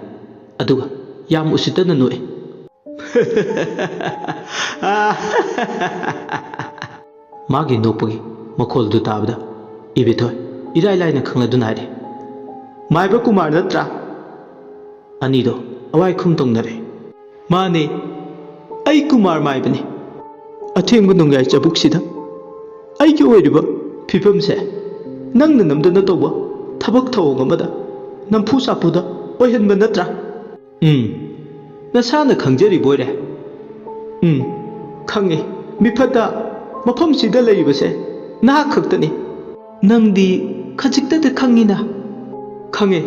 ꯑꯗꯨꯒ ꯌꯥꯝ ꯎꯁꯤꯠꯇꯅ ꯅꯣꯛꯑꯦ꯫ ꯃꯥꯒꯤ ꯅꯣꯛꯄꯒꯤ ꯃꯈꯣꯜꯗꯨ ꯇꯥꯕꯗ ꯏꯕꯦꯊꯣꯏ ꯏꯔꯥꯏ ꯂꯥꯏꯅ ꯈꯪꯂꯗꯨꯅ ꯍꯥꯏꯔꯦ, "ꯃꯥꯏꯕ ꯀꯨꯃꯥꯔ ꯅꯠꯇ꯭ꯔꯥ?" ꯑꯅꯤꯗꯣ ꯑꯋꯥꯏ ꯈꯨꯝ ꯇꯧꯅꯔꯦ꯫ "ꯃꯥꯅꯦ, ꯑꯩ ꯀꯨꯃꯥꯔ ꯃꯥꯏꯕꯅꯦ꯫ ꯑꯊꯦꯡꯕ ꯅꯣꯡꯌꯥꯏ ꯆꯕꯨꯛꯁꯤꯗ ꯑꯩꯒꯤ ꯑꯣꯏꯔꯤꯕ ꯐꯤꯕꯝꯁꯦ ꯅꯪꯅ ꯅꯝꯗꯅ ꯇꯧꯕ ꯊꯕꯛ ꯊꯧꯑꯣꯡ ꯑꯃꯗ ꯅꯝꯐꯨ ꯁꯥꯐꯨꯗ ꯑꯣꯏꯍꯟꯕ ꯅꯠꯇ꯭ꯔꯥ?" "ꯎꯝ, ꯅꯁꯥꯅ ꯈꯪꯖꯔꯤꯕꯣꯏꯔꯦ?" "ꯎꯝ, ꯈꯪꯉꯦ꯫ ꯃꯤꯐꯠꯇ ꯃꯐꯝꯁꯤꯗ ꯂꯩꯔꯤꯕꯁꯦ ꯅꯍꯥꯛ ꯈꯛꯇꯅꯤ꯫ ꯅꯪꯗꯤ ꯈꯖꯤꯛꯇꯗ ꯈꯪꯉꯤꯅ?" "ꯈꯪꯉꯦ,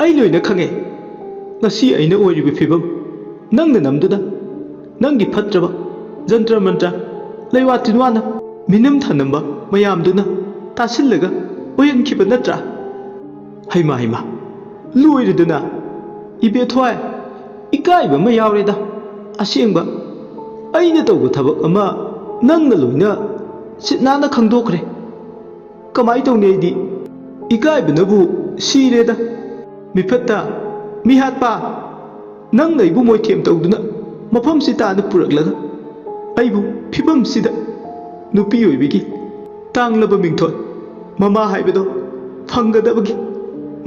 ꯑꯩ ꯂꯣꯏꯅ ꯈꯪꯉꯦ꯫ ꯉꯁꯤ ꯑꯩꯅ ꯑꯣꯏꯔꯤꯕ ꯐꯤꯕꯝ ꯅꯪꯅ ꯅꯝꯗꯨꯅ ꯅꯪꯒꯤ ꯐꯠꯇ꯭ꯔꯕ ꯖꯟꯇ꯭ꯔ ꯃꯟꯇ꯭ꯔ, ꯂꯩꯋꯥ ꯇꯤꯟꯋꯥꯅ ꯃꯤꯅꯝ ꯊꯅꯝꯕ ꯃꯌꯥꯝꯗꯨꯅ ꯇꯥꯁꯤꯜꯂꯒ ꯑꯣꯏꯍꯟꯈꯤꯕ ꯅꯠꯇ꯭ꯔꯥ?" ꯍꯩꯃꯥ ꯍꯩꯃꯥ, ꯂꯣꯏꯔꯦꯗꯅ꯫ ꯏꯕꯦꯊꯣꯏ, ꯏꯀꯥꯏꯕ ꯑꯃ ꯌꯥꯎꯔꯦꯗ꯫ ꯑꯁꯦꯡꯕ, ꯑꯩꯅ ꯇꯧꯕ ꯊꯕꯛ ꯑꯃ ꯅꯪꯅ ꯂꯣꯏꯅ ꯁꯤꯠ ꯅꯥꯟꯅ ꯈꯪꯗꯣꯛꯈ꯭ꯔꯦ꯫ ꯀꯃꯥꯏ ꯇꯧꯅꯤ ꯑꯩꯗꯤ? ꯏꯀꯥꯏꯕꯅꯕꯨ ꯁꯤꯔꯦꯗ꯫ ꯃꯤꯐꯠꯇ, ꯃꯤꯍꯥꯠꯄ, ꯅꯪꯅ ꯑꯩꯕꯨ ꯃꯣꯏꯊꯦꯝ ꯇꯧꯗꯨꯅ ꯃꯐꯝꯁꯤ ꯇꯥꯅ ꯄꯨꯔꯛꯂꯒ ꯑꯩꯕꯨ ꯐꯤꯕꯝꯁꯤꯗ ꯅꯨꯄꯤ ꯑꯣꯏꯕꯤꯒꯤ ꯇꯥꯡꯂꯕ ꯃꯤꯡꯊꯣꯜ ꯃꯃꯥ ꯍꯥꯏꯕꯗꯣ ꯐꯪꯒꯗꯕꯒꯤ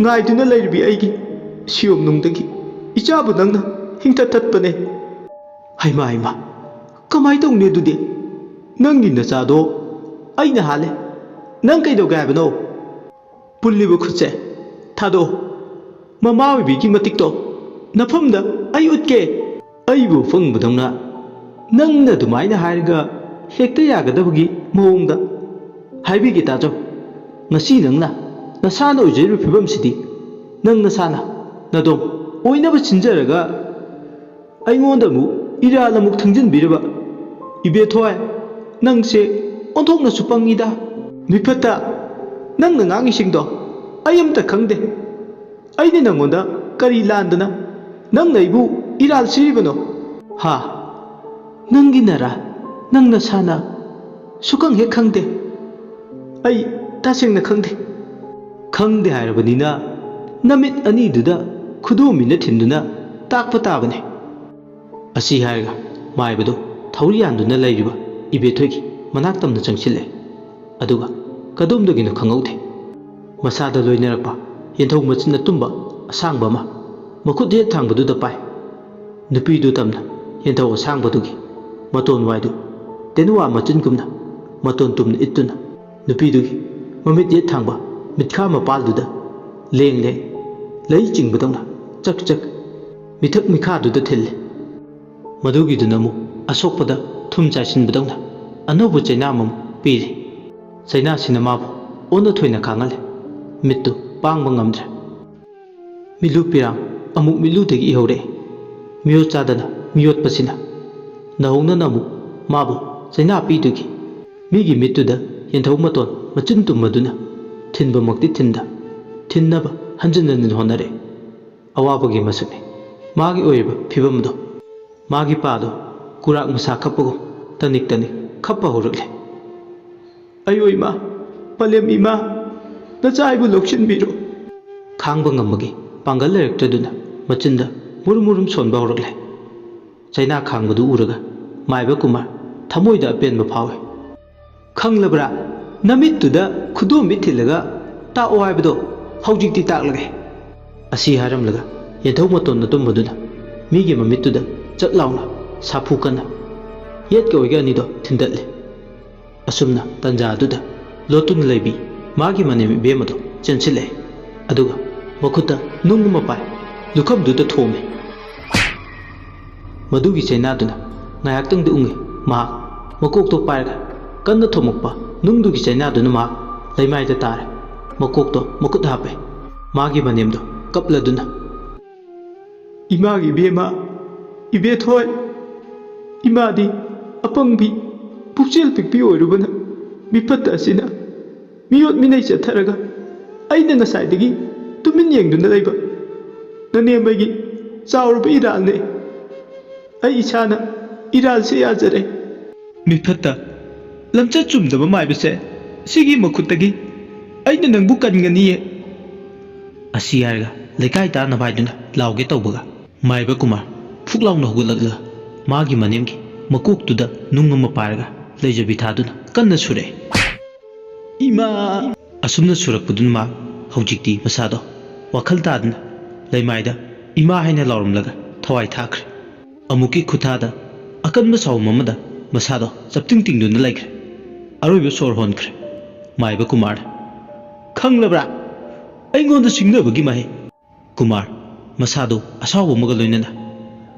ꯉꯥꯏꯗꯨꯅ ꯂꯩꯔꯤꯕꯤ ꯑꯩꯒꯤ ꯁꯤꯌꯣꯝꯅꯨꯡꯗꯒꯤ ꯏꯆꯥꯕꯨ ꯅꯪꯅ ꯍꯤꯡꯊ ꯊꯠꯄꯅꯦ꯫ ꯍꯩꯃꯥ ꯍꯩꯃꯥ, ꯀꯃꯥꯏ ꯇꯧꯅꯤ ꯑꯗꯨꯗꯤ? ꯅꯪꯒꯤ ꯅꯆꯥꯗꯣ ꯑꯩꯅ ꯍꯥꯜꯂꯦ꯫ ꯅꯪ ꯀꯩꯗꯧꯒꯦ ꯍꯥꯏꯕꯅꯣ? ꯄꯨꯜꯂꯤꯕ ꯈꯨꯠꯁꯦ ꯊꯥꯗꯣꯛꯑꯣ꯫ ꯃꯃꯥ ꯑꯣꯏꯕꯤꯒꯤ ꯃꯇꯤꯛꯇꯣ ꯅꯐꯝꯗ ꯑꯩ ꯎꯠꯀꯦ꯫ ꯑꯩꯕꯨ ꯑꯄꯪꯕꯗꯧꯅ ꯅꯪꯅ ꯑꯗꯨꯃꯥꯏꯅ ꯍꯥꯏꯔꯒ ꯍꯦꯛꯇ ꯌꯥꯒꯗꯕꯒꯤ ꯃꯑꯣꯡꯗ꯫ ꯍꯥꯏꯕꯤꯒꯦ ꯇꯥꯖꯧ, ꯉꯁꯤ ꯅꯪꯅ ꯅꯁꯥꯅ ꯑꯣꯏꯖꯔꯤꯕ ꯐꯤꯕꯝꯁꯤꯗꯤ ꯅꯪ ꯅꯁꯥꯅ ꯅꯗꯣꯝ ꯑꯣꯏꯅꯕ ꯁꯤꯟꯖꯔꯒ ꯑꯩꯉꯣꯟꯗ ꯑꯃꯨꯛ ꯏꯔꯥꯜ ꯑꯃꯨꯛ ꯊꯪꯖꯤꯟꯕꯤꯔꯕ꯫ ꯏꯕꯦꯊꯣꯏ, ꯅꯪꯁꯦ ꯑꯣꯟꯊꯣꯛꯅꯁꯨ ꯄꯪꯉꯤꯗ꯫ ꯃꯤꯐꯠꯇ, ꯅꯪꯅ ꯉꯥꯡꯉꯤꯁꯤꯡꯗꯣ ꯑꯩ ꯑꯝꯇ ꯈꯪꯗꯦ꯫ ꯑꯩꯅ ꯅꯪꯉꯣꯟꯗ ꯀꯔꯤ ꯂꯥꯟꯗꯅ ꯅꯪꯅ ꯑꯩꯕꯨ ꯏꯔꯥꯜ ꯁꯤꯔꯤꯕꯅꯣ? ꯍꯥ? ꯅꯪꯒꯤ ꯅꯔꯥ? ꯅꯪ ꯅꯁꯥꯅ ꯁꯨꯈꯪ ꯍꯦꯛ ꯈꯪꯗꯦ? ꯑꯩ ꯇꯁꯦꯡꯅ ꯈꯪꯗꯦ꯫ ꯈꯪꯗꯦ ꯍꯥꯏꯔꯕꯅꯤꯅ ꯅꯃꯤꯠ ꯑꯅꯤꯗꯨꯗ ꯈꯨꯗꯣꯝꯕꯤꯅ ꯊꯤꯟꯗꯨꯅ ꯇꯥꯛꯄ ꯇꯥꯕꯅꯤ꯫ ꯑꯁꯤ ꯍꯥꯏꯔꯒ ꯃꯥꯏꯕꯗꯨ ꯊꯧꯔꯤ ꯌꯥꯟꯗꯨꯅ ꯂꯩꯔꯤꯕ ꯏꯕꯦꯊꯣꯏꯒꯤ ꯃꯅꯥꯛ ꯇꯝꯅ ꯆꯪꯁꯤꯜꯂꯦ꯫ ꯑꯗꯨꯒ ꯀꯗꯣꯝꯗꯒꯤꯅꯣ ꯈꯪꯍꯧꯗꯦ, ꯃꯁꯥꯗ ꯂꯣꯏꯅꯔꯛꯄ ꯌꯦꯟꯊꯧ ꯃꯆꯤꯟ ꯑꯇꯨꯝꯕ ꯑꯁꯥꯡꯕ ꯑꯃ ꯃꯈꯨꯠ ꯌꯦꯠ ꯊꯥꯡꯕꯗꯨꯗ ꯄꯥꯏ꯫ ꯅꯨꯄꯤꯗꯨ ꯇꯝꯅ ꯌꯦꯟꯊꯧ ꯑꯁꯥꯡꯕꯗꯨꯒꯤ ꯃꯇꯣꯟ ꯋꯥꯏꯗꯨ ꯇꯦꯅꯋꯥ ꯃꯆꯤꯟꯒꯨꯝꯅ ꯃꯇꯣꯟ ꯇꯨꯝꯅ ꯏꯠꯇꯨꯅ ꯅꯨꯄꯤꯗꯨꯒꯤ ꯃꯃꯤꯠ ꯌꯦꯠ ꯊꯥꯡꯕ ꯃꯤꯠꯈꯥ ꯃꯄꯥꯜꯗꯨꯗ ꯂꯦꯡ ꯂꯦꯡ ꯂꯩ ꯆꯤꯡꯕꯗꯧꯅ ꯆꯛ ꯆꯛ ꯃꯤꯊꯛ ꯃꯤꯈꯥꯗꯨꯗ ꯊꯤꯜꯂꯤ꯫ ꯃꯗꯨꯒꯤꯗꯨꯅ ꯑꯃꯨꯛ ꯑꯁꯣꯛꯄꯗ ꯊꯨꯝ ꯆꯥꯏꯁꯤꯟꯕꯗꯧꯅ ꯑꯅꯧꯕ ꯆꯩꯅꯥ ꯑꯃꯃꯨꯛ ꯄꯤꯔꯤ꯫ ꯆꯩꯅꯥꯁꯤꯅ ꯃꯥꯕꯨ ꯑꯣꯟꯅ ꯊꯣꯏꯅ ꯈꯥꯡꯍꯜꯂꯦ꯫ ꯃꯤꯠꯇꯨ ꯄꯥꯡꯕ ꯉꯝꯗ꯭ꯔꯦ꯫ ꯃꯤꯠꯂꯨ ꯄꯤꯔꯥꯡ ꯑꯃꯨꯛ ꯃꯤꯠꯂꯨꯗꯒꯤ ꯏꯍꯧꯔꯛꯏ꯫ ꯃꯤꯑꯣꯠ ꯆꯥꯗꯅ ꯃꯤꯑꯣꯠꯄꯁꯤꯅ ꯅꯧꯍꯧꯅꯅ ꯑꯃꯨꯛ ꯃꯥꯕꯨ ꯆꯩꯅꯥ ꯄꯤꯗꯨꯒꯤ ꯃꯤꯒꯤ ꯃꯤꯠꯇꯨꯗ ꯌꯦꯟꯊꯧ ꯃꯇꯣꯟ ꯃꯆꯤꯟ ꯇꯨꯝꯕꯗꯨꯅ ꯊꯤꯟꯕꯃꯛꯇꯤ ꯊꯤꯟꯗ, ꯊꯤꯟꯅꯕ ꯍꯟꯖꯤꯟ ꯍꯟꯖꯤꯟ ꯍꯣꯠꯅꯔꯛꯏ꯫ ꯑꯋꯥꯕꯒꯤ ꯃꯁꯛꯅꯤ ꯃꯥꯒꯤ ꯑꯣꯏꯔꯤꯕ ꯐꯤꯕꯝꯗꯣ꯫ ꯃꯥꯒꯤ ꯄꯥꯗꯣ ꯀꯨꯔꯥꯛ ꯃꯁꯥ ꯈꯞꯄꯒꯨꯝ ꯇꯅꯤꯛ ꯇꯅꯤꯛ ꯈꯞꯄ ꯍꯧꯔꯛꯂꯦ꯫ "ꯑꯌꯣ ꯏꯃꯥ, ꯄꯂꯦꯝ ꯏꯃꯥ, ꯅꯆꯥ ꯑꯩꯕꯨ ꯂꯧꯁꯤꯟꯕꯤꯔꯣ!" ꯈꯥꯡꯕ ꯉꯝꯕꯒꯤ ꯄꯥꯡꯒꯜ ꯂꯩꯔꯛꯇꯗꯨꯅ ꯃꯆꯤꯟꯗ ꯃꯨꯔꯨꯝ ꯃꯨꯔꯨꯝ ꯁꯣꯟꯕ ꯍꯧꯔꯛꯂꯦ꯫ ꯆꯩꯅꯥ ꯈꯥꯡꯕꯗꯨ ꯎꯔꯒ ꯃꯥꯏꯕ ꯀꯨꯃꯥꯔ ꯊꯃꯣꯏꯗ ꯑꯄꯦꯟꯕ ꯐꯥꯎꯏ꯫ "ꯈꯪꯂꯕ꯭ꯔꯥ? ꯅꯃꯤꯠꯇꯨꯗ ꯈꯨꯗꯣꯝꯕꯤ ꯊꯤꯜꯂꯒ ꯇꯥꯛꯑꯣ ꯍꯥꯏꯕꯗꯣ ꯍꯧꯖꯤꯛꯇꯤ ꯇꯥꯛꯂꯒꯦ!" ꯑꯁꯤ ꯍꯥꯏꯔꯝꯂꯒ ꯌꯦꯟꯊꯧ ꯃꯇꯣꯟ ꯑꯇꯨꯝꯕꯗꯨꯅ ꯃꯤꯒꯤ ꯃꯃꯤꯠꯇꯨꯗ ꯆꯛ ꯂꯥꯎꯅ ꯁꯥꯐꯨ ꯀꯟꯅ ꯌꯦꯠꯀ ꯑꯣꯏꯒ ꯑꯅꯤꯗꯣ ꯊꯤꯟꯗꯠꯂꯦ꯫ ꯑꯁꯨꯝꯅ ꯇꯟꯖꯥ ꯑꯗꯨꯗ ꯂꯣꯠꯇꯨꯅ ꯂꯩꯕꯤ ꯃꯥꯒꯤ ꯃꯅꯦꯝ ꯏꯕꯦꯝ ꯑꯗꯨ ꯆꯦꯟꯁꯤꯜꯂꯛꯑꯦ꯫ ꯑꯗꯨꯒ ꯃꯈꯨꯠꯇ ꯅꯨꯡ ꯑꯃ ꯄꯥꯏ ꯂꯨꯈꯝꯗꯨꯗ ꯊꯣꯝꯃꯤ꯫ ꯃꯗꯨꯒꯤ ꯆꯩꯅꯥꯗꯨꯅ ꯉꯥꯏꯍꯥꯛꯇꯪꯗꯤ ꯎꯪꯉꯤ꯫ ꯃꯍꯥꯛ ꯃꯀꯣꯛꯇꯣ ꯄꯥꯏꯔꯒ ꯀꯟꯅ ꯊꯣꯝꯃꯛꯄ ꯅꯨꯡꯗꯨꯒꯤ ꯆꯩꯅꯥꯗꯨꯅ ꯃꯍꯥꯛ ꯂꯩꯃꯥꯏꯗ ꯇꯥꯔꯦ꯫ ꯃꯀꯣꯛꯇꯣ ꯃꯈꯨꯠ ꯍꯥꯞꯄꯦ꯫ ꯃꯥꯒꯤ ꯃꯅꯦꯝꯗꯣ ꯀꯞꯂꯗꯨꯅ, "ꯏꯃꯥꯒꯤ ꯏꯕꯦꯝꯃ, ꯏꯕꯦꯊꯣꯏ, ꯏꯃꯥꯗꯤ ꯑꯄꯪꯕꯤ, ꯄꯨꯛꯆꯦꯜ ꯄꯤꯛꯄꯤ ꯑꯣꯏꯔꯨꯕꯅ ꯃꯤꯐꯠꯇ ꯑꯁꯤꯅ ꯃꯤꯑꯣꯠ ꯃꯤꯅꯩ ꯆꯠꯊꯔꯒ ꯑꯩꯅ ꯉꯁꯥꯏꯗꯒꯤ ꯇꯨꯃꯤꯟ ꯌꯦꯡꯗꯨꯅ ꯂꯩꯕ꯫ ꯅꯅꯦꯝꯕꯒꯤ ꯆꯥꯎꯔꯕ ꯏꯔꯥꯜꯅꯦ꯫ ꯑꯩ ꯏꯁꯥꯅ ꯏꯔꯥꯜꯁꯦ ꯌꯥꯖꯔꯦ꯫ ꯃꯤꯐꯠꯇ ꯂꯝꯆꯠ ꯆꯨꯝꯗꯕ ꯃꯥꯏꯕꯁꯦ ꯁꯤꯒꯤ ꯃꯈꯨꯠꯇꯒꯤ ꯑꯩꯅ ꯅꯪꯕꯨ ꯀꯟꯒꯅꯤꯌꯦ꯫ ꯑꯁꯤ ꯍꯥꯏꯔꯒ ꯂꯩꯀꯥꯏ ꯇꯥꯅꯕ ꯍꯥꯏꯗꯨꯅ ꯂꯥꯎꯒꯦ ꯇꯧꯕꯒ, ꯃꯥꯏꯕ ꯀꯨꯃꯥꯔ ꯐꯨꯛ ꯂꯥꯎꯅ ꯍꯧꯒꯠꯂꯛꯂꯒ ꯃꯥꯒꯤ ꯃꯅꯦꯝꯒꯤ ꯃꯀꯣꯛꯇꯨꯗ ꯅꯨꯡ ꯑꯃ ꯄꯥꯏꯔꯒ ꯂꯩꯖꯕꯤ ꯊꯥꯗꯨꯅ ꯀꯟꯅ ꯁꯨꯔꯛꯑꯦ꯫ ꯏꯃꯥ! ꯑꯁꯨꯝꯅ ꯁꯨꯔꯛꯄꯗꯨꯅ ꯃꯥ ꯍꯧꯖꯤꯛꯇꯤ ꯃꯁꯥꯗꯣ ꯋꯥꯈꯜ ꯇꯥꯗꯅ ꯂꯩꯃꯥꯏꯗ ꯏꯃꯥ ꯍꯥꯏꯅ ꯂꯥꯎꯔꯝꯂꯒ ꯊꯋꯥꯏ ꯊꯥꯈ꯭ꯔꯦ꯫ ꯑꯃꯨꯛꯀꯤ ꯈꯨꯠꯊꯥꯗ ꯑꯀꯟꯕ ꯁꯥꯎꯝ ꯑꯃꯗ ꯃꯁꯥꯗꯣ ꯆꯞꯇꯤꯡ ꯇꯤꯡꯗꯨꯅ ꯂꯩꯈ꯭ꯔꯦ꯫ ꯑꯔꯣꯏꯕ ꯁꯣꯔ ꯍꯣꯟꯈ꯭ꯔꯦ ꯃꯥꯏꯕ ꯀꯨꯃꯥꯔꯅ꯫ "ꯈꯪꯂꯕ꯭ꯔꯥ? ꯑꯩꯉꯣꯟꯗ ꯁꯤꯡꯅꯕꯒꯤ ꯃꯍꯩ!" ꯀꯨꯃꯥꯔ ꯃꯁꯥꯗꯣ ꯑꯁꯥꯎꯕ ꯑꯃꯒ ꯂꯣꯏꯅꯅ,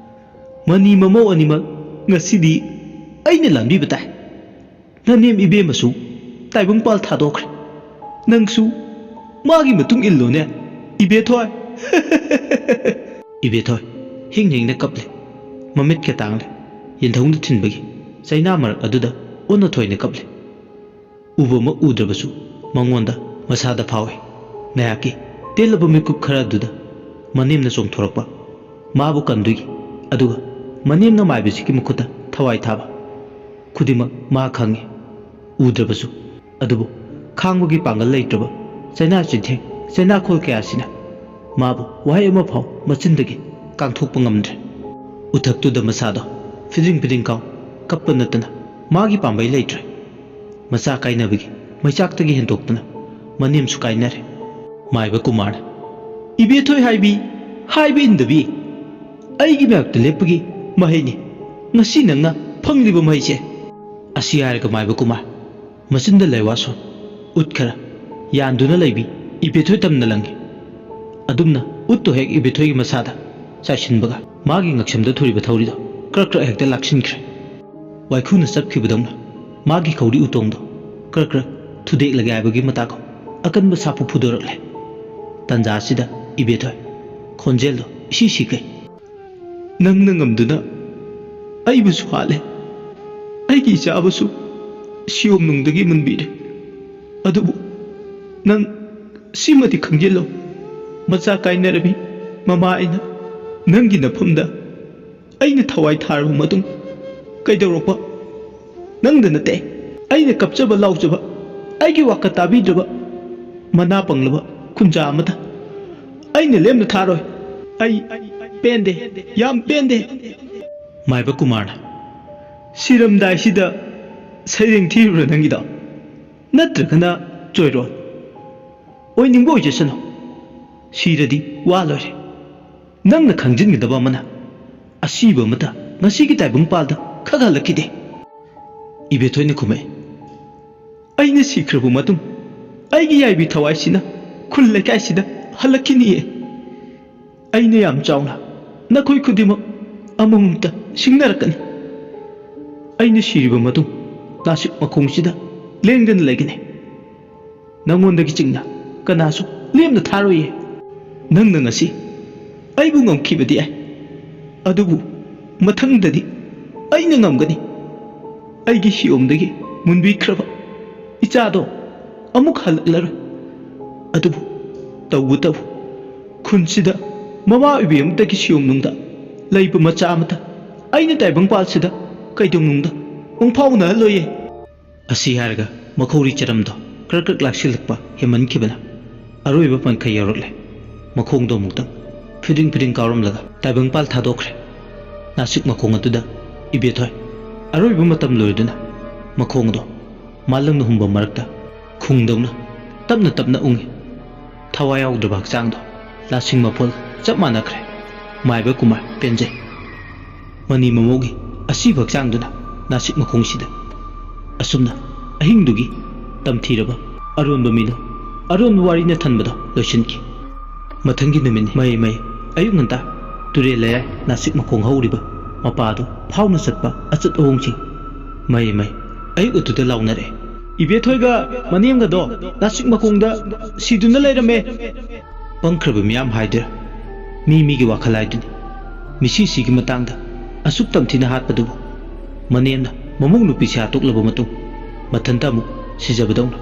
"ꯃꯅꯤ ꯃꯃꯧ ꯑꯅꯤꯃꯛ, ꯉꯁꯤꯗꯤ ꯑꯩꯅ ꯂꯥꯟꯕꯤꯕ ꯇꯥꯏ꯫ ꯅꯅꯦꯝ ꯏꯕꯦꯝꯃꯁꯨ ꯇꯥꯏꯕꯪꯄꯥꯜ ꯊꯥꯗꯣꯛꯈ꯭ꯔꯦ꯫ ꯅꯪꯁꯨ ꯃꯥꯒꯤ ꯃꯇꯨꯡ ꯏꯜꯂꯣꯅꯦ, ꯏꯕꯦꯊꯣꯏ!" ꯏꯕꯦꯊꯣꯏ ꯍꯤꯡ ꯍꯤꯡꯅ ꯀꯞꯂꯦ꯫ ꯃꯃꯤꯠꯀ ꯇꯥꯡꯂꯦ꯫ ꯌꯦꯟꯊꯧꯅ ꯊꯤꯟꯕꯒꯤ ꯆꯩꯅꯥ ꯃꯔꯛ ꯑꯗꯨꯗ ꯑꯣꯟꯅ ꯊꯣꯏꯅ ꯀꯞꯂꯦ꯫ ꯎꯕꯃꯛ ꯎꯗ꯭ꯔꯕꯁꯨ ꯃꯉꯣꯟꯗ ꯃꯁꯥꯗ ꯐꯥꯎꯏ꯫ ꯉꯥꯏꯍꯥꯛꯀꯤ ꯇꯦꯜꯂꯕ ꯃꯤꯀꯨꯞ ꯈꯔ ꯑꯗꯨꯗ ꯃꯅꯦꯝꯅ ꯆꯣꯡꯊꯣꯔꯛꯄ, ꯃꯥꯕꯨ ꯀꯟꯗꯣꯏꯒꯤ, ꯑꯗꯨꯒ ꯃꯅꯦꯝꯅ ꯃꯥꯏꯕꯁꯤꯒꯤ ꯃꯈꯨꯠꯇ ꯊꯋꯥꯏ ꯊꯥꯕ꯫ ꯈꯨꯗꯤꯡꯃꯛ ꯃꯥ ꯈꯪꯏ, ꯎꯗ꯭ꯔꯕꯁꯨ꯫ ꯑꯗꯨꯕꯨ ꯈꯥꯡꯕꯒꯤ ꯄꯥꯡꯒꯜ ꯂꯩꯇ꯭ꯔꯕ ꯆꯩꯅꯥ ꯆꯤꯟꯊꯦꯡ, ꯆꯩꯅꯥꯈꯣꯜ ꯀꯌꯥꯁꯤꯅ ꯃꯥꯕꯨ ꯋꯥꯍꯩ ꯑꯃꯐꯥꯎ ꯃꯆꯤꯟꯗꯒꯤ ꯀꯥꯡꯊꯣꯛꯄ ꯉꯝꯗ꯭ꯔꯦ꯫ ꯎꯊꯛꯇꯨꯗ ꯃꯁꯥꯗꯣ ꯐꯤꯗꯤꯡ ꯐꯤꯗꯤꯡ ꯀꯥꯎ ꯀꯞꯄ ꯅꯠꯇꯅ ꯃꯥꯒꯤ ꯄꯥꯝꯕꯩ ꯂꯩꯇ꯭ꯔꯦ꯫ ꯃꯆꯥ ꯀꯥꯏꯅꯕꯒꯤ ꯃꯩꯆꯥꯛꯇꯒꯤ ꯍꯦꯟꯗꯣꯛꯇꯅ ꯃꯅꯦꯝꯁꯨ ꯀꯥꯏꯅꯔꯦ꯫ ꯃꯥꯏꯕ ꯀꯨꯃꯥꯔꯅ, "ꯏꯕꯦꯊꯣꯏ ꯍꯥꯏꯕꯤ, ꯍꯥꯏꯕ ꯏꯟꯗꯕꯤ, ꯑꯩꯒꯤ ꯃꯥꯌꯣꯛꯇ ꯂꯦꯞꯄꯒꯤ ꯃꯍꯩꯅꯤ ꯉꯁꯤ ꯅꯪꯅ ꯐꯪꯂꯤꯕ ꯃꯍꯩꯁꯦ!" ꯑꯁꯤ ꯍꯥꯏꯔꯒ ꯃꯥꯏꯕ ꯀꯨꯃꯥꯔ ꯃꯆꯤꯟꯗ ꯂꯩꯋꯥ ꯁꯣꯟ, ꯎꯠ ꯈꯔ ꯌꯥꯟꯗꯨꯅ ꯂꯩꯕꯤ ꯏꯕꯦꯊꯣꯏ ꯇꯝꯅ ꯂꯪꯉꯤ꯫ ꯑꯗꯨꯝꯅ ꯎꯠꯇꯣ ꯍꯦꯛ ꯏꯕꯦꯊꯣꯏꯒꯤ ꯃꯁꯥꯗ ꯆꯥꯏꯁꯤꯟꯕꯒ, ꯃꯥꯒꯤ ꯉꯛꯁꯝꯗ ꯊꯨꯔꯤꯕ ꯊꯧꯔꯤꯗꯣ ꯀ꯭ꯔꯛ ꯀ꯭ꯔꯛ ꯍꯦꯛꯇ ꯂꯥꯛꯁꯤꯟꯈ꯭ꯔꯦ꯫ ꯋꯥꯏꯈꯨꯅ ꯆꯞꯈꯤꯕꯗꯧꯅ ꯃꯥꯒꯤ ꯈꯧꯔꯤ ꯎꯇꯣꯡꯗꯣ ꯀ꯭ꯔꯛ ꯀ꯭ꯔꯛ ꯊꯨꯗꯦꯛꯂꯒꯦ ꯍꯥꯏꯕꯒꯤ ꯃꯇꯥꯒꯨꯝ ꯑꯀꯟꯕ ꯁꯥꯐꯨ ꯐꯨꯗꯣꯔꯛꯂꯦ꯫ ꯇꯟꯖꯥ ꯑꯁꯤꯗ ꯏꯕꯦꯊꯣꯏ ꯈꯣꯟꯖꯦꯜꯗꯣ ꯏꯁꯤ ꯁꯤꯈꯩ, "ꯅꯪꯅ ꯉꯝꯗꯨꯅ ꯑꯩꯕꯨꯁꯨ ꯍꯥꯠꯂꯦ, ꯑꯩꯒꯤ ꯏꯆꯥꯕꯨꯁꯨ ꯁꯤꯌꯣꯝꯅꯨꯡꯗꯒꯤ ꯃꯨꯟꯕꯤꯔꯦ꯫ ꯑꯗꯨꯕꯨ ꯅꯪ ꯁꯤꯃꯗꯤ ꯈꯪꯖꯤꯜꯂꯣ, ꯃꯆꯥ ꯀꯥꯏꯅꯔꯕꯤ ꯃꯃꯥ, ꯑꯩꯅ ꯅꯪꯒꯤ ꯅꯐꯝꯗ ꯑꯩꯅ ꯊꯋꯥꯏ ꯊꯥꯔꯕ ꯃꯇꯨꯡ ꯀꯩꯗꯧꯔꯛꯄ? ꯅꯪꯗ ꯅꯠꯇꯦ꯫ ꯑꯩꯅ ꯀꯞꯆꯕ ꯂꯥꯎꯖꯕ, ꯑꯩꯒꯤ ꯋꯥꯀꯠ ꯇꯥꯕꯤꯗ꯭ꯔꯕ ꯃꯅꯥ ꯄꯪꯂꯕ ꯈꯨꯟꯖꯥ ꯑꯃꯗ ꯑꯩꯅ ꯂꯦꯝꯅ ꯊꯥꯔꯣꯏ꯫ ꯑꯩ ꯄꯦꯟꯗꯦ, ꯌꯥꯝ ꯄꯦꯟꯗꯦ꯫ ꯃꯥꯏꯕ ꯀꯨꯃꯥꯔꯅ, ꯁꯤꯔꯝꯗꯥꯏꯁꯤꯗ ꯁꯩꯔꯦꯡ ꯊꯤꯔꯨꯔ ꯅꯪꯒꯤꯗꯣ? ꯅꯠꯇ꯭ꯔꯒꯅ ꯆꯣꯏꯔꯣꯟ? ꯑꯣꯏꯅꯤꯡꯕ ꯑꯣꯏꯖꯁꯅꯨ, ꯁꯤꯔꯗꯤ ꯋꯥ ꯂꯣꯏꯔꯦ꯫ ꯅꯪꯅ ꯈꯪꯖꯤꯟꯒꯗꯕ ꯑꯃꯅ, ꯑꯁꯤꯕ ꯑꯃꯠꯇ ꯉꯁꯤꯒꯤ ꯇꯥꯏꯕꯪꯄꯥꯜꯗ ꯈꯛ ꯍꯜꯂꯛꯈꯤꯗꯦ꯫ ꯏꯕꯦꯊꯣꯏꯅ ꯈꯨꯝꯃꯛꯏ, ꯑꯩꯅ ꯁꯤꯈ꯭ꯔꯕ ꯃꯇꯨꯡ ꯑꯩꯒꯤ ꯌꯥꯏꯕꯤ ꯊꯋꯥꯏꯁꯤꯅ ꯈꯨꯜ ꯂꯩꯀꯥꯏꯁꯤꯗ ꯍꯜꯂꯛꯈꯤꯅꯤꯌꯦ꯫ ꯑꯩꯅ ꯌꯥꯝ ꯆꯥꯎꯅ ꯅꯈꯣꯏ ꯈꯨꯗꯤꯡꯃꯛ ꯑꯃꯃꯝꯇ ꯁꯤꯡꯅꯔꯛꯀꯅꯤ꯫ ꯑꯩꯅ ꯁꯤꯔꯕ ꯃꯇꯨꯡ ꯅꯥꯁꯤꯛ ꯃꯈꯣꯡꯁꯤꯗ ꯂꯦꯡꯗꯅ ꯂꯩꯒꯅꯤ꯫ ꯅꯉꯣꯟꯗꯒꯤ ꯆꯤꯡꯅ ꯀꯅꯥꯁꯨ ꯂꯦꯝꯅ ꯊꯥꯔꯣꯏꯌꯦ꯫ ꯅꯪꯅ ꯉꯁꯤ ꯑꯩꯕꯨ ꯉꯝꯈꯤꯕꯗꯤ ꯌꯥꯏ, ꯑꯗꯨꯕꯨ ꯃꯊꯪꯗꯗꯤ ꯑꯩꯅ ꯉꯝꯒꯅꯤ꯫ ꯑꯩꯒꯤ ꯁꯤꯌꯣꯝꯗꯒꯤ ꯃꯨꯟꯕꯤꯈ꯭ꯔꯕ ꯏꯆꯥꯗꯣ ꯑꯃꯨꯛ ꯍꯜꯂꯛꯂꯔꯣꯏ꯫ ꯑꯗꯨꯕꯨ ꯇꯧꯕꯇꯕꯨ ꯈꯨꯟꯁꯤꯗ ꯃꯃꯥ ꯑꯣꯏꯕꯤ ꯑꯃꯠꯇꯒꯤ ꯁꯤꯌꯣꯝꯅꯨꯡꯗ ꯂꯩꯕ ꯃꯆꯥ ꯑꯃꯠꯇ ꯑꯩꯅ ꯇꯥꯏꯕꯪꯄꯥꯜꯁꯤꯗ ꯀꯩꯗꯧꯅꯨꯡꯗ ꯃꯪꯐꯥꯎꯅꯍꯜꯂꯣꯏꯌꯦ꯫ ꯑꯁꯤ ꯍꯥꯏꯔꯒ ꯃꯈꯧꯔꯤ ꯆꯔꯝꯗꯣ ꯀ꯭ꯔꯛ ꯀ꯭ꯔꯛ ꯂꯥꯛꯁꯤꯜꯂꯛꯄ ꯍꯦꯟꯃꯟꯈꯤꯕꯅ ꯑꯔꯣꯏꯕ ꯄꯟꯈꯩ ꯌꯧꯔꯛꯂꯦ꯫ ꯃꯈꯣꯡꯗꯣ ꯑꯃꯨꯛꯇꯪ ꯐꯤꯗꯤꯡ ꯐꯤꯗꯤꯡ ꯀꯥꯎꯔꯝꯂꯒ ꯇꯥꯏꯕꯪꯄꯥꯜ ꯊꯥꯗꯣꯛꯈ꯭ꯔꯦ꯫ ꯅꯥꯁꯤꯛ ꯃꯈꯣꯡ ꯑꯗꯨꯗ ꯏꯕꯦꯊꯣꯏ ꯑꯔꯣꯏꯕ ꯃꯇꯝ ꯂꯣꯏꯗꯨꯅ ꯃꯈꯣꯡꯗꯣ ꯃꯥꯂꯪꯅ ꯍꯨꯝꯕ ꯃꯔꯛꯇ ꯈꯨꯡꯗꯧꯅ ꯇꯞꯅ ꯇꯞꯅ ꯎꯪꯉꯤ꯫ ꯊꯋꯥꯏ ꯌꯥꯎꯗ꯭ꯔꯕ ꯍꯛꯆꯥꯡꯗꯣ ꯂꯥꯁꯤꯡ ꯃꯐꯣꯜ ꯆꯞ ꯃꯥꯟꯅꯈ꯭ꯔꯦ꯫ ꯃꯥꯏꯕ ꯀꯨꯃꯥꯔ ꯄꯦꯟꯖꯩ꯫ ꯃꯅꯤ ꯃꯃꯧꯒꯤ ꯑꯁꯤꯕ ꯍꯛꯆꯥꯡꯗꯨꯅ ꯅꯥꯁꯤꯛ ꯃꯈꯣꯡꯁꯤꯗ ꯑꯁꯨꯝꯅ ꯑꯍꯤꯡꯗꯨꯒꯤ ꯇꯝꯊꯤꯔꯕ ꯑꯔꯣꯟꯕ ꯃꯤꯅꯣ, ꯑꯔꯣꯟꯕ ꯋꯥꯔꯤꯅ ꯊꯟꯕꯗꯣ ꯂꯣꯏꯁꯤꯟꯈꯤ꯫ ꯃꯊꯪꯒꯤ ꯅꯨꯃꯤꯠꯅꯤ꯫ ꯃꯩ ꯃꯩ ꯑꯌꯨꯛ ꯉꯟꯇꯥ ꯇꯨꯔꯦꯜ ꯂꯩꯔꯥꯏ ꯅꯥꯁꯤꯛ ꯃꯈꯣꯡ ꯍꯧꯔꯤꯕ ꯃꯄꯥꯗꯨ ꯐꯥꯎꯅ ꯆꯠꯄ ꯑꯆꯠ ꯑꯍꯣꯡꯁꯤꯡ꯫ ꯃꯩ ꯃꯩ ꯑꯌꯨꯛ ꯑꯗꯨꯗ ꯂꯥꯎꯅꯔꯛꯑꯦ꯫ ꯏꯕꯦꯊꯣꯏꯒ ꯃꯅꯦꯝꯒꯗꯣ ꯅꯥꯁꯤꯛ ꯃꯈꯣꯡꯗ ꯁꯤꯗꯨꯅ ꯂꯩꯔꯝꯃꯦ꯫ ꯄꯪꯈ꯭ꯔꯕ ꯃꯤꯌꯥꯝ ꯍꯥꯏꯗꯣꯏꯔꯥ? ꯃꯤ ꯃꯤꯒꯤ ꯋꯥꯈꯜ ꯍꯥꯏꯗꯨꯅꯤ꯫ ꯃꯤꯁꯤꯁꯤꯒꯤ ꯃꯇꯥꯡꯗ ꯑꯁꯨꯛ ꯇꯝꯊꯤꯅ ꯍꯥꯠꯄꯗꯨꯕꯨ ꯃꯅꯦꯝꯅ ꯃꯃꯧ ꯅꯨꯄꯤꯁꯦ ꯍꯥꯠꯇꯣꯛꯂꯕ ꯃꯇꯨꯡ ꯃꯊꯟꯇ ꯑꯃꯨꯛ ꯁꯤꯖꯕꯗꯧꯅ꯫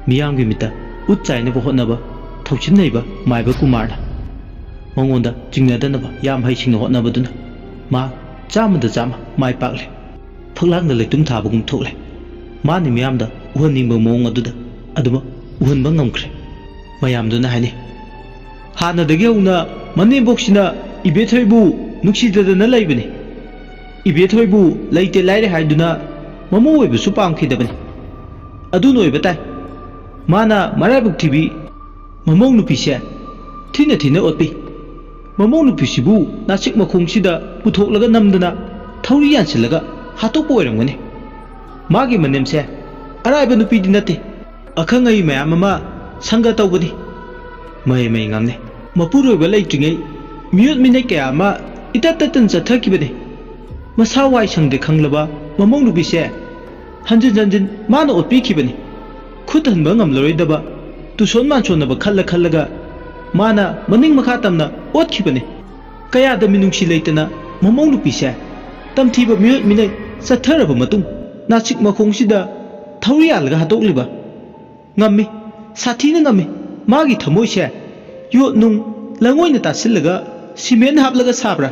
ꯃꯤꯌꯥꯝꯒꯤ ꯃꯤꯠꯇ ꯎꯠ ꯆꯥꯏꯅꯕ ꯍꯣꯠꯅꯕ ꯊꯧꯁꯤꯟꯅꯩꯕ ꯃꯥꯏꯕ ꯀꯨꯃꯥꯔꯅ ꯃꯉꯣꯟꯗ ꯆꯤꯡꯅꯗꯅꯕ ꯌꯥꯝ ꯍꯩꯁꯤꯡꯅ ꯍꯣꯠꯅꯕꯗꯨꯅ ꯃꯍꯥꯛ ꯆꯥꯝꯃꯗ ꯆꯥꯝꯃ ꯃꯥꯏ ꯄꯥꯛꯂꯦ꯫ ꯐꯛꯂꯥꯡꯗ ꯂꯩꯇꯨꯝ ꯊꯥꯕꯒꯨꯝ ꯊꯣꯛꯂꯦ꯫ ꯃꯥꯅ ꯃꯤꯌꯥꯝꯗ ꯎꯍꯟꯅꯤꯡꯕ ꯃꯑꯣꯡ ꯑꯗꯨꯗ ꯑꯗꯨꯃꯛ ꯎꯍꯟꯕ ꯉꯝꯈ꯭ꯔꯦ꯫ ꯃꯌꯥꯝꯗꯨꯅ ꯍꯥꯏꯅꯩ, "ꯍꯥꯟꯅꯗꯒꯤ ꯍꯧꯅ ꯃꯅꯦꯝꯕꯣꯛꯁꯤꯅ ꯏꯕꯦꯊꯣꯏꯕꯨ ꯅꯨꯡꯁꯤꯗꯗꯅ ꯂꯩꯕꯅꯤ꯫ ꯏꯕꯦꯊꯣꯏꯕꯨ ꯂꯩꯇꯦ ꯂꯥꯏꯔꯦ ꯍꯥꯏꯗꯨꯅ ꯃꯃꯧ ꯑꯣꯏꯕꯁꯨ ꯄꯥꯝꯈꯤꯗꯕꯅꯤ꯫ ꯑꯗꯨꯅ ꯑꯣꯏꯕ ꯇꯥꯏ꯫ ꯃꯥꯅ ꯃꯔꯥꯏꯕꯛ ꯊꯤꯕꯤ ꯃꯃꯧ ꯅꯨꯄꯤꯁꯦ ꯊꯤꯅ ꯊꯤꯅ ꯑꯣꯠꯄꯤ꯫ ꯃꯃꯧ ꯅꯨꯄꯤꯁꯤꯕꯨ ꯅꯥꯆꯤꯛ ꯃꯈꯣꯡꯁꯤꯗ ꯄꯨꯊꯣꯛꯂꯒ ꯅꯝꯗꯅ ꯊꯧꯔꯤ ꯌꯥꯟꯁꯤꯜꯂꯒ ꯍꯥꯠꯇꯣꯛꯄ ꯑꯣꯏꯔꯝꯒꯅꯤ꯫ ꯃꯥꯒꯤ ꯃꯅꯦꯝꯁꯦ ꯑꯔꯥꯏꯕ ꯅꯨꯄꯤꯗꯤ ꯅꯠꯇꯦ꯫ ꯑꯈꯪ ꯑꯍꯩ ꯃꯌꯥꯝ ꯑꯃ ꯁꯪꯒ ꯇꯧꯕꯅꯤ꯫ ꯃꯍꯩ ꯃꯍꯩ ꯉꯥꯡꯅꯩ꯫ ꯃꯄꯨꯔꯣꯏꯕ ꯂꯩꯇ꯭ꯔꯤꯉꯩ ꯃꯤꯑꯣꯠ ꯃꯤꯅꯩ ꯀꯌꯥ ꯑꯃ ꯏꯇꯠ ꯇꯠꯇꯅ ꯆꯠꯊꯈꯤꯕꯅꯤ꯫ ꯃꯁꯥ ꯋꯥꯏ ꯁꯪꯗꯦ ꯈꯪꯂꯕ ꯃꯃꯧ ꯅꯨꯄꯤꯁꯦ ꯍꯟꯖꯤꯟ ꯍꯟꯖꯤꯟ ꯃꯥꯅ ꯑꯣꯠꯄꯤꯈꯤꯕꯅꯤ꯫ ꯈꯨꯠ ꯍꯟꯕ ꯉꯝꯂꯔꯣꯏꯗꯕ ꯇꯨꯁꯣꯟ ꯃꯥꯟꯁꯣꯟꯅꯕ ꯈꯜꯂ ꯈꯜꯂꯒ ꯃꯥꯅ ꯃꯅꯤꯡ ꯃꯈꯥ ꯇꯝꯅ ꯑꯣꯠꯈꯤꯕꯅꯤ꯫ ꯀꯌꯥꯗ ꯃꯤꯅꯨꯡꯁꯤ ꯂꯩꯇꯅ ꯃꯃꯧ ꯅꯨꯄꯤꯁꯦ ꯇꯝꯊꯤꯕ ꯃꯤꯑꯣꯠ ꯃꯤꯅꯩ ꯆꯠꯊꯔꯕ ꯃꯇꯨꯡ ꯅꯥꯆꯤꯛ ꯃꯈꯣꯡꯁꯤꯗ ꯊꯧꯔꯤ ꯌꯥꯜꯂꯒ ꯍꯥꯠꯇꯣꯛꯂꯤꯕ꯫ ꯉꯝꯃꯤ, ꯁꯥꯊꯤꯅ ꯉꯝꯃꯤ꯫ ꯃꯥꯒꯤ ꯊꯃꯣꯏꯁꯦ ꯌꯣꯠ ꯅꯨꯡ ꯂꯪꯉꯣꯏꯅ ꯇꯥꯁꯤꯜꯂꯒ ꯁꯤꯃꯦꯟ ꯍꯥꯞꯂꯒ ꯁꯥꯕ꯭ꯔꯥ?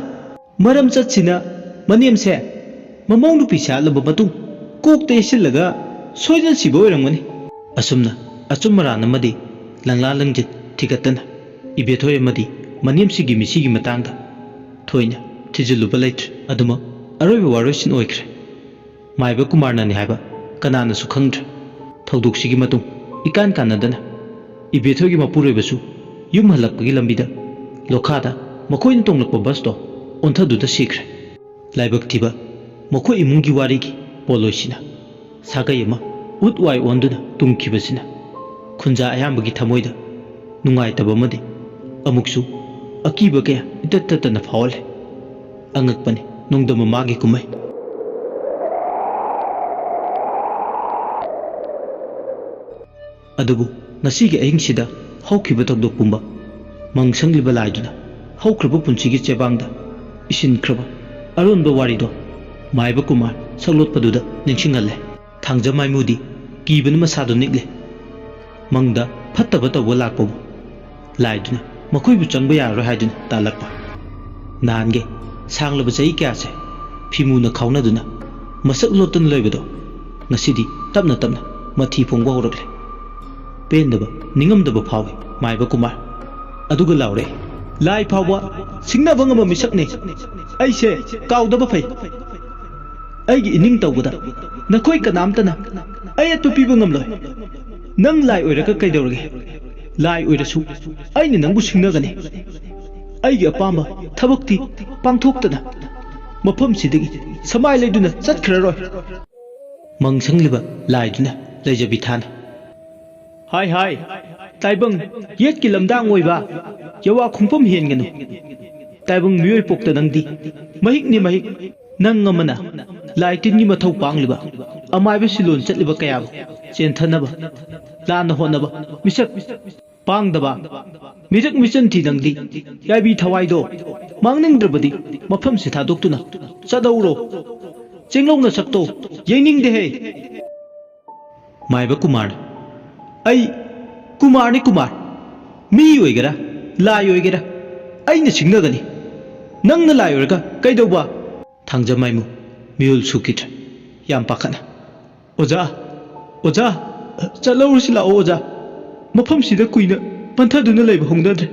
ꯃꯔꯝ ꯆꯠꯁꯤꯅ ꯃꯅꯦꯝꯁꯦ ꯃꯃꯧ ꯅꯨꯄꯤ ꯁꯥꯠꯂꯕ ꯃꯇꯨꯡ ꯀꯣꯛꯇ ꯌꯩꯁꯤꯜꯂꯒ ꯁꯣꯏꯗꯅ ꯁꯤꯕ ꯑꯣꯏꯔꯝꯒꯅꯤ꯫ ꯑꯁꯨꯝꯅ ꯑꯆꯨꯝ ꯑꯔꯥꯟ ꯑꯃꯗꯤ ꯂꯪꯂꯥ ꯂꯪꯖꯤꯠ ꯊꯤꯒꯠꯇꯅ ꯏꯕꯦꯊꯣꯏ ꯑꯃꯗꯤ ꯃꯅꯦꯝꯁꯤꯒꯤ ꯃꯤꯁꯤꯒꯤ ꯃꯇꯥꯡꯗ ꯊꯣꯏꯅ ꯊꯤꯖꯤꯜꯂꯨꯕ ꯂꯩꯇ꯭ꯔꯦ꯫ ꯑꯗꯨꯃꯛ ꯑꯔꯣꯏꯕ ꯋꯥꯔꯣꯏꯁꯤꯟ ꯑꯣꯏꯈ꯭ꯔꯦ꯫ ꯃꯥꯏꯕ ꯀꯨꯃꯥꯔꯅꯅꯤ ꯍꯥꯏꯕ ꯀꯅꯥꯅꯁꯨ ꯈꯪꯗ꯭ꯔꯦ꯫ ꯊꯧꯗꯣꯛꯁꯤꯒꯤ ꯃꯇꯨꯡ ꯏꯀꯥꯟ ꯀꯥꯟꯅꯗꯅ ꯏꯕꯦꯊꯣꯏꯒꯤ ꯃꯄꯨꯔꯣꯏꯕꯁꯨ ꯌꯨꯝ ꯍꯜꯂꯛꯄꯒꯤ ꯂꯝꯕꯤꯗ ꯂꯣꯈꯥꯗ ꯃꯈꯣꯏꯅ ꯇꯣꯡꯂꯛꯄ ꯕꯁꯇꯣ ꯑꯣꯟꯊꯗꯨꯗ ꯁꯤꯈ꯭ꯔꯦ꯫ ꯂꯥꯏꯕꯛ ꯊꯤꯕ ꯃꯈꯣꯏ ꯏꯃꯨꯡꯒꯤ ꯋꯥꯔꯤꯒꯤ ꯄꯣꯠꯂꯣꯏꯁꯤꯅ ꯁꯥꯒꯩ ꯑꯃ ꯎꯠ ꯋꯥꯏ ꯑꯣꯟꯗꯨꯅ ꯇꯨꯝꯈꯤꯕꯁꯤꯅ ꯈꯨꯟꯖꯥ ꯑꯌꯥꯝꯕꯒꯤ ꯊꯃꯣꯏꯗ ꯅꯨꯡꯉꯥꯏꯇꯕ ꯑꯃꯗꯤ ꯑꯃꯨꯛꯁꯨ ꯑꯀꯤꯕ ꯀꯌꯥ ꯏꯇꯠ ꯇꯠꯇꯅ ꯐꯥꯎꯍꯜꯂꯦ꯫ ꯑꯉꯛꯄꯅꯤ ꯅꯣꯡꯗꯝ ꯃꯃꯥꯒꯤ ꯀꯨꯝꯍꯩ꯫ ꯑꯗꯨꯕꯨ ꯉꯁꯤꯒꯤ ꯑꯍꯤꯡꯁꯤꯗ ꯍꯧꯈꯤꯕ ꯊꯧꯗꯣꯛ ꯄꯨꯝꯕ ꯃꯪ ꯁꯪꯂꯤꯕ ꯂꯥꯏꯗꯨꯅ ꯍꯧꯈ꯭ꯔꯕ ꯄꯨꯟꯁꯤꯒꯤ ꯆꯦꯕꯥꯡꯗ ꯏꯁꯤꯟꯈ꯭ꯔꯕ ꯑꯔꯣꯟꯕ ꯋꯥꯔꯤꯗꯣ ꯃꯥꯏꯕ ꯀꯨꯃꯥꯔ ꯁꯛꯂꯣꯠꯄꯗꯨꯗ ꯅꯤꯡꯁꯤꯡꯍꯜꯂꯦ꯫ ꯊꯥꯡꯖ ꯃꯥꯏꯃꯨꯗꯤ ꯀꯤꯕꯅ ꯃꯁꯥꯗꯣ ꯅꯤꯛꯂꯦ꯫ ꯃꯪꯗ ꯐꯠꯇꯕ ꯇꯧꯕ ꯂꯥꯛꯄꯕꯨ ꯂꯥꯏꯗꯨꯅ ꯃꯈꯣꯏꯕꯨ ꯆꯪꯕ ꯌꯥꯔꯔꯣꯏ ꯍꯥꯏꯗꯨꯅ ꯇꯥꯜꯂꯛꯄ꯫ ꯅꯍꯥꯟꯒꯤ ꯁꯥꯡꯂꯕ ꯆꯍꯤ ꯀꯌꯥꯁꯦ ꯐꯤꯃꯨꯅ ꯈꯥꯎꯅꯗꯨꯅ ꯃꯁꯛ ꯂꯣꯠꯇꯅ ꯂꯩꯕꯗꯣ ꯉꯁꯤꯗꯤ ꯇꯞꯅ ꯇꯞꯅ ꯃꯊꯤ ꯐꯣꯡꯕ ꯍꯧꯔꯛꯂꯦ꯫ ꯄꯦꯟꯗꯕ, ꯅꯤꯡꯉꯝꯗꯕ ꯐꯥꯎꯏ ꯃꯥꯏꯕ ꯀꯨꯃꯥꯔ꯫ ꯑꯗꯨꯒ ꯂꯥꯎꯔꯛꯏ, "ꯂꯥꯏ ꯐꯥꯎꯕ ꯁꯤꯡꯅꯕ ꯉꯝꯕ ꯃꯤꯁꯛꯅꯤ꯫ ꯑꯩꯁꯦ ꯀꯥꯎꯗꯕ ꯐꯩ꯫ ꯑꯩꯒꯤ ꯏꯅꯤꯡ ꯇꯧꯕꯗ ꯅꯈꯣꯏ ꯀꯅꯥꯝꯇꯅ ꯑꯌꯦꯠꯄ ꯄꯤꯕ ꯉꯝꯂꯣꯏ꯫ ꯅꯪ ꯂꯥꯏ ꯑꯣꯏꯔꯒ ꯀꯩꯗꯧꯔꯒꯦ? ꯂꯥꯏ ꯑꯣꯏꯔꯁꯨ ꯑꯩꯅ ꯅꯪꯕꯨ ꯁꯤꯡꯅꯒꯅꯤ꯫ ꯑꯩꯒꯤ ꯑꯄꯥꯝꯕ ꯊꯕꯛꯇꯤ ꯄꯥꯡꯊꯣꯛꯇꯅ ꯃꯐꯝꯁꯤꯗꯒꯤ ꯁꯃꯥꯏ ꯂꯩꯗꯨꯅ ꯆꯠꯈ꯭ꯔꯔꯣꯏ꯫" ꯃꯪ ꯁꯪꯂꯤꯕ ꯂꯥꯏꯗꯨꯅ ꯂꯩꯖꯕꯤ ꯊꯥꯅ, "ꯍꯥꯏ ꯍꯥꯏ, ꯇꯥꯏꯕꯪ ꯌꯦꯠꯀꯤ ꯂꯝꯗꯥꯡ ꯑꯣꯏꯕ, ꯌꯋꯥ ꯈꯣꯡꯐꯝ ꯍꯦꯟꯒꯅꯨ꯫ ꯇꯥꯏꯕꯪ ꯃꯤꯑꯣꯏ ꯄꯣꯛꯇ ꯅꯪꯗꯤ ꯃꯍꯤꯛꯅꯤ ꯃꯍꯤꯛ꯫ ꯅꯪ ꯑꯃꯅ ꯂꯥꯏ ꯇꯤꯟꯒꯤ ꯃꯊꯧ ꯄꯥꯡꯂꯤꯕ, ꯑꯃꯥꯏꯕ ꯁꯤꯂꯣꯟ ꯆꯠꯂꯤꯕ ꯀꯌꯥꯕꯨ ꯆꯦꯟꯊꯅꯕ, ꯂꯥꯟꯅ ꯍꯣꯠꯅꯕ ꯃꯤꯁꯛ ꯄꯥꯡꯗꯕ, ꯃꯤꯔꯛ ꯃꯤꯆꯟ ꯊꯤ ꯅꯪꯗꯤ꯫ ꯌꯥꯏꯕꯤ ꯊꯋꯥꯏꯗꯣ ꯃꯥꯡꯅꯤꯡꯗ꯭ꯔꯕꯗꯤ ꯃꯐꯝꯁꯤ ꯊꯥꯗꯣꯛꯇꯨꯅ ꯆꯠꯍꯧꯔꯣ꯫ ꯆꯦꯡꯂꯧ ꯅꯁꯛꯇꯣ ꯌꯦꯡꯅꯤꯡꯗꯦꯍꯦ꯫" ꯃꯥꯏꯕ ꯀꯨꯃꯥꯔꯅ, "ꯑꯩ ꯀꯨꯃꯥꯔꯅꯤ ꯀꯨꯃꯥꯔ꯫ ꯃꯤ ꯑꯣꯏꯒꯦꯔꯥ, ꯂꯥꯏ ꯑꯣꯏꯒꯦꯔꯥ, ꯑꯩꯅ ꯁꯤꯡꯅꯒꯅꯤ꯫ ꯅꯪꯅ ꯂꯥꯏ ꯑꯣꯏꯔꯒ ꯀꯩꯗꯧꯕ?" ꯊꯥꯡꯖꯃꯥꯏꯃꯨ ꯃꯤꯍꯨꯜ ꯁꯨꯈꯤꯗ꯭ꯔꯦ꯫ ꯌꯥꯝ ꯄꯥꯈꯠꯅ, "ꯑꯣꯖꯥ, ꯑꯣꯖꯥ, ꯆꯠꯍꯧꯔꯁꯤ ꯂꯥꯛꯑꯣ ꯑꯣꯖꯥ꯫ ꯃꯐꯝꯁꯤꯗ ꯀꯨꯏꯅ ꯄꯟꯊꯗꯨꯅ ꯂꯩꯕ ꯍꯧꯅꯗ꯭ꯔꯦ꯫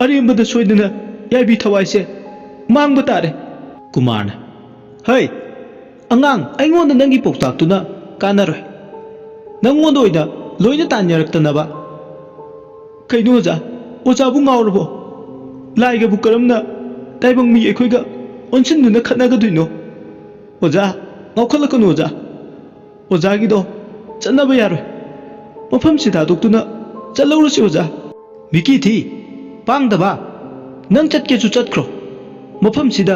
ꯑꯔꯦꯝꯕꯗ ꯁꯣꯏꯗꯅ ꯌꯥꯏꯕꯤ ꯊꯋꯥꯏꯁꯦ ꯃꯥꯡꯕ ꯇꯥꯔꯦ꯫" ꯀꯨꯃꯥꯔꯅ, "ꯍꯩ, ꯑꯉꯥꯡ, ꯑꯩꯉꯣꯟꯗ ꯅꯪꯒꯤ ꯄꯥꯎꯇꯥꯛꯇꯨꯅ ꯀꯥꯟꯅꯔꯣꯏ꯫ ꯅꯪꯉꯣꯟꯗ ꯑꯣꯏꯅ ꯂꯣꯏꯅ ꯇꯥꯟꯅꯔꯛꯇꯅꯕ꯫" "ꯀꯩꯅꯣ ꯑꯣꯖꯥ? ꯑꯣꯖꯥꯕꯨ ꯉꯥꯎꯔꯕꯣ? ꯂꯥꯏꯒꯕꯨ ꯀꯔꯝꯅ ꯇꯥꯏꯕꯪ ꯃꯤ ꯑꯩꯈꯣꯏꯒ ꯑꯣꯟꯁꯤꯟꯗꯨꯅ ꯈꯠꯅꯒꯗꯣꯏꯅꯣ? ꯑꯣꯖꯥ, ꯉꯥꯎꯈꯠꯂꯛꯀꯅꯨ ꯑꯣꯖꯥ꯫ ꯑꯣꯖꯥꯒꯤꯗꯣ ꯆꯠꯅꯕ ꯌꯥꯔꯣꯏ꯫ ꯃꯐꯝꯁꯤ ꯊꯥꯗꯣꯛꯇꯨꯅ ꯆꯠꯍꯧꯔꯁꯤ ꯑꯣꯖꯥ꯫" "ꯃꯤꯀꯤ ꯊꯤ, ꯄꯥꯡꯗꯕ, ꯅꯪ ꯆꯠꯀꯦꯁꯨ ꯆꯠꯈ꯭ꯔꯣ꯫ ꯃꯐꯝꯁꯤꯗ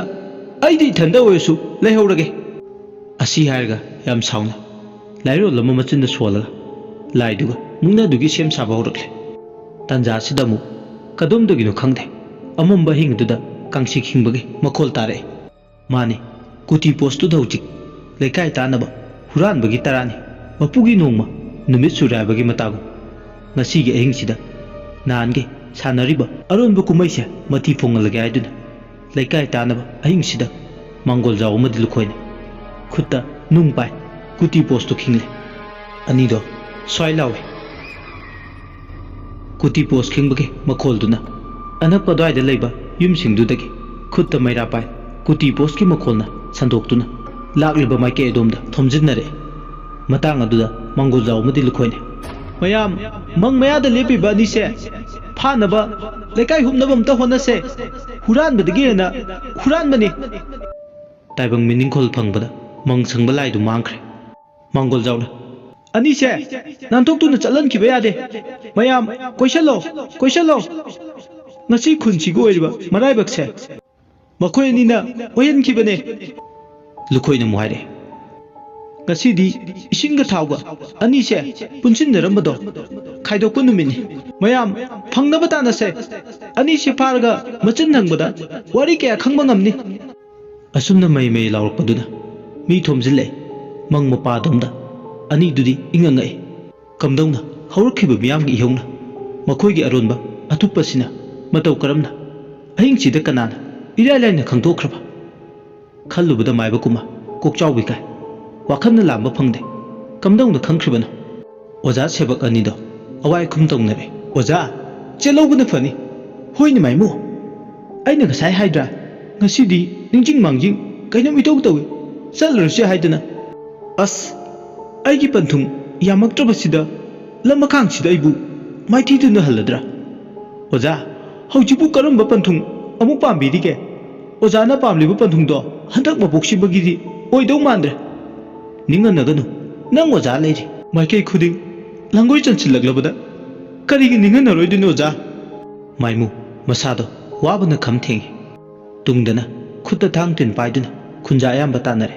ꯑꯩꯗꯤ ꯏꯊꯟꯗ ꯑꯣꯏꯔꯁꯨ ꯂꯩꯍꯧꯔꯒꯦ꯫" ꯑꯁꯤ ꯍꯥꯏꯔꯒ ꯌꯥꯝ ꯁꯥꯎꯅ ꯂꯥꯏꯔꯣꯜ ꯑꯃ ꯃꯆꯤꯟꯗ ꯁꯣꯜꯂꯒ ꯂꯥꯏꯗꯨꯒ ꯃꯨꯛꯅꯥꯗꯨꯒꯤ ꯁꯦꯝ ꯁꯥꯕ ꯍꯧꯔꯛꯂꯦ꯫ ꯇꯥꯟꯖꯥ ꯑꯁꯤꯗ ꯑꯃꯨꯛ ꯀꯗꯣꯝꯗꯒꯤꯅꯣ ꯈꯪꯗꯦ, ꯑꯃꯝꯕ ꯑꯍꯤꯡꯗꯨꯗ ꯀꯥꯡꯁꯤꯛ ꯈꯤꯡꯕꯒꯤ ꯃꯈꯣꯜ ꯇꯥꯔꯛꯏ꯫ ꯃꯥꯅꯤ, ꯀꯨꯇꯤ ꯄꯣꯁꯇꯨꯗ ꯍꯧꯖꯤꯛ ꯂꯩꯀꯥꯏ ꯇꯥꯅꯕ ꯍꯨꯔꯥꯟꯕꯒꯤ ꯇꯔꯥꯅꯤ꯫ ꯃꯄꯨꯒꯤ ꯅꯣꯡꯃ, ꯅꯨꯃꯤꯠ ꯁꯨꯔꯦ ꯍꯥꯏꯕꯒꯤ ꯃꯇꯥꯒꯨꯝ꯫ ꯉꯁꯤꯒꯤ ꯑꯍꯤꯡꯁꯤꯗ ꯅꯍꯥꯟꯒꯤ ꯁꯥꯟꯅꯔꯤꯕ ꯑꯔꯣꯟꯕ ꯀꯨꯝꯍꯩꯁꯦ ꯃꯊꯤ ꯐꯣꯡꯍꯜꯂꯒꯦ ꯍꯥꯏꯗꯨꯅ ꯂꯩꯀꯥꯏ ꯇꯥꯅꯕ ꯑꯍꯤꯡꯁꯤꯗ ꯃꯥꯡꯒꯣꯜꯖꯥꯎ ꯑꯃꯗꯤ ꯂꯨꯈꯣꯏꯅ ꯈꯨꯠꯇ ꯅꯨꯡ ꯄꯥꯏ ꯀꯨꯇꯤ ꯄꯣꯁꯇꯨ ꯈꯤꯡꯂꯦ꯫ ꯑꯅꯤꯗꯣ ꯁ꯭ꯋꯥꯏ ꯂꯥꯎꯏ꯫ ꯀꯨꯇꯤ ꯄꯣꯁ ꯈꯤꯡꯕꯒꯤ ꯃꯈꯣꯜꯗꯨꯅ ꯑꯅꯛꯄ ꯑꯗꯨꯋꯥꯏꯗ ꯂꯩꯕ ꯌꯨꯝꯁꯤꯡꯗꯨꯗꯒꯤ ꯈꯨꯠꯇ ꯃꯩꯔꯥ ꯄꯥꯏ ꯀꯨꯇꯤ ꯄꯣꯁꯀꯤ ꯃꯈꯣꯜꯅ ꯁꯟꯗꯣꯛꯇꯨꯅ ꯂꯥꯛꯂꯤꯕ ꯃꯥꯏꯀꯩ ꯑꯗꯣꯝꯗ ꯊꯣꯝꯖꯤꯟꯅꯔꯛꯏ꯫ ꯃꯇꯥꯡ ꯑꯗꯨꯗ ꯃꯥꯡꯒꯣꯜꯖꯥꯎ ꯑꯃꯗꯤ ꯂꯨꯈꯣꯏꯅ, "ꯃꯌꯥꯝ, ꯃꯪ ꯃꯌꯥꯗ ꯂꯦꯞꯄꯤꯕ ꯑꯅꯤꯁꯦ ꯐꯥꯅꯕ ꯂꯩꯀꯥꯏ ꯍꯨꯞꯅꯕ ꯑꯝꯇ ꯍꯣꯠꯅꯁꯦ꯫ ꯍꯨꯔꯥꯟꯕꯗꯒꯤ ꯍꯦꯟꯅ ꯍꯨꯔꯥꯟꯕꯅꯤ꯫" ꯇꯥꯏꯕꯪ ꯃꯤꯅꯤꯡꯈꯣꯜ ꯐꯪꯕꯗ ꯃꯪ ꯁꯪꯕ ꯂꯥꯏꯗꯨ ꯃꯥꯡꯈ꯭ꯔꯦ꯫ ꯃꯥꯡꯒꯣꯜꯖꯥꯎꯅ, "ꯑꯅꯤꯁꯦ ꯅꯥꯟꯊꯣꯛꯇꯨꯅ ꯆꯠꯍꯟꯈꯤꯕ ꯌꯥꯗꯦ꯫ ꯃꯌꯥꯝ, ꯀꯣꯏꯁꯜꯂꯣ, ꯀꯣꯏꯁꯜꯂꯣ꯫ ꯉꯁꯤ ꯈꯨꯟꯁꯤꯒꯤ ꯑꯣꯏꯔꯤꯕ ꯃꯔꯥꯏꯕꯛꯁꯦ ꯃꯈꯣꯏ ꯑꯅꯤꯅ ꯑꯣꯏꯍꯟꯈꯤꯕꯅꯦ꯫" ꯂꯨꯈꯣꯏꯅ ꯑꯃꯨꯛ ꯍꯥꯏꯔꯛꯑꯦ, "ꯉꯁꯤꯗꯤ ꯏꯁꯤꯡꯒ ꯊꯥꯎꯒ ꯑꯅꯤꯁꯦ ꯄꯨꯟꯁꯤꯟꯅꯔꯝꯕꯗꯣ ꯈꯥꯏꯗꯣꯛꯄ ꯅꯨꯃꯤꯠꯅꯤ꯫ ꯃꯌꯥꯝ, ꯐꯪꯅꯕ ꯇꯥꯟꯅꯁꯦ꯫ ꯑꯅꯤꯁꯦ ꯐꯥꯔꯒ ꯃꯆꯤꯟ ꯍꯪꯕꯗ ꯋꯥꯔꯤ ꯀꯌꯥ ꯈꯪꯕ ꯉꯝꯅꯤ꯫" ꯑꯁꯨꯝꯅ ꯃꯩ ꯃꯩ ꯂꯥꯎꯔꯛꯄꯗꯨꯅ ꯃꯤ ꯊꯣꯝꯖꯤꯜꯂꯛꯏ꯫ ꯃꯪ ꯃꯄꯥꯗꯣꯝꯗ ꯑꯅꯤꯗꯨꯗꯤ ꯏꯉꯛ ꯉꯛꯏ꯫ ꯀꯝꯗꯧꯅ ꯍꯧꯔꯛꯈꯤꯕ ꯃꯤꯌꯥꯝꯒꯤ ꯏꯍꯧꯅ ꯃꯈꯣꯏꯒꯤ ꯑꯔꯣꯟꯕ ꯑꯊꯨꯞꯄꯁꯤꯅ ꯃꯇꯧ ꯀꯔꯝꯅ ꯑꯍꯤꯡꯁꯤꯗ ꯀꯅꯥꯅ ꯏꯔꯥꯏ ꯂꯥꯏꯅ ꯈꯪꯗꯣꯛꯈ꯭ꯔꯕ? ꯈꯜꯂꯨꯕꯗ ꯃꯥꯏꯕ ꯀꯨꯝꯃ ꯀꯣꯛꯆꯥꯎꯕꯤ ꯀꯥꯏ꯫ ꯋꯥꯈꯜꯅ ꯂꯥꯝꯕ ꯐꯪꯗꯦ꯫ ꯀꯝꯗꯧꯅ ꯈꯪꯈ꯭ꯔꯤꯕꯅꯣ? ꯑꯣꯖꯥ ꯁꯦꯕꯛ ꯑꯅꯤꯗꯣ ꯑꯋꯥꯏ ꯑꯈꯨꯝ ꯇꯧꯅꯔꯦ꯫ "ꯑꯣꯖꯥ, ꯆꯦꯜꯍꯧꯕꯅ ꯐꯅꯤ꯫" "ꯍꯣꯏꯅꯦ ꯃꯥꯏꯃꯨ, ꯑꯩꯅ ꯉꯁꯥꯏ ꯍꯥꯏꯗ꯭ꯔꯥ? ꯉꯁꯤꯗꯤ ꯅꯤꯡꯖꯤꯡ ꯃꯥꯡꯖꯤꯡ ꯀꯩꯅꯣꯝ ꯏꯇꯧ ꯇꯧꯏ, ꯆꯠꯂꯔꯣꯏꯁꯦ ꯍꯥꯏꯗꯅ꯫ ꯑꯁ, ꯑꯩꯒꯤ ꯄꯟꯊꯨꯡ ꯌꯥꯝꯃꯛꯇ꯭ꯔꯕꯁꯤꯗ ꯂꯝ ꯃꯈꯥꯡꯁꯤꯗ ꯑꯩꯕꯨ ꯃꯥꯏꯊꯤꯗꯨꯅ ꯍꯜꯂꯗ꯭ꯔꯥ? ꯑꯣꯖꯥ, ꯍꯧꯖꯤꯛꯄꯨ ꯀꯔꯝꯕ ꯄꯟꯊꯨꯡ ꯑꯃꯨꯛ ꯄꯥꯝꯕꯤꯔꯤꯒꯦ? ꯑꯣꯖꯥꯅ ꯄꯥꯝꯂꯤꯕ ꯄꯟꯊꯨꯡꯗꯣ ꯍꯟꯗꯛ ꯃꯄꯣꯛꯁꯤꯃꯒꯤꯗꯤ ꯑꯣꯏꯗꯧ ꯃꯥꯟꯗ꯭ꯔꯦ꯫" "ꯅꯤꯡꯍꯟꯅꯒꯅꯨ, ꯅꯪ ꯑꯣꯖꯥ ꯂꯩꯔꯤ꯫" "ꯃꯥꯏꯀꯩ ꯈꯨꯗꯤꯡ ꯂꯥꯡꯒꯣꯏ ꯆꯟꯁꯤꯜꯂꯛꯂꯕꯗ ꯀꯔꯤꯒꯤ ꯅꯤꯡꯍꯟꯅꯔꯣꯏꯗꯣꯏꯅꯣ ꯑꯣꯖꯥ?" ꯃꯥꯏꯃꯨ ꯃꯁꯥꯗꯣ ꯋꯥꯕꯅ ꯈꯝ ꯊꯦꯡꯉꯤ꯫ ꯇꯨꯡꯗꯅ ꯈꯨꯠꯇ ꯊꯥꯡ ꯇꯤꯟ ꯄꯥꯏꯗꯨꯅ ꯈꯨꯟꯖꯥ ꯑꯌꯥꯝꯕ ꯇꯥꯟꯅꯔꯦ꯫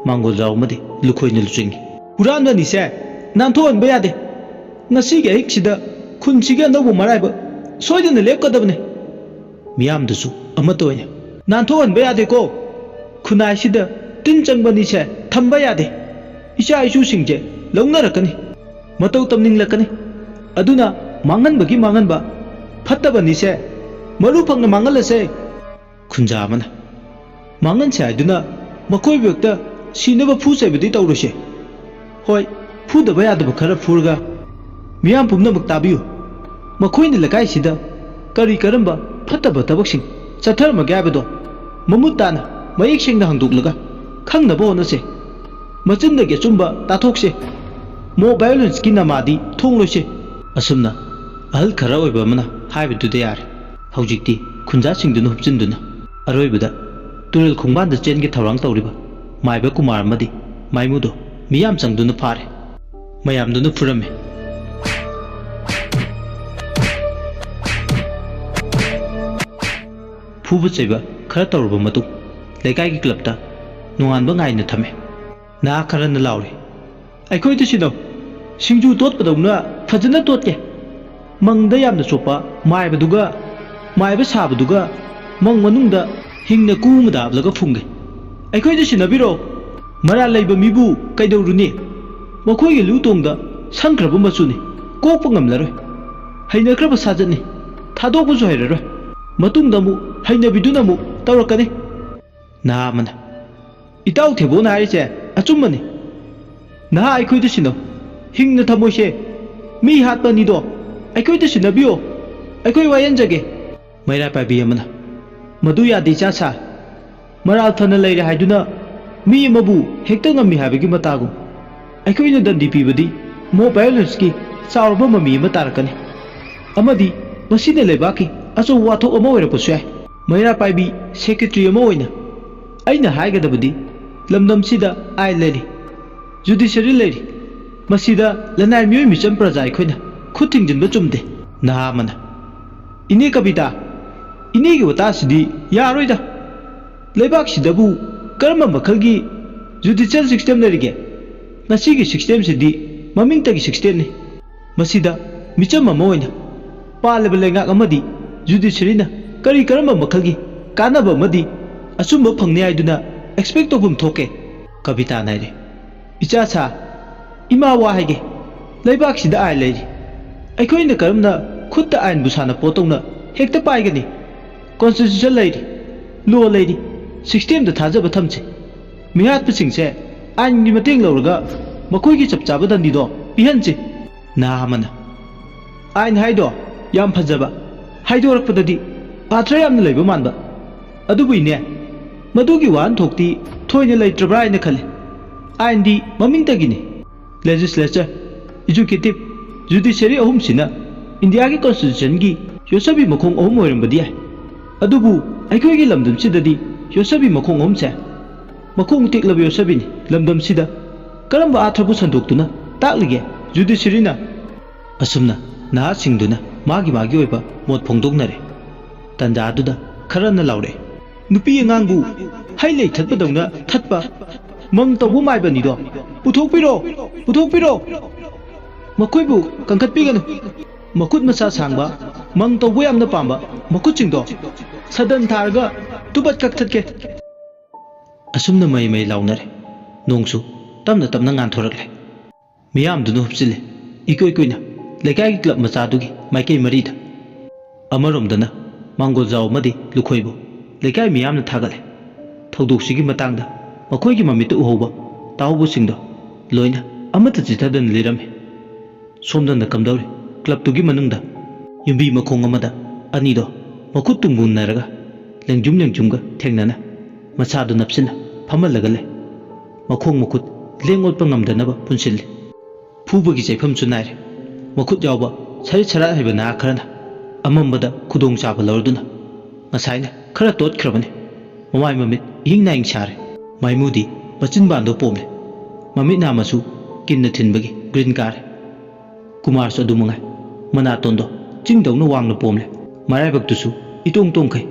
ꯃꯥꯡꯒꯣꯜꯖꯥꯎ ꯑꯃꯗꯤ ꯂꯨꯈꯣꯏꯅ ꯂꯨꯆꯤꯡꯉꯤ꯫ "ꯍꯨꯔꯥꯟꯕ ꯑꯅꯤꯁꯦ ꯅꯥꯟꯊꯣꯛꯍꯟꯕ ꯌꯥꯗꯦ꯫ ꯉꯁꯤꯒꯤ ꯑꯍꯤꯡꯁꯤꯗ ꯈꯨꯟꯁꯤꯒꯤ ꯑꯅꯧꯕ ꯃꯔꯥꯏꯕꯛ ꯁꯣꯏꯗꯅ ꯂꯦꯞꯀꯗꯕꯅꯤ꯫" ꯃꯤꯌꯥꯝꯗꯨꯁꯨ ꯑꯃꯠꯇ ꯑꯣꯏꯅ, "ꯅꯥꯟꯊꯣꯛꯍꯟꯕ ꯌꯥꯗꯦꯀꯣ꯫ ꯈꯨꯟꯅꯥꯏꯁꯤꯗ ꯇꯤꯟ ꯆꯪꯕ ꯑꯅꯤꯁꯦ ꯊꯝꯕ ꯌꯥꯗꯦ꯫ ꯏꯆꯥ ꯏꯁꯨꯁꯤꯡꯁꯦ ꯂꯧꯅꯔꯛꯀꯅꯤ, ꯃꯇꯧ ꯇꯝꯅꯤꯡꯂꯛꯀꯅꯤ꯫ ꯑꯗꯨꯅ ꯃꯥꯡꯍꯟꯕꯒꯤ ꯃꯥꯡꯍꯟꯕ, ꯐꯠꯇꯕꯅꯤꯁꯦ, ꯃꯔꯨ ꯐꯪꯅ ꯃꯥꯡꯍꯜꯂꯁꯦ꯫ ꯈꯨꯟꯖꯥ ꯑꯃꯅ, ꯃꯥꯡꯍꯟꯁꯦ ꯍꯥꯏꯗꯨꯅ ꯃꯈꯣꯏꯕꯨ ꯍꯦꯛꯇ ꯁꯤꯅꯕ ꯐꯨ ꯆꯩꯕꯗꯤ ꯇꯧꯔꯣꯏꯁꯦ꯫ ꯍꯣꯏ, ꯐꯨꯗꯕ ꯌꯥꯗꯕ ꯈꯔ ꯐꯨꯔꯒ, ꯃꯤꯌꯥꯝ ꯄꯨꯝꯅꯃꯛ ꯇꯥꯕꯤꯌꯨ, ꯃꯈꯣꯏꯅ ꯂꯩꯀꯥꯏꯁꯤꯗ ꯀꯔꯤ ꯀꯔꯝꯕ ꯐꯠꯇꯕ ꯊꯕꯛꯁꯤꯡ ꯆꯠꯊꯔꯝꯃꯒꯦ ꯍꯥꯏꯕꯗꯣ ꯃꯃꯨꯠ ꯇꯥꯅ ꯃꯌꯦꯛ ꯁꯦꯡꯅ ꯍꯪꯗꯣꯛꯂꯒ ꯈꯪꯅꯕ ꯍꯣꯠꯅꯁꯦ꯫ ꯃꯆꯤꯟꯗꯒꯤ ꯑꯆꯨꯝꯕ ꯇꯥꯊꯣꯛꯁꯦ꯫ ꯃꯣ ꯚꯥꯏꯑꯣꯂꯦꯟꯁꯀꯤ ꯅꯃꯥꯗꯤ ꯊꯣꯡꯂꯣꯏꯁꯦ꯫ ꯑꯁꯨꯝꯅ ꯑꯍꯜ ꯈꯔ ꯑꯣꯏꯕ ꯑꯃꯅ ꯍꯥꯏꯕꯗꯨꯗ ꯌꯥꯔꯦ꯫ ꯍꯧꯖꯤꯛꯇꯤ ꯈꯨꯟꯖꯥꯁꯤꯡꯗꯨꯅ ꯍꯨꯞꯆꯤꯟꯗꯨꯅ ꯑꯔꯣꯏꯕꯗ ꯇꯨꯔꯦꯜ ꯈꯣꯡꯕꯥꯟꯗ ꯆꯦꯟꯒꯦ ꯊꯧꯔꯥꯡ ꯇꯧꯔꯤꯕ ꯃꯥꯏꯕ ꯀꯨꯃꯥꯔ ꯑꯃꯗꯤ ꯃꯥꯏꯃꯨꯗꯣ ꯃꯤꯌꯥꯝ ꯆꯪꯗꯨꯅ ꯐꯥꯔꯦ꯫ ꯃꯌꯥꯝꯗꯨꯅ ꯐꯨꯔꯝꯃꯤ꯫ ꯐꯨꯕ ꯆꯩꯕ ꯈꯔ ꯇꯧꯔꯕ ꯃꯇꯨꯡ, ꯂꯩꯀꯥꯏꯒꯤ ꯀ꯭ꯂꯕꯇ ꯅꯣꯡꯉꯥꯟꯕ ꯉꯥꯏꯅ ꯊꯝꯃꯦ꯫ ꯅꯍꯥ ꯈꯔꯅ ꯂꯥꯎꯔꯤ, "ꯑꯩꯈꯣꯏꯗ ꯁꯤꯟꯅꯧ, ꯁꯤꯡꯖꯨ ꯇꯣꯠꯄꯗꯧꯅ ꯐꯖꯅ ꯇꯣꯠꯀꯦ꯫ ꯃꯪꯗ ꯌꯥꯝꯅ ꯆꯣꯞꯄ ꯃꯥꯏꯕꯗꯨꯒ, ꯃꯥꯏꯕ ꯁꯥꯕꯗꯨꯒ ꯃꯪ ꯃꯅꯨꯡꯗ ꯍꯤꯡꯅ ꯀꯨ ꯑꯃꯗ ꯍꯥꯞꯂꯒ ꯐꯨꯝꯒꯦ꯫ ꯑꯩꯈꯣꯏꯗ ꯁꯤꯟꯅꯕꯤꯔꯣ꯫ ꯃꯔꯥꯜ ꯂꯩꯕ ꯃꯤꯕꯨ ꯀꯩꯗꯧꯔꯨꯅꯤ? ꯃꯈꯣꯏꯒꯤ ꯂꯨ ꯇꯣꯡꯗ ꯁꯪꯈ꯭ꯔꯕ ꯃꯆꯨꯅꯤ, ꯀꯣꯛꯄ ꯉꯝꯂꯔꯣꯏ꯫ ꯍꯩꯅꯈ꯭ꯔꯕ ꯁꯥꯖꯠꯅꯤ, ꯊꯥꯗꯣꯛꯄꯁꯨ ꯍꯩꯔꯔꯣꯏ꯫ ꯃꯇꯨꯡꯗ ꯑꯃꯨꯛ ꯍꯩꯅꯕꯤꯗꯨꯅ ꯑꯃꯨꯛ ꯇꯧꯔꯛꯀꯅꯤ꯫" ꯅꯍꯥ ꯑꯃꯅ, "ꯏꯇꯥꯎ ꯊꯦꯕꯣꯅ ꯍꯥꯏꯔꯤꯁꯦ ꯑꯆꯨꯝꯕꯅꯤ꯫ ꯅꯍꯥ ꯑꯩꯈꯣꯏꯗ ꯁꯤꯟꯅꯧ, ꯍꯤꯡꯅ ꯊꯝꯃꯣꯏꯁꯦ꯫ ꯃꯤ ꯍꯥꯠꯄ ꯑꯅꯤꯗꯣ ꯑꯩꯈꯣꯏꯗ ꯁꯤꯟꯅꯕꯤꯌꯣ, ꯑꯩꯈꯣꯏ ꯋꯥꯌꯦꯟꯖꯒꯦ꯫" ꯃꯩꯔꯥ ꯄꯥꯏꯕꯤ ꯑꯃꯅ, "ꯃꯗꯨ ꯌꯥꯗꯦ ꯏꯆꯥ ꯁꯥ꯫ ꯃꯔꯥꯜ ꯐꯅ ꯂꯩꯔꯦ ꯍꯥꯏꯗꯨꯅ ꯃꯤ ꯑꯃꯕꯨ ꯍꯦꯛꯇ ꯉꯝꯃꯤ ꯍꯥꯏꯕꯒꯤ ꯃꯇꯥꯒꯨꯝ꯫ ꯑꯩꯈꯣꯏꯅ ꯗꯟꯗꯤ ꯄꯤꯕꯗꯤ ꯃꯣ ꯚꯥꯏꯑꯣꯂꯦꯟꯁꯀꯤ ꯆꯥꯎꯔꯕ ꯃꯃꯤ ꯑꯃ ꯇꯥꯔꯛꯀꯅꯤ꯫ ꯑꯃꯗꯤ ꯃꯁꯤꯅ ꯂꯩꯕꯥꯛꯀꯤ ꯑꯆꯧꯕ ꯋꯥꯊꯣꯛ ꯑꯃ ꯑꯣꯏꯔꯛꯄꯁꯨ ꯌꯥꯏ꯫" ꯃꯩꯔꯥ ꯄꯥꯏꯕꯤ ꯁꯦꯀ꯭ꯔꯦꯇꯔꯤ ꯑꯃ ꯑꯣꯏꯅ ꯑꯩꯅ ꯍꯥꯏꯒꯗꯕꯗꯤ, ꯂꯝꯗꯝꯁꯤꯗ ꯑꯥꯏꯟ ꯂꯩꯔꯤ, ꯖꯨꯗꯤꯁꯔꯤ ꯂꯩꯔꯤ꯫ ꯃꯁꯤꯗ ꯂꯅꯥꯏ ꯃꯤꯑꯣꯏ ꯃꯤꯆꯝ ꯄ꯭ꯔꯖꯥ ꯑꯩꯈꯣꯏꯅ ꯈꯨꯠ ꯊꯤꯡꯖꯤꯟꯕ ꯆꯨꯝꯗꯦ꯫ ꯅꯍꯥ ꯑꯃꯅ, "ꯏꯅꯦ ꯀꯕꯤꯇꯥ, ꯏꯅꯦꯒꯤ ꯋꯥꯇꯥꯁꯤꯗꯤ ꯌꯥꯔꯣꯏꯗ꯫ ꯂꯩꯕꯥꯛꯁꯤꯗꯕꯨ ꯀꯔꯝꯕ ꯃꯈꯜꯒꯤ ꯖꯨꯗꯤꯁꯤꯌꯦꯜ ꯁꯤꯁꯇꯦꯝ ꯂꯩꯔꯤꯒꯦ? ꯉꯁꯤꯒꯤ ꯁꯤꯁꯇꯦꯝꯁꯤꯗꯤ ꯃꯃꯤꯡꯇꯒꯤ ꯁꯤꯁꯇꯦꯝꯅꯤ꯫ ꯃꯁꯤꯗ ꯃꯤꯆꯝ ꯑꯃ ꯑꯣꯏꯅ ꯄꯥꯜꯂꯤꯕ ꯂꯩꯉꯥꯛ ꯑꯃꯗꯤ ꯖꯨꯗꯤꯁꯔꯤꯅ ꯀꯔꯤ ꯀꯔꯝꯕ ꯃꯈꯜꯒꯤ ꯀꯥꯟꯅꯕ ꯑꯃꯗꯤ ꯑꯆꯨꯝꯕ ꯐꯪꯅꯤ ꯍꯥꯏꯗꯨꯅ ꯑꯦꯛꯁꯄꯦꯛ ꯇꯧꯐꯝ ꯊꯣꯛꯀꯦ?" ꯀꯕꯤꯇꯥꯅ ꯍꯥꯏꯔꯦ, "ꯏꯆꯥ ꯁꯥ, ꯏꯃꯥ ꯋꯥ ꯍꯥꯏꯒꯦ, ꯂꯩꯕꯥꯛꯁꯤꯗ ꯑꯥꯏꯟ ꯂꯩꯔꯤ꯫ ꯑꯩꯈꯣꯏꯅ ꯀꯔꯝꯅ ꯈꯨꯠꯇ ꯑꯥꯏꯟꯕꯨ ꯁꯥꯟꯅ ꯄꯣꯠꯇꯧꯅ ꯍꯦꯛꯇ ꯄꯥꯏꯒꯅꯤ꯫ ꯀꯣꯟꯁꯇꯤꯇ꯭ꯌꯨꯁꯟ ꯂꯩꯔꯤ, ꯂꯣ ꯂꯩꯔꯤ, ꯁꯤꯁꯇꯦꯝꯗ ꯊꯥꯖꯕ ꯊꯝꯁꯤ꯫ ꯃꯤꯍꯥꯠꯄꯁꯤꯡꯁꯦ ꯑꯥꯏꯟꯒꯤ ꯃꯇꯦꯡ ꯂꯧꯔꯒ ꯃꯈꯣꯏꯒꯤ ꯆꯞ ꯆꯥꯕ ꯗꯟꯗꯤꯗꯣ ꯄꯤꯍꯟꯁꯤ꯫ ꯅꯍꯥ ꯑꯃꯅ, "ꯑꯥꯏꯟ ꯍꯥꯏꯗꯣ ꯌꯥꯝ ꯐꯖꯕ, ꯍꯥꯏꯗꯣꯔꯛꯄꯗꯗꯤ ꯑꯥꯔꯊ ꯌꯥꯝꯅ ꯂꯩꯕ ꯃꯥꯟꯕ꯫ ꯑꯗꯨꯕꯨ ꯏꯅꯦ, ꯃꯗꯨꯒꯤ ꯋꯥꯍꯟꯊꯣꯛꯇꯤ ꯊꯣꯏꯅ ꯂꯩꯇ꯭ꯔꯕ꯭ꯔꯥ ꯍꯥꯏꯅ ꯈꯜꯂꯤ꯫ ꯑꯥꯏꯟꯗꯤ ꯃꯃꯤꯡꯇꯒꯤꯅꯤ꯫ ꯂꯦꯖꯤꯁꯂꯦꯆꯔ, ꯑꯦꯛꯖꯤꯀ꯭ꯌꯨꯇꯤꯚ, ꯖꯨꯗꯤꯁꯔꯤ ꯑꯍꯨꯝꯁꯤꯅ ꯏꯟꯗꯤꯌꯥꯒꯤ ꯀꯣꯟꯁꯇꯤꯇ꯭ꯌꯨꯁꯟꯒꯤ ꯌꯣꯠꯁꯕꯤ ꯃꯈꯣꯡ ꯑꯍꯨꯝ ꯑꯣꯏꯔꯝꯕꯗꯤ ꯌꯥꯏ꯫ ꯑꯗꯨꯕꯨ ꯑꯩꯈꯣꯏꯒꯤ ꯂꯝꯗꯝꯁꯤꯗꯗꯤ ꯌꯣꯠꯁꯕꯤ ꯃꯈꯣꯡ ꯑꯍꯨꯝꯁꯦ ꯃꯈꯣꯡ ꯇꯦꯛꯂꯕ ꯌꯣꯠꯁꯕꯤꯅꯤ꯫ ꯂꯝꯗꯝꯁꯤꯗ ꯀꯔꯝꯕ ꯑꯥꯔꯊꯕꯨ ꯁꯟꯗꯣꯛꯇꯨꯅ ꯇꯥꯛꯂꯤꯒꯦ ꯖꯨꯗꯤꯁꯔꯤꯅ?" ꯑꯁꯨꯝꯅ ꯅꯍꯥꯁꯤꯡꯗꯨꯅ ꯃꯥꯒꯤ ꯃꯥꯒꯤ ꯑꯣꯏꯕ ꯃꯣꯠ ꯐꯣꯡꯗꯣꯛꯅꯔꯦ꯫ ꯇꯟꯖꯥꯗꯨꯗ ꯈꯔꯅ ꯂꯥꯎꯔꯛꯏ, "ꯅꯨꯄꯤ ꯑꯉꯥꯡꯕꯨ ꯍꯩ ꯂꯩ ꯊꯠꯄꯗꯧꯅ ꯊꯠꯄ ꯃꯪ ꯇꯧꯕ ꯃꯥꯏꯕꯅꯤꯗꯣ, ꯄꯨꯊꯣꯛꯄꯤꯔꯣ, ꯄꯨꯊꯣꯛꯄꯤꯔꯣ! ꯃꯈꯣꯏꯕꯨ ꯀꯟꯈꯠꯄꯤꯒꯅꯨ!" ꯃꯈꯨꯠ ꯃꯁꯥ ꯁꯥꯡꯕ, ꯃꯪ ꯇꯧꯕ ꯌꯥꯝꯅ ꯄꯥꯝꯕ ꯃꯈꯨꯠꯁꯤꯡꯗꯣ ꯁꯗꯟ ꯊꯥꯔꯒ ꯇꯨꯕꯠ ꯀꯛꯊꯠꯀꯦ꯫ ꯑꯁꯨꯝꯅ ꯃꯩ ꯃꯩ ꯂꯥꯎꯅꯔꯦ꯫ ꯅꯣꯡꯁꯨ ꯇꯞꯅ ꯇꯞꯅ ꯉꯥꯟꯊꯣꯔꯛꯂꯦ꯫ ꯃꯤꯌꯥꯝꯗꯨꯅ ꯍꯨꯞꯆꯤꯜꯂꯦ꯫ ꯏꯀꯨꯏ ꯀꯨꯏꯅ ꯂꯩꯀꯥꯏꯒꯤ ꯀ꯭ꯂꯕ ꯃꯆꯥꯗꯨꯒꯤ ꯃꯥꯏꯀꯩ ꯃꯔꯤꯗ꯫ ꯑꯃꯔꯣꯝꯗꯅ ꯃꯥꯡꯒꯣꯜꯖꯥꯎ ꯑꯃꯗꯤ ꯂꯨꯈꯣꯏꯕꯨ ꯂꯩꯀꯥꯏ ꯃꯤꯌꯥꯝꯅ ꯊꯥꯒꯠꯂꯦ꯫ ꯊꯧꯗꯣꯛꯁꯤꯒꯤ ꯃꯇꯥꯡꯗ ꯃꯈꯣꯏꯒꯤ ꯃꯃꯤꯠꯇ ꯎꯍꯧꯕ, ꯇꯥꯍꯧꯕꯁꯤꯡꯗꯣ ꯂꯣꯏꯅ ꯑꯃꯠꯇ ꯆꯤꯊꯗꯅ ꯂꯤꯔꯝꯃꯤ꯫ ꯁꯣꯝꯗꯅ ꯀꯝꯗꯧꯔꯤ? ꯀ꯭ꯂꯕꯇꯨꯒꯤ ꯃꯅꯨꯡꯗ ꯌꯨꯝꯕꯤ ꯃꯈꯣꯡ ꯑꯃꯗ ꯑꯅꯤꯗꯣ ꯃꯈꯨꯠ ꯇꯨꯡꯕꯨꯟꯅꯔꯒ ꯂꯦꯡꯖꯨꯝ ꯂꯦꯡꯖꯨꯝꯒ ꯊꯦꯡꯅꯅ ꯃꯁꯥꯗꯨ ꯅꯞꯁꯤꯟꯅ ꯐꯝꯍꯜꯂꯒ ꯂꯩ꯫ ꯃꯈꯣꯡ ꯃꯈꯨꯠ ꯂꯦꯡ ꯑꯣꯠꯄ ꯉꯝꯗꯅꯕ ꯄꯨꯟꯁꯤꯜꯂꯤ꯫ ꯐꯨꯕꯒꯤ ꯆꯩꯐꯝꯁꯨ ꯅꯥꯏꯔꯦ꯫ ꯃꯈꯨꯠ ꯌꯥꯎꯕ ꯁꯔꯤꯠ ꯁꯔꯥꯠ ꯍꯩꯕ ꯅꯍꯥ ꯈꯔꯅ ꯑꯃꯝꯕꯗ ꯈꯨꯗꯣꯡꯆꯥꯕ ꯂꯧꯔꯗꯨꯅ ꯉꯁꯥꯏꯅ ꯈꯔ ꯇꯣꯠꯈ꯭ꯔꯕꯅꯤ꯫ ꯃꯃꯥꯏ ꯃꯃꯤꯠ ꯏꯍꯤꯡ ꯅꯥꯍꯤꯡ ꯁꯥꯔꯦ꯫ ꯃꯥꯏꯃꯨꯗꯤ ꯃꯆꯤꯟꯕꯥꯟꯗꯣ ꯄꯣꯝꯂꯦ꯫ ꯃꯃꯤꯠ ꯅꯥ ꯃꯆꯨ ꯀꯤꯟꯅ ꯊꯤꯟꯕꯒꯤ ꯒ꯭ꯔꯤꯟ ꯀꯥꯔꯦ꯫ ꯀꯨꯃꯥꯔꯁꯨ ꯑꯗꯨ ꯃꯉꯥꯏ꯫ ꯃꯅꯥꯇꯣꯟꯗꯣ ꯆꯤꯡꯗꯧꯅ ꯋꯥꯡꯅ ꯄꯣꯝꯂꯦ꯫ ꯃꯔꯥꯏꯕꯛꯇꯨꯁꯨ ꯏꯇꯣꯡ ꯇꯣꯡꯈꯩ꯫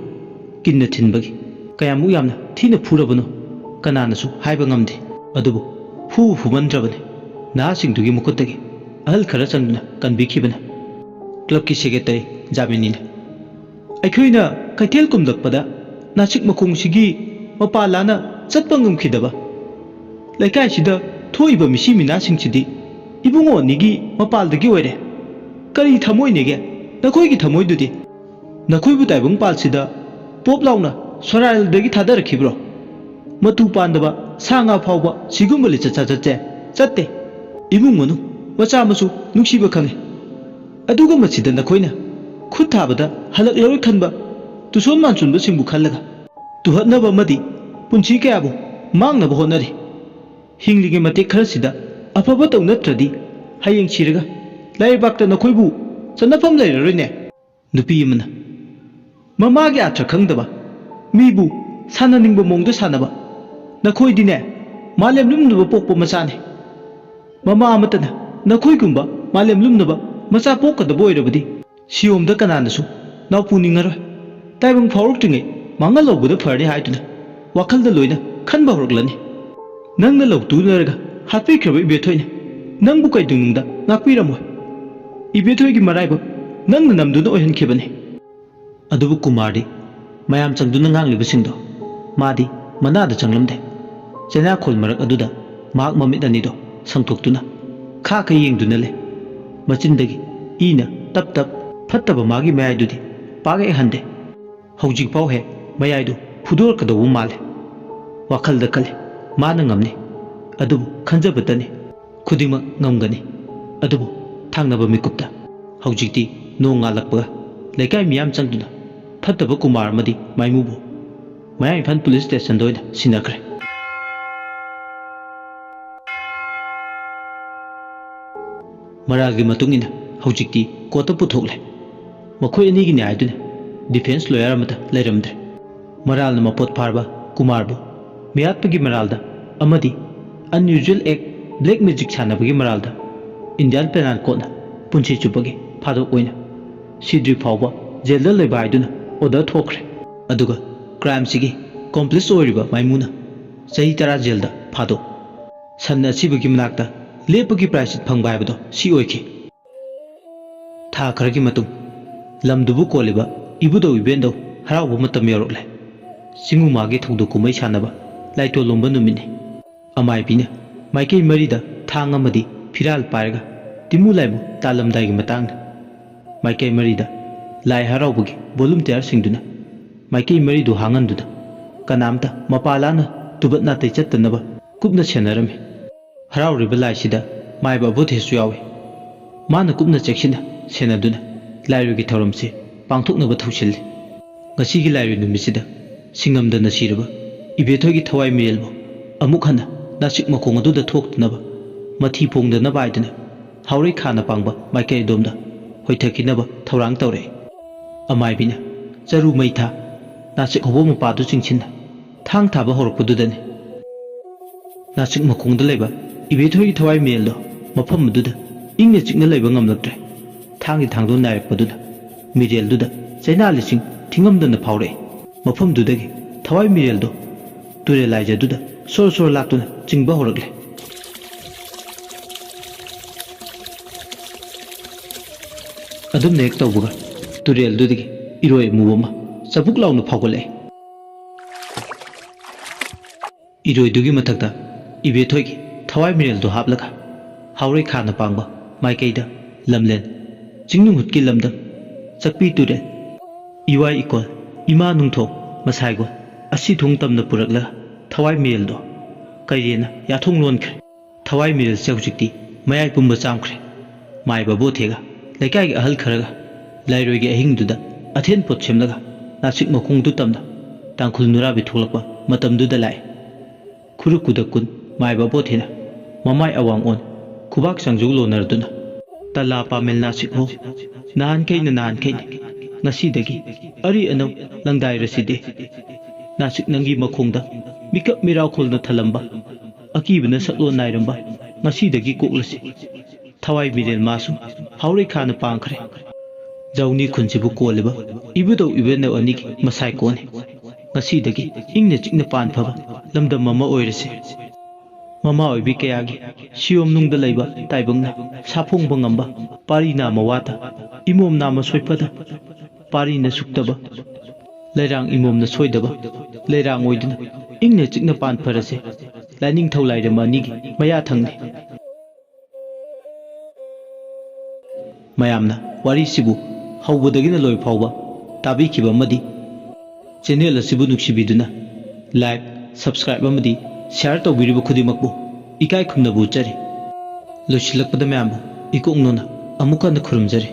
ꯀꯤꯟꯅ ꯊꯤꯟꯕꯒꯤ ꯀꯌꯥꯃꯨꯛ ꯌꯥꯝꯅ ꯊꯤꯅ ꯐꯨꯔꯕꯅꯣ ꯀꯅꯥꯅꯁꯨ ꯍꯥꯏꯕ ꯉꯝꯗꯦ꯫ ꯑꯗꯨꯕꯨ ꯐꯨꯕꯨ ꯐꯨꯃꯟꯗ꯭ꯔꯕꯅꯤ꯫ ꯅꯍꯥꯁꯤꯡꯗꯨꯒꯤ ꯃꯈꯨꯠꯇꯒꯤ ꯑꯍꯜ ꯈꯔ ꯆꯪꯗꯨꯅ ꯀꯟꯕꯤꯈꯤꯕꯅ꯫ ꯀ꯭ꯂꯕꯀꯤ ꯁꯦꯀ꯭ꯔꯦꯇꯔꯤ ꯖꯥꯃꯤꯅꯤꯅ, "ꯑꯩꯈꯣꯏꯅ ꯀꯩꯊꯦꯜ ꯀꯨꯝꯂꯛꯄꯗ ꯅꯥꯁꯤꯛ ꯃꯈꯣꯡꯁꯤꯒꯤ ꯃꯄꯥ ꯂꯥꯅ ꯆꯠꯄ ꯉꯝꯈꯤꯗꯕ ꯂꯩꯀꯥꯏꯁꯤꯗ ꯊꯣꯛꯏꯕ ꯃꯤꯁꯤ ꯃꯤꯅꯥꯁꯤꯡꯁꯤꯗꯤ ꯏꯕꯨꯡꯉꯣ ꯑꯅꯤꯒꯤ ꯃꯄꯥꯜꯗꯒꯤ ꯑꯣꯏꯔꯦ꯫ ꯀꯔꯤ ꯊꯃꯣꯏꯅꯦꯒꯦ? ꯅꯈꯣꯏꯒꯤ ꯊꯃꯣꯏꯗꯨꯗꯤ ꯅꯈꯣꯏꯕꯨ ꯇꯥꯏꯕꯪꯄꯥꯜꯁꯤꯗ ꯄꯣꯞ ꯂꯥꯎꯅ ꯁꯣꯔꯥꯏꯜꯗꯒꯤ ꯊꯥꯗꯔꯛꯈꯤꯕ꯭ꯔꯣ? ꯃꯇꯨ ꯄꯥꯟꯗꯕ ꯁꯥ ꯉꯥ ꯐꯥꯎꯕ ꯁꯤꯒꯨꯝꯕ ꯂꯤꯆꯠ ꯁꯥꯖꯠꯁꯦ ꯆꯠꯇꯦ꯫ ꯏꯃꯨꯡ ꯃꯅꯨꯡ, ꯃꯆꯥ ꯃꯁꯨ ꯅꯨꯡꯁꯤꯕ ꯈꯪꯉꯤ꯫ ꯑꯗꯨꯒ ꯃꯁꯤꯗ ꯅꯈꯣꯏꯅ ꯈꯨꯠ ꯊꯥꯕꯗ ꯍꯜꯂꯛꯂꯔꯣꯏ ꯈꯟꯕ ꯇꯨꯁꯣꯟ ꯃꯥꯟꯁꯣꯟꯕꯁꯤꯡꯕꯨ ꯈꯜꯂꯒ ꯇꯨꯍꯠꯅꯕ ꯑꯃꯗꯤ ꯄꯨꯟꯁꯤ ꯀꯌꯥꯕꯨ ꯃꯥꯡꯅꯕ ꯍꯣꯠꯅꯔꯤ꯫ ꯍꯤꯡꯂꯤꯉꯩ ꯃꯇꯦꯛ ꯈꯔꯁꯤꯗ ꯑꯐꯕ ꯇꯧ ꯅꯠꯇ꯭ꯔꯗꯤ ꯍꯌꯦꯡ ꯁꯤꯔꯒ ꯂꯥꯏꯔꯩꯕꯥꯛꯇ ꯅꯈꯣꯏꯕꯨ ꯆꯟꯅꯐꯝ ꯂꯩꯔꯔꯣꯏꯅꯦ꯫ ꯅꯨꯄꯤ ꯑꯃꯅ, ꯃꯃꯥꯒꯤ ꯑꯥꯊ꯭ꯔ ꯈꯪꯗꯕ, ꯃꯤꯕꯨ ꯁꯥꯟꯅꯅꯤꯡꯕ ꯃꯑꯣꯡꯗ ꯁꯥꯟꯅꯕ, ꯅꯈꯣꯏꯗꯤꯅꯦ ꯃꯥꯂꯦꯝ ꯂꯨꯝꯅꯕ ꯄꯣꯛꯄ ꯃꯆꯥꯅꯦ꯫ ꯃꯃꯥ ꯑꯃꯠꯇꯅ ꯅꯈꯣꯏꯒꯨꯝꯕ ꯃꯥꯂꯦꯝ ꯂꯨꯝꯅꯕ ꯃꯆꯥ ꯄꯣꯛꯀꯗꯕ ꯑꯣꯏꯔꯕꯗꯤ ꯁꯤꯌꯣꯝꯗ ꯀꯅꯥꯅꯁꯨ ꯅꯥꯎꯄꯨꯅꯤꯡꯉꯔꯣꯏ꯫ ꯇꯥꯏꯕꯪ ꯐꯥꯎꯔꯛꯇ꯭ꯔꯤꯉꯩ ꯃꯥꯡꯍꯜꯍꯧꯕꯗ ꯐꯔꯅꯤ ꯍꯥꯏꯗꯨꯅ ꯋꯥꯈꯜꯗ ꯂꯣꯏꯅ ꯈꯟꯕ ꯍꯧꯔꯛꯂꯅꯤ꯫ ꯅꯪꯅ ꯂꯧ ꯇꯨꯅꯔꯒ ꯍꯥꯠꯄꯤꯈ꯭ꯔꯕ ꯏꯕꯦꯊꯣꯏꯅ ꯅꯪꯕꯨ ꯀꯩꯗꯧꯅꯨꯡꯗ ꯉꯥꯛꯄꯤꯔꯝꯃꯣꯏ꯫ ꯏꯕꯦꯊꯣꯏꯒꯤ ꯃꯔꯥꯏꯕꯛ ꯅꯪꯅ ꯅꯝꯗꯨꯅ ꯑꯣꯏꯍꯟꯈꯤꯕꯅꯤ꯫ ꯑꯗꯨꯕꯨ ꯀꯨꯃꯥꯔꯗꯤ ꯃꯌꯥꯝ ꯆꯪꯗꯨꯅ ꯉꯥꯡꯂꯤꯕꯁꯤꯡꯗꯣ ꯃꯥꯗꯤ ꯃꯅꯥꯗ ꯆꯪꯂꯝꯗꯦ꯫ ꯆꯩꯅꯥꯈꯣꯜ ꯃꯔꯛ ꯑꯗꯨꯗ ꯃꯍꯥꯛ ꯃꯃꯤꯠ ꯑꯅꯤꯗꯣ ꯁꯪꯊꯣꯛꯇꯨꯅ ꯈꯥ ꯈꯩ ꯌꯦꯡꯗꯨꯅ ꯂꯩ꯫ ꯃꯆꯤꯟꯗꯒꯤ ꯏꯅ ꯇꯞ ꯇꯞ ꯐꯠꯇꯕ ꯃꯥꯒꯤ ꯃꯌꯥꯏꯗꯨꯗꯤ ꯄꯥꯛ ꯍꯦꯛ ꯍꯟꯗꯦ꯫ ꯍꯧꯖꯤꯛꯐꯥꯎ ꯍꯦꯛ ꯃꯌꯥꯏꯗꯨ ꯐꯨꯗꯣꯔꯛꯀꯗꯧꯕ ꯃꯥꯜꯂꯦ꯫ ꯋꯥꯈꯜꯗ ꯈꯜꯂꯤ, ꯃꯥꯅ ꯉꯝꯅꯤ꯫ ꯑꯗꯨꯕꯨ ꯈꯟꯖꯕꯇꯅꯤ, ꯈꯨꯗꯤꯡꯃꯛ ꯉꯝꯒꯅꯤ꯫ ꯑꯗꯨꯕꯨ ꯊꯥꯡꯅꯕ ꯃꯤꯀꯨꯞꯇ ꯍꯧꯖꯤꯛꯇꯤ ꯅꯣꯡ ꯉꯥꯜꯂꯛꯄꯒ ꯂꯩꯀꯥꯏ ꯃꯤꯌꯥꯝ ꯆꯪꯗꯨꯅ ꯐꯠꯇꯕ ꯀꯨꯃꯥꯔ ꯑꯃꯗꯤ ꯃꯥꯏꯃꯨꯕꯨ ꯃꯌꯥꯡ ꯏꯝꯐꯥꯜ ꯄꯨꯂꯤꯁ ꯁ꯭ꯇꯦꯁꯟꯗ ꯑꯣꯏꯅ ꯁꯤꯟꯅꯈ꯭ꯔꯦ꯫ ꯃꯔꯥꯜꯒꯤ ꯃꯇꯨꯡ ꯏꯟꯅ ꯍꯧꯖꯤꯛꯇꯤ ꯀꯣꯔꯠꯇ ꯄꯨꯊꯣꯛꯂꯦ꯫ ꯃꯈꯣꯏ ꯑꯅꯤꯒꯤ ꯅ꯭ꯌꯥꯌꯗꯨꯅ ꯗꯤꯐꯦꯟꯁ ꯂꯣꯌꯔ ꯑꯃꯠꯇ ꯂꯩꯔꯝꯗ꯭ꯔꯦ꯫ ꯃꯔꯥꯜꯅ ꯃꯄꯣꯠ ꯐꯥꯔꯕ ꯀꯨꯃꯥꯔꯕꯨ ꯃꯤꯌꯥꯠꯄꯒꯤ ꯃꯔꯥꯜꯗ ꯑꯃꯗꯤ unusual act, black magic ꯁꯥꯟꯅꯕꯒꯤ ꯃꯔꯥꯜꯗ ꯏꯟꯗꯤꯌꯥꯟ ꯄꯦꯅꯥꯜ ꯀꯣꯗꯅ ꯄꯨꯟꯁꯤ ꯆꯨꯞꯄꯒꯤ ꯐꯥꯗꯣꯛ ꯑꯣꯏꯅ ꯁꯤꯗ꯭ꯔꯤ ꯐꯥꯎꯕ ꯖꯦꯜꯗ ꯂꯩꯕ ꯍꯥꯏꯗꯨꯅ ꯑꯣꯔꯗꯔ ꯊꯣꯛꯈ꯭ꯔꯦ꯫ ꯑꯗꯨꯒ ꯀ꯭ꯔꯥꯏꯝꯁꯤꯒꯤ ꯀꯣꯝꯄ꯭ꯂꯤꯁ ꯑꯣꯏꯔꯤꯕ ꯃꯥꯏꯃꯨꯅ ꯆꯍꯤ ꯇꯔꯥ ꯖꯦꯜꯗ ꯐꯥꯗꯣꯛ꯫ ꯁꯟ ꯑꯁꯤꯕꯒꯤ ꯃꯅꯥꯛꯇ ꯂꯦꯞꯄꯒꯤ ꯄ꯭ꯔꯥꯏꯁꯤꯠ ꯐꯪꯕ ꯍꯥꯏꯕꯗꯣ ꯁꯤ ꯑꯣꯏꯈꯤ꯫ ꯊꯥ ꯈꯔꯒꯤ ꯃꯇꯨꯡ ꯂꯝꯗꯨꯕꯨ ꯀꯣꯜꯂꯤꯕ ꯏꯕꯨꯙꯧ ꯏꯕꯦꯟꯗꯧ ꯍꯔꯥꯎꯕ ꯃꯇꯝ ꯌꯧꯔꯛꯂꯦ꯫ ꯆꯤꯡꯉꯨꯃꯥꯒꯤ ꯊꯧꯗꯣꯛ ꯀꯨꯝꯍꯩ ꯁꯥꯟꯅꯕ ꯂꯥꯏꯇꯣꯜꯂꯣꯝꯕ ꯅꯨꯃꯤꯠꯅꯤ꯫ ꯑꯃꯥꯏꯕꯤꯅ ꯃꯥꯏꯀꯩ ꯃꯔꯤꯗ ꯊꯥꯡ ꯑꯃꯗꯤ ꯐꯤꯔꯥꯜ ꯄꯥꯏꯔꯒ ꯇꯤꯃꯨ ꯂꯥꯏꯕꯨ ꯇꯥꯜꯂꯝꯗꯥꯏꯒꯤ ꯃꯇꯥꯡꯅꯤ꯫ ꯃꯥꯏꯀꯩ ꯃꯔꯤꯗ ꯂꯥꯏ ꯍꯔꯥꯎꯕꯒꯤ ꯚꯣꯂꯨꯟꯇꯤꯌꯥꯔꯁꯤꯡꯗꯨꯅ ꯃꯥꯏꯀꯩ ꯃꯔꯤꯗꯨ ꯍꯥꯡꯍꯟꯗꯨꯅ ꯀꯅꯥꯝꯇ ꯃꯄꯥ ꯂꯥꯟꯅ ꯇꯨꯕꯠ ꯅꯥꯇꯩ ꯆꯠꯇꯅꯕ ꯀꯨꯞꯅ ꯁꯦꯟꯅꯔꯝꯃꯤ꯫ ꯍꯔꯥꯎꯔꯤꯕ ꯂꯥꯏꯁꯤꯗ ꯃꯥꯏꯕ ꯑꯕꯣꯙꯦꯁꯨ ꯌꯥꯎꯏ꯫ ꯃꯥꯅ ꯀꯨꯞꯅ ꯆꯦꯛꯁꯤꯟꯅ ꯁꯦꯟꯅꯗꯨꯅ ꯂꯥꯏꯔꯣꯏꯒꯤ ꯊꯧꯔꯝꯁꯤ ꯄꯥꯡꯊꯣꯛꯅꯕ ꯊꯧꯁꯤꯜꯂꯤ꯫ ꯉꯁꯤꯒꯤ ꯂꯥꯏꯔꯣꯏ ꯅꯨꯃꯤꯠꯁꯤꯗ ꯁꯤꯡꯉꯝꯗꯅ ꯁꯤꯔꯕ ꯏꯕꯦꯊꯣꯏꯒꯤ ꯊꯋꯥꯏ ꯃꯤꯔꯦꯜꯕꯨ ꯑꯃꯨꯛ ꯍꯟꯅ ꯅꯥꯁꯤꯛ ꯃꯈꯣꯡ ꯑꯗꯨꯗ ꯊꯣꯛꯇꯅꯕ, ꯃꯊꯤ ꯐꯣꯡꯗꯅꯕ ꯍꯥꯏꯗꯨꯅ ꯍꯥꯎꯔꯩ ꯈꯥꯅ ꯄꯥꯡꯕ ꯃꯥꯏꯀꯩ ꯑꯗꯣꯝꯗ ꯍꯣꯏꯊꯈꯤꯅꯕ ꯊꯧꯔꯥꯡ ꯇꯧꯔꯛꯏ꯫ ꯑꯃꯥꯏꯕꯤꯅ ꯆꯔꯨ ꯃꯩ ꯊꯥ, ꯅꯥꯁꯤꯛ ꯍꯧꯕ ꯃꯄꯥꯗꯨ ꯆꯤꯡꯁꯤꯟꯅ ꯊꯥꯡ ꯊꯥꯕ ꯍꯧꯔꯛꯄꯗꯨꯗꯅꯤ ꯅꯥꯁꯤꯛ ꯃꯈꯣꯡꯗ ꯂꯩꯕ ꯏꯕꯦꯊꯣꯏꯒꯤ ꯊꯋꯥꯏ ꯃꯤꯔꯦꯜꯗꯣ ꯃꯐꯝ ꯑꯗꯨꯗ ꯏꯪꯅ ꯆꯤꯛꯅ ꯂꯩꯕ ꯉꯝꯂꯛꯇ꯭ꯔꯦ꯫ ꯊꯥꯡꯒꯤ ꯊꯥꯡꯗꯣ ꯅꯥꯏꯔꯛꯄꯗꯨꯗ ꯃꯤꯔꯦꯜꯗꯨꯗ ꯆꯩꯅꯥ ꯂꯤꯁꯤꯡ ꯊꯤꯉꯝꯗꯅ ꯐꯥꯎꯔꯛꯏ꯫ ꯃꯐꯝꯗꯨꯗꯒꯤ ꯊꯋꯥꯏ ꯃꯤꯔꯦꯜꯗꯣ ꯇꯨꯔꯦꯜ ꯂꯥꯏꯖꯗꯨꯗ ꯁꯣꯔ ꯁꯣꯔ ꯂꯥꯛꯇꯨꯅ ꯆꯤꯡꯕ ꯍꯧꯔꯛꯂꯦ꯫ ꯑꯗꯨꯝꯅ ꯍꯦꯛ ꯇꯧꯕꯒ ꯇꯨꯔꯦꯜꯗꯨꯗꯒꯤ ꯏꯔꯣꯏ ꯑꯃꯨꯕ ꯑꯃ ꯆꯕꯨꯛ ꯂꯥꯎꯅ ꯐꯥꯎꯒꯠꯂꯛꯏ꯫ ꯏꯔꯣꯏꯗꯨꯒꯤ ꯃꯊꯛꯇ ꯏꯕꯦꯊꯣꯏꯒꯤ ꯊꯋꯥꯏ ꯃꯤꯔꯦꯜꯗꯨ ꯍꯥꯞꯂꯒ ꯍꯥꯎꯔꯩ ꯈꯥꯅ ꯄꯥꯡꯕ ꯃꯥꯏꯀꯩꯗ ꯂꯝꯂꯦꯟ, ꯆꯤꯡꯅꯨꯡꯍꯨꯠꯀꯤ ꯂꯝꯗꯝ, ꯆꯛꯄꯤ ꯇꯨꯔꯦꯜ, ꯏꯋꯥꯏ ꯏꯀꯣꯜ, ꯏꯃꯥ ꯅꯨꯡꯊꯣꯡ, ꯃꯁꯥꯏꯒꯣꯜ, ꯑꯁꯤ ꯊꯣꯡ ꯇꯝꯅ ꯄꯨꯔꯛꯂꯒ ꯊꯋꯥꯏ ꯃꯤꯔꯦꯜꯗꯣ ꯀꯩꯔꯦꯟꯅ ꯌꯥꯊꯣꯡ ꯂꯣꯟꯈ꯭ꯔꯦ꯫ ꯊꯋꯥꯏ ꯃꯤꯔꯦꯜꯁꯦ ꯍꯧꯖꯤꯛꯇꯤ ꯃꯌꯥꯏ ꯄꯨꯝꯕ ꯆꯥꯝꯈ꯭ꯔꯦ꯫ ꯃꯥꯏꯕ ꯕꯣꯊꯦꯒ ꯂꯩꯀꯥꯏꯒꯤ ꯑꯍꯜ ꯈꯔꯒ ꯂꯥꯏꯔꯣꯏꯒꯤ ꯑꯍꯤꯡꯗꯨꯗ ꯑꯊꯦꯟ ꯄꯣꯠ ꯁꯦꯝꯂꯒ ꯅꯥꯁꯤꯛ ꯃꯈꯣꯡꯗꯨ ꯇꯝꯅ ꯇꯥꯡꯈꯨꯜ ꯅꯨꯔꯥꯕꯤ ꯊꯣꯛꯂꯛꯄ ꯃꯇꯝꯗꯨꯗ ꯂꯥꯛꯏ꯫ ꯈꯨꯔꯨ ꯈꯨꯗꯛ ꯀꯨꯟ ꯃꯥꯏꯕ ꯕꯣꯊꯦꯅ ꯃꯃꯥꯏ ꯑꯋꯥꯡ ꯑꯣꯟ ꯈꯨꯕꯥꯛ ꯆꯥꯡꯖꯧ ꯂꯣꯟꯅꯔꯗꯨꯅ, "ꯇꯂꯥ ꯄꯥꯃꯦꯜ ꯅꯥꯁꯤꯛ ꯍꯣ, ꯅꯍꯥꯟꯈꯩꯅ ꯅꯍꯥꯟꯈꯩꯅꯤ, ꯉꯁꯤꯗꯒꯤ ꯑꯔꯤ ꯑꯅꯧ ꯂꯪꯗꯥꯏꯔꯁꯤꯗꯤ꯫ ꯅꯥꯁꯤꯛ ꯅꯪꯒꯤ ꯃꯈꯣꯡꯗ ꯃꯤꯀꯞ ꯃꯤꯔꯥꯎꯈꯣꯜꯅ ꯊꯜꯂꯝꯕ, ꯑꯀꯤꯕꯅ ꯁꯛꯂꯣꯟ ꯅꯥꯏꯔꯝꯕ ꯉꯁꯤꯗꯒꯤ ꯀꯣꯛꯂꯁꯤ꯫ ꯊꯋꯥꯏ ꯃꯤꯔꯦꯜ ꯃꯥꯁꯨ ꯍꯥꯎꯔꯩ ꯈꯥꯅ ꯄꯥꯡꯈ꯭ꯔꯦ꯫ ꯖꯧꯅꯤ ꯈꯨꯟꯁꯤꯕꯨ ꯀꯣꯜꯂꯤꯕ ꯏꯕꯨꯙꯧ ꯏꯕꯦꯟꯅꯧ ꯑꯅꯤꯒꯤ ꯃꯁꯥꯏ ꯀꯣꯟꯅꯤ꯫ ꯉꯁꯤꯗꯒꯤ ꯏꯪꯅ ꯆꯤꯛꯅ ꯄꯥꯟ ꯐꯕ ꯂꯝꯗꯝ ꯑꯃ ꯑꯣꯏꯔꯁꯤ꯫ ꯃꯃꯥ ꯑꯣꯏꯕꯤ ꯀꯌꯥꯒꯤ ꯁꯤꯌꯣꯝ ꯅꯨꯡꯗ ꯂꯩꯕ ꯇꯥꯏꯕꯪꯅ ꯁꯥꯐꯣꯡꯕ ꯉꯝꯕ, ꯄꯥꯔꯤ ꯅꯥꯃ ꯋꯥꯠꯇ, ꯏꯃꯣꯝ ꯅꯥꯃ ꯁꯣꯏꯐꯗ, ꯄꯥꯔꯤꯅ ꯁꯨꯛꯇꯕ, ꯂꯩꯔꯥꯡ ꯏꯃꯣꯝꯅ ꯁꯣꯏꯗꯕ, ꯂꯩꯔꯥꯡ ꯑꯣꯏꯗꯨꯅ ꯏꯪꯅ ꯆꯤꯛꯅ ꯄꯥꯟ ꯐꯔꯁꯦ꯫ ꯂꯥꯏꯅꯤꯡꯊꯧ ꯂꯥꯏꯔꯦꯝꯕ ꯑꯅꯤꯒꯤ ꯃꯌꯥ ꯊꯪꯅꯤ"꯫ ꯃꯌꯥꯝꯅ ꯋꯥꯔꯤꯁꯤꯕꯨ ꯍꯧꯕꯗꯒꯤꯅ ꯂꯣꯏ ꯐꯥꯎꯕ ꯇꯥꯕꯤꯈꯤꯕ ꯑꯃꯗꯤ channel ꯑꯁꯤꯕꯨ ꯅꯨꯡꯁꯤꯕꯤꯗꯨꯅ like, subscribe ꯑꯃꯗꯤ share ꯇꯧꯕꯤꯔꯤꯕ ꯈꯨꯗꯤꯡꯃꯛꯄꯨ ꯏꯀꯥꯏ ꯈꯨꯝꯅꯕ ꯎꯠꯆꯔꯤ꯫ ꯂꯣꯏꯁꯤꯜꯂꯛꯄꯗ ꯃꯌꯥꯝꯕꯨ ꯏꯀꯣꯛ ꯅꯣꯟꯅ ꯑꯃꯨꯛ ꯍꯟꯅ ꯈꯨꯔꯨꯝꯖꯔꯤ꯫